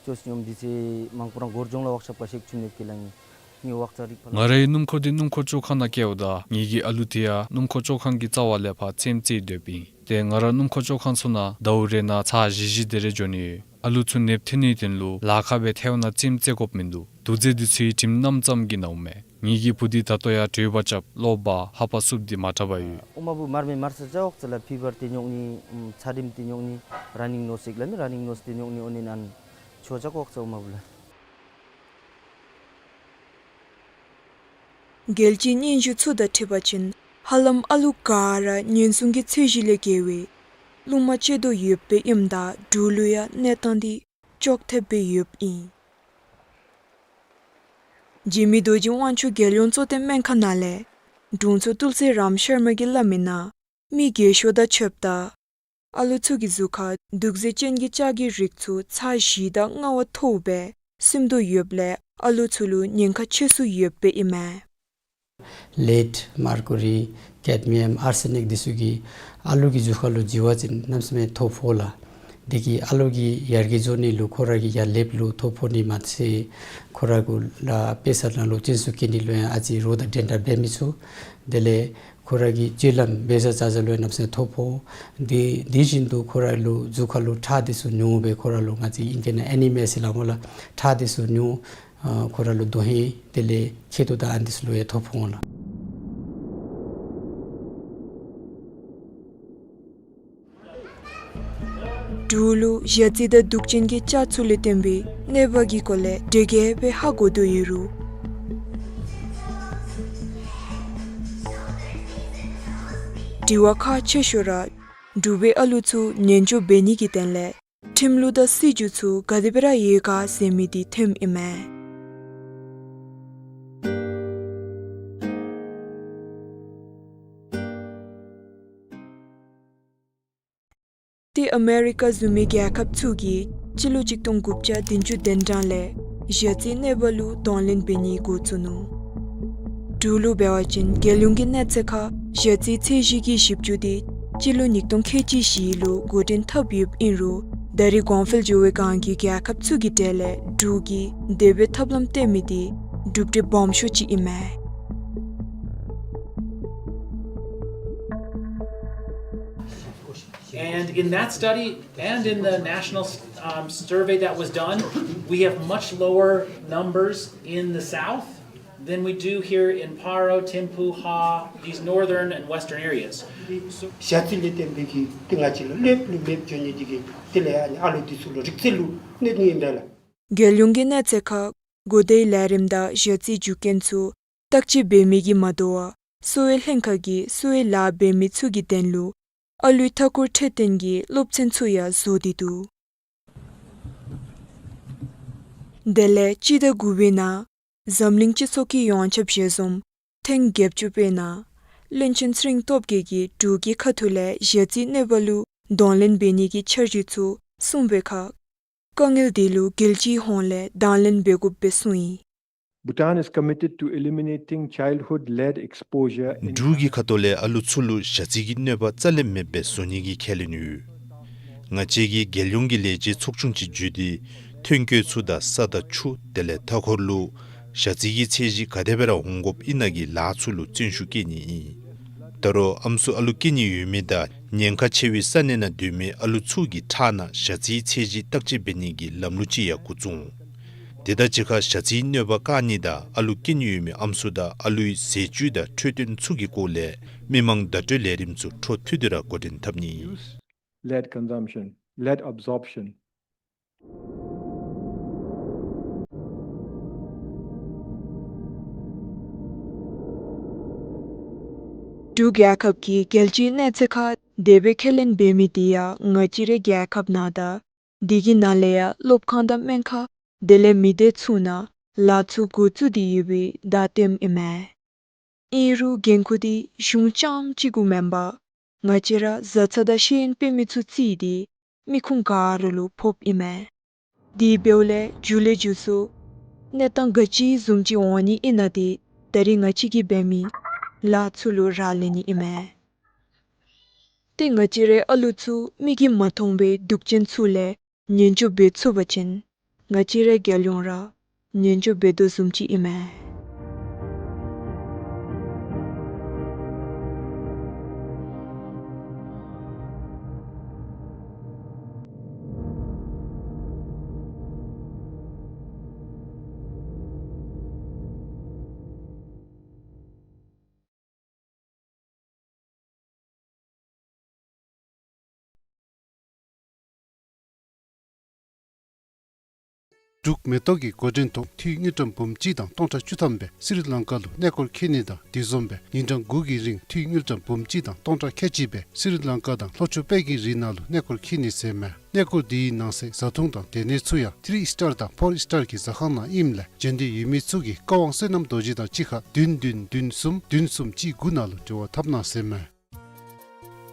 चोस ཉོམ་འདི་ཚེ་མང་པོ་རང་སྒོར་ལྗང་ལ་ཝོག་ཤོཔ་ཀ་བཤལ་བཅུག་ནི་ཀི་ལ་ངེ་ངེ་ཝོག་ཙ་རིག་པ་ལ། ང་རའི་སྣུམ་འཁོར་འདི་སྣུམ་འཁོར་བཅོ་ཁང་ནང་བསྐྱལཝ་ད་ངེ་གི་ཨ་ལུ་དེ་ཡང་སྣུམ་འཁོར་བཅོ་ཁང་གི་རྩ་བ་ལས་ཕར་རྩེདམོ་རྩེ་སྡོདཔ་ཨིན། ཏེ་ང་ར་སྣུམ་འཁོར་བཅོ་ཁང་ཚུ་ནང་ཟླཝ་རེ་ནང་ཚར་བཞི་བཞི་དེ་རེ་འགྱོ་ནི་ཡོད། ཨ་ལུ་ཚུ་ནདཔ་ཐོན་ནིའི་དོན་ལུ་ལཱ་ཁག་སྦེ་ཐལཝ་ནང་རྩེདམོ་རྩེ་དགོཔ་མིན་འདུག། དུག་རྫས་འདི་ཚུའི་དྲིམ་གནམ་ཙམ་གྱིས་ནཝ་མས། ངེ་གི་བུ་འདི་ད་ལྟོ་ཡང་དྲོད་འབག་རྐྱབ་ལོག་འབག་ལྷ་པ་བསུབ་སྟེ་མ་དྲག་པར་ཡོད། ཨོ་མ་བུ་མར་མེ་མར་ས་ཅ་ཝོག་ཙ་ལ་ཕི་བར་ཏེ་ཉོག་ནི་ཚ་དྲིམ་ཏེ་ཉོག་ནི་ར་ནིང་ནོས་ཟེར་ལ་མི་ར་ནིང་ནོས་ཏེ་ཉོག་ནི་ཨོ་ནི་ཨན་ཆོ་ཅ་ཝོག་ཙ་ཨོ་མ་བུ་ལ། རྒྱལ་སྤྱིའི་སྙན་ཞུ་ཚུ་དང་འཁྲིལ་བ་ཅིན་ཧ་ལམ་ཨ་ལུ་ག་ར་ཉེན་སྲུང་གི་ཚད་གཞི་ལས་བརྒལ་བའི་རླུང་མ་སྤྱོད་དོ་ཡོདཔ་སྦེ་ཨིནམ་ད་འབྲུག་ལུ་ཡང་གནས་སྟངས་འདི་ཅོག་འཐདཔ་སྦེ་ཡོདཔ་ཨིན། འཇིགས་མེད་རྡོ་རྗེ་དབང་ཕྱུག་རྒྱལ་ཡོངས་གཙོ་བསྟེན་སྨན་ཁང་ནང་ལས་དྲུང་འཚོ་ཏུལ་སི་རམ་ཤར་མ་གིས་སླབ་མིའི་ནང་མི་རྒས་ཤོས་དང་ཕྱདཔ་ད་ཨ་ལུ་ཚུ་གི་གཟུགས་ཁར་དུག་རྫས་ཅན་གྱི་ལྕགས་ཀྱི་རིགས་ཚུ་ཚར་བཞི་དང་ལྔ་བ་མཐོཝ་སྦེ་སིམ་དོ་ཡོདཔ་ལས་ཨ་ལུ་ཚུ་ལུ་ཉེན་ཁ་ཆེ་སུ་ཡོདཔ་སྦེ་ཨིན་མས། Lead, mercury, cadmium, arsenic འདི་ཚུ་གིས་ཨ་ལུ་གི་རྒྱུ་ཁ་ལུ་འཇུ་བ་ཅིན་གནམ་མེད་ས་མེད་ཐོ་ཕོག་ལགས། དེ་གིས་ཨ་ལུ་གི་ཡར་རྒྱས་འགྱོ་ནི་ལུ་ཁོ་ར་གི་ཡར་ལེབ་ལུ་ཐོ་ཕོག་ནི་མ་ཚད་ཁོ་ར་གུ་ལུ་དཔེ་ཆ་ནང་ལུ་རྐྱེན་ཚུ་བཀལ་ནི་ལུ་ཡང་ཨ་ཙི་རོགས་དང་འདྲན་འདྲ་འབད་མི་ཚུགས། དེ་ལས་ཁོ་ར་གི་སྤྱོད་ལམ་འབད་ས་བྱ་བྱ་ལུ་ཡང་གནམ་མེད་ས་མེད་ཐོ་ཕོག། དེ་དེ་བཞིན་དུ་ཁོ་ར་ལུ་རྒྱུ་ཁ་ལུ་ཁྲག་འདི་ཚུ་ཉུང་སྦེ་ཁོ་ར་ལུ་ང་བཅས་ཨིང་སྐད་ནང་ཨེ་ནི་མི་ཡ་ཟེར་སླབ་སྨོ་ལགས། ཁྲག་འདི་ཚུ་ཉུང་། ཨ་ཁོ་ར་ལུ་དོན་ཧིང་དེ་ལས་མཁལ་རྡོག་དང་ཨ་ནི་འདི་ཚུ་ལུ་ཡང་ཐོ་ཕོག་འོང་ལགས། འབྲུག་ལུ་ཞ་རྩི་དང་དུག་ཅན་གྱི་ལྕགས་ཚུ་ལས་བརྟེན་པའི་གནོད་པ་གི་སྐོར་ལས་འདྲེ་རྒྱས་སྦེ་ཧ་གོ་དོ་ཡོད་རུང་དྲི་བ་ཁག་ཆེ་ཤོས་ར་འབྲུག་པའི་ཨ་ལུ་ཚུ་ཉེན་བཅོལ་འབད་ནི་གི་དོན་ལས་ཁྲིམས་ལུགས་དང་སྲིད་བྱུས་ཚུ་ག་དེ་སྦེ་ར་ཡོད་ག་ཟེར་མི་འདི་ཐོནམ་ཨིན་མས། ཏེ་ཨ་མེ་རི་ཀ་བཟུམ་མའི་རྒྱལ་ཁབ་ཚུ་གིས་སྤྱི་ལོ་གཅིག་སྟོང་དགུ་བརྒྱ་བདུན་ཅུ་དོན་གྲངས་ལས་ཞ་རྩིའི་གནོད་པ་ལུ་གདོང་ལེན་འབད་ནི་འགོ་བཙུགས་ནུག། འབྲུག་ལུ་འབད་བ་ཅིན་རྒྱལ་ཡོངས་ཀྱི་གནས་ཚད་ཁར་ཞ་རྩིའི་ཚད་གཞི་གི་ཞིབ་འཇུག་འདི་སྤྱི་ལོ་ཉིས་སྟོང་ཁལ་གཅིག་བཞི་ལུ་འགོ་འདྲེན་འཐབ་ཡོདཔ་ཨིན་རུང་ད་རེས་གོང་འཕེལ་འགྱོ་བའི་སྒང་གི་རྒྱལ་ཁབ་ཚུ་གི་གྲས་ལས་འབྲུག་གིས་དེ་སྦེ་ཐབས་ལམ་བཏོན་མི་འདི་གྲུབ་འབྲས་སྦོམ་ཤོས་ཅིག་ཨིན་མས། And in that study and in the national, um, survey that was done, we have much lower numbers in the south than we do here in Paro, Thimphu, Ha, these northern and western areas. ཞ་རྩི་ལས་བརྟེན་པའི་གི་ཏེ་ང་བཅས་ལུ་ལེབ་ལུ་ལེབ་འགྱོ་ནི་འདི་གིས་དེ་ལས་ཨ་ནི་ཨ་ལུ་འདི་ཚུ་ལུ་རིག་རྩལ་ལུ་གནོད་ནི་ཨིན་པས་ལགས། རྒྱལ་ཡོངས་ཀྱི་གནས་ཚད་ཁར་གོ་བརྡའི་ལས་རིམ་དང་ཞ་རྩིའི་རྒྱུ་རྐྱེན་ཚུ་བརྟག་དཔྱད་འབད་མི་གིས་མ་དོ་བར་གསོ་བའི་ལྷན་ཁག་གིས་གསོ་བའི་ལཱ་འབད་མི་ཚུ་གི་དོན་ལུ་ཨ་ལུའི་མཐའ་འཁོར་འཕྲོད་བསྟེན་གྱི་སློབ་ཚན་ཚུ་ཡང་བཟོ་སྟེ་འདུག། དེ་ལས་སྤྱི་ཟླ་དགུ་པའི་ནང་འཛམ་གླིང་སྤྱི་ཚོགས་ཀྱི་ཡོངས་ཁྱབ་ཞལ་འཛོམས་ཐེངས་བརྒྱད་ཅུ་པའི་ནང་བློན་ཆེན་ཚེ་རིང་སྟོབས་རྒྱས་ཀྱིས་འབྲུག་གི་ཁ་ཐུག་ལས་ཞ་རྩིའི་གནོད་པ་ལུ་གདོང་ལེན་འབད་ནི་གི་འཆར་གཞི་ཚུ་གསུངས་པའི་ཁར་དཀའ་ངལ་འདི་ལུ་རྒྱལ་སྤྱིའི་ཧོངས་ལས་གདོང་ལེན་འབད་དགོཔ་སྦེ་གསུངས་ཡི། Bhutan is committed to eliminating childhood lead exposure in འབྲུག་གི་ཁ་ཐུག་ལས་ཨ་ལུ་ཚུ་ལུ་ཞ་རྩི་གི་གནོད་པ་རྩ་ལས་མེདཔ་སྦེ་བཟོ་ནི་གི་ཁས་ལེན་ཡོད། ང་བཅས་ཀྱིས་རྒྱལ་ཡོངས་ཀྱི་ལས་བྱེད་ཚོགས་ཆུང་ཅིག་བརྒྱུད་དེ་ཐོན་སྐྱེད་ཚུ་དང་ས་དང་ཆུ་དེ་ལས་མཐའ་འཁོར་ལུ་ཞ་རྩི་གི་ཚད་གཞི་ག་དེ་སྦེ་ར་འོང་དགོཔ་ཨིན་ན་གི་ལཱ་ཚུ་ལུ་བརྩོན་ཤུགས་བསྐྱེད་ནི་ཨིན། ད་རུང་ཨམ་སྲུ་ཨ་ལུ་སྐྱེ་ནི་ཡོད་མི་དང་ཉེན་ཁ་ཆེ་བའི་ས་གནས་ནང་སྡོད་མི་ཨ་ལུ་ཚུ་གི་ཁྲག་ནང་ཞ་རྩིའི་ཚད་གཞི་བརྟག་དཔྱད་འབད་ནི་གི་ལམ་ལུགས་ཅིག་ཡང་འགོ་བཙུགས། དེ་དང་གཅིག་ཁར་ཞ་རྩིའི་གནོད་པ་བཀག་ནི་དང་ཨ་ལུ་སྐྱེ་ནི་ཡོད་མི་ཨམ་སྲུ་དང་ཨ་ལུའི་ཟས་བཅུད་དང་འཕྲོད་བསྟེན་ཚུ་གི་སྐོར་ལས་མི་མང་བརྡ་སྤྲོད་ལས་རིམ་ཚུ་འཕྲོ་མཐུད་དེ་ར་འགོ་འདྲེན་འཐབ་ནི་ཨིན། Lead consumption, lead absorption. འབྲུག་རྒྱལ་ཁབ་ཀྱིས་རྒྱལ་སྤྱིའི་གནས་ཚད་ཁར་དེ་སྦེ་ཁས་ལེན་འབད་མི་འདི་ཡང་ང་བཅས་རའི་རྒྱལ་ཁབ་ནང་དང་དེ་གི་ནང་ལས་ཡང་སློབ་ཁང་དང་སྨན་ཁང་དེ་ལས་མི་སྡེ་ཚུ་ནང་ལཱ་ཚུ་འགོ་བཙུགས་ཏེ་ཡོད་པའི་བརྡ་སྟོནམ་ཨིན་མས། ཨིན་རུང་འགན་ཁུར་འདི་གཞུང་རྐྱངམ་གཅིག་གུ་མེན་པར་ང་བཅས་ར་བཟའ་ཚང་དང་ཤེས་ཡོན་དཔེ་མི་ཚུ་བརྩིས་ཏེ་མི་ཁུངས་ག་ར་ལུ་ཕོགཔ་ཨིན་མས། དེ་འབདཝ་ལས་མཇུག་ལས་མཇུག་སུ་གནས་སྟངས་ག་ཅི་བཟུམ་ཅིག་འོང་ནི་ཨིན་ན་འདི་ད་རེས་ང་བཅས་ཀྱིས་འབད་མི་ལཱ་ཚུ་ལུ་རག་ལས་ནི་ཨིན་མས། ཏེ་ང་བཅས་རའི་ཨ་ལུ་ཚུ་མིག་གིས་མ་མཐོང་བའི་དུག་ཅན་ཚུ་ལས་ཉེན་བཅོལ་འབད་ཚུགས་པ་ཅིན་ང་བཅས་རའི་རྒྱལ་ཡོངས་ར་ཉེན་བཅོལ་འབད་དོ་བཟུམ་ཅིག་ཨིན་མས། འབྲུག་མེ་ཏོག་གི་འགོ་འདྲེན་ཐོག་འཐུས་དངུལ་ཀྲམ་འབུམ་གཅིག་དང་སྟོང་ཕྲག་བཅུ་ཐམ་སྦེ་སི་རི་ལང་ཀ་ལུ་གནས་སྐོར་འཁྱིད་ནི་དང་དེ་བཟུམ་སྦེ་ཉིན་གྲངས་དགུ་གི་རིང་འཐུས་དངུལ་ཀྲམ་འབུམ་གཅིག་དང་སྟོང་ཕྲག་ཁལ་གཅིག་སྦེ་སི་རི་ལང་ཀ་དང་ལྷོ་ཕྱོགས་དཔལ་གྱི་རི་ནང་ལུ་གནས་སྐོར་འཁྱིད་ནི་ཟེར་མས། གནས་སྐོར་དེའི་ནང་གསེས་བཟའ་འཐུང་དང་སྡོད་གནས་ཚུ་ཡང་ཐི་རི་ཨིས་ཊར་དང་ཕོར་ཨིས་ཊར་གྱི་ཟ་ཁང་ནང་ཨིནམ་ལས་བྱོན་འདོད་ཡོད་མི་ཚུ་གིས་བཀའ་དབང་བསོད་ནམས་རྡོ་རྗེ་དང་གཅིག་ཁར་བདུན་བདུན་བདུན་གསུམ་བདུན་གསུམ་གཅིག་དགུ་ནང་ལུ་འབྲེལ་བ་འཐབ་གནང་ཟེར་མས།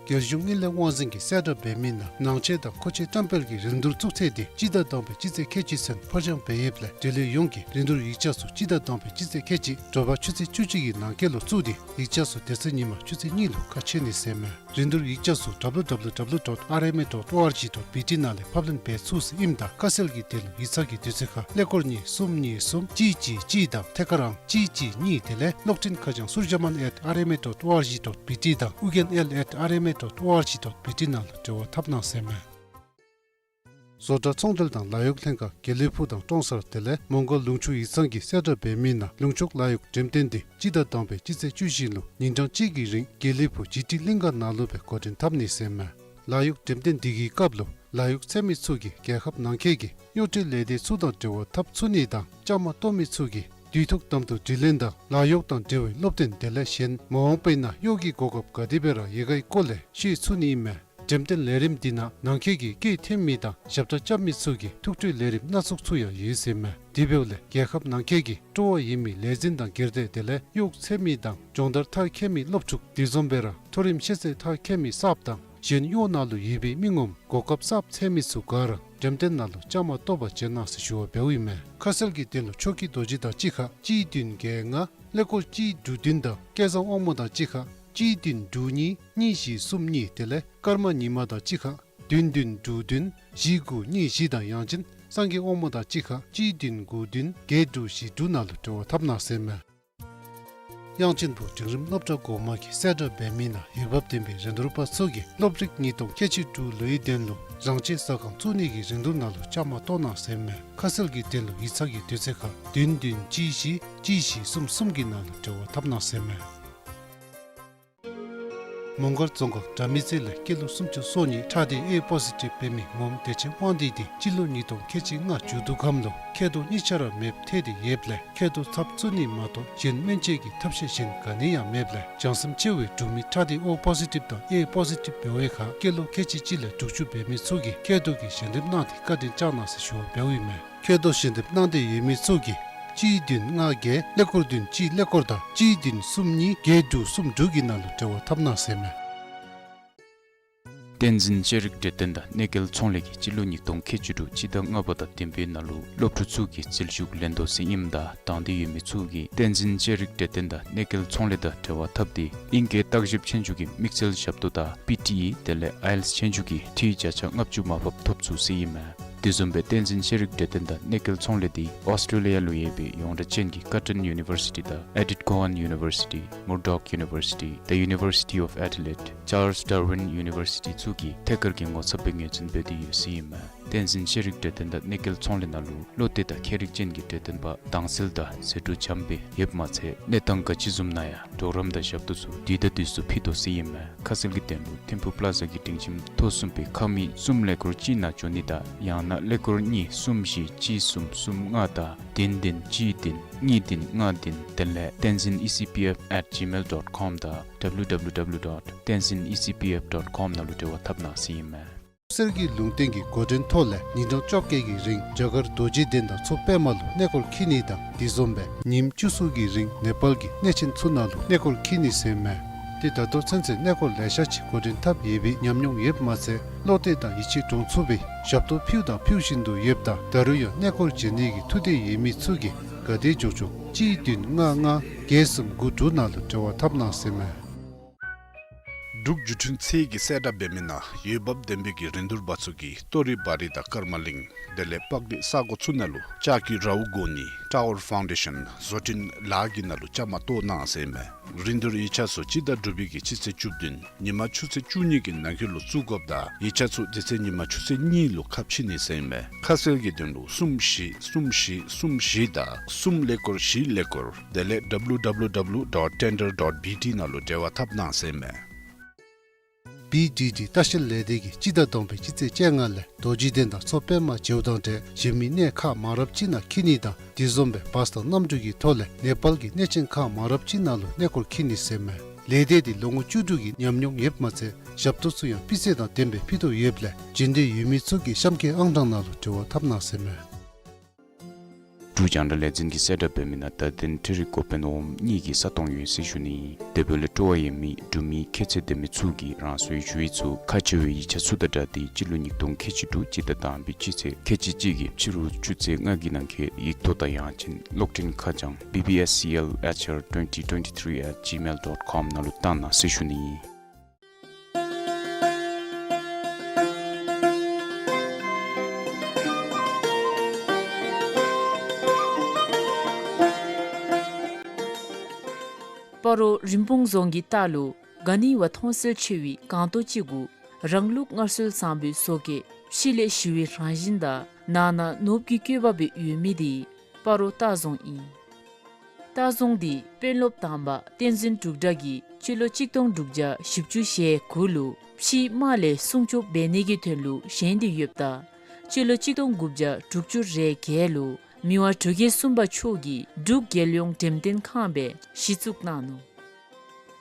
རྒྱལ་གཞུང་དངུལ་ལས་དབང་འཛིན་གྱིས་གསལ་བསྒྲགས་འབད་མི་ནང་ནང་ཆས་དང་མཁོ་ཆས་བཀྲམ་སྤེལ་གྱི་རིན་བསྡུར་བཙུགས་ཚེས་འདི་སྤྱི་ཟླ་དང་པའི་སྤྱི་ཚེས་ཁལ་གཅིག་ཚུན་ཕར་འགྱངས་འབད་ཡོདཔ་ལས་འབྲེལ་ཡོད་ཡོངས་ཀྱིས་རིན་བསྡུར་ཡིག་ཆ་ཚུ་སྤྱི་ཟླ་དང་པའི་སྤྱི་ཚེས་ཁལ་གཅིག་དྲོ་པ་ཆུ་ཚོད་བཅུ་གཅིག་གི་ནང་འཁོད་ལུ་བཙུགས་ཏེ་ཡིག་ཆ་ཚུ་དེ་ཚེ་ཉིན་མ་ཆུ་ཚོད་གཉིས་ལུ་ཁ་ཕྱེ་ནི་ཟེར་མས། རིན་བསྡུར་ཡིག་ཆ་ཚུ་W W W dot R M A dot O R G dot B T ནང་ལས་ཕབ་ལེན་འབད་ཚུགས་ཟེར་ཨིནམ་ད་ཁ་གསལ་གྱི་དོན་ལུ་ཡིག་ཚང་གི་དུས་ཚོད་ཁར་ཀླད་ཀོར་གཉིས་གསུམ་གཉིས་གསུམ་གཅིག་གཅིག་གཅིག་དང་ཐད་ཀར་ཨང་གཅིག་གཅིག་གཉིས་དེ་ལས་གློག་འཕྲིན་ཁ་བྱང་surjaman at R M A dot O R G dot B T དང་ཨུ་རྒྱན་L at R M A dot O R G dot B T ནང་ལུ་འབྲེལ་བ་འཐབ་གནང་ཟེར་མས། བཟོ་གྲྭ་ཚོང་འབྲེལ་དང་ལཱ་གཡོག་ལྷན་ཁག་དགེ་ལེགས་ཕུག་དང་ཀྲོང་གསར་དེ་ལས་མོང་སྒར་ལུང་ཕྱོགས་ཡིག་ཚང་གིས་གསལ་བསྒྲགས་འབད་མི་ནང་ལུང་ཕྱོགས་ལཱ་གཡོག་འགྲེམས་སྟོན་འདི་སྤྱི་ཟླ་དང་པའི་སྤྱི་ཚེས་བཅུ་བཞི་ལུ་ཉིན་གྲངས་གཅིག་གི་རིང་དགེ་ལེགས་ཕུག་ཇི་ཊི་གླིང་ག་ནང་ལུ་སྦེ་འགོ་འདྲེན་འཐབ་ནི་ཟེར་མས། ལཱ་གཡོག་འགྲེམས་སྟོན་འདི་གི་སྐབས་ལུ་ལཱ་གཡོག་འཚོལ་མི་ཚུ་གིས་རྒྱལ་ཁབ་ནང་འཁོད་ཀྱི་གཡོག་འབྲེལ་ལས་སྡེ་ཚུ་དང་འབྲེལ་བ་འཐབ་ཚུགས་ནི་དང་བཅའ་མར་གཏོགས་མི་ཚུ་གིས་དུས་ཐོག་དམ་དུ་དྲི་ལན་དང་ལཱ་གཡོག་དང་འབྲེལ་བའི་སློབ་སྟོན་དེ་ལས་གཞན་མ་འོངས་པའི་ནང་གཡོག་གི་གོ་སྐབས་ག་དེ་སྦེ་ར་ཡོད་གའི་སྐོར་ལས་ཤེས་ཚུགས་ནི་ཨིན་མས། འགྲེམས་སྟོན་ལས་རིམ་འདི་ནང་ནང་འཁོད་ཀྱི་སྐད་འཐེན་མི་དང་ཞབས་ཁྲ་རྐྱབ་མི་ཚུ་གི་ཐུགས་སྤྲོའི་ལས་རིམ་སྣ་ཚོགས་ཚུ་ཡང་ཡོད་ཟེར་མས། དེ་འབདཝ་ལས་རྒྱལ་ཁབ་ནང་འཁོད་ཀྱི་སྤྲོ་བ་ཡོད་མི་ལས་འཛིན་དང་སྒེར་སྡེ་དེ་ལས་གཡོག་འཚོལ་མི་དང་སྦྱོང་བརྡར་མཐར་འཁྱོལ་མི་སློབ་ཕྲུག་དེ་བཟུམ་སྦེ་ར་མཐོ་རིམ་ཤེས་ཚད་མཐར་འཁྱོལ་མི་གསརཔ་དང་གཞན་གཡོག་ནང་ལུ་ཡོད་པའི་མི་ངོམ་གོ་སྐབས་གསརཔ་འཚོལ་མི་ཚུ་ག་ར་འགྲེམས་སྟོན་ནང་ལུ་བཅའ་མར་གཏོགས་པར་བྱོན་གནང་ཟེར་ཞུ་བ་འབདཝ་ཨིན་མས། ཁ་གསལ་གྱི་དོན་ལུ་ཆོས་སྐྱིད་རྡོ་རྗེ་དང་གཅིག་ཁར་གཅིག་བདུན་བརྒྱད་ལྔ་ཀླད་ཀོར་གཅིག་དྲུག་བདུན་དང་སྐལ་བཟང་དབང་མོ་དང་གཅིག་ཁར་གཅིག་བདུན་དྲུག་གཉིས་གཉིས་བཞི་གསུམ་གཉིས་དེ་ལས་ཀརྨ་ཉི་མ་དང་གཅིག་ཁར་བདུན་བདུན་དྲུག་བདུན་བཞི་དགུ་གཉིས་བཞི་དང་ཡང་ཅིན་སངས་རྒྱས་དབང་མོ་དང་གཅིག་ཁར་གཅིག་བདུན་དགུ་བདུན་བརྒྱད་དྲུག་བཞི་དྲུག་ནང་ལུ་འབྲེལ་བ་འཐབ་གནང་ཟེར་མས། དབྱངས་ཅན་ཕུག་འབྲིང་རིམ་སློབ་གྲྭ་འགོ་མ་གིས་གསལ་བསྒྲགས་འབད་མི་ནང་འོས་འབབ་ལྡན་པའི་རིན་བསྡུར་པ་ཚུ་གིས་སློབ་རིག་ཉིས་སྟོང་ཁལ་གཅིག་དྲུག་ལོའི་དོན་ལུ་རང་བྱས་ཟ་ཁང་བཙུགས་ནི་གི་རིན་བསྡུར་ནང་ལུ་བཅའ་མར་གཏོགས་གནང་ཟེར་མས། ཁ་གསལ་གྱི་དོན་ལུ་ཡིག་ཚང་གི་དུས་ཚོད་ཁར་བདུན་བདུན་གཅིག་བཞི་གཅིག་བཞི་གསུམ་གསུམ་གྱི་ནང་ལུ་འབྲེལ་བ་འཐབ་གནང་ཟེར་མས། མོང་སྒར་རྫོང་ཁག་དགྲ་མེད་རྩེ་ལས་སྐྱེས་ལོ་སུམ་ཅུ་སོ་གཉིས་ཁྲག་སྡེ་ཨེ་པོ་ཟི་ཊིབ་འབད་མི་ངོམ་བདེ་ཆེན་དབང་འདུས་འདི་སྤྱི་ལོ་ཉིས་སྟོང་ཁལ་གཅིག་ལྔ་མཇུག་བསྡུ་ཁམས་ལུ་མཁལ་རྡོག་གཉིས་ཆ་ར་མེདཔ་ཐལ་ཏེ་ཡོདཔ་ལས་མཁལ་རྡོག་ཚབ་བཙུགས་ནི་མ་གཏོགས་གཞན་སྨན་བཅོས་ཀྱི་ཐབས་ཤེས་གཞན་ག་ནི་ཡང་མེདཔ་ལས་བྱང་སེམས་ཆེ་བའི་འབྲུག་མི་ཁྲག་སྡེ་ཨོ་པོ་ཟི་ཊིབ་དང་ཨེ་པོ་ཟི་ཊིབ་འབད་བའི་ཁར་སྐྱེས་ལོ་ཁལ་གཅིག་གཅིག་ལས་དྲུག་ཅུ་འབད་མི་ཚུ་གིས་མཁལ་རྡོག་གི་ཞལ་འདེབས་གནང་སྟེ་བཀའ་དྲིན་བསྐྱང་གནང་ཟེར་ཞུ་བ་འབདཝ་ཨིན་མས། མཁལ་རྡོག་ཞལ་འདེབས་གནང་འདོད་ཡོད་མི་ཚུ་གིས་གཅིག་བདུན་ལྔ་བརྒྱད་ཀླད་ཀོར་བདུན་གཅིག་ཀླད་ཀོར་དང་གཅིག་བདུན་གསུམ་གཉིས་བརྒྱད་དྲུག་གསུམ་དྲུག་གི་ནང་ལུ་འབྲེལ་བ་འཐབ་གནང་ཟེར་མས། བསྟན་འཛིན་ཤེས་རིག་གྲོས་སྟོན་དང་གནས་སྐལ་ཚོང་ལས་ཀྱིས་སྤྱི་ལོ་ཉིས་སྟོང་ཁལ་གཅིག་དྲུག་སྤྱི་ཟླ་ལྔ་པ་དང་བདུན་པའི་ནང་ལུ་སློབ་ཕྲུག་ཚུ་གི་རྩིས་ཞུགས་ལེན་དོ་ཟེར་ཨིནམ་ད་དང་འདོད་ཡོད་མི་ཚུ་གིས་བསྟན་འཛིན་ཤེས་རིག་གྲོས་སྟོན་དང་གནས་སྐལ་ཚོང་ལས་དང་འབྲེལ་བ་འཐབ་སྟེ་ཨིང་སྐད་བརྟག་ཞིབ་ཆོས་རྒྱུགས་ཀྱི་དམིགས་བསལ་ཞབས་ཏོག་དང་པི་ཊི་ཨི་དེ་ལས་ཨའི་ཨེལ་ཊི་ཨེས་ཆོས་རྒྱུགས་ཀྱི་འཐུས་བརྒྱ་ཆ་ལྔ་བཅུ་མར་ཕབ་ཐོབ་ཚུགས་ཟེར་ཨིན་མས། དེ་བཟུམ་སྦེ་བསྟན་འཛིན་ཤེས་རིག་གྲོས་སྟོན་དང་གནས་སྐལ་ཚོང་ལས་འདི་ཨོསི་ཊེ་ལི་ཡ་ལུ་ཡོད་པའི་ཡོངས་གྲགས་ཅན་གྱི་ཀར་ཊོན་ཡུ་ནི་བར་སི་ཊི་དང་ཨེ་ཌིཐ་ཀོ་ཧན་ཡུ་ནི་བར་སི་ཊི་མུར་ཌོག་ཡུ་ནི་བར་སི་ཊི་The University of Adelaide Charles Darwin University ཚུ་གིས་ཐད་ཀར་གྱི་ངོ་ཚབ་སྦེ་ངོས་འཛིན་འབད་དེ་ཡོད་ཟེར་ཨིན་མས། བསྟན་འཛིན་ཤེས་རིག་གྲོས་སྟོན་དང་གནས་སྐལ་ཚོང་ལས་ནང་ལུ་བློ་གཏད་དང་མཁས་རིག་ཅན་གྱི་གྲོས་སྟོན་པ་དྭངས་གསལ་དང་ཟད་འགྲོ་འཇམ་པའི་ཡོདཔ་མ་ཚད་གནས་སྟངས་ག་ཅི་བཟུམ་ནང་ཡང་གྲོགས་རམ་དང་ཞབས་ཏོག་ཚུ་དུས་དང་དུས་སུ་ཕུལ་དོ་ཟེར་ཨིན་མས། ཁ་གསལ་གྱི་དོན་ལུ་ཐིམ་ཕུག་པ་ལ་ཛ་གི་སྒྲིང་ཁྱིམ་ཐོག་གསུམ་པའི་ཁང་མིག་གསུམ་ཀླད་ཀོར་གཅིག་ནང་འབྱོན་ནི་དང་ཡང་ན་ཀླད་ཀོར་གཉིས་གསུམ་བཞི་གཅིག་གསུམ་གསུམ་ལྔ་དང་བདུན་བདུན་གཅིག་བདུན་གཉིས་བདུན་ལྔ་བདུན་དེ་ལས་tenzin E C P F at gmail dot com དང་W W W dot tenzin E C P F dot com ནང་ལུ་འབྲེལ་བ་འཐབ་གནང་ཟེར་ཨིན་མས། གསེར་གྱི་ལུང་བསྟན་གྱི་འགོ་འདྲེན་ཐོག་ལས་ཉིན་གྲངས་བཅོ་བརྒྱད་ཀྱི་རིང་རྒྱ་གར་རྡོ་རྗེ་གདན་དང་མཚོ་པདྨ་ལུ་གནས་སྐོར་འཁྱིད་ནི་དང་དེ་བཟུམ་སྦེ་ཉིནམ་བཅུ་གསུམ་གྱི་རིང་ནེ་པཱལ་གྱི་གནས་ཆེན་ཚུ་ནང་ལུ་གནས་སྐོར་འཁྱིད་ནི་ཟེར་ཨིན་མས། ཏེ་ད་ལྟོ་ཚུན་ཚོད་གནས་སྐོར་ལེ་ཤ་ཅིག་འགོ་འདྲེན་འཐབ་ཡོད་པའི་ཉམས་མྱོང་ཡོདཔ་མ་ཚད་བློ་གཏད་དང་ཡིད་ཆེས་འདྲོངས་ཚུགས་པའི་ཞབས་ཏོག་ཕུལཝ་དང་ཕུལ་བཞིན་དུ་ཡོདཔ་ད་ད་རུང་ཡང་གནས་སྐོར་བྱོན་ནི་གི་ཐུགས་འདོད་ཡོད་མི་ཚུ་གིས་ག་དེ་མགྱོགས་མགྱོགས་གཅིག་བདུན་ལྔ་ལྔ་བརྒྱད་གསུམ་དགུ་དྲུག་ནང་ལུ་འབྲེལ་བ་འཐབ་གནང་ཟེར་ཨིན་མས། འབྲུག་བརྒྱུད་འཕྲིན་ཚད་ཀྱིས་གསལ་བསྒྲགས་འབད་མི་ནང་འོས་འབབ་ལྡན་པའི་གི་རིན་བསྡུར་པ་ཚུ་གིས་ཏོ་རི་བ་རི་དང་ཀརྨ་གླིང་དེ་ལས་པག་གི་ས་གོ་ཚུ་ནང་ལུ་ལྕགས་ཀྱི་རཝ་བསྒོར་ནི་ཊ་ཝར་ཕའུན་ཌེ་ཤཱན་བཟོ་སྐྲུན་ལཱ་གི་ནང་ལུ་བཅའ་མར་གཏོགས་གནང་ཟེར་ཨིན་མས། རིན་བསྡུར་ཡིག་ཆ་ཚུ་སྤྱི་ཟླ་དྲུག་པའི་གི་སྤྱི་ཚེས་བཅུ་བདུན་ཉིན་མ་ཆུ་ཚོད་བཅུ་གཉིས་ཀྱི་ནང་འཁོད་ལུ་བཙུགས་དགོཔ་ད་ཡིག་ཆ་ཚུ་དེ་ཚེ་ཉིན་མ་ཆུ་ཚོད་གཉིས་ལུ་ཁ་ཕྱེ་ནི་ཟེར་ཨིན་མས། ཁ་གསལ་གྱི་དོན་ལུ་གསུམ་བཞི་གསུམ་བཞི་གསུམ་བཞི་དང་གསུམ་ཀླད་ཀོར་བཞི་ཀླད་ཀོར་དེ་ལས་W W W dot tender dot B T ནང་ལུ་འབྲེལ་བ་འཐབ་གནང་ཟེར་ཨིན་མས། བི་ཌི་ཌི་ལྟ་བཤལ་ལས་སྡེ་གིས་སྤྱི་ཟླ་དང་པའི་སྤྱི་ཚེས་བཅོ་ལྔ་ལས་རྡོ་རྗེ་གདན་དང་མཚོ་པདྨ་མཇལཝ་དང་འབྲེལ་གཞན་མི་གནས་ཁག་མང་རབས་ཅིག་ནང་འཁྱིད་ནི་དང་དེ་བཟུམ་སྦེ་བཱས་དང་གནམ་གྲུ་གི་ཐོག་ལས་ནེ་པཱལ་གྱི་གནས་ཆེན་ཁག་མང་རབས་ཅིག་ནང་ལུ་གནས་སྐོར་འཁྱིད་ནི་ཟེར་ཨིན་མས། ལས་སྡེ་འདི་ལོ་ངོ་བཅུ་དྲུག་གི་ཉམས་མྱོང་ཡོདཔ་མ་ཚད་ཞབས་ཏོག་ཚུ་ཡང་སྤུས་ཚད་དང་ལྡནམ་སྦེ་ཕུལ་དོ་ཡོདཔ་ལས་འབྱོན་འདོད་ཡོད་མི་ཚུ་གིས་གཤམ་འཁོད་ཨང་གྲངས་ནང་ལུ་འབྲེལ་བ་འཐབ་གནང་ཟེར་ཨིན་མས། འབྲུག་རྒྱང་བསྒྲགས་ལས་འཛིན་གྱིས་གསལ་བསྒྲགས་འབད་མི་ནང་བརྡ་དོན་འཕྲུལ་རིག་འགོ་དཔོན་འོགམ་གཉིས་ཀྱི་ས་སྟོང་ཡོད་ཟེར་ཞུ་ནི། དེ་འབདཝ་ལས་སྤྲོ་བ་ཡོད་མི་འབྲུག་མི་ཁྱད་ཚད་ལྡན་མི་ཚུ་གིས་རང་སོའི་ཞུ་ཡིག་ཚུ་ཁ་ཕྱེ་བའི་ཡིག་ཆ་ཚུ་དང་སྦྲགས་ཏེ་སྤྱི་ལོ་ཉིས་སྟོང་ཁལ་གཅིག་དྲུག་སྤྱི་ཟླ་དང་པའི་སྤྱི་ཚེས་ཁལ་གཅིག་གཅིག་གི་ཕྱི་རུ་ཆུ་ཚོད་ལྔ་གི་ནང་འཁོད་ཡིག་ཐོག་དང་ཡང་ཅིན་གློག་འཕྲིན་ཁ་བྱང་B B S C L H R twenty twenty-three at gmail dot com ནང་ལུ་བཏང་གནང་ཟེར་ཞུ་ནི། སྤ་རོ་རིན་སྤུངས་རྫོང་གི་ལྟག་ལུ་ག་ནི་བ་མཐོང་གསལ་ཆེ་བའི་སྒང་ཏོག་ཅིག་གུ་རང་ལུགས་སྔར་སྲོལ་བཟང་པོའི་བཟོ་བཀོད་ཕྱི་ལས་ཞི་བའི་རང་བཞིན་དང་ནང་ན་ནོར་བུ་གི་བཀོད་པ་སྦེ་ཡོད་མི་དེ་སྤ་རོ་ལྟ་རྫོང་ཨིན། ལྟ་རྫོང་འདི་དཔོན་སློབ་དང་པ་བསྟན་འཛིན་འབྲུག་གྲགས་ཀྱིས་སྤྱི་ལོ་གཅིག་སྟོང་དྲུག་བརྒྱ་བཞི་བཅུ་ཞེ་དགུ་ལུ་ཕྱིའི་དམག་ལས་སྲུང་སྐྱོབ་འབད་ནི་གི་དོན་ལུ་བཞེངས་ཏེ་ཡོདཔ་ད་སྤྱི་ལོ་གཅིག་སྟོང་དགུ་བརྒྱ་དྲུག་ཅུ་རེ་བརྒྱད་ལུ་མི་དབང་འབྲུག་རྒྱལ་གསུམ་པ་མཆོག་གིས་འབྲུག་རྒྱལ་ཡོངས་འགྲེམས་སྟོན་ཁང་སྦེ་གཞི་བཙུགས་གནང་ནུག།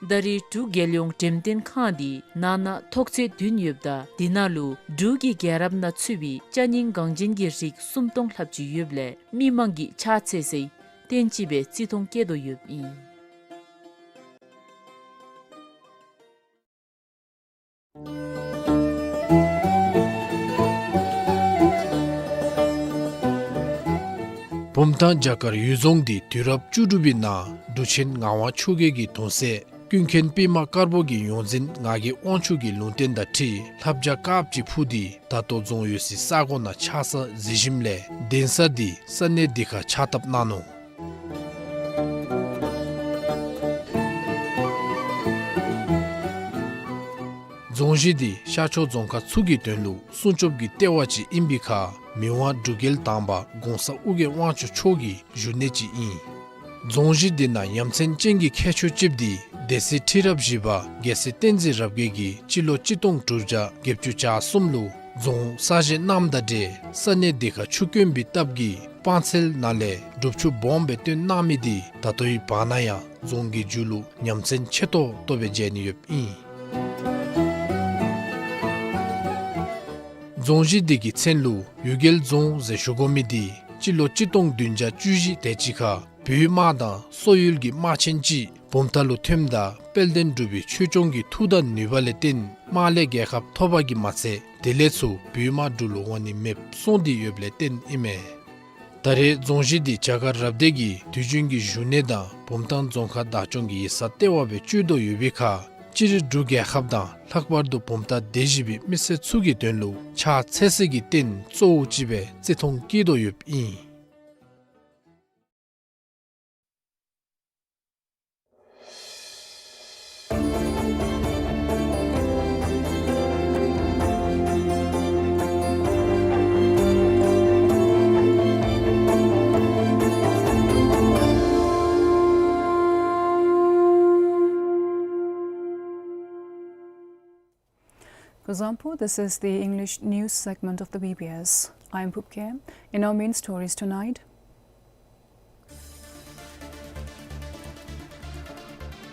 ད་རེས་འབྲུག་རྒྱལ་ཡོངས་འགྲེམས་སྟོན་ཁང་འདི་ནང་ན་ཐོག་ཚད་བདུན་ཡོདཔ་ད་དེ་ནང་ལུ་འབྲུག་གི་རྒྱལ་རབས་ནང་ཚུད་པའི་ཅ་རྙིང་འགངས་ཅན་གྱི་རིགས་སུམ་སྟོང་ལྷགཔ་ཅིག་ཡོདཔ་ལས་མི་མང་གིས་ཕྱག་འཚལ་སའི་རྟེན་ཅིག་སྦེ་བརྩི་མཐོང་བསྐྱེད་དོ་ཡོདཔ་ཨིན། བུམ་ཐང་བྱ་དཀར་གཡུལ་རྫོང་འདི་དུས་རབས་བཅུ་དྲུག་པའི་ནང་འབྲུག་ཆེན་ངག་དབང་ཆོས་རྒྱལ་གྱི་གདུང་སྲས་ཀུན་མཁྱེན་པདྨ་དཀར་པོ་གི་ཡོངས་འཛིན་ངག་གི་དབང་ཕྱུག་གི་ལུང་བསྟན་དང་འཁྲིལ་ལྷ་བྱ་དཀརཔོ་ཅིག་འཕུར་ཏེ་ད་ལྟོ་རྫོང་ཡོད་སའི་ས་གོ་ནང་ཆགས་ས་གཟིགས་ཞིནམ་ལས་གདན་ས་འདི་ས་གནས་འདི་ཁར་ཕྱག་བཏབ་གནང་ནུག། རྫོང་གཞི་འདི་ཤར་ཕྱོགས་རྫོང་ཁག་ཚུ་གི་དོན་ལུ་སྲུང་སྐྱོབ་ཀྱི་ལྟེ་བ་ཅིག་ཨིན་པའི་ཁར་མི་དབང་འབྲུག་རྒྱལ་དང་པ་གོང་ས་ཨོ་རྒྱན་དབང་ཕྱུག་མཆོག་གི་བཞུགས་གནས་ཅིག་ཨིན། རྫོང་གཞི་འདི་ནང་ཡ་མཚན་ཅན་གྱི་ཁྱད་ཆོས་ཅིག་འདི་སྡེ་སྲིད་ཁྲི་རབས་བཞི་པ་རྒྱལ་སྲས་བསྟན་འཛིན་རབ་རྒྱས་ཀྱིས་སྤྱི་ལོ་གཅིག་སྟོང་དྲུག་བརྒྱ་བརྒྱད་ཅུ་གྱ་གསུམ་ལུ་རྫོང་གསར་བཞེངས་གནངམ་དང་འབྲེལ་ས་གནས་འདི་ཁར་ཆུ་དཀོན་པའི་སྟབས་ཀྱིས་སྤང་ཚལ་ནང་ལས་སྒྲུབ་ཆུ་སྦོམ་སྦེ་བཏོན་གནང་མི་འདི་ད་ལྟོའི་བར་ན་ཡང་རྫོང་གི་མཇུག་ལུ་ཡ་མཚན་ཆེ་ཏོག་ཏོ་སྦེ་མཇལ་ནི་ཡོདཔ་ཨིན། རྫོང་གཞི་འདི་གི་མཚན་ལུ་གཡུལ་རྒྱལ་རྫོང་ཟེར་ཞུ་དགོ་མི་འདི་སྤྱི་ལོ་གཅིག་སྟོང་བདུན་བརྒྱ་བཅུ་བཞི་དེ་ཅིག་ཁར་བོད་དམག་དང་སོག་ཡུལ་གྱི་དམག་ཆེན་ཅིག་བུམ་ཐང་ལུ་ཐོནམ་ད་དཔལ་ལྡན་འབྲུག་པའི་ཆོས་སྐྱོང་གི་མཐུ་དང་ནུས་པ་ལས་བརྟེན་དམག་ལས་རྒྱལ་ཁ་ཐོབ་པ་གིས་མ་ཚད་དེ་ལས་ཚུར་བོད་དམག་འབྲུག་ལུ་འོང་ནི་མེདཔ་སོང་སྟེ་ཡོདཔ་ལས་བརྟེན་ཨིན་མས། ད་རེས་རྫོང་གཞི་འདི་བྱ་དཀར་རབ་སྡེ་གི་དུས་རྒྱུན་གྱི་བཞུགས་གནས་དང་བུམ་ཐང་རྫོང་ཁག་བདག་སྐྱོང་གི་ཡིག་ཚང་ལྟེ་བ་སྦེ་སྤྱོད་དོ་ཡོད་པའི་ཁར་སྤྱིར་འབྲུག་རྒྱལ་ཁབ་དང་ལྷག་པར་དུ་བུམ་ཐང་སྡེ་བཞི་པའི་མི་སེར་ཚུ་གི་དོན་ལུ་ཕྱག་འཚལ་སའི་རྟེན་གཙོ་བོ་ཅིག་སྦེ་བརྩི་མཐོང་བསྐྱེད་དོ་ཡོདཔ་ཨིན། Kuzuzangpo, this is the English news segment of the B B S. I am Phub Khem. In our main stories tonight,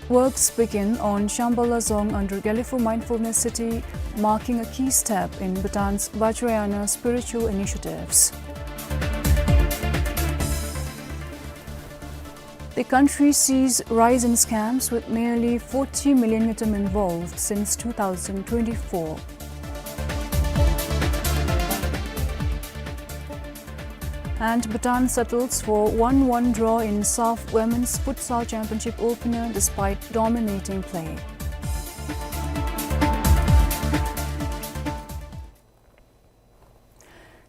works begin on Shambala Dzong under Gelephu Mindfulness City, marking a key step in Bhutan's Vajrayana spiritual initiatives. The country sees rise in scams, with nearly forty million ngultrum involved since two thousand twenty-four. And Bhutan settles for one one draw in SAFF Women's Futsal Championship opener despite dominating play.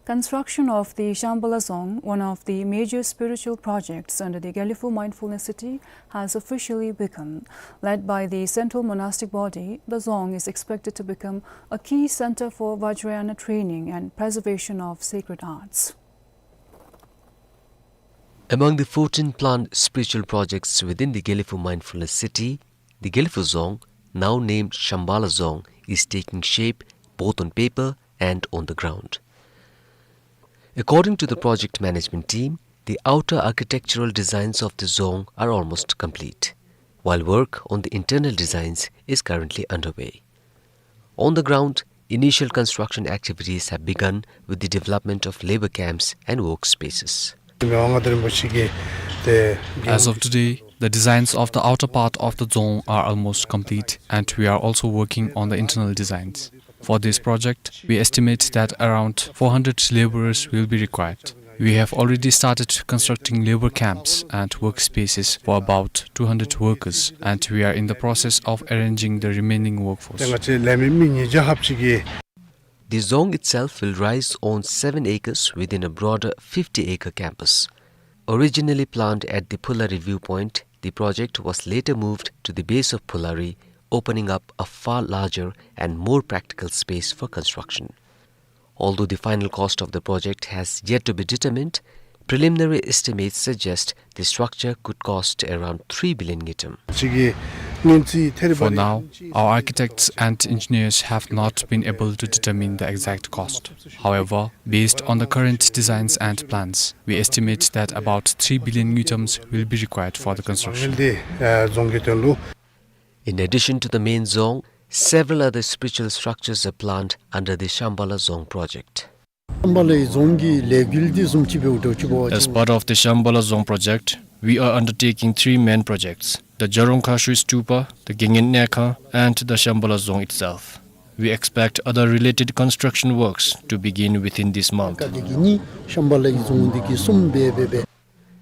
Construction of the Shambala Dzong, one of the major spiritual projects under the Gelephu Mindfulness City, has officially begun. Led by the Central Monastic Body, the Dzong is expected to become a key center for Vajrayana training and preservation of sacred arts. Among the fourteen planned spiritual projects within the Gelephu Mindfulness City, the Gelephu Dzong, now named Shambala Dzong, is taking shape both on paper and on the ground. According to the project management team, the outer architectural designs of the Dzong are almost complete, while work on the internal designs is currently underway. On the ground, initial construction activities have begun with the development of labor camps and workspaces. As of today, the designs of the outer part of the dzong are almost complete, and we are also working on the internal designs. For this project, we estimate that around four hundred laborers will be required. We have already started constructing labor camps and workspaces for about two hundred workers, and we are in the process of arranging the remaining workforce. ཏེ་ང་བཅས་ལས་མི་མི་ཉིས་བརྒྱ་ལྷགཔ་ཅིག་གིས། The dzong itself will rise on seven acres within a broader fifty-acre campus. Originally planned at the Phulari viewpoint, the project was later moved to the base of Phulari, opening up a far larger and more practical space for construction. Although the final cost of the project has yet to be determined, preliminary estimates suggest the structure could cost around three billion ngultrum. For now, our architects and engineers have not been able to determine the exact cost. However, based on the current designs and plans, we estimate that about three billion ngultrums will be required for the construction. In addition to the main dzong, several other spiritual structures are planned under the Shambhala Dzong project. As part of the Shambhala Dzong project, we are undertaking three main projects: the Jarom Khashui Stupa, the Gyengen Nekha, and the Shambhala Dzong itself. We expect other related construction works to begin within this month.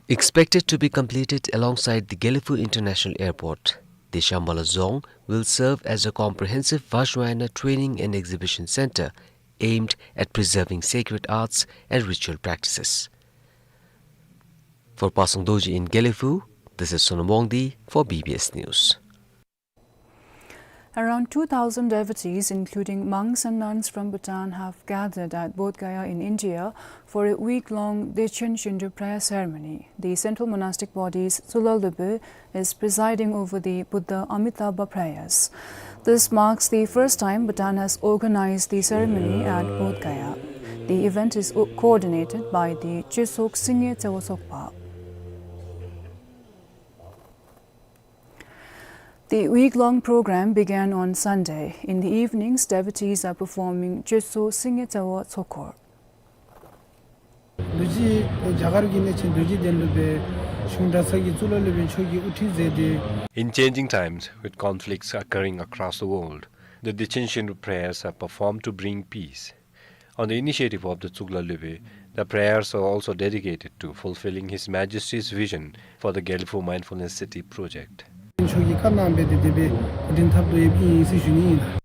Expected to be completed alongside the Gelephu International Airport, the Shambhala Dzong will serve as a comprehensive Vajrayana training and exhibition center aimed at preserving sacred arts and ritual practices. For Pasang Dorji in Gelephu, this is Sonam Wangdi for B B S News. Around two thousand devotees, including monks and nuns from Bhutan, have gathered at Bodh Gaya in India for a week-long Dechen Shindu prayer ceremony. The Central Monastic Body's Tsular Lobö is presiding over the Buddha Amitabha prayers. This marks the first time Bhutan has organized the ceremony at Bodh Gaya. The event is o-, coordinated by the Chösok Singye Tsewo Tsokpa. The week-long program began on Sunday. In the evenings, devotees are performing Chösok Singye Tsewo Tsokor. རྡོ་རྗེ་རྒྱ་གར་གྱི་གནས་ཆེན་རྡོ་རྗེ་གདན་ལུ་སྦེ་གཞུང་གྲྭ་ཚང་གི་གཙུག་ལག་སློབ་དཔོན་མཆོག་གིས་དབུ་ཁྲིད་མཛད་དེ། In changing times, with conflicts occurring across the world, the Dechen Shindu prayers are performed to bring peace. On the initiative of the Tsuglak Lobö, the prayers are also dedicated to fulfilling His Majesty's vision for the Gelephu Mindfulness City project. མཆོག་གིས་བཀའ་གནང་སྦེ་དེ་དེ་སྦེ་གོ་སྒྲིག་འཐབ་དོ་ཡོདཔ་ཨིན་ཟེར་ཞུ་ནི་ཨིན་ལགས།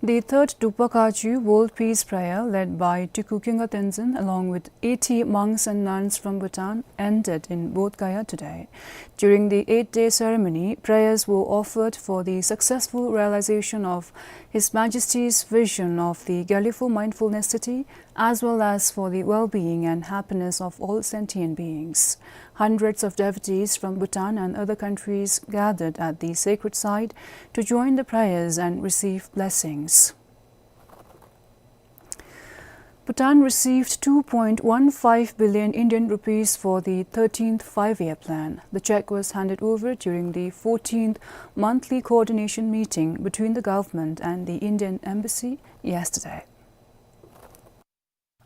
The third Drukpa Kachu World Peace Prayer, led by Tuku Khyunga Tenzin, along with eighty monks and nuns from Bhutan, ended in Bodh Gaya today. During the eight-day ceremony, prayers were offered for the successful realization of His Majesty's vision of the Gelephu Mindfulness City, as well as for the well-being and happiness of all sentient beings. Hundreds of devotees from Bhutan and other countries gathered at the sacred site to join the prayers and receive blessings. Bhutan received two point one five billion Indian rupees for the thirteenth Five-Year Plan. The check was handed over during the fourteenth monthly coordination meeting between the government and the Indian Embassy yesterday.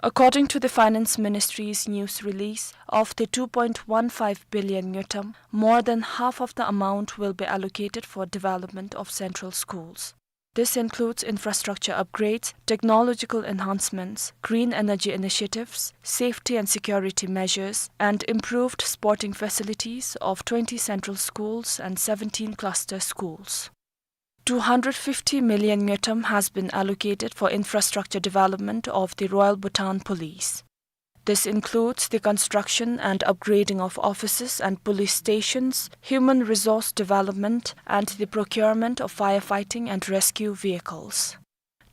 According to the Finance Ministry's news release, of the two point one five billion ngultrum, more than half of the amount will be allocated for development of central schools. This includes infrastructure upgrades, technological enhancements, green energy initiatives, safety and security measures, and improved sporting facilities of twenty central schools and seventeen cluster schools. Two hundred fifty million ngultrum has been allocated for infrastructure development of the Royal Bhutan Police. This includes the construction and upgrading of offices and police stations, human resource development, and the procurement of firefighting and rescue vehicles.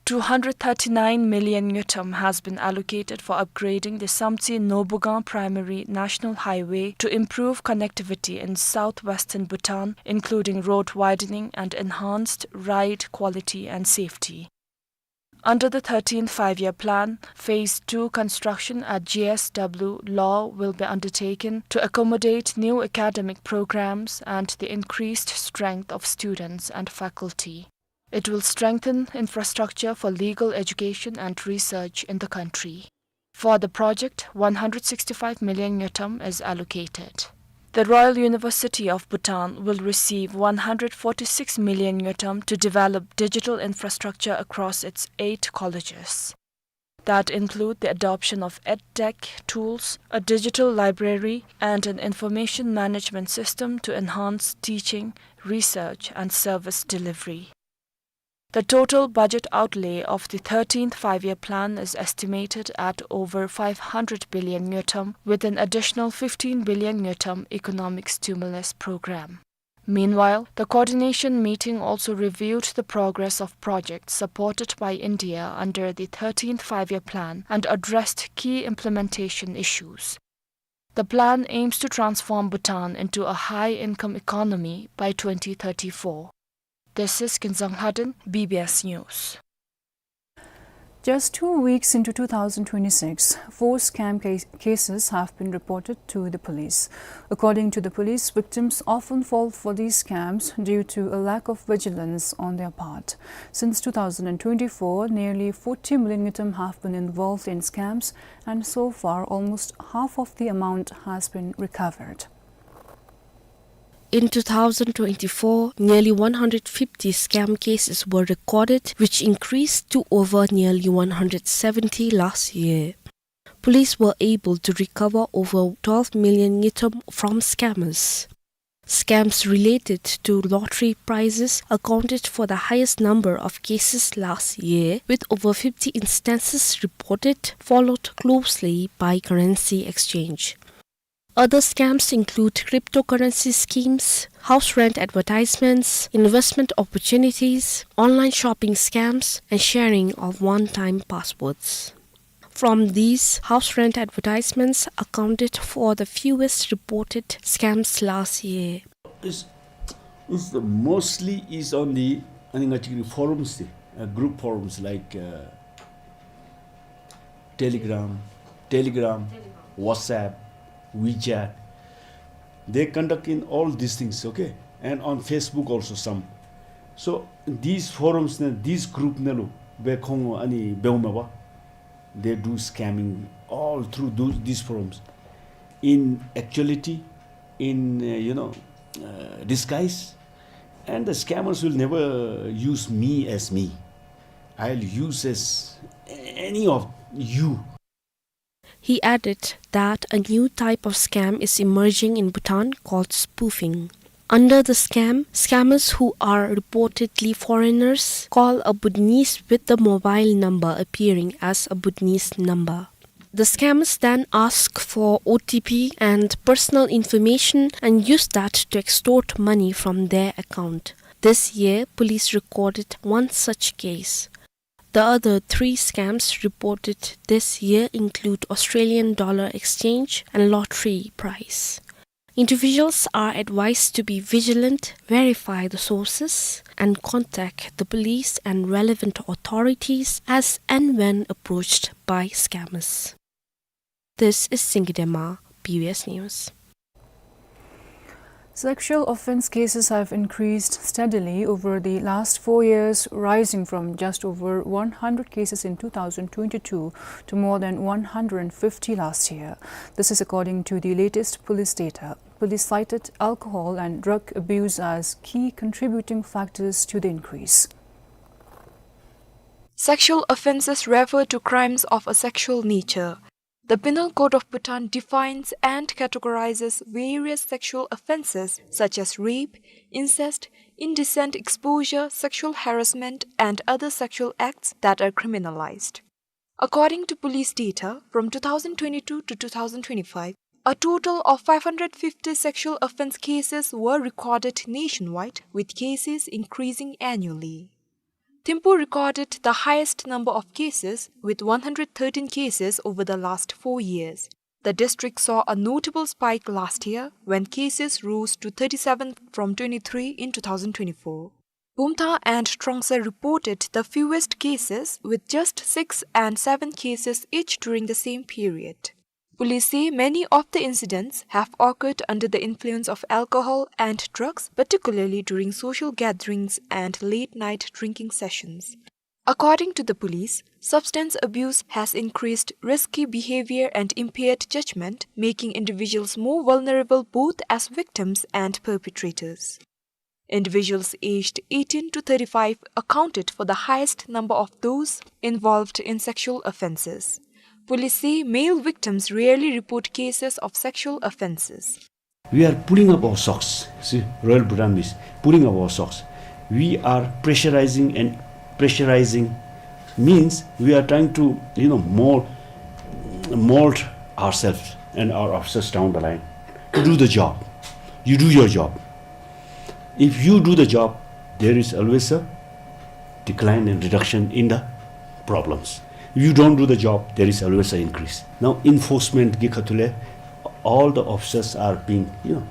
Two hundred thirty-nine million ngultrum has been allocated for upgrading the Samtse-Nobugang Primary National Highway to improve connectivity in southwestern Bhutan, including road widening and enhanced ride quality and safety. Under the thirteenth Five-Year Plan, Phase two construction at G S W Law will be undertaken to accommodate new academic programs and the increased strength of students and faculty. It will strengthen infrastructure for legal education and research in the country. For the project, one hundred sixty-five million ngultrum is allocated. The Royal University of Bhutan will receive one hundred forty-six million ngultrum to develop digital infrastructure across its eight colleges. That include the adoption of edtech tools, a digital library, and an information management system to enhance teaching, research, and service delivery. The total budget outlay of the thirteenth Five-Year Plan is estimated at over five hundred billion ngultrum, with an additional fifteen billion ngultrum economic stimulus program. Meanwhile, the coordination meeting also reviewed the progress of projects supported by India under the thirteenth Five-Year Plan and addressed key implementation issues. The plan aims to transform Bhutan into a high-income economy by twenty thirty-four. This is Kinzang Haden, B B S News. Just two weeks into two thousand twenty-six, four scam ca-, cases have been reported to the police. According to the police, victims often fall for these scams due to a lack of vigilance on their part. Since two thousand twenty-four, nearly forty million ngultrum have been involved in scams, and so far, almost half of the amount has been recovered. In two thousand twenty-four, nearly one hundred fifty scam cases were recorded, which increased to over nearly one hundred seventy last year. Police were able to recover over twelve million ngultrum from scammers. Scams related to lottery prizes accounted for the highest number of cases last year, with over fifty instances reported, followed closely by currency exchange. Other scams include cryptocurrency schemes, house rent advertisements, investment opportunities, online shopping scams, and sharing of one-time passwords. From these, house rent advertisements accounted for the fewest reported scams last year. It's, it's the mostly is on the, I think, actually forums, the, uh, group forums like, uh, Telegram, Telegram, WhatsApp, WeChat. They conduct in all these things, okay? And on Facebook also some. So these forums, ne, these group, ne, lo, be khong ani beuma ba. They do scamming all through those, these forums. In actuality, in, uh, you know, uh, disguise, and the scammers will never use me as me. I'll use as any of you. He added that a new type of scam is emerging in Bhutan called spoofing. Under the scam, scammers who are reportedly foreigners call a Bhutanese with the mobile number appearing as a Bhutanese number. The scammers then ask for O T P and personal information and use that to extort money from their account. This year, police recorded one such case. The other three scams reported this year include Australian dollar exchange and lottery prize. Individuals are advised to be vigilant, verify the sources, and contact the police and relevant authorities as and when approached by scammers. This is Singidema, B B S News. Sexual offense cases have increased steadily over the last four years, rising from just over one hundred cases in two thousand twenty-two to more than one hundred fifty last year. This is according to the latest police data. Police cited alcohol and drug abuse as key contributing factors to the increase. Sexual offenses refer to crimes of a sexual nature. The Penal Code of Bhutan defines and categorizes various sexual offenses such as rape, incest, indecent exposure, sexual harassment, and other sexual acts that are criminalized. According to police data, from two thousand twenty-two to two thousand twenty-five, a total of five hundred fifty sexual offense cases were recorded nationwide, with cases increasing annually. Thimphu recorded the highest number of cases, with one hundred thirteen cases over the last four years. The district saw a notable spike last year, when cases rose to thirty-seven from twenty-three in two thousand twenty-four. Bumthang and Trongsa reported the fewest cases, with just six and seven cases each during the same period. Police say many of the incidents have occurred under the influence of alcohol and drugs, particularly during social gatherings and late-night drinking sessions. According to the police, Substance abuse has increased risky behavior and impaired judgment, making individuals more vulnerable both as victims and perpetrators. Individuals aged eighteen to thirty-five accounted for the highest number of those involved in sexual offenses. Police say male victims rarely report cases of sexual offenses. We are pulling up our socks. See, Royal Bhutan is pulling up our socks. We are pressurizing, and pressurizing means we are trying to, you know, mold, mold ourselves and our officers down the line to do the job. You do your job. If you do the job, there is always a decline and reduction in the problems. If you don't do the job, there is always an increase. Now, enforcement གི་ཁ་ཐུག་ལས་all the officers are being, you know,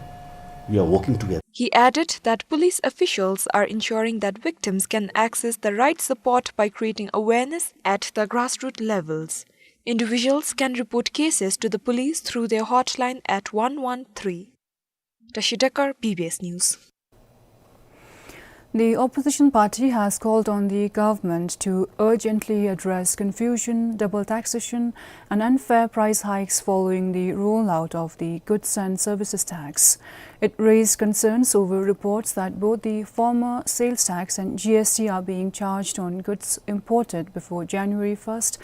we are working together. He added that police officials are ensuring that victims can access the right support by creating awareness at the grassroots levels. Individuals can report cases to the police through their hotline at one one three. Tashi Dekar, B B S News. The opposition party has called on the government to urgently address confusion, double taxation, and unfair price hikes following the rollout of the goods and services tax. It raised concerns over reports that both the former sales tax and G S T are being charged on goods imported before January first,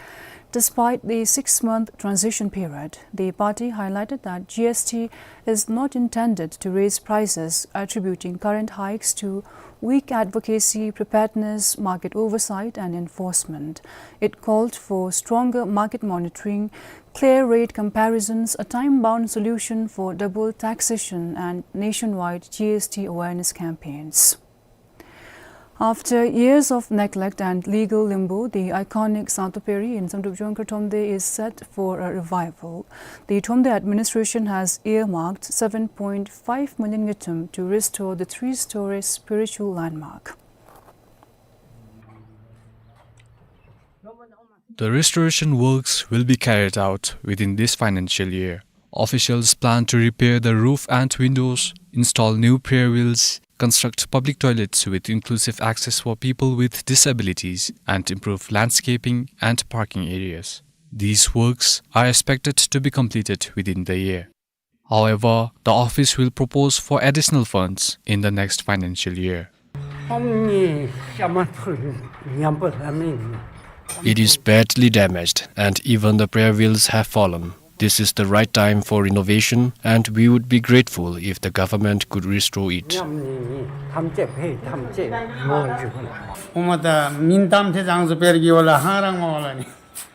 despite the six-month transition period. The party highlighted that G S T is not intended to raise prices, attributing current hikes to weak advocacy, preparedness, market oversight, and enforcement. It called for stronger market monitoring, clear rate comparisons, a time-bound solution for double taxation, and nationwide G S T awareness campaigns. After years of neglect and legal limbo, the iconic Sangthoperri in Samdrup Jongkhar Thromde is set for a revival. The Thromde administration has earmarked seven point five million ngultrum to restore the three-story spiritual landmark. The restoration works will be carried out within this financial year. Officials plan to repair the roof and windows, install new prayer wheels, construct public toilets with inclusive access for people with disabilities, and improve landscaping and parking areas. These works are expected to be completed within the year. However, the office will propose for additional funds in the next financial year. It is badly damaged, and even the prayer wheels have fallen. This is the right time for renovation, and we would be grateful if the government could restore it.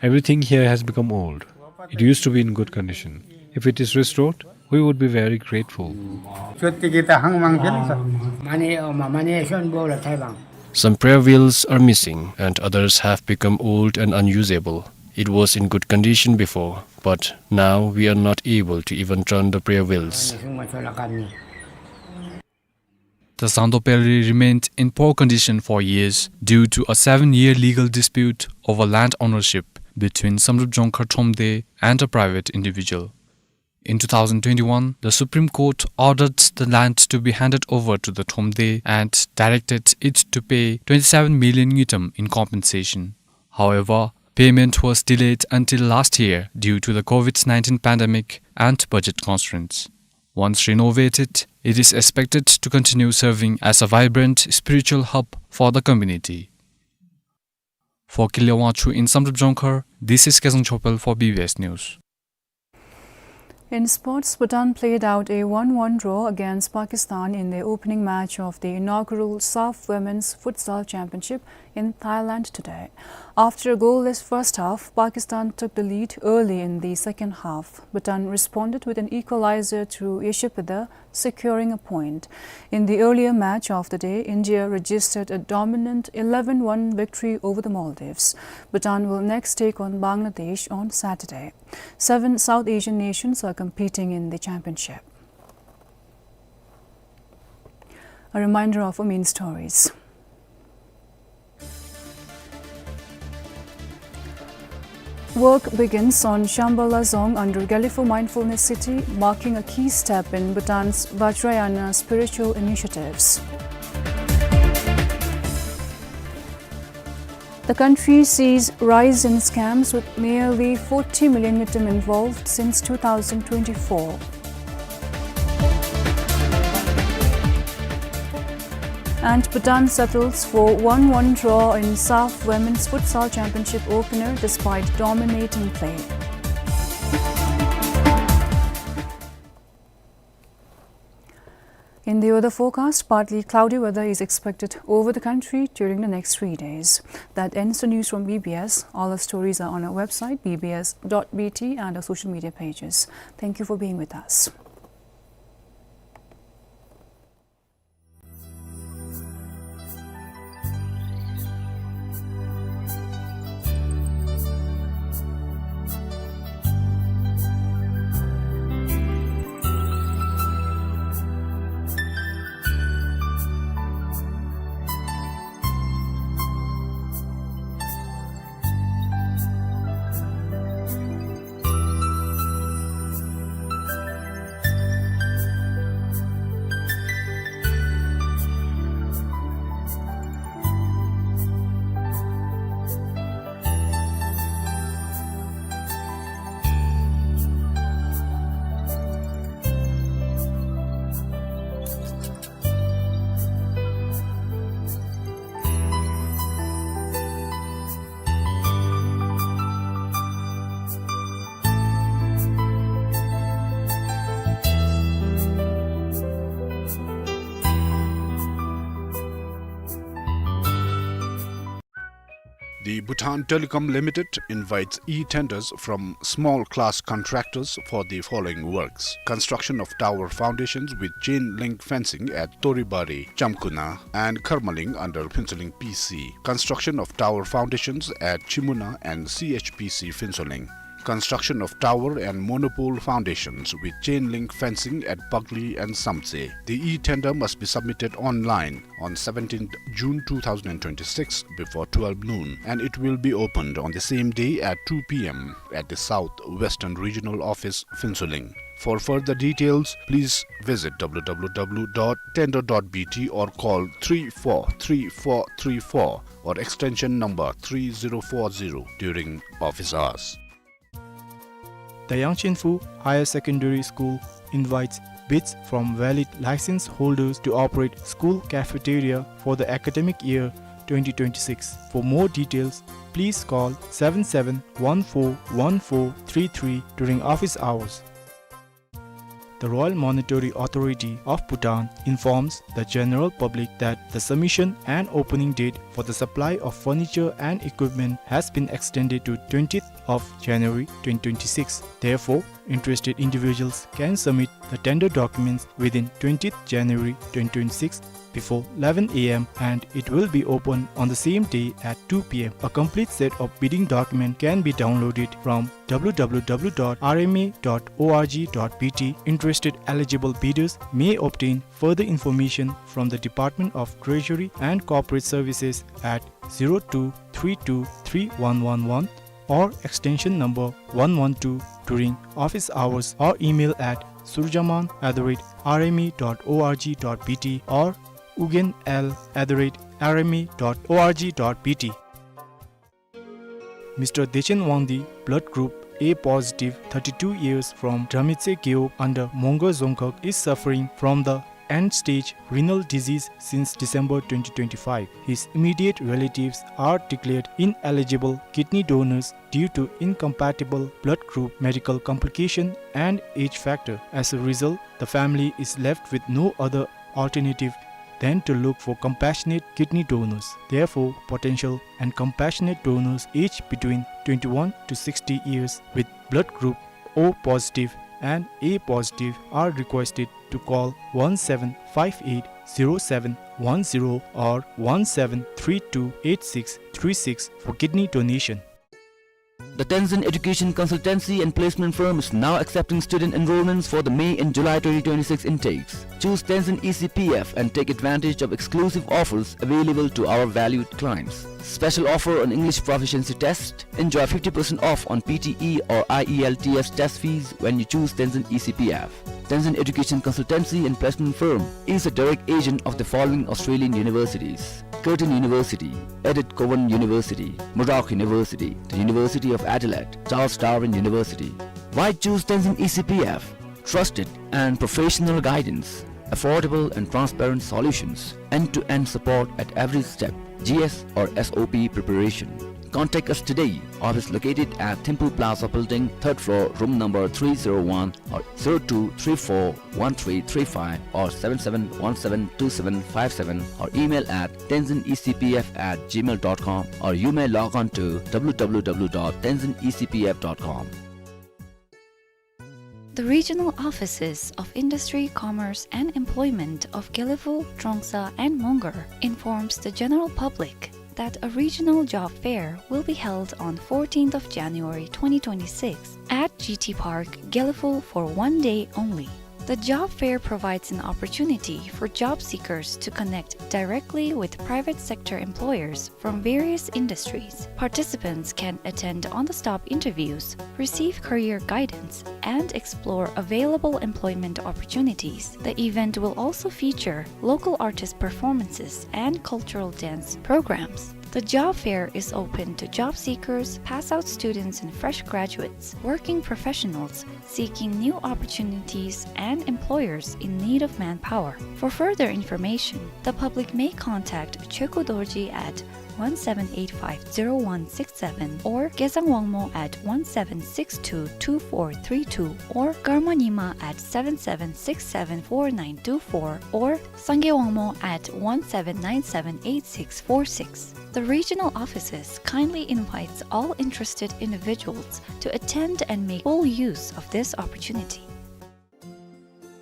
Everything here has become old. It used to be in good condition. If it is restored, we would be very grateful. Some prayer wheels are missing and others have become old and unusable. It was in good condition before, but now we are not able to even turn the prayer wheels. The Sangthoperri remained in poor condition for years due to a seven-year legal dispute over land ownership between Samdrup Jongkhar Thromde and a private individual. In two thousand twenty-one, the Supreme Court ordered the land to be handed over to the Thromde and directed it to pay twenty-seven million ngultrum in compensation. However, payment was delayed until last year due to the COVID nineteen pandemic and budget constraints. Once renovated, it is expected to continue serving as a vibrant spiritual hub for the community. For Kinley Wangchuk in Samdrup Jongkhar, this is Kezang Chopel for B B S News. In sports, Bhutan played out a one one draw against Pakistan in the opening match of the inaugural SAFF Women's Futsal Championship in Thailand today. After a goalless first half, Pakistan took the lead early in the second half. Bhutan responded with an equalizer through Yeshepada, securing a point. In the earlier match of the day, India registered a dominant eleven one victory over the Maldives. Bhutan will next take on Bangladesh on Saturday. Seven South Asian nations are competing in the championship. A reminder of our main stories. Work begins on Shambala Dzong under Gelephu Mindfulness City, marking a key step in Bhutan's Vajrayana spiritual initiatives. The country sees rise in scams, with nearly forty million ngultrum involved since two thousand twenty-four. And Bhutan settles for one one draw in SAFF Women's Futsal Championship opener despite dominating play. In the weather forecast, partly cloudy weather is expected over the country during the next three days. That ends the news from B B S. All our stories are on our website, B B S dot B T, and our social media pages. Thank you for being with us. The Bhutan Telecom Limited invites e-tenders from small class contractors for the following works: construction of tower foundations with chain link fencing at Toribari, Chamkuna, and Kharmaling under Phuentsholing P C. Construction of tower foundations at Chimuna and C H P C Phuentsholing. Construction of tower and monopole foundations with chain link fencing at Bagli and Samtse. The e-tender must be submitted online on seventeenth June two thousand twenty-six before twelve noon, and it will be opened on the same day at two P M at the South Western Regional Office, Phuentsholing. For further details, please visit W W W dot tender dot B T or call three four three four three four or extension number three zero four zero during office hours. The Yangchenphu Higher Secondary School invites bids from valid license holders to operate school cafeteria for the academic year twenty twenty-six. For more details, please call seven seven one four one four three three during office hours. The Royal Monetary Authority of Bhutan informs the general public that the submission and opening date for the supply of furniture and equipment has been extended to twentieth of January twenty twenty-six. Therefore, interested individuals can submit the tender documents within twentieth January twenty twenty-six before eleven A M, and it will be open on the same day at two P M. A complete set of bidding document can be downloaded from W W W dot R M A dot O R G dot B T. Interested eligible bidders may obtain further information from the Department of Treasury and Corporate Services at zero two three two three one one one or extension number one one two during office hours, or email at surjaman at the rate R M A dot O R G dot B T or ugyen L at the rate R M A dot O R G dot B T. Mister Dechen Wangdi, blood group A positive, thirty-two years, from Dramitse Gewog under Mongar Dzongkhag, is suffering from the end-stage renal disease since December twenty twenty-five. His immediate relatives are declared ineligible kidney donors due to incompatible blood group, medical complication, and age factor. As a result, the family is left with no other alternative than to look for compassionate kidney donors. Therefore, potential and compassionate donors aged between twenty-one to sixty years with blood group O positive and A positive are requested to call one seven five eight zero seven one zero or one seven three two eight six three six for kidney donation. The Tenzin Education Consultancy and Placement Firm is now accepting student enrollments for the May and July twenty twenty-six intakes. Choose Tenzin E C P F and take advantage of exclusive offers available to our valued clients. Special offer on English proficiency test. Enjoy fifty percent off on P T E or I E L T S test fees when you choose Tenzin E C P F. Tenzin Education Consultancy and Placement Firm is a direct agent of the following Australian universities: Curtin University, Edith Cowan University, Murdoch University, the University of Adelaide, Charles Darwin University. Why choose Tenzin E C P F? Trusted and professional guidance, affordable and transparent solutions, end-to-end support at every step, G S or S O P preparation. Contact us today. Office located at Thimphu Plaza Building, third floor, room number three zero one, or zero two three four one three three five, or seven seven one seven two seven five seven, or email at tenzin E C P F at gmail dot com, or you may log on to W W W dot tenzin E C P F dot com. The regional offices of Industry, Commerce and Employment of Gelephu, Trongsa and Mongar informs the general public that a regional job fair will be held on fourteenth of January twenty twenty-six at G T Park, Gelephu for one day only. The job fair provides an opportunity for job seekers to connect directly with private sector employers from various industries. Participants can attend on-the-spot interviews, receive career guidance, and explore available employment opportunities. The event will also feature local artist performances and cultural dance programs. The job fair is open to job seekers, pass-out students and fresh graduates, working professionals seeking new opportunities, and employers in need of manpower. For further information, the public may contact Chekhu Dorji at one seven eight five zero one six seven or Gesang Wangmo at one seven six two two four three two or Karma Nyima at seven seven six seven four nine two four or Sangay Wangmo at one seven nine seven eight six four six. The regional offices kindly invites all interested individuals to attend and make full use of this opportunity.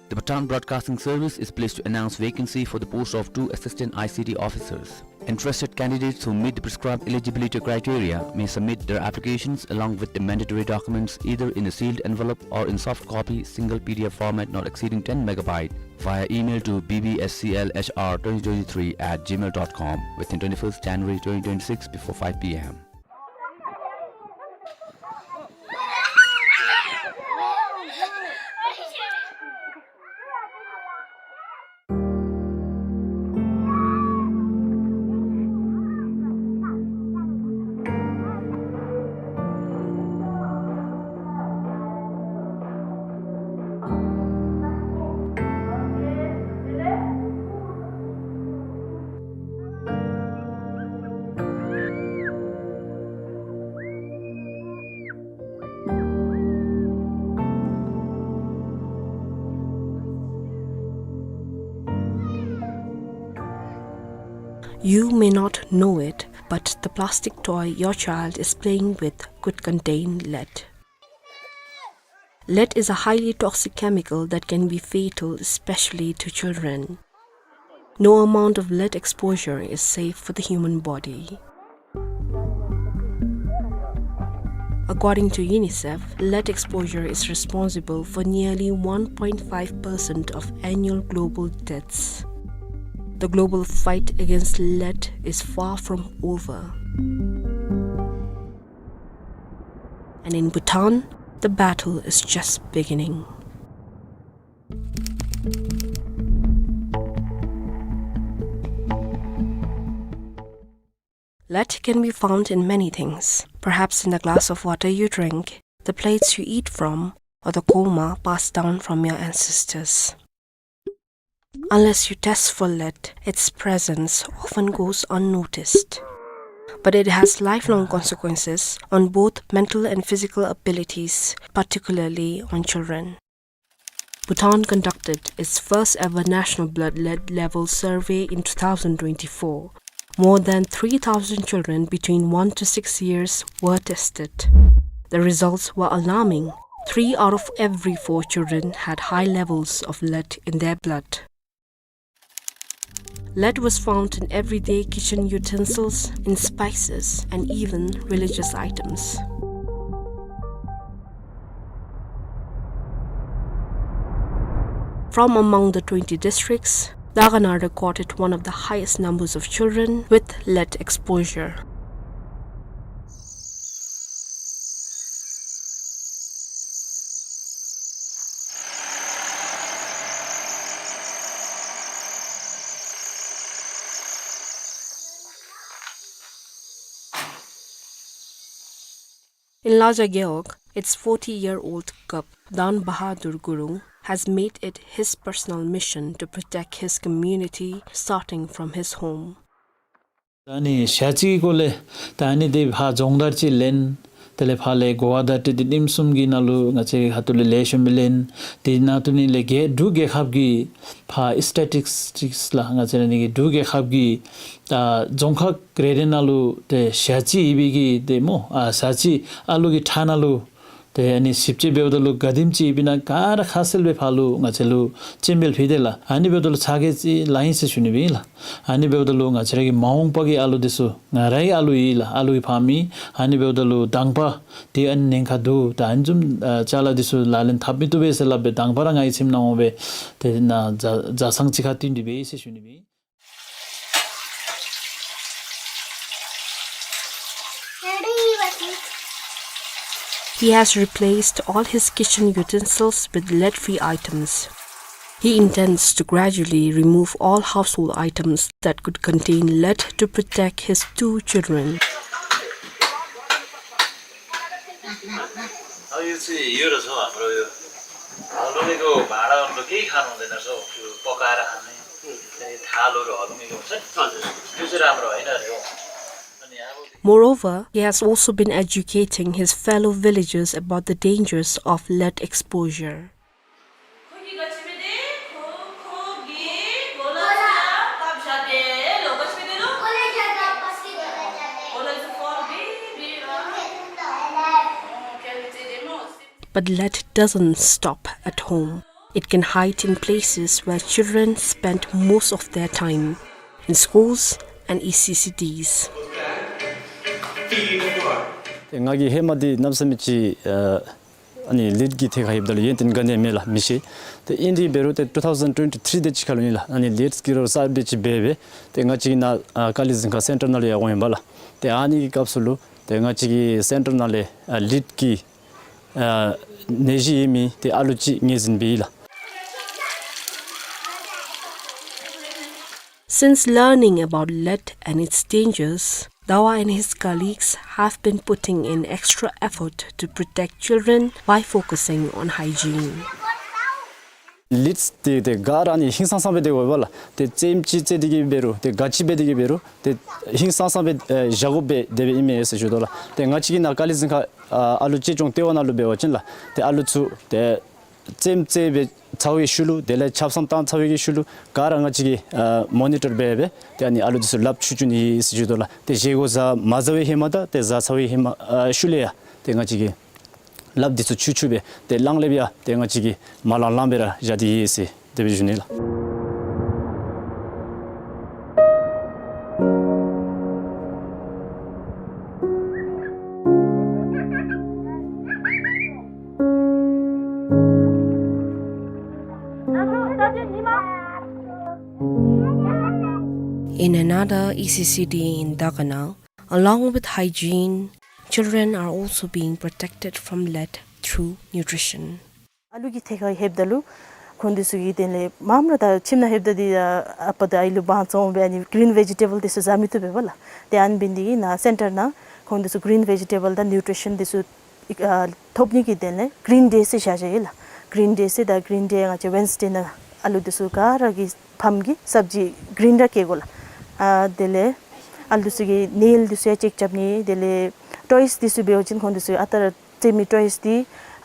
The Bhutan Broadcasting Service is pleased to announce vacancy for the post of two assistant I C T officers. Interested candidates who meet the prescribed eligibility criteria may submit their applications along with the mandatory documents either in a sealed envelope or in soft copy, single P D F format not exceeding ten megabyte, via email to B B S C L H R twenty twenty-three at gmail dot com within twenty-first January twenty twenty-six before five P M. You may not know it, but the plastic toy your child is playing with could contain lead. Lead is a highly toxic chemical that can be fatal, especially to children. No amount of lead exposure is safe for the human body. According to UNICEF, lead exposure is responsible for nearly one point five percent of annual global deaths. The global fight against lead is far from over. And in Bhutan, the battle is just beginning. Lead can be found in many things, perhaps in the glass of water you drink, the plates you eat from, or the kurma passed down from your ancestors. Unless you test for lead, its presence often goes unnoticed. But it has lifelong consequences on both mental and physical abilities, particularly on children. Bhutan conducted its first ever national blood lead level survey in two thousand twenty-four. More than three thousand children between one to six years were tested. The results were alarming. Three out of every four children had high levels of lead in their blood. Lead was found in everyday kitchen utensils, in spices, and even religious items. From among the twenty districts, Dagana recorded one of the highest numbers of children with lead exposure. In Laja Gewog, its forty-year-old cub, Dan Bahadur Gurung, has made it his personal mission to protect his community, starting from his home. ད་ཨ་ནི་ཞ་རྩི་གི་སྐོར་ལས་ད་ཨ་ནི་དེ་ཕར་སྦྱོང་བརྡར་ཅིག་ལེན། དེ་ལས་ཕར་ལས་གོ་བ་བརྡ་སྤྲོད་དེ་ཉིནམ་གསུམ་གྱི་ནང་ལུ་ང་བཅས་ཁ་ཐུག་ལས་ལེགས་ཤོམ་སྦེ་ལེན། དེ་ནང་དུ་ནི་ལས་རྒྱལ་འབྲུག་རྒྱལ་ཁབ་ཀྱི་ཕར་སི་ཊེ་ཊིག་སི་ལགས། ང་བཅས་ར་ཨ་ནི་གི་འབྲུག་རྒྱལ་ཁབ་ཀྱི་ད་རྫོང་ཁག་རེ་རེ་ནང་ལུ་ཏེ་ཞ་རྩི་ཡོད་པའི་གི་ཏེ་སྨོ། ཨ་ཞ་རྩི་ཨ་ལུ་གི་ཁྲག་ནང་ལུ་ཏེ་ཨ་ནི་ཞིབ་དཔྱད་འབདཝ་ད་ལུ་ག་དེམ་ཅིག་ཡོདཔ་ཨིན་ན་ག་ར་ཁ་གསལ་སྦེ་ཕར་ལུ་ང་བཅས་ལུ་སྤྱན་འབུལ་ཕུལ་དེས་ལགས། ཨ་ནི་འབདཝ་ད་ལུ་ཚ་གྱང་ཅིག་ལང་ཡི་ཟེར་ཞུ་ནི་སྦེ་ཨིན་ལགས། ཨ་ནི་འབདཝ་ད་ལུ་ང་བཅས་ར་གི་མ་འོངས་པ་གི་ཨ་ལུ་འདི་ཚུ་ང་ར་གི་ཨ་ལུ་ཨིན་ལགས། ཨ་ལུ་གི་ཕམ་ཨིན། ཨ་ནི་འབདཝ་ད་ལུ་དང་པ་ཏེ་ཨ་ནི་ཉེན་ཁ་འདུག། ད་ཨ་ནི་བཟུམ་ཨ་ཅ་ལ་འདི་ཚུ་ལག་ལེན་འཐབ་མི་བཏུབ་པས་ཟེར་སླབ་སྦེ་དང་པ་ར་ང་གི་ཁྱིམ་ནང་འོང་སྦེ་ཏེ་ནཱ་ཛ་ཛ་སང་ཅིག་ཁར་བཏོན་ཏེ་སྦེ་ཨིན་ཟེར་ཞུ་ནི་སྦེ་ཨིན། He has replaced all his kitchen utensils with lead-free items. He intends to gradually remove all household items that could contain lead to protect his two children. अब यो चाहिँ यो रहेछ हाम्रो यो हलुङ्गेको भाँडाहरू केही खानु हुँदैन रहेछ हौ, त्यो पकाएर खाने। अनि थालहरू हलुङ्गेको हुन्छ नि, हजुर। त्यो चाहिँ राम्रो होइन अरे हो। अनि अब Moreover, he has also been educating his fellow villagers about the dangers of lead exposure. But lead doesn't stop at home. It can hide in places where children spend most of their time, in schools and E C C Ds. ཏེ་ང་གིས་ཧེ་མ་འདི་གནམ་མེད་ས་མེད་ཅིག་ཨ་ཨ་ནི་ལིཌ་ཀྱི་ཐད་ཁར་ཡོདཔ་ད་ལུ་ཡོན་ཏན་ག་ནི་ཡང་མེད་ལགས། མི་ཤེས། ཏེ་ཨིན་དེ་འབད་རུང་ཏེ་ཊུ་ཐའུ་ཟེན་ཊུ་ཝེན་ཊི་ཐིརི་དེ་ཅིག་ཁར་ལུ་ཨིན་ལགས། ཨ་ནི་ལིཌ་སྐྱིད་རོགས་གསརཔ་དེ་ཅིག་འབད་སྦེ་ཏེ་ང་བཅས་ནཱ་ཨ་ཀ་ལི་གཟིམ་ཁང་སེན་ཊར་ནང་ལུ་ཡང་འོང་ཡི་པ་ལགས། ཏེ་ཨ་ནི་གི་སྐབས་སུ་ལུ་ཏེ་ང་བཅས་ཀྱི་སེན་ཊར་ནང་ལས་ཨ་ལིཌ་ཀྱི་ཨ་ནད་གཞི་ཡོད་མི་ཏེ་ཨ་ལུ་ཅིག་ངོས་འཛིན་འབད་ཡི་ལགས། Since learning about lead and its dangers, Dawa and his colleagues have been putting in extra effort to protect children by focusing on hygiene. ལིཌ་དེ་ཏེ་ག་ར་ཨ་ནི་ཧིང་སངས་སངས་སྦེ་སྡོད་དགོ་པས་ལགས། ཏེ་རྩེདམོ་ཅིག་རྩེ་སྟེ་གི་འབད་རུང་ཏེ་ག་ཅི་འབད་དེ་གི་འབད་རུང་ཏེ་ཧིང་སངས་སངས་སྦེ་ཨེ་བཞག་དགོ་པས་དེ་སྦེ་ཨིན་མས་ཟེར་ཞུ་དོ་ལགས། ཏེ་ང་བཅས་ཀྱི་ནཱ་ཀ་ལི་གཟིམ་ཁང་ཨ་ཨ་ལུ་གཅེས་སྐྱོང་ལྟེ་བ་ནང་ལུ་འབད་བ་ཅིན་ལགས། ཏེ་ཨ་ལུ་ཚུ་ཏེ་རྩེདམོ་རྩེ་སྦེ་ཚར་བའི་ཤུལ་ལུ་དེ་ལས་ཆབ་གསང་བཏང་ཚར་བའི་གི་ཤུལ་ལུ་ག་ར་ང་བཅས་ཀྱིས་ཨ་མོ་ནི་ཊར་འབད་སྦེ་ཏེ་ཨ་ནི་ཨ་ལུ་འདི་ཚུ་ལགཔ་འཁྱུ་འཁྱུ་ནི་ཨིན་ཟེར་ཞུ་དོ་ལགས། ཏེ་བཞེས་སྒོ་བཟའ་མ་བཟའ་བའི་ཧེ་མ་དང་ཏེ་བཟའ་ཚར་བའི་ཧེ་མ་ཨ་ཤུལ་ལས་ཡང་ཏེ་ང་བཅས་ཀྱིས་ལགཔ་འདི་ཚུ་འཁྱུ་འཁྱུ་སྦེ་ཏེ་གླང་ལེབ་ཡང་ཏེ་ང་བཅས་ཀྱིས་མ་ལང་ལང་སྦེ་ར་བཞག་སྟེ་ཡོད་ཟེར་དེ་སྦེ་ཞུ་ནི་ལགས། In another E C C D in Daganal, along with hygiene, children are also being protected from lead through nutrition. ཨ་ལུ་གི་ཐད་ཁར་ལྷོདཔ་ད་ལུ་ཁོང་འདི་ཚུ་གིས་དེ་ལས་མངམ་ར་ད་ཁྱིམ་ནང་ལྷོདཔ་ད་འདི་ཨ་པ་དང་ཨའི་ལུ་བང་བཙོང་སྦེ་ཨ་ནི་གི་རིན་ཝེ་ཇི་ཊེ་བཱལ་འདི་ཚུ་བཟའ་མི་བཏུབ་པས་པ་ལགས། ཏེ་ཨ་ནི་འབད་ནི་དེ་གིས་ནཱ་སེན་ཊར་ནང་ཁོང་འདི་ཚུ་གི་རིན་ཝེ་ཇི་ཊེ་བཱལ་དང་ནིའུ་ཊི་རི་ཤཱན་འདི་ཚུ་ཨ་ཐོབ་ནི་གི་དོན་ལས་གི་རིན་ཌེ་ཟེར་བཞག་བཞགཔ་ཨིན་ལགས། གི་རིན་ཌེ་ཟེར་ད་གི་རིན་ཌེ་ང་བཅས་ཝེན་སི་ཌེ་ནང་ཨ་ལུ་འདི་ཚུ་ག་ར་གི་ཕམ་གིས་སབ་ཇི་གི་རིན་ར་བཀལ་དགོ་ལགས། ཨ་དེ་ལས་ཨ་ལུ་འདི་ཚུ་གི་ནེལ་འདི་ཚུ་ཡང་ཅེཀ་རྐྱབ་ནི། དེ་ལས་ཊོའིས་འདི་ཚུ་འབད་བ་ཅིན་ཁོང་འདི་ཚུ་ཨ་རྟག་ར་རྩེད་མི་ཊོའིས་འདི་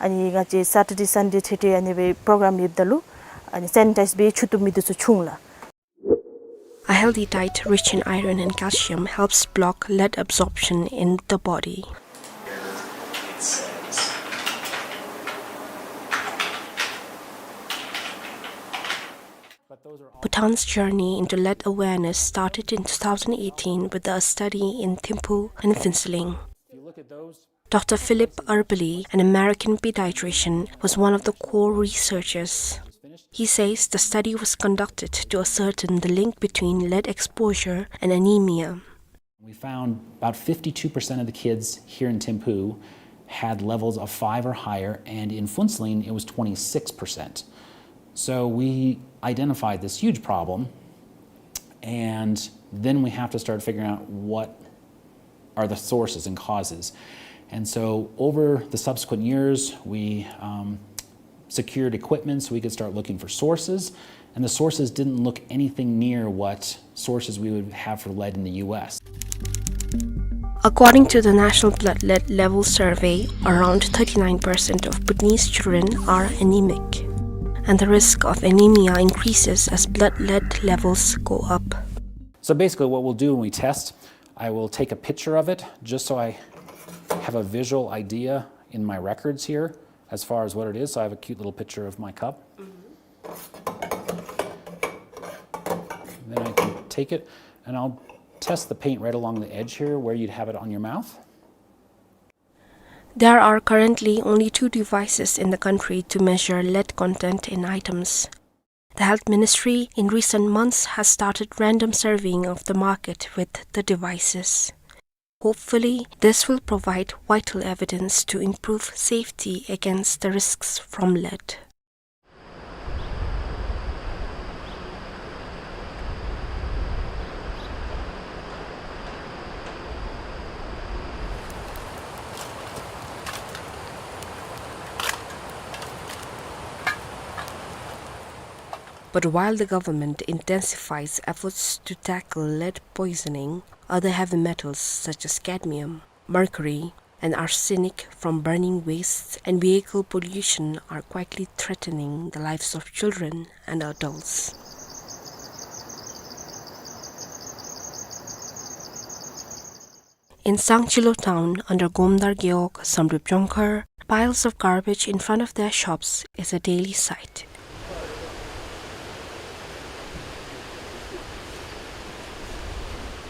ཨ་ནི་ང་བཅས་སེ་ཊར་ཌེ་སན་ཌེ་འཕྲལ་འཕྲལ་ཨ་ནི་སྦེ་པོ་རོ་གརམ་ཡོདཔ་ད་ལུ་ཨ་ནི་སེ་ནི་ཊའིཛ་འབད་འཁྱུ་བཏུབ་མི་འདི་ཚུ་བྱུང་ལགས། A healthy diet rich in iron and calcium helps block lead absorption in the body. Bhutan's journey into lead awareness started in two thousand eighteen with a study in Thimphu and Phuentsholing. Doctor Philip Eberle, an American pediatrician, was one of the core researchers. He says the study was conducted to ascertain the link between lead exposure and anemia. We found about fifty-two percent of the kids here in Thimphu had levels of five or higher, and in Phuentsholing it was twenty-six percent. So we identified this huge problem, and then we have to start figuring out what are the sources and causes. And so over the subsequent years, we, um, secured equipment so we could start looking for sources. And the sources didn't look anything near what sources we would have for lead in the U S. According to the National Blood Lead Level Survey, around thirty-nine percent of Bhutanese children are anemic, and the risk of anemia increases as blood lead levels go up. So basically, what we'll do when we test, I will take a picture of it just so I have a visual idea in my records here as far as what it is. So I have a cute little picture of my cup. Then I can take it and I'll test the paint right along the edge here where you'd have it on your mouth. There are currently only two devices in the country to measure lead content in items. The Health Ministry in recent months has started random surveying of the market with the devices. Hopefully, this will provide vital evidence to improve safety against the risks from lead. But while the government intensifies efforts to tackle lead poisoning, other heavy metals such as cadmium, mercury, and arsenic from burning wastes and vehicle pollution are quietly threatening the lives of children and adults. In Sangchilo town under Gomdar Gewog, Samdrup Jongkhar, piles of garbage in front of their shops is a daily sight.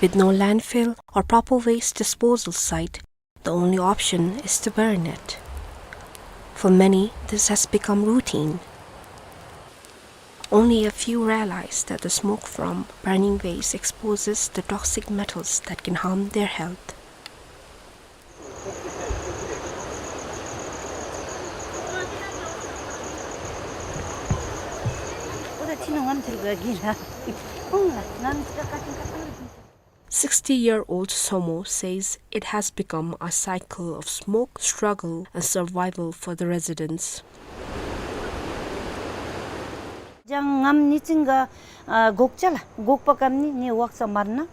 With no landfill or proper waste disposal site, the only option is to burn it. For many, this has become routine. Only a few realize that the smoke from burning waste exposes the toxic metals that can harm their health. Sixty-year-old Somo says it has become a cycle of smoke, struggle, and survival for the residents. ཇ་ངམ་ནི་ཅིག་ག་ཨ་གོག་ཅ་ལ་གོག་པ་ཀམ་ནི་ནི་ཝག་ཙ་མར་ན་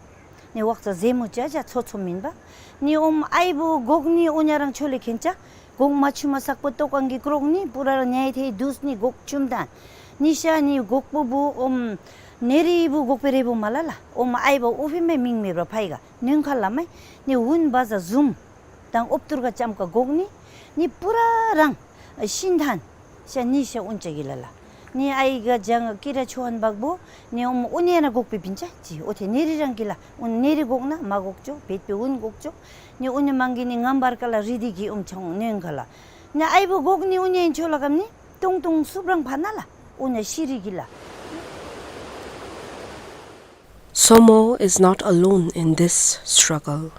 ནི་ཝག་ཙ་ཟེ་མུ་ཅ་ཇ་ཚོ་ཚོ་མིན་པ། ནི་ཨོམ་ཨའི་བུ་གོག་ནི་ཨུ་ཉ་རང་ཆོ་ལེ་ཁེན་ཅ། གོག་མ་ཆུ་མ་སག་པོ་ཏོ་གང་གི་ཀྲོག་ནི་པུ་ར་ར་ཉའི་ཐེ་དུས་ནི་གོག་ཆུམ་ཐན། ནི་ཤ་ནི་གོག་པོ་བུ་ཨོམ་ནེ་རི་བུ་གོག་པེ་རེ་བུ་མ་ལ་ལ། ཨོམ་ཨའི་བུ་ཨུ་ཕི་མེ་མིང་མེ་བ་ཕའི་ག་ནོན་ཁ་ལ་མེ། ནི་ཝུན་བ་ཟ་ཟུམ་དང་ཨོབ་ཏུར་ག་ཅམ་ཀ་གོག་ནི་ནི་པུ་ར་རང་ཤིན་ཐན། ཤ་ནི་ཤ་ཨུན་ཅ་གི་ལ་ལ། ནི་ཨའི་ག་ཇང་ཀི་ར་ཆོ་ཧན་བག་བུ་ནི་ཨོམ་ཨུ་ནེ་ན་གོག་པེ་པིན་ཅ་ཅི་ཨོ་ཐེ་ནེ་རི་རང་གི་ལ། ཨུན་ནེ་རི་གོག་ན་མ་གོག་ཅོ་བེད་པེ་ཨུན་གོག་ཅོ། ནི་ཨུན་ནི་མང་གི་ནི་ངམ་བར་ཀ་ལ་རི་དི་གི་ཨུམ་ཆང་ནོན་ཁ་ལ། ནི་ཨའི་བུ་གོག་ནི་ཨུན་ནི་ཨིན་ཆོ་ལ་ཀམ་ནི་ཏུང་ཏུང་སུབ་རང་ཕ་ན་ལ་ཨུན་ནི་ཤི་རི་གི་ལ། Somo is not alone in this struggle.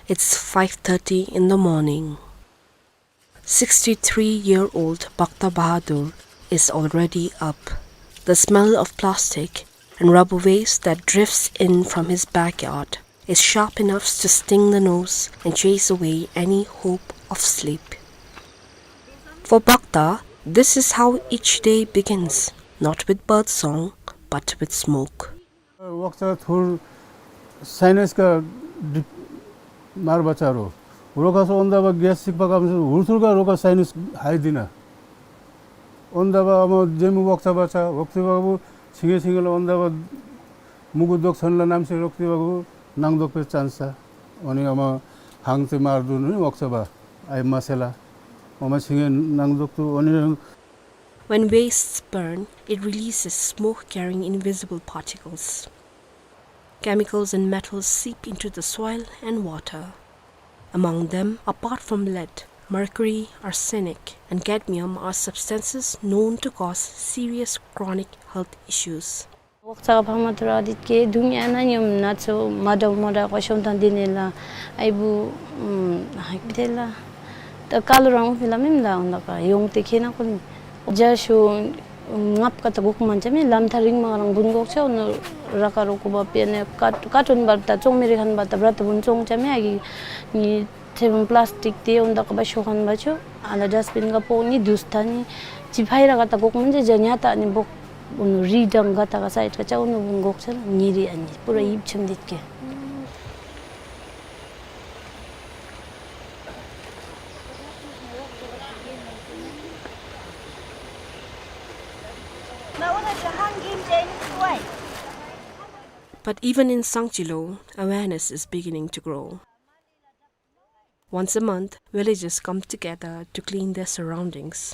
It's five thirty in the morning. Sixty-three-year-old Bhakta Bahadur is already up. The smell of plastic and rubber waste that drifts in from his backyard is sharp enough to sting the nose and chase away any hope of sleep. For Bhakta, this is how each day begins, not with bird song, but with smoke. ཝག་ཙ་ཐུར་སའི་ནས་ཀ་དྲིབ་མར་བ་ཅ་རོ། རོ་ཁ་སོ་ཨོན་ད་བ་གེས་སིག་པ་ཀམ་སོ་འུར་ཐུར་ཀ་རོ་ཁ་སའི་ནས་ཧའི་དི་ན། ཨོན་ད་བ་ཨ་མོ་ཇེ་མུ་ཝག་ཙ་བ་ཅ་ཝག་ཙ་བ་བུ་ཆིང་ངེ་ཆིང་ངེ་ལ་ཨོན་ད་བ་མུ་གུ་དོག་སོན་ལ་ནམ་ཤེ་རོག་ཙ་བ་བུ་ནང་དོག་པེ་ཅན་ས། ཨོ་ནི་ཨ་མོ་ཧང་ཙེ་མར་དུ་ནི་ཝག་ཙ་བ་ཨའི་མ་སེ་ལ། ཨོ་མ་ཆིང་ངེ་ནང་དོག་ཏུ་ཨོ་ནི། When wastes burn, it releases smoke carrying invisible particles. Chemicals and metals seep into the soil and water. Among them, apart from lead, mercury, arsenic, and cadmium are substances known to cause serious chronic health issues. ཝག་ཙ་ག་ཕ་མ་ཐུར་ཨ་དིད་ཀེ་དུང་ཡ་ན་ཉོམ་ན་ཚོ་མ་དྲ་མ་དྲ་ཀ་ཤོམ་ཐང་དི་ནེ་ལ་ཨའི་བུ་ཨ་ཧ་ཀི་ཐེ་ལ་ད་ཀ་ལོ་རང་ཕི་ལ་མེམ་ད་འོན་ད་ཀ་ཡོང་ཏེ་ཁེ་ན་ཀུ་ལིང་ཇ་ཤོ་ ལྔ་པ་ཀ་ད་འགོར་མི་ཅ་མེ། ལམ་ཐག་རིངམ་ར་འབུ་འགོར་ཅ། ཨོ་ནུ་ར་ཀ་རོ་ཀོ་བ་པེ་ནེ་ཀར་ཀར་ཊུན་བར་ད་ཙོང་མི་རེ་ཁན་བ་ད་བར་ད་འབུ་ཙོང་ཅ་མེ། ཨ་གི་ནི་ཐེ་བུན་པི་ལཱས་ཊིཀ་ཏེ་ཨོ་ནུ་ད་ཀ་བ་ཤོ་ཁན་བ་ཅོ། ཨ་ནི་ཌསཊ་བིན་ག་པོ་ནི་དུས་ཐ་ནི་ཅི་ཕའི་ར་ཀ་ད་འགོར་མི་ཅ་ཇ་ཉ་ད་ནི་བོག་ཨོ་ནུ་རི་དང་ག་ད་ག་སའིཌ་ཀ་ཅ་ཨོ་ནུ་འབུ་འགོར་ཅ་ལ་ཉེ་རི་ཨ་ནི་པུ་ར་ཡིབ་ཆམ་དེད་ཀེ། But even in Sangchilo, awareness is beginning to grow. Once a month, villagers come together to clean their surroundings.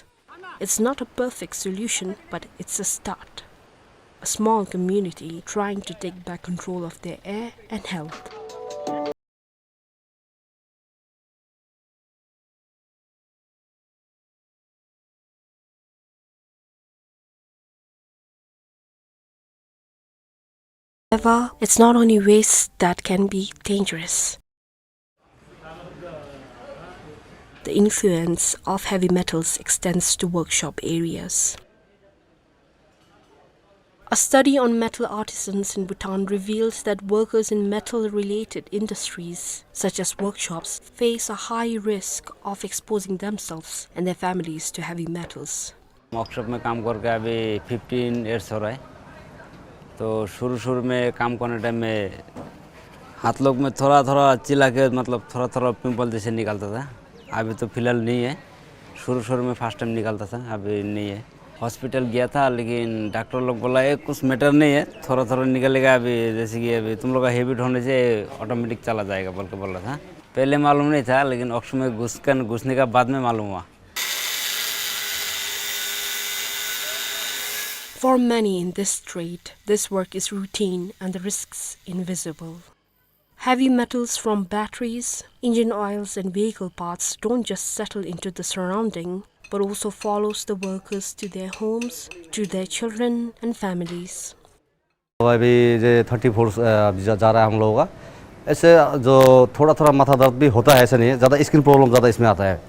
It's not a perfect solution, but it's a start. A small community trying to take back control of their air and health. However, it's not only waste that can be dangerous. The influence of heavy metals extends to workshop areas. A study on metal artisans in Bhutan reveals that workers in metal-related industries, such as workshops, face a high risk of exposing themselves and their families to heavy metals. Workshop में काम करके अभी fifteen years हो रहा है। तो शुरू शुरू में काम करने टाइम में हाथ लोग में थोड़ा थोड़ा चिल्ला के, मतलब, थोड़ा थोड़ा पिंपल जैसे निकलता था। अभी तो फिलहाल नहीं है। शुरू शुरू में फर्स्ट टाइम निकलता था, अभी नहीं है। हॉस्पिटल गया था, लेकिन डॉक्टर लोग बोला, "ये कुछ मैटर नहीं है, थोड़ा थोड़ा निकलेगा अभी, जैसे कि अभी तुम लोग का हैबिट होने से ऑटोमेटिक चला जाएगा," बोल के बोल रहा था। पहले मालूम नहीं था, लेकिन वर्कशॉप में घुस कर, घुसने का बाद में मालूम हुआ। For many in this trade, this work is routine and the risks invisible. Heavy metals from batteries, engine oils, and vehicle parts don't just settle into the surrounding, but also follows the workers to their homes, to their children and families. अभी जे thirty four, अ, जा, जा रहा है हम लोगों का। ऐसे जो थोड़ा-थोड़ा माथा दर्द भी होता है, ऐसा नहीं है। ज़्यादा स्किन प्रॉब्लम ज़्यादा इसमें आता है।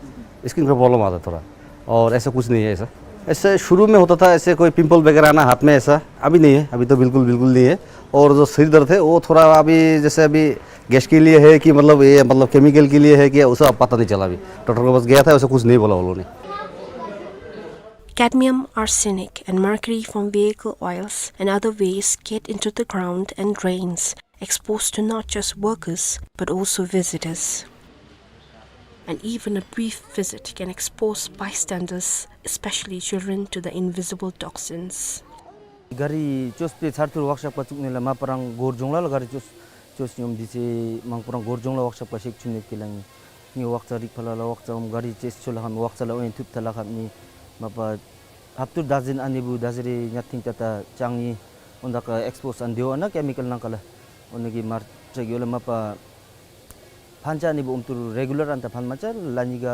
स्किन का प्रॉब्लम आता है थोड़ा। और ऐसा कुछ नहीं है ऐसा। ऐसे शुरू में होता था, ऐसे कोई पिंपल वगैरह आना हाथ में ऐसा। अभी नहीं है, अभी तो बिल्कुल, बिल्कुल नहीं है। और जो सिर दर्द है, वो थोड़ा अभी, जैसे अभी गैस के लिए है कि मतलब ये, मतलब केमिकल के लिए है कि उसे अब पता नहीं चला अभी। डॉक्टर के पास गया था, वैसे कुछ नहीं बोला उन्होंने। Cadmium, arsenic, and mercury from vehicle oils and other wastes get into the ground and drains, exposed to not just workers, but also visitors. And even a brief visit can expose bystanders, especially children, to the invisible toxins. ག་རི་བཅོས་པའི་ཚར་ཐུར་ཝརཀ་ཤོབ་ཀ་བཙུགས་ནི་ལགས། མ་པ་རང་སྒོར་ལྗང་ལ་ག་རི་བཅོས་བཅོས་ཉོམ་འདི་ཚེ་མང་པོ་རང་སྒོར་ལྗང་ལ་ཝརཀ་ཤོབ་ཀ་ཤེག་ཆུ་ནེ་ཀི་ལ་ངེ་ངེ་ཝརཀ་ཙ་རིག་ཕ་ལ་ལ་ཝརཀ་ཙ་འོམ་ག་རི་ཅེས་ཆོ་ལ་ཧམ་ཝརཀ་ཙ་ལ་ཨོ་ཡན་ཐུབ་ཐ་ལ་ཁབ་ནི་མ་པ་ཧབ་ཏུར་ད་ཟིན་ཨ་ནི་བུ་ད་ཟི་རེ་ཉ་ཐིང་ཏ་ཏ་ཅང་ངི་འོན་ད་ཀ་ཨེགས་པོ་སི་ཨན་དེ་བ་ན་ཀེ་མི་ཀལ་ནང་ཀ་ལ་ཨོ་ནི་གི་མར་ཅེག་ཡོ་ལ་མ་པ་ཕན་ཆ་ནི་བུ་ཨོམ་ཏུར་རེ་གུ་ལར་ཨན་ཏ་ཕན་མ་ཅ་ལ་ཉི་ག་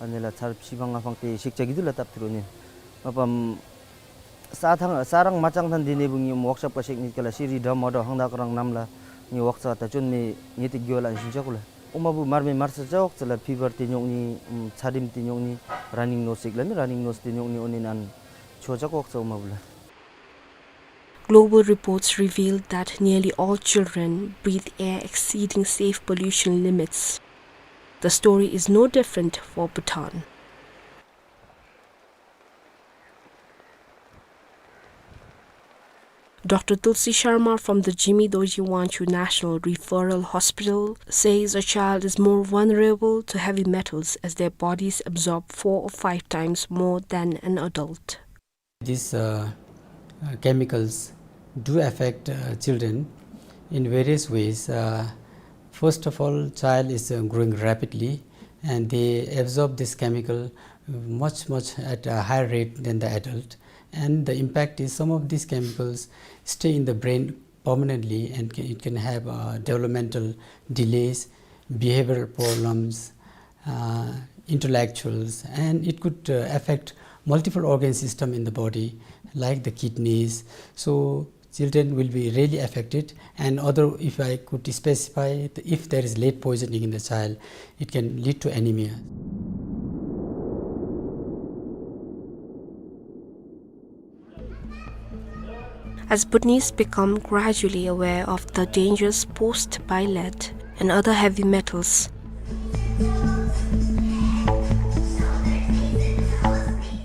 ཨ་ནི་ལ་ཚར་ཕྱི་ཕང་ང་ཕང་ཏེ་ཤེག་ཅ་གི་དུ་ལ་ཏབ་ཏུར་ཨོ་ནི་མ་པ་ས་ཐང་ས་རང་མ་ཅང་ཐང་དེ་ནས་བུ་ངི་ཝརཀ་ཤོབ་ཀ་ཤེག་ནི་ཀ་ལ་ཤི་རི་འདྲ་མ་འདྲ་ཧང་ད་ཀ་རང་ནམ་ལ་ངི་ཝརཀ་ཙ་ད་ཅོན་མེ་ངེ་ཏེ་གི་ཡོ་ལ་ཨན་ཤིན་ཅ་ཀུ་ལ་ཨོ་མ་བུ་མར་མེ་མར་ས་ཅ་ཝརཀ་ཙ་ལ་ཕི་བར་ཏེ་ཉོག་ནི་ཚ་རིམ་ཏེ་ཉོག་ནི་ར་ནིང་ནོ་སི་ལ་མི་ར་ནིང་ནོ་སི་ཏེ་ཉོག་ནི་ཨོ་ནི་ནན་ཆོ་ཅ་ཝརཀ་ཙ་ཨོ་མ་བུ་ལ། Global reports reveal that nearly all children breathe air exceeding safe pollution limits. The story is no different for Bhutan. Doctor Tulsi Sharma from the Jigme Dorji Wangchuk National Referral Hospital says a child is more vulnerable to heavy metals as their bodies absorb four or five times more than an adult. These, uh, uh, chemicals do affect, uh, children in various ways. Uh, first of all, child is, uh, growing rapidly, and they absorb this chemical much, much at a higher rate than the adult. And the impact is some of these chemicals stay in the brain permanently, and ca-, it can have, uh, developmental delays, behavioral problems, uh, intellectuals, and it could, uh, affect multiple organ system in the body, like the kidneys. So children will be really affected. And other, if I could specify, if there is lead poisoning in the child, it can lead to anemia. As Bhutanese become gradually aware of the dangers posed by lead and other heavy metals,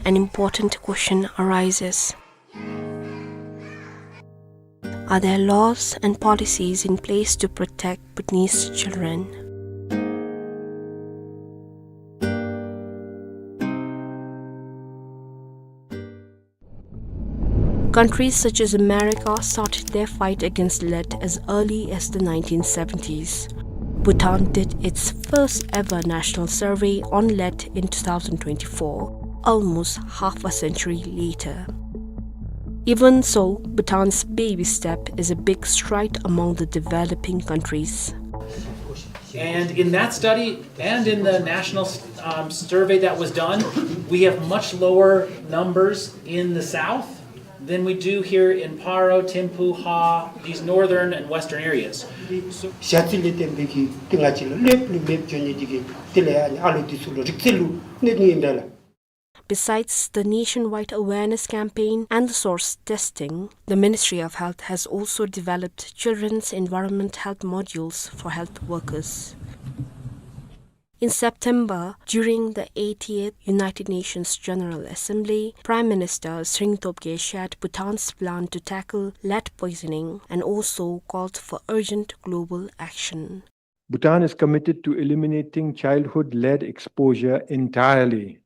an important question arises. Are there laws and policies in place to protect Bhutanese children? Countries such as America started their fight against lead as early as the nineteen seventies. Bhutan did its first ever national survey on lead in two thousand twenty-four, almost half a century later. Even so, Bhutan's baby step is a big stride among the developing countries. And in that study and in the national, um, survey that was done, we have much lower numbers in the south than we do here in Paro, Thimphu, Ha, these northern and western areas. ཞ་རྩི་ལས་བརྟེན་པའི་གི་ཏེ་ང་བཅས་ལུ་ལེབ་ལུ་མེདཔ་འགྱོ་ནི་འདི་གིས་དེ་ལས་ཨ་ནི་ཨ་ལོ་འདི་ཚུ་ལུ་རིག་རྩལ་ལུ་གནོད་ནི་ཨིན་པས་ལགས། Besides the nationwide awareness campaign and the source testing, the Ministry of Health has also developed children's environment health modules for health workers. In September, during the eightieth United Nations General Assembly, Prime Minister Tshering Tobgay shared Bhutan's plan to tackle lead poisoning and also called for urgent global action. Bhutan is committed to eliminating childhood lead exposure entirely.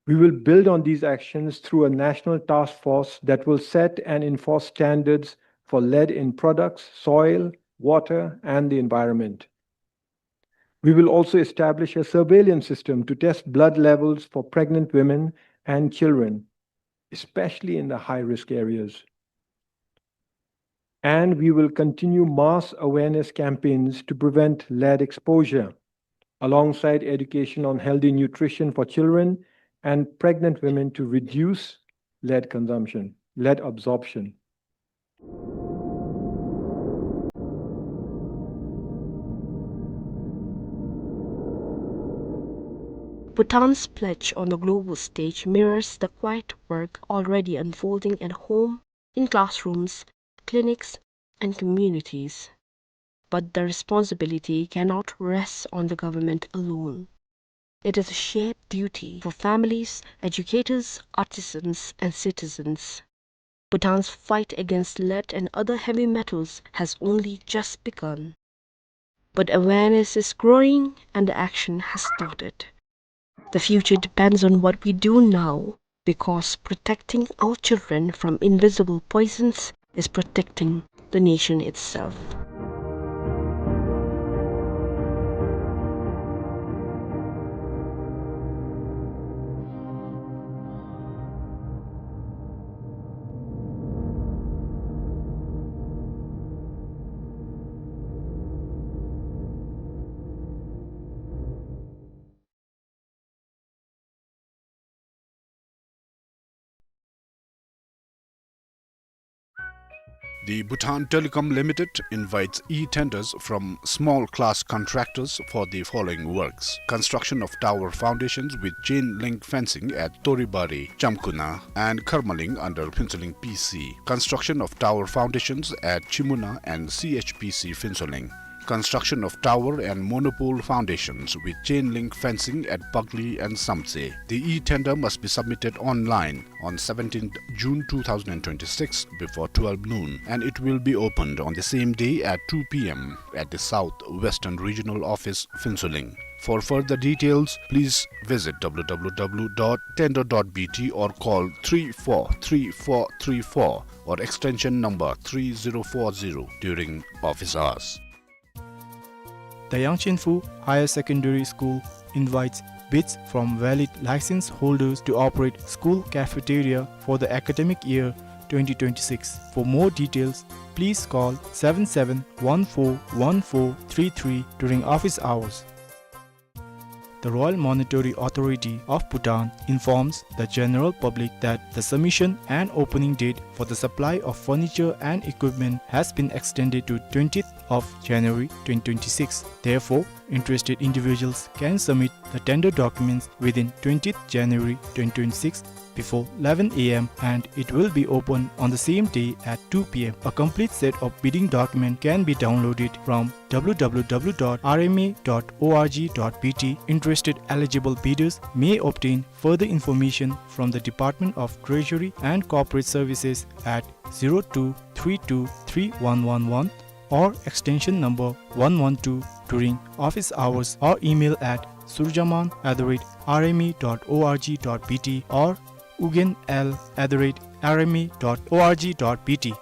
We will build on these actions through a national task force that will set and enforce standards for lead in products, soil, water, and the environment. We will also establish a surveillance system to test blood levels for pregnant women and children, especially in the high-risk areas. And we will continue mass awareness campaigns to prevent lead exposure, alongside education on healthy nutrition for children and pregnant women to reduce lead consumption, lead absorption. Bhutan's pledge on the global stage mirrors the quiet work already unfolding at home, in classrooms, clinics, and communities. But the responsibility cannot rest on the government alone. It is a shared duty for families, educators, artisans, and citizens. Bhutan's fight against lead and other heavy metals has only just begun. But awareness is growing and the action has started. The future depends on what we do now, because protecting our children from invisible poisons is protecting the nation itself. The Bhutan Telecom Limited invites e-tenders from small class contractors for the following works: construction of tower foundations with chain link fencing at Toribari, Chamkuna, and Kharmaling under Phuentsholing P C, construction of tower foundations at Chimuna and C H P C Phuentsholing, construction of tower and monopole foundations with chain link fencing at Bagli and Samtse. The e-tender must be submitted online on seventeenth June two thousand twenty-six before twelve noon, and it will be opened on the same day at two P M at the South Western Regional Office, Phuentsholing. For further details, please visit W W W dot tender dot B T or call three four three four three four or extension number three zero four zero during office hours. The Yangchenphu Higher Secondary School invites bids from valid license holders to operate school cafeteria for the academic year twenty twenty-six. For more details, please call seven seven one four one four three three during office hours. The Royal Monetary Authority of Bhutan informs the general public that the submission and opening date for the supply of furniture and equipment has been extended to twentieth of January twenty twenty-six. Therefore, Interested individuals can submit the tender documents within twentieth January twenty twenty-six before eleven a m and it will be open on the same day at two p m. A complete set of bidding document can be downloaded from w w w dot r m a dot o r g dot b t. Interested eligible bidders may obtain further information from the Department of Treasury and Corporate Services at zero two three two three one one one or extension number one one two during office hours or email at surjaman at the rate r m a dot o r g dot b t or ugen l at the rate r m a dot o r g dot b t.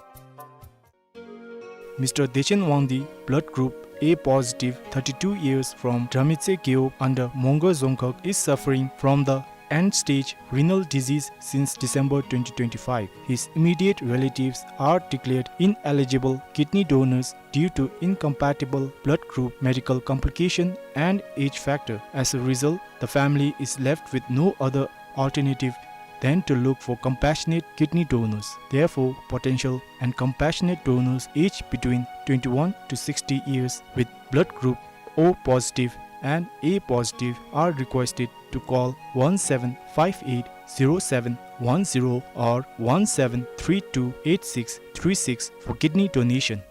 Mister Dechen Wangdi, blood group A positive, thirty-two years, from Dramitse Gewog under Mongar Dzongkhag, is suffering from the end-stage renal disease since December twenty twenty-five. His immediate relatives are declared ineligible kidney donors due to incompatible blood group, medical complication, and age factor. As a result, the family is left with no other alternative than to look for compassionate kidney donors. Therefore, potential and compassionate donors aged between twenty-one to sixty years with blood group O positive and A positive are requested to call one seven five eight zero seven one zero or one seven three two eight six three six for kidney donation.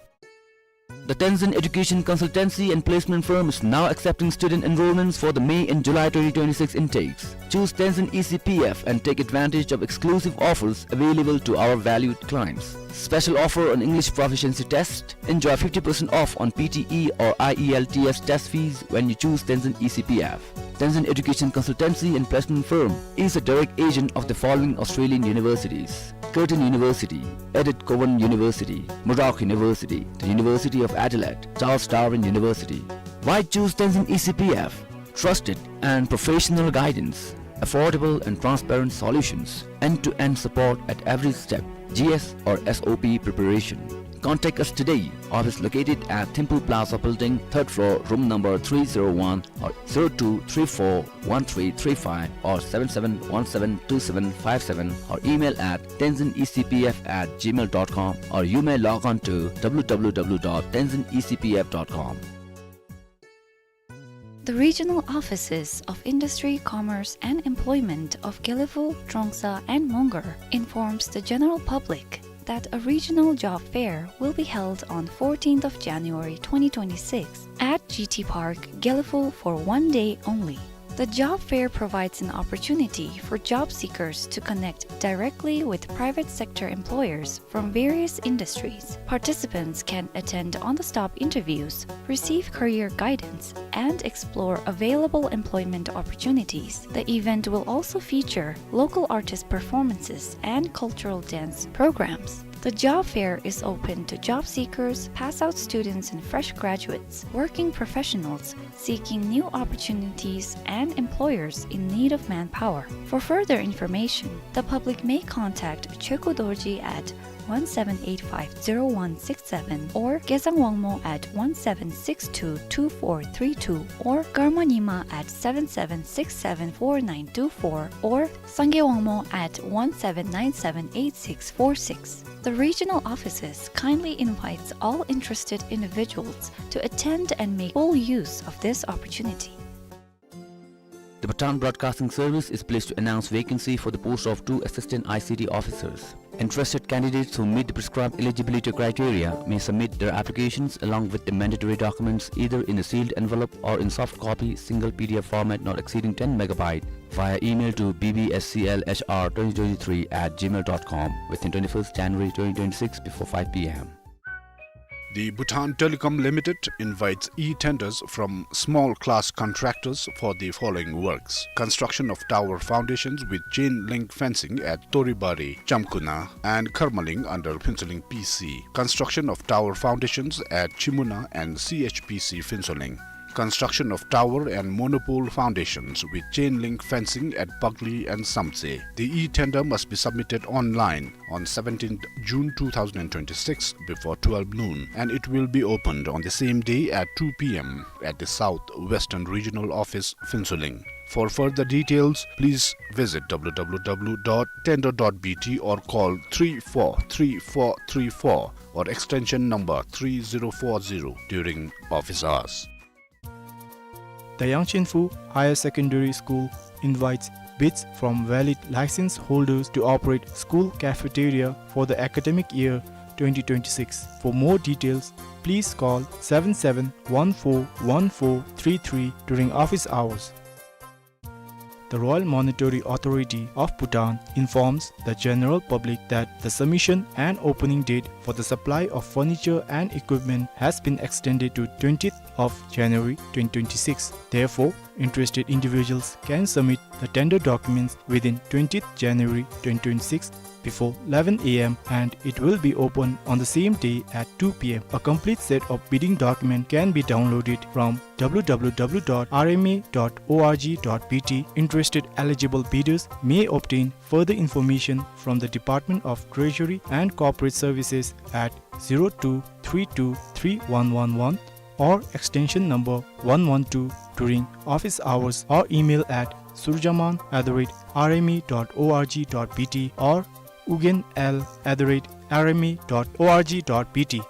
The Tenzin Education Consultancy and Placement Firm is now accepting student enrollments for the May and July twenty twenty-six intakes. Choose Tenzin E C P F and take advantage of exclusive offers available to our valued clients. Special offer on English proficiency test. Enjoy fifty percent off on P T E or I E L T S test fees when you choose Tenzin E C P F. Tenzin Education Consultancy and Placement Firm is a direct agent of the following Australian universities: Curtin University, Edith Cowan University, Murdoch University, the University of Adelaide, Charles Darwin University. Why choose Tenzin E C P F? Trusted and professional guidance, affordable and transparent solutions, end-to-end support at every step, G S or S O P preparation. Contact us today. Office located at Thimphu Plaza Building, third floor, room number three zero one, or zero two three four one three three five or seven seven one seven two seven five seven, or email at tenzin E C P F at gmail dot com, or you may log on to w w w dot tenzin E C P F dot com. The regional offices of Industry, Commerce and Employment of Gelephu, Trongsa and Mongar informs the general public that a regional job fair will be held on fourteenth of January twenty twenty-six at G T Park, Gelephu for one day only. The job fair provides an opportunity for job seekers to connect directly with private sector employers from various industries. Participants can attend on-the-spot interviews, receive career guidance, and explore available employment opportunities. The event will also feature local artist performances and cultural dance programs. The job fair is open to job seekers, pass-out students and fresh graduates, working professionals seeking new opportunities, and employers in need of manpower. For further information, the public may contact Chökyi Dorji at one seven eight five zero one six seven or Gezang Wangmo at one seven six two two four three two or Karma Nyima at seven seven six seven four nine two four or Sangay Wangmo at one seven nine seven eight six four six. The regional offices kindly invites all interested individuals to attend and make full use of this opportunity. The Bhutan Broadcasting Service is pleased to announce vacancy for the post of two assistant I C T officers. Interested candidates who meet the prescribed eligibility criteria may submit their applications along with the mandatory documents either in a sealed envelope or in soft copy, single P D F format not exceeding ten megabyte, via email to b b s c l h r twenty twenty-three at gmail dot com within twenty-first January twenty twenty-six before five p m. The Bhutan Telecom Limited invites e-tenders from small class contractors for the following works: construction of tower foundations with chain link fencing at Toribari, Chamkuna, and Kharmaling under Phuentsholing P C, construction of tower foundations at Chimuna and C H P C Phuentsholing, construction of tower and monopole foundations with chain link fencing at Bagli and Samtse. The e-tender must be submitted online on seventeenth June two thousand twenty-six before twelve noon, and it will be opened on the same day at two p m at the South Western Regional Office, Phuentsholing. For further details, please visit w w w dot tender dot b t or call three four three four three four or extension number three zero four zero during office hours. The Yangchenfu Higher Secondary School invites bids from valid license holders to operate school cafeteria for the academic year twenty twenty-six. For more details, please call seven seven one four one four three three during office hours. The Royal Monetary Authority of Bhutan informs the general public that the submission and opening date for the supply of furniture and equipment has been extended to twentieth of January twenty twenty-six. Therefore, interested individuals can submit the tender documents within twentieth January twenty twenty-six before eleven A M, and it will be open on the same day at two P M. A complete set of bidding document can be downloaded from W W W dot R M A dot O R G dot B T. Interested eligible bidders may obtain further information from the Department of Treasury and Corporate Services at zero two three two three one one one or extension number one one two during office hours, or email at surjaman at the rate R M A dot O R G dot B T or ugen L at the rate R M A dot O R G dot B T.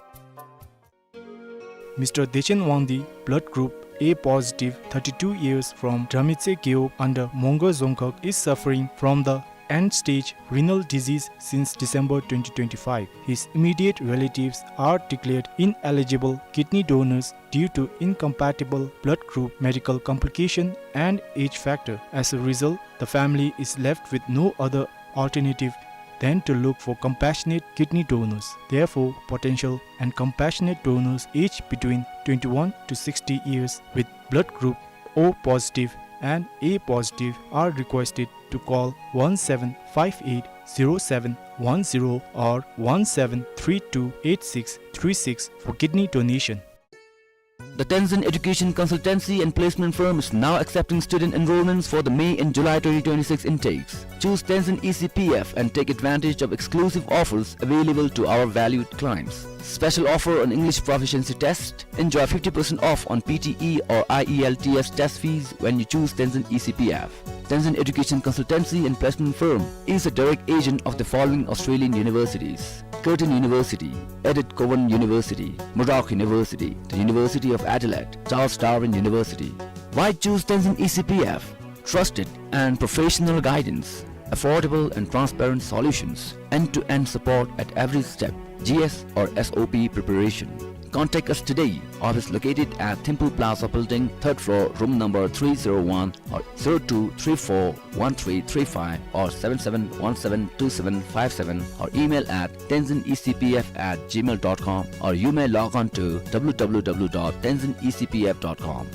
Mister Dechen Wangdi, blood group A positive, thirty-two years, from Dramitse Gewog under Mongar Dzongkhag, is suffering from the end-stage renal disease since December twenty twenty-five. His immediate relatives are declared ineligible kidney donors due to incompatible blood group, medical complication, and age factor. As a result, the family is left with no other alternative than to look for compassionate kidney donors. Therefore, potential and compassionate donors aged between twenty-one to sixty years with blood group O positive and A positive are requested to call one seven five eight zero seven one zero or one seven three two eight six three six for kidney donation. The Tenzin Education Consultancy and Placement Firm is now accepting student enrollments for the May and July twenty twenty-six intakes. Choose Tenzin E C P F and take advantage of exclusive offers available to our valued clients. Special offer on English proficiency test. Enjoy fifty percent off on P T E or I E L T S test fees when you choose Tenzin E C P F. Tenzin Education Consultancy and Placement Firm is a direct agent of the following Australian universities: Curtin University, Edith Cowan University, Murdoch University, the University of Adelaide, Charles Darwin University. Why choose Tenzin E C P F? Trusted and professional guidance, affordable and transparent solutions, end-to-end support at every step, G S or S O P preparation. Contact us today. Office located at Thimphu Plaza Building, third floor, room number three zero one, or zero two three four one three three five, or seven seven one seven two seven five seven, or email at tenzin E C P F at gmail dot com, or you may log on to W W W dot tenzin E C P F dot com.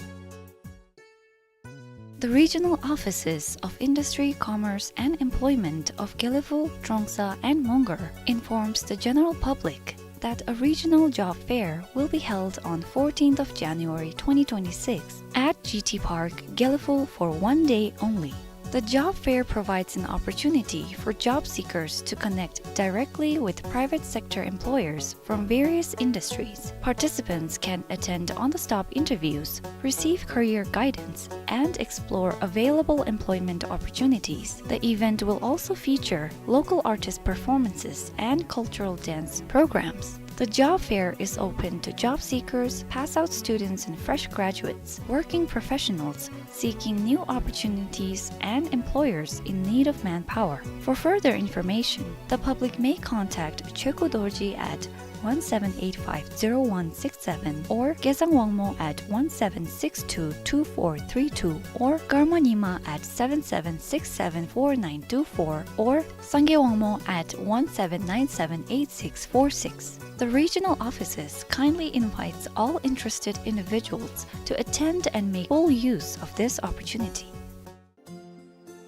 The regional offices of Industry, Commerce and Employment of Gelephu, Trongsa and Mongar informs the general public that a regional job fair will be held on fourteenth of January twenty twenty-six at G T Park, Gelephu, for one day only. The job fair provides an opportunity for job seekers to connect directly with private sector employers from various industries. Participants can attend on-the-spot interviews, receive career guidance, and explore available employment opportunities. The event will also feature local artist performances and cultural dance programs. The job fair is open to job seekers, pass-out students and fresh graduates, working professionals seeking new opportunities, and employers in need of manpower. For further information, the public may contact Chökyi Dorji at one seven eight five zero one six seven or Gezang Wangmo at one seven six two two four three two or Karma Nyima at seven seven six seven four nine two four or Sangay Wangmo at one seven nine seven eight six four six. The regional offices kindly invites all interested individuals to attend and make full use of this opportunity.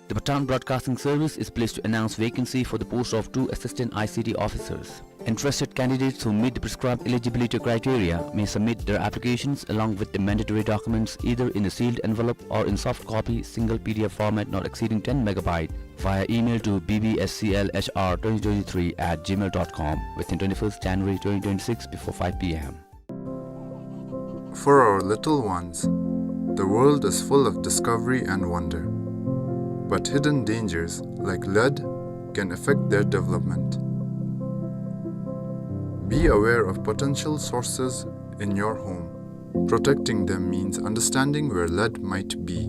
The Bhutan Broadcasting Service is pleased to announce vacancy for the post of two assistant I C T officers. Interested candidates who meet the prescribed eligibility criteria may submit their applications along with the mandatory documents either in a sealed envelope or in soft copy, single P D F format not exceeding ten megabyte, via email to B B S C L H R twenty twenty-three at gmail dot com within twenty-first January twenty twenty-six before five P M. For our little ones, the world is full of discovery and wonder. But hidden dangers like lead can affect their development. Be aware of potential sources in your home. Protecting them means understanding where lead might be.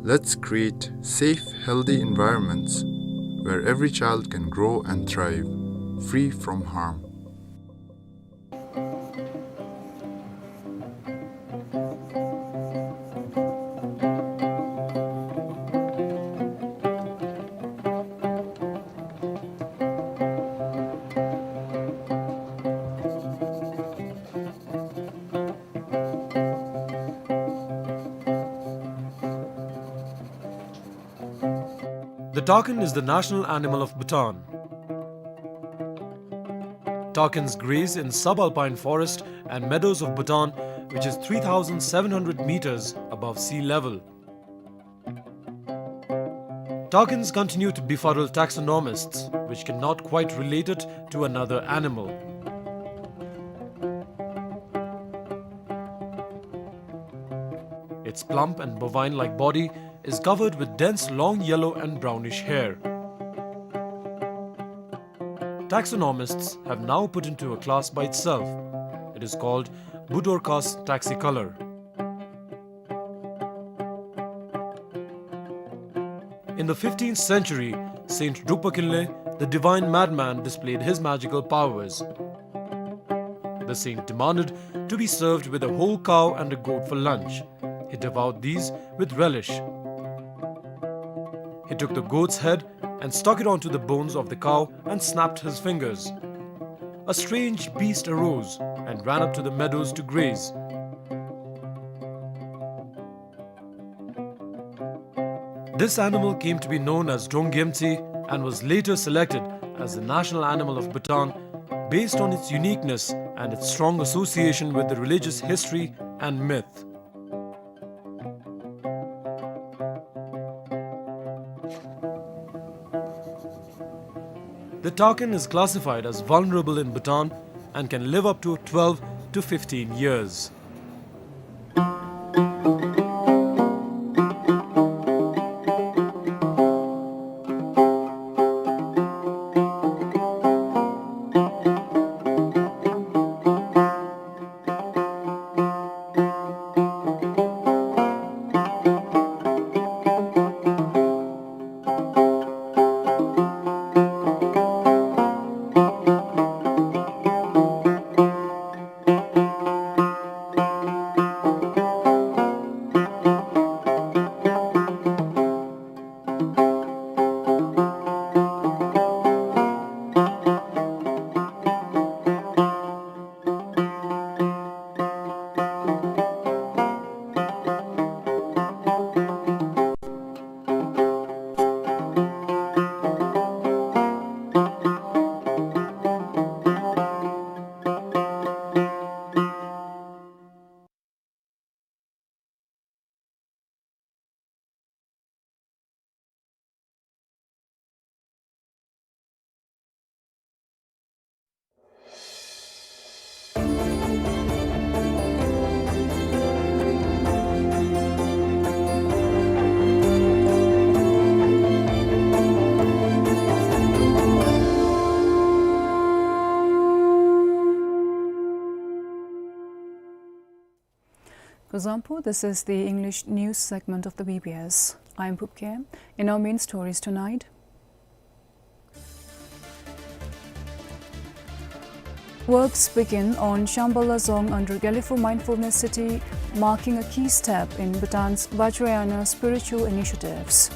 Let's create safe, healthy environments where every child can grow and thrive, free from harm. The takin is the national animal of Bhutan. Takins graze in subalpine forest and meadows of Bhutan, which is three thousand seven hundred meters above sea level. Takins continue to befuddle taxonomists, which cannot quite relate it to another animal. Its plump and bovine-like body is covered with dense long yellow and brownish hair. Taxonomists have now put into a class by itself. It is called Budorcas taxicolor. In the fifteenth century, Saint Drukpa Kinley, the divine madman, displayed his magical powers. The saint demanded to be served with a whole cow and a goat for lunch. He devoured these with relish. He took the goat's head and stuck it onto the bones of the cow and snapped his fingers. A strange beast arose and ran up to the meadows to graze. This animal came to be known as Drong Gyemtse and was later selected as the national animal of Bhutan based on its uniqueness and its strong association with the religious history and myth. The takin is classified as vulnerable in Bhutan and can live up to twelve to fifteen years. Kuzuzangpo, this is the English news segment of the B B S. I am Phub Khem. In our main stories tonight, works begin on Shambala Dzong under Gelephu Mindfulness City, marking a key step in Bhutan's Vajrayana spiritual initiatives.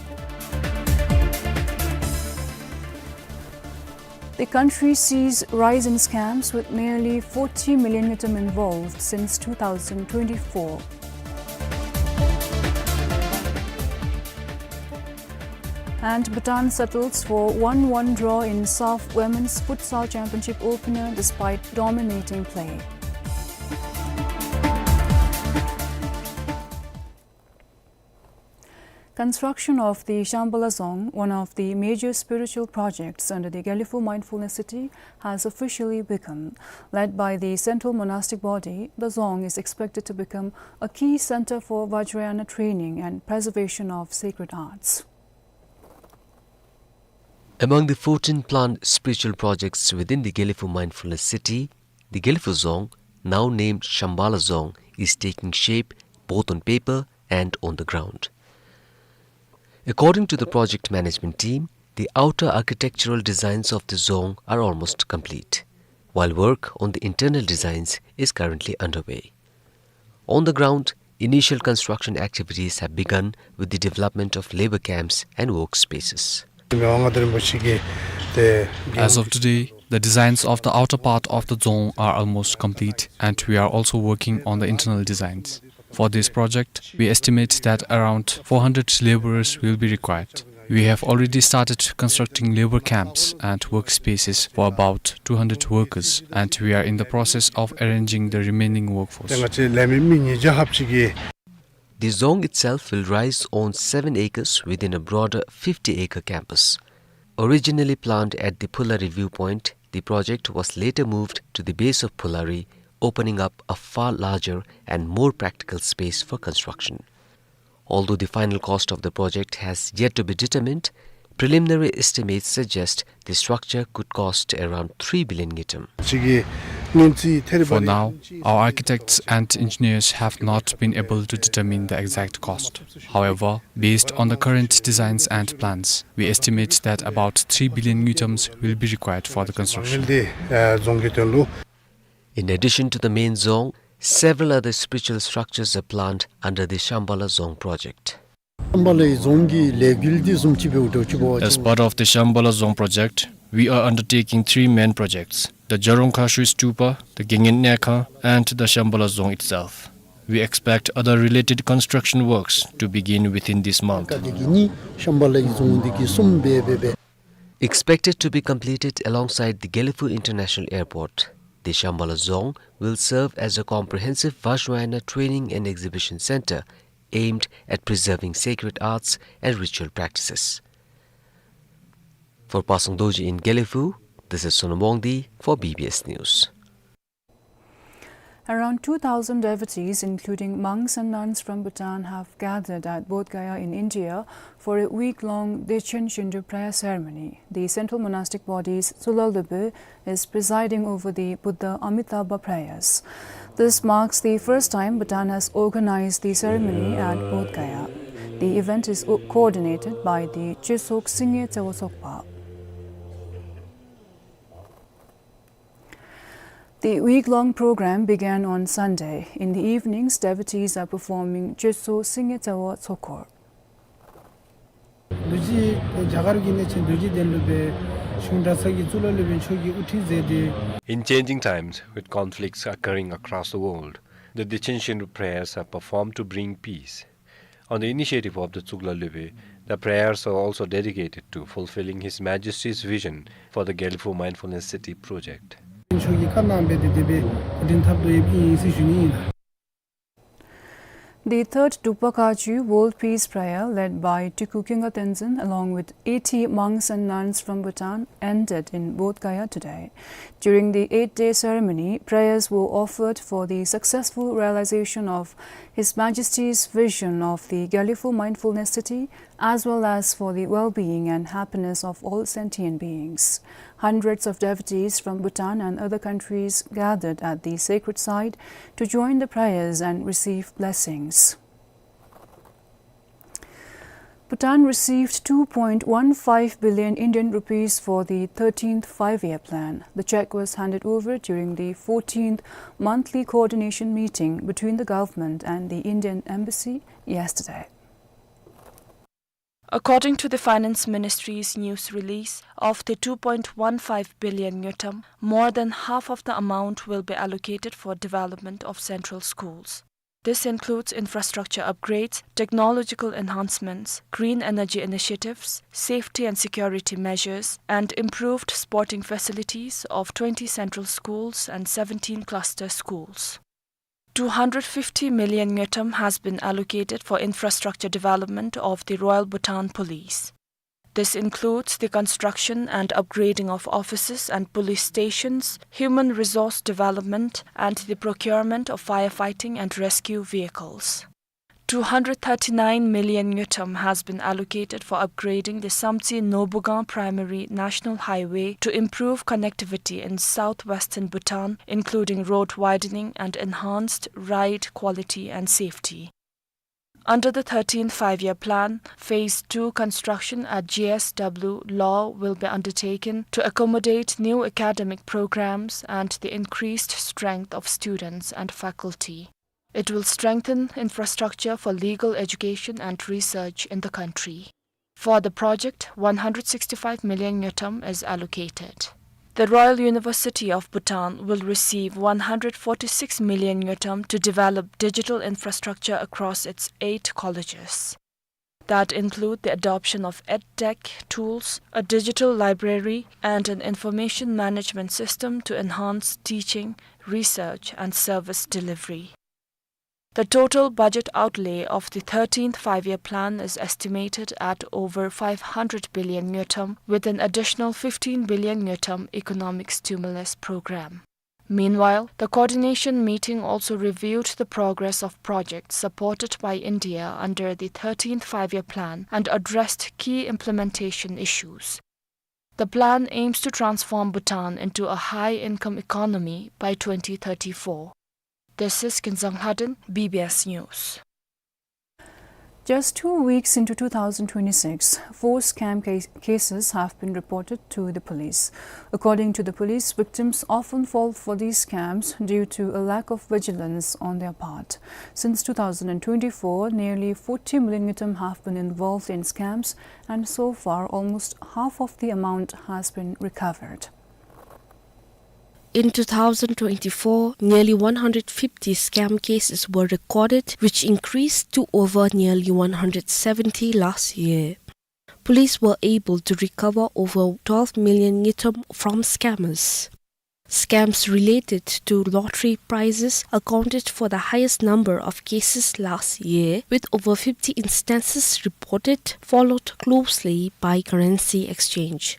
The country sees rise in scams, with nearly forty million ngultrum involved since two thousand twenty-four. And Bhutan settles for one one draw in SAFF Women's Futsal Championship opener despite dominating play. Construction of the Shambala Dzong, one of the major spiritual projects under the Gelephu Mindfulness City, has officially begun. Led by the Central Monastic Body, the Dzong is expected to become a key center for Vajrayana training and preservation of sacred arts. Among the fourteen planned spiritual projects within the Gelephu Mindfulness City, the Gelephu Dzong, now named Shambala Dzong, is taking shape both on paper and on the ground. According to the project management team, the outer architectural designs of the dzong are almost complete, while work on the internal designs is currently underway. On the ground, initial construction activities have begun with the development of labor camps and workspaces. As of today, the designs of the outer part of the dzong are almost complete, and we are also working on the internal designs. For this project, we estimate that around four hundred laborers will be required. We have already started constructing labor camps and workspaces for about two hundred workers, and we are in the process of arranging the remaining workforce. The dzong itself will rise on seven acres within a broader fifty-acre campus. Originally planned at the Phulari viewpoint, the project was later moved to the base of Phulari, opening up a far larger and more practical space for construction. Although the final cost of the project has yet to be determined, preliminary estimates suggest the structure could cost around three billion ngultrum. For now, our architects and engineers have not been able to determine the exact cost. However, based on the current designs and plans, we estimate that about three billion ngultrums will be required for the construction. In addition to the main dzong, several other spiritual structures are planned under the Shambala Dzong project. As part of the Shambala Dzong project, we are undertaking three main projects: the Jarong Khasui Stupa, the Gengen Nekha, and the Shambala Dzong itself. We expect other related construction works to begin within this month. Expected to be completed alongside the Gelephu International Airport, the Shambala Dzong will serve as a comprehensive Vajrayana training and exhibition center aimed at preserving sacred arts and ritual practices. For Pasang Dorji in Gelephu, this is Sonam Wangdi for B B S News. Around two thousand devotees, including monks and nuns from Bhutan, have gathered at Bodh Gaya in India for a week-long Dechen Shindu prayer ceremony. The central monastic body's Tsulha Lobö is presiding over the Buddha Amitabha prayers. This marks the first time Bhutan has organized the ceremony at Bodh Gaya. The event is o-, coordinated by the Chesok Singye Tsewo Tsokpa. The week-long program began on Sunday. In the evenings, devotees are performing Chesok Singye Tsewo Tsokor. རྡོ་རྗེ་རྒྱ་གར་གྱི་གནས་ཆེན་རྡོ་རྗེ་གདན་ལུ་སྦེ་གཞུང་གྲྭ་ཚང་གི་གཙུག་ལག་སློབ་དཔོན་མཆོག་གིས་དབུ་ཁྲིད་མཛད་དེ། In changing times, with conflicts occurring across the world, the Dechen Shindu prayers are performed to bring peace. On the initiative of the Tsukla Lobö, the prayers are also dedicated to fulfilling His Majesty's vision for the Gelephu Mindfulness City project. མཆོག་གིས་བཀའ་གནང་སྦེ་དེ་དེ་སྦེ་འགོ་འདྲེན་འཐབ་དོ་ཡོདཔ་ཨིན་ཟེར་ཞུ་ནི་ཨིན་ལགས། The third Drukpa Kachu World Peace Prayer, led by Tuku Khyengka Tenzin, along with eighty monks and nuns from Bhutan, ended in Bodh Gaya today. During the eight-day ceremony, prayers were offered for the successful realization of His Majesty's vision of the Gelephu Mindfulness City, as well as for the well-being and happiness of all sentient beings. Hundreds of devotees from Bhutan and other countries gathered at the sacred site to join the prayers and receive blessings. Bhutan received two point one five billion Indian rupees for the thirteenth Five-Year Plan. The check was handed over during the fourteenth monthly coordination meeting between the government and the Indian embassy yesterday. According to the Finance Ministry's news release, of the two point one five billion ngultrum, more than half of the amount will be allocated for development of central schools. This includes infrastructure upgrades, technological enhancements, green energy initiatives, safety and security measures, and improved sporting facilities of twenty central schools and seventeen cluster schools. Two hundred fifty million ngultrum has been allocated for infrastructure development of the Royal Bhutan Police. This includes the construction and upgrading of offices and police stations, human resource development, and the procurement of firefighting and rescue vehicles. Two hundred thirty-nine million ngultrum has been allocated for upgrading the Samtse Nobugang Primary National Highway to improve connectivity in southwestern Bhutan, including road widening and enhanced ride quality and safety. Under the thirteenth Five-Year Plan, Phase two construction at G S W Law will be undertaken to accommodate new academic programs and the increased strength of students and faculty. It will strengthen infrastructure for legal education and research in the country. For the project, one hundred sixty-five million ngultrum is allocated. The Royal University of Bhutan will receive one hundred forty-six million ngultrum to develop digital infrastructure across its eight colleges. That include the adoption of edtech tools, a digital library, and an information management system to enhance teaching, research, and service delivery. The total budget outlay of the thirteenth Five-Year Plan is estimated at over five hundred billion ngultrum, with an additional fifteen billion ngultrum economic stimulus program. Meanwhile, the coordination meeting also reviewed the progress of projects supported by India under the thirteenth Five-Year Plan and addressed key implementation issues. The plan aims to transform Bhutan into a high-income economy by twenty thirty-four. This is Kinzang Lhaden, B B S News. Just two weeks into two thousand twenty-six, four scam ca-, cases have been reported to the police. According to the police, victims often fall for these scams due to a lack of vigilance on their part. Since two thousand twenty-four, nearly forty million ngultrum have been involved in scams, and so far, almost half of the amount has been recovered. In two thousand twenty-four, nearly one hundred fifty scam cases were recorded, which increased to over nearly one hundred seventy last year. Police were able to recover over twelve million ngultrum from scammers. Scams related to lottery prizes accounted for the highest number of cases last year, with over fifty instances reported, followed closely by currency exchange.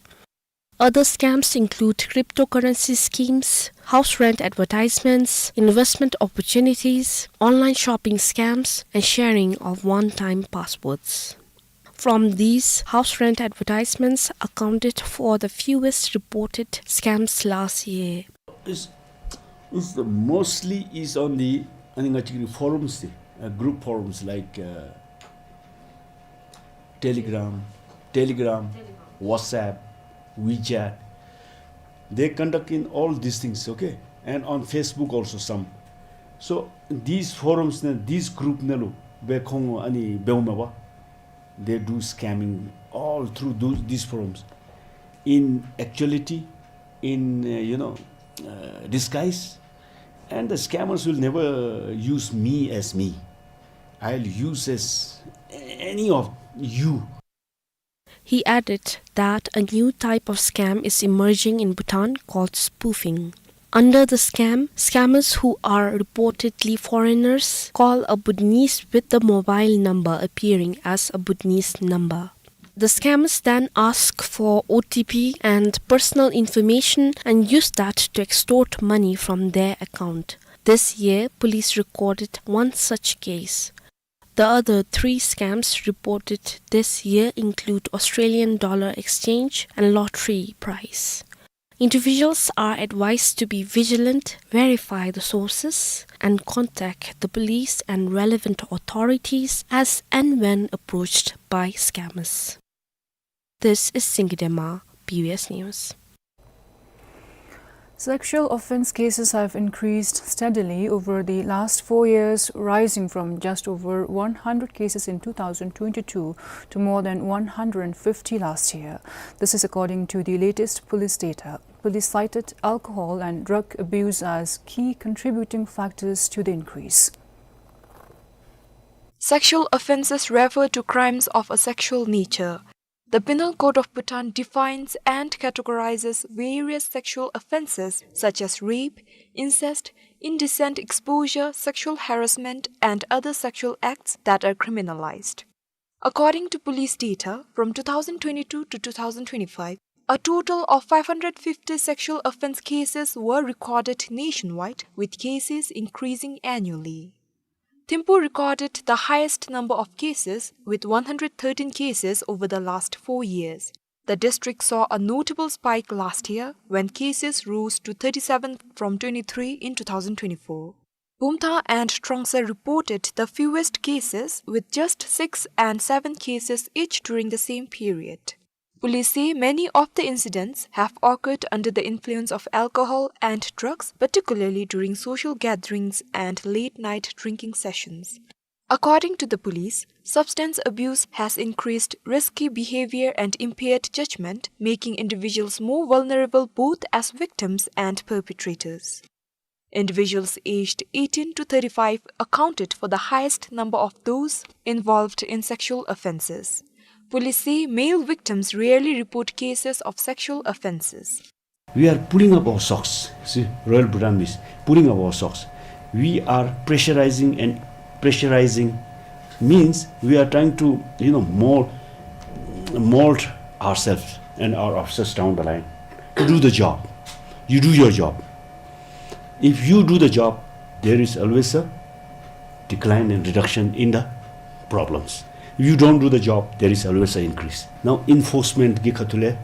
Other scams include cryptocurrency schemes, house rent advertisements, investment opportunities, online shopping scams, and sharing of one-time passwords. From these, house rent advertisements accounted for the fewest reported scams last year. It's, it's the mostly is on the, I think, actually forums, the, uh, group forums like, uh, Telegram, Telegram, WhatsApp, WeChat. They conduct in all these things, okay? And on Facebook also some. So these forums, na, these group na lu, be khong ani be ma ba. They do scamming all through those, these forums. In actuality, in, uh, you know, uh, disguise, and the scammers will never use me as me. I'll use as any of you. He added that a new type of scam is emerging in Bhutan called spoofing. Under the scam, scammers who are reportedly foreigners call a Bhutanese with the mobile number appearing as a Bhutanese number. The scammers then ask for O T P and personal information and use that to extort money from their account. This year, police recorded one such case. The other three scams reported this year include Australian dollar exchange and lottery prize. Individuals are advised to be vigilant, verify the sources, and contact the police and relevant authorities as and when approached by scammers. This is Singidema, B B S News. Sexual offense cases have increased steadily over the last four years, rising from just over one hundred cases in two thousand twenty-two to more than one hundred fifty last year. This is according to the latest police data. Police cited alcohol and drug abuse as key contributing factors to the increase. Sexual offenses refer to crimes of a sexual nature. The Penal Code of Bhutan defines and categorizes various sexual offenses such as rape, incest, indecent exposure, sexual harassment, and other sexual acts that are criminalized. According to police data, from two thousand twenty-two to two thousand twenty-five, a total of five hundred fifty sexual offense cases were recorded nationwide, with cases increasing annually. Thimphu recorded the highest number of cases, with one hundred thirteen cases over the last four years. The district saw a notable spike last year, when cases rose to thirty-seven from twenty-three in two thousand twenty-four. Bumthang and Trongsa reported the fewest cases, with just six and seven cases each during the same period. Police say many of the incidents have occurred under the influence of alcohol and drugs, particularly during social gatherings and late-night drinking sessions. According to the police, substance abuse has increased risky behavior and impaired judgment, making individuals more vulnerable both as victims and perpetrators. Individuals aged eighteen to thirty-five accounted for the highest number of those involved in sexual offences. Police say male victims rarely report cases of sexual offences. We are pulling up our socks. See, Royal Bhutan is pulling up our socks. We are pressurizing and pressurizing means we are trying to, you know, mold, mold ourselves and our officers down the line to do the job. You do your job. If you do the job, there is always a decline and reduction in the problems. If you don't do the job, there is always an increase. Now, enforcement གི་ཁ་ཐུག་ལས,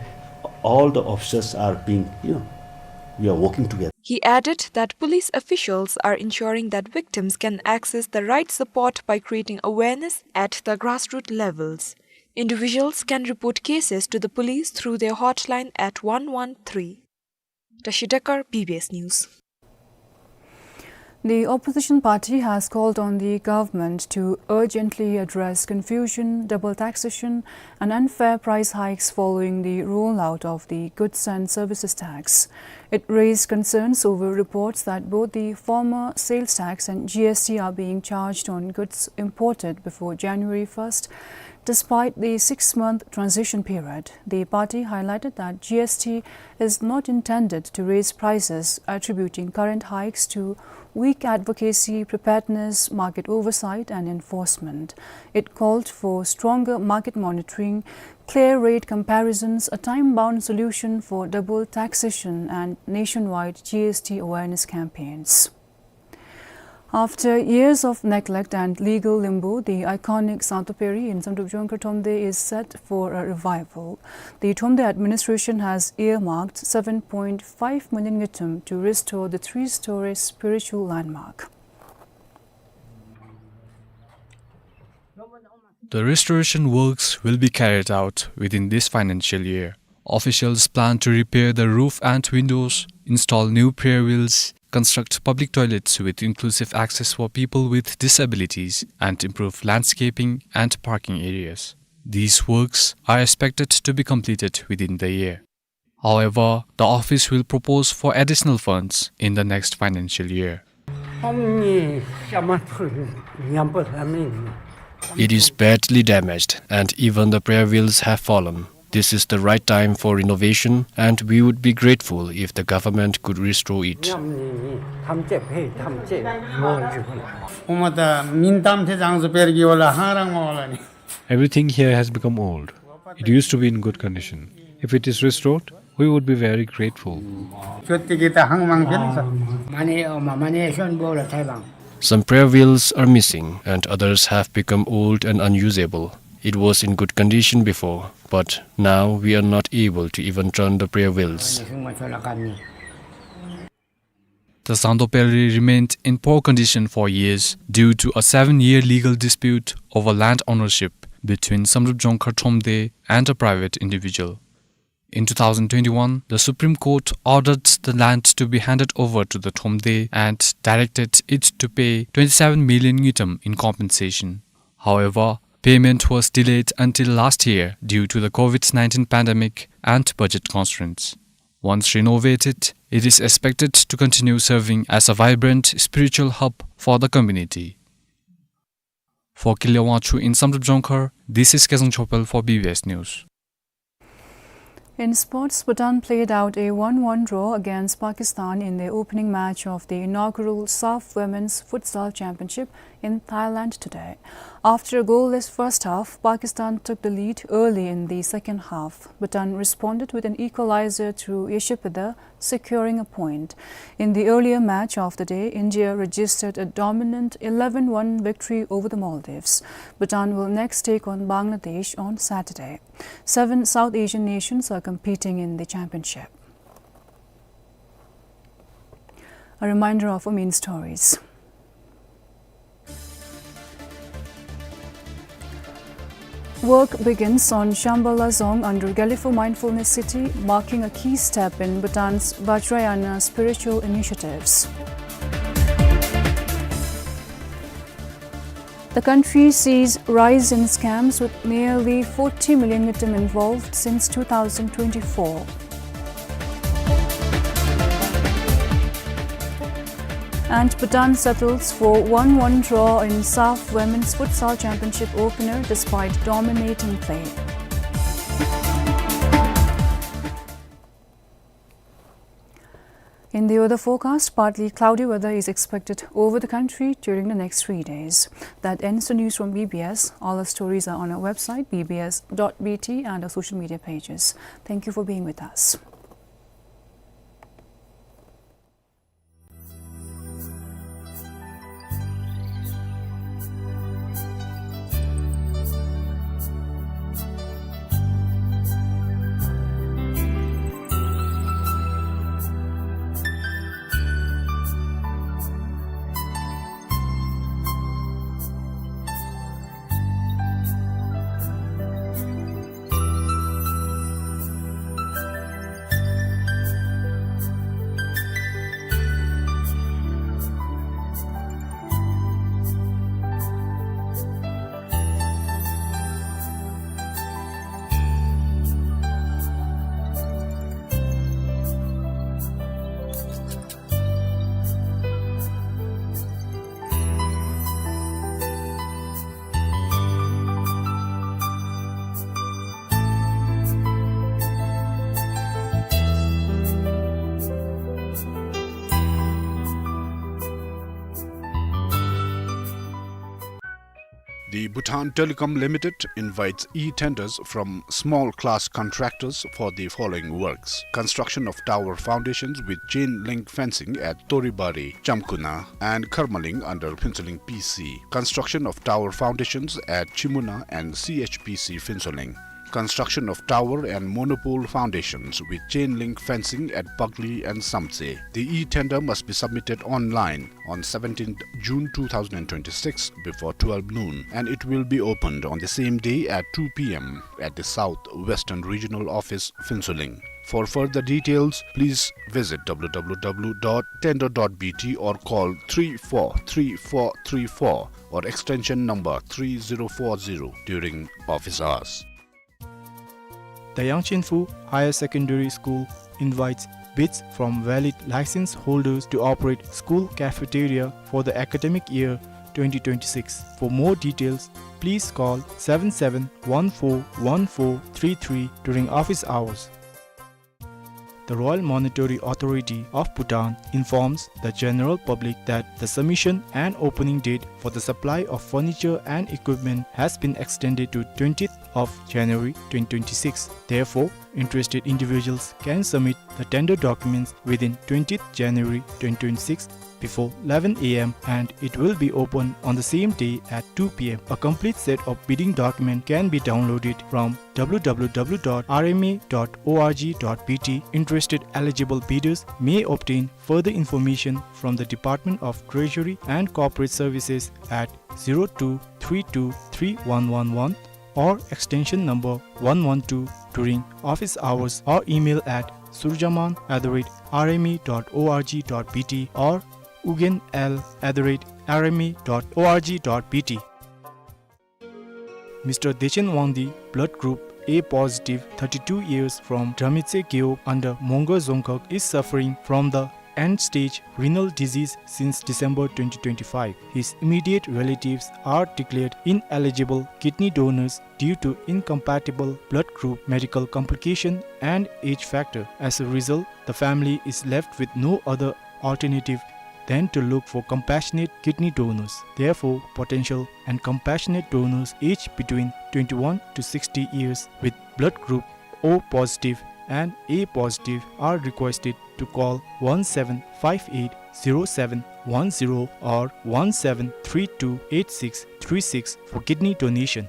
all the officers are being, you know, we are working together. He added that police officials are ensuring that victims can access the right support by creating awareness at the grassroots levels. Individuals can report cases to the police through their hotline at one one three. Tashi Dekar, B B S News. The opposition party has called on the government to urgently address confusion, double taxation, and unfair price hikes following the rollout of the goods and services tax. It raised concerns over reports that both the former sales tax and G S T are being charged on goods imported before January first, despite the six-month transition period. The party highlighted that G S T is not intended to raise prices, attributing current hikes to weak advocacy, preparedness, market oversight, and enforcement. It called for stronger market monitoring, clear rate comparisons, a time-bound solution for double taxation, and nationwide G S T awareness campaigns. After years of neglect and legal limbo, the iconic Sangtoperi in Samdrup Jongkhar Thromde is set for a revival. The Thromde administration has earmarked seven point five million ngultrum to restore the three-story spiritual landmark. The restoration works will be carried out within this financial year. Officials plan to repair the roof and windows, install new prayer wheels, construct public toilets with inclusive access for people with disabilities, and improve landscaping and parking areas. These works are expected to be completed within the year. However, the office will propose for additional funds in the next financial year. It is badly damaged, and even the prayer wheels have fallen. This is the right time for renovation, and we would be grateful if the government could restore it. Everything here has become old. It used to be in good condition. If it is restored, we would be very grateful. Some prayer wheels are missing and others have become old and unusable. It was in good condition before, but now we are not able to even turn the prayer wheels. The Sangtoperi remained in poor condition for years due to a seven-year legal dispute over land ownership between Samdrup Jongkhar Thromde and a private individual. In two thousand twenty-one, the Supreme Court ordered the land to be handed over to the Thromde and directed it to pay twenty-seven million ngultrum in compensation. However, payment was delayed until last year due to the COVID nineteen pandemic and budget constraints. Once renovated, it is expected to continue serving as a vibrant spiritual hub for the community. For Kile Wangchuck in Samdrup Jongkhar, this is Kezang Chopel for B B S News. In sports, Bhutan played out a one one draw against Pakistan in the opening match of the inaugural SAFF Women's Futsal Championship in Thailand today. After a goalless first half, Pakistan took the lead early in the second half. Bhutan responded with an equalizer through Yeshepada, securing a point. In the earlier match of the day, India registered a dominant eleven one victory over the Maldives. Bhutan will next take on Bangladesh on Saturday. Seven South Asian nations are competing in the championship. A reminder of our main stories. Work begins on Shambala Dzong under Gelephu Mindfulness City, marking a key step in Bhutan's Vajrayana spiritual initiatives. The country sees rise in scams, with nearly forty million ngultrum involved since two thousand twenty-four. And Bhutan settles for one one draw in SAFF Women's Futsal Championship opener despite dominating play. In the weather forecast, partly cloudy weather is expected over the country during the next three days. That ends the news from B B S. All our stories are on our website, B B S dot B T, and our social media pages. Thank you for being with us. The Bhutan Telecom Limited invites e-tenders from small class contractors for the following works: construction of tower foundations with chain link fencing at Toribari, Chamkuna, and Kharmaling under Phuentsholing P C, construction of tower foundations at Chimuna and C H P C Phuentsholing, construction of tower and monopole foundations with chain link fencing at Pagli and Samtse. The e-tender must be submitted online on seventeenth June two thousand twenty-six before twelve noon, and it will be opened on the same day at two P M at the South Western Regional Office, Phuentsholing. For further details, please visit W W W dot tender dot B T or call three four three four three four or extension number three zero four zero during office hours. The Yangchenphu Higher Secondary School invites bids from valid license holders to operate school cafeteria for the academic year twenty twenty-six. For more details, please call seven seven one four one four three three during office hours. The Royal Monetary Authority of Bhutan informs the general public that the submission and opening date for the supply of furniture and equipment has been extended to twentieth of January twenty twenty-six. Therefore, interested individuals can submit the tender documents within twentieth January twenty twenty-six before eleven A M, and it will be open on the same day at two P M. A complete set of bidding document can be downloaded from W W W dot R M A dot O R G dot B T. Interested eligible bidders may obtain further information from the Department of Treasury and Corporate Services at zero two three two three one one one or extension number one one two during office hours, or email at surjaman at the rate R M A dot O R G dot B T or ugyen L at the rate R M A dot O R G dot B T. Mister Dechen Wangdi, blood group A positive, thirty-two years, from Dramitse Gewog under Mongar Dzongkhag, is suffering from the end-stage renal disease since December twenty twenty-five. His immediate relatives are declared ineligible kidney donors due to incompatible blood group, medical complication, and age factor. As a result, the family is left with no other alternative than to look for compassionate kidney donors. Therefore, potential and compassionate donors aged between twenty-one to sixty years with blood group O positive and A positive are requested to call one seven five eight zero seven one zero or one seven three two eight six three six for kidney donation.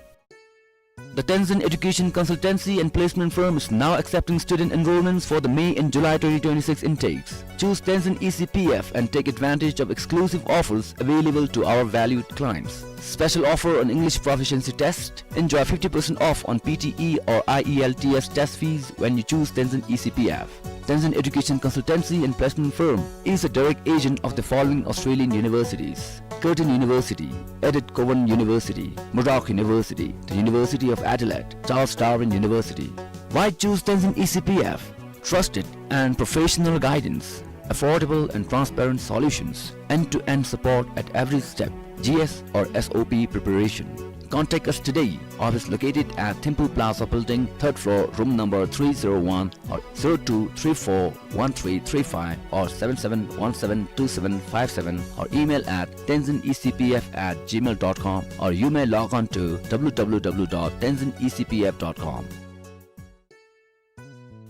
The Tenzin Education Consultancy and Placement Firm is now accepting student enrollments for the May and July twenty twenty-six intakes. Choose Tenzin E C P F and take advantage of exclusive offers available to our valued clients. Special offer on English proficiency test. Enjoy fifty percent off on P T E or I E L T S test fees when you choose Tenzin E C P F. Tenzin Education Consultancy and Placement Firm is a direct agent of the following Australian universities: Curtin University, Edith Cowan University, Murdoch University, the University of Adelaide, Charles Darwin University. Why choose Tenzin E C P F? Trusted and professional guidance, affordable and transparent solutions, end-to-end support at every step, G S or S O P preparation. Contact us today. Office located at Thimphu Plaza Building, third floor, room number three zero one, or zero two three four one three three five, or seven seven one seven two seven five seven, or email at tenzin E C P F at gmail dot com, or you may log on to W W W dot tenzin E C P F dot com.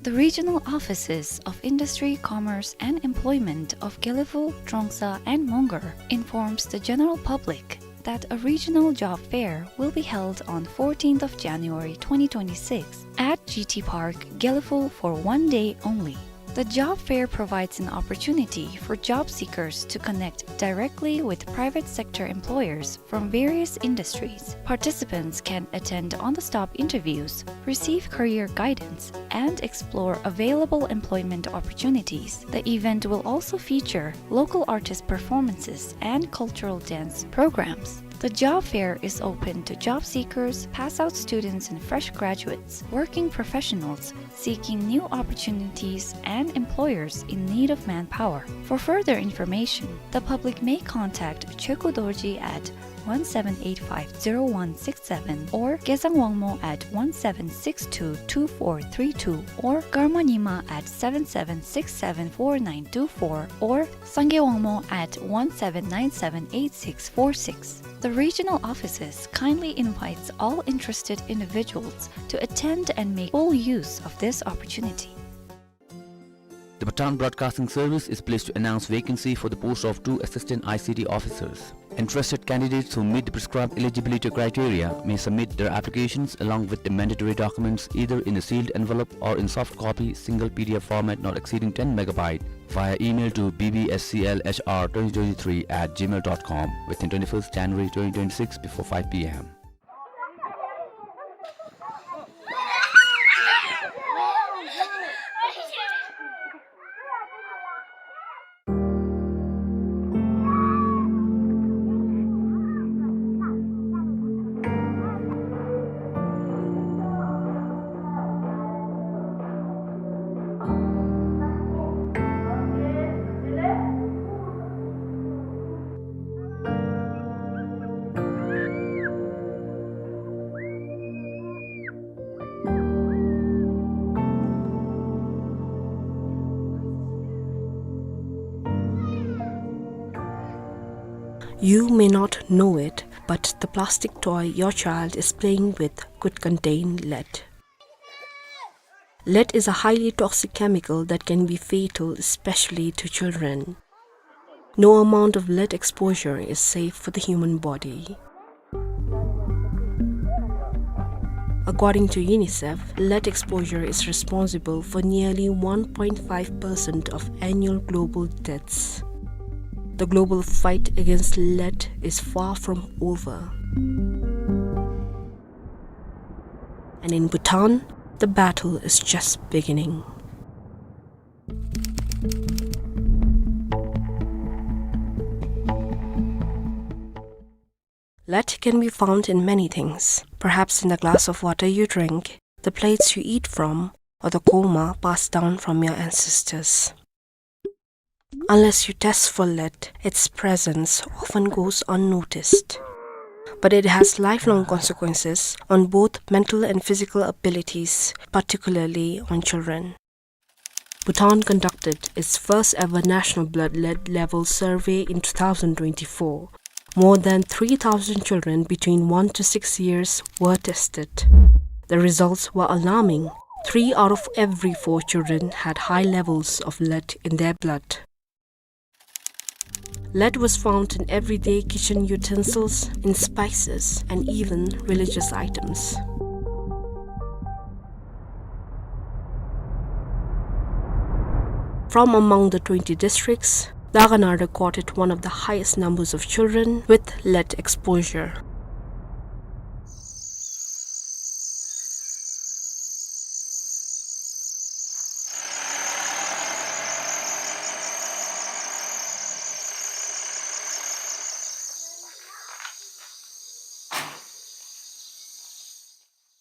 The regional offices of Industry, Commerce and Employment of Gelephu, Trongsa and Mongar informs the general public that a regional job fair will be held on fourteenth of January twenty twenty-six at G T Park, Gelephu for one day only. The job fair provides an opportunity for job seekers to connect directly with private sector employers from various industries. Participants can attend on-the-spot interviews, receive career guidance, and explore available employment opportunities. The event will also feature local artist performances and cultural dance programs. The job fair is open to job seekers, pass-out students and fresh graduates, working professionals seeking new opportunities, and employers in need of manpower. For further information, the public may contact Chekhu Dorji at one seven eight five zero one six seven or Gezang Wangmo at one seven six two two four three two or Karma Nyima at seven seven six seven four nine two four or Sangay Wangmo at one seven nine seven eight six four six. The regional offices kindly invites all interested individuals to attend and make full use of this opportunity. The Bhutan Broadcasting Service is pleased to announce vacancy for the post of two assistant I C T officers. Interested candidates who meet the prescribed eligibility criteria may submit their applications along with the mandatory documents either in a sealed envelope or in soft copy, single P D F format not exceeding ten megabyte, via email to B B S C L H R twenty twenty-three at gmail dot com within twenty-first January twenty twenty-six before five P M. You may not know it, but the plastic toy your child is playing with could contain lead. Lead is a highly toxic chemical that can be fatal, especially to children. No amount of lead exposure is safe for the human body. According to UNICEF, lead exposure is responsible for nearly one point five percent of annual global deaths. The global fight against lead is far from over. And in Bhutan, the battle is just beginning. Lead can be found in many things, perhaps in the glass of water you drink, the plates you eat from, or the kurma passed down from your ancestors. Unless you test for lead, its presence often goes unnoticed. But it has lifelong consequences on both mental and physical abilities, particularly on children. Bhutan conducted its first ever national blood lead level survey in two thousand twenty-four. More than three thousand children between one to six years were tested. The results were alarming. Three out of every four children had high levels of lead in their blood. Lead was found in everyday kitchen utensils, in spices, and even religious items. From among the twenty districts, Dagana recorded one of the highest numbers of children with lead exposure.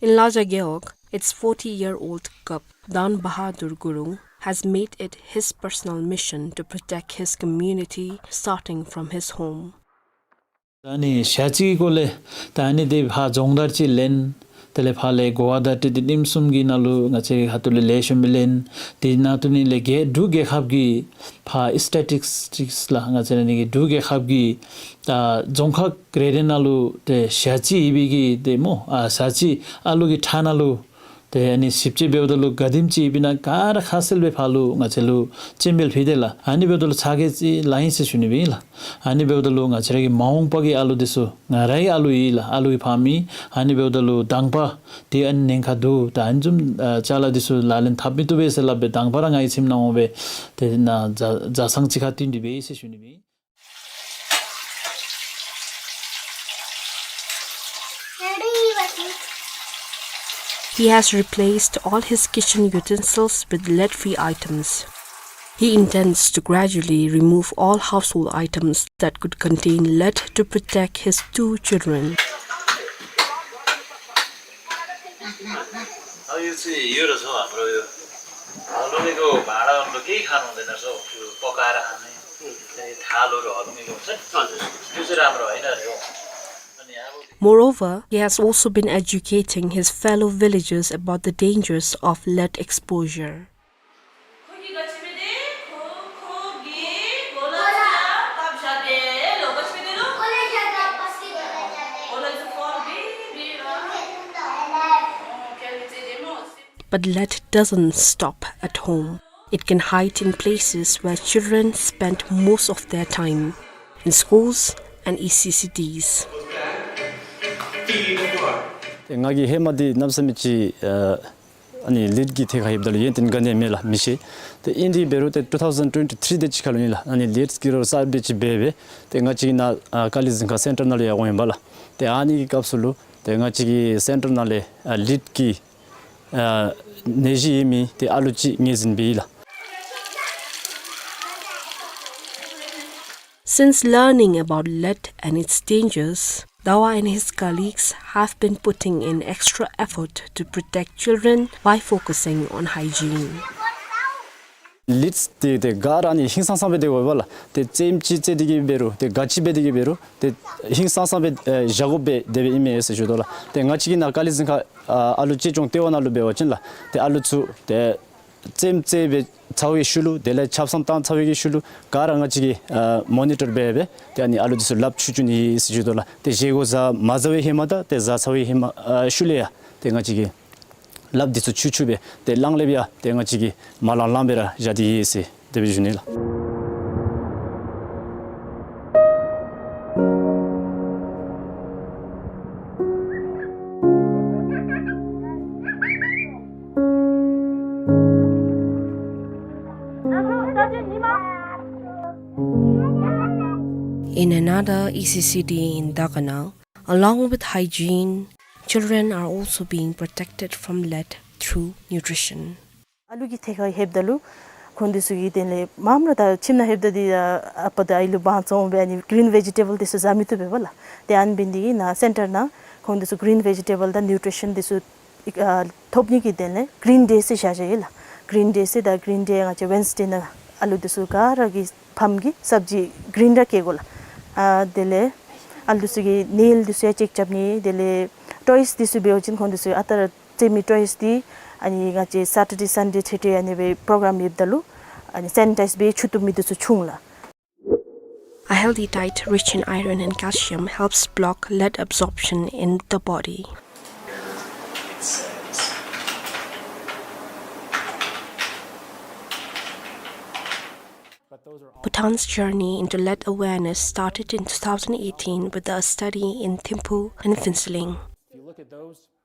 In Laja Gewog, its forty-year-old Kap Dan Bahadur Gurung has made it his personal mission to protect his community, starting from his home. ད་ནི་ཞག་གཅིག་གི་སྐོར་ལས་ད་ནི་དེ་ཕར་སྦྱོང་བརྡར་ཅིག་ལེན། དེ་ལས་ཕར་ལས་གོ་བ་བརྡ་སྤྲོད་དེ་ཉིནམ་གསུམ་གྱི་ནང་ལུ་ང་བཅས་ཁ་ཐུག་ལས་ལེགས་ཤོམ་སྦེ་ལེན། དེ་ནང་དུ་ནི་ལས་རྒྱལ་འབྲུག་རྒྱལ་ཁབ་ཀྱི་ཕར་སི་ཊེ་ཊིག་སི་ལགས། ང་བཅས་ར་ནི་གི་འབྲུག་རྒྱལ་ཁབ་ཀྱི་ད་རྫོང་ཁག་རེ་རེ་ནང་ལུ་ཏེ་ཞག་གཅིག་ཡོད་པའི་གི་ཏེ་སྨོ་ཨ་ཞག་གཅིག་ཨ་ལུ་གི་ཁྲག་ནང་ལུ་ཏེ་ཨ་ནི་ཞིབ་དཔྱད་འབདཝ་ད་ལུ་ག་དེམ་ཅིག་ཡོདཔ་ཨིན་ན་ག་ར་ཁ་གསལ་སྦེ་ཕར་ལུ་ང་བཅས་ལུ་སྤྱན་འབུལ་ཕུལ་དེས་ལགས། ཨ་ནི་འབདཝ་ད་ལུ་ཚ་གྱང་ཅིག་ལང་ཡི་ཟེར་ཞུ་ནི་སྦེ་ཨིན་ལགས། ཨ་ནི་འབདཝ་ད་ལུ་ང་བཅས་ར་གི་མ་འོངས་པ་གི་ཨ་ལུ་འདི་ཚུ་ང་ར་གི་ཨ་ལུ་ཨིན་ལགས། ཨ་ལུ་གི་ཕམ་ཨིན། ཨ་ནི་འབདཝ་ད་ལུ་དང་པ་ཏེ་ཨ་ནི་ཉེན་ཁ་འདུག། ད་ཨ་ནི་བཟུམ་ཨ་ཅ་ལ་འདི་ཚུ་ལག་ལེན་འཐབ་མི་བཏུབ་པས་ཟེར་སླབ་སྦེ་དང་པ་ར་ང་གི་ཁྱིམ་ནང་འོང་སྦེ་ཏེ་ནཱ་ཇ་ཇ་ཚང་གཅིག་ཁར་བསྟུན་ཏེ་སྦེ་ཨིན་ཟེར་ཞུ་ནི་སྦེ་ཨིན། He has replaced all his kitchen utensils with lead-free items. He intends to gradually remove all household items that could contain lead to protect his two children. अब यो चाहिँ यो रहेछ हाम्रो यो हलुङ्गेको भाँडाहरू केही खानु हुँदैन रहेछ हौ। त्यो पकाएर खाने, त्यो थालहरू हलुङ्गेको हुन्छ नि, त्यो चाहिँ राम्रो होइन अरे हौ। अनि अब Moreover, he has also been educating his fellow villagers about the dangers of lead exposure. But lead doesn't stop at home. It can hide in places where children spend most of their time, in schools and E C C Ds. ཏེ་ང་གིས་ཧེ་མ་འདི་གནམ་མེད་ས་མེད་ཅིག་ཨ་ཨ་ནི་ལིཌ་ཀྱི་ཐད་ཁར་ལྷོདཔ་ད་ལུ་ཡོན་ཏན་ག་ནི་ཡང་མེད་ལགས། མི་ཤེས། ཏེ་ཨིན་དེ་འབད་རུང་ཏེ་ཊུ་ཐའུ་ཟེན་ཊུ་ཝེན་ཊི་ཐིརི་དེ་ཅིག་ཁར་ལུ་ཨིན་ལགས། ཨ་ནི་ལིཌ་ཀྱི་རོགས་གསརཔ་ཅིག་འབད་སྦེ་ཏེ་ང་བཅས་ཀྱི་ནཱ་ཨ་ཀ་ལི་གཟིམ་ཁང་སེན་ཊར་ནང་ལུ་ཡར་འོང་ཡི་པ་ལགས། ཏེ་ཨ་ནི་གི་སྐབས་སུ་ལུ་ཏེ་ང་བཅས་ཀྱི་སེན་ཊར་ནང་ལས་ཨ་ལིཌ་ཀྱི་ཨ་ནད་གཞི་ཡོད་མི་ཏེ་ཨ་ལུ་ཅིག་ངོས་འཛིན་འབད་ཡི་ལགས། Since learning about lead and its dangers, Dawa and his colleagues have been putting in extra effort to protect children by focusing on hygiene. ལིཌ་འདི་ཏེ་ག་ར་ནི་ཧིང་སངས་སངས་སྦེ་སྡོད་དགོ་པས་ལགས། ཏེ་རྩེདམོ་ཅིག་རྩེ་སྟེ་གི་འབད་རུང་ཏེ་ག་ཅི་འབད་དེ་གི་འབད་རུང་ཏེ་ཧིང་སངས་སངས་སྦེ་ཨེ་བཞག་དགོ་པས་དེ་སྦེ་ཨིན་མས་ཟེར་ཞུ་དོ་ལགས། ཏེ་ང་བཅས་ཀྱི་ནཱ་ཀ་ལི་གཟིམ་ཁང་ཨ་ཨ་ལུ་གཅེས་སྐྱོང་ལྟེ་བ་ནང་ལུ་འབད་བ་ཅིན་ལགས། ཏེ་ཨ་ལུ་ཚུ་ཏེ་རྩེདམོ་རྩེ་སྦེ་ཚར་བའི་ཤུལ་ལུ་དེ་ལས་ཆབ་གསང་བཏང་ཚར་བའི་གི་ཤུལ་ལུ་ག་ར་ང་བཅས་ཀྱིས་ཨ་མོ་ནི་ཊར་འབད་སྦེ་ཏེ་ཨ་ནི་ཨ་ལུ་འདི་ཚུ་ལགཔ་འཁྱུ་འཁྱུ་ནི་ཨིན་ཟེར་ཞུ་དོ་ལགས། ཏེ་བཞེས་སྒོ་བཟའ་མ་བཟའ་བའི་ཧེ་མ་དང་ཏེ་བཟའ་ཚར་བའི་ཧེ་མ་ཨ་ཤུལ་ལས་ཡང་ཏེ་ང་བཅས་ཀྱིས་ལགཔ་འདི་ཚུ་འཁྱུ་འཁྱུ་སྦེ་ཏེ་གླང་ལེབ་ཡང་ཏེ་ང་བཅས་ཀྱིས་མ་ལང་ལང་སྦེ་ར་བཞག་སྟེ་ཡོད་ཟེར་དེ་སྦེ་ཞུ་ནི་ལགས། In another E C C D in Dagana, along with hygiene, children are also being protected from lead through nutrition. ཨ་ལུ་གི་ཐད་ཁར་ལྷོདཔ་ད་ལུ་ཁོང་འདི་ཚུ་གི་དོན་ལས་མངམ་ར་ད་ཁྱིམ་ནང་ལྷོདཔ་ད་འདི་ཨ་པ་དང་ཨའི་ལུ་དབང་བཙོང་སྦེ་ཨ་ནི་གི་རིན་ཝེ་ཇི་ཊེ་བཱལ་འདི་ཚུ་བཟའ་མི་བཏུབ་པས་པ་ལགས། ཏེ་ཨ་ནི་འབད་ནི་འདི་གིས་ནཱ་སེན་ཊར་ནང་ཁོང་འདི་ཚུ་གི་རིན་ཝེ་ཇི་ཊེ་བཱལ་དང་ནིའུ་ཊི་རི་ཤཱན་འདི་ཚུ་ཨ་ཐོབ་ནི་གི་དོན་ལས་གིརིན་ཌེ་ཟེར་བཞག་བཞགཔ་ཨིན་ལགས། གིརིན་ཌེ་ཟེར་ད་གིརིན་ཌེ་ང་བཅས་ཝེན་སི་ཌེ་ནང་ཨ་ལུ་འདི་ཚུ་ག་ར་གི་ཕམ་གིས་སབ་ཇི་གིརིན་ར་བཀལ་དགོ་ལགས། ཨ་དེ་ལས་ཨ་ལུ་འདི་ཚུ་གི་ནེལ་འདི་ཚུ་ཡང་ཅེཀ་རྐྱབ་ནི། དེ་ལས་ཊོའིས་འདི་ཚུ་འབད་བ་ཅིན་ཁོང་འདི་ཚུ་ཨ་རྟག་ར་ རྩེད་མོའི་ཊོའིས་འདི་ཨ་ནི་ང་བཅས་སེ་ཊར་ཌེ་སན་ཌེ་ཚེ་འཕྲལ་ཨ་ནི་སྦེ་པོ་རོ་གརམ་ཡོདཔ་ད་ལུ་ཨ་ནི་སེ་ནི་ཊའིཛ་འབད་ཚུགས་བཏུབ་མི་འདི་ཚུ་བྱུང་ལགས། A healthy diet rich in iron and calcium helps block lead absorption in the body. Bhutan's journey into lead awareness started in two thousand eighteen with a study in Thimphu and Phuentsholing.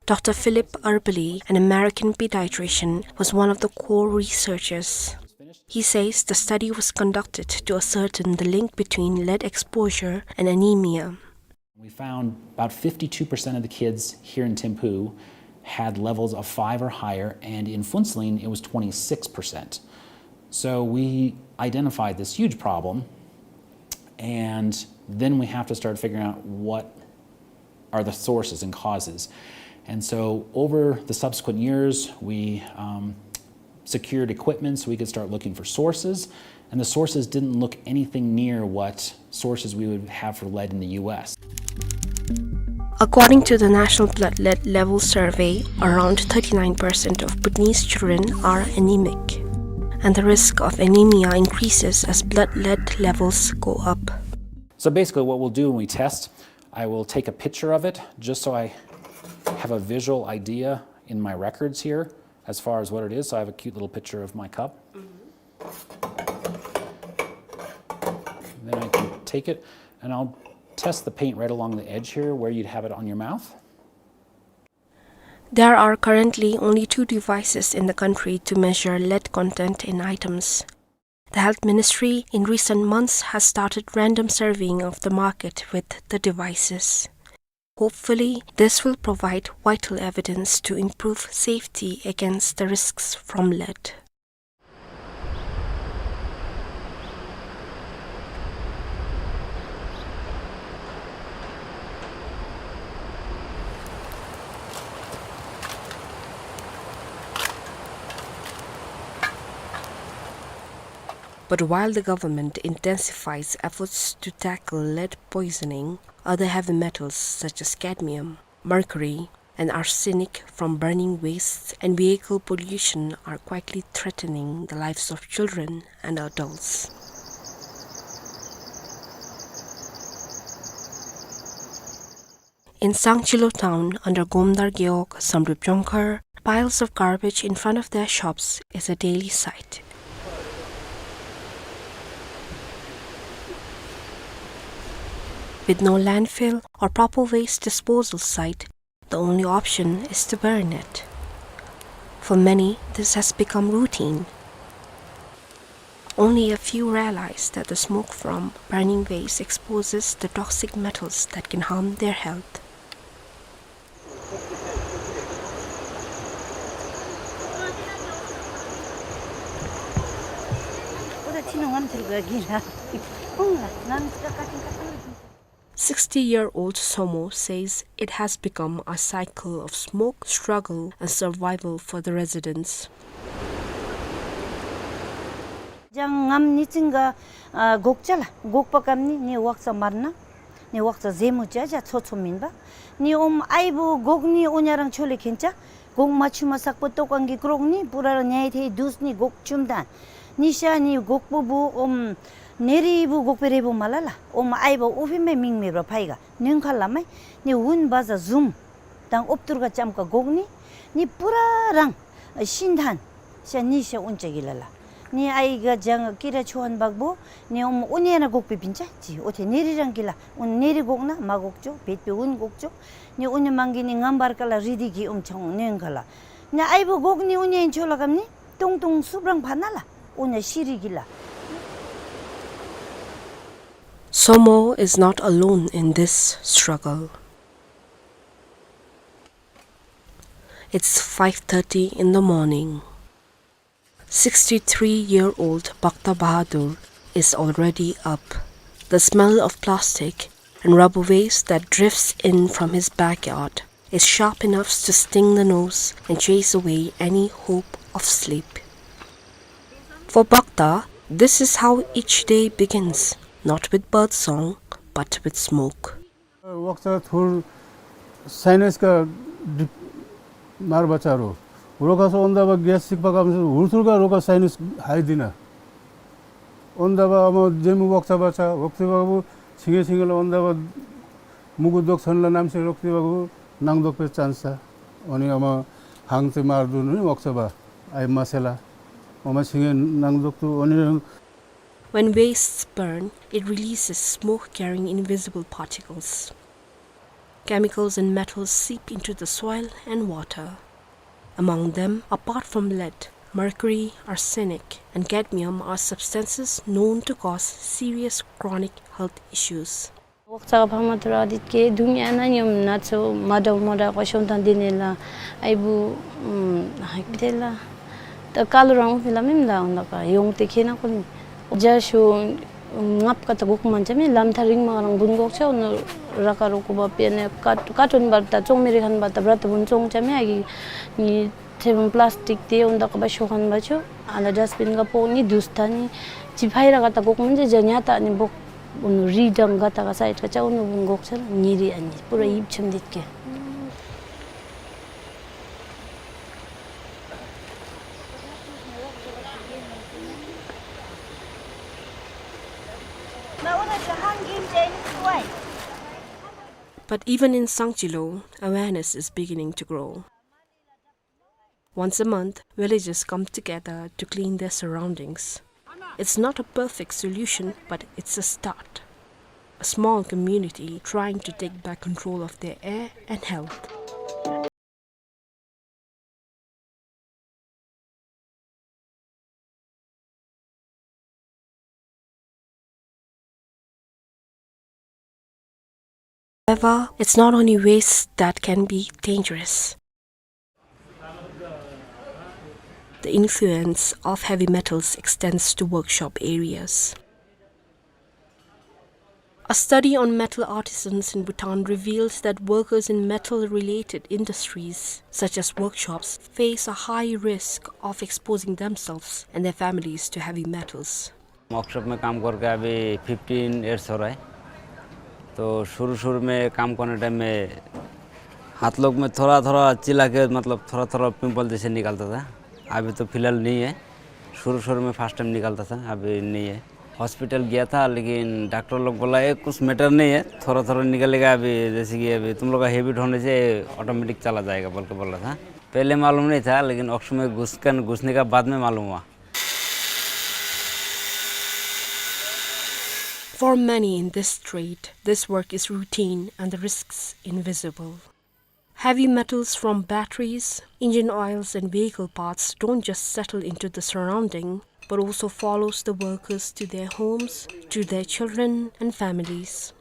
Doctor Philip Eberle, an American pediatrician, was one of the core researchers. He says the study was conducted to ascertain the link between lead exposure and anemia. We found about fifty-two percent of the kids here in Thimphu had levels of five or higher, and in Phuentsholing it was twenty-six percent. So we identified this huge problem, and then we have to start figuring out what are the sources and causes. And so over the subsequent years, we, um, secured equipment so we could start looking for sources. And the sources didn't look anything near what sources we would have for lead in the U S. According to the National Blood Lead Level Survey, around thirty-nine percent of Bhutanese children are anemic, and the risk of anemia increases as blood lead levels go up. So basically what we'll do when we test, I will take a picture of it just so I have a visual idea in my records here as far as what it is. So I have a cute little picture of my cup. Then I can take it and I'll test the paint right along the edge here where you'd have it on your mouth. There are currently only two devices in the country to measure lead content in items. The Health Ministry in recent months has started random surveying of the market with the devices. Hopefully, this will provide vital evidence to improve safety against the risks from lead. But while the government intensifies efforts to tackle lead poisoning, other heavy metals such as cadmium, mercury, and arsenic from burning wastes and vehicle pollution are quietly threatening the lives of children and adults. In Sangchilo town, under Gomdar Gewog Samdrup Jongkhar, piles of garbage in front of their shops is a daily sight. With no landfill or proper waste disposal site, the only option is to burn it. For many, this has become routine. Only a few realize that the smoke from burning waste exposes the toxic metals that can harm their health. Sixty-year-old Somo says it has become a cycle of smoke, struggle, and survival for the residents. ཅང་ངམ་ནི་ཅིང་ག་ཨ་གོག་ཅ་ལ་གོག་པ་ཀམ་ནི་ནི་ཝག་ཙ་མར་ན་ནི་ཝག་ཙ་ཟེ་མུ་ཅ་ཅ་ཚོ་ཚོ་མིན་པ། ནི་ཨོམ་ཨའི་བུ་གོག་ནི་ཨོ་ཉ་རང་ཆོ་ལེ་ཁེན་ཅ། གོག་མ་ཆུ་མ་སག་པོ་ཏོ་ཀང་གི་ཀྲོག་ནི་པུ་ར་རང་ཉའི་ཐེ་དུས་ནི་གོག་ཆུམ་ཐན། ནི་ཤ་ནི་གོག་པོ་བུ་ཨོམ་ནེ་རི་བུ་གོག་པེ་རེ་བུ་མ་ལ་ལ། ཨོམ་ཨའི་བུ་ཨུ་ཕི་མེ་མིང་མེ་བ་ཕའི་ག་ནུན་ཁ་ལ་མའི་ནི་ཝུན་བ་ཟ་ཟུམ་དང་ཨོབ་ཏུར་ག་ཅམ་ཀ་གོག་ནི་ནི་པུ་ར་རང་ཤིན་ཐན། ཤ་ནི་ཤ་ཨུན་ཅ་གི་ལ་ལ། ནི་ཨའི་ག་ཇང་ཀི་ར་ཆོ་ཧན་བག་བུ་ནི་ཨོམ་ཨུ་ནེ་ན་གོག་པེ་པིན་ཅ་ཅི་ཨོ་ཐེ་ནེ་རི་རང་གི་ལ་ཨུན་ནེ་རི་གོག་ན་མ་གོག་ཅོ་བེད་པེ་ཨུན་གོག་ཅོ། ནི་ཨུ་ནེ་མང་གི་ནི་ངམ་བར་ཀ་ལ་རི་དི་གི་ཨོམ་ཆང་ནུན་ཁ་ལ། ནི་ཨའི་བུ་གོག་ནི་ཨུ་ནེ་ཆོ་ལ་ཀམ་ནི་ཏུང་ཏུང་སུབ་རང་ཕ་ན་ལ་ཨུ་ནེ་ཤི་རི་གི་ལ། Somo is not alone in this struggle. It's five thirty in the morning. Sixty-three-year-old Bhakta Bahadur is already up. The smell of plastic and rubber waste that drifts in from his backyard is sharp enough to sting the nose and chase away any hope of sleep. For Bhakta, this is how each day begins, not with bird song, but with smoke. ཝག་ཙ་ཐུར་སའི་ནས་ཀ་ཌིབ་ མར་བ་ཆ་རུ་རོ་ཁ་སོ་འོན་དག་པ་གེས་སིག་པ་གམ་སུ་འུར་ཐུར་ག་རོ་ཁ་སའིནས་ཧའི་དི་ན། འོན་དག་པ་ཨ་མ་ཇེ་མི་ཝོག་ཆ་བ་ཆ་ཝོག་ཐི་བ་བུ་ཆིང་ངེ་ཆིང་ངེ་ལ་འོན་དག་པ་མུ་གུ་དོག་སོན་ལ་ནམ་ཤེས་རོག་ཐི་བ་བུ་ནང་དོག་པེ་ཅན་ས། འོ་ནི་ཨ་མ་ཧང་ཏེ་མར་དུ་ནི་ཝོག་ཆ་བ་ཨའི་མ་སེ་ལ། ཨ་མ་ཆིང་ངེ་ནང་དོག་ཏུ་འོ་ནི། When wastes burn, it releases smoke carrying invisible particles. Chemicals and metals seep into the soil and water. Among them, apart from lead, mercury, arsenic, and cadmium are substances known to cause serious chronic health issues. ཝོག་ཆ་ག་ཕ་མ་ཐུར་ཨ་དིད་ཀེ་དུང་ཡ་ན་ཉོམ་ན་ཚོ་མ་དྲ་མོ་དྲ་ཀོ་ཤོང་ཐང་དེ་ནེ་ལ་ཨའི་བུ་ཨམ་ཧ་ཀི་ཏེ་ལ་ད་ཀ་ལོ་རང་ཕི་ལ་མེམ་ལ་འོན་དག་ཀ་ཡོང་ཏེ་ཁེ་ན་ཁོ་ནི་ཇ་ཤོ་ངབ་ཀ་ཏ་གོག་མན་ཆ་མེ་ལམ་ཐ་རིང་མ་རང་བུན་གོག་ཆ་འོ་ནོ་ར་ཀ་རོ་ཀོ་བ་པེ་ནེ་ཀ་ཀ་ཏོན་བར་ཏ་ཙོང་མེ་རི་ཁན་བར་ཏ་བྲ་ཏ་བུན་ཙོང་ཆ་མེ་ཨ་གི་ནི་ཐེ་བུན་པླཱསྟིཀ་ཏེ་འོན་དག་ཀ་བ་ཤོ་ཁན་བ་ཆོ་ཨ་ལ་ཌསཊ་བིན་ག་པོ་ནི་དུས་ཐ་ནི་ཅི་ཕའི་ར་ཀ་ཏ་གོག་མན་ཆ་ཇ་ཉ་ཏ་ནི་བོག་འོ་ནོ་རི་དང་ག་ཏ་ག་སའིཌ་ཀ་ཆ་འོ་ནོ་བུན་གོག་ཆ་ཉེ་རི་ཨ་ནི་པུ་ར་ཡིབ་ཆམ་དིད་ཀེ། But even in Sangchilo, awareness is beginning to grow. Once a month, villagers come together to clean their surroundings. It's not a perfect solution, but it's a start. A small community trying to take back control of their air and health. However, it's not only waste that can be dangerous. The influence of heavy metals extends to workshop areas. A study on metal artisans in Bhutan reveals that workers in metal-related industries, such as workshops, face a high risk of exposing themselves and their families to heavy metals. Workshop में काम करके अभी fifteen years हो रहा है। तो शुरू-शुरू में काम करने टाइम में हाथ लोग में थोड़ा-थोड़ा चिल्ला के, मतलब, थोड़ा-थोड़ा पिंपल जैसे निकलता था। अभी तो फिलहाल नहीं है। शुरू-शुरू में फर्स्ट टाइम निकलता था, अभी नहीं है। हॉस्पिटल गया था, लेकिन डॉक्टर लोग बोला, "ये कुछ मैटर नहीं है, थोड़ा-थोड़ा निकलेगा, अभी जैसे कि अभी तुम लोग का हैबिट होने से ऑटोमेटिक चला जाएगा," बोल के बोल रहा था। पहले मालूम नहीं था, लेकिन ऑक्सफोर्ड में घुस कर, घुसने का बाद में मालूम हुआ। For many in this trade, this work is routine and the risks invisible. Heavy metals from batteries, engine oils, and vehicle parts don't just settle into the surrounding, but also follows the workers to their homes, to their children and families.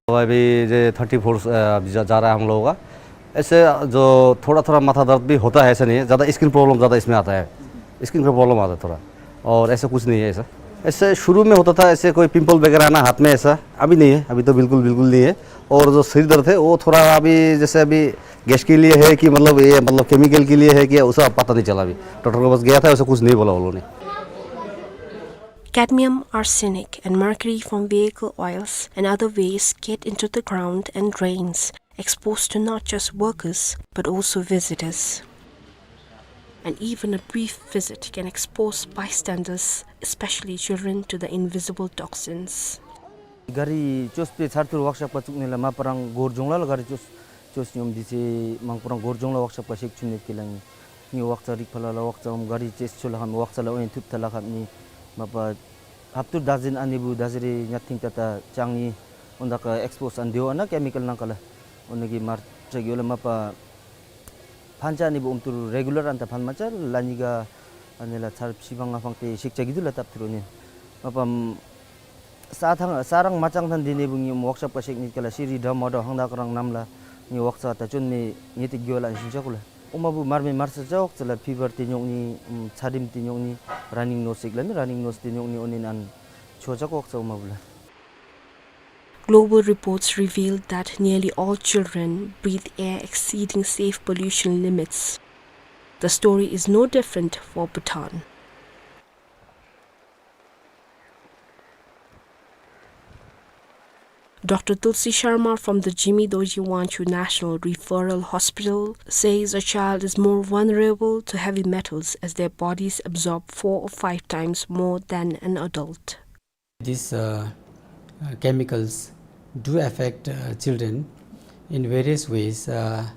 अभी ये thirty four, अ, जा, जा रहा है हम लोगों का। ऐसे जो थोड़ा-थोड़ा माथा दर्द भी होता है, ऐसा नहीं है। ज़्यादा स्किन प्रॉब्लम ज़्यादा इसमें आता है। स्किन का प्रॉब्लम आता है थोड़ा। और ऐसा कुछ नहीं है ऐसा। ऐसे शुरू में होता था, ऐसे कोई पिंपल वगैरह ना हाथ में ऐसा, अभी नहीं है, अभी तो बिल्कुल, बिल्कुल नहीं है। और जो सिर दर्द है, वो थोड़ा अभी, जैसे अभी गैस के लिए है कि मतलब ये, मतलब केमिकल के लिए है कि, उसका पता नहीं चला अभी। डॉक्टर के पास गया था, ऐसा कुछ नहीं बोला उन्होंने। Cadmium, arsenic, and mercury from vehicle oils and other waste get into the ground and drains, exposed to not just workers, but also visitors. And even a brief visit can expose bystanders, especially children, to the invisible toxins. गाडी चोसपे छारतुर वर्कशॉप का चुकने ला मापरांग गोर जोंगला ला गाडी चोस, चोस नियम दिसे मांगपुरांग गोर जोंगला वर्कशॉप का शेक चुने के लंग। नि वर्कशॉप रिक फला ला वर्कशॉप हम गाडी चेस चोला हम वर्कशॉप ला ओन थुप तला हम नि मापा हफ्तुर दस दिन आने बु दस रे न्याथिंग तता चांगनी ओन दका एक्सपोज अन दियो अना केमिकल नंग कला। ओन गी मार चेक योला मापा फंचा नि बु उमतुर रेगुलर अंता फन मचा लानिगा अनेला चार पीसी बंगा फंगते शिक्षा गिदुला तब तुरो ने। मापा साथांग, सारंग मचांग थन दिने बु नि वर्कशॉप का शेक निकला सिरी डम मडो हंगदा करंग नमला नि वर्कशॉप ता चुन में नितिक गियोला अंशिंचा कुला। उमा बु मार में मार सा चाओक चला फीवर तिन्योक नि, उम, छादिम तिन्योक नि, रनिंग नोज सिकला नि, रनिंग नोज तिन्योक नि ओनिन अन छोचाक वर्कशॉप उमा बुला। Global reports reveal that nearly all children breathe air exceeding safe pollution limits. The story is no different for Bhutan. Doctor Tulsi Sharma from the Jigme Dorji Wangchuk National Referral Hospital says a child is more vulnerable to heavy metals as their bodies absorb four or five times more than an adult. These, uh, uh, chemicals do affect, uh, children in various ways. Uh,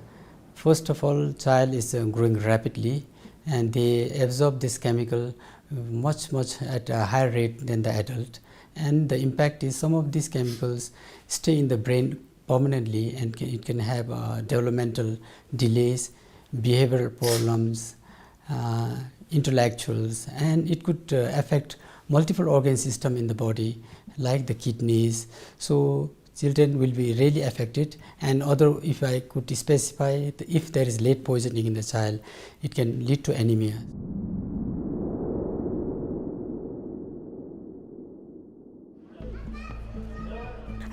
first of all, child is, uh, growing rapidly, and they absorb this chemical, uh, much, much at a higher rate than the adult. And the impact is some of these chemicals stay in the brain permanently, and ca-, it can have, uh, developmental delays, behavioral problems, uh, intellectuals, and it could, uh, affect multiple organ system in the body, like the kidneys. So children will be really affected, and other, if I could specify, if there is lead poisoning in the child, it can lead to anemia.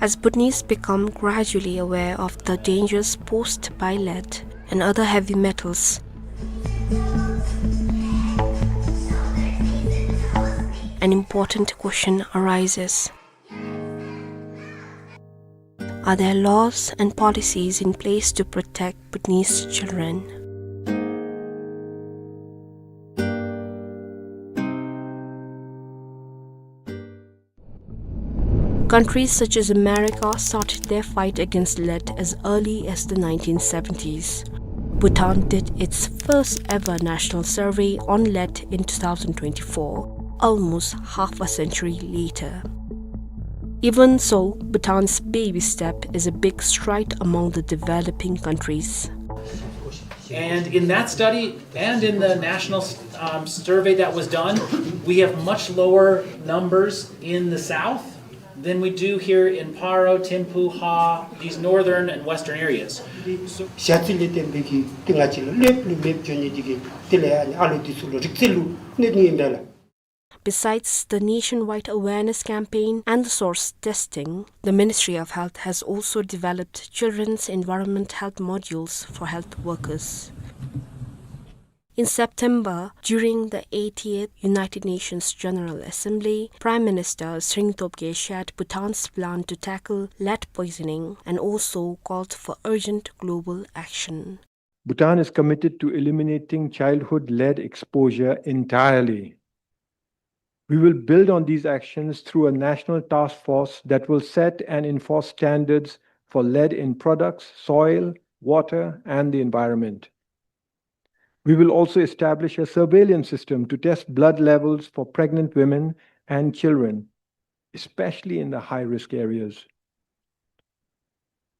As Bhutanese become gradually aware of the dangers posed by lead and other heavy metals, an important question arises. Are there laws and policies in place to protect Bhutanese children? Countries such as America started their fight against lead as early as the nineteen seventies. Bhutan did its first ever national survey on lead in two thousand twenty-four, almost half a century later. Even so, Bhutan's baby step is a big stride among the developing countries. And in that study and in the national, um, survey that was done, we have much lower numbers in the south than we do here in Paro, Thimphu, Ha, these northern and western areas. ཞ་རྩི་ལས་བརྟེན་པའི་གི་ཏེ་ང་བཅས་ལུ་ལེབ་ལུ་མེདཔ་འགྱོ་ནི་འདི་གིས་དེ་ལས་ཨ་ནི་ཨ་ལོ་འདི་ཚུ་ལུ་རིག་རྩལ་ལུ་གནོད་ནི་ཨིན་པས་ལགས། Besides the nationwide awareness campaign and the source testing, the Ministry of Health has also developed children's environment health modules for health workers. In September, during the eightieth United Nations General Assembly, Prime Minister Tshering Tobgay shared Bhutan's plan to tackle lead poisoning and also called for urgent global action. Bhutan is committed to eliminating childhood lead exposure entirely. We will build on these actions through a national task force that will set and enforce standards for lead in products, soil, water, and the environment. We will also establish a surveillance system to test blood levels for pregnant women and children, especially in the high-risk areas.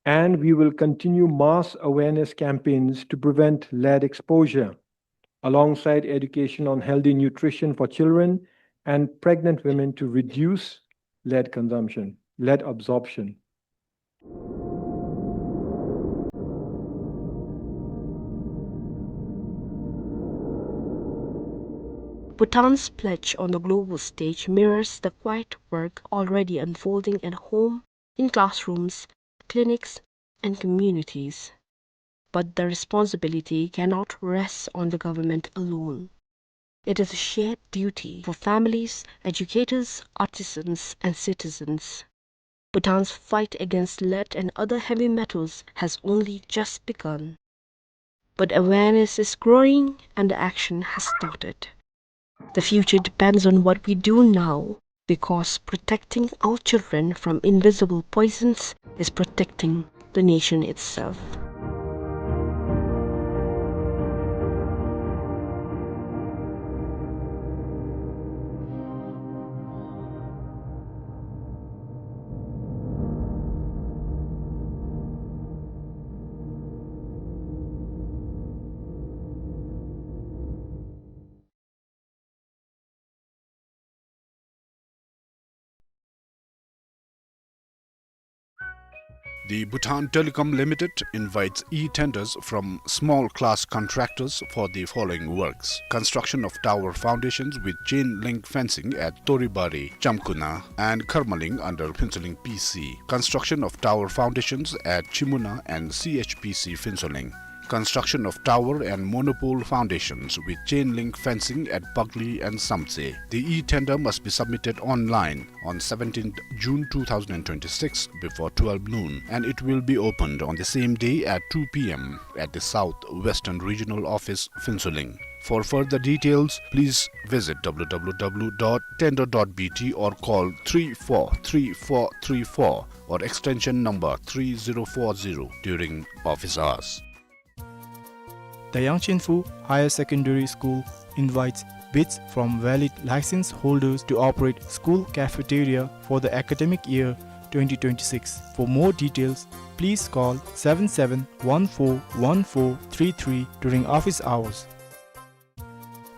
And we will continue mass awareness campaigns to prevent lead exposure, alongside education on healthy nutrition for children and pregnant women to reduce lead consumption, lead absorption. Bhutan's pledge on the global stage mirrors the quiet work already unfolding at home, in classrooms, clinics, and communities. But the responsibility cannot rest on the government alone. It is a shared duty for families, educators, artisans, and citizens. Bhutan's fight against lead and other heavy metals has only just begun. But awareness is growing and the action has started. The future depends on what we do now, because protecting our children from invisible poisons is protecting the nation itself. The Bhutan Telecom Limited invites e-tenders from small-class contractors for the following works: construction of tower foundations with chain link fencing at Toribari, Chamkuna, and Kharmaling under Phuentsholing P C, construction of tower foundations at Chimuna and C H P C Phuentsholing, construction of tower and monopole foundations with chain link fencing at Baghlei and Samtse. The e-tender must be submitted online on seventeenth June two thousand twenty-six before twelve noon, and it will be opened on the same day at two p m at the South Western Regional Office, Phuentsholing. For further details, please visit w w w dot tender dot b t or call three four three four three four or extension number three zero four zero during office hours. The Yangchenfu Higher Secondary School invites bids from valid license holders to operate school cafeteria for the academic year twenty twenty-six. For more details, please call seven seven one four one four three three during office hours.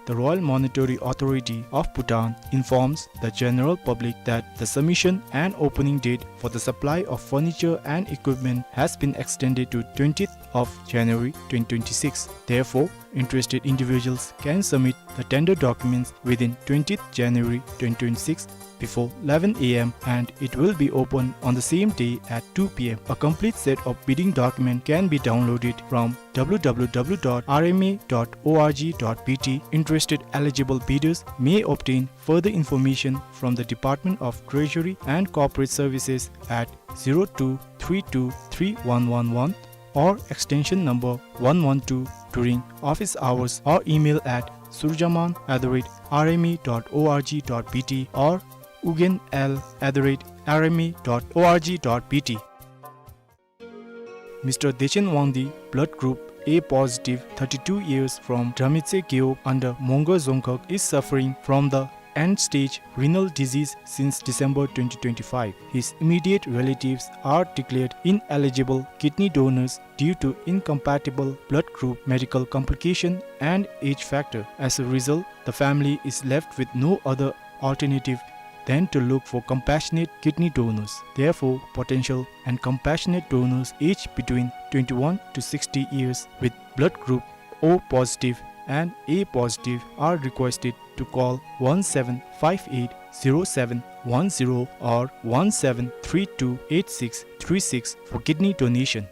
The Royal Monetary Authority of Bhutan informs the general public that the submission and opening date for the supply of furniture and equipment has been extended to twentieth of January twenty twenty-six. Therefore, interested individuals can submit the tender documents within twentieth January twenty twenty-six before eleven a m, and it will be open on the same day at two p m. A complete set of bidding document can be downloaded from w w w dot r m a dot o r g dot b t. Interested eligible bidders may obtain further information from the Department of Treasury and Corporate Services at zero two three two three one one one or extension number one one two during office hours, or email at surjaman at the rate r m a dot o r g dot b t or ugen l at the rate r m a dot o r g dot b t. Mister Dechen Wangdi, blood group A positive, thirty-two years, from Dramitse Gewog under Mongar Dzongkhag, is suffering from the end-stage renal disease since December twenty twenty-five. His immediate relatives are declared ineligible kidney donors due to incompatible blood group, medical complication, and age factor. As a result, the family is left with no other alternative than to look for compassionate kidney donors. Therefore, potential and compassionate donors aged between twenty-one to sixty years with blood group O positive and A positive are requested to call one seven five eight zero seven one zero or one seven three two eight six three six for kidney donation.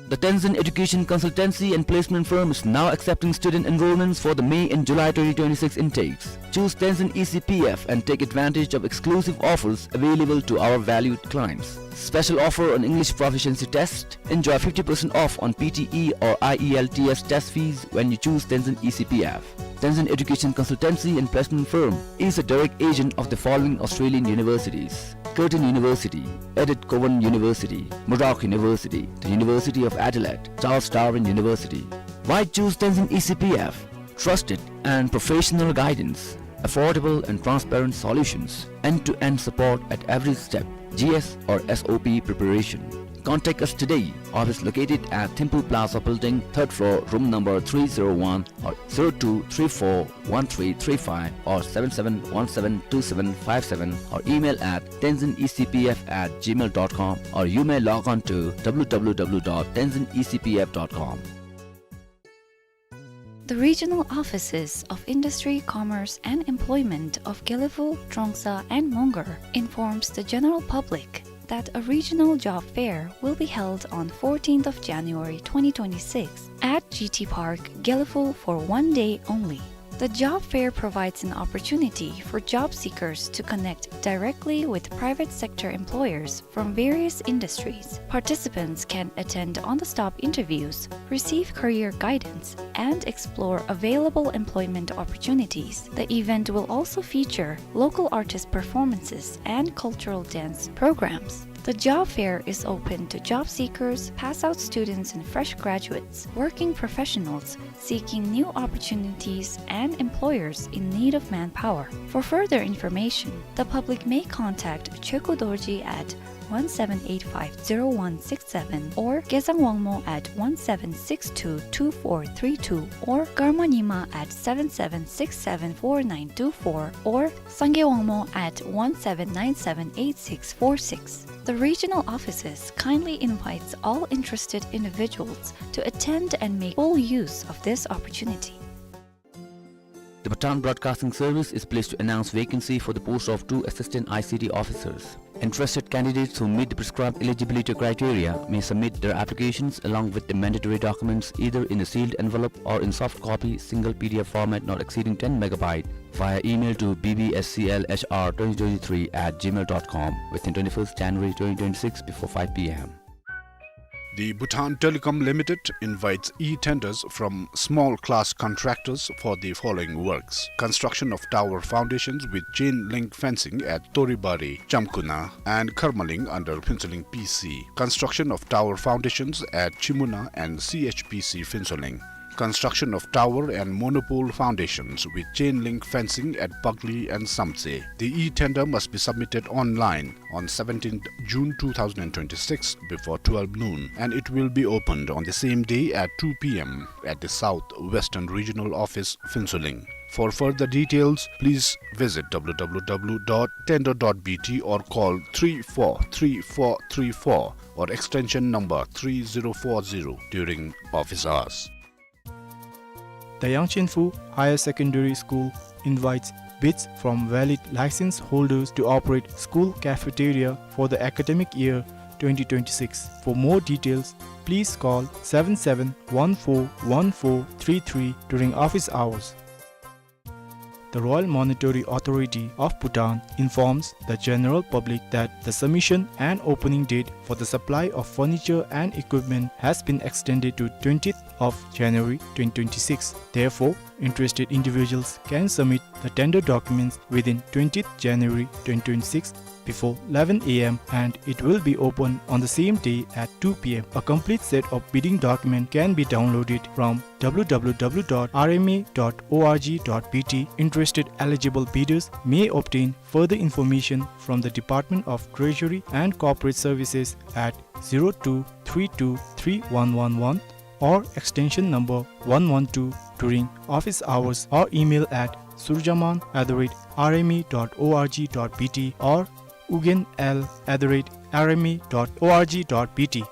The Tenzin Education Consultancy and Placement Firm is now accepting student enrollments for the May and July twenty twenty-six intakes. Choose Tenzin E C P F and take advantage of exclusive offers available to our valued clients. Special offer on English proficiency test. Enjoy fifty percent off on P T E or I E L T S test fees when you choose Tenzin E C P F. Tenzin Education Consultancy and Placement Firm is a direct agent of the following Australian universities: Curtin University, Edith Cowan University, Murdoch University, the University of Adelaide, Charles Darwin University. Why choose Tenzin E C P F? Trusted and professional guidance, affordable and transparent solutions, end-to-end support at every step, G S or S O P preparation. Contact us today. Office located at Thimphu Plaza Building, third floor, room number three zero one, or zero two three four one three three five or seven seven one seven two seven five seven, or email at tenzin E C P F at gmail dot com, or you may log on to w w w dot tenzin E C P F dot com. The regional offices of Industry, Commerce and Employment of Gelephu, Trongsa and Mongar informs the general public that a regional job fair will be held on fourteenth of January twenty twenty-six at G T Park, Gelephu, for one day only. The job fair provides an opportunity for job seekers to connect directly with private sector employers from various industries. Participants can attend on-the-spot interviews, receive career guidance, and explore available employment opportunities. The event will also feature local artist performances and cultural dance programs. The job fair is open to job seekers, pass-out students and fresh graduates, working professionals seeking new opportunities, and employers in need of manpower. For further information, the public may contact Chekhu Dorji at one seven eight five zero one six seven or Gezang Wangmo at one seven six two two four three two or Karma Nyima at seven seven six seven four nine two four or Sangay Wangmo at one seven nine seven eight six four six. The regional offices kindly invites all interested individuals to attend and make full use of this opportunity. The Bhutan Broadcasting Service is pleased to announce vacancy for the post of two assistant I C T officers. Interested candidates who meet the prescribed eligibility criteria may submit their applications along with the mandatory documents either in a sealed envelope or in soft copy, single P D F format not exceeding ten megabyte, via email to B B S C L H R twenty twenty-three at gmail dot com within twenty-first January twenty twenty-six before five P M. The Bhutan Telecom Limited invites e-tenders from small class contractors for the following works: construction of tower foundations with chain link fencing at Toribari, Chamkuna, and Kharmaling under Phuentsholing P C, construction of tower foundations at Chimuna and C H P C Phuentsholing, construction of tower and monopole foundations with chain link fencing at Pagli and Samtse. The e-tender must be submitted online on seventeenth June two thousand twenty-six before twelve noon, and it will be opened on the same day at two P M at the South Western Regional Office, Phuentsholing. For further details, please visit W W W dot tender dot B T or call three four three four three four or extension number three zero four zero during office hours. The Yangchenfu Higher Secondary School invites bids from valid license holders to operate school cafeteria for the academic year twenty twenty-six. For more details, please call seven seven one four one four three three during office hours. The Royal Monetary Authority of Bhutan informs the general public that the submission and opening date for the supply of furniture and equipment has been extended to twentieth of January twenty twenty-six. Therefore, interested individuals can submit the tender documents within twentieth January twenty twenty-six before eleven A M, and it will be open on the same day at two P M. A complete set of bidding document can be downloaded from W W W dot R M A dot O R G dot B T. Interested eligible bidders may obtain further information from the Department of Treasury and Corporate Services at zero two three two three one one one or extension number one one two during office hours, or email at surjaman at the rate R M A dot O R G dot B T or ugyen L at the rate R M A dot O R G dot B T.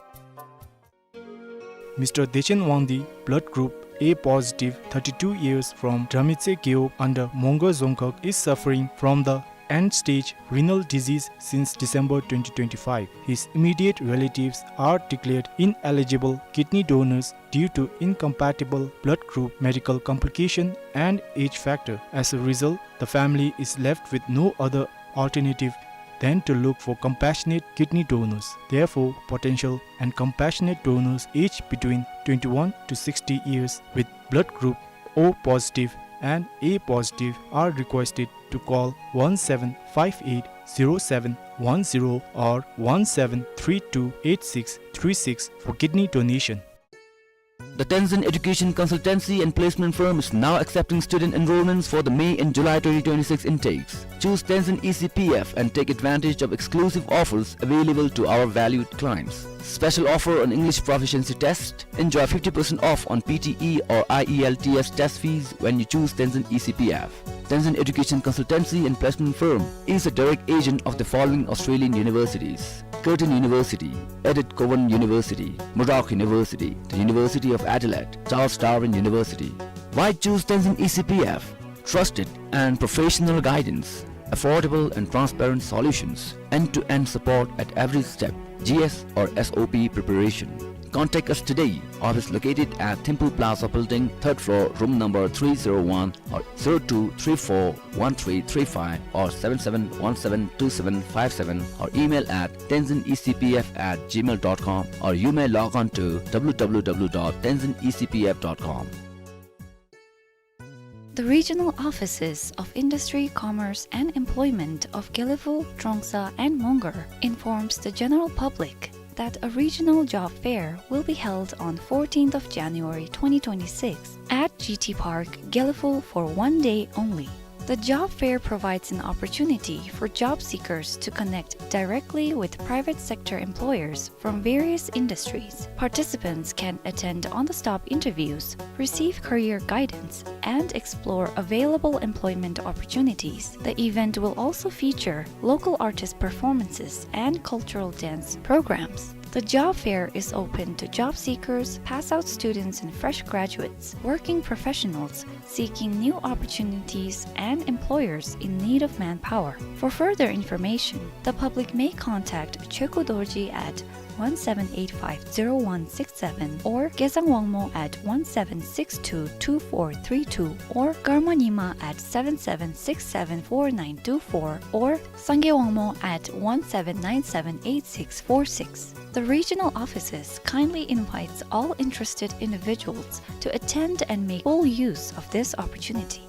Mister Dechen Wangdi, blood group A positive, thirty-two years, from Dramitse Gewog under Mongar Dzongkhag, is suffering from the end-stage renal disease since December twenty twenty-five. His immediate relatives are declared ineligible kidney donors due to incompatible blood group, medical complication, and age factor. As a result, the family is left with no other alternative than to look for compassionate kidney donors. Therefore, potential and compassionate donors aged between twenty-one to sixty years with blood group O positive and A positive are requested to call one seven five eight zero seven one zero or one seven three two eight six three six for kidney donation. The Tenzin Education Consultancy and Placement Firm is now accepting student enrollments for the May and July twenty twenty-six intakes. Choose Tenzin E C P F and take advantage of exclusive offers available to our valued clients. Special offer on English proficiency test. Enjoy fifty percent off on P T E or I E L T S test fees when you choose Tenzin E C P F. Tenzin Education Consultancy and Placement Firm is a direct agent of the following Australian universities: Curtin University, Edith Cowan University, Murdoch University, the University of Adelaide, Charles Darwin University. Why choose Tenzin E C P F? Trusted and professional guidance, affordable and transparent solutions, end-to-end support at every step, G S or S O P preparation. Contact us today. Office located at Thimphu Plaza Building, third floor, room number three zero one, or zero two three four one three three five, or seven seven one seven two seven five seven, or email at tenzin E C P F at gmail dot com, or you may log on to W W W dot tenzin E C P F dot com. The regional offices of Industry, Commerce and Employment of Gelephu, Trongsa and Mongar informs the general public that a regional job fair will be held on fourteenth of January twenty twenty-six at G T Park, Gelephu, for one day only. The job fair provides an opportunity for job seekers to connect directly with private sector employers from various industries. Participants can attend on-the-stop interviews, receive career guidance, and explore available employment opportunities. The event will also feature local artist performances and cultural dance programs. The job fair is open to job seekers, pass out students and fresh graduates, working professionals seeking new opportunities, and employers in need of manpower. For further information, the public may contact Chekhu Dorji at one seven eight five zero one six seven or Gezang Wangmo at one seven six two two four three two or Karma Nyima at seven seven six seven four nine two four or Sangay Wangmo at one seven nine seven eight six four six. The regional offices kindly invites all interested individuals to attend and make full use of this opportunity.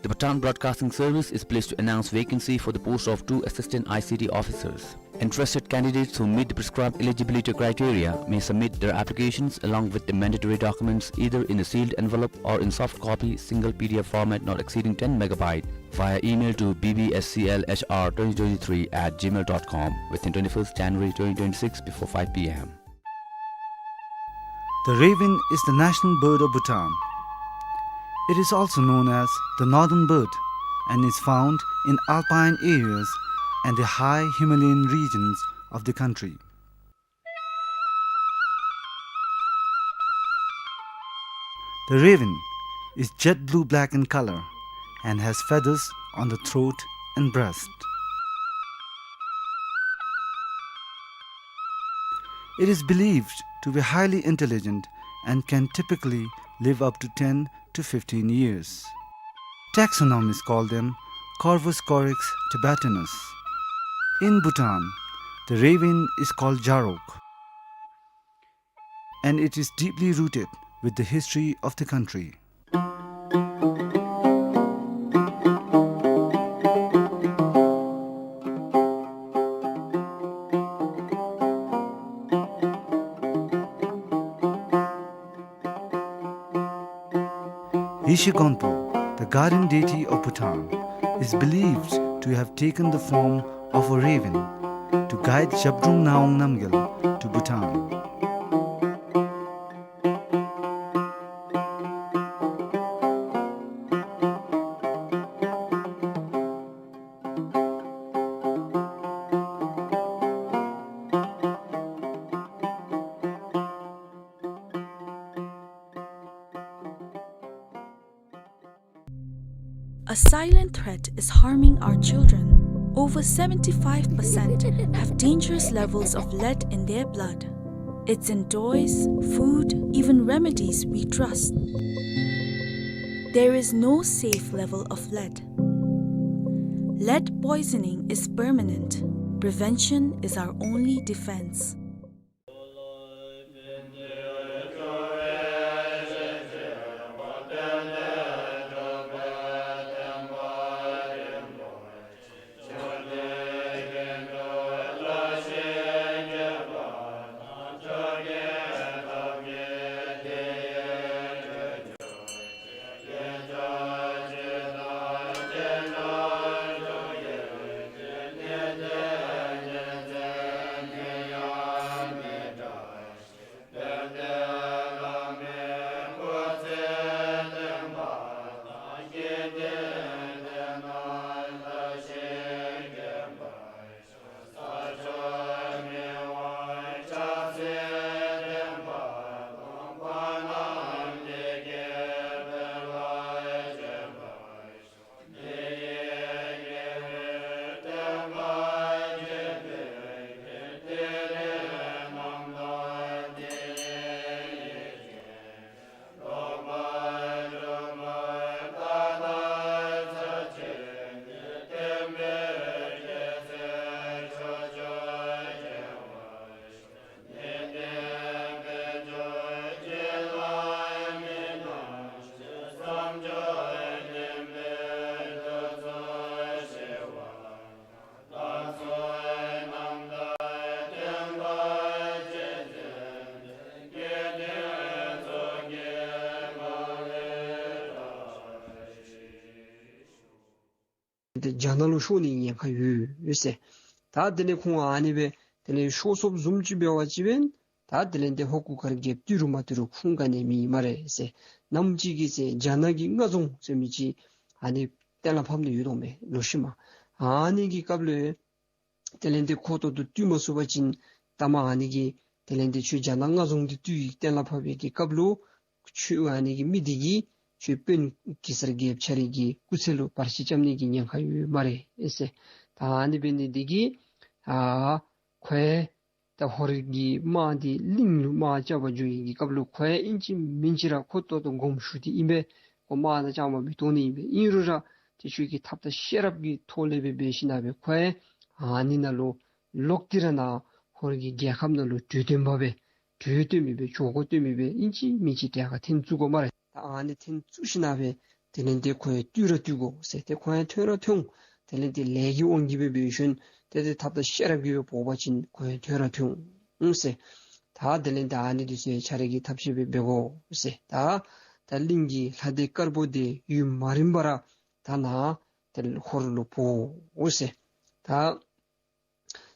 The Bhutan Broadcasting Service is pleased to announce vacancy for the post of two assistant I C T officers. Interested candidates who meet the prescribed eligibility criteria may submit their applications along with the mandatory documents either in a sealed envelope or in soft copy, single P D F format not exceeding ten megabyte, via email to B B S C L H R twenty twenty-three at gmail dot com within twenty-first January twenty twenty-six before five P M. The raven is the national bird of Bhutan. It is also known as the northern bird and is found in alpine areas and the high Himalayan regions of the country. The raven is jet blue-black in color and has feathers on the throat and breast. It is believed to be highly intelligent and can typically live up to ten to fifteen years. Taxonomists call them Corvus corax tibetanus. In Bhutan, the raven is called Jarok, and it is deeply rooted with the history of the country. Yeshe Gonpo, the guardian deity of Bhutan, is believed to have taken the form of a raven to guide Zhabdrung Ngawang Namgyal to Bhutan. A silent threat is harming our children. Over seventy-five percent have dangerous levels of lead in their blood. It's in toys, food, even remedies we trust. There is no safe level of lead. Lead poisoning is permanent. Prevention is our only defense. ཏེ་རྒྱ་ནག་ལུ་ཤོར་ནིའི་ཉེན་ཁ་ཡོད་ཟེར། ད་དེ་ལས་ཁོང་ཨ་ནི་སྦེ་དེ་ལས་ཤོར་སོཔ་བཟུམ་ཅིག་འབད་བ་ཅིན་ད་དེ་ལས་ཏེ་ཧོར་གུར་དཀར་རྒྱལཔོ་ཏི་རུ་མ་ཏི་རུ་ཁུངས་ག་ནི་མེད་སྨ་རེ་ཟེར། ནམ་ཅིག་གི་ཟེར་རྒྱ་ནག་གི་མངའ་རྫོང་ཟེར་མི་ཅིག་ཨ་ནི་གཏན་ལ་ཕབ་ནི་ཡོད་དོ་མས་ལོ་ཤུལ་མ། ཨ་ནི་གི་སྐབས་ལུ་དེ་ལས་ཏེ་ཁོ་ཏོག་ཏོ་བཏུལ་མ་ཚུགས་པ་ཅིན་ ད་མ་ཨ་ནི་གི་དེ་ལས་འདི་ཁྱོད་རྒྱ་ནག་མངའ་རྫོང་འདི་བཏུལ་ཡི་གཏན་ལ་ཕབ་པའི་གི་སྐབས་ལུ་ཁྱོད་ཨ་ནི་གི་མི་འདི་གིས་ཁྱོད་དཔོན་གེ་སར་རྒྱལཔོ་ཁྱོད་རའི་གི་སྐུ་ཚེ་ལུ་བར་ཆད་རྐྱབ་ནི་གི་ཉེན་ཁ་ཡོད་སྨ་རེ་ཟེར། ད་ཨ་ནི་འབད་ནི་འདི་གིས་ཨ་ཁོ་ཡང་ད་ཧོར་གྱི་དམག་འདི་གླིང་ལུ་དམག་རྐྱབ་པར་འགྱོ་ཡི་གི་སྐབས་ལུ་ཁོ་ཡང་ཨིན་ཅི་མིན་ཅི་ར་ཁོ་ཏོག་ཏོ་དགོངསམ་ཞུ་སྟེ་ཨིན་པས། ཁོ་དམག་དང་རྐྱངམ་མི་གཏོགས་ནི་ཨིན་པས། ཨིན་རུང་ར་ཏེ་ཁྱོད་ཀྱིས་ཐབས་དང་ཤེས་རབ་ཀྱི་ཐོག་ལས་སྦེ་འབད་ཞིནམ་ལས་ཁོ་ཡང་ཨ་ནི་ནང་ལུ་ལོག་སྟེ་ར་ནཱ་ཧོར་གྱི་རྒྱལ་ཁམས་ནང་ལུ་གྲོས་བསྟུན་པར་སྦེ་གྲོས་བསྟུན་མི་སྦེ་ཆོ་ག་བསྟུན་མི་སྦེ་ཨིན་ཅི་མིན་ཅི་གྲལ་ཁར་འཐོན་བཅུག་དགོ་སྨ་རེ། ད་ཨ་ནི་འཐོན་བཅུག་ཞིནམ་ལས་དེ་ལས་འདི་ཁོ་ཡང་བཏུལ་ར་བཏུལ་དགོ་ཟེར། ཏེ་ཁོ་ཡང་ཐོན་ར་ཐོན། དེ་ལས་འདི་ལས་ཀྱི་དབང་གིས་སྦེ་འབད་ཞིནམ་ཏེ་ཏེ་ཐབས་དང་ཤེས་རབ་ཀྱིས་སྦེ་འབད་བ་ཅིན་ཁོ་ཡང་ཐོན་ར་ཐོན་ཟེར། ད་དེ་ལས་འདི་ཨ་ནི་འདི་ཚུ་ཁྱོད་རའི་གི་ཐབས་ཤེས་སྦེ་འབད་དགོ་ཟེར། ད་ད་གླིང་གི་ལྷ་སྡེ་དཀར་པོ་འདི་ཡུན་མ་རིང་བར་ད་ནཱ་ཏེ་ཧོར་ལུ་འབོ་འོང་ཟེར། ད་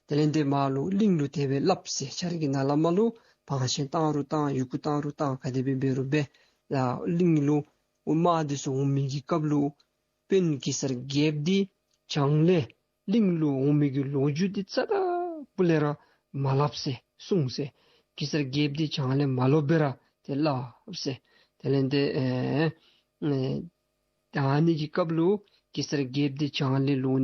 དེ་ལས་འདི་མར་ལུ་གླིང་ལུ་དེ་སྦེ་སླབ་ཟེར། ཁྱོད་རའི་གི་ནཱ་ལས་མར་ལུ་བང་ཆེན་བཏང་རུང་བཏང་ཡི་གུ་བཏང་རུང་བཏང་ག་དེ་སྦེ་འབད་རུང་འབད། ད་གླིང་ལུ་དམག་འདི་ཚུ་འོང་མི་གི་སྐབས་ལུ་དཔོན་གེ་སར་རྒྱལཔོ་འདི་བྱང་ལས་གླིང་ལུ་འོང་མི་གི་ལོ་རྒྱུས་འདི་རྩ་དང་པོ་ལས་ར་མ་སླབ་ཟེར་གསུངས་ཟེར། གེ་སར་རྒྱལཔོ་འདི་བྱང་ལས་མ་ལོག་པར་ར་ཏེ་སླབ་ཟེར། དེ་ལས་འདི་ཨེ་ཨེ་ད་ཨ་ནི་གི་སྐབས་ལུ་གེ་སར་རྒྱལཔོ་འདི་བྱང་ལས་ལོག་